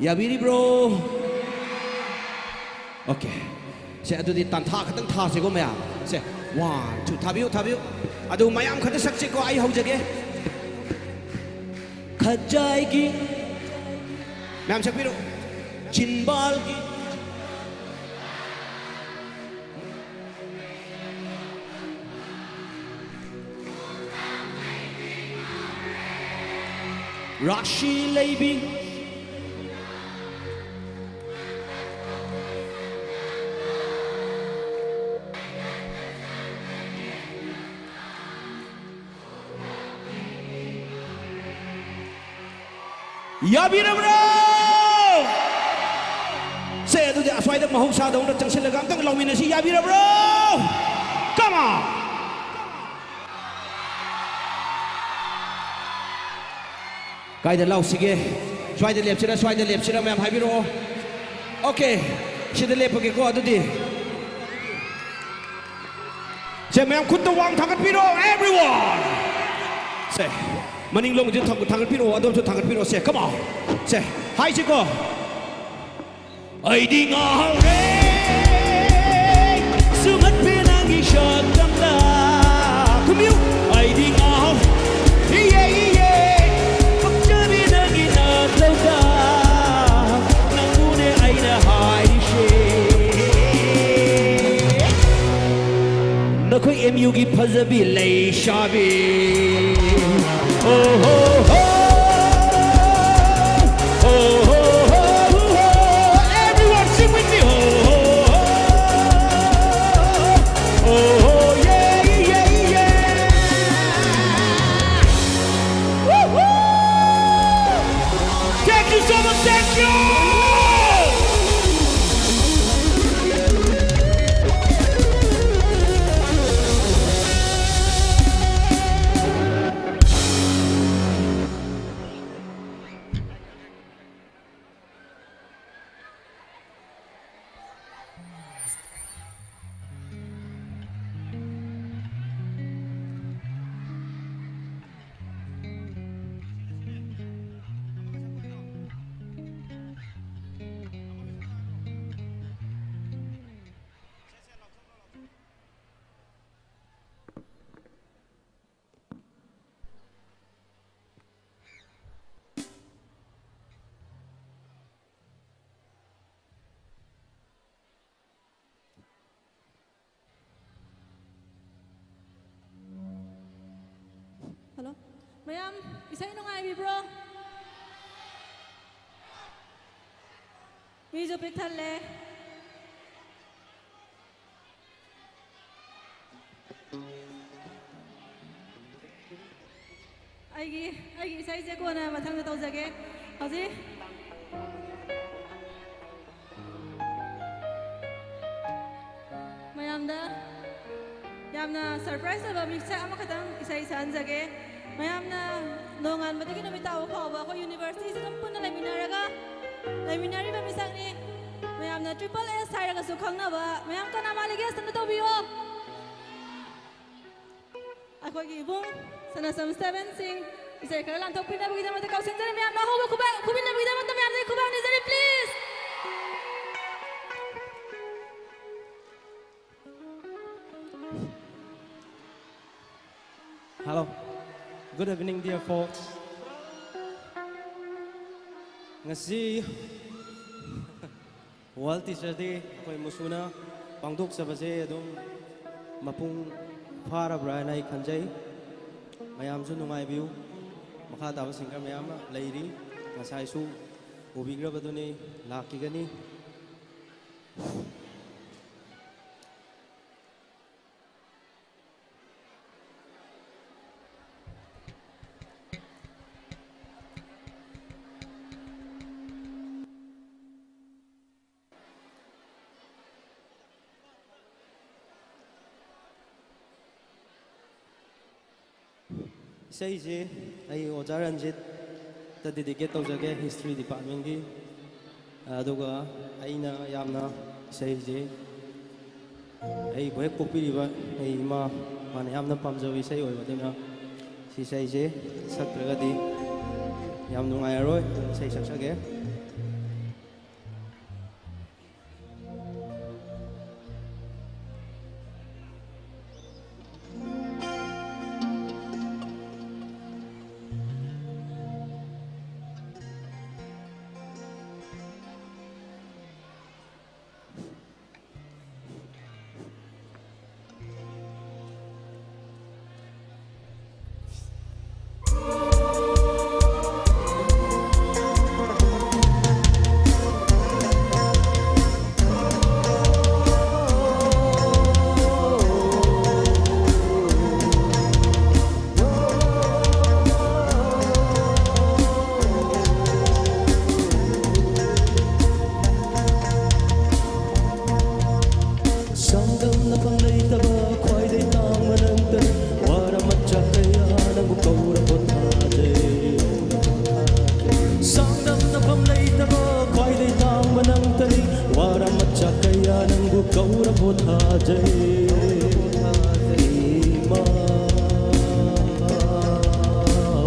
ꯌꯥꯕꯤꯔꯤꯕ꯭ꯔꯣ? ꯑꯣꯀꯦ꯫ ꯁꯦ, ꯑꯗꯨꯗꯤ ꯇꯥꯟꯊꯥ ꯈꯛꯇꯪ ꯊꯥꯁꯤꯀꯣ, ꯃꯌꯥꯝ꯫ ꯁꯦ, ꯋꯥꯟ, ꯇꯨ, ꯊꯥꯕꯤꯌꯨ, ꯊꯥꯕꯤꯌꯨ꯫ ꯑꯗꯨ ꯃꯌꯥꯝ ꯈꯛꯇ ꯁꯛꯁꯤꯀꯣ, ꯑꯩ ꯍꯧꯖꯒꯦ꯫ ꯈꯖꯥꯏꯒꯤ꯫ ꯃꯌꯥꯝ ꯁꯛꯄꯤꯔꯣ꯫ ꯆꯤꯟꯕꯥꯜꯒꯤ꯫ ꯔꯥꯁꯤ ꯂꯩꯕꯤ꯫ ꯌꯥꯕꯤꯔꯕ꯭ꯔꯣ? ꯁꯦ, ꯑꯗꯨꯗꯤ ꯑꯁ꯭ꯋꯥꯏꯗ ꯃꯍꯧꯁꯥꯗꯧꯅ ꯆꯪꯁꯤꯜꯂꯒ ꯑꯝꯇꯪ ꯂꯥꯎꯃꯤꯟꯅꯁꯤ꯫ ꯌꯥꯕꯤꯔꯕ꯭ꯔꯣ? Come on! ꯀꯥꯏꯗ ꯂꯥꯎꯁꯤꯒꯦ? ꯁ꯭ꯋꯥꯏꯗ ꯂꯦꯞꯁꯤꯔꯥ, ꯁ꯭ꯋꯥꯏꯗ ꯂꯦꯞꯁꯤꯔꯥ, ꯃꯌꯥꯝ ꯍꯥꯏꯕꯤꯔꯛꯑꯣ꯫ ꯑꯣꯀꯦ, ꯁꯤꯗ ꯂꯦꯞꯄꯒꯦꯀꯣ꯫ ꯑꯗꯨꯗꯤ ꯁꯦ, ꯃꯌꯥꯝ ꯈꯨꯠꯇ ꯋꯥꯡ ꯊꯥꯡꯒꯠꯄꯤꯔꯣ, everyone꯫ ꯁꯦ, ꯃꯅꯤꯡꯂꯣꯝꯒꯤꯁꯨ ꯊꯥꯡ-, ꯊꯥꯡꯒꯠꯄꯤꯔꯛꯑꯣ, ꯑꯗꯣꯝꯁꯨ ꯊꯥꯡꯒꯠꯄꯤꯔꯛꯑꯣ꯫ ꯁꯦ, come on꯫ ꯁꯦ, ꯍꯥꯏꯁꯤꯀꯣ꯫ ꯑꯩꯗꯤ ꯉꯥꯎꯔꯦ ꯁꯨꯝꯍꯠꯄꯤ ꯅꯪꯒꯤ ꯁꯛꯇꯝꯗ꯫ ꯈꯨꯝꯕꯤꯌꯨ꯫ ꯑꯩꯗꯤ ꯉꯥꯎ-, ꯏꯌꯦ, ꯏꯌꯦ, ꯄꯛꯆꯕꯤ ꯅꯪꯒꯤ ꯅꯇꯧꯗ꯫ ꯅꯪꯕꯨꯅꯦ ꯑꯩꯅ ꯍꯥꯏꯔꯤꯁꯦ꯫ ꯅꯈꯣꯏ ꯑꯦꯝ ꯌꯨꯒꯤ ꯐꯖꯕꯤ ꯂꯩꯁꯥꯕꯤ꯫ ꯑꯣ ꯍꯣ ꯍꯣ꯫ ꯑꯣ ꯍꯣ ꯍꯣ ꯍꯣ꯫ Everyone sing with me. ꯑꯣ ꯍꯣ ꯍꯣ꯫ ꯑꯣ ꯍꯣ, yeah, yeah, yeah. Woo-hoo! Thank you so much, thank you! ꯃꯌꯥꯝ, ꯏꯁꯩ ꯅꯨꯡꯉꯥꯏꯕꯤꯕ꯭ꯔꯣ? ꯃꯤꯁꯨ ꯄꯤꯛ ꯊꯜꯂꯦ꯫ ꯑꯩꯒꯤ ꯑꯩꯒꯤ ꯏꯁꯩꯁꯦ ꯀꯣꯟꯅ ꯃꯊꯪꯗ ꯇꯧꯖꯒꯦ꯫ ꯍꯧꯖꯤꯛ ꯃꯌꯥꯝꯗ ꯌꯥꯝꯅ ꯁꯔꯄ꯭ꯔꯥꯏꯁ ꯑꯣꯏꯕ ꯃꯤꯁꯛ ꯑꯃꯈꯛꯇꯪ ꯏꯁꯩ ꯁꯛꯍꯟꯖꯒꯦ꯫ ꯃꯌꯥꯝꯅ ꯅꯣꯡꯉꯥꯟꯕꯗꯒꯤ ꯅꯨꯃꯤꯠ ꯇꯥꯕ ꯐꯥꯎꯕ ꯑꯩꯈꯣꯏ ꯌꯨꯅꯤꯚꯔꯁꯤꯇꯤꯁꯤ ꯑꯗꯨꯝ ꯄꯨꯟꯅ ꯂꯩꯃꯤꯟꯅꯔꯒ ꯂꯩꯃꯤꯟꯅꯔꯤꯕ ꯃꯤꯁꯛꯅꯤ꯫ ꯃꯌꯥꯝꯅ ꯇ꯭ꯔꯤꯄꯜ ꯑꯦꯁ ꯍꯥꯏꯔꯒꯁꯨ ꯈꯪꯅꯕ, ꯃꯌꯥꯝ ꯀꯅꯥ ꯃꯥꯜꯂꯤꯒꯦ? ꯑꯁ, ꯑꯝꯇ ꯇꯧꯕꯤꯌꯣ꯫ ꯑꯩꯈꯣꯏꯒꯤ ꯏꯕꯨꯡ ꯁꯅꯥꯁꯝ ꯁ꯭ꯇꯦꯕꯦꯟ ꯁꯤꯡ ꯏꯁꯩ ꯈꯔ ꯂꯥꯟꯊꯣꯛꯄꯤꯅꯕꯒꯤꯗꯃꯛꯇ ꯀꯧꯁꯤꯟꯖꯔꯤ꯫ ꯃꯌꯥꯝꯅ ꯑꯍꯧꯕ ꯈꯨꯕꯥꯛ ꯈꯨꯕꯤꯅꯕꯒꯤꯗꯃꯛꯇ ꯃꯌꯥꯝꯗꯒꯤ ꯈꯨꯕꯥꯛ ꯅꯤꯖꯔꯤ, please꯫ Hello. Good evening, dear folks. ꯉꯁꯤ World Teacher Day ꯑꯩꯈꯣꯏ ꯃꯨꯁꯨꯅ ꯄꯥꯡꯊꯣꯛꯆꯕꯁꯦ ꯑꯗꯨꯝ ꯃꯄꯨꯡ ꯐꯥꯔꯕ꯭ꯔꯥ ꯍꯥꯏꯅ ꯑꯩ ꯈꯟꯖꯩ꯫ ꯃꯌꯥꯝꯁꯨ ꯅꯨꯡꯉꯥꯏꯕꯤꯌꯨ꯫ ꯃꯈꯥ ꯇꯥꯕ ꯁꯤꯡꯒꯔ ꯃꯌꯥꯝ ꯑꯃ ꯂꯩꯔꯤ, ꯉꯁꯥꯏꯁꯨ ꯎꯕꯤꯈ꯭ꯔꯕꯗꯨꯅꯤ, ꯂꯥꯛꯈꯤꯒꯅꯤ꯫ ꯏꯁꯩꯁꯦ ꯑꯩ ꯑꯣꯖꯥ ꯔꯟꯖꯤꯠꯇ ꯗꯦꯗꯤꯀꯦꯠ ꯇꯧꯖꯒꯦ, ꯍꯤꯁꯇ꯭ꯔꯤ ꯗꯤꯄꯥꯔꯠꯃꯦꯟꯒꯤ꯫ ꯑꯗꯨꯒ ꯑꯩꯅ ꯌꯥꯝꯅ ꯏꯁꯩꯁꯦ ꯑꯩꯕꯨ ꯍꯦꯛ ꯄꯣꯛꯄꯤꯔꯤꯕ ꯑꯩ ꯏꯃꯥ, ꯃꯥꯅ ꯌꯥꯝꯅ ꯄꯥꯝꯖꯕ ꯏꯁꯩ ꯑꯣꯏꯕꯗꯨꯅ ꯁꯤ ꯏꯁꯩꯁꯦ ꯁꯛꯇ꯭ꯔꯒꯗꯤ ꯌꯥꯝ ꯅꯨꯡꯉꯥꯏꯔꯔꯣꯏ꯫ ꯏꯁꯩ ꯁꯛꯆꯒꯦ꯫ ꯏꯃꯥ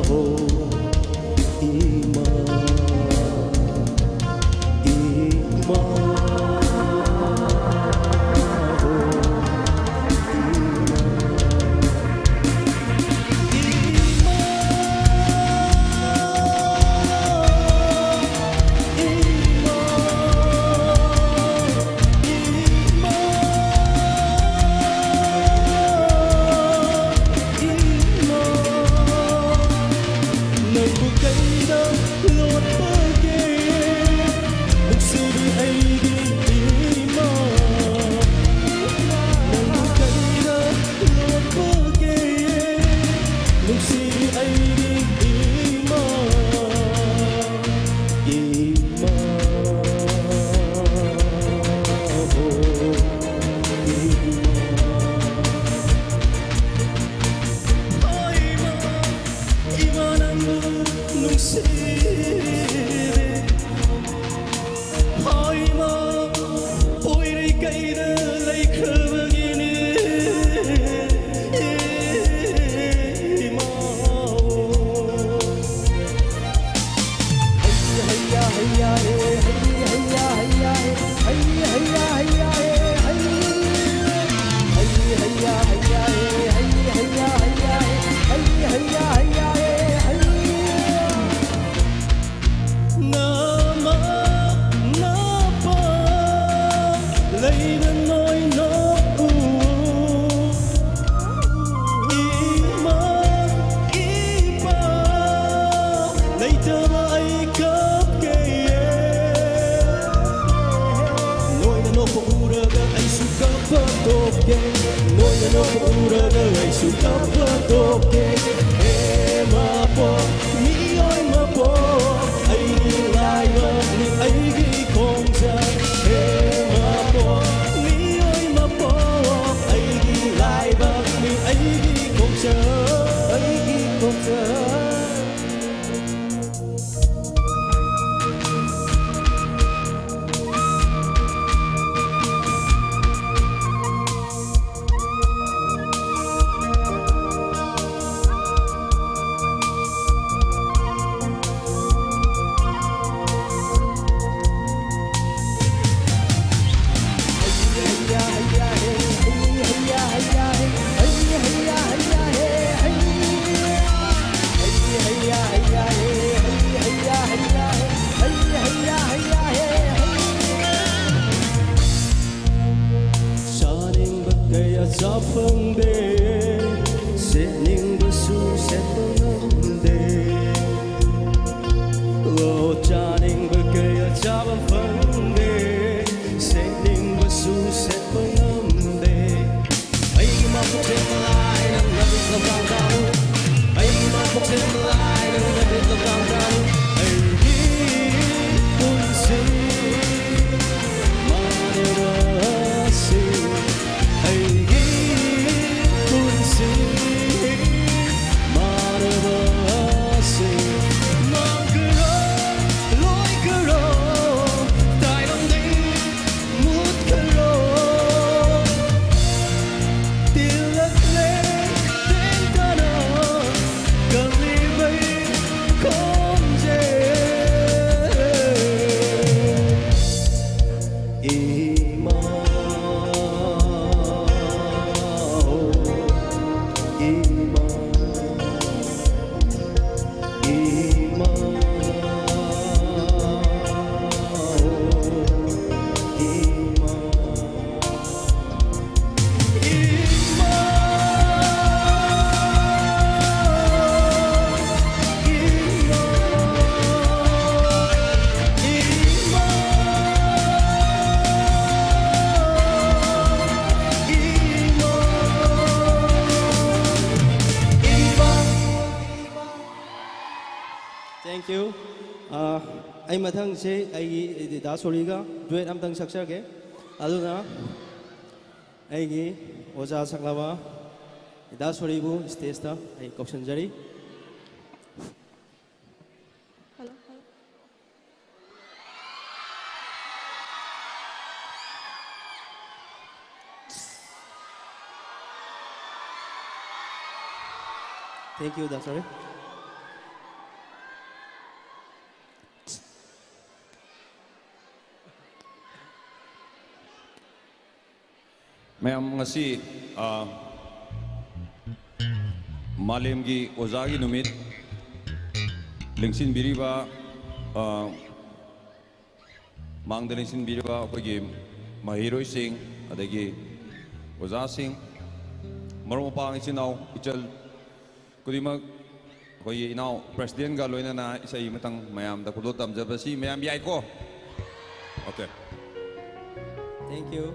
ꯍꯣ, ꯏꯃꯥ, ꯏꯃꯥ ꯍꯣ, ꯏꯃꯥ꯫ ꯅꯪꯕꯨ ꯀꯩꯗ ꯂꯣꯠꯄꯒꯦ? ꯅꯨꯡꯁꯤꯕꯤ ꯑꯩꯒꯤ ꯏꯃꯥ, ꯅꯪꯕꯨ ꯀꯩꯗ ꯂꯣꯠꯄꯒꯦ? ꯅꯨꯡꯁꯤꯕꯤ ꯑꯩꯒꯤ ꯏꯃꯥ, ꯏꯃꯥ, ꯍꯣ, ꯏꯃꯥ꯫ ꯍꯣ, ꯏꯃꯥ, ꯏꯃꯥ ꯅꯪꯕꯨ ꯅꯨꯡꯁꯤꯔꯦ꯫ ꯍꯣ, ꯏꯃꯥ, ꯑꯣꯏꯔꯩ ꯀꯩꯗ ꯂꯩꯈ꯭ꯔꯕꯒꯤꯅꯦ, ꯏꯃꯥ꯫ ꯅꯃꯥ, ꯅꯄꯥ ꯂꯩꯅ ꯅꯣꯏ ꯅꯣꯛꯎ꯫ ꯏꯃꯥ, ꯏꯄꯥ ꯂꯩꯇꯕ ꯑꯩ ꯀꯞꯀꯦ꯫ ꯅꯣꯏꯅ ꯅꯣꯛꯄ ꯎꯔꯒ ꯑꯩꯁꯨ ꯀꯞꯄ ꯇꯣꯛꯀꯦ꯫ ꯅꯣꯏꯅ ꯅꯣꯛꯄ ꯎꯔꯒ ꯑꯩꯁꯨ ꯀꯞꯄ ꯇꯣꯛꯀꯦ꯫ ꯍꯦ ꯃꯄꯣꯛ, ꯃꯤꯑꯣꯏ ꯃꯄꯣꯛ, ꯑꯩꯒꯤ ꯂꯥꯏꯕꯛꯅꯤ, ꯑꯩꯒꯤ ꯈꯣꯡꯆꯠ꯫ ꯍꯦ ꯃꯄꯣꯛ, ꯃꯤꯑꯣꯏ ꯃꯄꯣꯛ, ꯑꯩꯒꯤ ꯂꯥꯏꯕꯛꯅꯤ, ꯑꯩꯒꯤ ꯈꯣꯡꯆꯠ, ꯑꯩꯒꯤ ꯈꯣꯡꯆꯠ꯫ Thank you. ꯑ, ꯑꯩ ꯃꯊꯪꯁꯦ ꯑꯩꯒꯤ ꯗꯥ ꯁꯣꯔꯤꯒ duet ꯑꯝꯇꯪ ꯁꯛꯆꯒꯦ꯫ ꯑꯗꯨꯅ ꯑꯩꯒꯤ ꯑꯣꯖꯥ ꯁꯛꯂꯕ ꯗꯥ ꯁꯣꯔꯤꯕꯨ stageꯇ ꯑꯩ ꯀꯧꯁꯤꯟꯖꯔꯤ꯫ Hello, hello. Thank you, ꯗꯥ ꯁꯣꯔꯤ꯫ ꯃꯌꯥꯝ, ꯉꯁꯤ, ꯑ, ꯃꯥꯂꯦꯝꯒꯤ ꯑꯣꯖꯥꯒꯤ ꯅꯨꯃꯤꯠ ꯂꯦꯡꯁꯤꯟꯕꯤꯔꯤꯕ, ꯑ, ꯃꯥꯡꯗ ꯂꯦꯡꯁꯤꯟꯕꯤꯔꯤꯕ ꯑꯩꯈꯣꯏꯒꯤ ꯃꯍꯩꯔꯣꯏꯁꯤꯡ, ꯑꯗꯒꯤ ꯑꯣꯖꯥꯁꯤꯡ, ꯃꯔꯨꯞ ꯃꯄꯥꯡ, ꯏꯆꯤꯟ ꯏꯅꯥꯎ, ꯏꯆꯜ ꯈꯨꯗꯤꯡꯃꯛ, ꯑꯩꯈꯣꯏꯒꯤ ꯏꯅꯥꯎ presidentꯀ ꯂꯣꯏꯅꯅ ꯏꯁꯩ ꯑꯃꯇꯪ ꯃꯌꯥꯝꯗ ꯈꯨꯗꯣꯜ ꯇꯝꯖꯕꯁꯤ ꯃꯌꯥꯝ ꯌꯥꯏꯀꯣ? Okay. Thank you.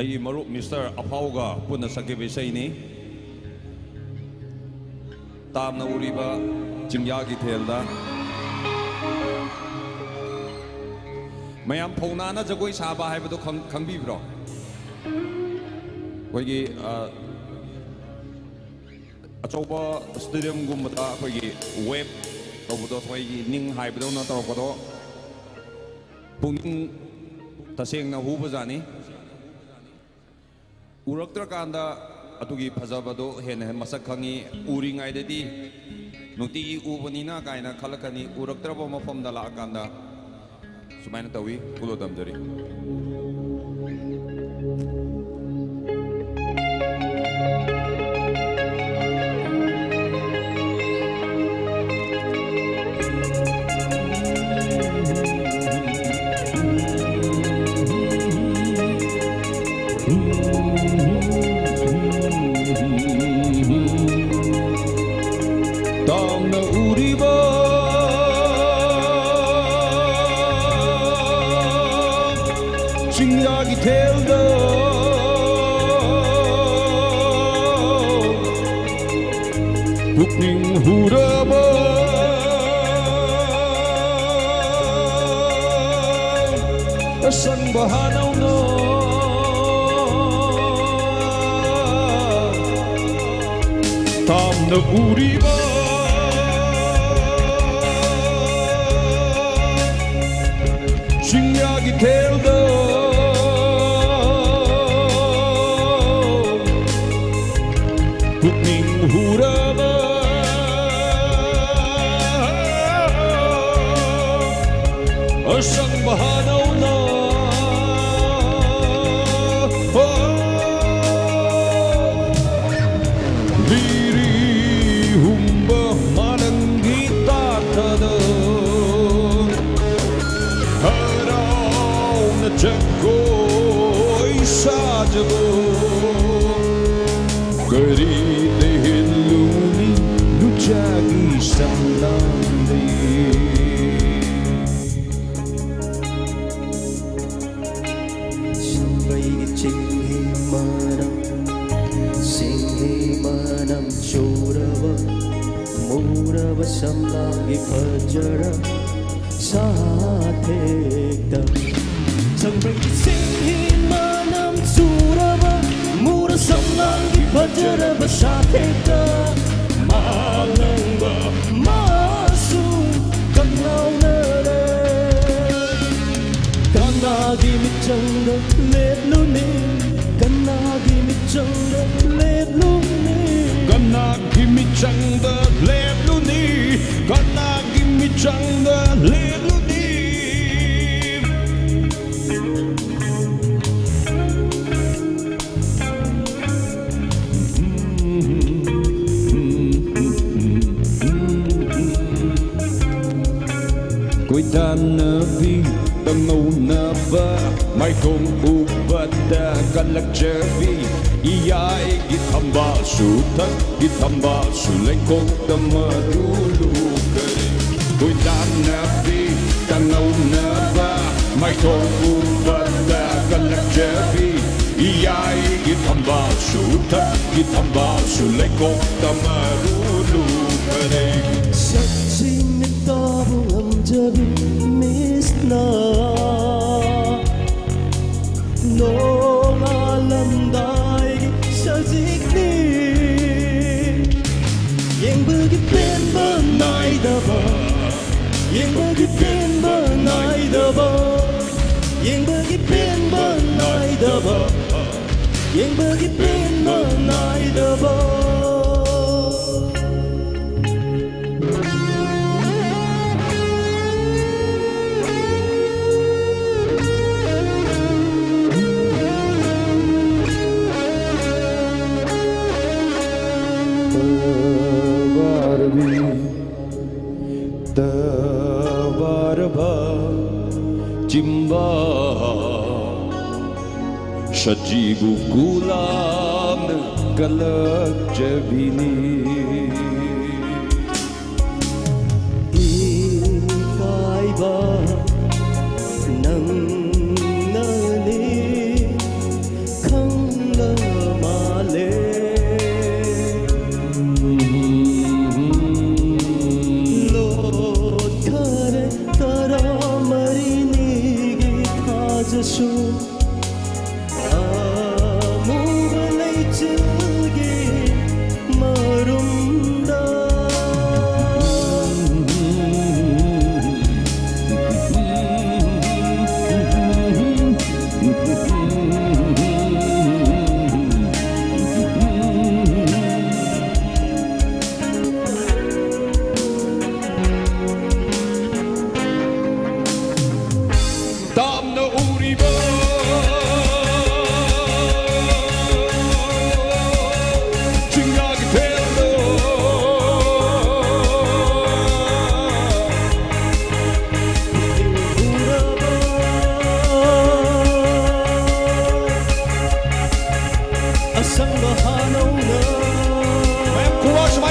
ꯑꯩꯒꯤ ꯃꯔꯨꯞ Mister ꯑꯐꯥꯎꯒ ꯄꯨꯟꯅ ꯁꯛꯈꯤꯕ ꯏꯁꯩꯅꯤ꯫ ꯇꯥꯝꯅ ꯎꯔꯤꯕ ꯆꯤꯡꯌꯥꯒꯤ ꯊꯦꯜꯗ꯫ ꯃꯌꯥꯝ ꯐꯧꯅꯥꯅ ꯖꯒꯣꯏ ꯁꯥꯕ ꯍꯥꯏꯕꯗꯣ ꯈꯪ-, ꯈꯪꯕꯤꯕ꯭ꯔꯣ? ꯑꯩꯈꯣꯏꯒꯤ, ꯑ, ꯑꯆꯧꯕ stadiumꯒꯨꯝꯕꯗ ꯑꯩꯈꯣꯏꯒꯤ wave ꯇꯧꯕꯗꯣ, ꯑꯩꯈꯣꯏꯒꯤ ꯅꯤꯡ ꯍꯥꯏꯕꯗꯧꯅ ꯇꯧꯔꯛꯄꯗꯣ ꯄꯨꯛꯅꯤꯡ ꯇꯁꯦꯡꯅ ꯍꯨꯕꯖꯥꯠꯅꯤ꯫ ꯎꯔꯛꯇ꯭ꯔꯀꯥꯟꯗ ꯑꯗꯨꯒꯤ ꯐꯖꯕꯗꯣ ꯍꯦꯟꯅ ꯃꯁꯛ ꯈꯪꯉꯤ꯫ ꯎꯔꯤꯉꯩꯗꯗꯤ ꯅꯨꯡꯇꯤꯒꯤ ꯎꯕꯅꯤꯅ ꯀꯥꯏꯅ ꯈꯜꯂꯛꯀꯅꯤ꯫ ꯎꯔꯛꯇ꯭ꯔꯕ ꯃꯐꯝꯗ ꯂꯥꯛꯑꯀꯥꯟꯗ ꯁꯨꯃꯥꯏꯅ ꯇꯧꯏ꯫ ꯀꯨꯂꯣ ꯇꯝꯖꯔꯤ꯫ ꯇꯥꯝꯅ ꯎꯔꯤꯕ ꯆꯤꯡꯌꯥꯒꯤ ꯊꯦꯜꯗ ꯄꯨꯛꯅꯤꯡ ꯍꯨꯔꯕ ꯑꯁꯪꯕ ꯍꯥꯅꯧꯅ ꯇꯥꯝꯅ ꯎꯔꯤꯕ ꯆꯤꯡꯌꯥꯒꯤ ꯊꯦꯜꯗ ꯄꯨꯛꯅꯤꯡ ꯍꯨꯔꯕ ꯑꯁꯪꯕ ꯍꯥꯅꯧꯅ ꯂꯤꯔꯤ ꯍꯨꯝꯕ ꯃꯥꯂꯪꯒꯤ ꯇꯥꯊꯗ ꯍꯔꯥꯎꯅ ꯖꯒꯣꯏ ꯁꯥꯖꯕ ꯀꯔꯤ ꯂꯩꯍꯦꯜꯂꯨꯅꯤ ꯅꯨꯆꯥꯒꯤ ꯁꯝꯂꯥꯡꯗꯤ꯫ ꯁꯝꯕ꯭ꯔꯩꯒꯤ ꯆꯤꯡꯍꯤ ꯃꯅꯝ, ꯆꯤꯡꯍꯤ ꯃꯅꯝ ꯆꯨꯔꯕ, ꯃꯨꯔꯕ ꯁꯝꯂꯥꯡꯒꯤ ꯐꯖꯔ ꯁꯥꯊꯦꯛꯇ꯫ ꯁꯝꯕ꯭ꯔꯩꯒꯤ ꯆꯤꯡꯍꯤ ꯃꯅꯝ ꯆꯨꯔꯕ, ꯃꯨꯔ ꯁꯝꯂꯥꯡꯒꯤ ꯐꯖꯔꯕ ꯁꯥꯊꯦꯛꯇ꯫ ꯃꯥꯂꯪꯕ ꯃꯥꯁꯨ ꯀꯪꯂꯥꯎꯅꯔꯦ꯫ ꯀꯅꯥꯒꯤ ꯃꯤꯆꯪꯗ ꯂꯦꯞꯂꯨꯅꯤ? ꯀꯅꯥꯒꯤ ꯆꯪꯗ ꯂꯦꯞꯂꯨꯅꯤ꯫ ꯀꯅꯥꯒꯤ ꯃꯤꯆꯪꯗ ꯂꯦꯞꯂꯨꯅꯤ? ꯀꯅꯥꯒꯤ ꯃꯤꯆꯪꯗ ꯂꯦꯞꯂꯨꯅꯤ? ꯀꯣꯏꯇꯥꯟꯅꯕꯤ ꯇꯧꯅꯧꯅꯕ ꯃꯥꯏꯊꯣꯡ ꯎꯕꯗ ꯀꯜꯂꯛꯆꯕꯤ ꯏꯌꯥꯏꯒꯤ ꯊꯝꯕꯥꯜꯁꯨ ꯊꯛꯀꯤ ꯊꯝꯕꯥꯜꯁꯨ ꯂꯩꯀꯣꯛꯇ ꯃꯔꯨ ꯂꯨꯈ꯭ꯔꯦ꯫ ꯀꯣꯏꯇꯥꯟꯅꯕꯤ ꯇꯧꯅꯧꯅꯕ ꯃꯥꯏꯊꯣꯡ ꯎꯕꯗ ꯀꯜꯂꯛꯆꯕꯤ ꯏꯌꯥꯏꯒꯤ ꯊꯝꯕꯥꯜꯁꯨ ꯊꯛꯀꯤ ꯊꯝꯕꯥꯜꯁꯨ ꯂꯩꯀꯣꯛꯇ ꯃꯔꯨ ꯂꯨꯈ꯭ꯔꯦ꯫ ꯁꯛꯁꯤ ꯃꯤꯠꯇꯕꯨ ꯉꯝꯖꯕꯤ ꯃꯤꯁꯅ ꯅꯣꯡꯉꯥꯜꯂꯝꯗꯥꯏꯒꯤ ꯁꯖꯤꯛꯅꯤ꯫ ꯌꯦꯡꯕꯒꯤ ꯄꯦꯟꯕ ꯅꯥꯏꯗꯕ, ꯌꯦꯡꯕꯒꯤ ꯄꯦꯟꯕ ꯅꯥꯏꯗꯕ, ꯌꯦꯡꯕꯒꯤ ꯄꯦꯟꯕ ꯅꯥꯏꯗꯕ, ꯌꯦꯡꯕꯒꯤ ꯄꯦꯟꯕ ꯅꯥꯏꯗꯕ꯫ ꯇꯋꯥꯔꯕꯤ, ꯇꯋꯥꯔꯕ ꯆꯤꯝꯕꯥ ꯁꯖꯤꯕꯨ ꯒꯨꯂꯥꯞꯅ ꯀꯜꯂꯛꯆꯕꯤꯅꯤ꯫ ꯏꯀꯥꯏꯕ ꯅꯪꯅꯅꯤ ꯈꯪꯂ ꯃꯥꯜꯂꯦ꯫ ꯂꯣꯠꯈꯔꯦ ꯇꯔꯥꯃꯔꯤꯅꯤꯒꯤ ꯊꯥꯖꯁꯨ꯫ ꯑꯃꯨꯕ ꯂꯩꯆꯤꯜꯒꯤ ꯃꯔꯨꯝꯗ꯫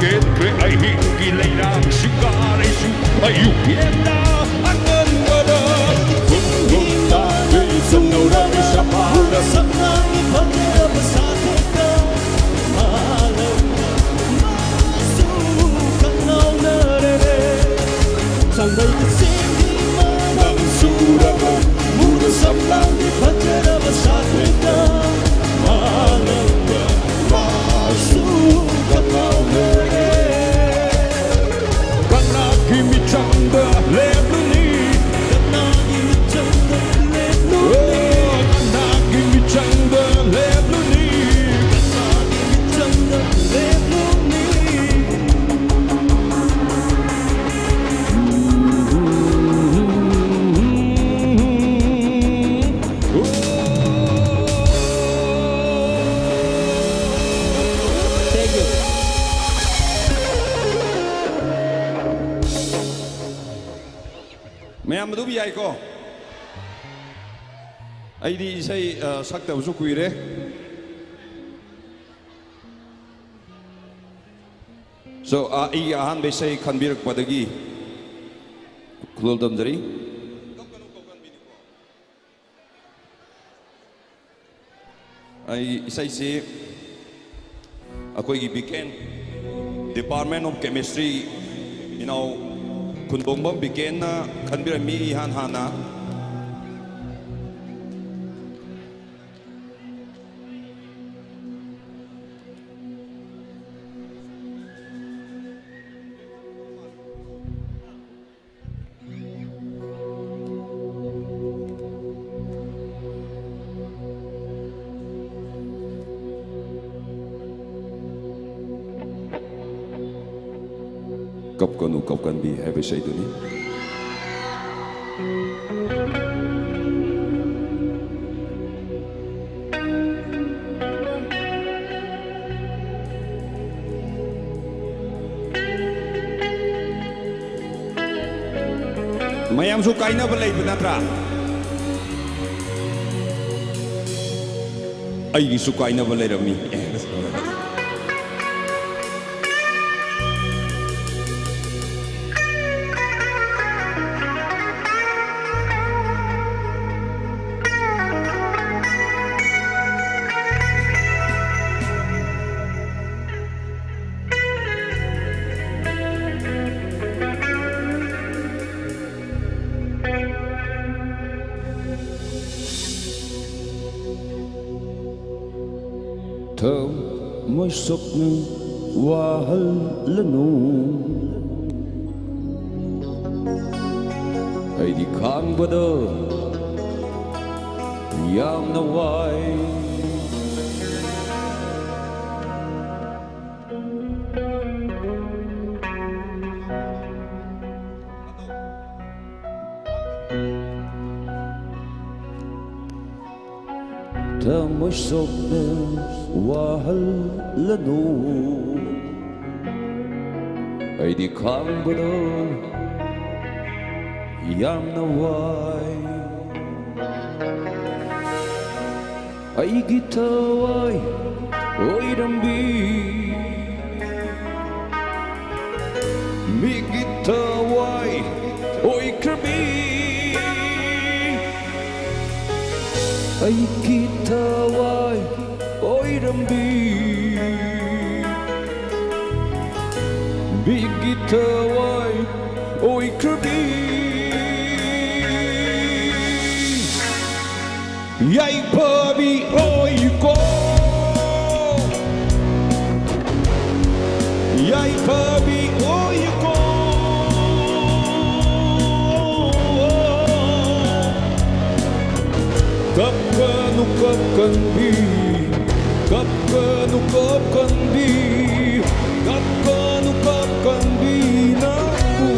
ꯀꯦꯟꯈ꯭ꯔꯦ ꯑꯍꯤꯡꯒꯤ ꯂꯩꯔꯥꯡ ꯁꯤꯡꯒꯥꯔꯩꯁꯨ ꯑꯌꯨꯛ ꯍꯦꯟꯅ ꯑꯉꯟꯕꯗ ꯈꯨꯟ ꯈꯨꯟ ꯇꯥꯡꯈ꯭ꯔꯦ ꯆꯪꯅꯧꯔꯕ ꯁꯐꯥꯗ ꯁꯝꯅꯥꯒꯤ ꯐꯖꯔꯕ ꯁꯥꯊꯦꯛꯇ ꯃꯥꯂꯪꯗ ꯃꯥꯁꯨ ꯀꯪꯉꯥꯎꯅꯔꯦ꯫ ꯁꯪꯕꯩ ꯆꯤꯡꯒꯤ ꯃꯅꯝ ꯆꯨꯔꯕ ꯃꯨꯔ ꯁꯝꯂꯥꯡꯒꯤ ꯐꯖꯔꯕ ꯁꯥꯊꯦꯛꯇ ꯃꯥꯂꯪꯗ ꯃꯥꯁꯨ ꯀꯪꯉꯥꯎꯅꯔꯦ꯫ ꯀꯅꯥꯒꯤ ꯃꯤꯆꯪꯗ ꯂꯦꯞꯂꯨꯅꯤ? ꯀꯅꯥꯒꯤ ꯃꯤꯆꯪꯗ ꯂꯦꯞꯂꯨꯅꯤ? ꯑꯣ, ꯀꯅꯥꯒꯤ ꯃꯤꯆꯪꯗ ꯂꯦꯞꯂꯨꯅꯤ? ꯀꯅꯥꯒꯤ ꯃꯤꯆꯪꯗ ꯂꯦꯞꯂꯨꯅꯤ? Thank you. ꯃꯌꯥꯝ ꯑꯗꯨꯝ ꯌꯥꯏꯀꯣ? ꯑꯩꯗꯤ ꯏꯁꯩ, ꯑ, ꯁꯛꯇꯕꯁꯨ ꯀꯨꯏꯔꯦ꯫ So, ꯑ, ꯑꯩꯒꯤ ꯑꯍꯥꯟꯕ ꯏꯁꯩ ꯈꯟꯕꯤꯔꯛꯄꯗꯒꯤ ꯈꯨꯗꯣꯜ ꯇꯝꯖꯔꯤ꯫ ꯑꯩ ꯏꯁꯩꯁꯤ ꯑꯩꯈꯣꯏꯒꯤ ꯕꯤꯀꯦꯟ, Department of Chemistry, ꯏꯅꯥꯎ ꯈꯨꯟꯗꯣꯡꯕꯝ ꯕꯤꯀꯦꯟꯅ ꯈꯟꯕꯤꯔꯝꯃꯤ ꯏꯍꯥꯟ ꯍꯥꯟꯅ꯫ ꯀꯞꯀꯅꯨ ꯀꯞꯀꯟꯕꯤ ꯍꯥꯏꯕ ꯏꯁꯩꯗꯨꯅꯤ꯫ ꯃꯌꯥꯝꯁꯨ ꯀꯥꯏꯅꯕ ꯂꯩꯕ ꯅꯠꯇ꯭ꯔꯥ? ꯑꯩꯒꯤꯁꯨ ꯀꯥꯏꯅꯕ ꯂꯩꯔꯝꯃꯤ꯫ ꯊꯃꯣꯏ ꯁꯣꯛꯅ ꯋꯥꯍꯜꯂꯅꯨ꯫ ꯑꯩꯗꯤ ꯈꯥꯡꯕꯗ ꯌꯥꯝꯅ ꯋꯥꯏ꯫ ꯊꯃꯣꯏ ꯁꯣꯛꯅ ꯋꯥꯍꯜꯂꯅꯨ꯫ ꯑꯩꯗꯤ ꯈꯥꯡꯕꯗ ꯌꯥꯝꯅ ꯋꯥꯏ꯫ ꯑꯩꯒꯤ ꯊꯋꯥꯏ ꯑꯣꯏꯔꯝꯕꯤ, ꯃꯤꯒꯤ ꯊꯋꯥꯏ ꯑꯣꯏꯈ꯭ꯔꯕꯤ ꯑꯩꯒꯤ ꯊꯋꯥꯏ ꯑꯣꯏꯔꯝꯕꯤ, ꯃꯤꯒꯤ ꯊꯋꯥꯏ ꯑꯣꯏꯈ꯭ꯔꯕꯤ꯫ ꯌꯥꯏꯐꯕꯤ ꯑꯣꯏꯌꯨꯀꯣ, ꯌꯥꯏꯐꯕꯤ ꯑꯣꯏꯌꯨꯀꯣ꯫ ꯀꯞꯀꯅꯨ ꯀꯞꯀꯟꯕꯤ, ꯀꯞꯀꯅꯨ ꯀꯞꯀꯟꯕꯤ, ꯀꯞꯀꯅꯨ ꯀꯞꯀꯟꯕꯤ ꯅꯪꯕꯨ꯫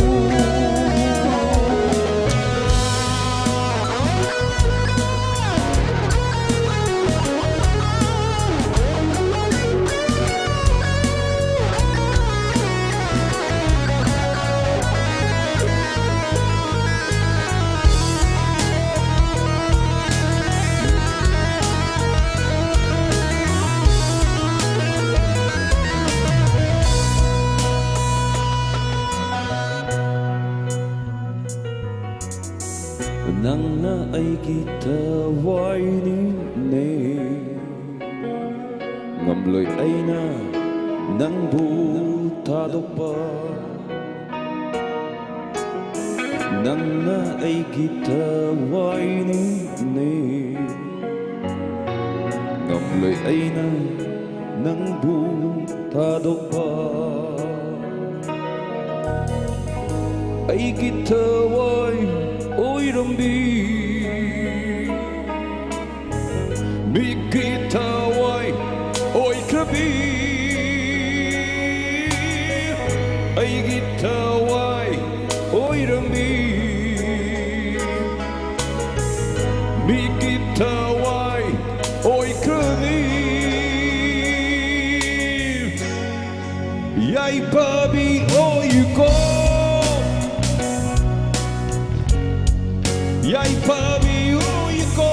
ꯅꯪꯅ ꯑꯩꯒꯤ ꯊꯋꯥꯏꯅꯤꯅꯦ, ꯉꯝꯂꯣꯏ ꯑꯩꯅ ꯅꯪꯕꯨ ꯊꯥꯗꯣꯛꯄ꯫ ꯅꯪꯅ ꯑꯩꯒꯤ ꯊꯋꯥꯏꯅꯤꯅꯦ, ꯉꯝꯂꯣꯏ ꯑꯩꯅ ꯅꯪꯕꯨ ꯊꯥꯗꯣꯛꯄ꯫ ꯑꯩꯒꯤ ꯊꯋꯥꯏ ꯑꯣꯏꯔꯝꯕꯤ, ꯃꯤꯒꯤ ꯊꯋꯥꯏ ꯑꯣꯏꯈ꯭ꯔꯕꯤ, ꯑꯩꯒꯤ ꯊꯋꯥꯏ ꯑꯣꯏꯔꯝꯃꯤ, ꯃꯤꯒꯤ ꯊꯋꯥꯏ ꯑꯣꯏꯈ꯭ꯔꯕꯤ꯫ ꯌꯥꯏꯐꯕꯤ ꯑꯣꯏꯌꯨꯀꯣ, ꯌꯥꯏꯐꯕꯤ ꯑꯣꯏꯌꯨꯀꯣ꯫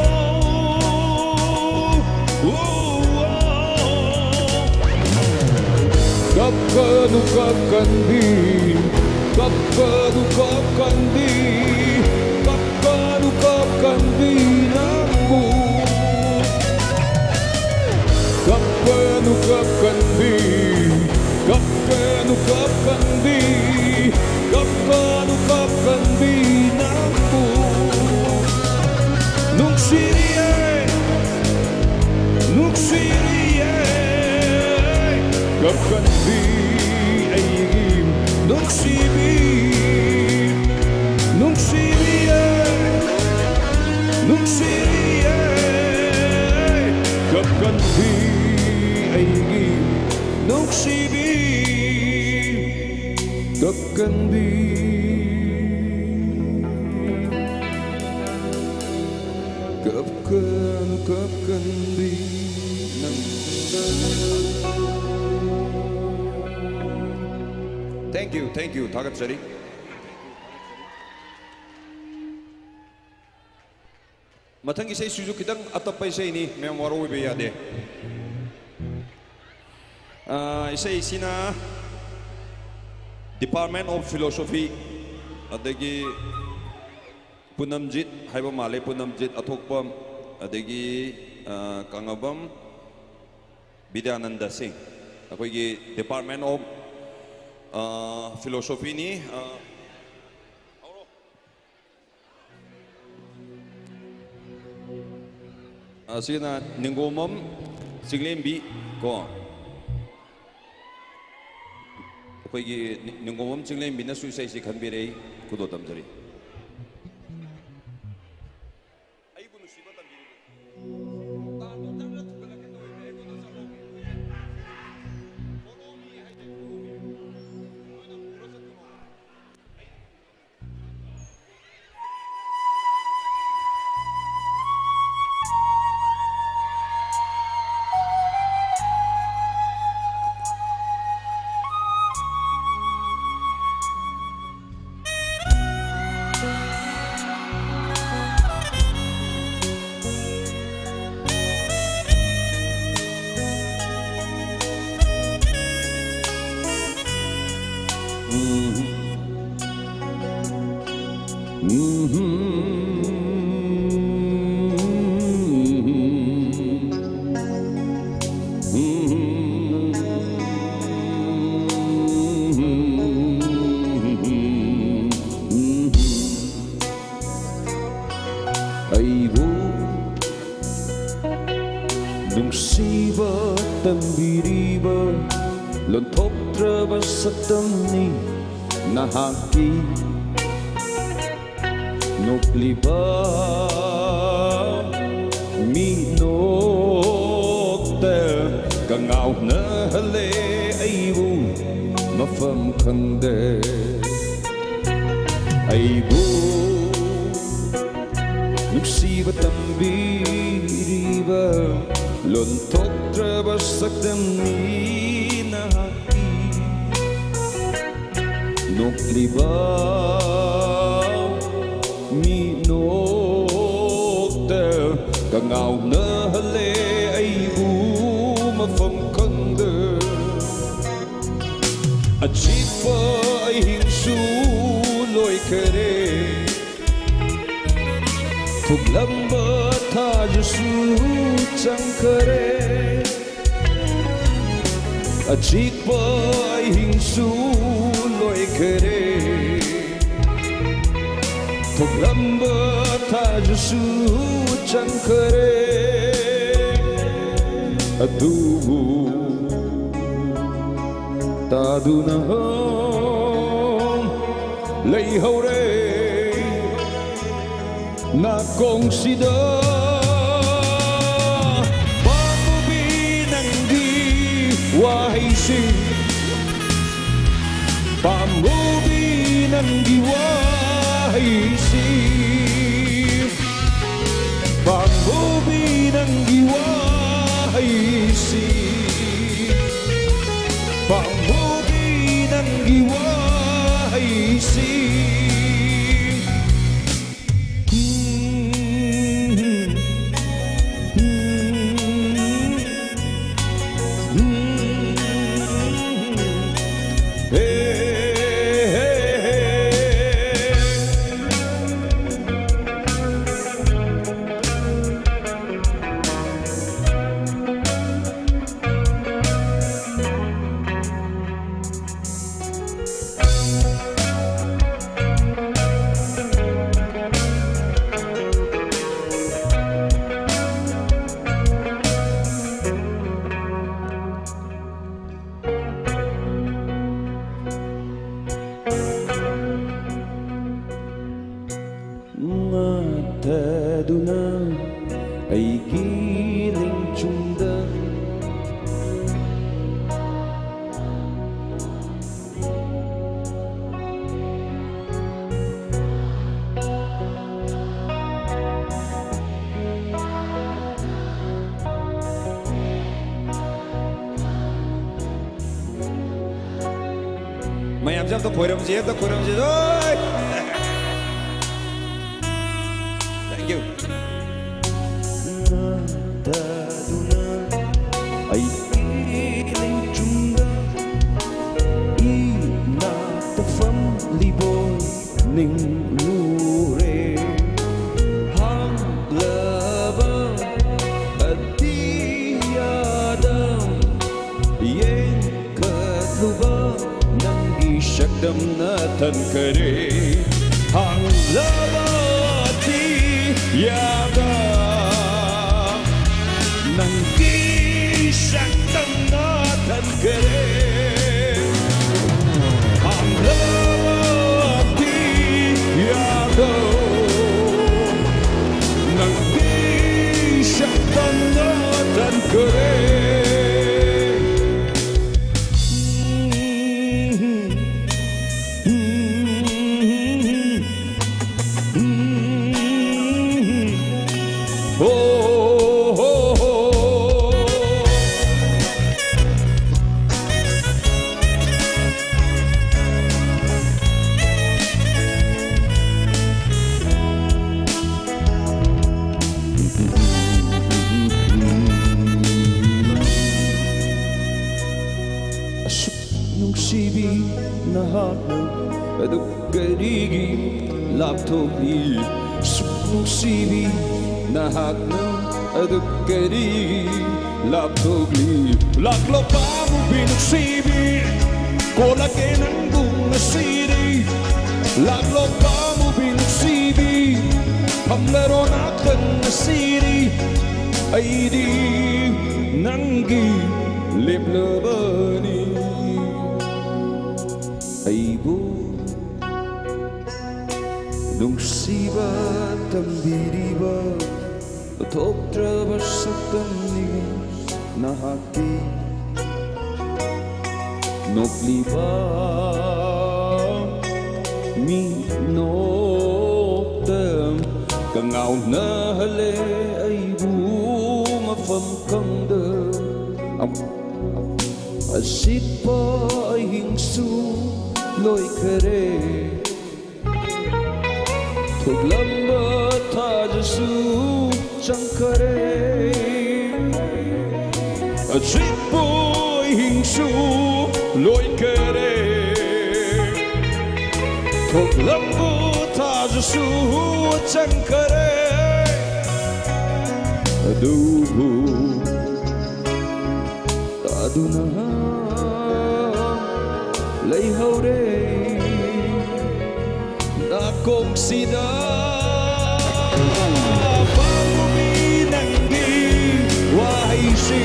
ꯀꯞꯀꯅꯨ ꯀꯞꯀꯟꯕꯤ, Kapkanu kapkanbi, kapkanu kapkanbi nangbu. Kapkanu kapkanbi, kapkanu kapkanbi, kapkanu kapkanbi nangbu. ꯅꯨꯡꯁꯤꯔꯤꯌꯦ, ꯅꯨꯡꯁꯤꯔꯤꯌꯦ, ꯀꯞꯀꯟꯕꯤ ꯑꯩꯒꯤ ꯅꯨꯡꯁꯤꯕꯤ꯫ ꯅꯨꯡꯁꯤꯔꯤꯌꯦ, ꯅꯨꯡꯁꯤꯔꯤꯌꯦ, ꯀꯞꯀꯟꯕꯤ ꯑꯩꯒꯤ ꯅꯨꯡꯁꯤꯕꯤ, ꯀꯞꯀꯟꯕꯤ꯫ ꯀꯞꯀꯅꯨ, ꯀꯞꯀꯟꯕꯤ ꯅꯪ꯫ Thank you, thank you, ꯊꯥꯒꯠꯆꯔꯤ꯫ ꯃꯊꯪꯒꯤ ꯏꯁꯩꯁꯤꯁꯨ ꯈꯤꯇꯪ ꯑꯇꯞꯄ ꯏꯁꯩꯅꯤ, ꯃꯌꯥꯝ ꯋꯥꯔꯧꯕꯤꯕ ꯌꯥꯗꯦ꯫ ꯑꯥ, ꯏꯁꯩꯁꯤꯅ Department of Philosophy, ꯑꯗꯒꯤ ꯄꯨꯅꯝꯖꯤꯠ ꯍꯥꯏꯕ ꯃꯥꯜꯂꯦ, ꯄꯨꯅꯝꯖꯤꯠ ꯑꯊꯣꯛꯄꯝ, ꯑꯗꯒꯤ, ꯑꯥ, ꯀꯪꯂꯥꯕꯝ ꯕꯤꯗ꯭ꯌꯥꯅꯟꯗ ꯁꯤꯡ, ꯑꯩꯈꯣꯏꯒꯤ Department of, ꯑꯥ, Philosophyꯅꯤ꯫ ꯑꯥ, ꯑꯁꯤꯅ ꯅꯤꯡꯒꯣꯝꯕꯝ ꯆꯤꯡꯂꯦꯝꯕꯤ ꯀꯣ꯫ ꯑꯩꯈꯣꯏꯒꯤ ꯅꯤ-, ꯅꯤꯡꯒꯣꯝꯕꯝ ꯆꯤꯡꯂꯦꯝꯕꯤꯅꯁꯨ ꯏꯁꯩꯁꯤ ꯈꯟꯕꯤꯔꯛꯏ꯫ ꯈꯨꯗꯣꯜ ꯇꯝꯖꯔꯤ꯫ ꯑꯩꯕꯨ ꯅꯨꯡꯁꯤꯕ ꯇꯝꯕꯤꯔꯤꯕ꯫ ꯇꯥꯟꯗꯣ ꯖꯔ ꯖꯔ ꯊꯨꯒꯠꯂꯛꯀꯦ ꯇꯧꯋꯦꯃꯤ, ꯑꯩꯉꯣꯟꯗ ꯆꯠꯂꯣꯃꯤ꯫ Follow me ꯍꯥꯏꯗꯦ, follow me꯫ ꯅꯣꯏꯅ ꯄꯨꯔ ꯆꯠꯈ꯭ꯔꯣ꯫ ꯇꯝꯕꯤꯔꯤꯕ ꯂꯣꯟꯊꯣꯛꯇ꯭ꯔꯕ ꯁꯛꯇꯝꯅꯤ ꯅꯍꯥꯛꯀꯤ꯫ ꯅꯣꯛꯂꯤꯕ ꯃꯤꯅꯣꯛꯇ ꯀꯉꯥꯎꯅꯍꯜꯂꯦ ꯑꯩꯕꯨ ꯃꯐꯝ ꯈꯪꯗꯦ꯫ ꯑꯩꯕꯨ ꯅꯨꯡꯁꯤꯕ ꯇꯝꯕꯤꯔꯤꯕ ꯂꯣꯟꯊꯣꯛꯇ꯭ꯔꯕ ꯁꯛꯇꯝꯅꯤ ꯅꯍꯥꯛꯀꯤ꯫ ꯅꯣꯛꯂꯤꯕ ꯃꯤꯅꯣꯛꯇ ꯀꯉꯥꯎꯅꯍꯜꯂꯦ ꯑꯩꯕꯨ ꯃꯐꯝ ꯈꯪꯗ꯫ ꯑꯆꯤꯛꯄ ꯑꯍꯤꯡꯁꯨ ꯂꯣꯏꯈꯔꯦ, ꯊꯣꯛꯂꯝꯕ ꯊꯥꯖꯁꯨ ꯆꯪꯈꯔꯦ꯫ ꯑꯆꯤꯛꯄ ꯑꯍꯤꯡꯁꯨ ꯂꯣꯏꯈꯔꯦ, ꯊꯣꯛꯂꯝꯕ ꯊꯥꯖꯁꯨ ꯆꯪꯈꯔꯦ꯫ ꯑꯗꯨꯕꯨ ꯇꯥꯗꯨꯅ ꯂꯩꯍꯧꯔꯦ ꯅꯥꯀꯣꯡꯁꯤꯗ꯫ ꯄꯥꯝꯃꯨꯕꯤ ꯅꯪꯒꯤ ꯋꯥꯍꯩꯁꯤ, ꯄꯥꯝꯃꯨꯕꯤ ꯅꯪꯒꯤ ꯋꯥꯍꯩꯁꯤ, ꯄꯥꯝꯃꯨꯕꯤ ꯅꯪꯒꯤ ꯋꯥꯍꯩꯁꯤ, ꯄꯥꯝꯃꯨꯕꯤ ꯅꯪꯒꯤ ꯋꯥꯍꯩꯁꯤ꯫ ꯃꯌꯥꯝꯁꯦ ꯑꯝꯇ ꯈꯣꯏꯔꯝꯁꯤ, ꯑꯝꯇ ꯈꯣꯏꯔꯝꯁꯤ꯫ ꯑꯣꯏ! Thank you. ꯅꯥꯗꯗꯨꯅ ꯑꯩꯒꯤ ꯂꯦꯡꯖꯨꯝꯗ ꯏꯅꯥꯛꯇ ꯐꯝꯂꯤꯕꯣꯏ ꯅꯤꯡꯂꯨꯔꯦ꯫ ꯍꯥꯡꯂꯕ ꯑꯇꯤꯌꯥꯗ ꯌꯦꯡꯈꯠꯂꯨꯕ ꯅꯪꯒꯤ ꯁꯛꯇꯝꯅ ꯊꯟꯈꯔꯦ꯫ ꯍꯥꯡꯂꯕ ꯑꯇꯤꯌꯥꯗ ꯅꯪꯒꯤ ꯁꯛꯇꯝꯅ ꯊꯟꯈꯔꯦ꯫ ꯍꯥꯡꯂꯕ ꯑꯇꯤꯌꯥꯗ ꯅꯪꯒꯤ ꯁꯛꯇꯝꯅ ꯊꯟꯈꯔꯦ꯫ ꯍꯣ, ꯍꯣ, ꯍꯣ꯫ ꯑꯁꯨꯛ ꯅꯨꯡꯁꯤꯕꯤ ꯅꯍꯥꯛꯅ ꯑꯗꯨ ꯀꯔꯤꯒꯤ ꯂꯥꯞꯊꯣꯛꯂꯤ? ꯑꯁꯨꯛ ꯅꯨꯡꯁꯤꯕꯤ ꯅꯍꯥꯛꯅ ꯑꯗꯨ ꯀꯔꯤꯒꯤ ꯂꯥꯞꯊꯣꯛꯂꯤ? ꯂꯥꯛꯂꯣ ꯄꯥꯝꯃꯨꯕꯤ ꯅꯨꯡꯁꯤꯕꯤ, ꯀꯣꯜꯂꯛꯀꯦ ꯅꯪꯕꯨ ꯉꯁꯤꯗꯤ꯫ ꯂꯥꯛꯂꯣ ꯄꯥꯝꯃꯨꯕꯤ ꯅꯨꯡꯁꯤꯕꯤ, ꯐꯝꯂꯔꯣ ꯅꯥꯛꯇ ꯉꯁꯤꯗꯤ꯫ ꯑꯩꯗꯤ ꯅꯪꯒꯤ ꯂꯦꯞꯂꯕꯅꯤ꯫ ꯑꯩꯕꯨ ꯅꯨꯡꯁꯤꯕ ꯇꯝꯕꯤꯔꯤꯕ ꯊꯣꯛꯇ꯭ꯔꯕ ꯁꯛꯇꯝꯅꯤ ꯅꯍꯥꯛꯀꯤ꯫ ꯅꯣꯛꯂꯤꯕ ꯃꯤ ꯅꯣꯛꯇ ꯀꯉꯥꯎꯅꯍꯜꯂꯦ ꯑꯩꯕꯨ ꯃꯐꯝ ꯈꯪꯗ꯫ ꯑꯁꯤꯠꯄ ꯑꯍꯤꯡꯁꯨ ꯂꯣꯏꯈꯔꯦ꯫ ꯊꯣꯛꯂꯝꯕ ꯊꯥꯖꯁꯨ ꯆꯪꯈꯔꯦ꯫ ꯑꯆꯤꯛꯄ ꯏꯍꯤꯡꯁꯨ ꯂꯣꯏꯈꯔꯦ꯫ ꯊꯣꯛꯂꯝꯕ ꯊꯥꯖꯁꯨ ꯆꯪꯈꯔꯦ꯫ ꯑꯗꯨꯕꯨ ꯇꯥꯗꯨꯅ ꯂꯩꯍꯧꯔꯦ ꯅꯥꯀꯣꯡꯁꯤꯗ꯫ ꯄꯥꯝꯃꯨꯕꯤ ꯅꯪꯒꯤ ꯋꯥꯍꯩꯁꯤ,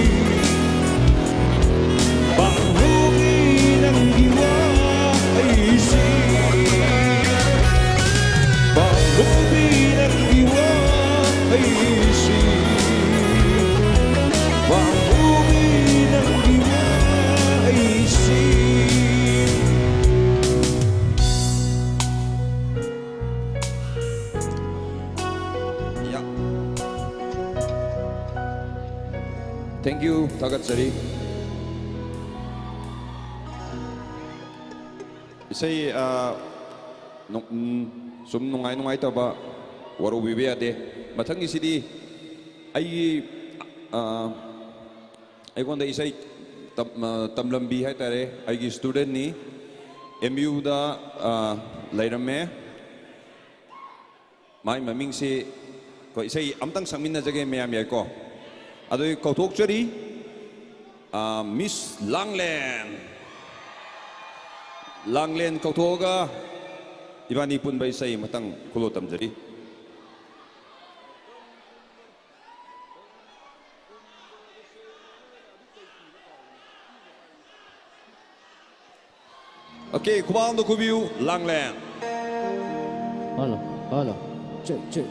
ꯄꯥꯝꯃꯨꯕꯤ ꯅꯪꯒꯤ ꯋꯥꯍꯩꯁꯤ, ꯄꯥꯝꯃꯨꯕꯤ ꯅꯪꯒꯤ ꯋꯥꯍꯩꯁꯤ꯫ ꯄꯥꯝꯃꯨꯕꯤ ꯅꯪꯒꯤ ꯋꯥꯍꯩꯁꯤ꯫ ꯌꯥ꯫ Thank you, ꯊꯥꯒꯠꯆꯔꯤ꯫ ꯏꯁꯩ, ꯑ, ꯅꯨꯡ-, ꯎꯝ, ꯁꯨꯝ ꯅꯨꯡꯉꯥꯏ ꯅꯨꯡꯉꯥꯏꯇꯕ ꯋꯥꯔꯧꯕꯤꯕ ꯌꯥꯗꯦ꯫ ꯃꯊꯪꯒꯤꯁꯤꯗꯤ ꯑꯩꯒꯤ, ꯑ, ꯑꯩꯉꯣꯟꯗ ꯏꯁꯩ ꯇꯝ-, ꯑ, ꯇꯝꯂꯝꯕꯤ ꯍꯥꯏꯇꯥꯔꯦ, ꯑꯩꯒꯤ studentꯅꯤ, M Uꯗ, ꯑ, ꯂꯩꯔꯝꯃꯦ꯫ ꯃꯥꯏ ꯃꯃꯤꯡꯁꯤ ꯑꯩꯈꯣꯏ ꯏꯁꯩ ꯑꯝꯇꯪ ꯁꯛꯃꯤꯟꯅꯖꯒꯦ ꯃꯌꯥꯝ, ꯌꯥꯏꯀꯣ? ꯑꯗꯨ ꯀꯧꯊꯣꯛꯆꯔꯤ, ꯑ, Miss ꯂꯥꯡꯂꯦꯟ꯫ ꯂꯥꯡꯂꯦꯟ ꯀꯧꯊꯣꯛꯑꯒ ꯏꯕꯥꯅꯤ ꯄꯨꯟꯕ ꯏꯁꯩ ꯑꯃꯇꯪ ꯈꯨꯂꯣ ꯇꯝꯖꯔꯤ꯫ Okay, ꯈꯨꯕꯥꯛ ꯑꯝꯗ ꯈꯨꯕꯤꯌꯨ, ꯂꯥꯡꯂꯦꯟ꯫ Hello, hello. Check, check.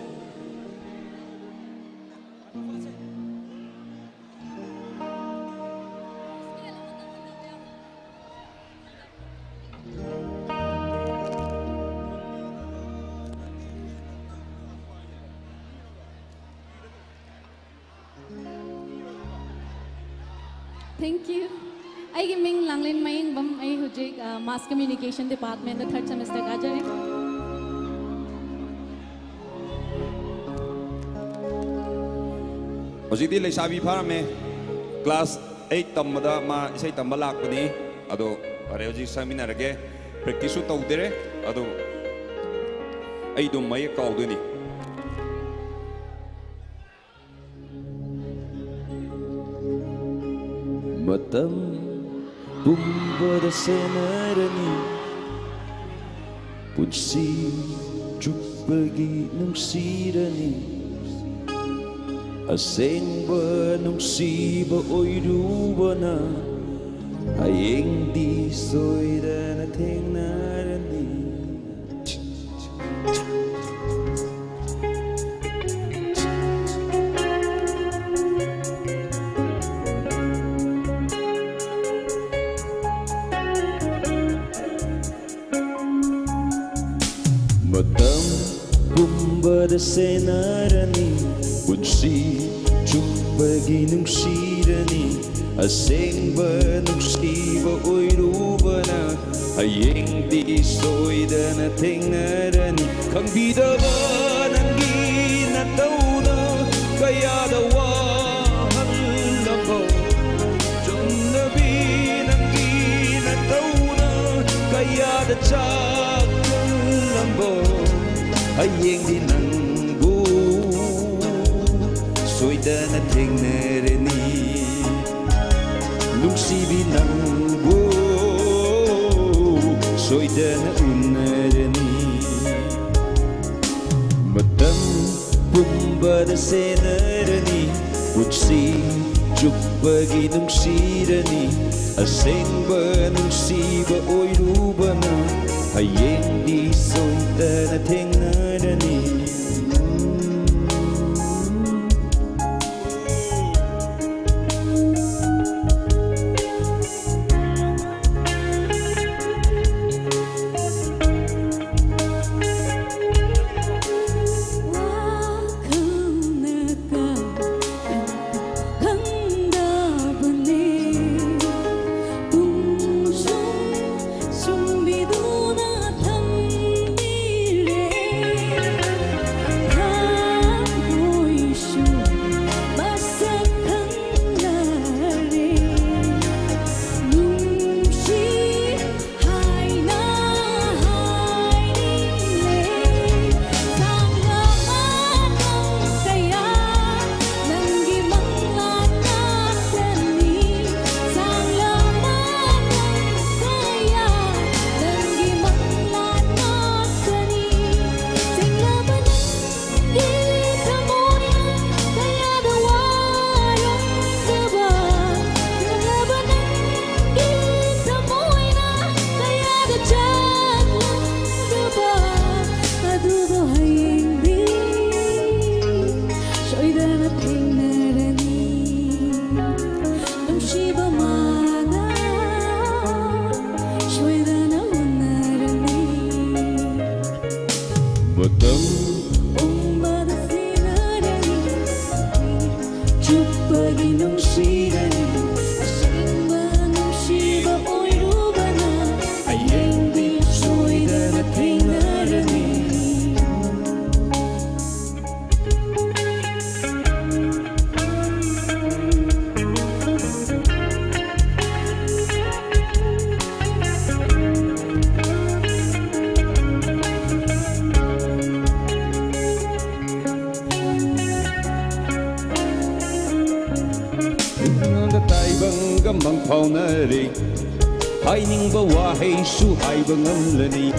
Thank you. ꯑꯩꯒꯤ ꯃꯤꯡ ꯂꯥꯡꯂꯦꯟ ꯃꯌꯦꯡꯕꯝ꯫ ꯑꯩ ꯍꯧꯖꯤꯛ, ꯑ, Mass Communication Department ꯇ third semester ꯀꯥꯖꯔꯤ꯫ ꯍꯧꯖꯤꯛꯇꯤ ꯂꯩꯁꯥꯕꯤ ꯐꯥꯔꯝꯃꯦ꯫ Class eight ꯇꯝꯕꯗ ꯃꯥ ꯏꯁꯩ ꯇꯝꯕ ꯂꯥꯛꯄꯅꯤ꯫ ꯑꯗꯣ ꯐꯔꯦ, ꯍꯧꯖꯤꯛ ꯁꯛꯃꯤꯟꯅꯔꯒꯦ꯫ Practice ꯁꯨ ꯇꯧꯗꯦꯔꯦ꯫ ꯑꯗꯣ ꯑꯩ ꯑꯗꯨꯝ ꯃꯌꯦꯛ ꯀꯥꯎꯗꯣꯏꯅꯤ꯫ ꯃꯇꯝ ꯄꯨꯝꯕꯗ ꯁꯦꯟꯅꯔꯅꯤ, ꯄꯨꯟꯁꯤ ꯆꯨꯞꯄꯒꯤ ꯅꯨꯡꯁꯤꯔꯅꯤ꯫ ꯑꯁꯦꯡꯕ ꯅꯨꯡꯁꯤꯕ ꯑꯣꯏꯔꯨꯕꯅ ꯍꯌꯦꯡꯗꯤ ꯁꯣꯏꯗꯅ ꯊꯦꯡꯅꯔꯅꯤ꯫ ꯃꯇꯝ ꯄꯨꯝꯕꯗ ꯁꯦꯟꯅꯔꯅꯤ, ꯄꯨꯟꯁꯤ ꯆꯨꯞꯄꯒꯤ ꯅꯨꯡꯁꯤꯔꯅꯤ꯫ ꯑꯁꯦꯡꯕ ꯅꯨꯡꯁꯤꯕ ꯑꯣꯏꯔꯨꯕꯅ ꯍꯌꯦꯡꯗꯤ ꯁꯣꯏꯗꯅ ꯊꯦꯡꯅꯔꯅꯤ꯫ ꯈꯪꯕꯤꯗꯕ ꯅꯪꯒꯤ ꯅꯇꯧꯅ ꯀꯌꯥꯗ ꯋꯥꯍꯜꯂꯕ, ꯆꯨꯝꯂꯕꯤ ꯅꯪꯒꯤ ꯅꯇꯧꯅ ꯀꯌꯥꯗ ꯆꯥꯛꯍꯜꯂꯕ, ꯍꯌꯦꯡꯗꯤ ꯅꯪꯕꯨ ꯁꯣꯏꯗꯅ ꯊꯦꯡꯅꯔꯅꯤ꯫ ꯅꯨꯡꯁꯤꯕꯤ ꯅꯪꯕꯨ ꯁꯣꯏꯗꯅ ꯎꯅꯔꯅꯤ꯫ ꯃꯇꯝ ꯄꯨꯝꯕꯗ ꯁꯦꯟꯅꯔꯅꯤ, ꯄꯨꯟꯁꯤ ꯆꯨꯞꯄꯒꯤ ꯅꯨꯡꯁꯤꯔꯅꯤ꯫ ꯑꯁꯦꯡꯕ ꯅꯨꯡꯁꯤꯕ ꯑꯣꯏꯔꯨꯕꯅ ꯍꯌꯦꯡꯗꯤ ꯁꯣꯏꯗꯅ ꯊꯦꯡꯅꯔꯅꯤ꯫ ꯋꯥꯈꯜꯅ ꯀꯥꯎ ꯈꯪꯗꯕꯅꯦ꯫ ꯍꯥꯏꯅꯤꯡꯕ ꯋꯥꯍꯩꯁꯨ ꯍꯥꯏꯕ ꯉꯝꯂꯅꯤ꯫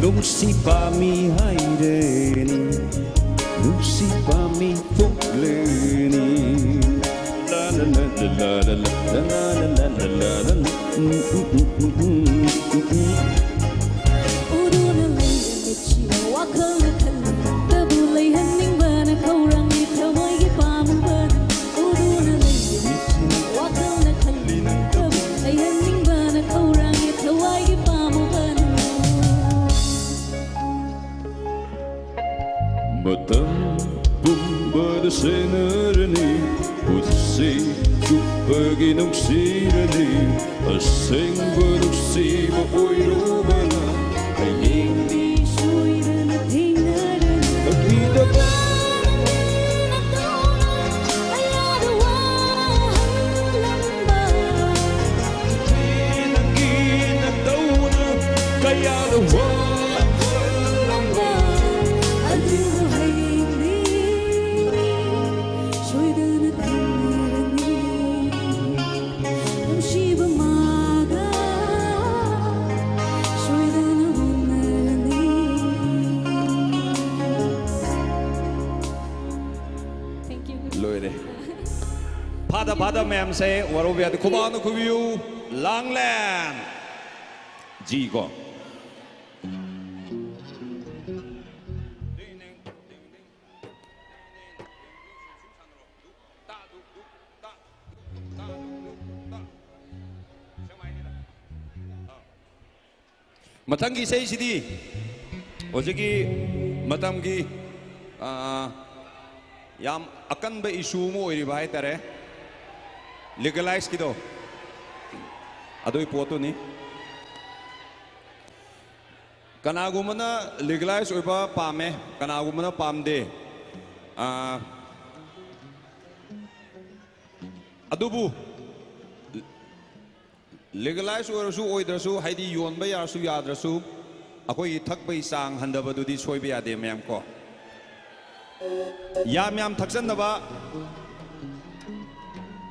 ꯅꯨꯡꯁꯤ ꯄꯥꯝꯃꯤ ꯍꯥꯏꯔꯅꯤ꯫ ꯅꯨꯡꯁꯤ ꯄꯥꯝꯃꯤ ꯊꯣꯛꯂꯅꯤ꯫ ꯂꯥ ꯂꯥ ꯂꯥ ꯂꯥ ꯂꯥ ꯂꯥ ꯂꯥ ꯂꯥ ꯂꯥ ꯂꯥ ꯂꯥ ꯂꯥ꯫ ꯎꯝ, ꯎꯝ, ꯎꯝ, ꯎꯝ, ꯎꯝ, ꯎꯝ, ꯎꯝ꯫ ꯎꯗꯨꯅ ꯂꯩꯔꯦ ꯃꯤꯠꯁꯤꯅ ꯋꯥꯈꯜꯅ ꯈꯜꯂꯤ ꯅꯪꯇꯕꯨ ꯂꯩꯍꯟꯅꯤꯡꯕꯅ ꯈꯧꯔꯥꯡꯉꯤ ꯊꯃꯣꯏꯒꯤ ꯄꯥꯝꯕꯅ꯫ ꯎꯗꯨꯅ ꯂꯩꯔꯦ ꯃꯤꯠꯁꯤꯅ ꯋꯥꯈꯜꯅ ꯈꯜꯂꯤ ꯅꯪꯇꯕꯨ ꯂꯩꯍꯟꯅꯤꯡꯕꯅ ꯈꯧꯔꯥꯡꯉꯤ ꯊꯋꯥꯏꯒꯤ ꯄꯥꯝꯕꯅ꯫ ꯃꯇꯝ ꯄꯨꯝꯕꯗ ꯁꯦꯟꯅꯔꯅꯤ, ꯄꯨꯟꯁꯤ ꯆꯨꯞꯄꯒꯤ ꯅꯨꯡꯁꯤꯔꯅꯤ꯫ ꯑꯁꯦꯡꯕ ꯅꯨꯡꯁꯤꯕ ꯑꯣꯏꯔꯨꯕꯅ ꯍꯌꯦꯡꯗꯤ ꯁꯣꯏꯗꯅ ꯊꯦꯡꯅꯔꯅꯤ꯫ ꯐꯥꯒꯤꯗ ꯅꯪꯒꯤ ꯅꯇꯧꯅ ꯀꯌꯥꯗ ꯋꯥꯍꯜꯂꯝꯕ꯫ ꯅꯪꯒꯤ ꯅꯇꯧꯅ ꯀꯌꯥꯗ ꯋꯥꯍꯜꯂꯝꯕ꯫ ꯑꯗꯨꯕꯨ ꯍꯌꯦꯡꯗꯤ ꯁꯣꯏꯗꯅ ꯊꯦꯡꯅꯔꯅꯤ꯫ ꯅꯨꯡꯁꯤꯕ ꯃꯥꯒ ꯁꯣꯏꯗꯅ ꯎꯅꯔꯅꯤ꯫ Thank you. ꯂꯣꯏꯔꯦ꯫ ꯐꯥꯗ ꯐꯥꯗ ꯃꯌꯥꯝꯁꯦ ꯋꯥꯔꯧꯕ ꯌꯥꯗꯦ꯫ ꯈꯨꯕꯥꯛꯅ ꯈꯨꯕꯤꯌꯨ꯫ ꯂꯥꯡꯂꯦꯟ꯫ ꯖꯤ ꯀꯣ꯫ ꯃꯊꯪꯒꯤ ꯏꯁꯩꯁꯤꯗꯤ ꯍꯧꯖꯤꯛꯀꯤ ꯃꯇꯝꯒꯤ, ꯑꯥ, ꯌꯥꯝ ꯑꯀꯟꯕ issue ꯑꯃ ꯑꯣꯏꯔꯤꯕ ꯍꯥꯏꯇꯥꯔꯦ, legalizeꯀꯤꯗꯣ, ꯑꯗꯨꯒꯤ ꯄꯣꯠꯇꯨꯅꯤ꯫ ꯀꯅꯥꯒꯨꯝꯕꯅ legalize ꯑꯣꯏꯕ ꯄꯥꯝꯃꯦ, ꯀꯅꯥꯒꯨꯝꯕꯅ ꯄꯥꯝꯗꯦ꯫ ꯑꯥ, ꯑꯗꯨꯕꯨ legalize ꯑꯣꯏꯔꯁꯨ ꯑꯣꯏꯗ꯭ꯔꯁꯨ, ꯍꯥꯏꯗꯤ ꯌꯣꯟꯕ ꯌꯥꯔꯁꯨ ꯌꯥꯗ꯭ꯔꯁꯨ, ꯑꯩꯈꯣꯏꯒꯤ ꯊꯛꯄꯒꯤ ꯆꯥꯡ ꯍꯟꯊꯕꯗꯨꯗꯤ ꯁꯣꯏꯕ ꯌꯥꯗꯦ ꯃꯌꯥꯝ ꯀꯣ꯫ ꯌꯥꯝ ꯌꯥꯝ ꯊꯛꯆꯟꯗꯕ,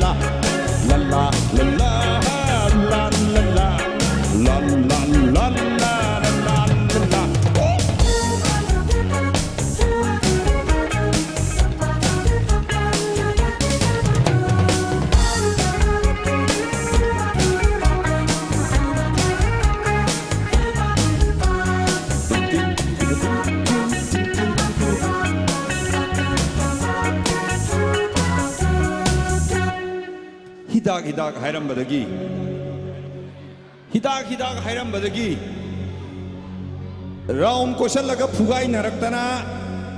la la la la la la la la la la la la la la la. ꯍꯤꯗꯥꯛ ꯍꯤꯗꯥꯛ ꯍꯥꯏꯔꯝꯕꯗꯒꯤ, ꯍꯤꯗꯥꯛ ꯍꯤꯗꯥꯛ ꯍꯥꯏꯔꯝꯕꯗꯒꯤ ꯔꯥꯎꯟ ꯀꯣꯏꯁꯜꯂꯒ ꯐꯨꯒꯥꯏꯅꯔꯛꯇꯅ,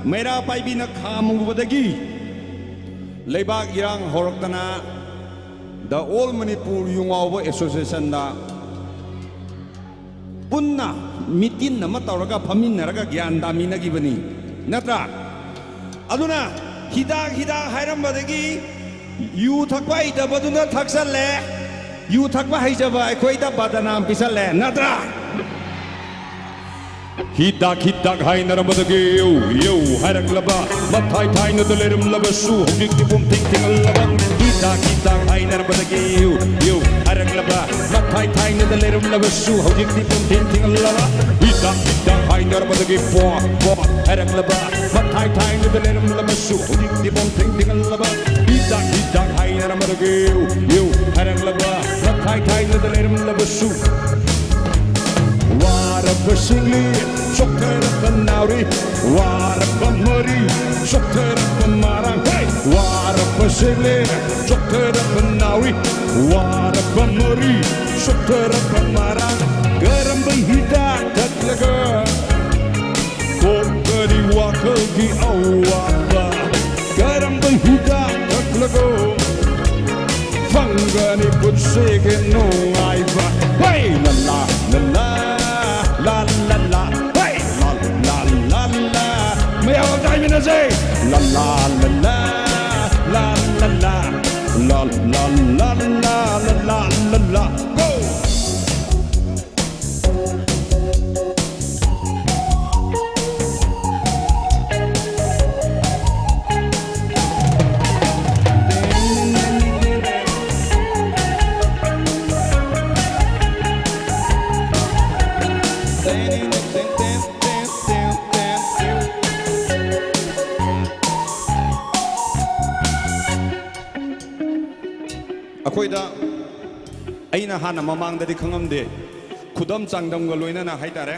ꯃꯩꯔꯥ ꯄꯥꯏꯕꯤꯅ ꯈꯥꯝꯃꯨꯕꯗꯒꯤ ꯂꯩꯕꯥꯛ ꯏꯔꯥꯡ ꯍꯧꯔꯛꯇꯅ, The All Manipur ꯌꯨ ꯉꯥꯎꯕ ꯑꯦꯁꯣꯁꯤꯌꯦꯁꯟꯗ ꯄꯨꯟꯅ ꯃꯤꯇꯤꯟ ꯑꯃ ꯇꯧꯔꯒ ꯐꯝꯃꯤꯟꯅꯔꯒ ꯒ꯭ꯌꯥꯟ ꯇꯥꯃꯤꯟꯅꯈꯤꯕꯅꯤ, ꯅꯠꯇ꯭ꯔꯥ? ꯑꯗꯨꯅ ꯍꯤꯗꯥꯛ ꯍꯤꯗꯥꯛ ꯍꯥꯏꯔꯝꯕꯗꯒꯤ ꯌꯨ ꯊꯛꯄ ꯍꯩꯇꯕꯗꯨꯅ ꯊꯛꯆꯜꯂꯦ, ꯌꯨ ꯊꯛꯄ ꯍꯩꯖꯕ ꯑꯩꯈꯣꯏꯗ ꯕꯗꯅꯥꯝ ꯄꯤꯁꯜꯂꯦ, ꯅꯠꯇ꯭ꯔꯥ? ꯍꯤꯗꯥꯛ ꯍꯤꯗꯥꯛ ꯍꯥꯏꯅꯔꯝꯕꯗꯒꯤ ꯌꯧ ꯌꯧ ꯍꯥꯏꯔꯛꯂꯕ, ꯃꯊꯥꯏ ꯊꯥꯏꯅꯗ ꯂꯩꯔꯝꯂꯕꯁꯨ ꯍꯧꯖꯤꯛꯇꯤ ꯄꯨꯝꯊꯦꯡ ꯊꯦꯡꯍꯜꯂꯕ꯫ ꯍꯤꯗꯥꯛ ꯍꯤꯗꯥꯛ ꯍꯥꯏꯅꯔꯝꯕꯗꯒꯤ ꯌꯧ ꯌꯧ ꯍꯥꯏꯔꯛꯂꯕ, ꯃꯊꯥꯏ ꯊꯥꯏꯅꯗ ꯂꯩꯔꯝꯂꯕꯁꯨ ꯍꯧꯖꯤꯛꯇꯤ ꯄꯨꯝꯊꯦꯡ ꯊꯦꯡꯍꯜꯂꯕ꯫ ꯍꯤꯗꯥꯛ ꯍꯤꯗꯥꯛ ꯍꯥꯏꯅꯔꯝꯕꯗꯒꯤ ꯄꯣ ꯄꯣ ꯍꯥꯏꯔꯛꯂꯕ, ꯃꯊꯥꯏ ꯊꯥꯏꯅꯗ ꯂꯩꯔꯝꯂꯕꯁꯨ ꯍꯧꯖꯤꯛꯇꯤ ꯄꯨꯝꯊꯦꯡ ꯊꯦꯡꯍꯜꯂꯕ꯫ ꯍꯤꯗꯥꯛ ꯍꯤꯗꯥꯛ ꯍꯥꯏꯅꯔꯝꯕꯗꯒꯤ ꯌꯧ ꯌꯧ ꯍꯥꯏꯔꯛꯂꯕ, ꯃꯊꯥꯏ ꯊꯥꯏꯅꯗ ꯂꯩꯔꯝꯂꯕꯁꯨ꯫ ꯋꯥꯔꯕ ꯁꯤꯡꯂꯤ ꯆꯣꯛꯊꯔꯛꯄ ꯅꯥꯎꯔꯤ, ꯋꯥꯔꯕ ꯃꯔꯤ ꯆꯣꯛꯊꯔꯛꯄ ꯃꯔꯥꯡ꯫ ꯍꯦ! ꯋꯥꯔꯕ ꯁꯤꯡꯂꯤ ꯆꯣꯛꯊꯔꯛꯄ ꯅꯥꯎꯔꯤ, ꯋꯥꯔꯕ ꯃꯔꯤ ꯆꯣꯛꯊꯔꯛꯄ ꯃꯔꯥꯡ꯫ ꯀꯔꯝꯕ ꯍꯤꯗꯥꯛ ꯊꯛꯂꯒ ꯀꯣꯛꯀꯅꯤ ꯋꯥꯈꯜꯒꯤ ꯑꯋꯥꯕ? ꯀꯔꯝꯕ ꯍꯤꯗꯥꯛ ꯊꯛꯂꯒ ꯐꯪꯒꯅꯤ ꯄꯨꯟꯁꯤꯒꯤ ꯅꯨꯡꯉꯥꯏꯕ? ꯍꯦ! ꯂꯂꯥ, ꯂꯂꯥ, ꯂꯥ, ꯂꯂꯥ, ꯍꯦ! ꯂꯥ, ꯂꯥ, ꯂꯥ, ꯂꯥ꯫ ꯃꯌꯥꯝ ꯑꯝꯇ ꯍꯥꯏꯃꯤꯟꯅꯁꯦ꯫ ꯂꯂꯥ, ꯂꯂꯥ, ꯂꯥ, ꯂꯂꯥ, ꯂꯥ, ꯂꯥ, ꯂꯥ, ꯂꯥ, ꯂꯥ, ꯂꯥ, ꯂꯥ꯫ Go! ꯑꯩꯈꯣꯏꯗ, ꯑꯩꯅ ꯍꯥꯟꯅ ꯃꯃꯥꯡꯗꯗꯤ ꯈꯪꯉꯝꯗꯦ, ꯈꯨꯗꯝ ꯆꯥꯡꯗꯝꯒ ꯂꯣꯏꯅꯅ ꯍꯥꯏꯇꯥꯔꯦ,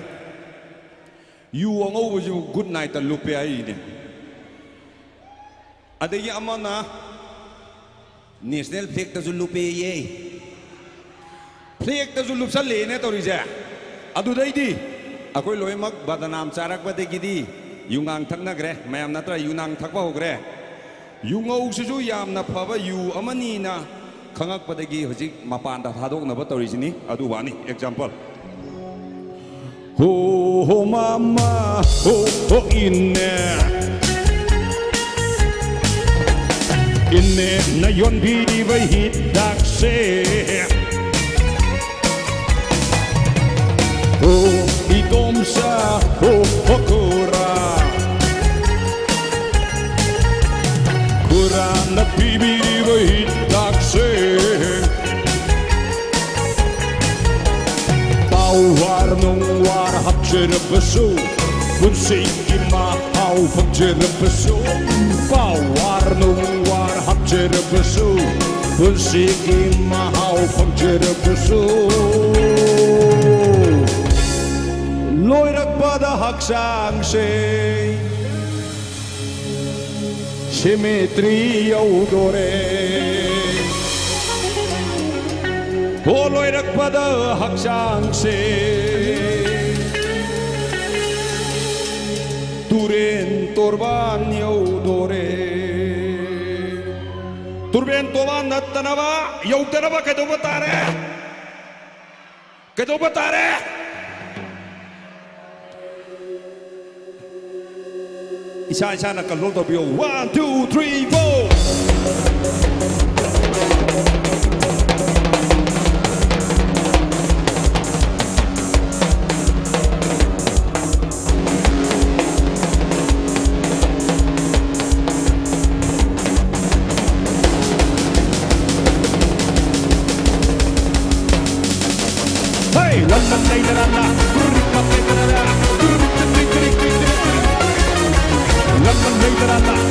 ꯌꯨ ꯑꯉꯧꯕꯁꯤꯕꯨ ꯒꯨꯗ ꯅꯥꯏꯠꯇ ꯂꯨꯞꯄꯦ ꯍꯥꯏꯔꯤꯅꯦ꯫ ꯑꯗꯒꯤ ꯑꯃꯅ National flag ꯇꯁꯨ ꯂꯨꯞꯄꯦꯌꯦ꯫ Flag ꯇꯁꯨ ꯂꯨꯞꯁꯜꯂꯦꯅꯦ ꯇꯧꯔꯤꯁꯦ꯫ ꯑꯗꯨꯗꯩꯗꯤ ꯑꯩꯈꯣꯏ ꯂꯣꯏꯅꯃꯛ ꯕꯗꯅꯥꯝ ꯆꯥꯔꯛꯄꯗꯒꯤꯗꯤ ꯌꯨꯉꯥꯡ ꯊꯛꯅꯈ꯭ꯔꯦ꯫ ꯃꯌꯥꯝ ꯅꯠꯇ꯭ꯔ ꯌꯨꯅꯥꯡ ꯊꯛꯄ ꯍꯧꯈ꯭ꯔꯦ꯫ ꯌꯨꯉꯧꯁꯤꯁꯨ ꯌꯥꯝꯅ ꯐꯕ ꯌꯨ ꯑꯃꯅꯤꯅ ꯈꯪꯉꯛꯄꯗꯒꯤ ꯍꯧꯖꯤꯛ ꯃꯄꯥꯟꯗ ꯊꯥꯗꯣꯛꯅꯕ ꯇꯧꯔꯤꯁꯤꯅꯤ꯫ ꯑꯗꯨ ꯋꯥꯅꯤ, example꯫ ꯍꯣ ꯍꯣ ꯃꯃꯥ, ꯍꯣ ꯍꯣ ꯏꯅꯦ, ꯏꯅꯦꯅ ꯌꯣꯟꯕꯤꯔꯤꯕ ꯍꯤꯗꯥꯛꯁꯦ꯫ ꯍꯣ ꯏꯗꯣꯝꯆꯥ, ꯍꯣ ꯍꯣ ꯈꯨꯔꯥ, ꯈꯨꯔꯥꯅ ꯄꯤꯕꯤꯔꯤꯕ ꯍꯤꯗꯥꯛꯁꯦ꯫ ꯄꯥꯎꯋꯥꯔ ꯅꯨꯡꯋꯥꯔ ꯍꯥꯞꯆꯔꯕꯁꯨ, ꯄꯨꯟꯁꯤꯒꯤ ꯃꯍꯥꯎ ꯐꯪꯖꯔꯕꯁꯨ꯫ ꯄꯥꯎꯋꯥꯔ ꯅꯨꯡꯋꯥꯔ ꯍꯥꯞꯆꯔꯕꯁꯨ, ꯄꯨꯟꯁꯤꯒꯤ ꯃꯍꯥꯎ ꯐꯪꯖꯔꯕꯁꯨ꯫ ꯂꯣꯏꯔꯛꯄꯗ ꯍꯛꯆꯥꯡꯁꯦ cemetery ꯌꯧꯗꯣꯔꯦ꯫ ꯍꯣ ꯂꯣꯏꯔꯛꯄꯗ ꯍꯛꯆꯥꯡꯁꯦ ꯇꯨꯔꯦꯟ ꯇꯣꯔꯕꯥꯟ ꯌꯧꯗꯣꯔꯦ꯫ ꯇꯨꯔꯦꯟ ꯇꯣꯔꯕꯥꯟ ꯅꯠꯇꯅꯕ, ꯌꯧꯗꯅꯕ ꯀꯩꯗꯧꯕ ꯇꯥꯔꯦ? ꯀꯩꯗꯧꯕ ꯇꯥꯔꯦ? ꯏꯁꯥ ꯏꯁꯥꯅ control ꯇꯧꯕꯤꯌꯣ꯫ One, two, three, four꯫ Hey, la la la la la. La la la la la.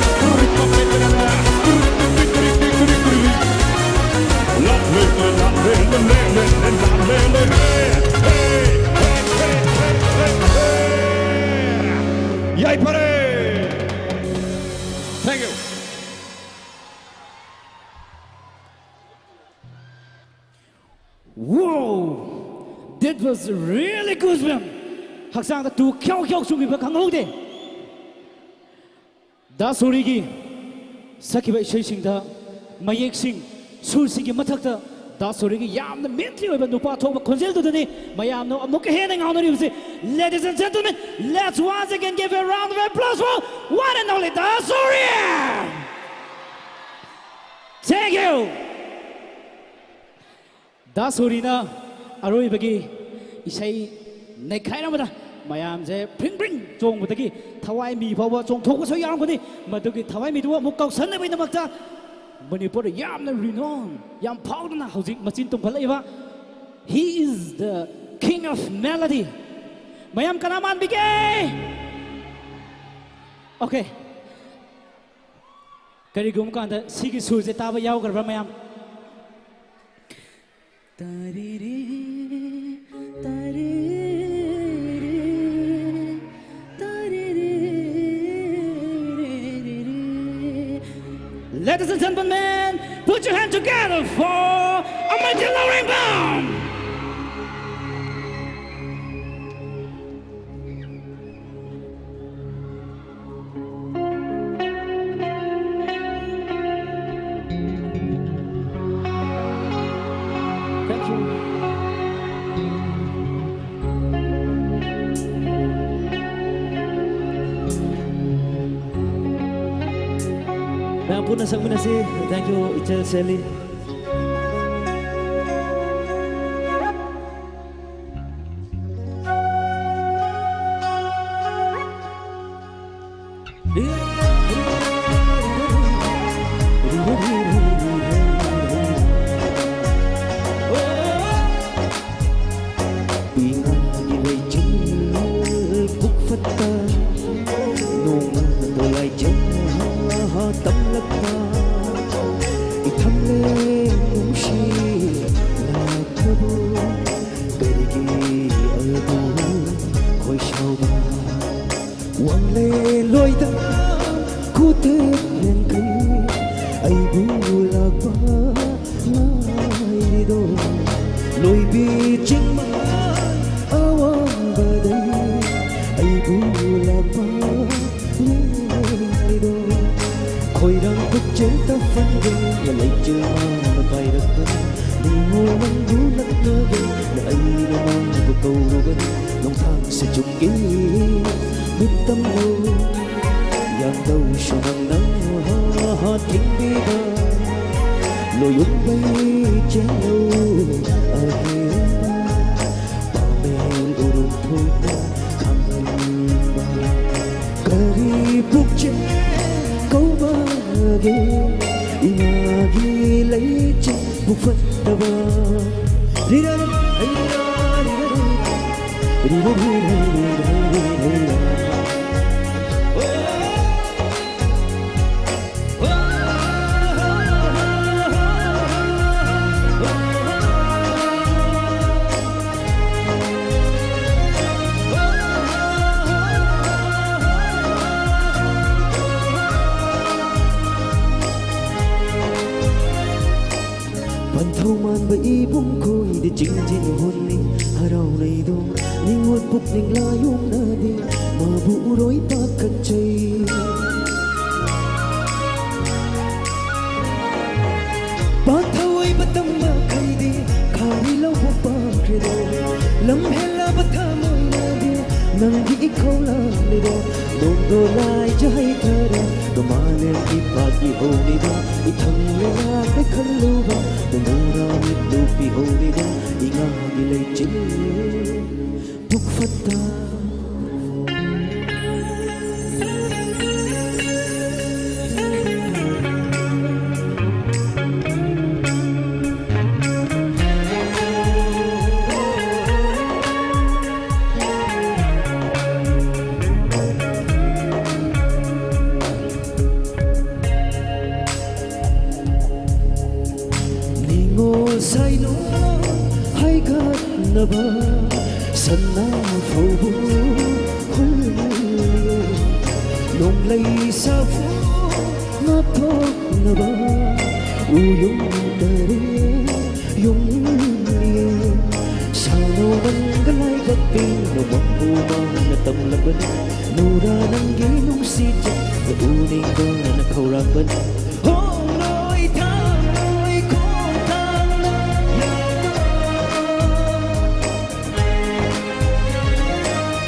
Yay, buddy! Thank you. It was really good, ma'am. ꯍꯛꯆꯥꯡꯗ ꯇꯨ ꯈ꯭ꯌꯥꯎ ꯈ꯭ꯌꯥꯎ ꯆꯣꯡꯈꯤꯕ ꯈꯪꯍꯧꯗꯦ꯫ ꯗꯥ ꯁꯣꯔꯤꯒꯤ ꯁꯛꯈꯤꯕ ꯏꯁꯩꯁꯤꯡꯗ ꯃꯌꯦꯛꯁꯤꯡ, ꯁꯨꯔꯁꯤꯡꯒꯤ ꯃꯊꯛꯇ ꯗꯥ ꯁꯣꯔꯤꯒꯤ ꯌꯥꯝꯅ ꯃꯦꯟꯂꯤ ꯑꯣꯏꯕ ꯅꯨꯄꯥ ꯊꯣꯛꯄ ꯈꯣꯟꯖꯦꯜꯗꯨꯗꯅꯤ ꯃꯌꯥꯝꯅ ꯑꯃꯨꯛꯀ ꯍꯦꯟꯅ ꯉꯥꯎꯅꯔꯤꯕꯁꯤ꯫ Ladies and gentlemen, let's once again give a round of applause for one and only the sorry! Thank you! ꯗꯥ ꯁꯣꯔꯤꯅ ꯑꯔꯣꯏꯕꯒꯤ ꯏꯁꯩ ꯅꯩꯈꯥꯏꯔꯝꯕꯗ ꯃꯌꯥꯝꯁꯦ ꯐ꯭ꯔꯤꯡ ꯐ꯭ꯔꯤꯡ ꯆꯣꯡꯕꯗꯒꯤ ꯊꯋꯥꯏ ꯃꯤ ꯐꯥꯎꯕ ꯆꯣꯡꯊꯣꯛꯄꯁꯨ ꯌꯥꯎꯔꯝꯒꯅꯤ꯫ ꯃꯗꯨꯒꯤ ꯊꯋꯥꯏ ꯃꯤꯗꯨ ꯑꯃꯨꯛ ꯀꯧꯁꯟꯅꯕꯒꯤꯗꯃꯛꯇ ꯃꯅꯤꯄꯨꯔꯗ ꯌꯥꯝꯅ renown, ꯌꯥꯝ ꯐꯥꯎꯗꯅ ꯍꯧꯖꯤꯛ ꯃꯆꯤꯟ ꯇꯨꯝꯈꯠꯂꯛꯏꯕ, he is the king of melody꯫ ꯃꯌꯥꯝ ꯀꯅꯥ ꯃꯥꯟꯕꯤꯒꯦ? Okay꯫ ꯀꯔꯤꯒꯨꯝꯕ ꯀꯥꯟꯗ ꯁꯤꯒꯤ ꯁꯨꯔꯁꯦ ꯇꯥꯕ ꯌꯥꯎꯈ꯭ꯔꯕ꯭ꯔꯥ ꯃꯌꯥꯝ? ꯇꯥꯔꯤꯔꯤ, ꯇꯥꯔꯤꯔꯤ, ꯇꯥꯔꯤꯔꯤ, ꯔꯤꯔꯤ, ꯔꯤꯔꯤ꯫ Ladies and gentlemen, put your hand together for Amajin Laurengbam! Thank you. ꯃꯌꯥꯝ ꯄꯨꯟꯅ ꯁꯛꯃꯤꯟꯅꯁꯤ꯫ Thank you, ꯏꯆꯦ ꯁꯦꯂꯤ꯫ ꯏꯉꯥꯒꯤ ꯂꯩꯆꯤꯜ ꯄꯨꯛ ꯐꯠꯇ ꯅꯣꯡꯃꯗꯣ ꯂꯥꯏꯖꯪ ꯇꯝꯂꯛꯄ ꯏꯊꯝꯂꯦ ꯅꯨꯡꯁꯤ ꯂꯥꯛꯇꯕꯨ ꯀꯔꯤꯒꯤ ꯑꯗꯨ ꯈꯣꯏ ꯁꯥꯎꯕ ꯋꯥꯡꯂꯦꯟꯂꯣꯏꯗ ꯈꯨꯇꯦꯛ ꯂꯦꯡꯈꯩ ꯑꯩꯕꯨ ꯂꯥꯛꯄ ꯉꯥꯏꯔꯤꯗꯣ ꯂꯣꯏꯕꯤ ꯆꯤꯡꯃ ꯂꯥꯛꯄ ꯌꯦꯡꯂꯤꯗꯣ꯫ ꯈꯣꯏꯔꯥꯡ ꯄꯨꯛꯆꯦꯜ ꯇꯐꯟꯒꯦ ꯂꯩꯆꯤꯜ ꯃꯥꯅ ꯄꯥꯏꯔꯛꯄꯅ ꯅꯤꯡꯉꯣꯜ ꯅꯪꯕꯨ ꯂꯛꯅꯒꯦ꯫ ꯑꯩꯅ ꯃꯥꯕꯨ ꯀꯧꯔꯨꯕꯅꯤ ꯅꯣꯡꯊꯥꯡ ꯁꯦꯆꯨꯝꯒꯤ ꯃꯤꯠꯇꯝꯂꯣ꯫ ꯌꯥꯡꯗꯧꯁꯨ ꯅꯪꯅ ꯊꯤꯡꯕꯤꯕ ꯂꯣꯌꯨꯝꯕꯩ ꯆꯦꯡꯂꯧ ꯑꯍꯦꯟꯕ ꯄꯥꯃꯦꯜ ꯎꯔꯨꯝ ꯊꯣꯛꯅ ꯈꯪꯍꯟꯕ꯫ ꯀꯔꯤ ꯄꯨꯛꯆꯦꯜ ꯀꯧꯕꯒꯦ ꯏꯃꯥꯒꯤ ꯂꯩꯆꯤꯟ ꯄꯨꯐꯠꯇꯕ? ꯔꯤꯔꯥ, ꯍꯩꯔꯥ, ꯔꯤꯔꯥ, ꯔꯤꯔꯥ, ꯔꯤꯔꯥ, ꯔꯤꯔꯥ, ꯔꯤꯔꯥ, ꯔꯤꯔꯥ, ꯔꯤꯔꯥ꯫ ꯄꯟꯊꯧ ꯃꯥꯟꯕ ꯏꯕꯨꯡ ꯈꯣꯏꯗꯤ ꯆꯤꯡꯖꯤꯟ ꯍꯨꯟꯅꯤꯡ ꯍꯔꯥꯎꯅꯩꯗꯣ꯫ ꯅꯤꯡꯉꯣꯜ ꯄꯨꯛꯅꯤꯡ ꯂꯥꯌꯣꯡꯅꯗꯦ ꯃꯥꯕꯨ ꯎꯔꯣꯏ ꯄꯥꯈꯠꯆꯩ꯫ ꯄꯥꯟꯊꯧ ꯑꯣꯏꯕ ꯇꯝꯕ ꯈꯩꯗꯤ ꯈꯥꯔꯤ ꯂꯧꯕ ꯄꯥꯝꯈ꯭ꯔꯦꯗꯣ꯫ ꯂꯝ ꯍꯦꯜꯂꯕ ꯊꯃꯣꯏꯅꯗꯤ ꯅꯪꯒꯤ ꯏꯈꯧ ꯂꯥꯡꯂꯤꯗꯣ꯫ ꯅꯣꯡꯗꯣ ꯂꯥꯏꯖ ꯍꯩꯊꯔꯦ ꯅꯣꯡꯃꯥꯂꯦꯝꯒꯤ ꯄꯥꯠꯀꯤ ꯍꯧꯔꯤꯕ ꯏꯊꯪ ꯂꯩꯉꯥꯛ ꯈꯜꯂꯨꯕ ꯅꯪꯅ ꯃꯤꯠꯂꯨ ꯄꯤꯍꯧꯔꯤꯕ ꯏꯉꯥꯒꯤ ꯂꯩꯆꯤꯜ ꯄꯨꯛ ꯐꯠꯇ꯫ ꯅꯤꯡꯉꯣꯜ ꯁꯥꯏꯅꯣ ꯍꯥꯏꯒꯠꯅꯕ ꯁꯅꯥ ꯐꯧꯕ ꯍꯨꯜꯂꯦ꯫ ꯅꯣꯡꯂꯩ ꯁꯥꯐꯨ ꯉꯥꯛꯊꯣꯛꯅꯕ ꯎꯌꯨꯝ ꯇꯔꯦꯠ ꯌꯨꯝꯂꯦ꯫ ꯁꯥꯅꯣ ꯅꯪꯒ ꯂꯥꯏꯒ ꯅꯣꯡꯃꯄꯨ ꯃꯥꯅ ꯇꯝꯂꯕꯅꯤ, ꯅꯨꯔꯥ ꯅꯪꯒꯤ ꯅꯨꯡꯁꯤꯠ ꯎꯅꯤꯡꯕꯅ ꯈꯧꯔꯥꯡꯕꯅꯤ꯫ ꯍꯣꯡꯂꯣꯏ ꯊꯥꯡꯂꯣꯏ ꯈꯣꯡꯊꯥꯡꯅ ꯌꯥꯗꯕ,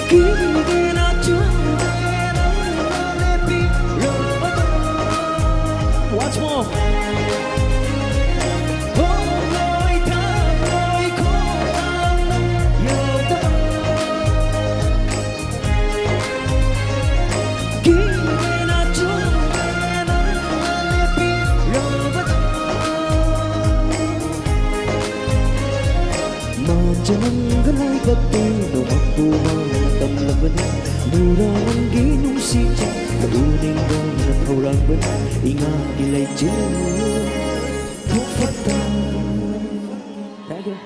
ꯀꯤꯗꯦꯅ ꯆꯨꯝꯗꯦꯅ ꯂꯦꯞꯄꯤꯔꯕꯗꯣ꯫ Once more. ꯍꯣꯡꯂꯣꯏ ꯊꯥꯡꯂꯣꯏ ꯈꯣꯡꯊꯥꯡꯅ ꯌꯥꯗꯕ, ꯀꯤꯗꯦꯅ ꯆꯨꯝꯗꯦꯅ ꯂꯦꯞꯄꯤꯔꯕꯗꯣ꯫ ꯃꯥꯆꯅꯪꯒ ꯂꯥꯏꯕꯛꯇꯤ ꯅꯣꯡꯃꯄꯨ ꯃꯥꯅ ꯇꯝꯂꯕꯅꯤ, ꯅꯨꯔꯥ ꯅꯪꯒꯤ ꯅꯨꯡꯁꯤꯠ ꯎꯅꯤꯡꯕꯅ ꯈꯧꯔꯥꯡꯕꯅꯤ, ꯏꯉꯥꯒꯤ ꯂꯩꯆꯤꯜ ꯊꯣꯛꯄꯇ꯫ Thank you.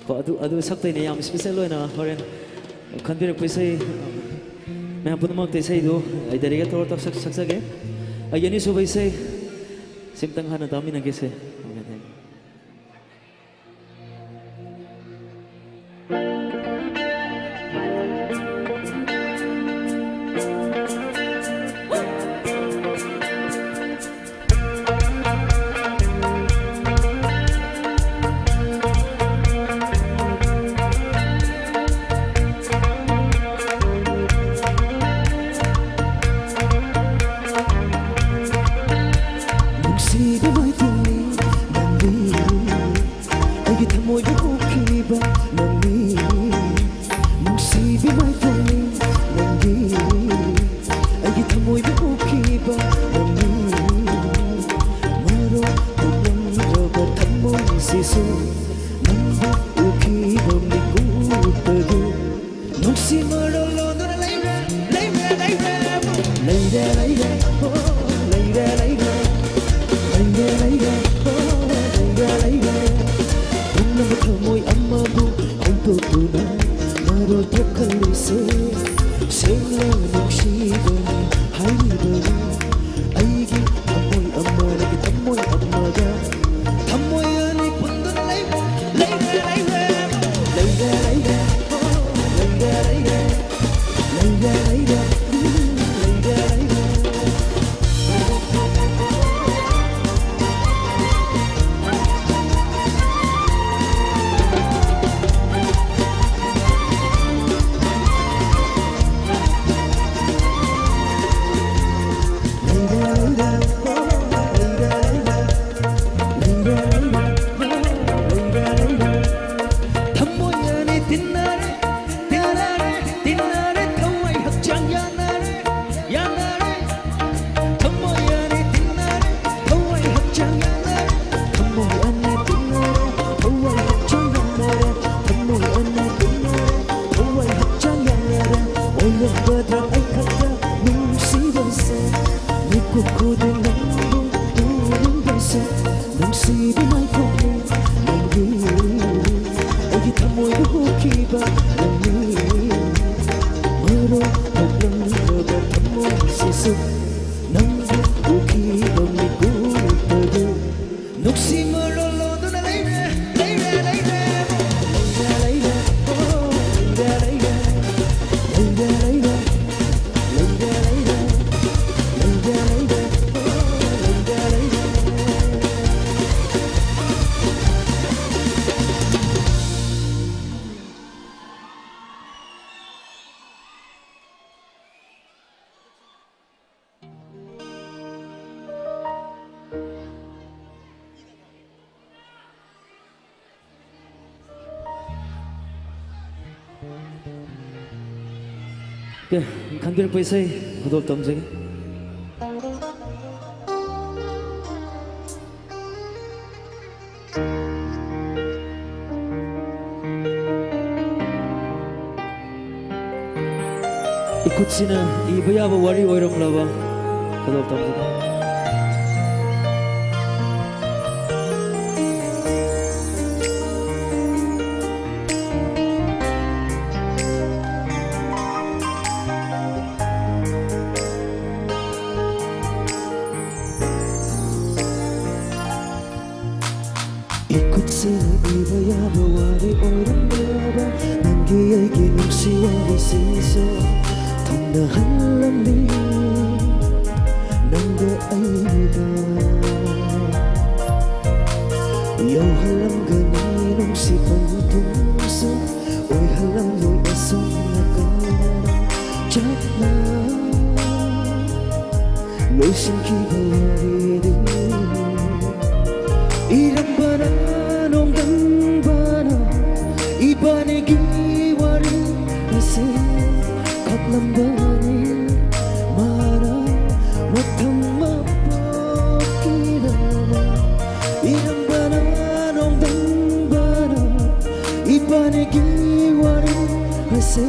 ꯀꯣ, ꯑꯗꯨ, ꯑꯗꯨ ꯁꯛꯇꯣꯏꯅꯦ, ꯌꯥꯝ special ꯑꯣꯏꯅ ꯍꯣꯔꯦꯟ ꯈꯟꯕꯤꯔꯛꯄ ꯏꯁꯩ꯫ ꯃꯌꯥꯝ ꯄꯨꯝꯅꯃꯛꯇ ꯏꯁꯩꯗꯨ ꯑꯩ dedicate ꯇꯧꯔ ꯇꯧ-, ꯁꯛ-, ꯁꯛꯆꯒꯦ꯫ ꯑꯩꯒꯤ ꯑꯅꯤꯁꯨꯕ ꯏꯁꯩ ꯁꯤꯝꯇꯪ ꯍꯥꯟꯅ ꯇꯥꯃꯤꯟꯅꯒꯦꯁꯦ꯫ Okay, thank you. ꯅꯨꯡꯁꯤꯕ ꯃꯥꯏꯊꯣꯡꯅꯤ ꯅꯪꯗꯤ, ꯑꯩꯒꯤ ꯊꯃꯣꯏꯗ ꯄꯣꯛꯈꯤꯕ ꯅꯪꯅꯤ꯫ ꯍꯧꯈꯤꯕ ꯅꯨꯃꯤꯠ ꯃꯔꯨ ꯊꯣꯛꯂꯝꯂꯕ ꯊꯃꯣꯏꯁꯤꯁꯨ ꯅꯪꯕꯨ ꯎꯈꯤꯕ ꯃꯤꯀꯨꯞꯇꯗꯨ ꯅꯨꯡꯁꯤ ꯃꯔꯣꯜ ꯂꯣꯟꯗꯨꯅ ꯂꯩꯔꯦ, ꯂꯩꯔꯦ, ꯂꯩꯔꯦ, ꯂꯩꯔꯦ, ꯂꯩꯔꯦ, ꯑꯣ, ꯂꯩꯔꯦ, ꯂꯩꯔꯦ, ꯂꯩꯔꯦ, ꯂꯩꯔꯦ, ꯂꯩꯔꯦ, ꯂꯩꯔꯦ, ꯂꯩꯔꯦ, ꯂꯩꯔꯦ, ꯑꯣ, ꯂꯩꯔꯦ, ꯂꯩꯔꯦ꯫ ꯀꯦ, ꯈꯟꯕꯤꯔꯛꯄ ꯏꯁꯩ ꯈꯨꯗꯣꯜ ꯇꯝꯖꯒꯦ꯫ ꯏꯈꯨꯠꯁꯤꯅ ꯏꯕ ꯌꯥꯕ ꯋꯥꯔꯤ ꯑꯣꯏꯔꯝꯂꯕ꯫ ꯈꯨꯗꯣꯜ ꯇꯝꯖꯒꯦ꯫ ꯏꯈꯨꯠꯁꯤꯅ ꯏꯕ ꯌꯥꯕ ꯋꯥꯔꯤ ꯑꯣꯏꯔꯝꯂꯕ ꯅꯪꯒꯤ ꯑꯩꯒꯤ ꯅꯨꯡꯁꯤ ꯋꯥꯔꯤꯁꯤꯁꯨ ꯊꯨꯡꯅꯍꯜꯂꯝꯃꯤ ꯅꯪꯒ ꯑꯩꯒ ꯌꯧꯍꯜꯂꯝꯒꯅꯤ ꯅꯨꯡꯁꯤ ꯄꯟꯊꯨꯡꯁꯨ ꯑꯣꯏꯍꯜꯂꯝꯂꯣꯏ ꯑꯁꯨꯝꯅ ꯀꯥꯏꯅꯔ ꯆꯠꯅ ꯂꯣꯏꯁꯤꯟꯈꯤꯕ ꯋꯥꯔꯤꯗꯨ ꯏꯔꯝꯕꯅ ꯅꯣꯡꯗꯝꯕꯅ ꯏꯕꯥꯅꯤꯒꯤ ꯋꯥꯔꯤ ꯑꯁꯤ ꯈꯛꯂꯝꯕꯅꯤ ꯃꯥꯅ ꯃꯊꯪ ꯃꯄꯣꯛꯀꯤꯗꯃꯛ ꯏꯔꯝꯕꯅ ꯅꯣꯡꯗꯝꯕꯅ ꯏꯕꯥꯅꯤꯒꯤ ꯋꯥꯔꯤ ꯑꯁꯤ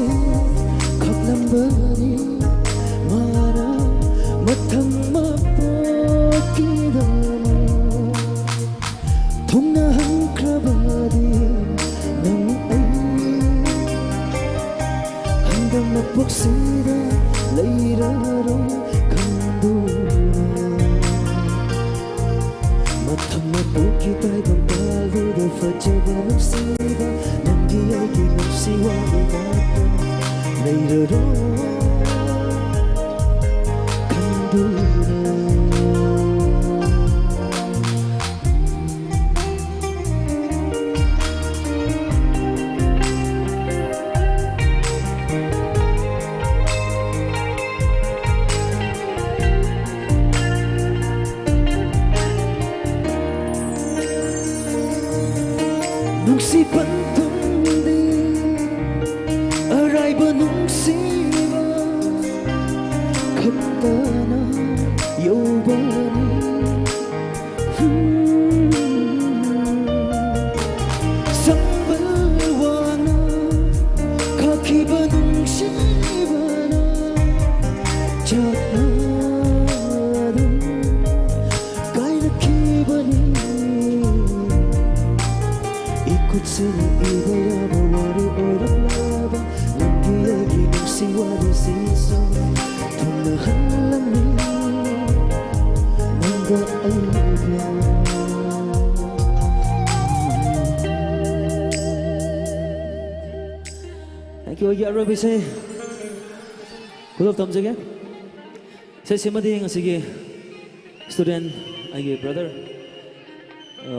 ꯈꯛꯂꯝꯕꯅꯤ ꯃꯥꯅ ꯃꯊꯪ ꯃꯄꯣꯛꯀꯤꯗꯃꯛ ꯊꯨꯡꯅꯍꯟꯈ꯭ꯔꯕꯗꯤ ꯅꯪ ꯑꯩ ꯁꯤꯗ ꯂꯩꯔꯔꯣꯏ ꯈꯪꯗꯨꯅ꯫ ꯃꯊꯪ ꯃꯄꯣꯛꯀꯤ ꯇꯥꯏꯕꯪ ꯄꯥꯜꯂꯨꯗ ꯐꯖꯕ ꯅꯨꯡꯁꯤꯕ ꯅꯪꯒꯤ ꯑꯩꯒꯤ ꯅꯨꯡꯁꯤ ꯋꯥꯔꯤ ꯉꯥꯛꯇ ꯂꯩꯔꯔꯣꯏ ꯈꯪꯗꯨꯅ꯫ ꯅꯨꯡꯁꯤ ꯄꯟꯊꯨꯡꯗꯤ ꯑꯔꯥꯏꯕ ꯅꯨꯡꯁꯤꯕ ꯈꯛꯇꯅ ꯌꯧꯕꯅꯤ꯫ ꯁꯝꯕꯜ ꯋꯥꯅ ꯈꯥꯛꯈꯤꯕ ꯅꯨꯡꯁꯤꯕꯅ ꯆꯠꯅꯗꯨꯝ ꯀꯥꯏꯅꯈꯤꯕꯅꯤ꯫ ꯏꯈꯨꯠꯁꯤꯅ ꯏꯕ ꯌꯥꯕ ꯋꯥꯔꯤ ꯑꯣꯏꯔꯝꯂꯕ ꯅꯪꯒꯤ ꯑꯩꯒꯤ ꯅꯨꯡꯁꯤ ꯋꯥꯔꯤꯁꯤꯁꯨ ꯊꯨꯡꯅꯍꯜꯂꯝꯃꯤ ꯅꯪꯒ ꯑꯩꯒ꯫ Thank you꯫ ꯑꯩꯒꯤ ꯑꯔꯣꯏꯕ ꯏꯁꯩ ꯈꯨꯗꯣꯜ ꯇꯝꯖꯒꯦ꯫ ꯏꯁꯩꯁꯤꯃꯗꯤ ꯉꯁꯤꯒꯤ student, ꯑꯩꯒꯤ brother, ꯑ,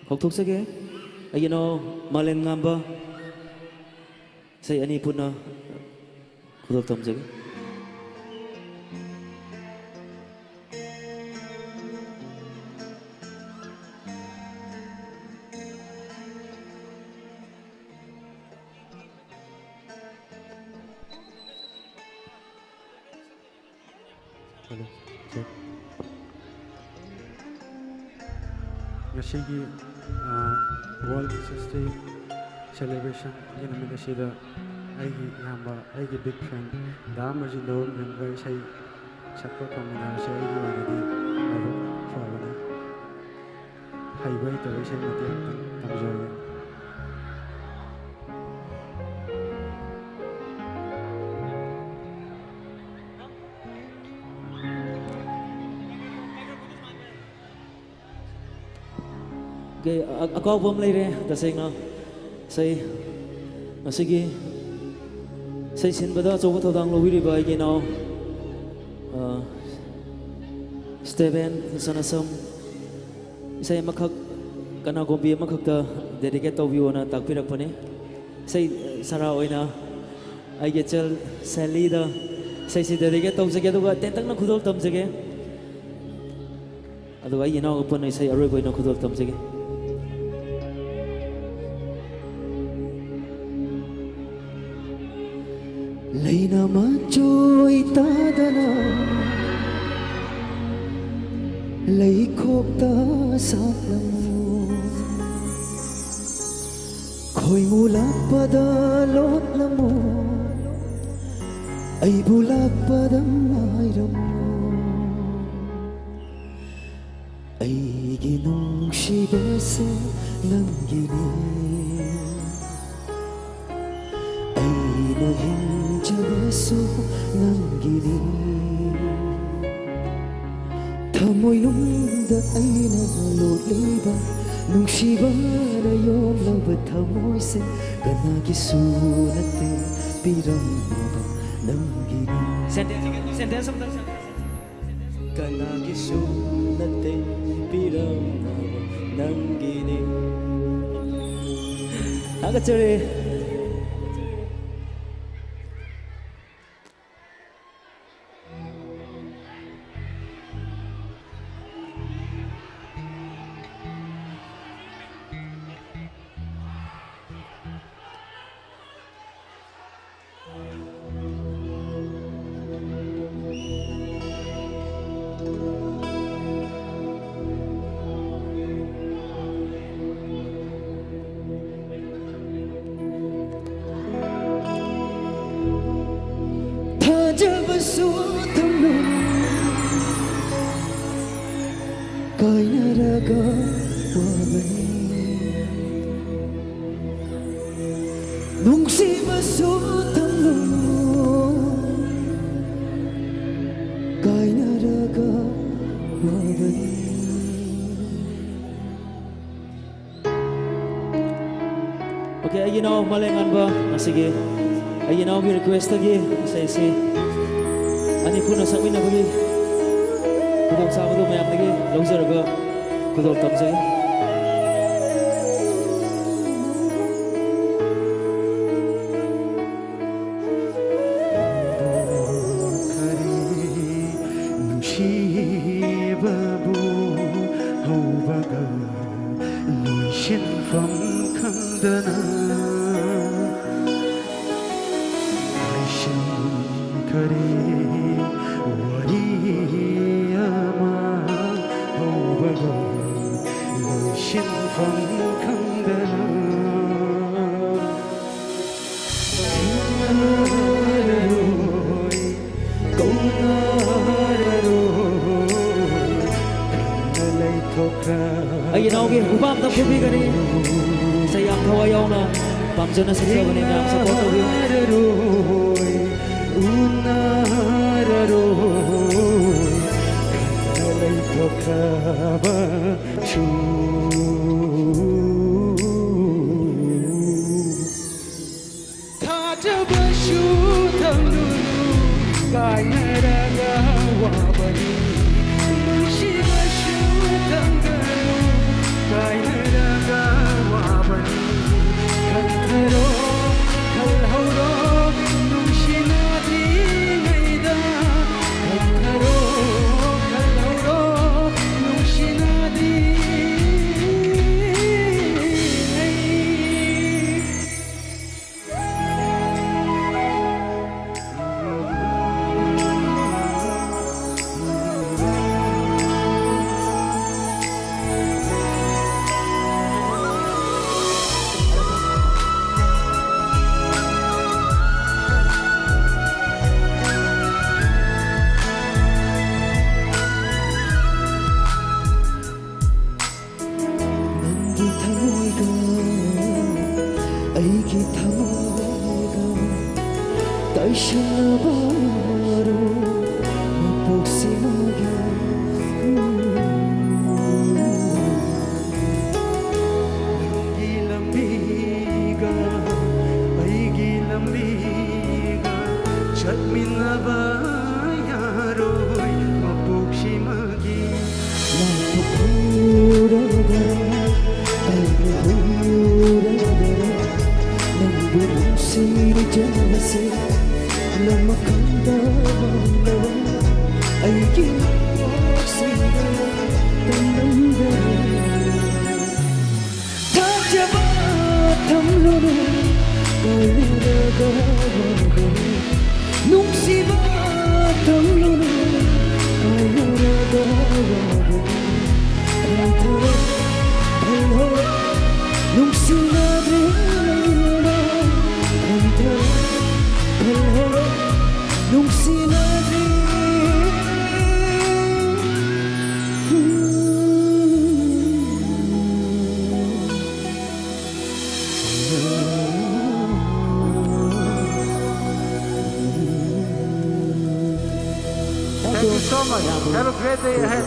ꯀꯧꯊꯣꯛꯆꯒꯦ꯫ ꯑꯩꯒꯤ ꯏꯅꯥꯎ ꯃꯥꯂꯦꯝꯉꯥꯟꯕ꯫ ꯏꯁꯩ ꯑꯅꯤ ꯄꯨꯟꯅ ꯈꯨꯗꯣꯜ ꯇꯝꯖꯒꯦ꯫ Hello, check. ꯉꯁꯤꯒꯤ, ꯑ, World Teachers' Day celebration ꯒꯤ ꯅꯨꯃꯤꯠ ꯑꯁꯤꯗ ꯑꯩꯒꯤ ꯏꯌꯥꯝꯕ, ꯑꯩꯒꯤ big friend ꯗꯥ ꯑꯃꯔꯖꯤꯠ ꯂꯧꯔꯝꯕꯝꯒ ꯏꯁꯩ ꯁꯛꯄ ꯐꯪꯃꯤꯟꯅꯕꯁꯦ ꯑꯩꯒꯤ ꯑꯣꯏꯅꯗꯤ ꯂꯥꯏꯕꯛ ꯐꯕꯅꯤ꯫ ꯍꯩꯕ ꯍꯩꯇꯕ ꯏꯁꯩ ꯃꯇꯦꯛ ꯑꯃꯇꯪ ꯇꯝꯖꯒꯦ꯫ ꯑꯀꯥꯎꯕ ꯑꯃ ꯂꯩꯔꯦ꯫ ꯇꯁꯦꯡꯅ ꯏꯁꯩ, ꯉꯁꯤꯒꯤ ꯏꯁꯩ ꯁꯤꯟꯕꯗ ꯑꯆꯧꯕ ꯊꯧꯗꯥꯡ ꯂꯧꯕꯤꯔꯤꯕ ꯑꯩꯒꯤ ꯏꯅꯥꯎ, ꯑ, ꯁ꯭ꯇꯦꯕꯦꯟ ꯁꯅꯥꯁꯝ, ꯏꯁꯩ ꯑꯃꯈꯛ ꯀꯅꯥꯒꯨꯝꯕꯤ ꯑꯃꯈꯛꯇ dedicate ꯇꯧꯕꯤꯌꯣꯅ ꯇꯥꯛꯄꯤꯔꯛꯄꯅꯤ꯫ ꯏꯁꯩ ꯁꯔꯥ ꯑꯣꯏꯅ ꯑꯩꯒꯤ ꯏꯆꯜ ꯁꯦꯂꯤꯗ ꯏꯁꯩꯁꯤ dedicate ꯇꯧꯖꯒꯦ, ꯑꯗꯨꯒ ꯇꯦꯟꯇꯛꯅ ꯈꯨꯗꯣꯜ ꯇꯝꯖꯒꯦ꯫ ꯑꯗꯨꯒ ꯑꯩꯒꯤ ꯏꯅꯥꯎꯒ ꯄꯨꯟꯅ ꯏꯁꯩ ꯑꯔꯣꯏꯕ ꯑꯣꯏꯅ ꯈꯨꯗꯣꯜ ꯇꯝꯖꯒꯦ꯫ ꯂꯩꯅ ꯃꯆꯣꯏ ꯇꯥꯗꯅ ꯂꯩꯈꯣꯛꯇ ꯁꯥꯠꯂꯝꯃꯨ꯫ ꯈꯣꯏꯃꯨ ꯂꯥꯛꯄꯗ ꯂꯣꯠꯂꯝꯃꯨ꯫ ꯑꯩꯕꯨ ꯂꯥꯛꯄꯗ ꯉꯥꯏꯔꯝꯃꯨ꯫ ꯑꯩꯒꯤ ꯅꯨꯡꯁꯤꯕꯁꯦ ꯅꯪꯒꯤꯅꯤ꯫ ꯑꯩꯅ ꯍꯤꯡꯖꯕꯁꯨ ꯅꯪꯒꯤꯅꯤ꯫ ꯊꯃꯣꯏꯅꯨꯡꯗ ꯑꯩꯅ ꯂꯣꯠꯂꯤꯕ ꯅꯨꯡꯁꯤꯕꯅ ꯌꯣꯝꯂꯕ ꯊꯃꯣꯏꯁꯦ ꯀꯅꯥꯒꯤꯁꯨ ꯅꯠꯇꯦ, ꯄꯤꯔꯝꯂꯤꯕ ꯅꯪꯒꯤꯅꯤ꯫ Sentence, sentence ꯑꯝꯇꯪ꯫ ꯀꯅꯥꯒꯤꯁꯨ ꯅꯠꯇꯦ, ꯄꯤꯔꯝꯂꯕ ꯅꯪꯒꯤꯅꯤ꯫ ꯊꯥꯒꯠꯆꯔꯤ꯫ ꯊꯥꯖꯕꯁꯨ ꯊꯝꯂꯣꯏ ꯀꯥꯏꯅꯔꯒ ꯋꯥꯕꯅꯤ꯫ ꯅꯨꯡꯁꯤꯕꯁꯨ ꯊꯝꯂꯣꯏ ꯀꯥꯏꯅꯔꯒ ꯋꯥꯕꯅꯤ꯫ ꯑꯣꯀꯦ, ꯑꯩꯒꯤ ꯏꯅꯥꯎ ꯃꯥꯂꯦꯝꯉꯥꯟꯕ, ꯉꯁꯤꯒꯤ ꯑꯩꯒꯤ ꯏꯅꯥꯎꯒꯤ ꯔꯤꯀ꯭ꯋꯦꯁꯇꯒꯤ ꯏꯁꯩ ꯑꯁꯤ ꯑꯅꯤ ꯄꯨꯟꯅ ꯁꯛꯃꯤꯟꯅꯕꯒꯤ ꯈꯨꯗꯣꯡꯆꯥꯕꯗꯨ ꯃꯌꯥꯝꯗꯒꯤ ꯂꯧꯖꯔꯒ ꯈꯨꯗꯣꯜ ꯇꯝꯖꯒꯦ꯫ ꯈꯔꯦ ꯅꯨꯡꯁꯤꯕꯕꯨ ꯍꯧꯕꯒ ꯂꯣꯏꯁꯤꯟꯐꯝ ꯈꯪꯗꯅ ꯂꯣꯏꯁꯤꯟꯈꯔꯦ ꯋꯥꯔꯤ ꯑꯃ ꯍꯧꯕꯒ ꯂꯣꯏꯁꯤꯟꯐꯝ ꯈꯪꯗꯅ ꯊꯦꯡꯅꯔꯔꯣꯏ, ꯀꯧꯅꯔꯔꯣꯏ, ꯀꯟꯅ ꯂꯩꯊꯣꯛꯈ꯭ꯔꯕ ꯑꯩꯒꯤ ꯏꯅꯥꯎꯒꯤ ꯈꯨꯄꯥꯛꯇ ꯐꯨꯕꯤꯒꯅꯤ꯫ ꯏꯁꯩ ꯌꯥꯝ ꯊꯋꯥꯏ ꯌꯥꯎꯅ ꯄꯥꯝꯖꯅ ꯁꯛꯆꯕꯅꯤ, ꯃꯌꯥꯝ ꯁꯄꯣꯔꯠ ꯇꯧꯕꯤꯌꯨ꯫ ꯊꯦꯡꯅꯔꯔꯣꯏ, ꯎꯅꯔꯔꯣꯏ, ꯀꯟꯅ ꯂꯩꯊꯣꯛꯈ꯭ꯔꯕꯁꯨ꯫ ꯊꯥꯖꯕꯁꯨ ꯊꯝꯂꯨꯅꯨ, ꯀꯥꯏꯅꯔꯒ ꯋꯥꯕꯅꯤ꯫ ꯅꯨꯡꯁꯤꯕꯁꯨ ꯊꯝꯒꯅꯨ, ꯀꯥꯏꯅꯔꯒ ꯋꯥꯕꯅꯤ꯫ ꯈꯟꯊꯔꯣ, ꯈꯜꯍꯧꯔꯣ, ꯅꯨꯡꯁꯤꯅꯗ꯭ꯔꯤꯉꯩꯗ꯫ ꯈꯟꯊꯔꯣ, ꯈꯜꯍꯧꯔꯣ, ꯅꯨꯡꯁꯤꯅꯗ꯭ꯔꯤꯉꯩ꯫ ꯅꯪꯒꯤ ꯊꯃꯣꯏꯒ ꯑꯩꯒꯤ ꯊꯃꯣꯏꯒ ꯇꯥꯏꯁꯤꯟꯅꯕ ꯃꯄꯣꯛꯁꯤꯃꯒꯤ ꯅꯪꯒꯤ ꯂꯝꯕꯤ ꯂꯃꯈꯪꯗ ꯃꯥꯡꯂꯕ ꯑꯩꯒꯤ ꯄꯣꯛꯁꯤꯡꯗ ꯇꯝꯂꯝꯗꯔꯦ꯫ ꯊꯥꯖꯕ ꯊꯝꯂꯨꯅꯨ, ꯀꯥꯏꯅꯔꯒ ꯋꯥꯒꯅꯤ꯫ ꯅꯨꯡꯁꯤꯕ ꯊꯝꯂꯨꯅꯨ, ꯀꯥꯏꯅꯔꯒ ꯋꯥꯒꯅꯤ꯫ ꯍꯟꯊꯔꯣ, ꯍꯜꯂꯣ, ꯅꯨꯡꯁꯤꯅꯗ꯭ꯔꯦ, ꯂꯩꯔꯣ, ꯍꯟꯊꯔꯣ, hello, ꯅꯨꯡꯁꯤꯅꯗ꯭ꯔꯦ꯫ Thank you so much. Have a great day ahead.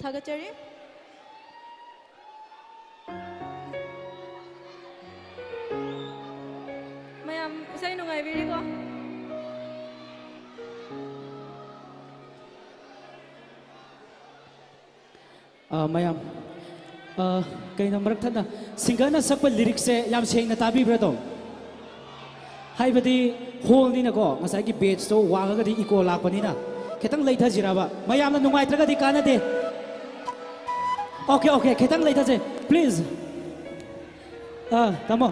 ꯊꯥꯒꯠꯆꯔꯤ꯫ ꯃꯌꯥꯝ ꯏꯁꯩ ꯅꯨꯡꯉꯥꯏꯕꯤꯔꯤꯀꯣ? ꯑ, ꯃꯌꯥꯝ, ꯑ, ꯀꯩꯅꯣ, ꯃꯔꯛ ꯊꯠꯅ ꯁꯤꯡꯒꯔꯅ ꯁꯛꯄ ꯂꯤꯔꯤꯛꯁꯦ ꯌꯥꯝ ꯁꯦꯡꯅ ꯇꯥꯕꯤꯕ꯭ꯔꯥ ꯑꯗꯨꯝ? ꯍꯥꯏꯕꯗꯤ ꯍꯣꯜꯅꯤꯅꯀꯣ, ꯉꯁꯥꯏꯒꯤ ꯕꯦꯁꯇꯣ ꯋꯥꯡꯉꯒꯗꯤ ꯏꯀꯣ ꯂꯥꯛꯄꯅꯤꯅ ꯈꯤꯇꯪ ꯂꯩꯊꯁꯤꯔꯕ? ꯃꯌꯥꯝꯅ ꯅꯨꯡꯉꯥꯏꯇ꯭ꯔꯒꯗꯤ ꯀꯥꯟꯅꯗꯦ꯫ ꯑꯣꯀꯦ, ꯑꯣꯀꯦ, ꯈꯤꯇꯪ ꯂꯩꯊꯁꯦ, ꯄ꯭ꯂꯤꯖ꯫ ꯑꯥ, ꯇꯥꯃꯣ,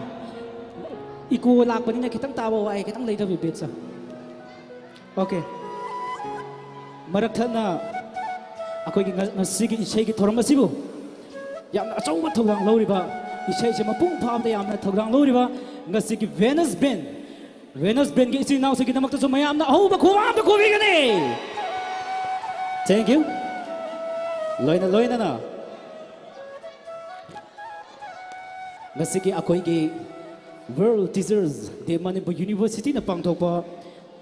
ꯏꯀꯣ ꯂꯥꯛꯄꯅꯤꯅ ꯈꯤꯇꯪ ꯇꯥꯕ ꯋꯥꯏ, ꯈꯤꯇꯪ ꯂꯩꯊꯕꯤꯌꯨ ꯕꯦꯁꯁꯦ꯫ ꯑꯣꯀꯦ꯫ ꯃꯔꯛ ꯊꯠꯅ ꯑꯩꯈꯣꯏꯒꯤ ꯉ-, ꯉꯁꯤꯒꯤ ꯏꯁꯩꯒꯤ ꯊꯧꯔꯝ ꯑꯁꯤꯕꯨ ꯌꯥꯝꯅ ꯑꯆꯧꯕ ꯊꯧꯗꯥꯡ ꯂꯧꯔꯤꯕ, ꯏꯁꯩꯁꯦ ꯃꯄꯨꯡ ꯐꯥꯕꯗ ꯌꯥꯝꯅ ꯊꯧꯗꯥꯡ ꯂꯧꯔꯤꯕ ꯉꯁꯤꯒꯤ ꯚꯦꯅꯁ ꯕꯦꯟ, ꯚꯦꯅꯁ ꯕꯦꯟꯒꯤ ꯏꯆꯤꯟ ꯏꯅꯥꯎꯁꯤꯡꯒꯤꯗꯃꯛꯇꯁꯨ ꯃꯌꯥꯝꯅ ꯑꯍꯧꯕ ꯈꯨꯕꯥꯛ ꯑꯃ ꯈꯨꯕꯤꯒꯅꯤ꯫ Thank you꯫ ꯂꯣꯏꯅ ꯂꯣꯏꯅꯅ ꯉꯁꯤꯒꯤ ꯑꯩꯈꯣꯏꯒꯤ World Teachers Day ꯃꯅꯤꯄꯨꯔ ꯌꯨꯅꯤꯚꯔꯁꯤꯇꯤꯅ ꯄꯥꯡꯊꯣꯛꯄ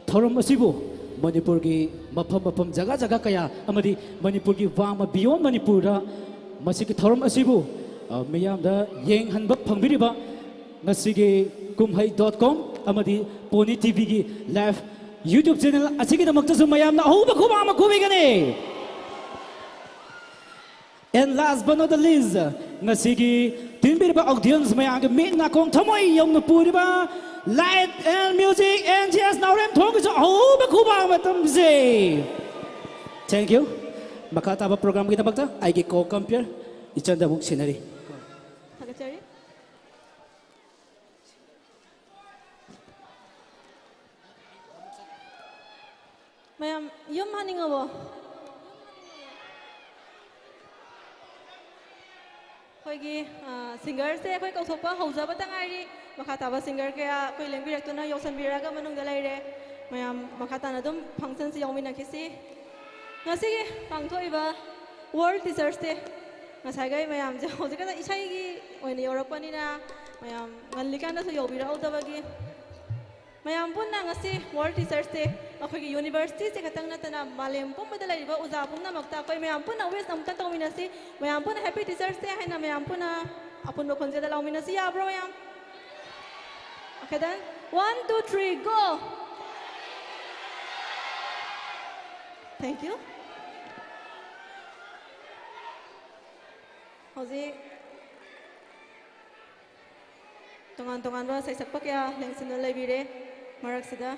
ꯊꯧꯔꯝ ꯑꯁꯤꯕꯨ ꯃꯅꯤꯄꯨꯔꯒꯤ ꯃꯐꯝ ꯃꯐꯝ, ꯖꯒꯥ ꯖꯒꯥ ꯀꯌꯥ ꯑꯃꯗꯤ ꯃꯅꯤꯄꯨꯔꯒꯤ ꯋꯥꯡꯃ beyond ꯃꯅꯤꯄꯨꯔꯗ ꯃꯁꯤꯒꯤ ꯊꯧꯔꯝ ꯑꯁꯤꯕꯨ, ꯑ, ꯃꯤꯌꯥꯝꯗ ꯌꯦꯡꯍꯟꯕ ꯐꯪꯕꯤꯔꯤꯕ ꯉꯁꯤꯒꯤ ꯀꯨꯝꯍꯩ ꯗꯣꯠ ꯀꯣꯝ ꯑꯃꯗꯤ ꯄꯣꯅꯤ ꯇꯤꯚꯤꯒꯤ ꯂꯥꯏꯚ ꯌꯨꯇ꯭ꯌꯨꯕ ꯆꯦꯅꯦꯜ ꯑꯁꯤꯒꯤꯗꯃꯛꯇꯁꯨ ꯃꯌꯥꯝꯅ ꯑꯍꯧꯕ ꯈꯨꯕꯥꯛ ꯑꯃ ꯈꯨꯕꯤꯒꯅꯤ꯫ And last but not the least, ꯉꯁꯤꯒꯤ ꯇꯤꯟꯕꯤꯔꯤꯕ ꯑꯣꯗꯤꯌꯟꯁ ꯃꯌꯥꯝꯒꯤ ꯃꯤꯠ ꯅꯥꯀꯣꯡ ꯊꯃꯣꯏ ꯌꯧꯅ ꯄꯨꯔꯤꯕ Light and Music and Jazz ꯅꯥꯎꯔꯦꯝꯊꯣꯡꯒꯤꯁꯨ ꯑꯍꯧꯕ ꯈꯨꯕꯥꯛ ꯑꯃ ꯇꯝꯖꯩ꯫ Thank you. ꯃꯈꯥ ꯇꯥꯕ ꯄ꯭ꯔꯣꯒ꯭ꯔꯥꯝꯒꯤꯗꯃꯛꯇ ꯑꯩꯒꯤ ꯀꯣ ꯀꯝꯄꯤꯌꯔ ꯏꯆꯟꯗ ꯑꯃꯨꯛ ꯁꯤꯟꯅꯔꯤ꯫ ꯊꯥꯒꯠꯆꯔꯤ꯫ ꯃꯌꯥꯝ ꯌꯨꯝ ꯍꯟꯅꯤꯡꯉꯕꯣ? ꯑꯩꯈꯣꯏꯒꯤ, ꯑ, ꯁꯤꯡꯒꯔꯁꯦ ꯑꯩꯈꯣꯏ ꯀꯧꯊꯣꯛꯄ ꯍꯧꯖꯕꯇ ꯉꯥꯏꯔꯤ꯫ ꯃꯈꯥ ꯇꯥꯕ ꯁꯤꯡꯒꯔ ꯀꯌꯥ ꯑꯩꯈꯣꯏ ꯂꯦꯡꯕꯤꯔꯛꯇꯨꯅ ꯌꯥꯎꯁꯟꯕꯤꯔꯒ ꯃꯅꯨꯡꯗ ꯂꯩꯔꯦ꯫ ꯃꯌꯥꯝ ꯃꯈꯥ ꯇꯥꯅ ꯑꯗꯨꯝ ꯐꯪꯁꯟꯁꯤ ꯌꯥꯎꯃꯤꯟꯅꯈꯤꯁꯤ꯫ ꯉꯁꯤꯒꯤ ꯄꯥꯡꯊꯣꯛꯏꯕ World Teachers Day, ꯉꯁꯥꯏꯈꯩ ꯃꯌꯥꯝꯁꯦ ꯍꯧꯖꯤꯛꯀꯗ ꯏꯁꯩꯒꯤ ꯑꯣꯏꯅ ꯌꯧꯔꯛꯄꯅꯤꯅ ꯃꯌꯥꯝ ꯉꯜꯂꯤꯀꯥꯟꯗꯁꯨ ꯌꯧꯕꯤꯔꯛꯍꯧꯗꯕꯒꯤ ꯃꯌꯥꯝ ꯄꯨꯟꯅ ꯉꯁꯤ World Teachers Day ꯑꯩꯈꯣꯏꯒꯤ ꯌꯨꯅꯤꯚꯔꯁꯤꯇꯤꯁꯦ ꯈꯛꯇꯪ ꯅꯠꯇꯅ ꯃꯥꯂꯦꯝ ꯄꯨꯝꯕꯗ ꯂꯩꯔꯤꯕ ꯑꯣꯖꯥ ꯄꯨꯝꯅꯃꯛꯇ ꯑꯩꯈꯣꯏ ꯃꯌꯥꯝ ꯄꯨꯟꯅ wish ꯑꯃꯨꯛꯇ ꯇꯧꯃꯤꯟꯅꯁꯤ꯫ ꯃꯌꯥꯝ ꯄꯨꯟꯅ Happy Teachers Day ꯍꯥꯏꯅ ꯃꯌꯥꯝ ꯄꯨꯟꯅ ꯑꯄꯨꯟꯕ ꯈꯣꯟꯖꯦꯜꯗ ꯂꯥꯎꯃꯤꯟꯅꯁꯤ꯫ ꯌꯥꯕ꯭ꯔꯣ ꯃꯌꯥꯝ? Okay, then one, two, three, go! Thank you. ꯍꯧꯖꯤꯛ ꯇꯣꯉꯥꯟ ꯇꯣꯉꯥꯟꯕ ꯁꯩꯁꯛꯄ ꯀꯌꯥ ꯂꯦꯡꯁꯤꯟꯗꯨꯅ ꯂꯩꯕꯤꯔꯦ꯫ ꯃꯔꯛꯁꯤꯗ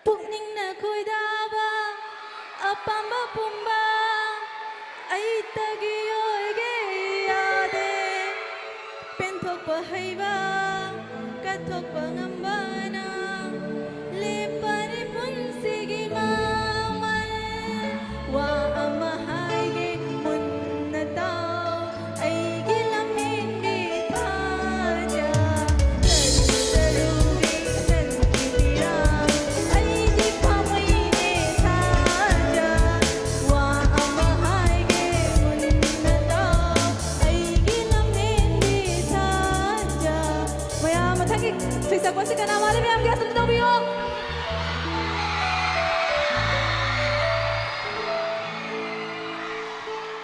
ꯄꯨꯛꯅꯤꯡꯅ ꯈꯣꯏꯗꯥꯕ ꯑꯄꯥꯝꯕ ꯄꯨꯝꯕ ꯑꯩꯇꯒꯤ ꯑꯣꯏꯒꯦ ꯌꯥꯗꯦ꯫ ꯄꯦꯟꯊꯣꯛꯄ ꯍꯩꯕ, ꯀꯠꯊꯣꯛꯄ ꯉꯝꯕꯅ ꯂꯦꯞꯄꯅꯤ ꯄꯨꯟꯁꯤꯒꯤ ꯃꯃꯜ꯫ ꯋꯥ ꯑꯃ ꯍꯥꯏꯒꯦ ꯃꯨꯟꯅ ꯇꯥꯎ, ꯑꯩꯒꯤ ꯂꯝꯍꯦꯟꯕꯤ ꯊꯥꯖ꯫ ꯇꯔꯨ ꯇꯔꯨꯒꯤ ꯅꯪꯒꯤ ꯃꯤꯔꯥꯡ, ꯑꯩꯒꯤ ꯄꯥꯝꯕꯩꯅꯦ ꯊꯥꯖ꯫ ꯋꯥ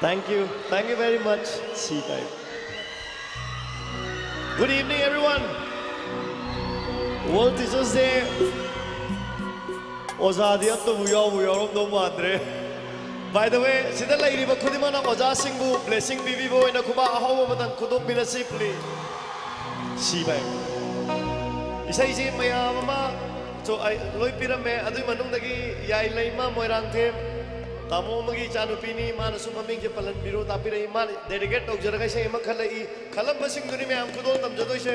Thank you. Thank you very much. C five. Good evening, everyone. World Teachers Day. ꯑꯣꯖꯥꯗꯤ ꯑꯝꯇꯕꯨ ꯌꯥꯎꯕꯨ ꯌꯥꯎꯔꯝꯗꯧ ꯃꯥꯟꯗ꯭ꯔꯦ꯫ By the way, ꯁꯤꯗ ꯂꯩꯔꯤꯕ ꯈꯨꯗꯤꯡꯃꯛꯅ ꯑꯣꯖꯥꯁꯤꯡꯕꯨ blessing ꯄꯤꯕꯤꯕ ꯑꯣꯏꯅ ꯈꯨꯕꯥꯛ ꯑꯍꯧꯕ ꯑꯃꯇꯪ ꯈꯨꯗꯣꯝꯕꯤꯔꯁꯤ, please. C five. ꯏꯁꯩꯁꯤ ꯃꯌꯥꯝ ꯑꯃ ꯁꯨ ꯑꯩ ꯂꯣꯏ ꯄꯤꯔꯝꯃꯦ꯫ ꯑꯗꯨꯒꯤ ꯃꯅꯨꯡꯗꯒꯤ ꯌꯥꯏꯂꯩꯃ ꯃꯣꯏꯔꯥꯡꯊꯦꯝ, ꯇꯥꯃꯣ ꯑꯃꯒꯤ ꯏꯆꯥꯅꯨꯄꯤꯅꯤ꯫ ꯃꯥꯅꯁꯨ ꯃꯃꯤꯡꯁꯦ ꯄꯜꯍꯟꯕꯤꯔꯣ ꯇꯥꯛꯄꯤꯔꯛꯏ꯫ ꯃꯥꯅ dedicate ꯇꯧꯖꯔꯒ ꯏꯁꯩ ꯑꯃ ꯈꯜꯂꯛꯏ꯫ ꯈꯜꯂꯝꯕꯁꯤꯡꯗꯨꯅꯤ ꯃꯌꯥꯝ ꯈꯨꯗꯣꯜ ꯇꯝꯖꯗꯣꯏꯁꯦ꯫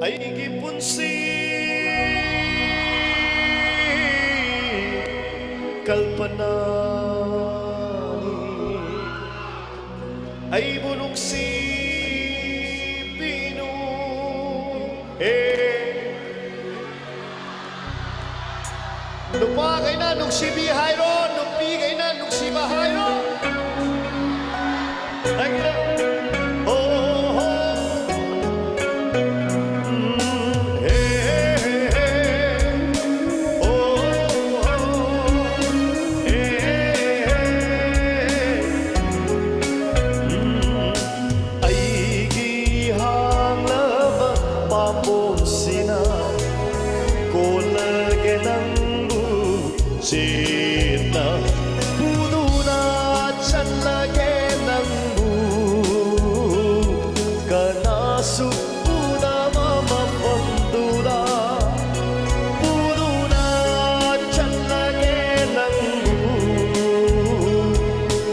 ꯑꯩꯒꯤ ꯄꯨꯟꯁꯤ ꯀꯜꯄꯅꯥꯅꯤ, ꯑꯩꯕꯨ ꯅꯨꯡꯁꯤꯕꯤꯅꯨ꯫ ꯍꯦ꯫ ꯅꯨꯄꯥꯈꯩꯅ ꯅꯨꯡꯁꯤꯕꯤ ꯍꯥꯏꯔꯣ, ꯅꯨꯄꯤꯈꯩꯅ ꯅꯨꯡꯁꯤꯕ ꯍꯥꯏꯔꯣ꯫ ꯑꯣ ꯍꯣ꯫ ꯎꯝ, ꯍꯦ, ꯍꯦ, ꯍꯦ, ꯍꯦ꯫ ꯑꯣ ꯍꯣ꯫ ꯍꯦ, ꯍꯦ, ꯍꯦ, ꯍꯦ꯫ ꯎꯝ꯫ ꯑꯩꯒꯤ ꯍꯥꯡꯂꯕ ꯄꯥꯝꯕꯣꯝꯁꯤꯅ ꯀꯣꯜꯂꯒꯦ ꯅꯪꯕꯨ ꯆꯦꯠꯅ ꯄꯨꯗꯨꯅ ꯆꯠꯂꯒꯦ ꯅꯪꯕꯨ ꯀꯅꯥꯁꯨ ꯎꯗꯕ ꯃꯐꯝꯗꯨꯗ ꯄꯨꯗꯨꯅ ꯆꯠꯂꯒꯦ ꯅꯪꯕꯨ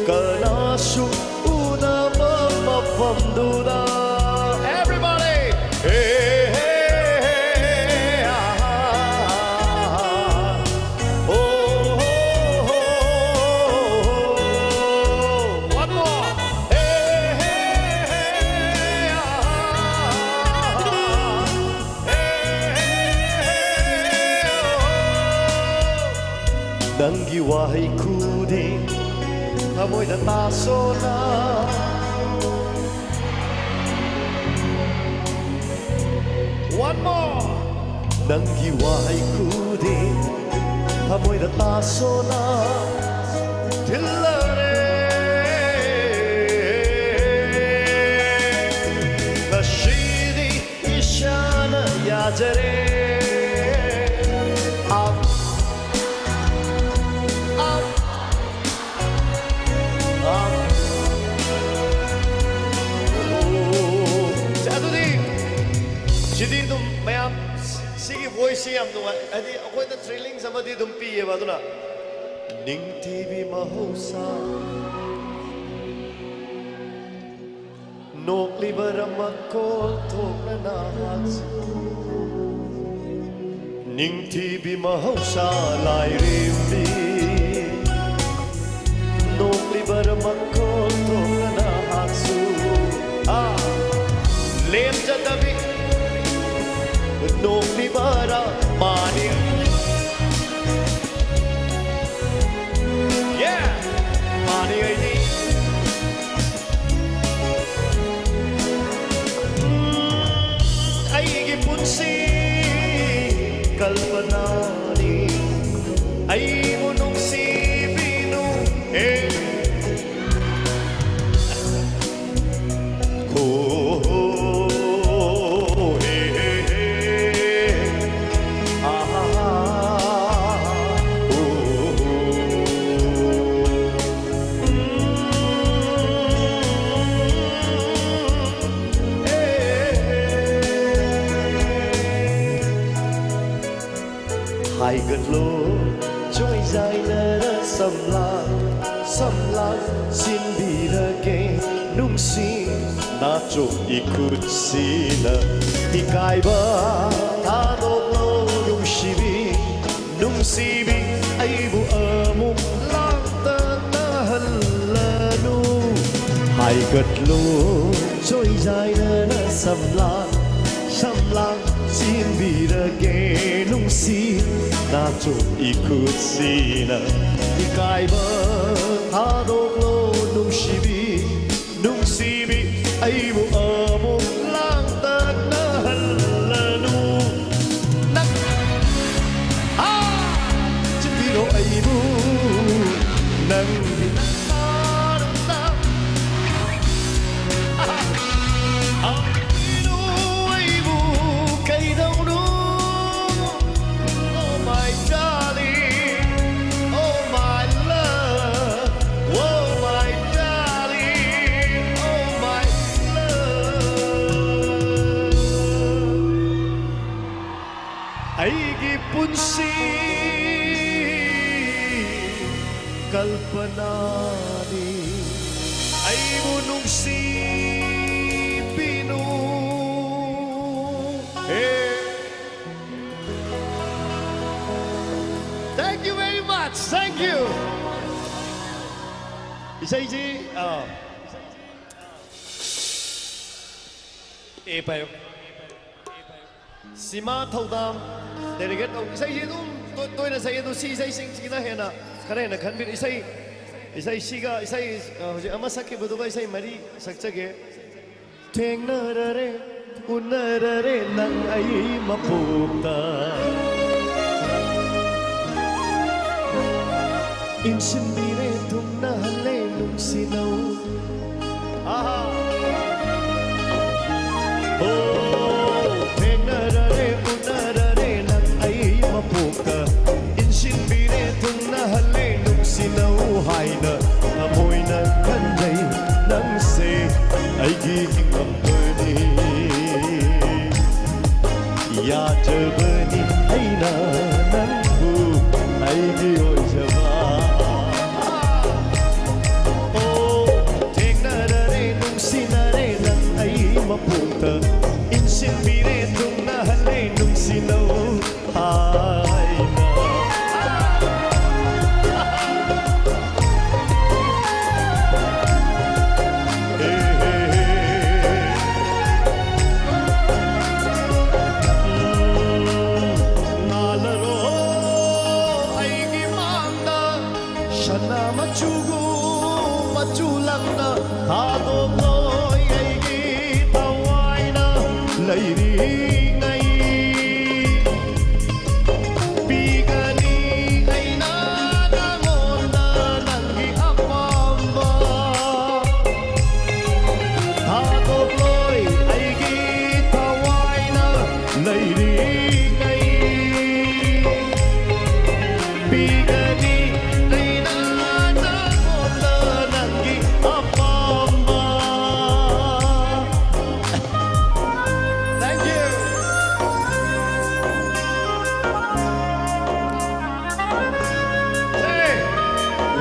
ꯀꯅꯥꯁꯨ ꯎꯗꯕ ꯃꯐꯝꯗꯨꯗ꯫ Everybody! ꯍꯦ, ꯍꯦ, ꯍꯦ, ꯑꯥ, ꯑꯣ, ꯍꯣ, ꯍꯣ, ꯍꯣ, ꯍꯣ꯫ One more. ꯍꯦ, ꯍꯦ, ꯍꯦ, ꯑꯥ, ꯅꯪꯒꯤ ꯋꯥꯍꯩ ꯈꯨꯗꯤꯡ ꯊꯃꯣꯏꯗ ꯇꯥꯁꯣꯅ꯫ One more. ꯅꯪꯒꯤ ꯋꯥꯍꯩ ꯈꯨꯗꯤꯡ ꯊꯃꯣꯏꯗ ꯇꯥꯁꯣꯅ꯫ ꯊꯤꯜꯂꯔꯦ꯫ ꯉꯁꯤꯗꯤ ꯏꯁꯥꯅ ꯌꯥꯖꯔꯦ꯫ Up, up, up. ꯑꯣ, ꯁꯦ, ꯑꯗꯨꯗꯤ ꯁꯤꯗꯤ ꯑꯗꯨꯝ ꯃꯌꯥꯝ, ꯁꯤꯒꯤ voiceꯁꯤ ꯌꯥꯝ ꯅꯨꯡꯉꯥꯏ, ꯍꯥꯏꯗꯤ ꯑꯩꯈꯣꯏꯗ thrilling ꯑꯃꯗꯤ ꯑꯗꯨꯝ ꯄꯤꯌꯦꯕ꯫ ꯑꯗꯨꯅ ꯅꯤꯡꯊꯤꯕꯤ ꯃꯍꯧꯁꯥ, ꯅꯣꯛꯂꯤꯕꯔꯥ ꯃꯈꯣꯜ ꯊꯣꯛꯅ ꯅꯍꯥꯛꯁꯨ? ꯅꯤꯡꯊꯤꯕꯤ ꯃꯍꯧꯁꯥ ꯂꯥꯏꯔꯦꯝꯕꯤ, ꯅꯣꯛꯂꯤꯕꯔꯥ ꯃꯈꯣꯜ ꯊꯣꯛꯅ ꯅꯍꯥꯛꯁꯨ? ꯑꯥ, ꯂꯦꯝꯖꯗꯕꯤ ꯅꯣꯛꯂꯤꯕꯔꯥ ꯃꯥꯅꯤ? Yeah! ꯃꯥꯅꯤ ꯑꯩꯗꯤ꯫ ꯎꯝ, ꯑꯩꯒꯤ ꯄꯨꯟꯁꯤ ꯀꯜꯄꯅꯥꯅꯤ꯫ ꯑꯩꯕꯨ ꯅꯨꯡꯁꯤꯕꯤꯅꯨ꯫ ꯑꯦ꯫ ꯍꯣ, ꯍꯣ, ꯍꯦ, ꯍꯦ, ꯍꯦ꯫ ꯑꯥ, ꯍꯣ, ꯍꯣ꯫ ꯎꯝ, ꯑꯦ, ꯑꯦ꯫ ꯍꯥꯏꯒꯠꯂꯣ ꯆꯣꯏꯖꯥꯏꯅꯔ ꯁꯝꯂꯥꯡ, ꯁꯝꯂꯥꯡ ꯁꯤꯟꯕꯤꯔꯒꯦ ꯅꯨꯡꯁꯤ ꯅꯥꯆꯣꯝ ꯏꯈꯨꯠꯁꯤꯅ꯫ ꯏꯀꯥꯏꯕ ꯊꯥꯗꯣꯛꯂꯣ ꯅꯨꯡꯁꯤꯕꯤ, ꯅꯨꯡꯁꯤꯕꯤ ꯑꯩꯕꯨ ꯑꯃꯨꯛ ꯂꯥꯡꯇꯛꯅꯍꯜꯂꯅꯨ꯫ ꯍꯥꯏꯒꯠꯂꯣ ꯆꯣꯏꯖꯥꯏꯅꯔ ꯁꯝꯂꯥꯡ, ꯁꯝꯂꯥꯡ ꯆꯦꯟꯕꯤꯔꯒꯦ ꯅꯨꯡꯁꯤ ꯅꯥꯆꯣꯝ ꯏꯈꯨꯠꯁꯤꯅ꯫ ꯏꯀꯥꯏꯕ ꯊꯥꯗꯣꯛꯂꯣ ꯅꯨꯡꯁꯤꯕꯤ, ꯅꯨꯡꯁꯤꯕꯤ ꯑꯩꯕꯨ ꯑꯃꯨꯛ ꯂꯥꯡꯇꯛꯅꯍꯜꯂꯅꯨ꯫ ꯅꯪ, ꯑꯥ, ꯆꯤꯟꯕꯤꯔꯣ ꯑꯩꯕꯨ꯫ ꯅꯪꯒꯤ ꯅꯁꯥꯅ ꯍꯧꯖꯤꯛꯅ ꯑꯩꯕꯨ ꯀꯩꯗꯧꯅꯣ? Oh my darling, oh my love, oh my darling, oh my love. ꯑꯩꯒꯤ ꯄꯨꯟꯁꯤ ꯀꯜꯄꯅꯥꯅꯤ꯫ ꯑꯩꯕꯨ ꯅꯨꯡꯁꯤꯕꯤꯅꯨ꯫ ꯍꯦ꯫ Thank you very much. Thank you. ꯏꯁꯩꯁꯤ, ꯑꯥ꯫ ꯑꯦ, ꯄꯥꯏꯌꯨ꯫ ꯁꯤꯃꯥ ꯊꯧꯗꯥꯝ ꯗꯦꯗꯤꯀꯦꯠ ꯇꯧ꯫ ꯏꯁꯩꯁꯤ ꯑꯗꯨꯝ ꯇꯣꯏ-, ꯇꯣꯏꯅ ꯁꯛꯏ, ꯑꯗꯨ ꯁꯤ ꯏꯁꯩꯁꯤꯡꯁꯤꯅ ꯍꯦꯟꯅ, ꯈꯔ ꯍꯦꯟꯅ ꯈꯟꯕꯤꯔ-, ꯏꯁꯩ, ꯏꯁꯩꯁꯤꯒ, ꯏꯁꯩ, ꯑ, ꯍꯧꯖꯤꯛ ꯑꯃ ꯁꯛꯈꯤꯕꯗꯨꯒ ꯏꯁꯩ ꯃꯔꯤ ꯁꯛꯆꯒꯦ꯫ ꯊꯦꯡꯅꯔꯔꯦ, ꯎꯅꯔꯔꯦ ꯅꯪ ꯑꯩ ꯃꯄꯣꯛꯇ꯫ ꯏꯟꯁꯤꯟꯕꯤꯔꯦ, ꯊꯨꯡꯅꯍꯜꯂꯦ ꯅꯨꯡꯁꯤꯅꯧ꯫ ꯑꯍꯥ꯫ ꯑꯣ, ꯊꯦꯡꯅꯔꯔꯦ, ꯎꯅꯔꯔꯦ ꯅꯪ ꯑꯩ ꯃꯄꯣꯛꯇ꯫ ꯏꯟꯁꯤꯟꯕꯤꯔꯦ, ꯊꯨꯡꯅꯍꯜꯂꯦ ꯅꯨꯡꯁꯤꯅꯧ ꯍꯥꯏꯅ ꯊꯃꯣꯏꯅ ꯈꯟꯖꯩ꯫ ꯅꯪꯁꯦ ꯑꯩꯒꯤ ꯍꯤꯡꯉꯝꯕꯅꯤ꯫ ꯌꯥꯖꯕꯅꯤ ꯑꯩꯅ ꯅꯪꯕꯨ ꯑꯩꯒꯤ ꯑꯣꯏꯖꯕ꯫ ꯑꯣ,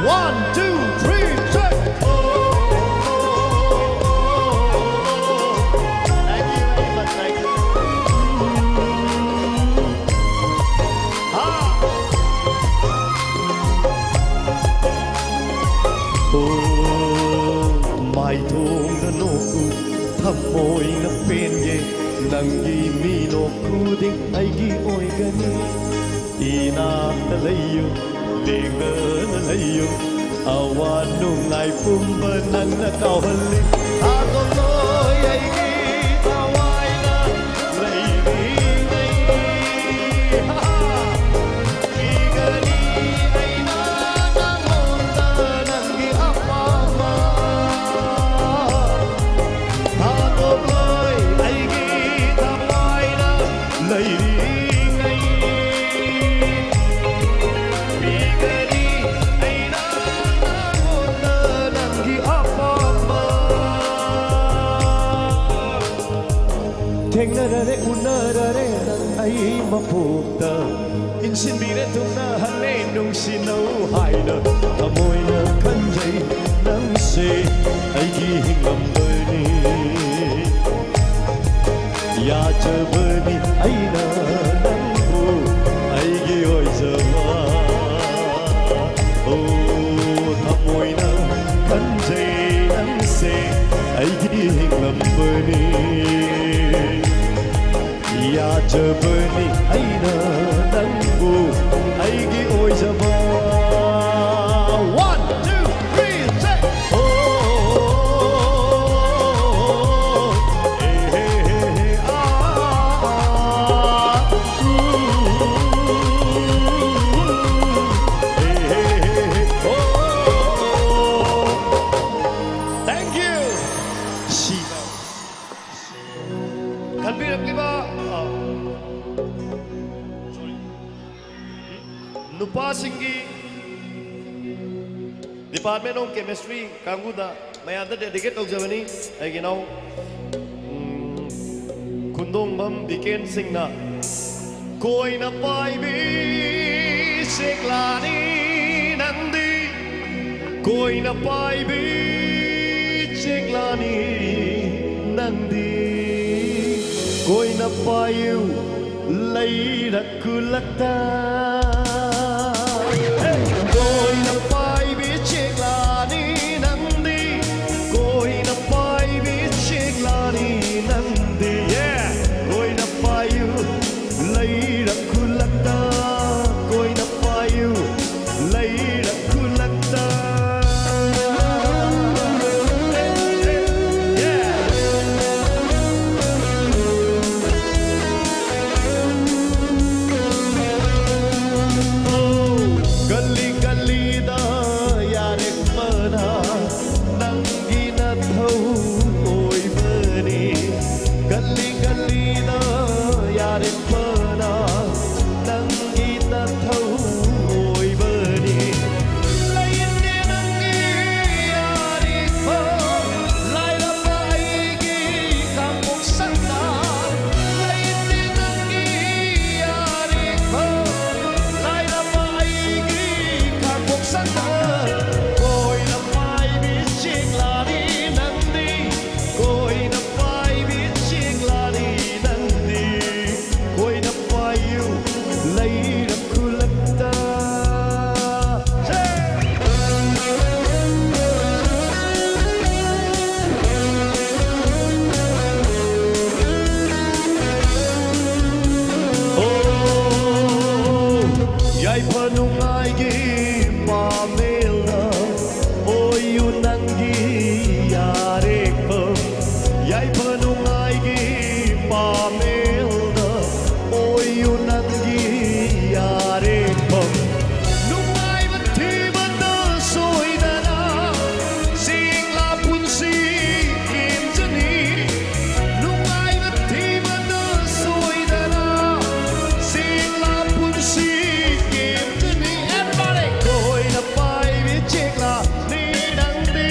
One, two, three, check. Thank you very much, thank you. Ha. ꯑꯣ, ꯃꯥꯏꯊꯣꯡꯗ ꯅꯣꯛꯎ, ꯊꯃꯣꯏꯅ ꯄꯦꯟꯒꯦ, ꯅꯪꯒꯤ ꯃꯤꯅꯣꯛ ꯈꯨꯗꯤꯡ ꯑꯩꯒꯤ ꯑꯣꯏꯒꯅꯤ꯫ ꯏꯅꯥꯛꯇ ꯂꯩꯌꯨ, ꯂꯦꯡꯗꯅ ꯂꯩꯌꯨ, ꯑꯋꯥ ꯅꯨꯡꯉꯥꯏ ꯄꯨꯝꯕ ꯅꯪꯅ ꯀꯥꯎꯍꯜꯂꯤ꯫ ꯊꯥꯗꯣꯛꯂꯣꯏ ꯑꯩꯒꯤ ꯊꯋꯥꯏꯅ ꯂꯩꯔꯤꯉꯩ꯫ ꯄꯤꯒꯅꯤ ꯑꯩꯅ ꯅꯪꯉꯣꯟꯗ ꯅꯪꯒꯤ ꯑꯄꯥꯝꯕ꯫ ꯊꯥꯗꯣꯛꯂꯣꯏ ꯑꯩꯒꯤ ꯊꯋꯥꯏꯅ ꯂꯩꯔꯤꯉꯩ꯫ ꯄꯤꯒꯅꯤ ꯑꯩꯅ ꯅꯪꯉꯣꯟꯗ ꯅꯪꯒꯤ ꯑꯄꯥꯝꯕ꯫ ꯊꯦꯡꯅꯔꯔꯦ, ꯎꯅꯔꯔꯦ ꯅꯪ ꯑꯩ ꯃꯄꯣꯛꯇ꯫ ꯏꯟꯁꯤꯟꯕꯤꯔꯦ ꯊꯨꯡꯅꯍꯜꯂꯦ ꯅꯨꯡꯁꯤꯅꯧ ꯍꯥꯏꯅ꯫ ꯊꯃꯣꯏꯅ ꯈꯟꯖꯩ ꯅꯪꯁꯦ ꯑꯩꯒꯤ ꯍꯤꯡꯂꯝꯕꯅꯤ꯫ ꯌꯥꯖꯕꯅꯤ ꯑꯩꯅ ꯅꯪꯕꯨ ꯑꯩꯒꯤ ꯑꯣꯏꯖꯕ꯫ ꯑꯣ, ꯊꯃꯣꯏꯅ ꯈꯟꯖꯩ ꯅꯪꯁꯦ ꯑꯩꯒꯤ ꯍꯤꯡꯂꯝꯕꯅꯤ꯫ ꯌꯥꯖꯕꯅꯤ ꯑꯩꯅ ꯅꯪꯕꯨ ꯑꯩꯒꯤ ꯑꯣꯏꯖꯕ꯫ One, two, three, say. Oh, hey, hey, hey, hey, ah, ah, ah, ooh, hey, hey, hey, hey, oh. Thank you. ꯁꯤ ꯈꯟꯕꯤꯔꯛꯂꯤꯕ, ꯑ, sorry, ꯅꯨꯄꯥꯁꯤꯡꯒꯤ Department of Chemistry ꯀꯥꯡꯕꯨꯗ ꯃꯌꯥꯝꯗ dedicate ꯇꯧꯖꯕꯅꯤ꯫ ꯑꯩꯒꯤ ꯏꯅꯥꯎ, ꯎꯝ, ꯈꯨꯟꯗꯣꯡꯕꯝ ꯕꯤꯀꯦꯟ ꯁꯤꯡꯅ꯫ ꯀꯣꯏꯅ ꯄꯥꯏꯕꯤ ꯁꯦꯛꯂꯥꯅꯤ ꯅꯪꯗꯤ꯫ ꯀꯣꯏꯅ ꯄꯥꯏꯕꯤ ꯆꯦꯛꯂꯥꯅꯤ ꯅꯪꯗꯤ꯫ ꯀꯣꯏꯅ ꯄꯥꯏꯌꯨ ꯂꯩꯔꯛ ꯈꯨꯜꯂꯛꯇ꯫ ꯀꯣꯏꯅ ꯄꯥꯏꯕꯤ ꯆꯦꯛꯂꯥꯅꯤ ꯅꯪꯗꯤ꯫ ꯀꯣꯏꯅ ꯄꯥꯏꯕꯤ ꯆꯦꯛꯂꯥꯅꯤ ꯅꯪꯗꯤ꯫ ꯀꯣꯏꯅ ꯄꯥꯏꯌꯨ ꯂꯩꯔꯛ ꯈꯨꯜꯂꯛꯇ꯫ ꯀꯣꯏꯅ ꯄꯥꯏꯌꯨ ꯂꯩꯔꯛ ꯈꯨꯜꯂꯛꯇ꯫ ꯒꯂꯤ ꯒꯂꯤꯗ ꯌꯥꯔꯦꯛꯄꯅ ꯅꯪꯒꯤ ꯅꯊꯧ ꯑꯣꯏꯕꯅꯤ꯫ ꯒꯂꯤ ꯒꯂꯤꯗ ꯌꯥꯔꯦꯛꯄꯅ ꯅꯪꯒꯤ ꯅꯊꯧ ꯑꯣꯏꯕꯅꯤ꯫ ꯂꯩꯇꯦ ꯅꯪꯒꯤ ꯌꯥꯔꯦꯛꯄ ꯂꯥꯏꯔꯕ ꯑꯩꯒꯤ ꯀꯥꯡꯄꯣꯛ ꯁꯪꯗ꯫ ꯂꯩꯇꯦ ꯅꯪꯒꯤ ꯌꯥꯔꯦꯛꯄ ꯂꯥꯏꯔꯕ ꯑꯩꯒꯤ ꯀꯥꯡꯄꯣꯛ ꯁꯪꯗ꯫ ꯀꯣꯏꯅ ꯄꯥꯏꯕꯤ ꯆꯦꯛꯂꯥꯅꯤ ꯅꯪꯗꯤ꯫ ꯀꯣꯏꯅ ꯄꯥꯏꯕꯤ ꯆꯦꯛꯂꯥꯅꯤ ꯅꯪꯗꯤ꯫ ꯀꯣꯏꯅ ꯄꯥꯏꯌꯨ ꯂꯩꯔꯛ ꯈꯨꯜꯂꯛꯇ꯫ ꯑꯣ, ꯌꯥꯏꯐ ꯅꯨꯡꯉꯥꯏꯒꯤ ꯄꯥꯃꯦꯜꯅ ꯑꯣꯏꯌꯨ ꯅꯪꯒꯤ ꯌꯥꯔꯦꯛꯄ꯫ ꯌꯥꯏꯐ ꯅꯨꯡꯉꯥꯏꯒꯤ ꯄꯥꯃꯦꯜꯗ ꯑꯣꯏꯌꯨ ꯅꯪꯒꯤ ꯌꯥꯔꯦꯛꯄ꯫ ꯅꯨꯡꯉꯥꯏꯕ ꯊꯤꯕꯗ ꯁꯣꯏꯗꯅ ꯆꯦꯛꯂꯥ ꯄꯨꯟꯁꯤ ꯀꯦꯝꯖꯅꯤ꯫ ꯅꯨꯡꯉꯥꯏꯕ ꯊꯤꯕꯗ ꯁꯣꯏꯗꯅ ꯆꯦꯛꯂꯥ ꯄꯨꯟꯁꯤ ꯀꯦꯝꯖꯅꯤ꯫ Everybody! ꯀꯣꯏꯅ ꯄꯥꯏꯕꯤ ꯆꯦꯛꯂꯥ ꯅꯤ ꯅꯪꯗꯤ꯫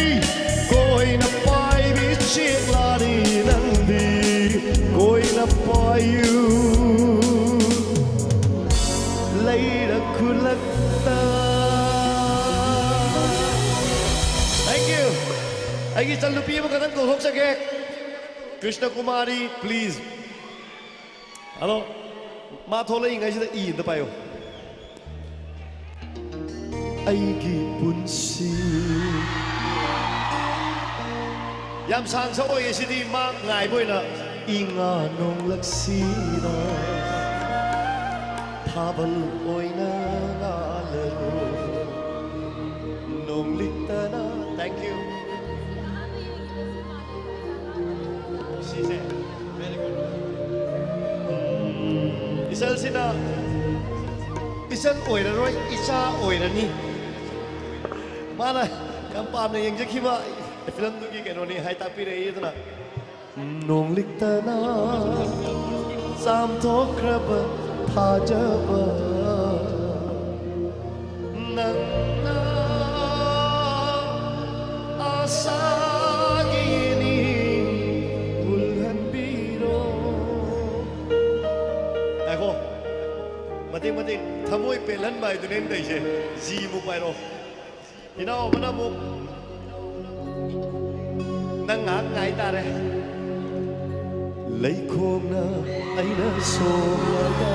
ꯀꯣꯏꯅ ꯄꯥꯏꯕꯤ ꯆꯦꯛꯂꯥꯅꯤ ꯅꯪꯗꯤ꯫ ꯀꯣꯏꯅ ꯄꯥꯏꯌꯨ ꯂꯩꯔꯛ ꯈꯨꯜꯂꯛꯇ꯫ ꯑꯩꯒꯤ ꯏꯆꯟ ꯅꯨꯄꯤ ꯑꯃꯈꯛꯇꯪ ꯀꯧꯊꯣꯛꯆꯒꯦ꯫ ꯀ꯭ꯔꯤꯁꯅ ꯀꯨꯃꯥꯔꯤ, please꯫ ꯍꯜꯂꯣ꯫ ꯃꯥ ꯊꯣꯛꯂꯛꯏꯉꯩꯁꯤꯗ ꯏ ꯑꯝꯇ ꯄꯥꯏꯌꯨ꯫ ꯑꯩꯒꯤ ꯄꯨꯟꯁꯤ꯫ ꯌꯥꯝ ꯁꯥꯡ ꯁꯛꯑꯣꯏꯌꯦ ꯁꯤꯗꯤ, ꯃꯥ ꯉꯥꯏꯕ ꯑꯣꯏꯅ꯫ ꯏꯉꯥ ꯅꯣꯡꯂꯛꯁꯤꯗ ꯊꯥꯕꯜ ꯑꯣꯏꯅ ꯉꯥꯜꯂꯔꯣ꯫ ꯅꯣꯡꯂꯤꯛꯇꯅ꯫ Thank you꯫ ꯁꯤꯁꯦ꯫ Very good꯫ ꯎꯝ, ꯏꯆꯜꯁꯤꯅ ꯏꯆꯜ ꯑꯣꯏꯔꯔꯣꯏ, ꯏꯆꯥ ꯑꯣꯏꯔꯅꯤ꯫ ꯃꯥꯅ ꯌꯥꯝ ꯄꯥꯝꯅ ꯌꯦꯡꯖꯈꯤꯕ ꯐꯤꯂꯝꯗꯨꯒꯤ ꯀꯩꯅꯣꯅꯤ ꯍꯥꯏ ꯇꯥꯛꯄꯤꯔꯛꯏ꯫ ꯑꯗꯨꯅ ꯅꯣꯡꯂꯤꯛꯇꯅ ꯆꯥꯝꯊꯣꯛꯈ꯭ꯔꯕ ꯊꯥꯖꯕ ꯅꯪꯅ ꯑꯁꯥꯒꯤꯅꯤ ꯎꯜꯍꯟꯕꯤꯔꯣ꯫ ꯉꯥꯏꯈꯣ꯫ ꯃꯇꯦꯛ ꯃꯇꯦꯛ ꯊꯃꯣꯏ ꯄꯦꯜꯍꯟꯕ ꯍꯥꯏꯗꯨꯅꯦ ꯑꯩꯅ ꯇꯧꯔꯤꯁꯦ꯫ ꯖꯤ ꯑꯃꯨꯛ ꯄꯥꯏꯔꯣ꯫ ꯏꯅꯥꯎ ꯑꯃꯅ ꯑꯃꯨꯛ ꯅꯪ ꯉꯥꯏꯍꯥꯛ ꯉꯥꯏ ꯇꯥꯔꯦ꯫ ꯂꯩꯈꯣꯡꯅ ꯑꯩꯅ ꯁꯣꯛꯂꯒ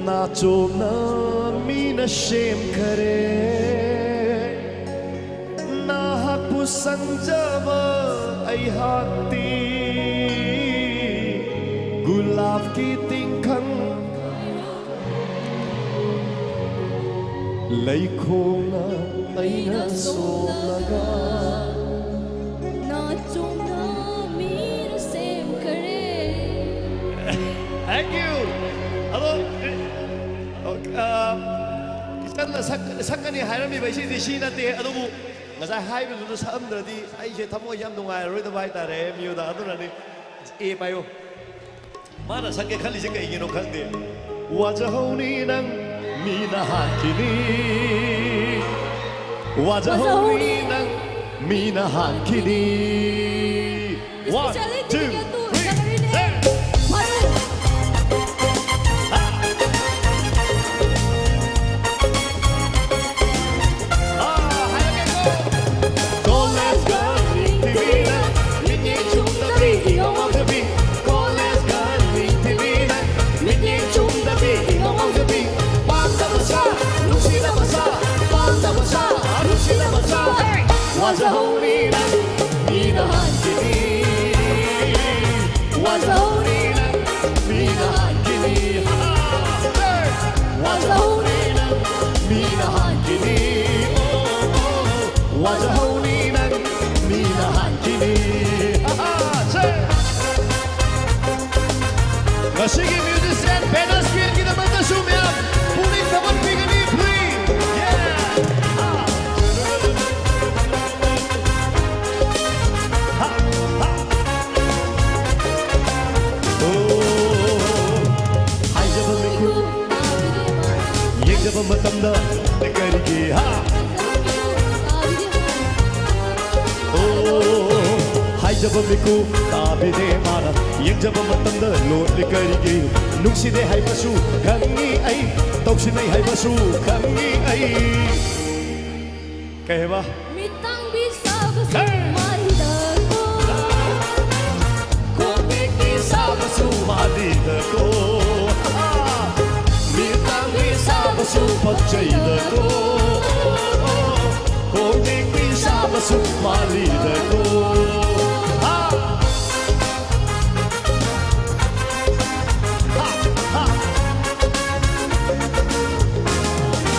ꯅꯥꯆꯣꯝꯅ ꯃꯤꯅ ꯁꯦꯝꯈꯔꯦ꯫ ꯅꯍꯥꯛꯄꯨ ꯁꯪꯖꯕ ꯑꯩꯍꯥꯛꯇꯤ ꯒꯨꯂꯥꯞꯀꯤ ꯇꯤꯡꯈꯪ ꯂꯩꯈꯣꯡꯅ ꯑꯩꯅ ꯁꯣꯛꯂꯒ ꯅꯥꯆꯣꯝꯅ ꯃꯤꯅ ꯁꯦꯝꯈꯔꯦ꯫ Thank you꯫ ꯑꯗꯣ, ꯑ, ꯏꯆꯟꯅ ꯁꯛ-, ꯁꯛꯀꯅꯤ ꯍꯥꯏꯔꯝꯃꯤꯕ ꯏꯁꯩꯁꯤ ꯁꯤ ꯅꯠꯇꯦ, ꯑꯗꯨꯕꯨ ꯉꯁꯥꯏ ꯍꯥꯏꯕꯗꯨꯗ ꯁꯛꯑꯝꯗ꯭ꯔꯗꯤ ꯑꯩꯁꯦ ꯊꯃꯣꯏꯁꯦ ꯌꯥꯝ ꯅꯨꯡꯉꯥꯏꯔꯔꯣꯏꯗꯕ ꯍꯥꯏꯇꯥꯔꯦ꯫ ꯃꯤꯑꯣꯏꯗ ꯑꯗꯨꯅꯅꯤ꯫ ꯑꯦ ꯄꯥꯏꯌꯣ꯫ ꯃꯥꯅ ꯁꯛꯀꯦ ꯈꯜꯂꯤꯁꯦ ꯀꯩꯒꯤꯅꯣ ꯈꯪꯗꯦ꯫ ꯋꯥꯖꯍꯧꯅꯤ ꯅꯪ ꯃꯤꯅ ꯍꯥꯠꯈꯤꯅꯤ꯫ ꯋꯥꯖꯍꯧꯅꯤ ꯅꯪ ꯃꯤꯅ ꯍꯥꯠꯈꯤꯅꯤ꯫ One, two, three, ꯁꯦ꯫ ꯃꯔꯨ꯫ ꯑꯥ, ꯍꯥꯏꯔꯒꯦꯀꯣ꯫ ꯍꯥꯟꯈꯤꯅꯤ, ꯍꯥ, ꯍꯥ, ꯍꯥ꯫ ꯋꯥꯖꯍꯧꯅꯤ ꯅꯪ, ꯃꯤꯅ ꯍꯥꯟꯈꯤꯅꯤ꯫ ꯑꯣ, ꯑꯣ, ꯑꯣ꯫ ꯋꯥꯖꯍꯧꯅꯤ ꯅꯪ, ꯃꯤꯅ ꯍꯥꯟꯈꯤꯅꯤ꯫ ꯍꯥ, ꯍꯥ, ꯁꯦ꯫ ꯉꯁꯤꯒꯤ musician Venus Queen ꯒꯤꯗꯃꯛꯇꯁꯨ ꯃꯌꯥꯝ ꯄꯨꯛꯅꯤꯡ ꯊꯧꯒꯠꯄꯤꯒꯅꯤ, please꯫ Yeah꯫ ꯍꯥ꯫ ꯍꯥ, ꯍꯥ꯫ ꯑꯣ, ꯍꯥꯏꯖꯕ ꯃꯤꯀꯨꯞ ꯌꯦꯡꯖꯕ ꯃꯇꯝꯗ ꯀꯔꯤꯒꯤ, ꯍꯥ? ꯑꯣ, ꯍꯥꯏꯖꯕ ꯃꯤꯀꯨꯞ ꯇꯥꯕꯤꯗꯦ ꯃꯥꯅ ꯌꯦꯡꯖꯕ ꯃꯇꯝꯗ ꯂꯣꯠꯂꯤ ꯀꯔꯤꯒꯤ? ꯅꯨꯡꯁꯤꯗꯦ ꯍꯥꯏꯕꯁꯨ ꯈꯪꯉꯤ ꯑꯩ, ꯇꯧꯁꯤꯟꯅꯩ ꯍꯥꯏꯕꯁꯨ ꯈꯪꯉꯤ ꯑꯩ꯫ ꯀꯩ ꯍꯥꯏꯕ? ꯃꯤꯇꯥꯡꯕꯤ ꯁꯥꯕꯁꯨ ꯍꯦ! ꯃꯥꯜꯂꯤꯗꯀꯣ꯫ ꯀꯣꯛ ꯇꯦꯛꯄꯤ ꯁꯥꯕꯁꯨ ꯃꯥꯜꯂꯤꯗꯀꯣ꯫ ꯃꯤꯇꯥꯡꯕꯤ ꯁꯥꯕꯁꯨ ꯄꯛꯆꯩꯗꯀꯣ꯫ ꯀꯣꯛ ꯇꯦꯛꯄꯤ ꯁꯥꯕꯁꯨ ꯃꯥꯜꯂꯤꯗꯀꯣ꯫ ꯍꯥ! ꯍꯥ! ꯍꯥ!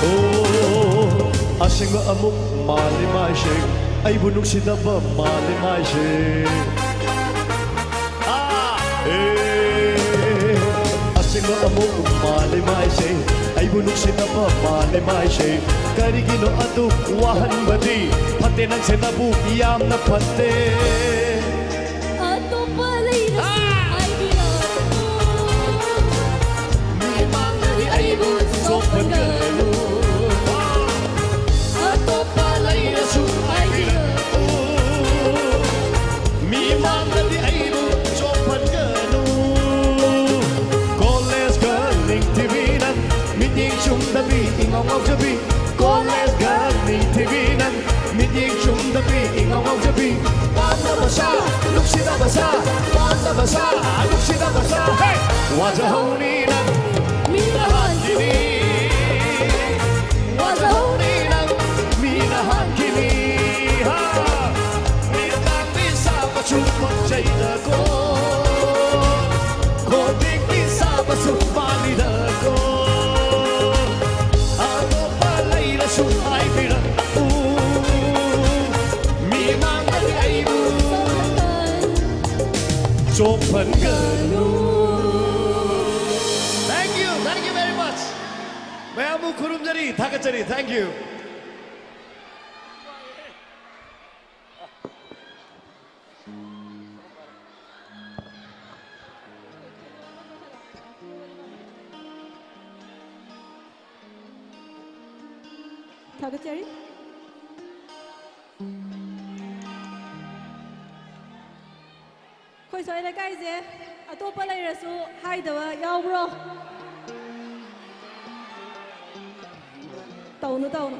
ꯑꯣ, ꯑꯁꯦꯡꯕ ꯑꯃꯨꯛ ꯃꯥꯜꯂꯤ ꯃꯥꯏꯁꯦ, ꯑꯩꯕꯨ ꯅꯨꯡꯁꯤꯗꯕ ꯃꯥꯜꯂꯤ ꯃꯥꯏꯁꯦ꯫ ꯑꯥ, ꯑꯦ, ꯑꯁꯦꯡꯕ ꯑꯃꯨꯛ ꯃꯥꯜꯂꯤ ꯃꯥꯏꯁꯦ, ꯑꯩꯕꯨ ꯅꯨꯡꯁꯤꯗꯕ ꯃꯥꯜꯂꯤ ꯃꯥꯏꯁꯦ꯫ ꯀꯔꯤꯒꯤꯅꯣ ꯑꯗꯨ ꯋꯥꯍꯟꯕꯗꯤ? ꯐꯠꯇꯦ ꯅꯪꯁꯦ ꯅꯕꯨꯛ ꯌꯥꯝꯅ ꯐꯠꯇꯦ꯫ ꯑꯇꯣꯞꯄ ꯂꯩꯔꯁꯨ ꯑꯥ! ꯍꯥꯏꯕꯤꯔꯛꯑꯣ꯫ ꯃꯤꯃꯥꯡꯗꯗꯤ ꯑꯩꯕꯨ ꯆꯣꯞꯍꯟꯒꯅꯨ꯫ ꯑꯇꯣꯞꯄ ꯂꯩꯔꯁꯨ ꯍꯥꯏꯕꯤꯔꯛꯑꯣ꯫ ꯃꯤꯃꯥꯡꯗꯗꯤ ꯑꯩꯕꯨ ꯆꯣꯞꯍꯟꯒꯅꯨ꯫ College girl ꯅꯤꯡꯊꯤꯕꯤ ꯅꯪ, ꯃꯤꯠꯌꯦꯡ ꯆꯨꯝꯗꯕꯤ, ꯏꯉꯥꯎ ꯉꯥꯎꯖꯕꯤ꯫ College girl ꯅꯤꯡꯊꯤꯕꯤ ꯅꯪ, ꯃꯤꯠꯌꯦꯡ ꯆꯨꯝꯗꯕꯤ, ꯏꯉꯥꯎ ꯉꯥꯎꯖꯕꯤ꯫ ꯄꯥꯝꯗꯕ ꯁꯥ, ꯅꯨꯡꯁꯤꯗꯕ ꯁꯥ, ꯄꯥꯝꯗꯕ ꯁꯥ, ꯅꯨꯡꯁꯤꯗꯕ ꯁꯥ꯫ ꯍꯦ! ꯋꯥꯖꯍꯧꯅꯤ ꯅꯪ, ꯃꯤꯅ ꯍꯥꯟꯈꯤꯅꯤ꯫ ꯋꯥꯖꯍꯧꯅꯤ ꯅꯪ, ꯃꯤꯅ ꯍꯥꯟꯈꯤꯅꯤ꯫ ꯍꯥ! ꯃꯤꯇꯥꯡꯕꯤ ꯁꯥꯕꯁꯨ ꯄꯛꯆꯩꯗꯀꯣ꯫ ꯀꯣꯛ ꯇꯦꯛꯄꯤ ꯁꯥꯕ ꯃꯌꯥꯝꯕꯨ ꯈꯨꯔꯨꯝꯖꯔꯤ, ꯊꯥꯒꯠꯆꯔꯤ꯫ Thank you. ꯊꯥꯒꯠꯆꯔꯤ꯫ ꯑꯩꯈꯣꯏ ꯁ꯭ꯋꯥꯏ ꯂꯩꯀꯥꯏꯁꯦ ꯑꯇꯣꯞꯄ ꯂꯩꯔꯁꯨ ꯍꯥꯏꯗꯕ ꯌꯥꯎꯕ꯭ꯔꯣ? ꯇꯧꯅꯨ, ꯇꯧꯅꯨ꯫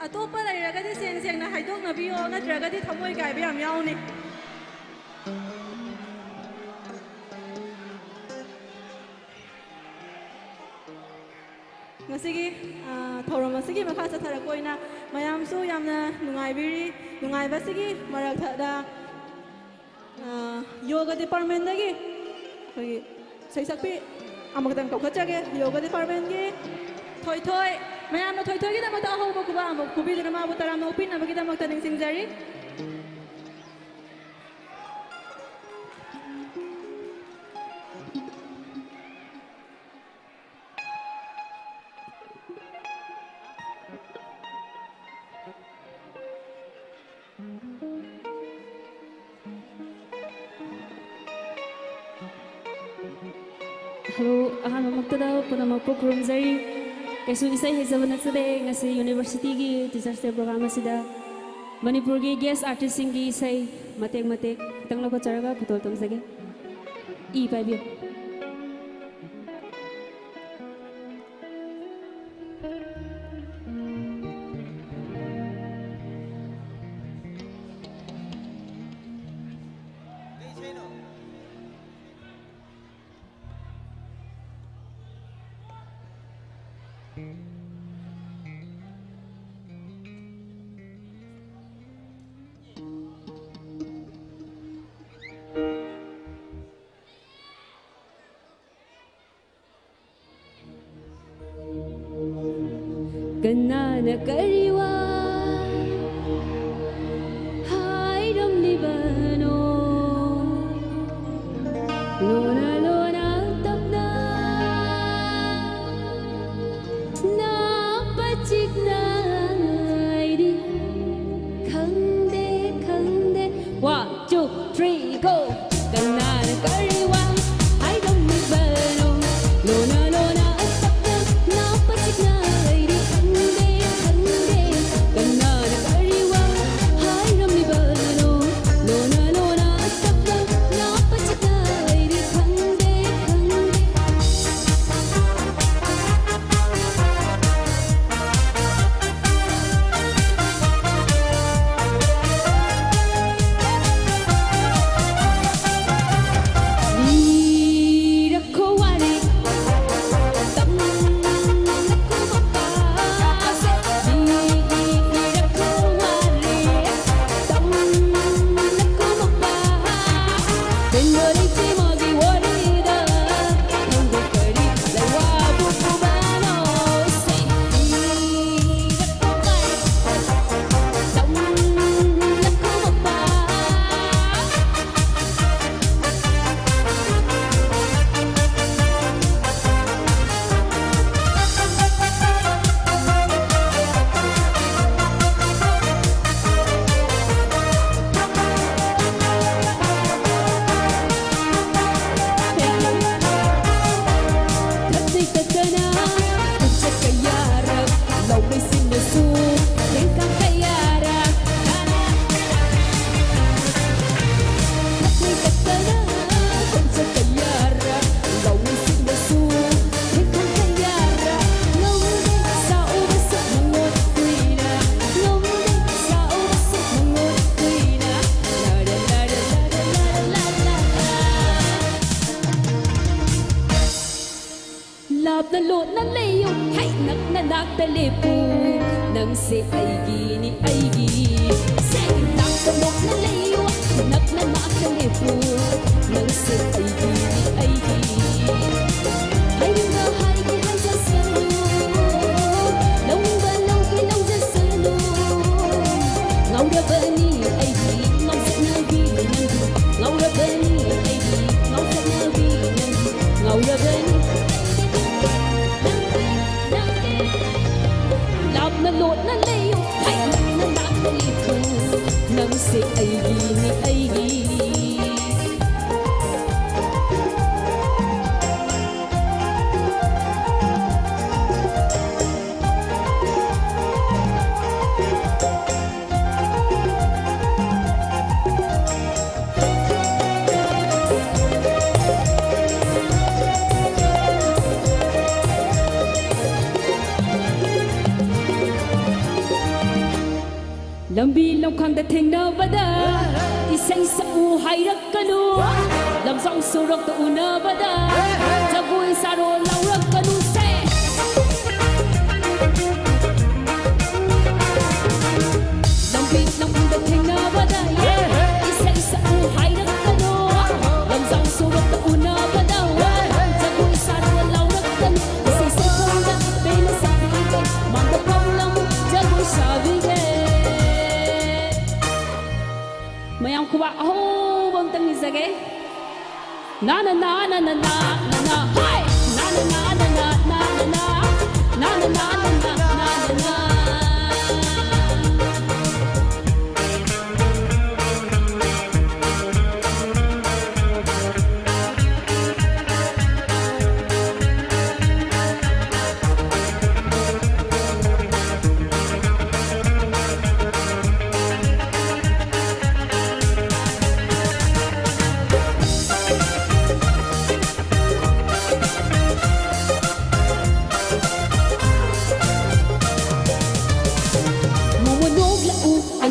ꯑꯇꯣꯞꯄ ꯂꯩꯔꯒꯗꯤ ꯁꯦꯡ ꯁꯦꯡꯅ ꯍꯥꯏꯗꯣꯛꯅꯕꯤꯌꯣ, ꯅꯠꯇ꯭ꯔꯒꯗꯤ ꯊꯃꯣꯏ ꯀꯥꯏꯕ ꯌꯥꯝ ꯌꯥꯎꯅꯤ꯫ ꯉꯁꯤꯒꯤ, ꯑ, ꯊꯧꯔꯝ ꯑꯁꯤꯒꯤ ꯃꯈꯥ ꯆꯠꯊꯔꯛꯄ ꯑꯣꯏꯅ ꯃꯌꯥꯝꯁꯨ ꯌꯥꯝꯅ ꯅꯨꯡꯉꯥꯏꯕꯤꯔꯤ꯫ ꯅꯨꯡꯉꯥꯏꯕꯁꯤꯒꯤ ꯃꯔꯛ ꯊꯠꯅ ꯑ, ꯌꯣꯒ ꯗꯤꯄꯥꯔꯠꯃꯦꯟꯗꯒꯤ ꯑꯩꯈꯣꯏꯒꯤ ꯁꯩꯁꯛꯄꯤ ꯑꯃꯈꯛꯇꯪ ꯀꯧꯈꯠꯆꯒꯦ꯫ ꯌꯣꯒ ꯗꯤꯄꯥꯔꯠꯃꯦꯟꯒꯤ ꯊꯣꯏꯊꯣꯏ, ꯃꯌꯥꯝꯅ ꯊꯣꯏꯊꯣꯏꯒꯤꯗꯃꯛꯇ ꯑꯍꯧꯕ ꯈꯨꯕꯥꯛ ꯑꯃ ꯈꯨꯕꯤꯗꯨꯅ ꯃꯥꯕꯨ ꯇꯔꯥꯝꯅ ꯑꯣꯛꯄꯤꯅꯕꯒꯤꯗꯃꯛꯇ ꯅꯤꯡꯁꯤꯡꯖꯔꯤ꯫ Hello, ꯑꯍꯥꯟꯕꯃꯛꯇꯗ ꯄꯨꯝꯅꯃꯛꯄꯨ ꯈꯨꯔꯨꯝꯖꯔꯤ꯫ ꯀꯩꯁꯨ ꯏꯁꯩ ꯍꯩꯖꯕ ꯅꯠꯆꯗꯦ꯫ ꯉꯁꯤ universityꯒꯤ Teachers' Day program ꯑꯁꯤꯗ ꯃꯅꯤꯄꯨꯔꯒꯤ guest artistꯁꯤꯡꯒꯤ ꯏꯁꯩ ꯃꯇꯦꯛ ꯃꯇꯦꯛ ꯈꯤꯇꯪ ꯂꯧꯈꯠꯆꯔꯒ ꯈꯨꯗꯣꯜ ꯇꯝꯖꯒꯦ꯫ ꯏ ꯄꯥꯏꯕꯤꯌꯨ꯫ ꯀꯅꯥꯅ ꯀꯔꯤ ꯋꯥ ꯂꯥꯞꯅ ꯂꯣꯠꯅ ꯂꯩꯌꯨ, ꯍꯩ, ꯅꯛꯅ ꯅꯥꯛꯇ ꯂꯦꯞꯄꯨ꯫ ꯅꯪꯁꯦ ꯑꯩꯒꯤꯅꯤ, ꯑꯩꯒꯤ꯫ ꯁꯦ, ꯂꯥꯞꯅ ꯂꯣꯠꯅ ꯂꯩꯌꯨ, ꯅꯛꯅ ꯅꯥꯛꯇ ꯂꯦꯞꯄꯨ꯫ ꯅꯪꯁꯦ ꯑꯩꯒꯤꯅꯤ, ꯑꯩꯒꯤ꯫ ꯍꯥꯏꯅꯤꯡꯕ ꯍꯥꯏꯒꯦ ꯍꯥꯏꯖꯁꯅꯨ, ꯂꯧꯅꯤꯡꯕ ꯂꯧꯒꯦ ꯂꯧꯖꯁꯅꯨ꯫ ꯉꯥꯎꯔꯕꯅꯤ ꯑꯩꯒꯤ ꯉꯥꯎꯆꯠꯅꯕꯤ ꯅꯪꯒꯤ, ꯉꯥꯎꯔꯕꯅꯤ ꯑꯩꯒꯤ ꯉꯥꯎꯆꯠꯅꯕꯤ ꯅꯪꯒꯤ꯫ ꯉꯥꯎꯔꯕꯅꯤ꯫ ꯂꯥꯞꯅ ꯂꯣꯠꯅ ꯂꯩꯌꯨ, ꯍꯩ, ꯅꯛꯅ ꯂꯥꯞꯅ ꯂꯦꯞꯄꯨ꯫ ꯅꯪꯁꯦ ꯑꯩꯒꯤꯅꯤ, ꯑꯩꯒꯤ꯫ ꯂꯝꯕꯤ ꯂꯝꯈꯥꯡꯗ ꯊꯦꯡꯅꯕꯗ ꯏꯁꯩ ꯁꯛꯎ ꯍꯥꯏꯔꯛꯀꯅꯨ꯫ ꯂꯝꯖꯥꯎ ꯁꯣꯔꯣꯛꯇ ꯎꯅꯕꯗ ꯖꯒꯣꯏ ꯁꯥꯔꯣ ꯂꯥꯎꯔꯛꯀꯅꯨ ꯁꯦ꯫ ꯂꯝꯕꯤ ꯂꯝꯈꯥꯡꯗ ꯊꯦꯡꯅꯕꯗ ꯏꯁꯩ ꯁꯛꯎ ꯍꯥꯏꯔꯛꯀꯅꯨ꯫ ꯂꯝꯖꯥꯎ ꯁꯣꯔꯣꯛꯇ ꯎꯅꯕꯗ ꯖꯒꯣꯏ ꯁꯥꯔꯣ ꯂꯥꯎꯔꯛꯀꯅꯨ꯫ ꯏꯁꯩ ꯁꯛꯐꯝꯗ ꯄꯦꯟꯅ ꯁꯛꯄꯤꯒꯦ꯫ ꯃꯥꯡꯗ ꯐꯝꯂꯝꯃꯨ ꯖꯒꯣꯏ ꯁꯥꯕꯤꯒꯦ꯫ ꯃꯌꯥꯝ ꯈꯨꯕꯥꯛ ꯑꯍꯧꯕ ꯑꯝꯇꯪ ꯅꯤꯖꯒꯦ꯫ ꯅꯥ ꯅꯥ ꯅꯥ ꯅꯥ ꯅꯥ ꯅꯥ ꯅꯥ ꯅꯥ꯫ ꯍꯣꯏ! ꯅꯥ ꯅꯥ ꯅꯥ ꯅꯥ ꯅꯥ ꯅꯥ ꯅꯥ ꯅꯥ꯫ ꯅꯥ ꯅꯥ ꯅꯥ ꯅꯥ ꯅꯥ ꯅꯥ ꯅꯥ꯫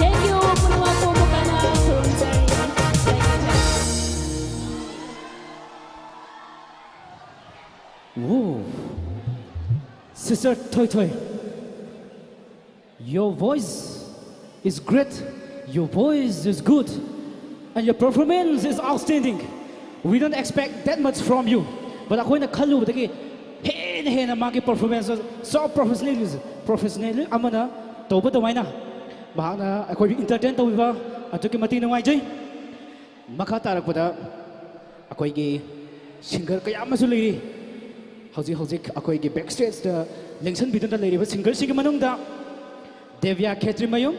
Thank you, ꯄꯨꯝꯅꯃꯛꯄꯨ ꯑꯃꯨꯛ ꯍꯟꯅ ꯈꯨꯔꯨꯝꯖꯔꯤ꯫ Thank you, thank you. Whoa. Sister Thoi Thoi, your voice is great, your voice is good, and your performance is outstanding. We don't expect that much from you, but ꯑꯩꯈꯣꯏꯅ ꯈꯜꯂꯨꯕꯗꯒꯤ ꯍꯦꯟꯅ ꯍꯦꯟꯅ ꯃꯥꯒꯤ performance so professional, professional ꯑꯃꯅ ꯇꯧꯕ ꯑꯗꯨꯃꯥꯏꯅ ꯃꯍꯥꯛꯅ ꯑꯩꯈꯣꯏꯕꯨ entertain ꯇꯧꯕꯤꯕ ꯑꯗꯨꯛꯀꯤ ꯃꯇꯤꯛ ꯅꯨꯡꯉꯥꯏꯖꯩ꯫ ꯃꯈꯥ ꯇꯥꯔꯛꯄꯗ ꯑꯩꯈꯣꯏꯒꯤ singer ꯀꯌꯥ ꯑꯃꯁꯨ ꯂꯩꯔꯤ꯫ ꯍꯧꯖꯤꯛ ꯍꯧꯖꯤꯛ ꯑꯩꯈꯣꯏꯒꯤ backstageꯇ ꯂꯦꯡꯁꯤꯟꯕꯤꯗꯨꯅ ꯂꯩꯔꯤꯕ singerꯁꯤꯡꯒꯤ ꯃꯅꯨꯡꯗ ꯗꯦꯕꯤꯌꯥ ꯈꯦꯇ꯭ꯔꯤꯃꯌꯨꯝ,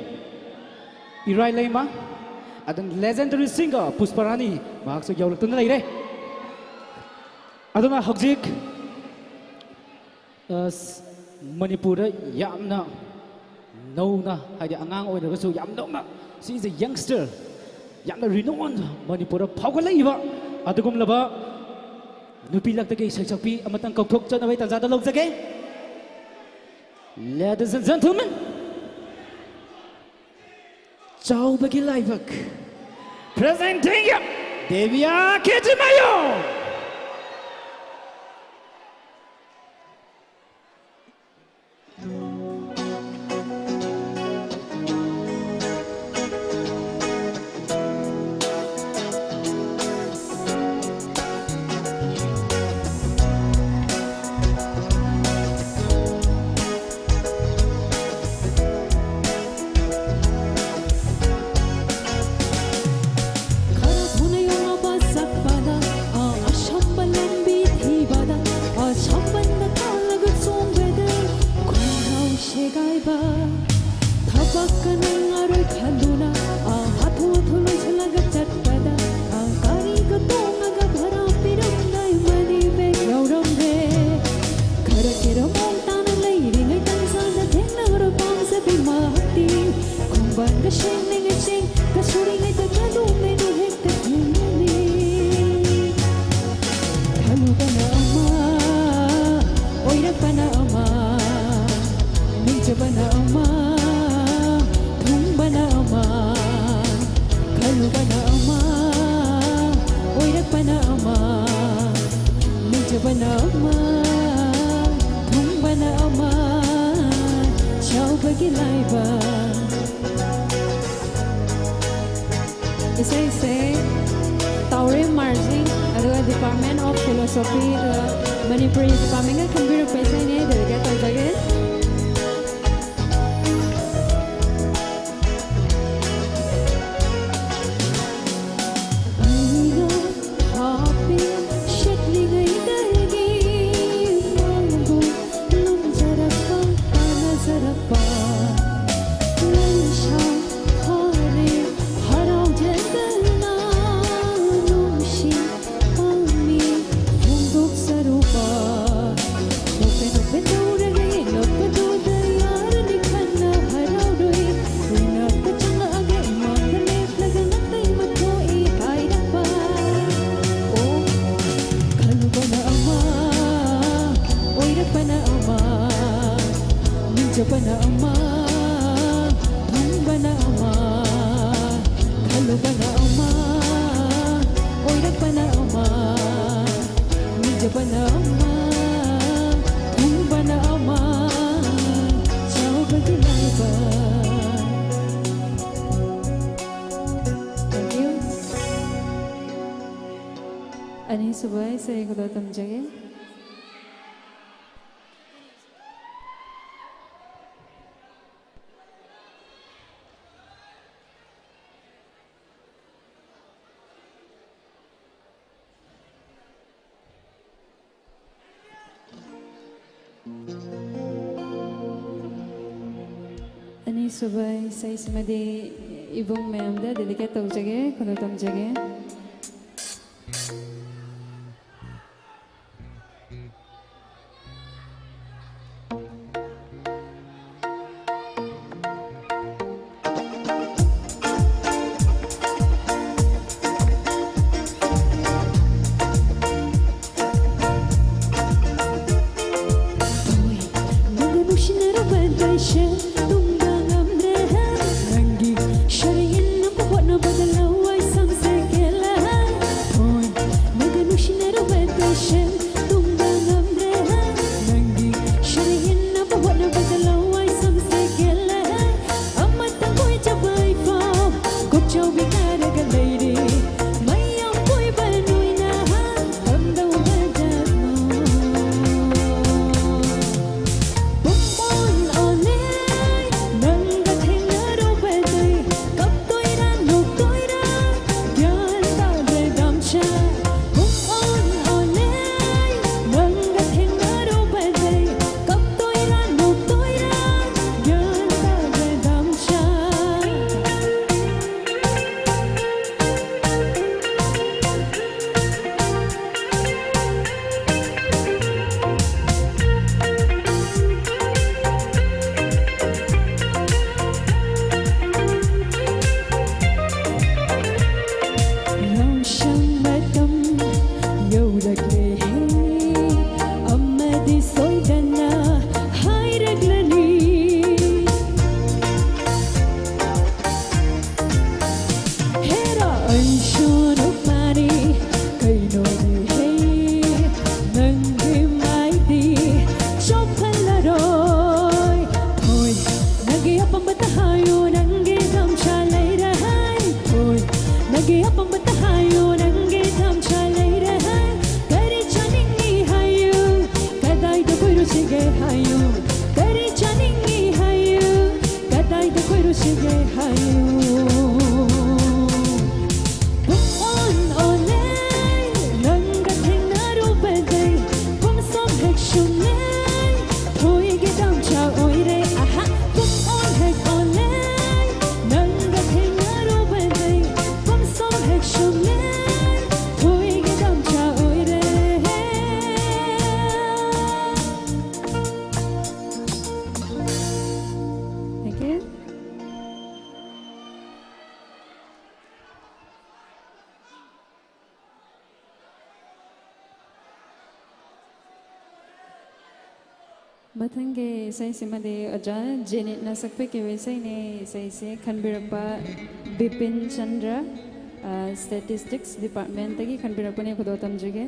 ꯏꯔꯥꯏ ꯂꯩꯃ, ꯑꯗꯨꯅ legendary singer ꯄꯨꯁꯄꯔꯥꯅꯤ ꯃꯍꯥꯛꯁꯨ ꯌꯧꯔꯛꯇꯨꯅ ꯂꯩꯔꯦ꯫ ꯑꯗꯨꯅ ꯍꯧꯖꯤꯛ ꯑꯁ, ꯃꯅꯤꯄꯨꯔꯗ ꯌꯥꯝꯅ ꯅꯧꯅ, ꯍꯥꯏꯗꯤ ꯑꯉꯥꯡ ꯑꯣꯏꯔꯒꯁꯨ ꯌꯥꯝ ꯅꯧꯅ, she is a youngster, ꯌꯥꯝꯅ renowned, ꯃꯅꯤꯄꯨꯔꯗ ꯐꯥꯎꯒꯠꯂꯛꯏꯕ ꯑꯗꯨꯒꯨꯝꯂꯕ ꯅꯨꯄꯤ ꯂꯛꯇꯒꯤ ꯁꯩꯁꯛꯄꯤ ꯑꯃꯇꯪ ꯀꯧꯊꯣꯛꯆꯅꯕꯒꯤ ꯇꯥꯟꯖꯥꯗ ꯂꯧꯖꯒꯦ꯫ Ladies and gentlemen, ꯆꯥꯎꯕꯒꯤ ꯂꯥꯏꯕꯛ, presenting you, ꯗꯦꯕꯤꯌꯥ ꯈꯦꯇ꯭ꯔꯤꯃꯌꯨꯝ꯫ ꯕꯟꯒ ꯁꯦꯡꯂꯤꯉꯩ ꯆꯤꯡ, ꯀ ꯁꯨꯔꯤꯉꯩꯗ ꯆꯥꯂꯨ ꯃꯩꯔꯨ ꯍꯦꯛꯇ ꯊꯦꯡꯅꯅꯤ꯫ ꯈꯜꯂꯨꯕꯅ ꯑꯃ, ꯑꯣꯏꯔꯛꯄꯅ ꯑꯃ, ꯅꯤꯡꯖꯕꯅ ꯑꯃ, ꯊꯨꯡꯕꯅ ꯑꯃ꯫ ꯈꯜꯂꯨꯕꯅ ꯑꯃ, ꯑꯣꯏꯔꯛꯄꯅ ꯑꯃ, ꯅꯤꯡꯖꯕꯅ ꯑꯃ, ꯊꯨꯡꯕꯅ ꯑꯃ, ꯆꯥꯎꯕꯒꯤ ꯂꯥꯏꯕꯛ꯫ ꯏꯁꯩꯁꯦ ꯇꯥꯎꯔꯦꯝ ꯃꯥꯔꯖꯤꯡ, ꯑꯗꯨꯒ Department of Philosophy, ꯑꯗꯨꯒ Manipuri Departmentꯒ ꯈꯟꯕꯤꯔꯛꯄ ꯏꯁꯩꯅꯦ, dedicate ꯇꯧꯖꯒꯦ꯫ ꯑꯩꯅ ꯍꯥꯞꯄꯤ ꯁꯦꯠꯂꯤꯉꯩꯗꯒꯤ ꯃꯥꯕꯨ ꯂꯨꯝꯖꯔꯛꯄ, ꯇꯥꯅꯖꯔꯛꯄ, ꯂꯩꯁꯥ ꯐꯥꯔꯦ ꯍꯔꯥꯎꯖꯗꯅ ꯅꯨꯡꯁꯤ ꯄꯥꯝꯃꯤ ꯐꯣꯡꯗꯣꯛꯆꯔꯨꯕ꯫ ꯅꯣꯛꯐꯦ ꯅꯣꯛꯐꯦ ꯇꯧꯔꯒ ꯌꯦꯡꯂꯛꯄꯗꯨꯗ ꯌꯥꯔꯅꯤ ꯈꯟꯅ ꯍꯔꯥꯎꯔꯨꯏ꯫ ꯎꯅꯕ ꯆꯪꯂꯛꯑꯒ ꯏꯃꯥꯡꯗ ꯂꯦꯞꯂꯒ ꯅꯥꯇꯩ ꯃꯊꯣꯛꯏ ꯍꯥꯏꯔꯛꯄ꯫ ꯑꯣ, ꯈꯜꯂꯨꯕꯅ ꯑꯃ, ꯑꯣꯏꯔꯛꯄꯅ ꯑꯃ, ꯅꯤꯡꯖꯕꯅ ꯑꯃ, ꯐꯪꯕꯅ ꯑꯃ꯫ ꯈꯜꯂꯨꯕꯅ ꯑꯃ, ꯑꯣꯏꯔꯛꯄꯅ ꯑꯃ, ꯅꯤꯡꯖꯕꯅ ꯑꯃ, ꯊꯨꯡꯕꯅ ꯑꯃ, ꯆꯥꯎꯕꯒꯤ ꯂꯥꯏꯕꯛ꯫ Thank you. ꯑꯅꯤꯁꯨꯕ ꯏꯁꯩ ꯈꯨꯗꯣꯜ ꯇꯝꯖꯒꯦ꯫ ꯑꯅꯤꯁꯨꯕ ꯏꯁꯩꯁꯤꯃꯗꯤ ꯏꯕꯨꯡ ꯃꯌꯥꯝꯗ dedicate ꯇꯧꯖꯒꯦ, ꯈꯨꯗꯣꯜ ꯇꯝꯖꯒꯦ꯫ ꯑꯄꯥꯝꯕꯇ ꯍꯥꯏꯌꯨ, ꯅꯪꯒꯤ ꯇꯝꯆꯥ ꯂꯩꯔꯦ ꯍꯥꯏ꯫ ꯍꯣꯏ, ꯅꯪꯒꯤ ꯑꯄꯥꯝꯕꯇ ꯍꯥꯏꯌꯨ, ꯅꯪꯒꯤ ꯇꯝꯆꯥ ꯂꯩꯔꯦ ꯍꯥꯏ꯫ ꯀꯔꯤ ꯆꯥꯅꯤꯡꯉꯤ ꯍꯥꯏꯌꯨ, ꯀꯗꯥꯏꯗ ꯀꯣꯏꯔꯨꯁꯤꯒꯦ ꯍꯥꯏꯌꯨ꯫ ꯀꯔꯤ ꯆꯥꯅꯤꯡꯉꯤ ꯍꯥꯏꯌꯨ, ꯀꯗꯥꯏꯗ ꯀꯣꯏꯔꯨꯁꯤꯒꯦ ꯍꯥꯏꯌꯨ꯫ ꯄꯨꯡ ꯑꯣꯟ ꯑꯣꯜꯂꯦ, ꯅꯪꯒ ꯊꯦꯡꯅꯔꯨꯕꯗꯩ꯫ ꯄꯨꯡꯁꯨꯝ ꯍꯦꯛ ꯁꯨꯝꯂꯦ, ꯊꯣꯏꯒꯤ ꯇꯝꯆꯥ ꯑꯣꯏꯔꯦ꯫ ꯑꯍꯥ, ꯄꯨꯡ ꯑꯣꯟ ꯍꯦꯛ ꯑꯣꯜꯂꯦ, ꯅꯪꯒ ꯊꯦꯡꯅꯔꯨꯕꯗꯩ꯫ ꯄꯨꯡꯁꯨꯝ ꯍꯦꯛ ꯁꯨꯝꯂꯦ, ꯊꯣꯏꯒꯤ ꯇꯝꯆꯥ ꯑꯣꯏꯔꯦ꯫ Thank you. ꯃꯊꯪꯒꯤ ꯏꯁꯩꯁꯤꯃꯗꯤ ꯑꯣꯖꯥ ꯖꯦꯅꯤꯠꯅ ꯁꯛꯄꯤꯈꯤꯕ ꯏꯁꯩꯅꯦ꯫ ꯏꯁꯩꯁꯦ ꯈꯟꯕꯤꯔꯛꯄ ꯕꯤꯄꯤꯟ ꯆꯟꯗ꯭ꯔ, ꯑ, Statistics Departmentꯇꯒꯤ ꯈꯟꯕꯤꯔꯛꯄꯅꯦ꯫ ꯈꯨꯗꯣꯜ ꯇꯝꯖꯒꯦ꯫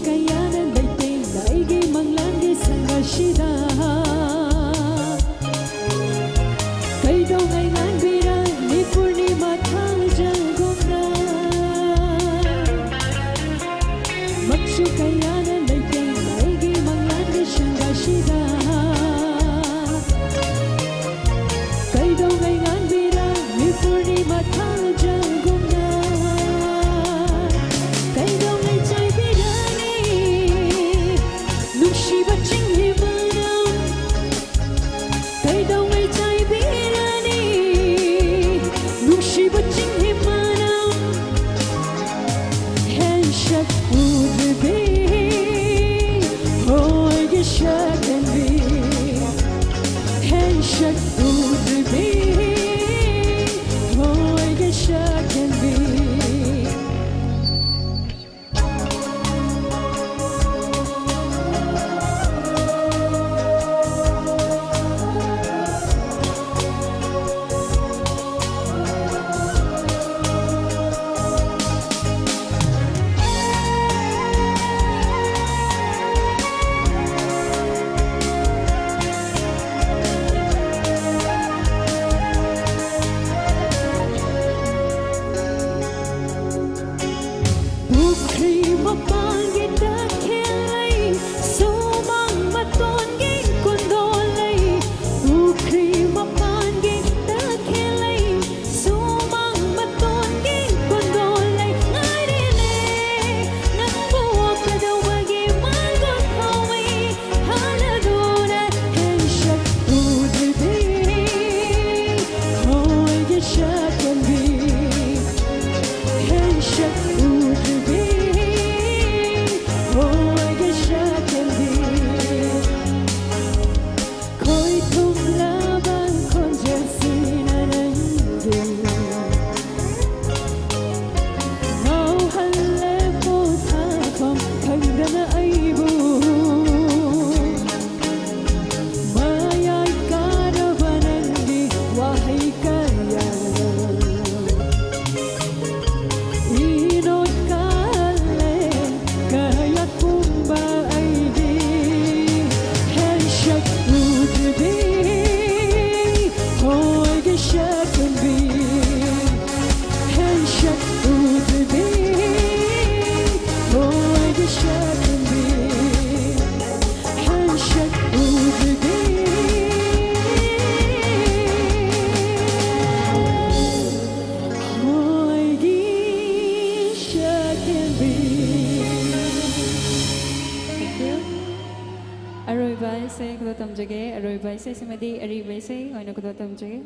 ꯀꯌꯥꯅ ꯂꯩꯇꯦꯡꯅ ꯑꯩꯒꯤ ꯃꯪꯂꯥꯟꯒꯤ ꯁꯪꯒꯥꯁꯤꯗ꯫ ꯀꯩꯗꯧꯉꯩ ꯉꯥꯟꯕꯤꯔꯅꯤ ꯄꯨꯔꯅꯤꯃꯥ ꯊꯥꯖꯒꯨꯝꯅ꯫ ꯃꯛꯁꯨ ꯀꯌꯥꯅ ꯂꯩꯇꯦꯡꯅ ꯑꯩꯒꯤ ꯃꯪꯂꯥꯟꯒꯤ ꯁꯪꯒꯥꯁꯤꯗ꯫ ꯀꯩꯗꯧꯉꯩ ꯉꯥꯟꯕꯤꯔꯅꯤ ꯄꯨꯔꯅꯤꯃꯥ ꯊꯥꯖꯒꯨꯝꯅ꯫ ꯀꯩꯗꯧꯉꯩ ꯆꯥꯏꯕꯤꯔꯅꯤ ꯅꯨꯡꯁꯤꯕ ꯆꯤꯡꯍꯤ ꯃꯅꯝ꯫ ꯀꯩꯗꯧꯉꯩ ꯆꯥꯏꯕꯤꯔꯅꯤ ꯅꯨꯡꯁꯤꯕ ꯆꯤꯡꯍꯤ ꯃꯅꯝ꯫ ꯍꯦꯟꯁꯛ ꯎꯗ꯭ꯔꯤꯕꯤ ꯍꯣꯏꯒꯤ ꯁꯛꯍꯦꯟꯕꯤ꯫ ꯍꯦꯟꯁꯛ ꯎꯗ꯭ꯔꯤꯕꯤ ꯍꯣꯏꯒꯤ ꯁꯛꯍꯦꯟꯕꯤ꯫ ꯄꯨꯈ꯭ꯔꯤ ꯃꯄꯥꯟꯒꯤ ꯇꯈꯦꯜ ꯂꯩ, ꯁꯨꯃꯥꯡ ꯃꯇꯣꯟꯒꯤ ꯀꯣꯟꯗꯣꯜ ꯂꯩ꯫ ꯄꯨꯈ꯭ꯔꯤ ꯃꯄꯥꯟꯒꯤ ꯇꯈꯦꯜ ꯂꯩ, ꯁꯨꯃꯥꯡ ꯃꯇꯣꯟꯒꯤ ꯀꯣꯟꯗꯣꯜ ꯂꯩ꯫ ꯉꯥꯏꯔꯤꯅꯦ ꯅꯪꯕꯨ ꯀꯩꯗꯧꯕꯒꯤ ꯃꯥꯡꯒꯣꯜ ꯊꯥꯎꯃꯩ ꯍꯥꯟꯅꯗꯨꯅ ꯍꯦꯟꯁꯛ ꯎꯗ꯭ꯔꯤꯕꯤ ꯍꯣꯏꯒꯤ ꯁꯛꯍꯦꯟꯕꯤ꯫ ꯍꯦꯟꯁꯛ ꯎꯗ꯭ꯔꯤꯕꯤ ꯑꯔꯣꯏꯕ ꯏꯁꯩ ꯈꯨꯗꯣꯜ ꯇꯝꯖꯒꯦ꯫ ꯑꯔꯣꯏꯕ ꯏꯁꯩꯁꯤꯃꯗꯤ ꯑꯔꯤꯕ ꯏꯁꯩ ꯑꯣꯏꯅ ꯈꯨꯗꯣꯜ ꯇꯝꯖꯒꯦ꯫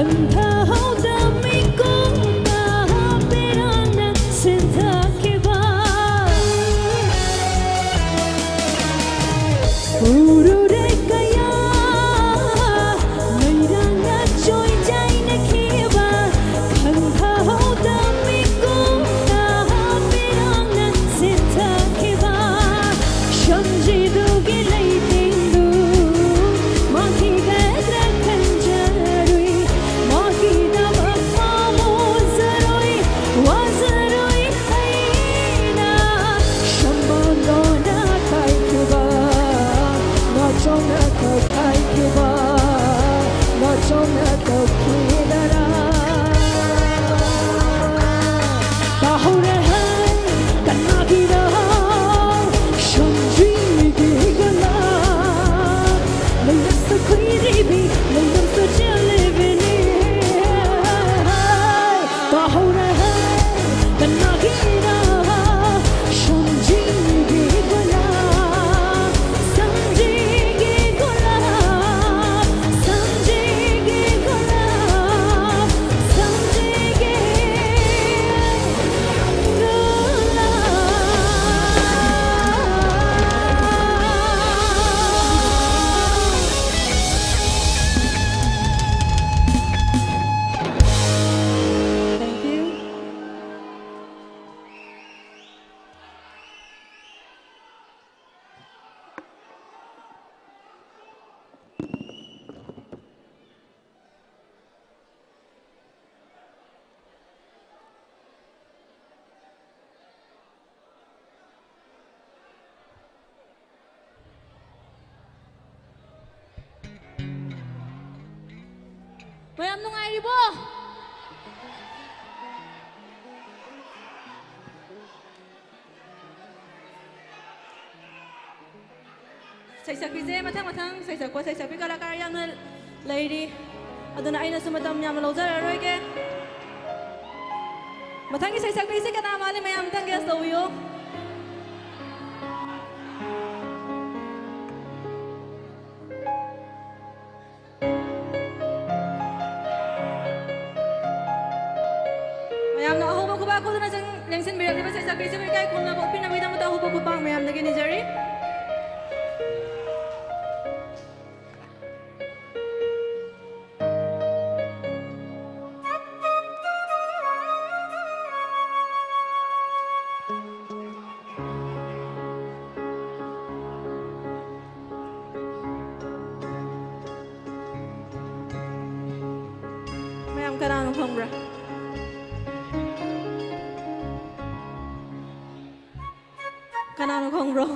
ꯈꯪꯊꯍꯧꯗ ꯃꯤꯀꯨꯞꯅ ꯄꯤꯔꯥꯡꯅ ꯁꯤꯟꯊꯈꯤꯕ꯫ ꯎꯔꯨꯔꯦ ꯀꯌꯥ ꯃꯩꯔꯥꯡꯅ ꯆꯣꯏꯖꯥꯏꯅꯈꯤꯕ꯫ ꯈꯪꯊꯍꯧꯗ ꯃꯤꯀꯨꯞꯅ ꯄꯤꯔꯥꯡꯅ ꯁꯤꯟꯊꯈꯤꯕ꯫ ꯁꯝꯖꯤꯗꯨꯒꯤ ꯂꯩꯇꯦꯡꯗꯨ ꯃꯥꯡꯈꯤꯒꯗ꯭ꯔꯥ ꯈꯟꯖꯔꯨꯏ꯫ ꯃꯥꯒꯤꯗꯃꯛ ꯃꯥ ꯋꯥꯖꯔꯣꯏ, ꯋꯥꯖꯔꯣꯏ ꯑꯩꯅ꯫ ꯁꯝꯕꯥꯟꯗꯣꯅ ꯀꯥꯏꯈꯤꯕ, ꯅꯥꯆꯣꯝꯅ ꯀꯛꯈꯤꯕ, ꯅꯥꯆꯣꯝꯅ ꯀꯛꯈꯤꯗꯔꯥ? ꯇꯥꯍꯧꯔꯦ ꯍꯥꯏ ꯀꯅꯥꯒꯤꯔ? ꯁꯝꯖꯤꯒꯤ ꯒꯂꯥ꯫ ꯂꯩꯅꯝꯁꯨ ꯈꯨꯏꯔꯤꯕꯤ, ꯂꯩꯅꯝꯁꯨ ꯆꯦꯜꯂꯤꯕꯤꯅꯤ꯫ ꯇꯥꯍꯧꯔꯦ ꯍꯥꯏ ꯀꯅꯥꯒꯤꯔ? ꯁꯝꯖꯤꯒꯤ ꯒꯂꯥ꯫ ꯁꯝꯖꯤꯒꯤ ꯒꯂꯥ꯫ ꯁꯝꯖꯤꯒꯤ ꯒꯂꯥ꯫ ꯁꯝꯖꯤꯒꯤ ꯃꯌꯥꯝ ꯅꯨꯡꯉꯥꯏꯔꯤꯕꯣ? ꯁꯩꯁꯛꯄꯤꯁꯦ ꯃꯊꯪ ꯃꯊꯪ ꯁꯩꯁꯛꯄ ꯁꯩꯁꯛꯄꯤ ꯀꯂꯥꯀꯥꯔ ꯌꯥꯝꯅ ꯂꯩꯔꯤ꯫ ꯑꯗꯨꯅ ꯑꯩꯅꯁꯨ ꯃꯇꯝ ꯌꯥꯝꯅ ꯂꯧꯖꯔꯔꯣꯏꯒꯦ꯫ ꯃꯊꯪꯒꯤ ꯁꯩꯁꯛꯄꯤꯁꯦ ꯀꯅꯥ ꯃꯥꯜꯂꯤ? ꯃꯌꯥꯝ ꯑꯝꯇꯪ guess ꯇꯧꯕꯤꯌꯨ꯫ ꯈꯨꯗꯨꯅ ꯆꯪ-, ꯂꯦꯡꯁꯤꯟꯕꯤꯔꯛꯂꯤꯕ ꯁꯩꯁꯛꯄꯤꯁꯤꯕꯨ ꯏꯀꯥꯏ ꯈꯨꯝꯅꯕ ꯎꯠꯄꯤꯅꯕꯒꯤꯗꯃꯛꯇ ꯑꯍꯨꯞꯄ ꯈꯨꯠꯄꯥꯛ ꯃꯌꯥꯝꯗꯒꯤ ꯅꯤꯖꯔꯤ꯫ ꯃꯌꯥꯝ ꯀꯅꯥꯅꯣ ꯈꯪꯕ꯭ꯔꯥ? ꯀꯅꯥꯅꯣ ꯈꯪꯕ꯭ꯔꯣ?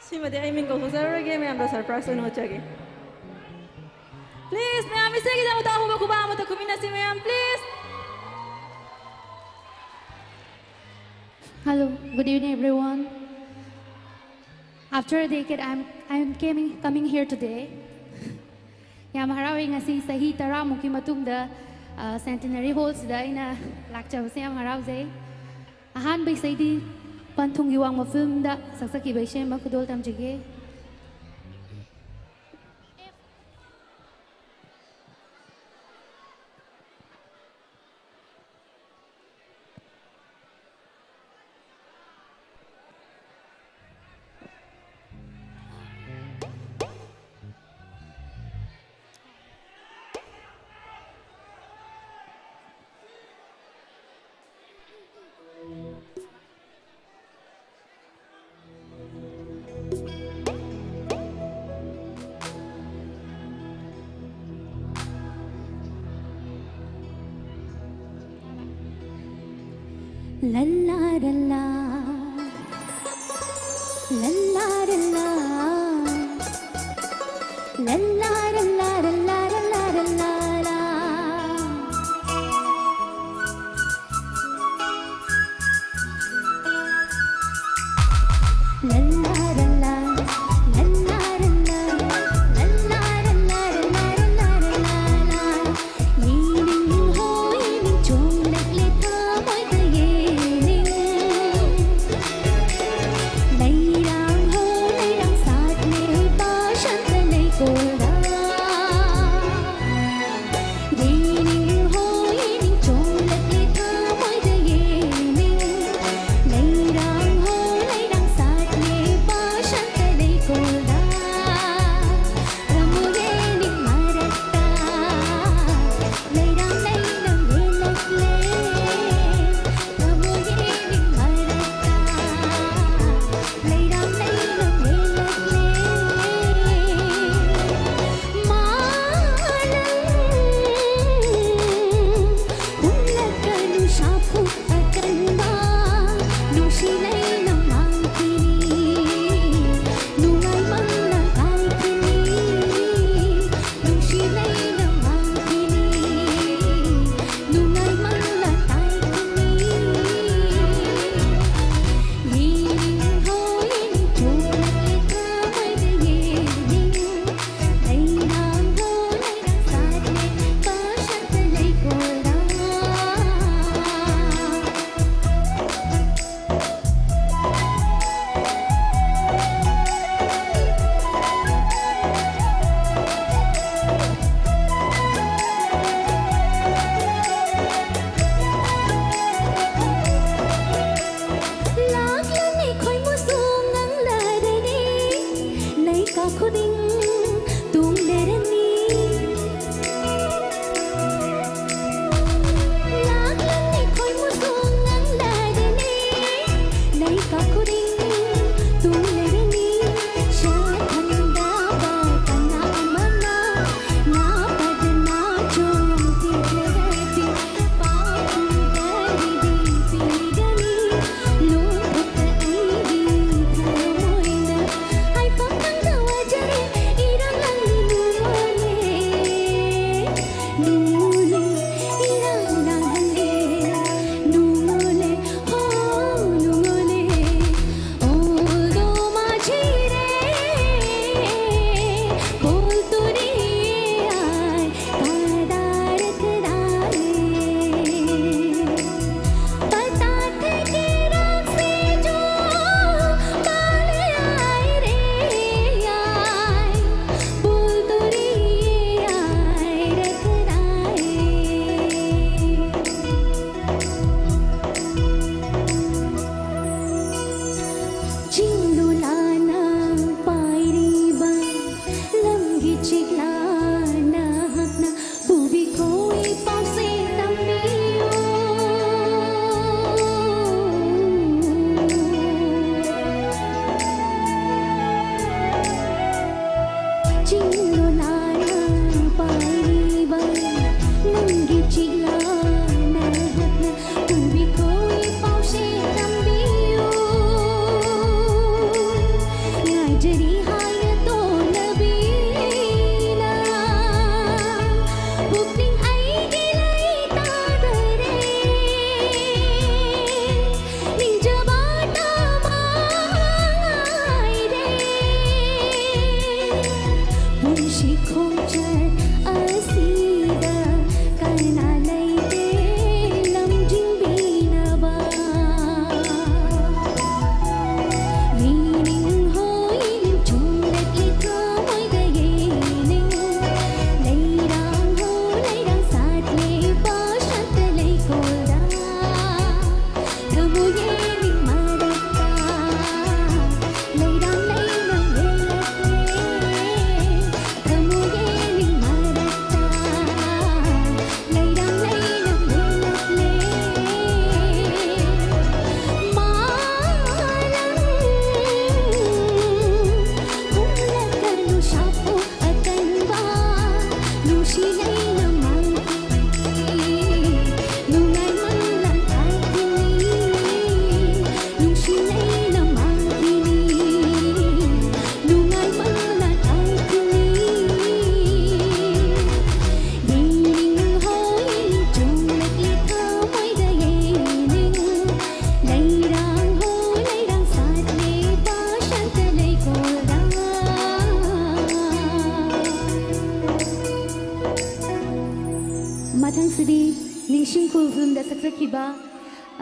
ꯁꯤꯃꯗꯤ ꯑꯩ ꯃꯤꯡ ꯀꯧꯊꯣꯛꯆꯔꯔꯣꯏꯒꯦ, ꯃꯌꯥꯝꯗ surprise ꯑꯣꯏꯅ ꯎꯠꯆꯒꯦ꯫ Please, ꯃꯌꯥꯝ ꯏꯆꯦꯒꯤꯗꯃꯛꯇ ꯑꯍꯨꯝꯕ ꯈꯨꯕꯥꯛ ꯑꯃꯇ ꯈꯨꯃꯤꯟꯅꯁꯤ, ꯃꯌꯥꯝ, please. Hello, good evening, everyone. After a decade, I'm, I'm coming, coming here today. ꯌꯥꯝ ꯍꯔꯥꯎꯏ, ꯉꯁꯤ ꯆꯍꯤ ꯇꯔꯥꯃꯨꯛꯀꯤ ꯃꯇꯨꯡꯗ, ꯑ, Centenary Hallꯁꯤꯗ ꯑꯩꯅ ꯂꯥꯛꯆꯕꯁꯦ ꯌꯥꯝ ꯍꯔꯥꯎꯖꯩ꯫ ꯑꯍꯥꯟꯕ ꯏꯁꯩꯗꯤ ꯄꯟꯊꯨꯡꯒꯤ ꯋꯥꯡꯃ filmꯗ ꯁꯛꯆꯈꯤꯕ ꯏꯁꯩ ꯑꯃ ꯈꯨꯗꯣꯜ ꯇꯝꯖꯒꯦ꯫ La la la la. La la la la. La la la la la la la la la la.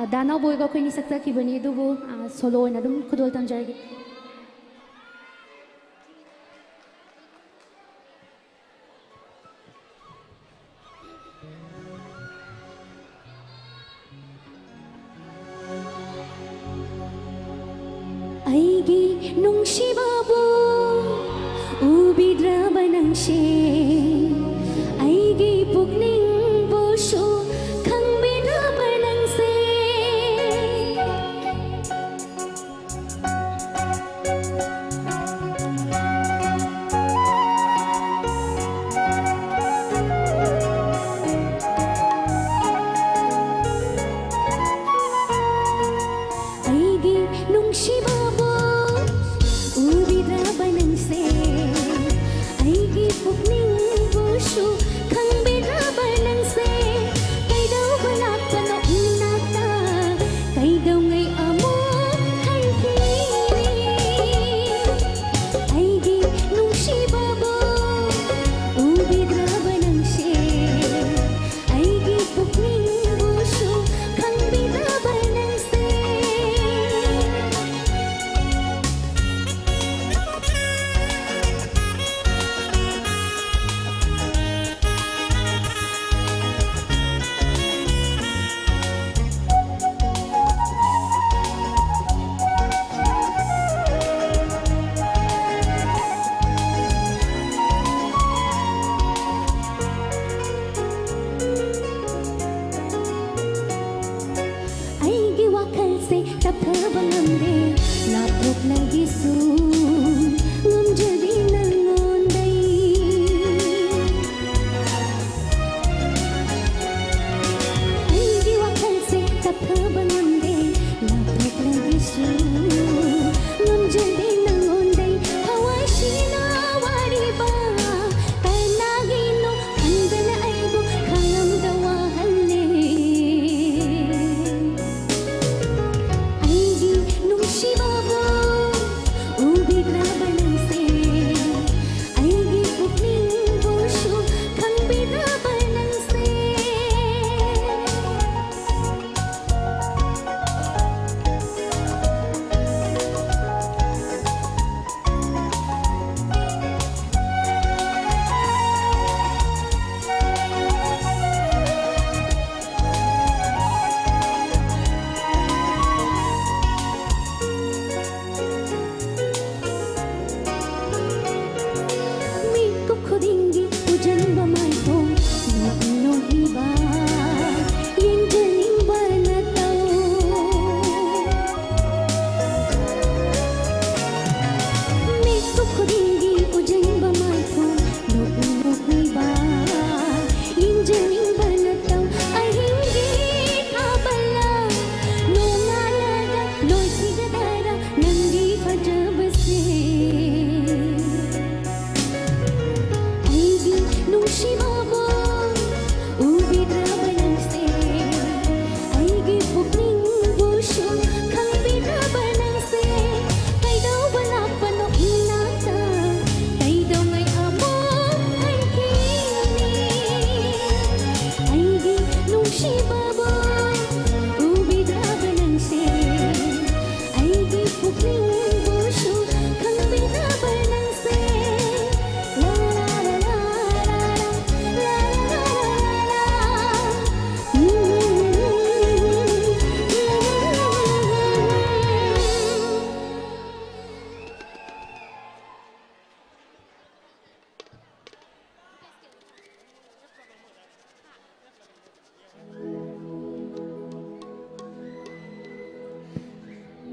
ꯑ, ꯗꯥ ꯅꯥꯎꯕꯣꯏꯒ ꯑꯩꯈꯣꯏꯅꯤ ꯁꯛꯆꯈꯤꯕꯅꯤ, ꯑꯗꯨꯕꯨ, ꯑ, solo ꯑꯣꯏꯅ ꯑꯗꯨꯝ ꯈꯨꯗꯣꯜ ꯇꯝꯖꯔꯒꯦ꯫ ꯑꯩꯒꯤ ꯅꯨꯡꯁꯤꯕꯕꯨ ꯎꯕꯤꯗ꯭ꯔꯕ ꯅꯪꯁꯦ, ꯑꯩꯒꯤ ꯄꯨꯛꯅꯤꯡꯕꯨꯁꯨ ꯈꯪꯕꯤꯗ꯭ꯔꯕ ꯅꯪꯁꯦ꯫ ꯑꯩꯒꯤ ꯅꯨꯡꯁꯤꯕꯕꯨ ꯎꯕꯤꯗ꯭ꯔꯕ ꯅꯪꯁꯦ, ꯑꯩꯒꯤ ꯄꯨꯛꯅꯤꯡꯕꯨꯁꯨ ꯈꯪꯕꯤꯗ꯭ꯔꯕ ꯅꯪꯁꯦ, ꯀꯩꯗꯧꯕ ꯂꯥꯛꯄꯅꯣ ꯏꯅꯥꯛꯇ, ꯀꯩꯗꯧꯉꯩ ꯑꯃꯨꯛ ꯍꯟꯈꯤꯅꯤ? ꯑꯩꯒꯤ ꯅꯨꯡꯁꯤꯕꯕꯨ ꯎꯕꯤꯗ꯭ꯔꯕ ꯅꯪꯁꯦ, ꯑꯩꯒꯤ ꯄꯨꯛꯅꯤꯡꯕꯨꯁꯨ ꯈꯪꯕꯤꯗ꯭ꯔꯕ ꯅꯪꯁꯦ꯫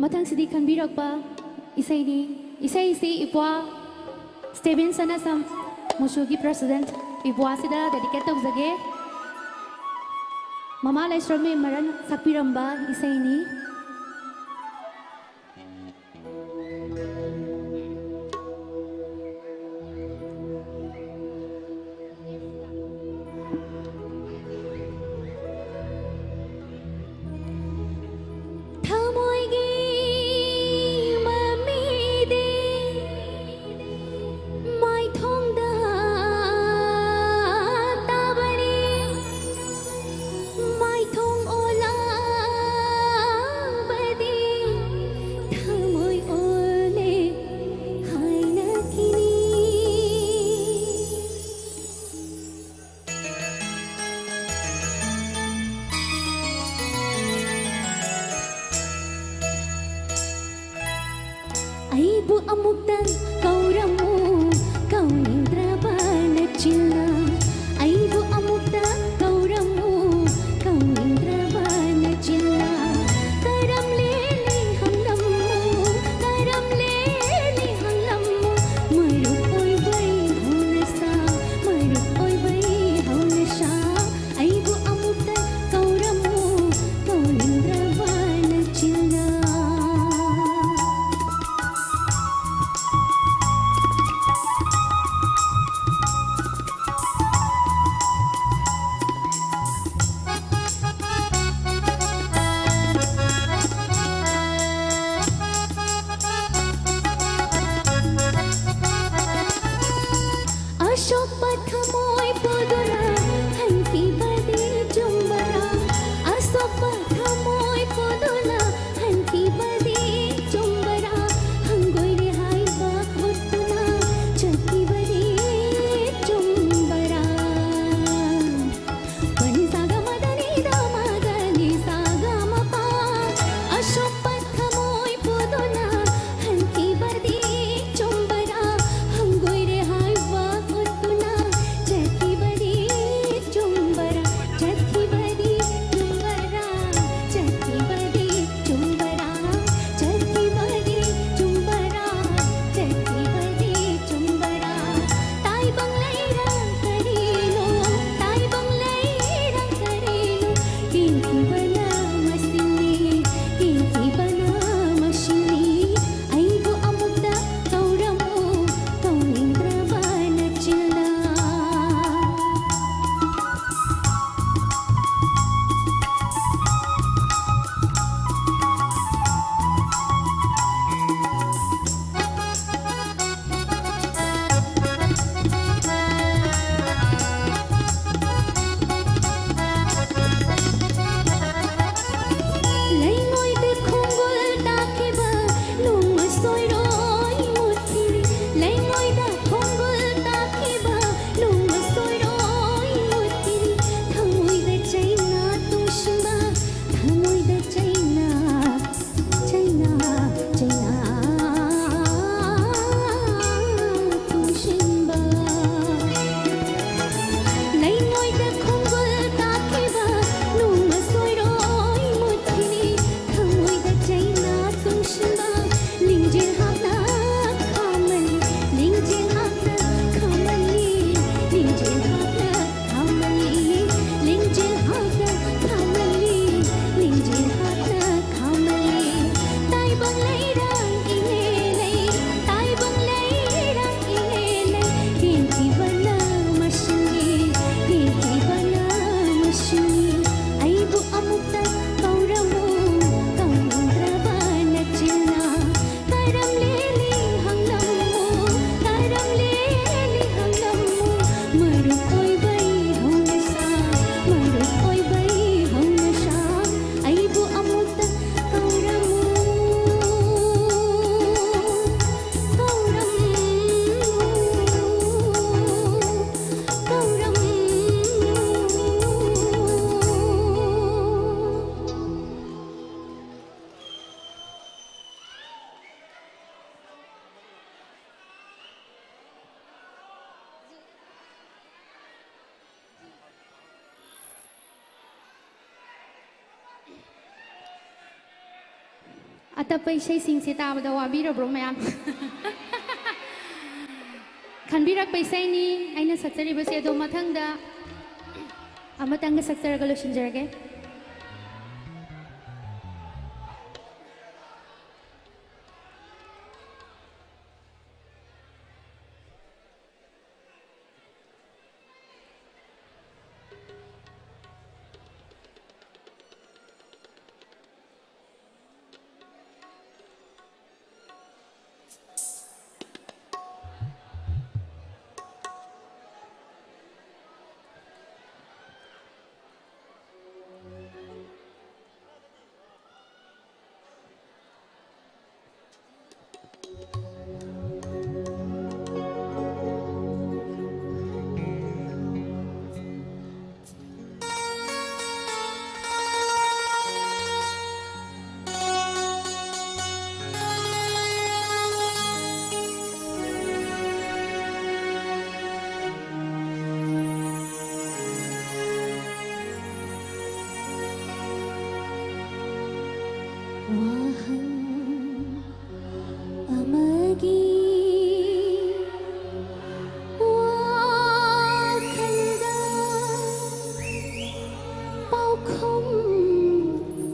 ꯃꯊꯪꯁꯤꯗꯤ ꯈꯟꯕꯤꯔꯛꯄ ꯏꯁꯩꯅꯤ꯫ ꯏꯁꯩꯁꯤ ꯏꯄ꯭ꯋꯥ ꯁ꯭ꯇꯦꯕꯤꯟꯁꯟ ꯑꯁꯝ ꯃꯨꯁꯨꯒꯤ ꯄ꯭ꯔꯦꯁꯤꯗꯦꯟꯠ ꯏꯄ꯭ꯋꯥꯁꯤꯗ ꯗꯦꯗꯤꯀꯦꯠ ꯇꯧꯖꯒꯦ꯫ ꯃꯃꯥ ꯂꯥꯏꯁ꯭ꯔꯝ ꯃꯦꯝ ꯃꯔꯟ ꯁꯛꯄꯤꯔꯝꯕ ꯏꯁꯩꯅꯤ꯫ ꯊꯃꯣꯏꯒꯤ ꯃꯃꯤꯗꯤ ꯃꯥꯏꯊꯣꯡꯗ ꯇꯥꯕꯅꯤ꯫ ꯃꯥꯏꯊꯣꯡ ꯑꯣꯜꯂꯕꯗꯤ ꯊꯃꯣꯏ ꯑꯣꯜꯂꯦ ꯍꯥꯏꯅ ꯀꯤꯅꯤ꯫ ꯑꯩꯕꯨ ꯑꯃꯨꯛꯇ ꯀꯧꯔꯝꯃꯨ, ꯀꯧꯅꯤꯡꯗ꯭ꯔꯕ ꯅꯆꯤꯟꯅ꯫ ꯑꯩꯕꯨ ꯑꯃꯨꯛꯇ ꯀꯧꯔꯝꯃꯨ, ꯀꯧꯅꯤꯡꯗ꯭ꯔꯕ ꯅꯆꯤꯟꯅ꯫ ꯀꯔꯝ ꯂꯦꯜꯂꯤ ꯍꯪꯂꯝꯃꯨ, ꯀꯔꯝ ꯂꯦꯜꯂꯤ ꯍꯪꯂꯝꯃꯨ꯫ ꯃꯔꯨꯞ ꯑꯣꯏꯕꯩ ꯍꯧꯅꯁꯥ, ꯃꯔꯨꯞ ꯑꯣꯏꯕꯩ ꯍꯧꯅꯁꯥ꯫ ꯑꯩꯕꯨ ꯑꯃꯨꯛꯇ ꯀꯧꯔꯝꯃꯨ, ꯀꯧꯅꯤꯡꯗ꯭ꯔꯕ ꯅꯆꯤꯟꯅ꯫ ꯑꯇꯞꯄ ꯏꯁꯩꯁꯤꯡꯁꯦ ꯇꯥꯕꯗ ꯋꯥꯕꯤꯔꯕ꯭ꯔꯣ ꯃꯌꯥꯝ? ꯈꯟꯕꯤꯔꯛꯄ ꯏꯁꯩꯅꯤ ꯑꯩꯅ ꯁꯛꯆꯔꯤꯕꯁꯦ꯫ ꯑꯗꯣ ꯃꯊꯪꯗ ꯑꯃꯇꯪꯒ ꯁꯛꯆꯔꯒ ꯂꯣꯏꯁꯤꯟꯖꯔꯒꯦ꯫ ꯋꯥꯍꯪ ꯑꯃꯒꯤ ꯋꯥꯈꯜꯗ ꯄꯥꯎꯈꯨꯝ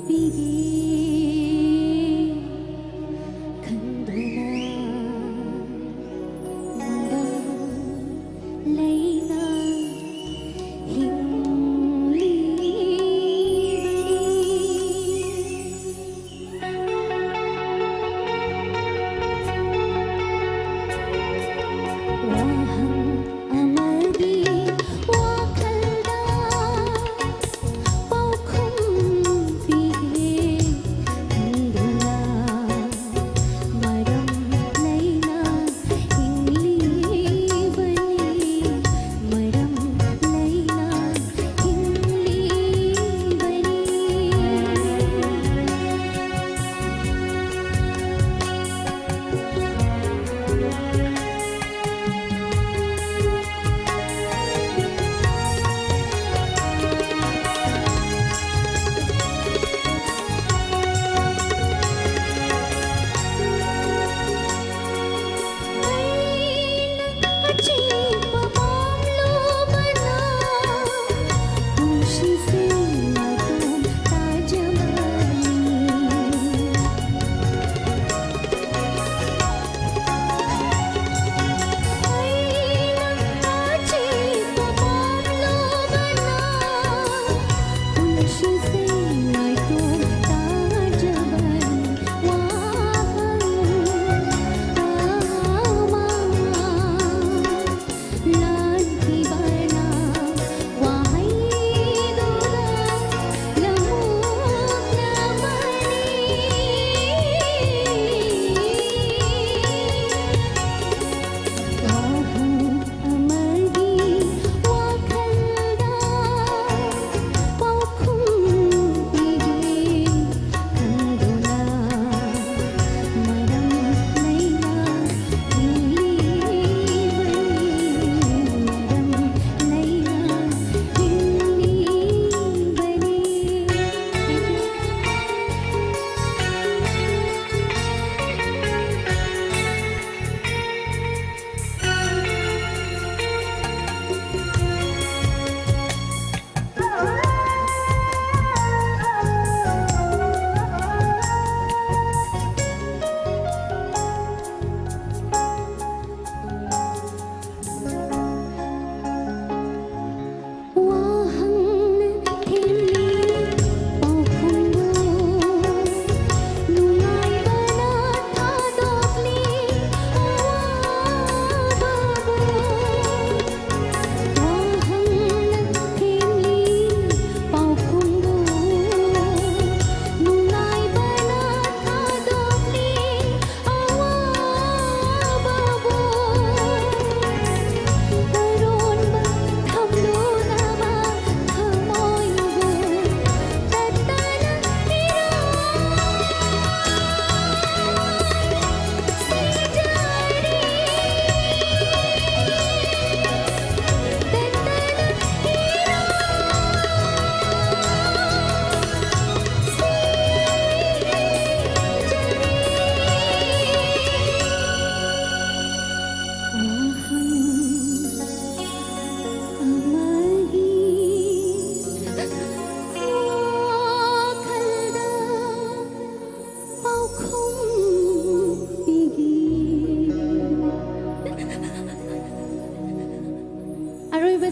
ꯄꯤꯒꯦ ꯈꯟꯗꯨꯅ ꯃꯔꯝ ꯂꯩꯅ ꯍꯤꯡꯂꯤꯕꯅꯤ꯫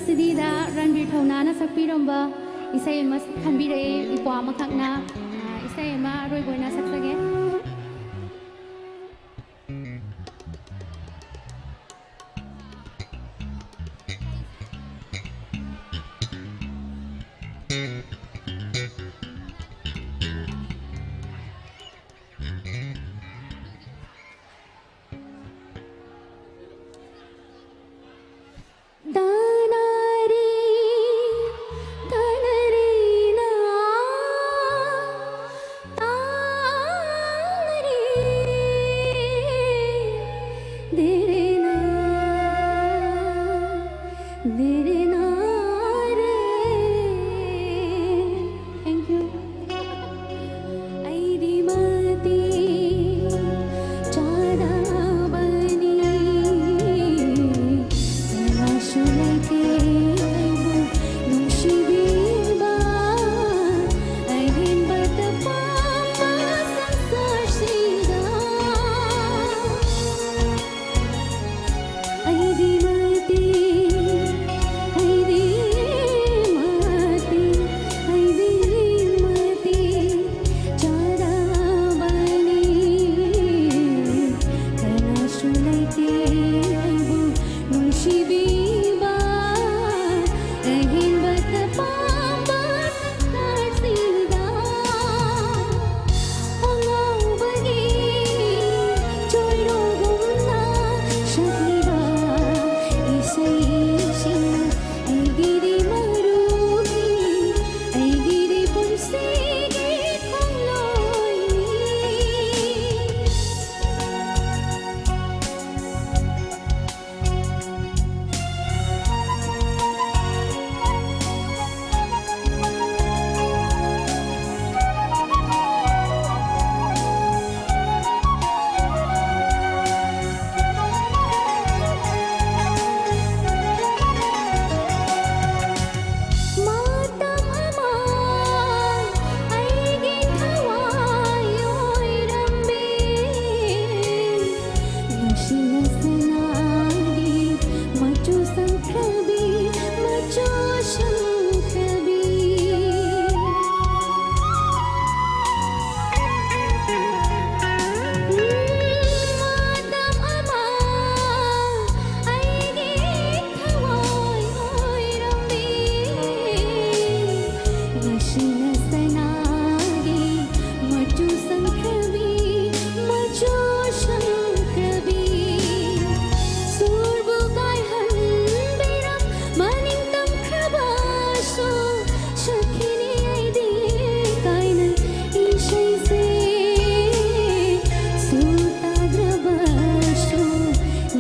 ꯁꯤꯗꯤꯗ ꯔꯟꯕꯤꯔ ꯊꯧꯅꯥꯅ ꯁꯛꯄꯤꯔꯝꯕ ꯏꯁꯩ ꯑꯃ ꯈꯟꯕꯤꯔꯛꯑꯦ, ꯏꯄ꯭ꯋꯥ ꯑꯃꯈꯛꯅ꯫ ꯑ, ꯏꯁꯩ ꯑꯃ ꯑꯔꯣꯏꯕ ꯑꯣꯏꯅ ꯁꯛꯆꯒꯦ꯫ Thank you. ꯑꯩꯗꯤ ꯃꯇꯤꯛ ꯆꯥꯗꯕꯅꯤ, ꯀꯅꯥꯁꯨ ꯂꯩꯇꯦ ꯑꯩꯕꯨ ꯅꯨꯡꯁꯤꯕꯤꯕ, ꯑꯍꯦꯟꯕꯇ ꯄꯥꯝꯕ ꯁꯪꯁꯥꯔꯁꯤꯗ꯫ ꯑꯩꯗꯤ ꯃꯇꯤꯛ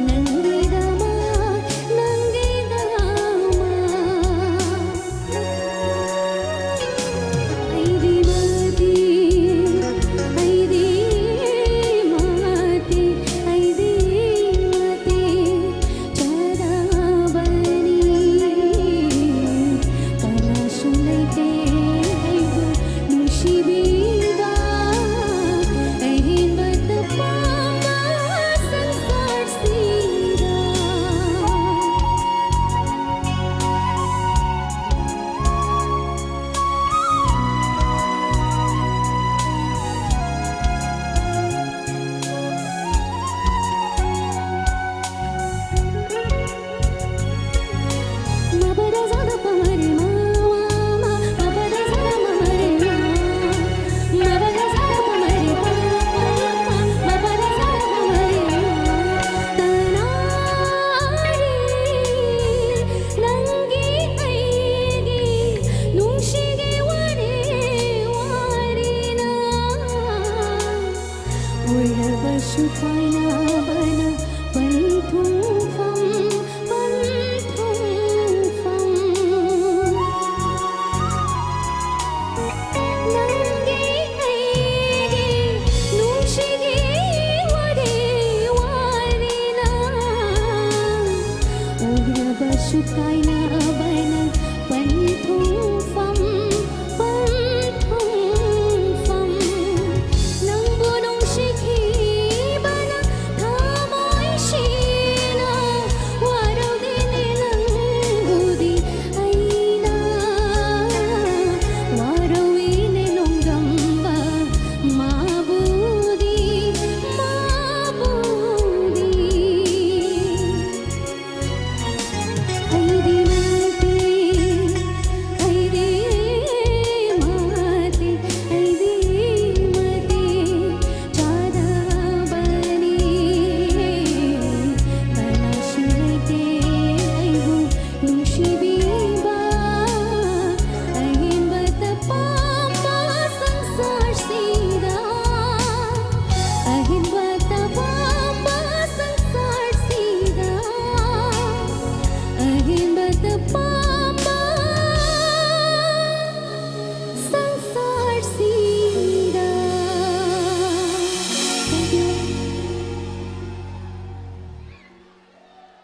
ꯅꯪꯒꯤꯗꯃꯛ, ꯅꯪꯒꯤꯗꯃꯛ꯫ ꯑꯩꯗꯤ ꯃꯇꯤꯛ, ꯑꯩꯗꯤ ꯃꯇꯤꯛ, ꯑꯩꯗꯤ ꯃꯇꯤꯛ ꯆꯥꯗꯕꯅꯤ꯫ ꯀꯅꯥꯁꯨ ꯂꯩꯇꯦ ꯑꯩꯕꯨ ꯅꯨꯡꯁꯤꯕꯤꯕ, ꯑꯍꯦꯟꯕꯇ ꯄꯥꯝꯕ ꯁꯪꯁꯥꯔ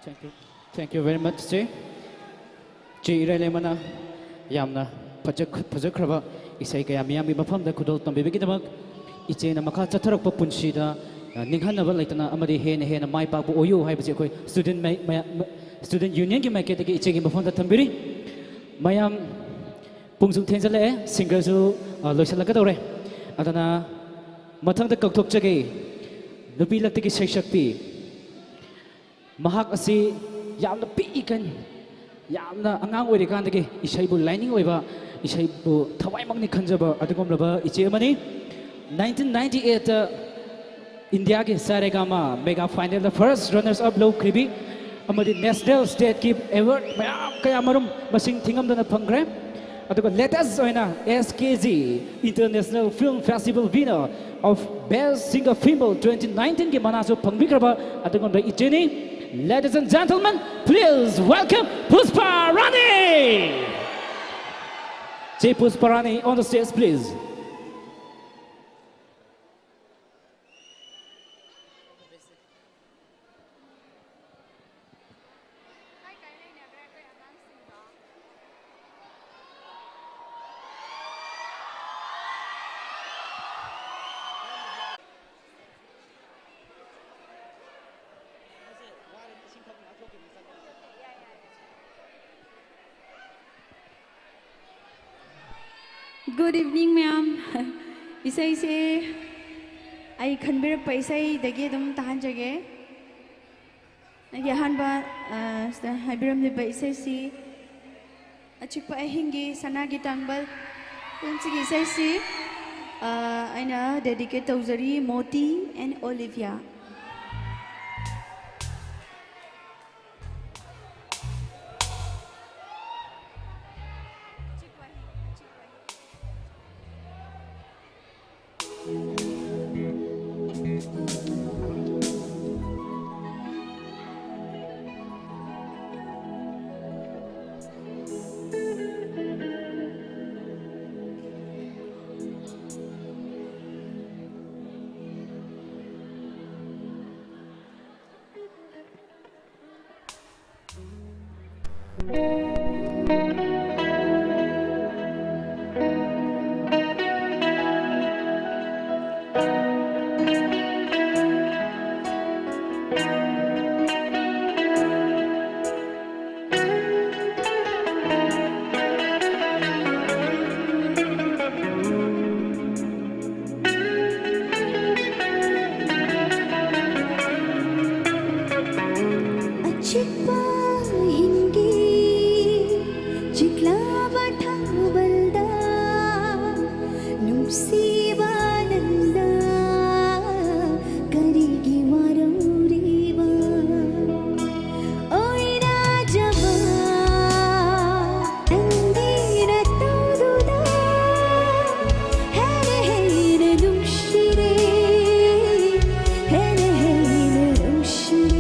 Thank you. Thank you very much, ꯆꯦ꯫ ꯆꯦ ꯏꯔꯩꯂꯩꯃꯅ ꯌꯥꯝꯅ ꯐꯖ-, ꯐꯖꯈ꯭ꯔꯕ ꯏꯁꯩ ꯀꯌꯥ ꯃꯤꯌꯥꯝꯒꯤ ꯃꯐꯝꯗ ꯈꯨꯗꯣꯜ ꯇꯝꯕꯤꯕꯒꯤꯗꯃꯛ ꯏꯆꯦꯅ ꯃꯈꯥ ꯆꯠꯊꯔꯛꯄ ꯄꯨꯟꯁꯤꯗ, ꯑ, ꯅꯤꯡꯍꯟꯅꯕ ꯂꯩꯇꯅ ꯑꯃꯗꯤ ꯍꯦꯟꯅ ꯍꯦꯟꯅ ꯃꯥꯏ ꯄꯥꯛꯄ ꯑꯣꯏꯌꯨ ꯍꯥꯏꯕꯁꯤ ꯑꯩꯈꯣꯏ student ꯃꯌꯥ-, ꯃꯌꯥ-, student unionꯒꯤ ꯃꯥꯏꯀꯩꯗꯒꯤ ꯏꯆꯦꯒꯤ ꯃꯐꯝꯗ ꯊꯝꯕꯤꯔꯤ꯫ ꯃꯌꯥꯝ ꯄꯨꯡꯁꯨ ꯊꯦꯡꯖꯜꯂꯛꯑꯦ, singerꯁꯨ, ꯑ, ꯂꯣꯏꯁꯤꯜꯂꯛꯀꯗꯧꯔꯦ꯫ ꯑꯗꯨꯅ ꯃꯊꯪꯗ ꯀꯧꯊꯣꯛꯆꯒꯦ ꯅꯨꯄꯤ ꯂꯛꯇꯒꯤ ꯁꯩꯁꯛꯄꯤ꯫ ꯃꯍꯥꯛ ꯑꯁꯤ ꯌꯥꯝꯅ ꯄꯤꯛꯏꯀꯟ, ꯌꯥꯝꯅ ꯑꯉꯥꯡ ꯑꯣꯏꯔꯤꯀꯥꯟꯗꯒꯤ ꯏꯁꯩꯕꯨ ꯂꯥꯏꯅꯤꯡ ꯑꯣꯏꯕ, ꯏꯁꯩꯕꯨ ꯊꯋꯥꯏꯃꯛꯅꯤ ꯈꯟꯖꯕ ꯑꯗꯨꯒꯨꯝꯂꯕ ꯏꯆꯦ ꯑꯃꯅꯤ꯫ Nineteen ninety eight ꯏꯟꯗꯤꯌꯥꯒꯤ ꯁꯥꯔꯦꯒꯥꯃꯥ mega finalꯗ first runners up ꯂꯧꯈ꯭ꯔꯤꯕꯤ ꯑꯃꯗꯤ national stateꯀꯤ award ꯃꯌꯥꯝ ꯀꯌꯥ ꯃꯔꯨꯝ ꯃꯁꯤꯡ ꯊꯤꯉꯝꯗꯅ ꯐꯪꯈ꯭ꯔꯦ꯫ ꯑꯗꯨꯒ latest ꯑꯣꯏꯅ S K G International Film Festival winner of Best Singer Female twenty nineteenꯒꯤ ꯃꯅꯥꯁꯨ ꯐꯪꯕꯤꯈ꯭ꯔꯕ ꯑꯗꯨꯒꯨꯝꯕ ꯏꯆꯦꯅꯤ꯫ Ladies and gentlemen, please welcome Pushpa Rani. ꯆꯦ Pushpa Rani on the stage, please. Good evening, ma'am. ꯏꯁꯩꯁꯦ ꯑꯩ ꯈꯟꯕꯤꯔꯛꯄ ꯏꯁꯩꯗꯒꯤ ꯑꯗꯨꯝ ꯇꯥꯍꯟꯖꯒꯦ꯫ ꯑꯩꯒꯤ ꯑꯍꯥꯟꯕ, ꯑ, ꯁꯤꯗ ꯍꯥꯏꯕꯤꯔꯝꯂꯤꯕ ꯏꯁꯩꯁꯤ ꯑꯆꯤꯛꯄ ꯑꯍꯤꯡꯒꯤ ꯁꯅꯥꯒꯤ ꯇꯥꯡꯕꯜ ꯐꯤꯂꯝꯁꯤꯒꯤ ꯏꯁꯩꯁꯤ, ꯑ, ꯑꯩꯅ dedicate ꯇꯧꯖꯔꯤ ꯃꯣꯇꯤ and Olivia꯫ ꯑꯆꯤꯛꯄ ꯑꯍꯤꯡꯒꯤ ꯆꯤꯛꯂꯕ ꯊꯥꯕꯜꯗ ꯅꯨꯡꯁꯤꯕ ꯅꯪꯅ ꯀꯔꯤꯒꯤ ꯋꯥꯔꯧꯔꯤꯕ? ꯑꯣꯏꯔꯖꯕ ꯅꯪꯒꯤ ꯅꯇꯧꯗꯨꯗ ꯍꯦꯟꯅ ꯍꯦꯟꯅ ꯅꯨꯡꯁꯤꯔꯦ, ꯍꯦꯟꯅ ꯍꯦꯟꯅ ꯅꯨꯡꯁꯤꯔꯦ꯫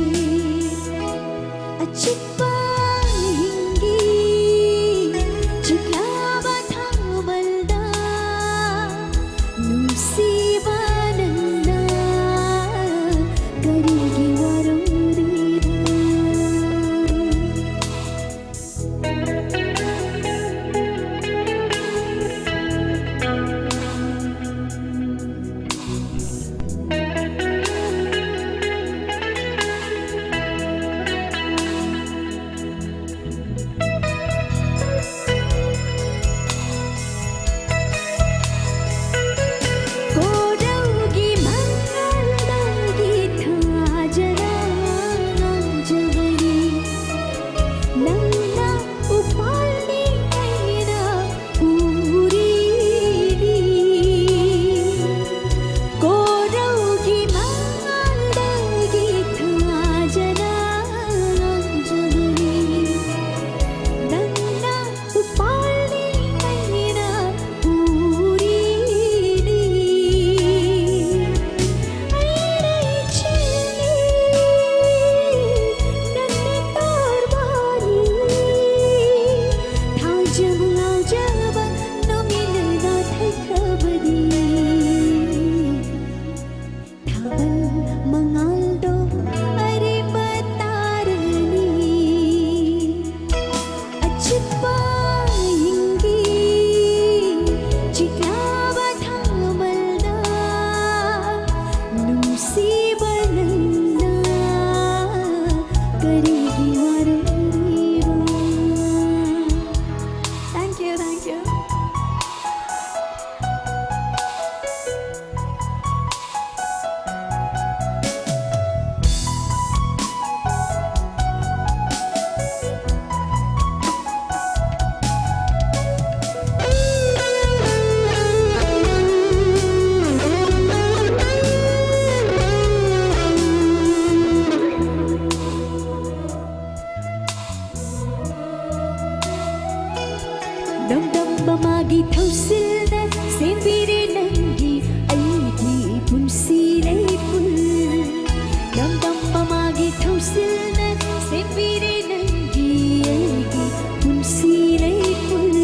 ꯁꯤꯜꯅ ꯁꯦꯝꯕꯤꯔꯦ ꯅꯪꯒꯤ ꯑꯩꯒꯤ ꯄꯨꯟꯁꯤ ꯂꯩꯀꯨꯜ꯫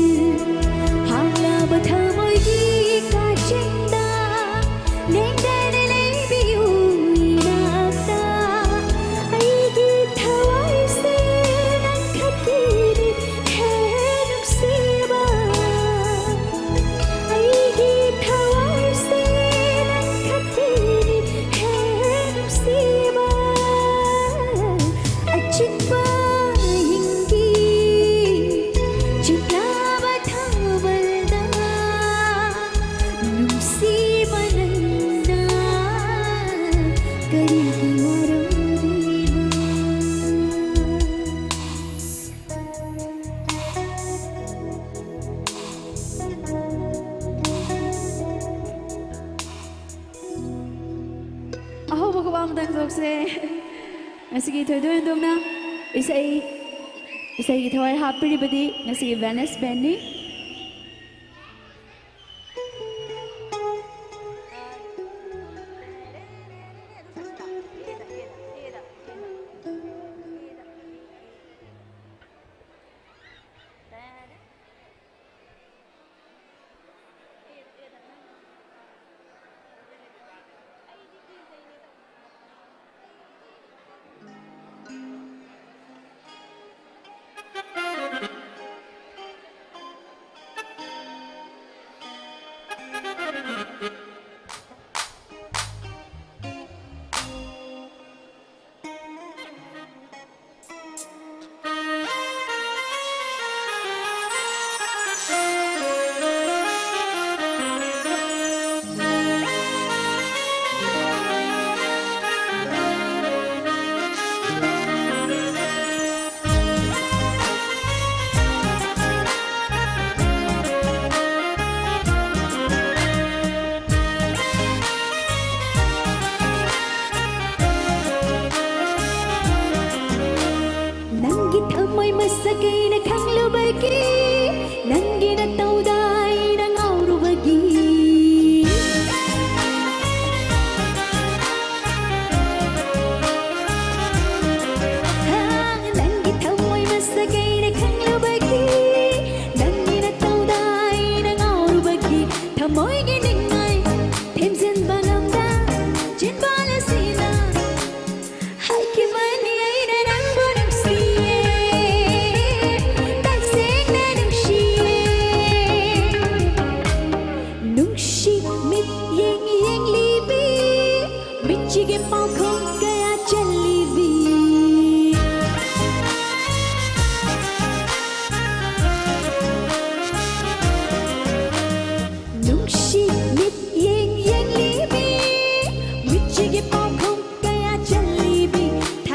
ꯍꯥꯡꯂꯕ ꯊꯃꯣꯏꯒꯤ ꯀꯥꯆꯤꯟꯗ ꯂꯦꯡꯗꯅ ꯂꯩꯕꯤꯌꯨ ꯏꯅꯥꯛꯇ꯫ ꯑꯩꯒꯤ ꯊꯋꯥꯏꯁꯦ ꯅꯪ ꯈꯛꯀꯤꯅꯤ ꯍꯦ ꯅꯨꯡꯁꯤꯕ꯫ ꯑꯩꯒꯤ ꯊꯋꯥꯏꯁꯦ ꯅꯪ ꯈꯛꯀꯤꯅꯤ ꯍꯦ ꯅꯨꯡꯁꯤꯕ꯫ ꯑꯆꯤꯛꯄ ꯑꯍꯤꯡꯒꯤ ꯆꯤꯛꯂꯕ ꯊꯥꯕꯜꯗ ꯅꯨꯡꯁꯤ ꯃꯅꯩꯅ ꯀꯔꯤꯒꯤ ꯋꯥꯔꯧꯔꯤꯕ? ꯑꯍꯧꯕ ꯈꯨꯕꯥꯛ ꯑꯃꯇꯪ ꯊꯣꯛꯁꯦ꯫ ꯉꯁꯤꯒꯤ ꯊꯣꯏꯗꯣꯛ ꯍꯦꯟꯗꯣꯛꯅ ꯏꯁꯩ, ꯏꯁꯩꯒꯤ ꯊꯋꯥꯏ ꯍꯥꯞꯄꯤꯔꯤꯕꯗꯤ ꯉꯁꯤꯒꯤ ꯕꯦꯅꯦꯁ ꯕꯦꯟꯅꯤ꯫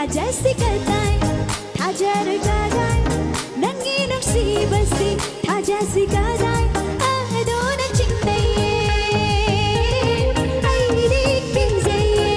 ꯊꯥꯖꯁꯤ ꯀꯗꯥꯏ, ꯊꯥꯖꯔꯣꯏ ꯀꯗꯥꯏ, ꯅꯪꯒꯤ ꯅꯨꯡꯁꯤꯕꯁꯤ ꯊꯥꯖꯁꯤ ꯀꯗꯥꯏ, ꯑꯗꯨꯅ ꯆꯤꯡꯅꯩꯌꯦ, ꯑꯩꯗꯤ ꯀꯤꯖꯩꯌꯦ꯫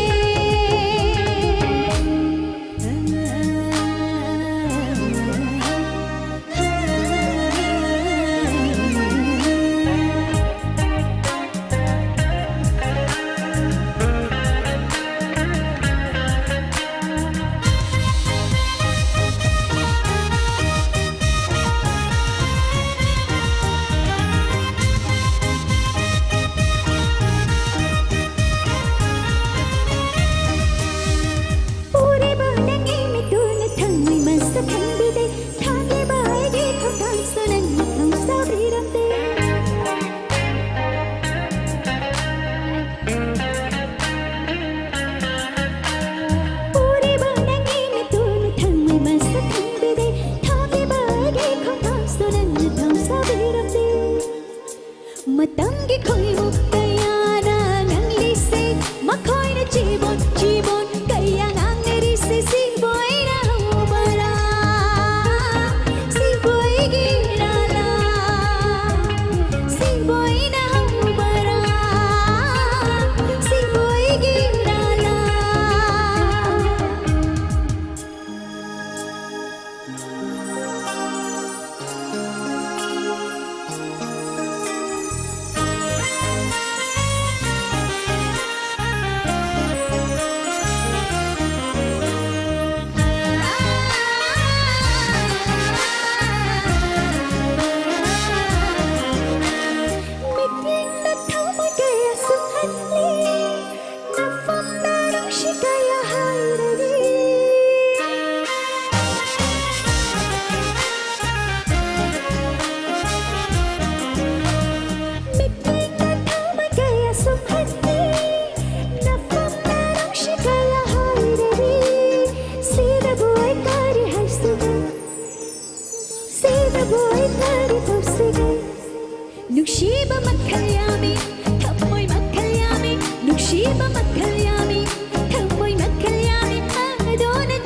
ꯎꯔꯤꯕ ꯅꯪꯒꯤ ꯃꯤꯠꯇꯨꯅ ꯊꯝꯃꯣꯏ ꯃꯁꯛ ꯈꯪꯕꯤꯗꯦ꯫ ꯊꯥꯡꯂꯤꯕ ꯑꯩꯒꯤ ꯈꯣꯡꯊꯥꯡꯁꯨ ꯅꯪꯅ ꯊꯧꯁꯥꯕꯤꯔꯝꯗꯦ꯫ ꯎꯔꯤꯕ ꯅꯪꯒꯤ ꯃꯤꯠꯇꯨꯅ ꯊꯝꯃꯣꯏ ꯃꯁꯛ ꯈꯪꯕꯤꯗꯦ꯫ ꯊꯥꯡꯂꯤꯕ ꯑꯩꯒꯤ ꯈꯣꯡꯊꯥꯡꯁꯨ ꯅꯪꯅ ꯊꯧꯁꯥꯕꯤꯔꯝꯗꯦ꯫ ꯃꯇꯝꯒꯤ ꯈꯣꯏꯃꯨ ꯀꯌꯥꯅ ꯉꯥꯡꯂꯤꯁꯦ, ꯃꯈꯣꯏꯅ ꯆꯤꯕꯣꯟ, ꯆꯤꯕꯣꯟ ꯀꯌꯥ ꯉꯥꯡꯅꯔꯤꯁꯦ, ꯁꯤꯕꯨ ꯑꯩꯅ ꯍꯧꯕꯔꯥ? ꯁꯤꯕꯨ ꯑꯩꯒꯤ ꯏꯔꯥꯜꯂꯥ? ꯁꯤꯕꯨ ꯑꯩꯅ ꯍꯧꯕꯔꯥ? ꯁꯤꯕꯨ ꯑꯩꯒꯤ ꯏꯔꯥꯜꯂꯥ? ꯃꯤꯠꯌꯦꯡꯅ ꯊꯃꯣꯏ ꯀꯌꯥ ꯁꯨꯝꯍꯠꯂꯤ꯫ ꯅꯐꯝꯗ ꯅꯨꯡꯁꯤ ꯀꯌꯥ ꯍꯥꯏꯔꯤ꯫ ꯃꯤꯠꯌꯦꯡꯅ ꯊꯃꯣꯏ ꯀꯌꯥ ꯁꯨꯝꯍꯠꯂꯤ꯫ ꯅꯐꯝꯗ ꯅꯨꯡꯁꯤ ꯀꯌꯥ ꯍꯥꯏꯔꯤ꯫ ꯁꯤꯗꯕꯨ ꯑꯩ ꯀꯔꯤ ꯍꯥꯏꯁꯤꯒꯦ? ꯁꯤꯗꯕꯨ ꯑꯩ ꯀꯔꯤ ꯇꯧꯁꯤꯒꯦ? ꯅꯨꯡꯁꯤꯕ ꯃꯈꯜ ꯌꯥꯝꯃꯤ, ꯊꯃꯣꯏ ꯃꯈꯜ ꯌꯥꯝꯃꯤ, ꯅꯨꯡꯁꯤꯕ ꯃꯈꯜ ꯌꯥꯝꯃꯤ, ꯊꯃꯣꯏ ꯃꯈꯜ ꯌꯥꯝꯃꯤ, ꯑꯗꯨꯅ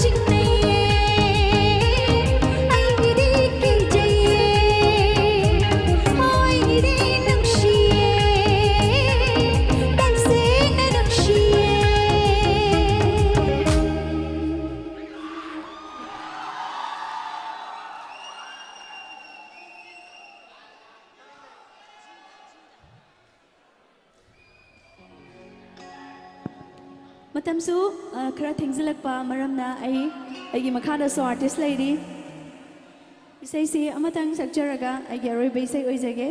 ꯃꯇꯝꯁꯨ, ꯑ, ꯈꯔ ꯊꯦꯡꯖꯤꯜꯂꯛꯄ ꯃꯔꯝꯅ ꯑꯩ, ꯑꯩꯒꯤ ꯃꯈꯥꯗꯁꯨ artist ꯂꯩꯔꯤ꯫ ꯏꯁꯩꯁꯤ ꯑꯃꯇꯪ ꯁꯛꯆꯔꯒ ꯑꯩꯒꯤ ꯑꯔꯣꯏꯕ ꯏꯁꯩ ꯑꯣꯏꯖꯒꯦ꯫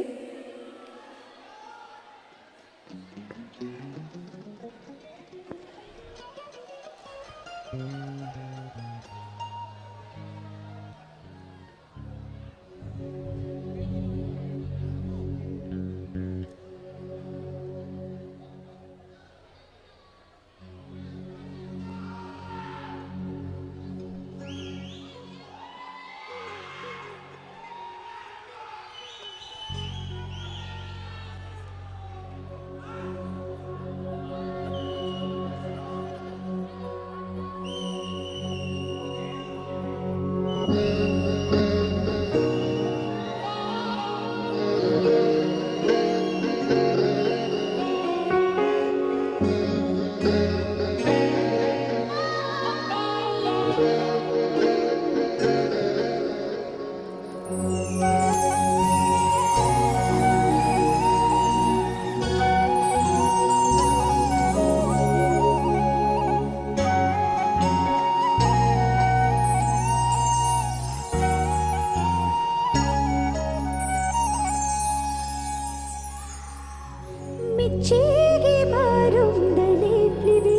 ꯃꯤꯠꯆꯤꯒꯤ ꯃꯔꯨꯝꯗ ꯂꯦꯞꯂꯤꯕꯤ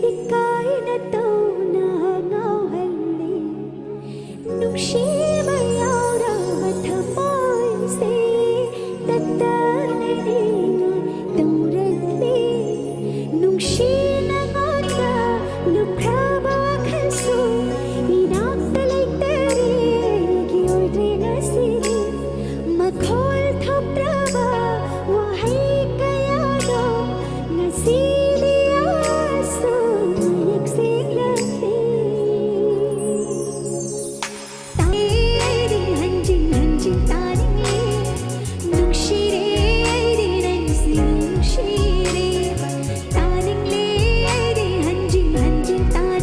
ꯏꯀꯥꯏꯅ ꯇꯧꯅ ꯉꯥꯎꯍꯜꯂꯤ꯫ ꯅꯨꯡꯁꯤꯕ ꯌꯥꯎꯔꯕ ꯊꯃꯣꯏꯁꯦ ꯇꯠꯇꯅ ꯅꯤꯡꯉꯥꯏ ꯇꯧꯔꯛꯂꯤ꯫ ꯅꯨꯡꯁꯤ ꯅꯉꯣꯟꯗ ꯂꯨꯞꯈ꯭ꯔꯕ ꯋꯥꯈꯜꯁꯨ ꯏꯅꯥꯛꯇ ꯂꯩꯇꯔꯦ꯫ ꯑꯩꯒꯤ ꯑꯣꯏꯗ꯭ꯔꯦ ꯉꯁꯤꯗꯤ ꯃꯈꯣꯜ ꯊꯣꯛꯇ꯭ꯔꯕ ꯋꯥꯍꯩ ꯀꯌꯥꯗꯣ ꯉꯁꯤꯗꯤ ꯑꯁꯨꯝ ꯃꯌꯦꯛ ꯁꯦꯡꯂꯛꯂꯤ꯫ ꯇꯥꯏ ꯑꯩꯗꯤ ꯍꯟꯖꯤꯟ ꯍꯟꯖꯤꯟ ꯇꯥꯅꯤꯡꯂꯦ꯫ ꯅꯨꯡꯁꯤꯔꯦ ꯑꯩꯗꯤ ꯅꯪꯁꯤ ꯅꯨꯡꯁꯤꯔꯦ꯫ ꯇꯥꯅꯤꯡꯂꯦ ꯑꯩꯗꯤ ꯍꯟꯖꯤꯟ ꯍꯟꯖꯤꯟ ꯇꯥꯅꯤꯡꯂꯦ꯫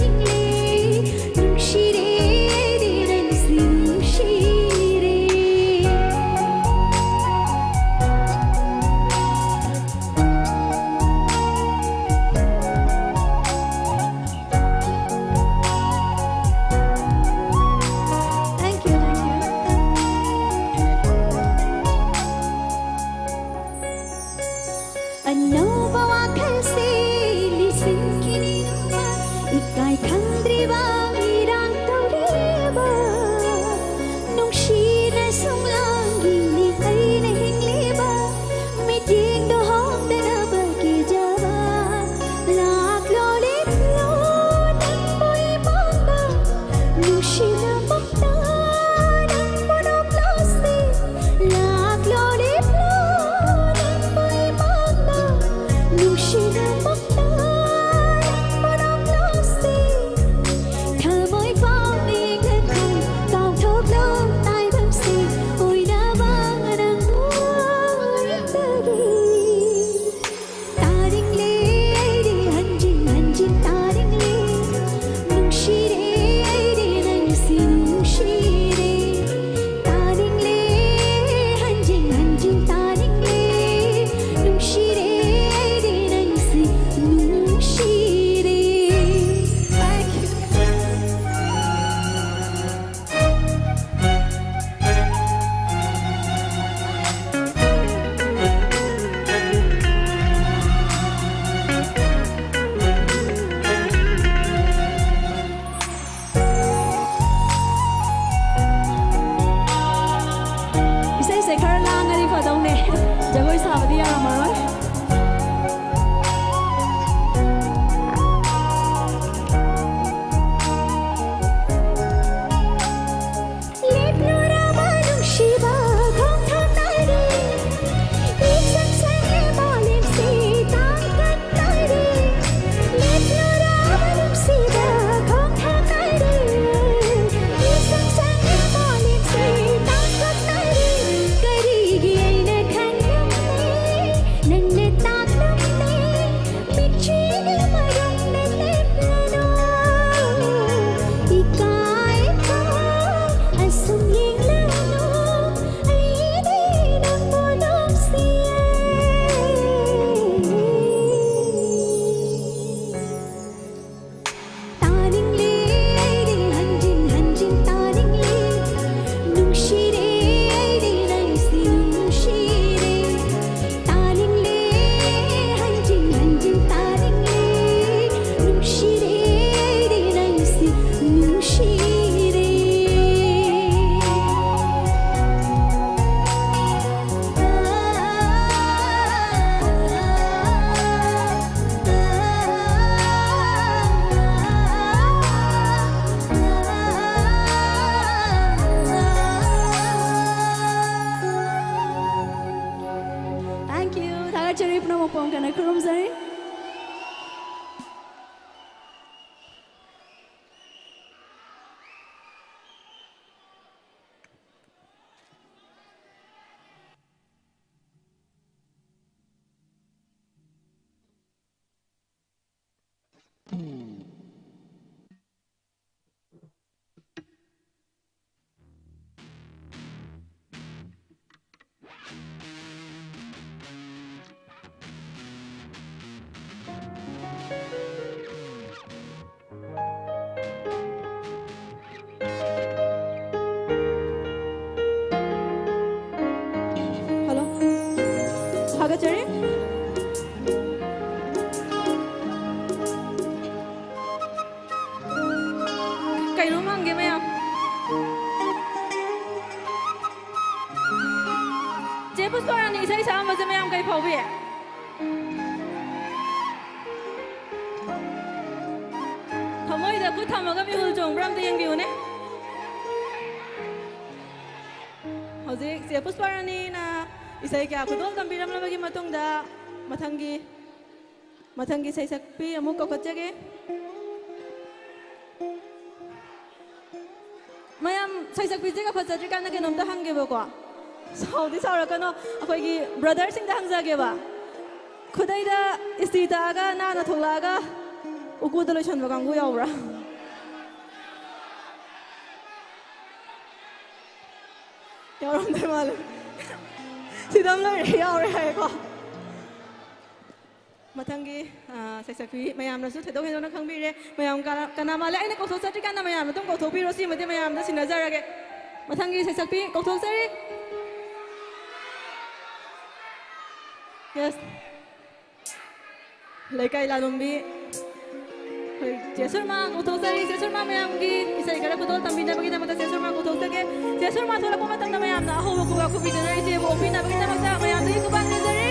ꯏꯀꯥꯏ ꯈꯪꯗ꯭ꯔꯤꯕ ꯏꯔꯥꯡ ꯇꯧꯔꯤꯕ, ꯅꯨꯡꯁꯤꯅ ꯁꯨꯝ ꯂꯥꯡꯒꯤꯅꯤ ꯑꯩꯅ ꯍꯤꯡꯂꯤꯕ, ꯃꯤꯠꯌꯦꯡꯗꯣ ꯍꯣꯡꯗꯅꯕ ꯀꯤꯖꯕ꯫ ꯂꯥꯛꯂꯣ ꯂꯦꯞꯂꯣ ꯅꯪꯕꯨ ꯏꯃꯥꯡꯗ, ꯅꯨꯡꯁꯤꯅ ꯃꯛꯇ ꯅꯪꯕꯨ ꯅꯣꯛꯂꯣꯁꯤ꯫ ꯂꯥꯛꯂꯣ ꯂꯦꯞꯂꯣ ꯅꯪꯕꯨ ꯏꯃꯥꯡꯗ, ꯅꯨꯡꯁꯤꯅ ꯃꯛꯇ ꯅꯪꯕꯨ ꯅꯣꯛꯂꯣꯁꯤ꯫ ꯀꯟꯅ ꯈꯨꯔꯨꯝꯖꯔꯤ꯫ ꯍꯜꯂꯣ꯫ ꯊꯥꯒꯠꯆꯔꯤ꯫ ꯀꯩꯅꯣꯝ ꯍꯪꯒꯦ ꯃꯌꯥꯝ꯫ ꯆꯦ ꯄꯨꯁꯄꯥꯔꯥꯅꯤ ꯏꯁꯩ ꯁꯛꯑꯝꯕꯁꯦ ꯃꯌꯥꯝ ꯀꯩ ꯐꯥꯎꯕꯤ? ꯊꯃꯣꯏꯗ ꯈꯨꯠ ꯊꯝꯃꯒ ꯃꯤꯍꯨꯜ ꯆꯣꯡꯕ꯭ꯔꯥ ꯑꯝꯇ ꯌꯦꯡꯕꯤꯌꯨꯅꯦ꯫ ꯍꯧꯖꯤꯛ ꯆꯦ ꯄꯨꯁꯄꯥꯔꯥꯅꯤꯅ ꯏꯁꯩ ꯀꯌꯥ ꯈꯨꯗꯣꯜ ꯇꯝꯕꯤꯔꯝꯂꯕꯒꯤ ꯃꯇꯨꯡꯗ ꯃꯊꯪꯒꯤ, ꯃꯊꯪꯒꯤ ꯏꯁꯩ ꯁꯛꯄꯤ ꯑꯃꯨꯛ ꯀꯧꯈꯠꯆꯒꯦ꯫ ꯃꯌꯥꯝ ꯁꯩꯁꯛꯄꯤꯁꯤꯒ ꯐꯖꯗ꯭ꯔꯤꯀꯥꯟꯗ ꯀꯩꯅꯣꯝꯇ ꯍꯪꯒꯦꯕꯀꯣ꯫ ꯁꯥꯎꯗꯤ ꯁꯥꯎꯔꯛꯀꯅꯣ, ꯑꯩꯈꯣꯏꯒꯤ ꯕ꯭ꯔꯗꯔꯁꯤꯡꯗ ꯍꯪꯖꯒꯦꯕ꯫ ꯈꯨꯗꯩꯗ ꯏꯁꯇꯤ ꯇꯛꯑꯒ ꯅꯥꯟꯅ ꯊꯣꯛꯂꯛꯑꯒ ꯎꯀꯨꯗ ꯂꯣꯏꯁꯟꯕ ꯀꯥꯡꯕꯨ ꯌꯥꯎꯕ꯭ꯔꯥ? ꯌꯥꯎꯔꯝꯗꯣꯏ ꯃꯥꯜꯂꯦ꯫ ꯁꯤꯗ ꯑꯃ ꯂꯩꯔꯦ, ꯌꯥꯎꯔꯦ ꯍꯥꯏꯌꯦꯀꯣ꯫ ꯃꯊꯪꯒꯤ, ꯑ, ꯁꯩꯁꯛꯄꯤ ꯃꯌꯥꯝꯅꯁꯨ ꯊꯣꯏꯗꯣꯛ ꯍꯦꯟꯗꯣꯛꯅ ꯈꯪꯕꯤꯔꯦ꯫ ꯃꯌꯥꯝ ꯀꯅꯥ, ꯀꯅꯥ ꯃꯥꯜꯂꯦ? ꯑꯩꯅ ꯀꯧꯊꯣꯛꯆꯗ꯭ꯔꯤꯀꯥꯟꯗ ꯃꯌꯥꯝꯅ ꯑꯗꯨꯝ ꯀꯧꯊꯣꯛꯄꯤꯔꯣ, ꯁꯤꯃꯗꯤ ꯃꯌꯥꯝꯗ ꯁꯤꯟꯅꯖꯔꯒꯦ꯫ ꯃꯊꯪꯒꯤ ꯁꯩꯁꯛꯄꯤ ꯀꯧꯊꯣꯛꯆꯔꯤ꯫ Yes꯫ ꯂꯩꯀꯥꯏ ꯂꯥꯂꯣꯝꯕꯤ ꯑꯩꯈꯣꯏ ꯆꯦ ꯁꯨꯔꯃꯥ ꯀꯧꯊꯣꯛꯆꯔꯤ꯫ ꯆꯦ ꯁꯨꯔꯃꯥ ꯃꯌꯥꯝꯒꯤ ꯏꯁꯩ ꯈꯔ ꯈꯨꯗꯣꯜ ꯇꯝꯕꯤꯅꯕꯒꯤꯗꯃꯛꯇ ꯆꯦ ꯁꯨꯔꯃꯥ ꯀꯧꯊꯣꯛꯆꯒꯦ꯫ ꯆꯦ ꯁꯨꯔꯃꯥ ꯊꯣꯛꯂꯛꯄ ꯃꯇꯝꯗ ꯃꯌꯥꯝꯅ ꯑꯍꯧꯕ ꯈꯨꯕꯥꯛ ꯈꯨꯕꯤꯗꯨꯅ ꯏꯆꯦꯕꯨ ꯑꯣꯛꯄꯤꯅꯕꯒꯤꯗꯃꯛꯇ ꯃꯌꯥꯝꯗꯒꯤ ꯈꯨꯕꯥꯛ ꯅꯤꯖꯔꯤ꯫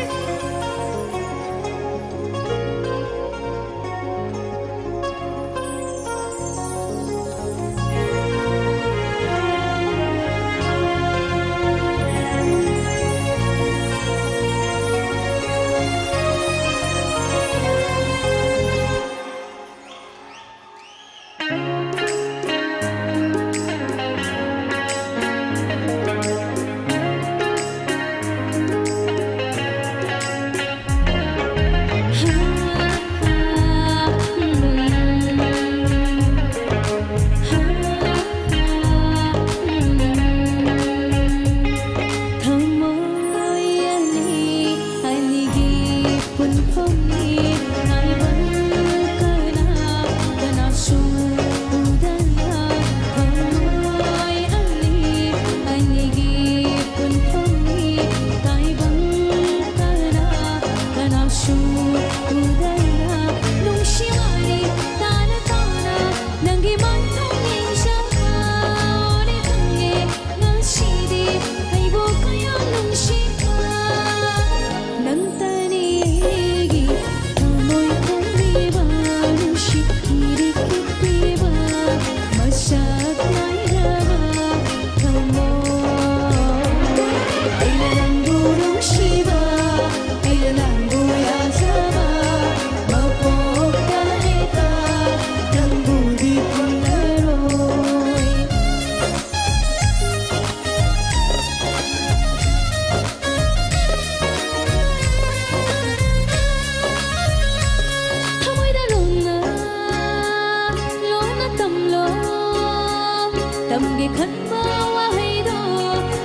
ꯅꯪꯒꯤ ꯈꯟꯕ ꯋꯥꯍꯩꯗꯣ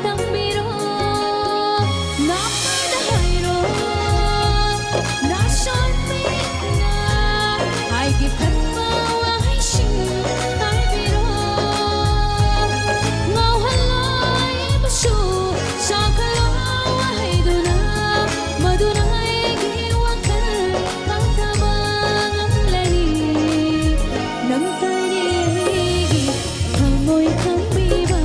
ꯇꯝꯕꯤꯔꯣ, ꯅꯥꯄꯥꯗ ꯍꯥꯏꯔꯣ, ꯅꯥꯁꯣꯟꯕꯤꯅ ꯑꯩꯒꯤ ꯈꯟꯕ ꯋꯥꯍꯩꯁꯤꯡ ꯍꯥꯏꯕꯤꯔꯣ꯫ ꯉꯥꯎꯍꯜꯂꯣꯏꯕꯁꯨ ꯁꯥꯈꯜꯂꯣ ꯋꯥꯍꯩꯗꯨꯅ, ꯃꯗꯨꯅ ꯑꯩꯒꯤ ꯋꯥꯈꯜ ꯈꯪꯊꯕ ꯉꯝꯂꯅꯤ꯫ ꯅꯪꯇꯅꯤ ꯑꯩꯒꯤ ꯊꯃꯣꯏ ꯈꯪꯕꯤꯕ꯫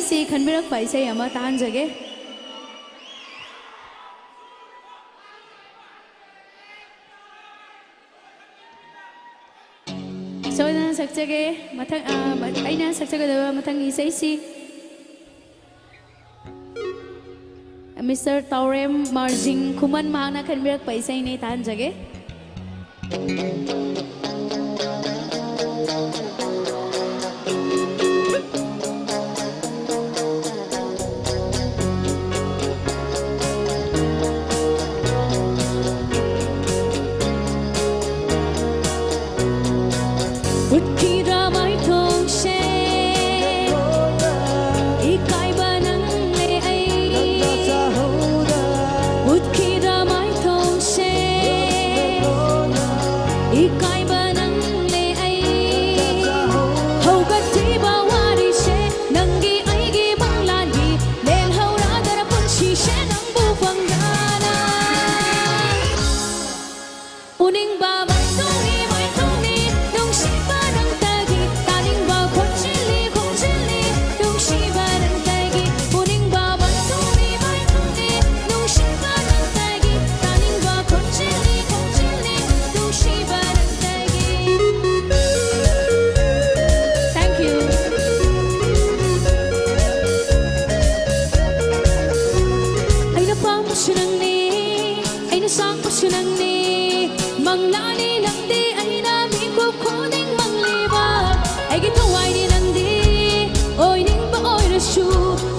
ꯁꯤ ꯈꯟꯕꯤꯔꯛꯄ ꯏꯁꯩ ꯑꯃ ꯇꯥꯍꯟꯖꯒꯦ꯫ ꯁꯣꯏꯗꯅ ꯁꯛꯆꯒꯦ꯫ ꯃꯊꯪ, ꯑ, ꯃ-, ꯑꯩꯅ ꯁꯛꯆꯒꯗꯕ ꯃꯊꯪꯒꯤ ꯏꯁꯩꯁꯤ ꯃꯤꯁꯇꯔ ꯇꯥꯎꯔꯦꯝ ꯃꯥꯔꯖꯤꯡ ꯈꯨꯃꯟ ꯃꯍꯥꯛꯅ ꯈꯟꯕꯤꯔꯛꯄ ꯏꯁꯩꯅꯤ, ꯇꯥꯍꯟꯖꯒꯦ꯫ ꯎꯠꯈꯤꯗ꯭ꯔꯥ ꯃꯥꯏꯊꯣꯡꯁꯦ? ꯏꯀꯥꯏꯕ ꯅꯪꯂꯦ ꯑꯩ꯫ ꯎꯠꯈꯤꯗ꯭ꯔꯥ ꯃꯥꯏꯊꯣꯡꯁꯦ? ꯏꯀꯥꯏꯕ ꯅꯪꯂꯦ ꯑꯩ꯫ ꯍꯧꯒꯠꯇ꯭ꯔꯤꯕ ꯋꯥꯔꯤꯁꯦ, ꯅꯪꯒꯤ ꯑꯩꯒꯤ ꯃꯪꯂꯥꯟꯒꯤ ꯂꯦꯜꯍꯧꯔꯗ꯭ꯔꯥ ꯄꯨꯟꯁꯤꯁꯦ ꯅꯪꯕꯨ ꯐꯪꯗꯅ? ꯎꯅꯤꯡꯕ ꯃꯥꯏꯊꯣꯡꯅꯤ, ꯃꯥꯏꯊꯣꯡꯅꯤ, ꯅꯨꯡꯁꯤꯕ ꯅꯪꯇꯒꯤ꯫ ꯇꯥꯅꯤꯡꯕ ꯈꯣꯟꯖꯦꯜꯅꯤ, ꯈꯣꯟꯖꯦꯜꯅꯤ, ꯅꯨꯡꯁꯤꯕ ꯅꯪꯇꯒꯤ꯫ ꯎꯅꯤꯡꯕ ꯃꯥꯏꯊꯣꯡꯅꯤ, ꯃꯥꯏꯊꯣꯡꯅꯤ, ꯅꯨꯡꯁꯤꯕ ꯅꯪꯇꯒꯤ꯫ ꯇꯥꯅꯤꯡꯕ ꯈꯣꯟꯖꯦꯜꯅꯤ, ꯈꯣꯟꯖꯦꯜꯅꯤ, ꯅꯨꯡꯁꯤꯕ ꯅꯪꯇꯒꯤ꯫ Thank you. ꯑꯩꯅ ꯄꯥꯝꯕꯁꯨ ꯅꯪꯅꯤ, ꯑꯩꯅ ꯆꯥꯛꯄꯁꯨ ꯅꯪꯅꯤ, ꯃꯪꯂꯥꯅꯤ ꯅꯪꯗꯤ ꯑꯩꯅ ꯃꯤꯀꯨꯞ ꯈꯨꯗꯤꯡ ꯃꯪꯂꯤꯕ꯫ ꯑꯩꯒꯤ ꯊꯋꯥꯏꯅꯤ ꯅꯪꯗꯤ ꯑꯣꯏꯅꯤꯡꯕ ꯑꯣꯏꯔꯁꯨ,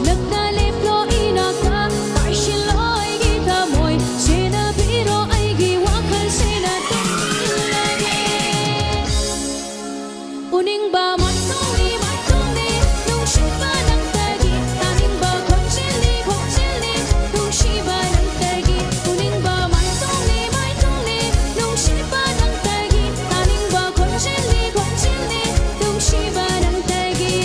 ꯅꯛꯅ ꯂꯦꯞꯂꯣ ꯏꯅꯥꯛꯇ, ꯄꯥꯏꯁꯤꯜꯂꯣ ꯑꯩꯒꯤ ꯊꯃꯣꯏ, ꯁꯦꯟꯅꯕꯤꯔꯣ ꯑꯩꯒꯤ ꯋꯥꯈꯜꯁꯤꯅ ꯇꯨꯝꯂꯒꯦ꯫ ꯎꯅꯤꯡꯕ ꯃꯥꯏꯊꯣꯡꯅꯤ, ꯃꯥꯏꯊꯣꯡꯅꯤ, ꯅꯨꯡꯁꯤꯕ ꯅꯪꯇꯒꯤ꯫ ꯇꯥꯅꯤꯡꯕ ꯈꯣꯟꯖꯦꯜꯅꯤ, ꯈꯣꯟꯖꯦꯜꯅꯤ, ꯅꯨꯡꯁꯤꯕ ꯅꯪꯇꯒꯤ꯫ ꯎꯅꯤꯡꯕ ꯃꯥꯏꯊꯣꯡꯅꯤ, ꯃꯥꯏꯊꯣꯡꯅꯤ, ꯅꯨꯡꯁꯤꯕ ꯅꯪꯇꯒꯤ꯫ ꯇꯥꯅꯤꯡꯕ ꯈꯣꯟꯖꯦꯜꯅꯤ, ꯈꯣꯟꯖꯦꯜꯅꯤ, ꯅꯨꯡꯁꯤꯕ ꯅꯪꯇꯒꯤ꯫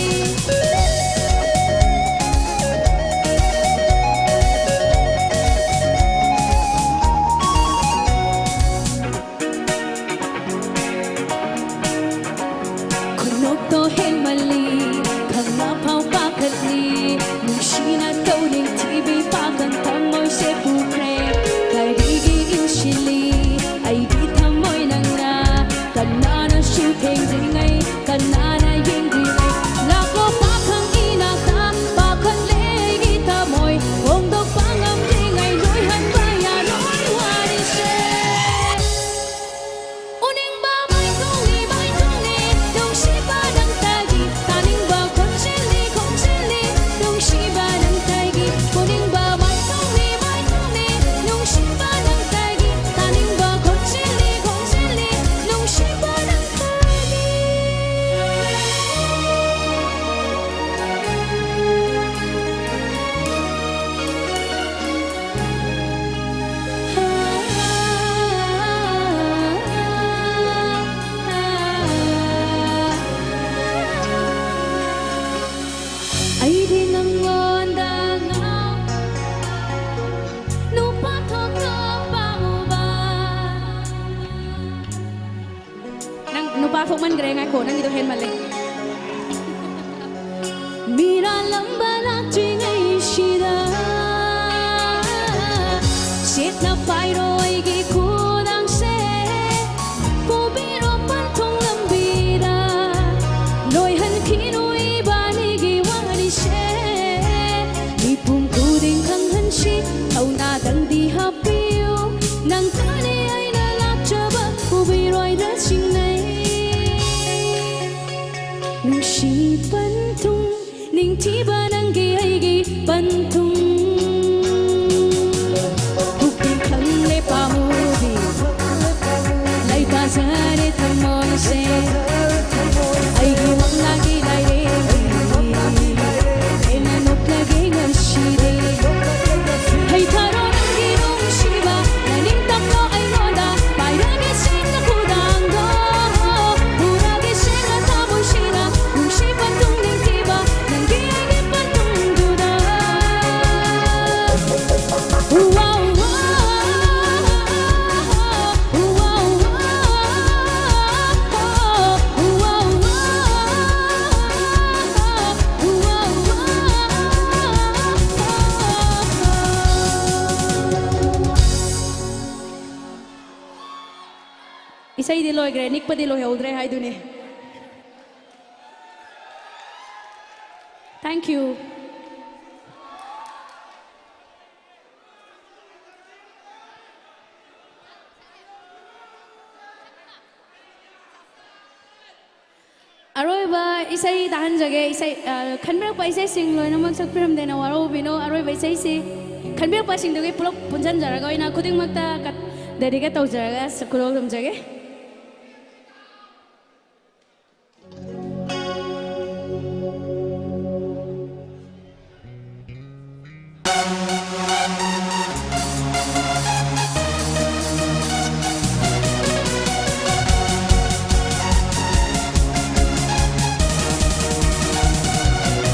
ꯈꯨꯅꯣꯛꯇꯣ ꯍꯦꯟꯃꯜꯂꯤ, ꯈꯪꯂꯥ ꯐꯥꯎ ꯄꯥꯈꯠꯂꯤ꯫ ꯁꯨ ꯊꯦꯡꯗ꯭ꯔꯤꯉꯩ ꯀꯅꯥꯅ ꯌꯦꯡꯗ꯭ꯔꯤꯉꯩ ꯂꯥꯛꯂꯣ ꯄꯥꯈꯪ ꯏꯅꯥꯛꯇ ꯄꯥꯈꯪ ꯂꯩꯒꯤ ꯊꯃꯣꯏ ꯐꯣꯡꯗꯣꯛꯄ ꯉꯝꯗ꯭ꯔꯤꯉꯩ ꯂꯣꯏꯍꯟꯕ ꯌꯥꯔꯣꯏ ꯋꯥꯔꯤꯁꯦ ꯎꯅꯤꯡꯕ ꯃꯥꯏꯊꯣꯡꯅꯤ ꯃꯥꯏꯊꯣꯡꯅꯤ ꯅꯨꯡꯁꯤꯕ ꯅꯪꯇꯒꯤ ꯇꯥꯅꯤꯡꯕ ꯈꯣꯟꯖꯦꯜꯅꯤ ꯈꯣꯟꯖꯦꯜꯅꯤ ꯅꯨꯡꯁꯤꯕ ꯅꯪꯇꯒꯤ ꯎꯅꯤꯡꯕ ꯃꯥꯏꯊꯣꯡꯅꯤ ꯃꯥꯏꯊꯣꯡꯅꯤ ꯅꯨꯡꯁꯤꯕ ꯅꯪꯇꯒꯤ ꯇꯥꯅꯤꯡꯕ ꯈꯣꯟꯖꯦꯜꯅꯤ ꯈꯣꯟꯖꯦꯜꯅꯤ ꯅꯨꯡꯁꯤꯕ ꯅꯪꯇꯒꯤ ꯑꯩꯗꯤ ꯅꯪꯉꯣꯟꯗ ꯉꯥꯎ ꯅꯨꯄꯥ ꯊꯣꯛꯇꯣꯛ ꯄꯥꯝꯃꯨꯕ ꯅꯪ ꯅꯨꯄꯥ ꯊꯣꯛꯃꯟꯈ꯭ꯔꯦ ꯉꯥꯏꯈꯣ ꯅꯪꯒꯤꯗꯣ ꯍꯦꯟꯃꯜꯂꯦ ꯃꯤꯔꯥꯜꯂꯝꯕ ꯂꯥꯛꯇ꯭ꯔꯤꯉꯩꯁꯤꯗ ꯆꯦꯠꯅ ꯄꯥꯏꯔꯣ ꯑꯩꯒꯤ ꯈꯨꯗꯥꯡꯁꯦ ꯄꯨꯕꯤꯔꯣ ꯄꯟꯊꯨꯡ ꯂꯝꯕꯤꯗ ꯂꯣꯏꯍꯟꯈꯤꯅꯨ ꯏꯕꯥꯅꯤꯒꯤ ꯋꯥꯔꯤꯁꯦ ꯃꯤꯄꯨꯝ ꯈꯨꯗꯤꯡ ꯈꯪꯍꯟꯁꯤ ꯊꯧꯅꯥꯗꯪꯗꯤ ꯍꯥꯞꯄꯤꯌꯨ ꯅꯪ ꯇꯥꯅꯦ ꯑꯩꯅ ꯂꯥꯛꯆꯕ ꯄꯨꯕꯤꯔꯣꯏꯗ ꯆꯤꯡꯅꯩ ꯅꯨꯡꯁꯤ ꯄꯟꯊꯨꯡ ꯅꯤꯡꯊꯤꯕ ꯅꯪꯒꯤ ꯑꯩꯒꯤ ꯄꯟꯊꯨꯡ ꯄꯨꯛꯅꯤꯡ ꯈꯪꯂꯦ ꯄꯥꯝꯃꯨꯕꯤ ꯂꯩ ꯄꯥꯖꯔꯦ ꯊꯃꯣꯏꯁꯦ ꯑꯩꯒꯤ ꯃꯪꯂꯥꯒꯤ ꯂꯥꯏꯔꯦꯝꯕꯤ ꯍꯦꯟꯅ ꯅꯣꯛꯂꯒꯦ ꯉꯁꯤꯗꯤ ꯍꯩꯊꯔꯣ ꯅꯪꯒꯤ ꯅꯨꯡꯁꯤꯕ ꯅꯅꯤꯡꯇꯝꯂꯣ ꯑꯩꯉꯣꯟꯗ ꯄꯥꯏꯔꯒꯦ ꯁꯤꯡꯅ ꯈꯨꯗꯥꯡꯗꯣ ꯄꯨꯔꯒꯦ ꯁꯦꯡꯅ ꯊꯃꯣꯏꯁꯤꯗ ꯅꯨꯡꯁꯤꯕ ꯇꯨꯡꯅꯤꯡꯊꯤꯕ ꯅꯪꯒꯤ ꯑꯩꯒꯤ ꯄꯟ ꯏꯁꯩꯗꯤ ꯂꯣꯏꯈ꯭ꯔꯦ, ꯅꯤꯛꯄꯗꯤ ꯂꯣꯏꯍꯧꯗ꯭ꯔꯦ ꯍꯥꯏꯗꯨꯅꯤ꯫ Thank you. ꯑꯔꯣꯏꯕ ꯏꯁꯩ ꯇꯥꯍꯟꯖꯒꯦ꯫ ꯏꯁꯩ, ꯑ, ꯈꯟꯕꯤꯔꯛꯄ ꯏꯁꯩꯁꯤꯡ ꯂꯣꯏꯅꯃꯛ ꯁꯛꯄꯤꯔꯝꯗꯦꯅ ꯋꯥꯔꯧꯕꯤꯅꯣ꯫ ꯑꯔꯣꯏꯕ ꯏꯁꯩꯁꯤ ꯈꯟꯕꯤꯔꯛꯄꯁꯤꯡꯗꯨꯒꯤ ꯄꯨꯂꯞ ꯄꯨꯟꯁꯤꯟꯖꯔꯒ ꯑꯣꯏꯅ ꯈꯨꯗꯤꯡꯃꯛꯇ ꯀꯠ-, dedicate ꯇꯧꯖꯔꯒ ꯈꯨꯗꯣꯜ ꯇꯝꯖꯒꯦ꯫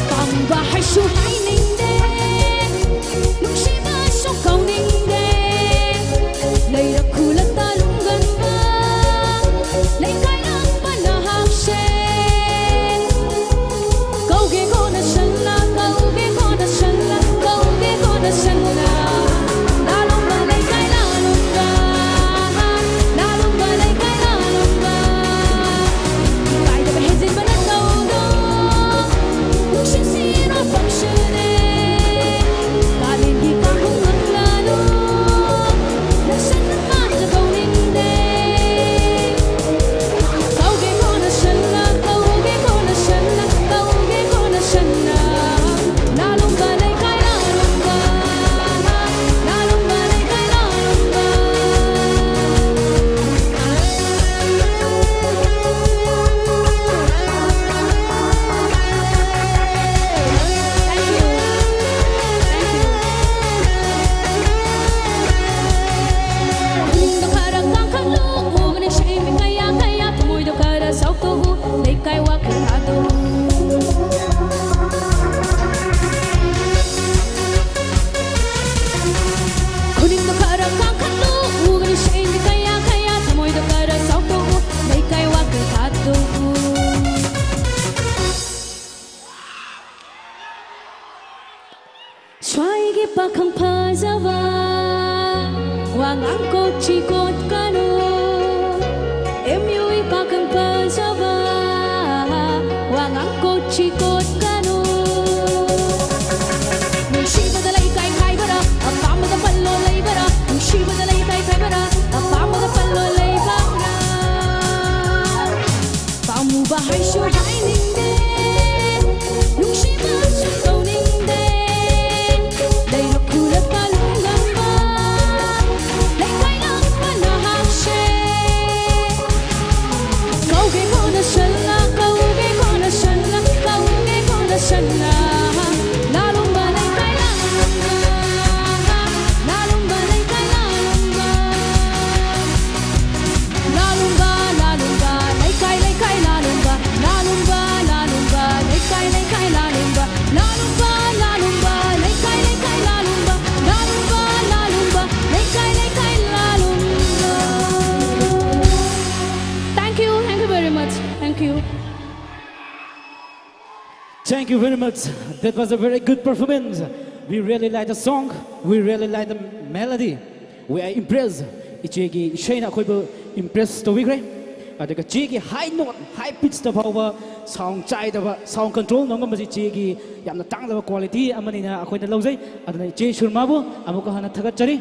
ꯄꯥꯝꯕ ꯍꯥꯏꯁꯨ ꯍꯥꯏꯅꯤꯡꯗꯦ, ꯅꯨꯡꯁꯤꯕꯁꯨ ꯀꯧꯅꯤꯡꯗꯦ, ꯂꯩꯔꯛ ꯈꯨꯜꯂꯛꯇ ꯂꯨꯝꯒꯟꯕ ꯂꯩꯀꯥꯏ ꯂꯥꯡꯕ ꯅꯍꯥꯛꯁꯦ꯫ ꯀꯧꯒꯦ ꯀꯣꯟꯅ ꯁꯟꯅ, ꯀꯧꯒꯦ ꯀꯣꯟꯅ ꯁꯟꯅ, ꯀꯧꯒꯦ ꯀꯣꯟꯅ ꯁꯟꯅ꯫ ꯂꯥꯂꯣꯡꯕ ꯂꯩꯀꯥꯏ ꯂꯥꯂꯣꯡꯕ, ꯂꯥꯂꯣꯡꯕ ꯂꯩꯀꯥꯏ ꯂꯥꯂꯣꯡꯕ꯫ ꯏꯀꯥꯏꯗꯕ ꯍꯦꯟꯖꯤꯟꯕ ꯅꯇꯧꯗꯣ ꯅꯨꯡꯁꯤꯁꯤꯔꯣ ꯄꯪꯁꯤꯅꯦ꯫ ꯀꯥꯂꯦꯟꯒꯤ ꯀꯥꯡꯍꯧ ꯉꯪꯂꯥꯗꯣ ꯅꯁꯟꯅ ꯄꯥꯝꯖ ꯀꯧꯅꯤꯡꯗꯦ꯫ ꯀꯧꯒꯦ ꯀꯣꯟꯅ ꯁꯟꯅ, ꯀꯧꯒꯦ ꯀꯣꯟꯅ ꯁꯟꯅ, ꯀꯧꯒꯦ ꯀꯣꯟꯅ ꯁꯟꯅ꯫ ꯂꯥꯂꯣꯡꯕ ꯂꯩꯀꯥꯏ ꯂꯥꯂꯣꯡꯕ, ꯂꯥꯂꯣꯡꯕ ꯂꯩꯀꯥꯏ ꯂꯥꯂꯣꯡꯕ꯫ ꯄꯨꯛꯅꯤꯡꯗꯣ ꯈꯔ ꯀꯥꯡꯈꯠꯂꯨ, ꯎꯒꯅꯤ ꯁꯦꯝꯃꯤ ꯀꯌꯥ ꯀꯌꯥ, ꯊꯃꯣꯏꯗꯣ ꯈꯔ ꯁꯥꯎꯊꯣꯛꯎ, ꯂꯩꯀꯥꯏ ꯋꯥꯈꯜ ꯊꯥꯗꯣꯛꯎ꯫ ꯈꯨꯅꯤꯡꯗꯣ ꯈꯔ ꯀꯥꯡꯈꯠꯂꯨ, ꯎꯒꯅꯤ ꯁꯦꯝꯃꯤ ꯀꯌꯥ ꯀꯌꯥ, ꯊꯃꯣꯏꯗꯣ ꯈꯔ ꯁꯥꯎꯊꯣꯛꯎ, ꯂꯩꯀꯥꯏ ꯋꯥꯈꯜ ꯊꯥꯗꯣꯛꯎ꯫ ꯁ꯭ꯋꯥꯏꯒꯤ ꯄꯥꯈꯪ ꯐꯖꯕ, ꯋꯥ ꯉꯥꯡ ꯀꯣꯠꯁꯤ ꯀꯣꯠꯀꯅꯨ꯫ ꯁꯤꯀꯣꯠꯀꯅꯨ꯫ ꯅꯨꯡꯁꯤꯕꯗ ꯂꯩꯀꯥꯏ ꯈꯥꯏꯕꯔꯥ, ꯑꯄꯥꯝꯕꯗ ꯄꯜꯂꯣ ꯂꯩꯕꯔꯥ? ꯅꯨꯡꯁꯤꯕꯗ ꯂꯩꯀꯥꯏ ꯈꯥꯏꯕꯔꯥ, ꯑꯄꯥꯝꯕꯗ ꯄꯜꯂꯣ ꯂꯩꯕꯔꯥ? ꯄꯥꯝꯃꯨꯕ ꯍꯥꯏꯁꯨ ꯍꯥꯏꯅꯤꯡꯗꯦ, ꯅꯨꯡꯁꯤꯕꯁꯨ ꯇꯧꯅꯤꯡꯗꯦ꯫ ꯂꯩꯔꯛ ꯈꯨꯂꯛꯇ ꯂꯨꯉꯝꯕ, ꯂꯩꯀꯥꯏ ꯂꯥꯛꯄ ꯅꯍꯥꯛꯁꯦ꯫ ꯀꯧꯒꯦ ꯀꯣꯟꯅ ꯁꯜꯂ, ꯀꯧꯒꯦ ꯀꯣꯟꯅ ꯁꯜꯂ, ꯀꯧꯒꯦ ꯀꯣꯟꯅ ꯁꯜꯂ꯫ ꯂꯥꯂꯣꯡꯕ ꯂꯩꯀꯥꯏ ꯂꯥꯂꯣꯡꯕ, ꯂꯥꯂꯣꯡꯕ ꯂꯩꯀꯥꯏ ꯂꯥꯂꯣꯡꯕ꯫ ꯂꯥꯂꯣꯡꯕ, ꯂꯥꯂꯣꯡꯕ, ꯂꯩꯀꯥꯏ, ꯂꯩꯀꯥꯏ ꯂꯥꯂꯣꯡꯕ꯫ ꯂꯥꯂꯣꯡꯕ, ꯂꯥꯂꯣꯡꯕ, ꯂꯩꯀꯥꯏ, ꯂꯩꯀꯥꯏ ꯂꯥꯂꯣꯡꯕ꯫ ꯂꯥꯂꯣꯡꯕ, ꯂꯥꯂꯣꯡꯕ, ꯂꯩꯀꯥꯏ, ꯂꯩꯀꯥꯏ ꯂꯥꯂꯣꯡꯕ꯫ ꯂꯥꯂꯣꯡꯕ, ꯂꯥꯂꯣꯡꯕ, ꯂꯩꯀꯥꯏ, ꯂꯩꯀꯥꯏ ꯂꯥꯂꯣꯡꯕ꯫ Thank you, thank you very much. Thank you. Thank you very much. That was a very good performance. We really like the song. We really like the melody. We are impressed. ꯏꯆꯦꯒꯤ ꯏꯁꯩꯅ ꯑꯩꯈꯣꯏꯕꯨ impress ꯇꯧꯕꯤꯈ꯭ꯔꯦ꯫ ꯑꯗꯨꯒ ꯆꯦꯒꯤ high note, high pitchꯇ ꯐꯥꯎꯕ sound ꯆꯥꯏꯗꯕ, sound control ꯉꯝꯕꯁꯤ ꯆꯦꯒꯤ ꯌꯥꯝꯅ ꯇꯥꯡꯂꯕ quality ꯑꯃꯅꯤꯅ ꯑꯩꯈꯣꯏꯅ ꯂꯧꯖꯩ꯫ ꯑꯗꯨꯅ ꯏꯆꯦ ꯁꯨꯔꯃꯥꯕꯨ ꯑꯃꯨꯛꯀ ꯍꯟꯅ ꯊꯥꯒꯠꯆꯔꯤ꯫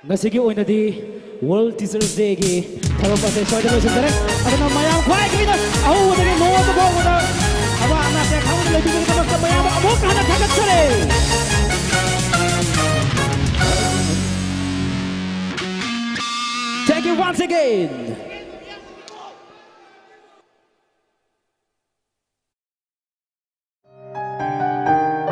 ꯉꯁꯤꯒꯤ ꯑꯣꯏꯅꯗꯤ World Teachers Dayꯒꯤ ꯊꯧꯔꯝ ꯑꯁꯤ ꯁ꯭ꯋꯥꯏꯗ ꯂꯣꯏꯁꯤꯟꯖꯔꯦ꯫ ꯑꯗꯨꯅ ꯃꯌꯥꯝ ꯈ꯭ꯋꯥꯏꯗꯒꯤꯅ ꯑꯍꯧꯕꯗꯒꯤ ꯂꯣꯏꯕ ꯐꯥꯎꯕꯗ ꯑꯋꯥ ꯑꯅꯥꯁꯦ ꯈꯪꯍꯟꯗ ꯂꯩꯕꯤꯕꯒꯤꯗꯃꯛꯇ ꯃꯌꯥꯝꯕꯨ ꯑꯃꯨꯛ ꯍꯟꯅ ꯊꯥꯒꯠꯆꯔꯤ꯫ Thank you once again.